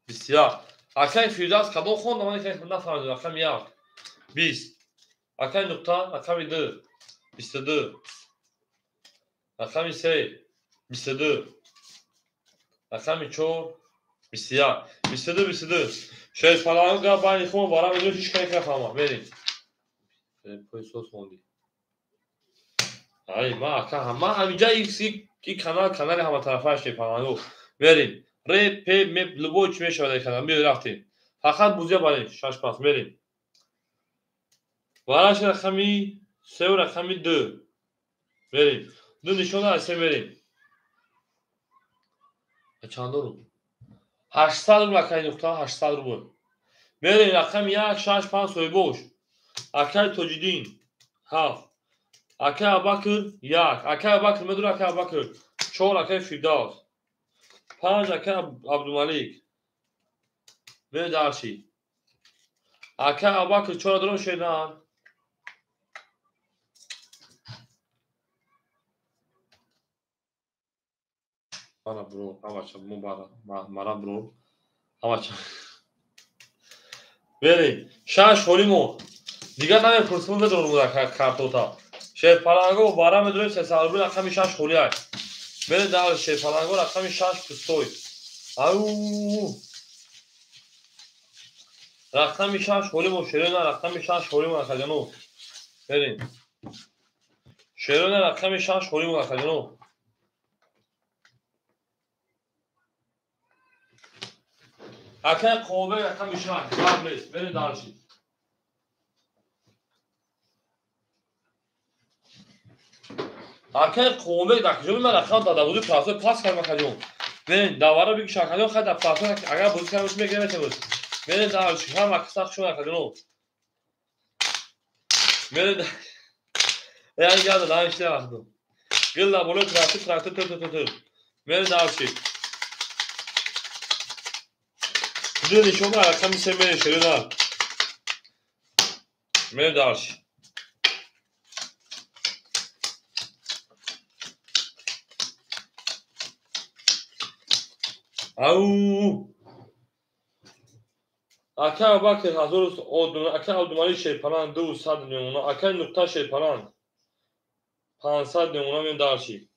21. Акаи Фирдавс кадом хондам? Ман нафаҳмидам. Рақами 1, 20. Акаи Нуқта рақами 2, 22. Рақами 3, 22. Рақами 4, 21, 22, 22. Шерпаланго гап байни хумо бара медонӣ ҳеч кас нафаҳмад. Мерем. Пойсос монди. Ай, ма ака ҳама ҳаминҷа и канал канали ҳаматарафа Шерпаланго. Мерем. Р, П, М, любой чи мешавад дар канал. Биё рафтем. Фақат бузия барем, шаш пас мерем. Вараш рақами 3 рақами 2. Мерем. Ду нишона аз се мерем. Чанд рубл? 800 рубл акай нуқта 800 рубл. Мерем рақами 1 6 5 соҳибош. Акай Тоҷиддин 7. Акай Абакр 1. Акай Абакр медура акай Абакр 4 акай Фирдавс. 5 акай Абдумалик. Мерем дарши. Акай Абакр 4 дорам шедан. Мара бро, ҳамача мо бара, мара бро, ҳамача. Мерем, шаш холимо. Дигар намепурсем, медорум картота. Шерпаланго бара медорем 300 рубл рақами 6 холи ай. Мерем дар Шерпаланго рақами 6 пустой. Ау! Рақами 6 холимо, шерона рақами 6 холимо акаҷоно. Мерем. Шерона рақами 6 холимо акаҷоно. Акай қобе рақами 6, гап нест, мерем дарши. Акай қобе дар куҷо ман рақам дада буди пласой пас кардам акаҷон. Мерем давара бигиш акаҷон, хай дар пласой агар бозӣ кардам мегирем метавоз. Мерем дарши, ҳам акса хушон акаҷоно. Мерем яъне гада дан ишта вақту. Гил дар болои трактор, трактор ту ту ту. Мерем дарши. Ду нишона рақами се мерем шерина. Мерем дарши. Ау! Акай Абакр 1000, акай Абдумалик Шерпалан 200 мемона, акай Нуқта Шерпалан 500 мемона мерем дарши.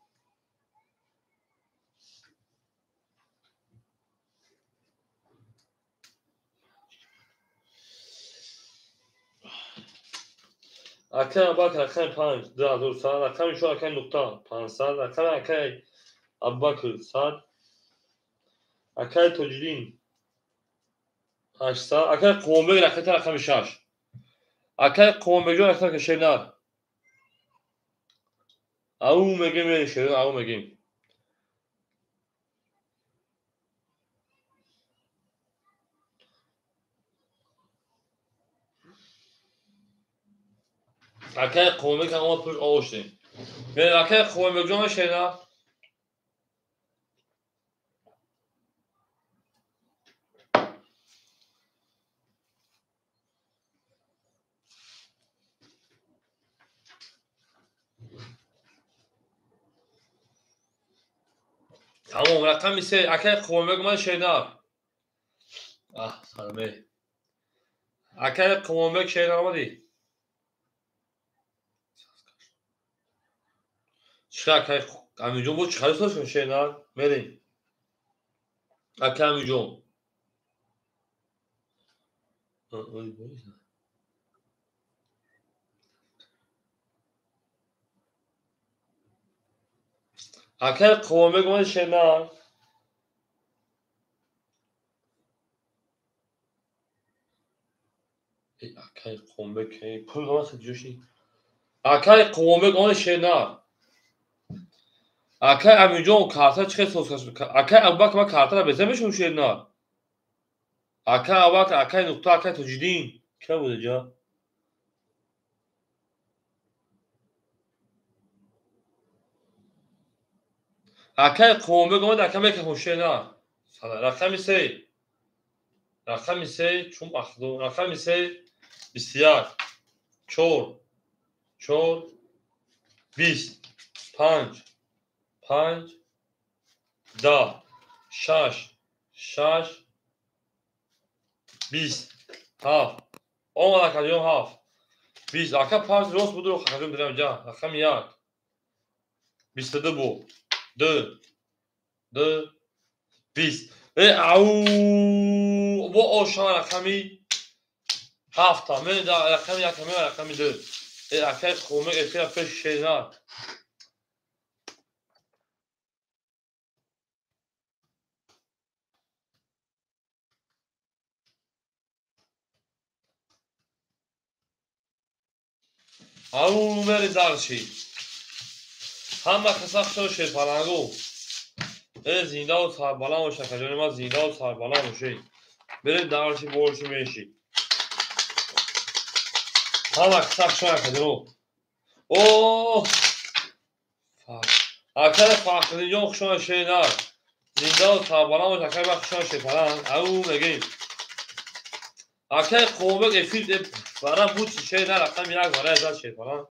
Акай Абакр рақами 5 2100, рақами 4 акай Нуқта 500, рақами акай Абубакр 100, акай Тоҷиддин 800, акай Қувонбек рақами рақами 6. Акай Қувонбекҷон рақами шернар. Ау мегем мерем шернар, ау мегем. Акай Қувонбек ҳама пуш овоштем. Мерем акай Қувонбекҷон шернар. Тамом, рақами 3 акай Қувонбек ман шернар. Аҳ, салме. Акай Қувонбек шернар омадӣ? Чӣ акай Аминҷон бо чӣ харид шернар? Мерем. Акай Аминҷон. Акай Қувонбек омади шернар? Акай Қувонбек, пул омад ҷӯши. Акай Қувонбек омади шернар. Акай Аминҷон карта чӣ хел соз кард? Акай Абубакр ман картара беза мешавам шернар. Акай Абубакр, акай Нуқта, акай Тоҷиддин. Кия буд ҷа? Акай Қувонбек омад, ака мекафон шернар. Рақами 3. Рақами 3 чун ахду. Рақами 3 21 4 4 20 5 5 10 6 6 20 7. Омад акаҷон 7. 20 ака 5 рост буд, акаҷон бирам ҷа. Рақами 1 22 буд. 2 2 20. Э ау бо ошава рақами ҳафта ме рақами якаме рақами ду. Э акай хомек эфира пеш шернар. Ау мери дарши. Ҳама каса хушо шерпалангу. Э зиндаву сарбаланд бош акаҷони ман, зиндаву сарбаланд бошед. Берем дарши борши меши. Ҳама каса хушо акаҷоно. О! Акаи Фахриддинҷон хушо шернар. Зиндаву сарбаланд бош акаи ман, хушо шерпаланг. Ау мегем. Акаи Қобек эфир бара буд шернар рақами як барои зад шерпаланг.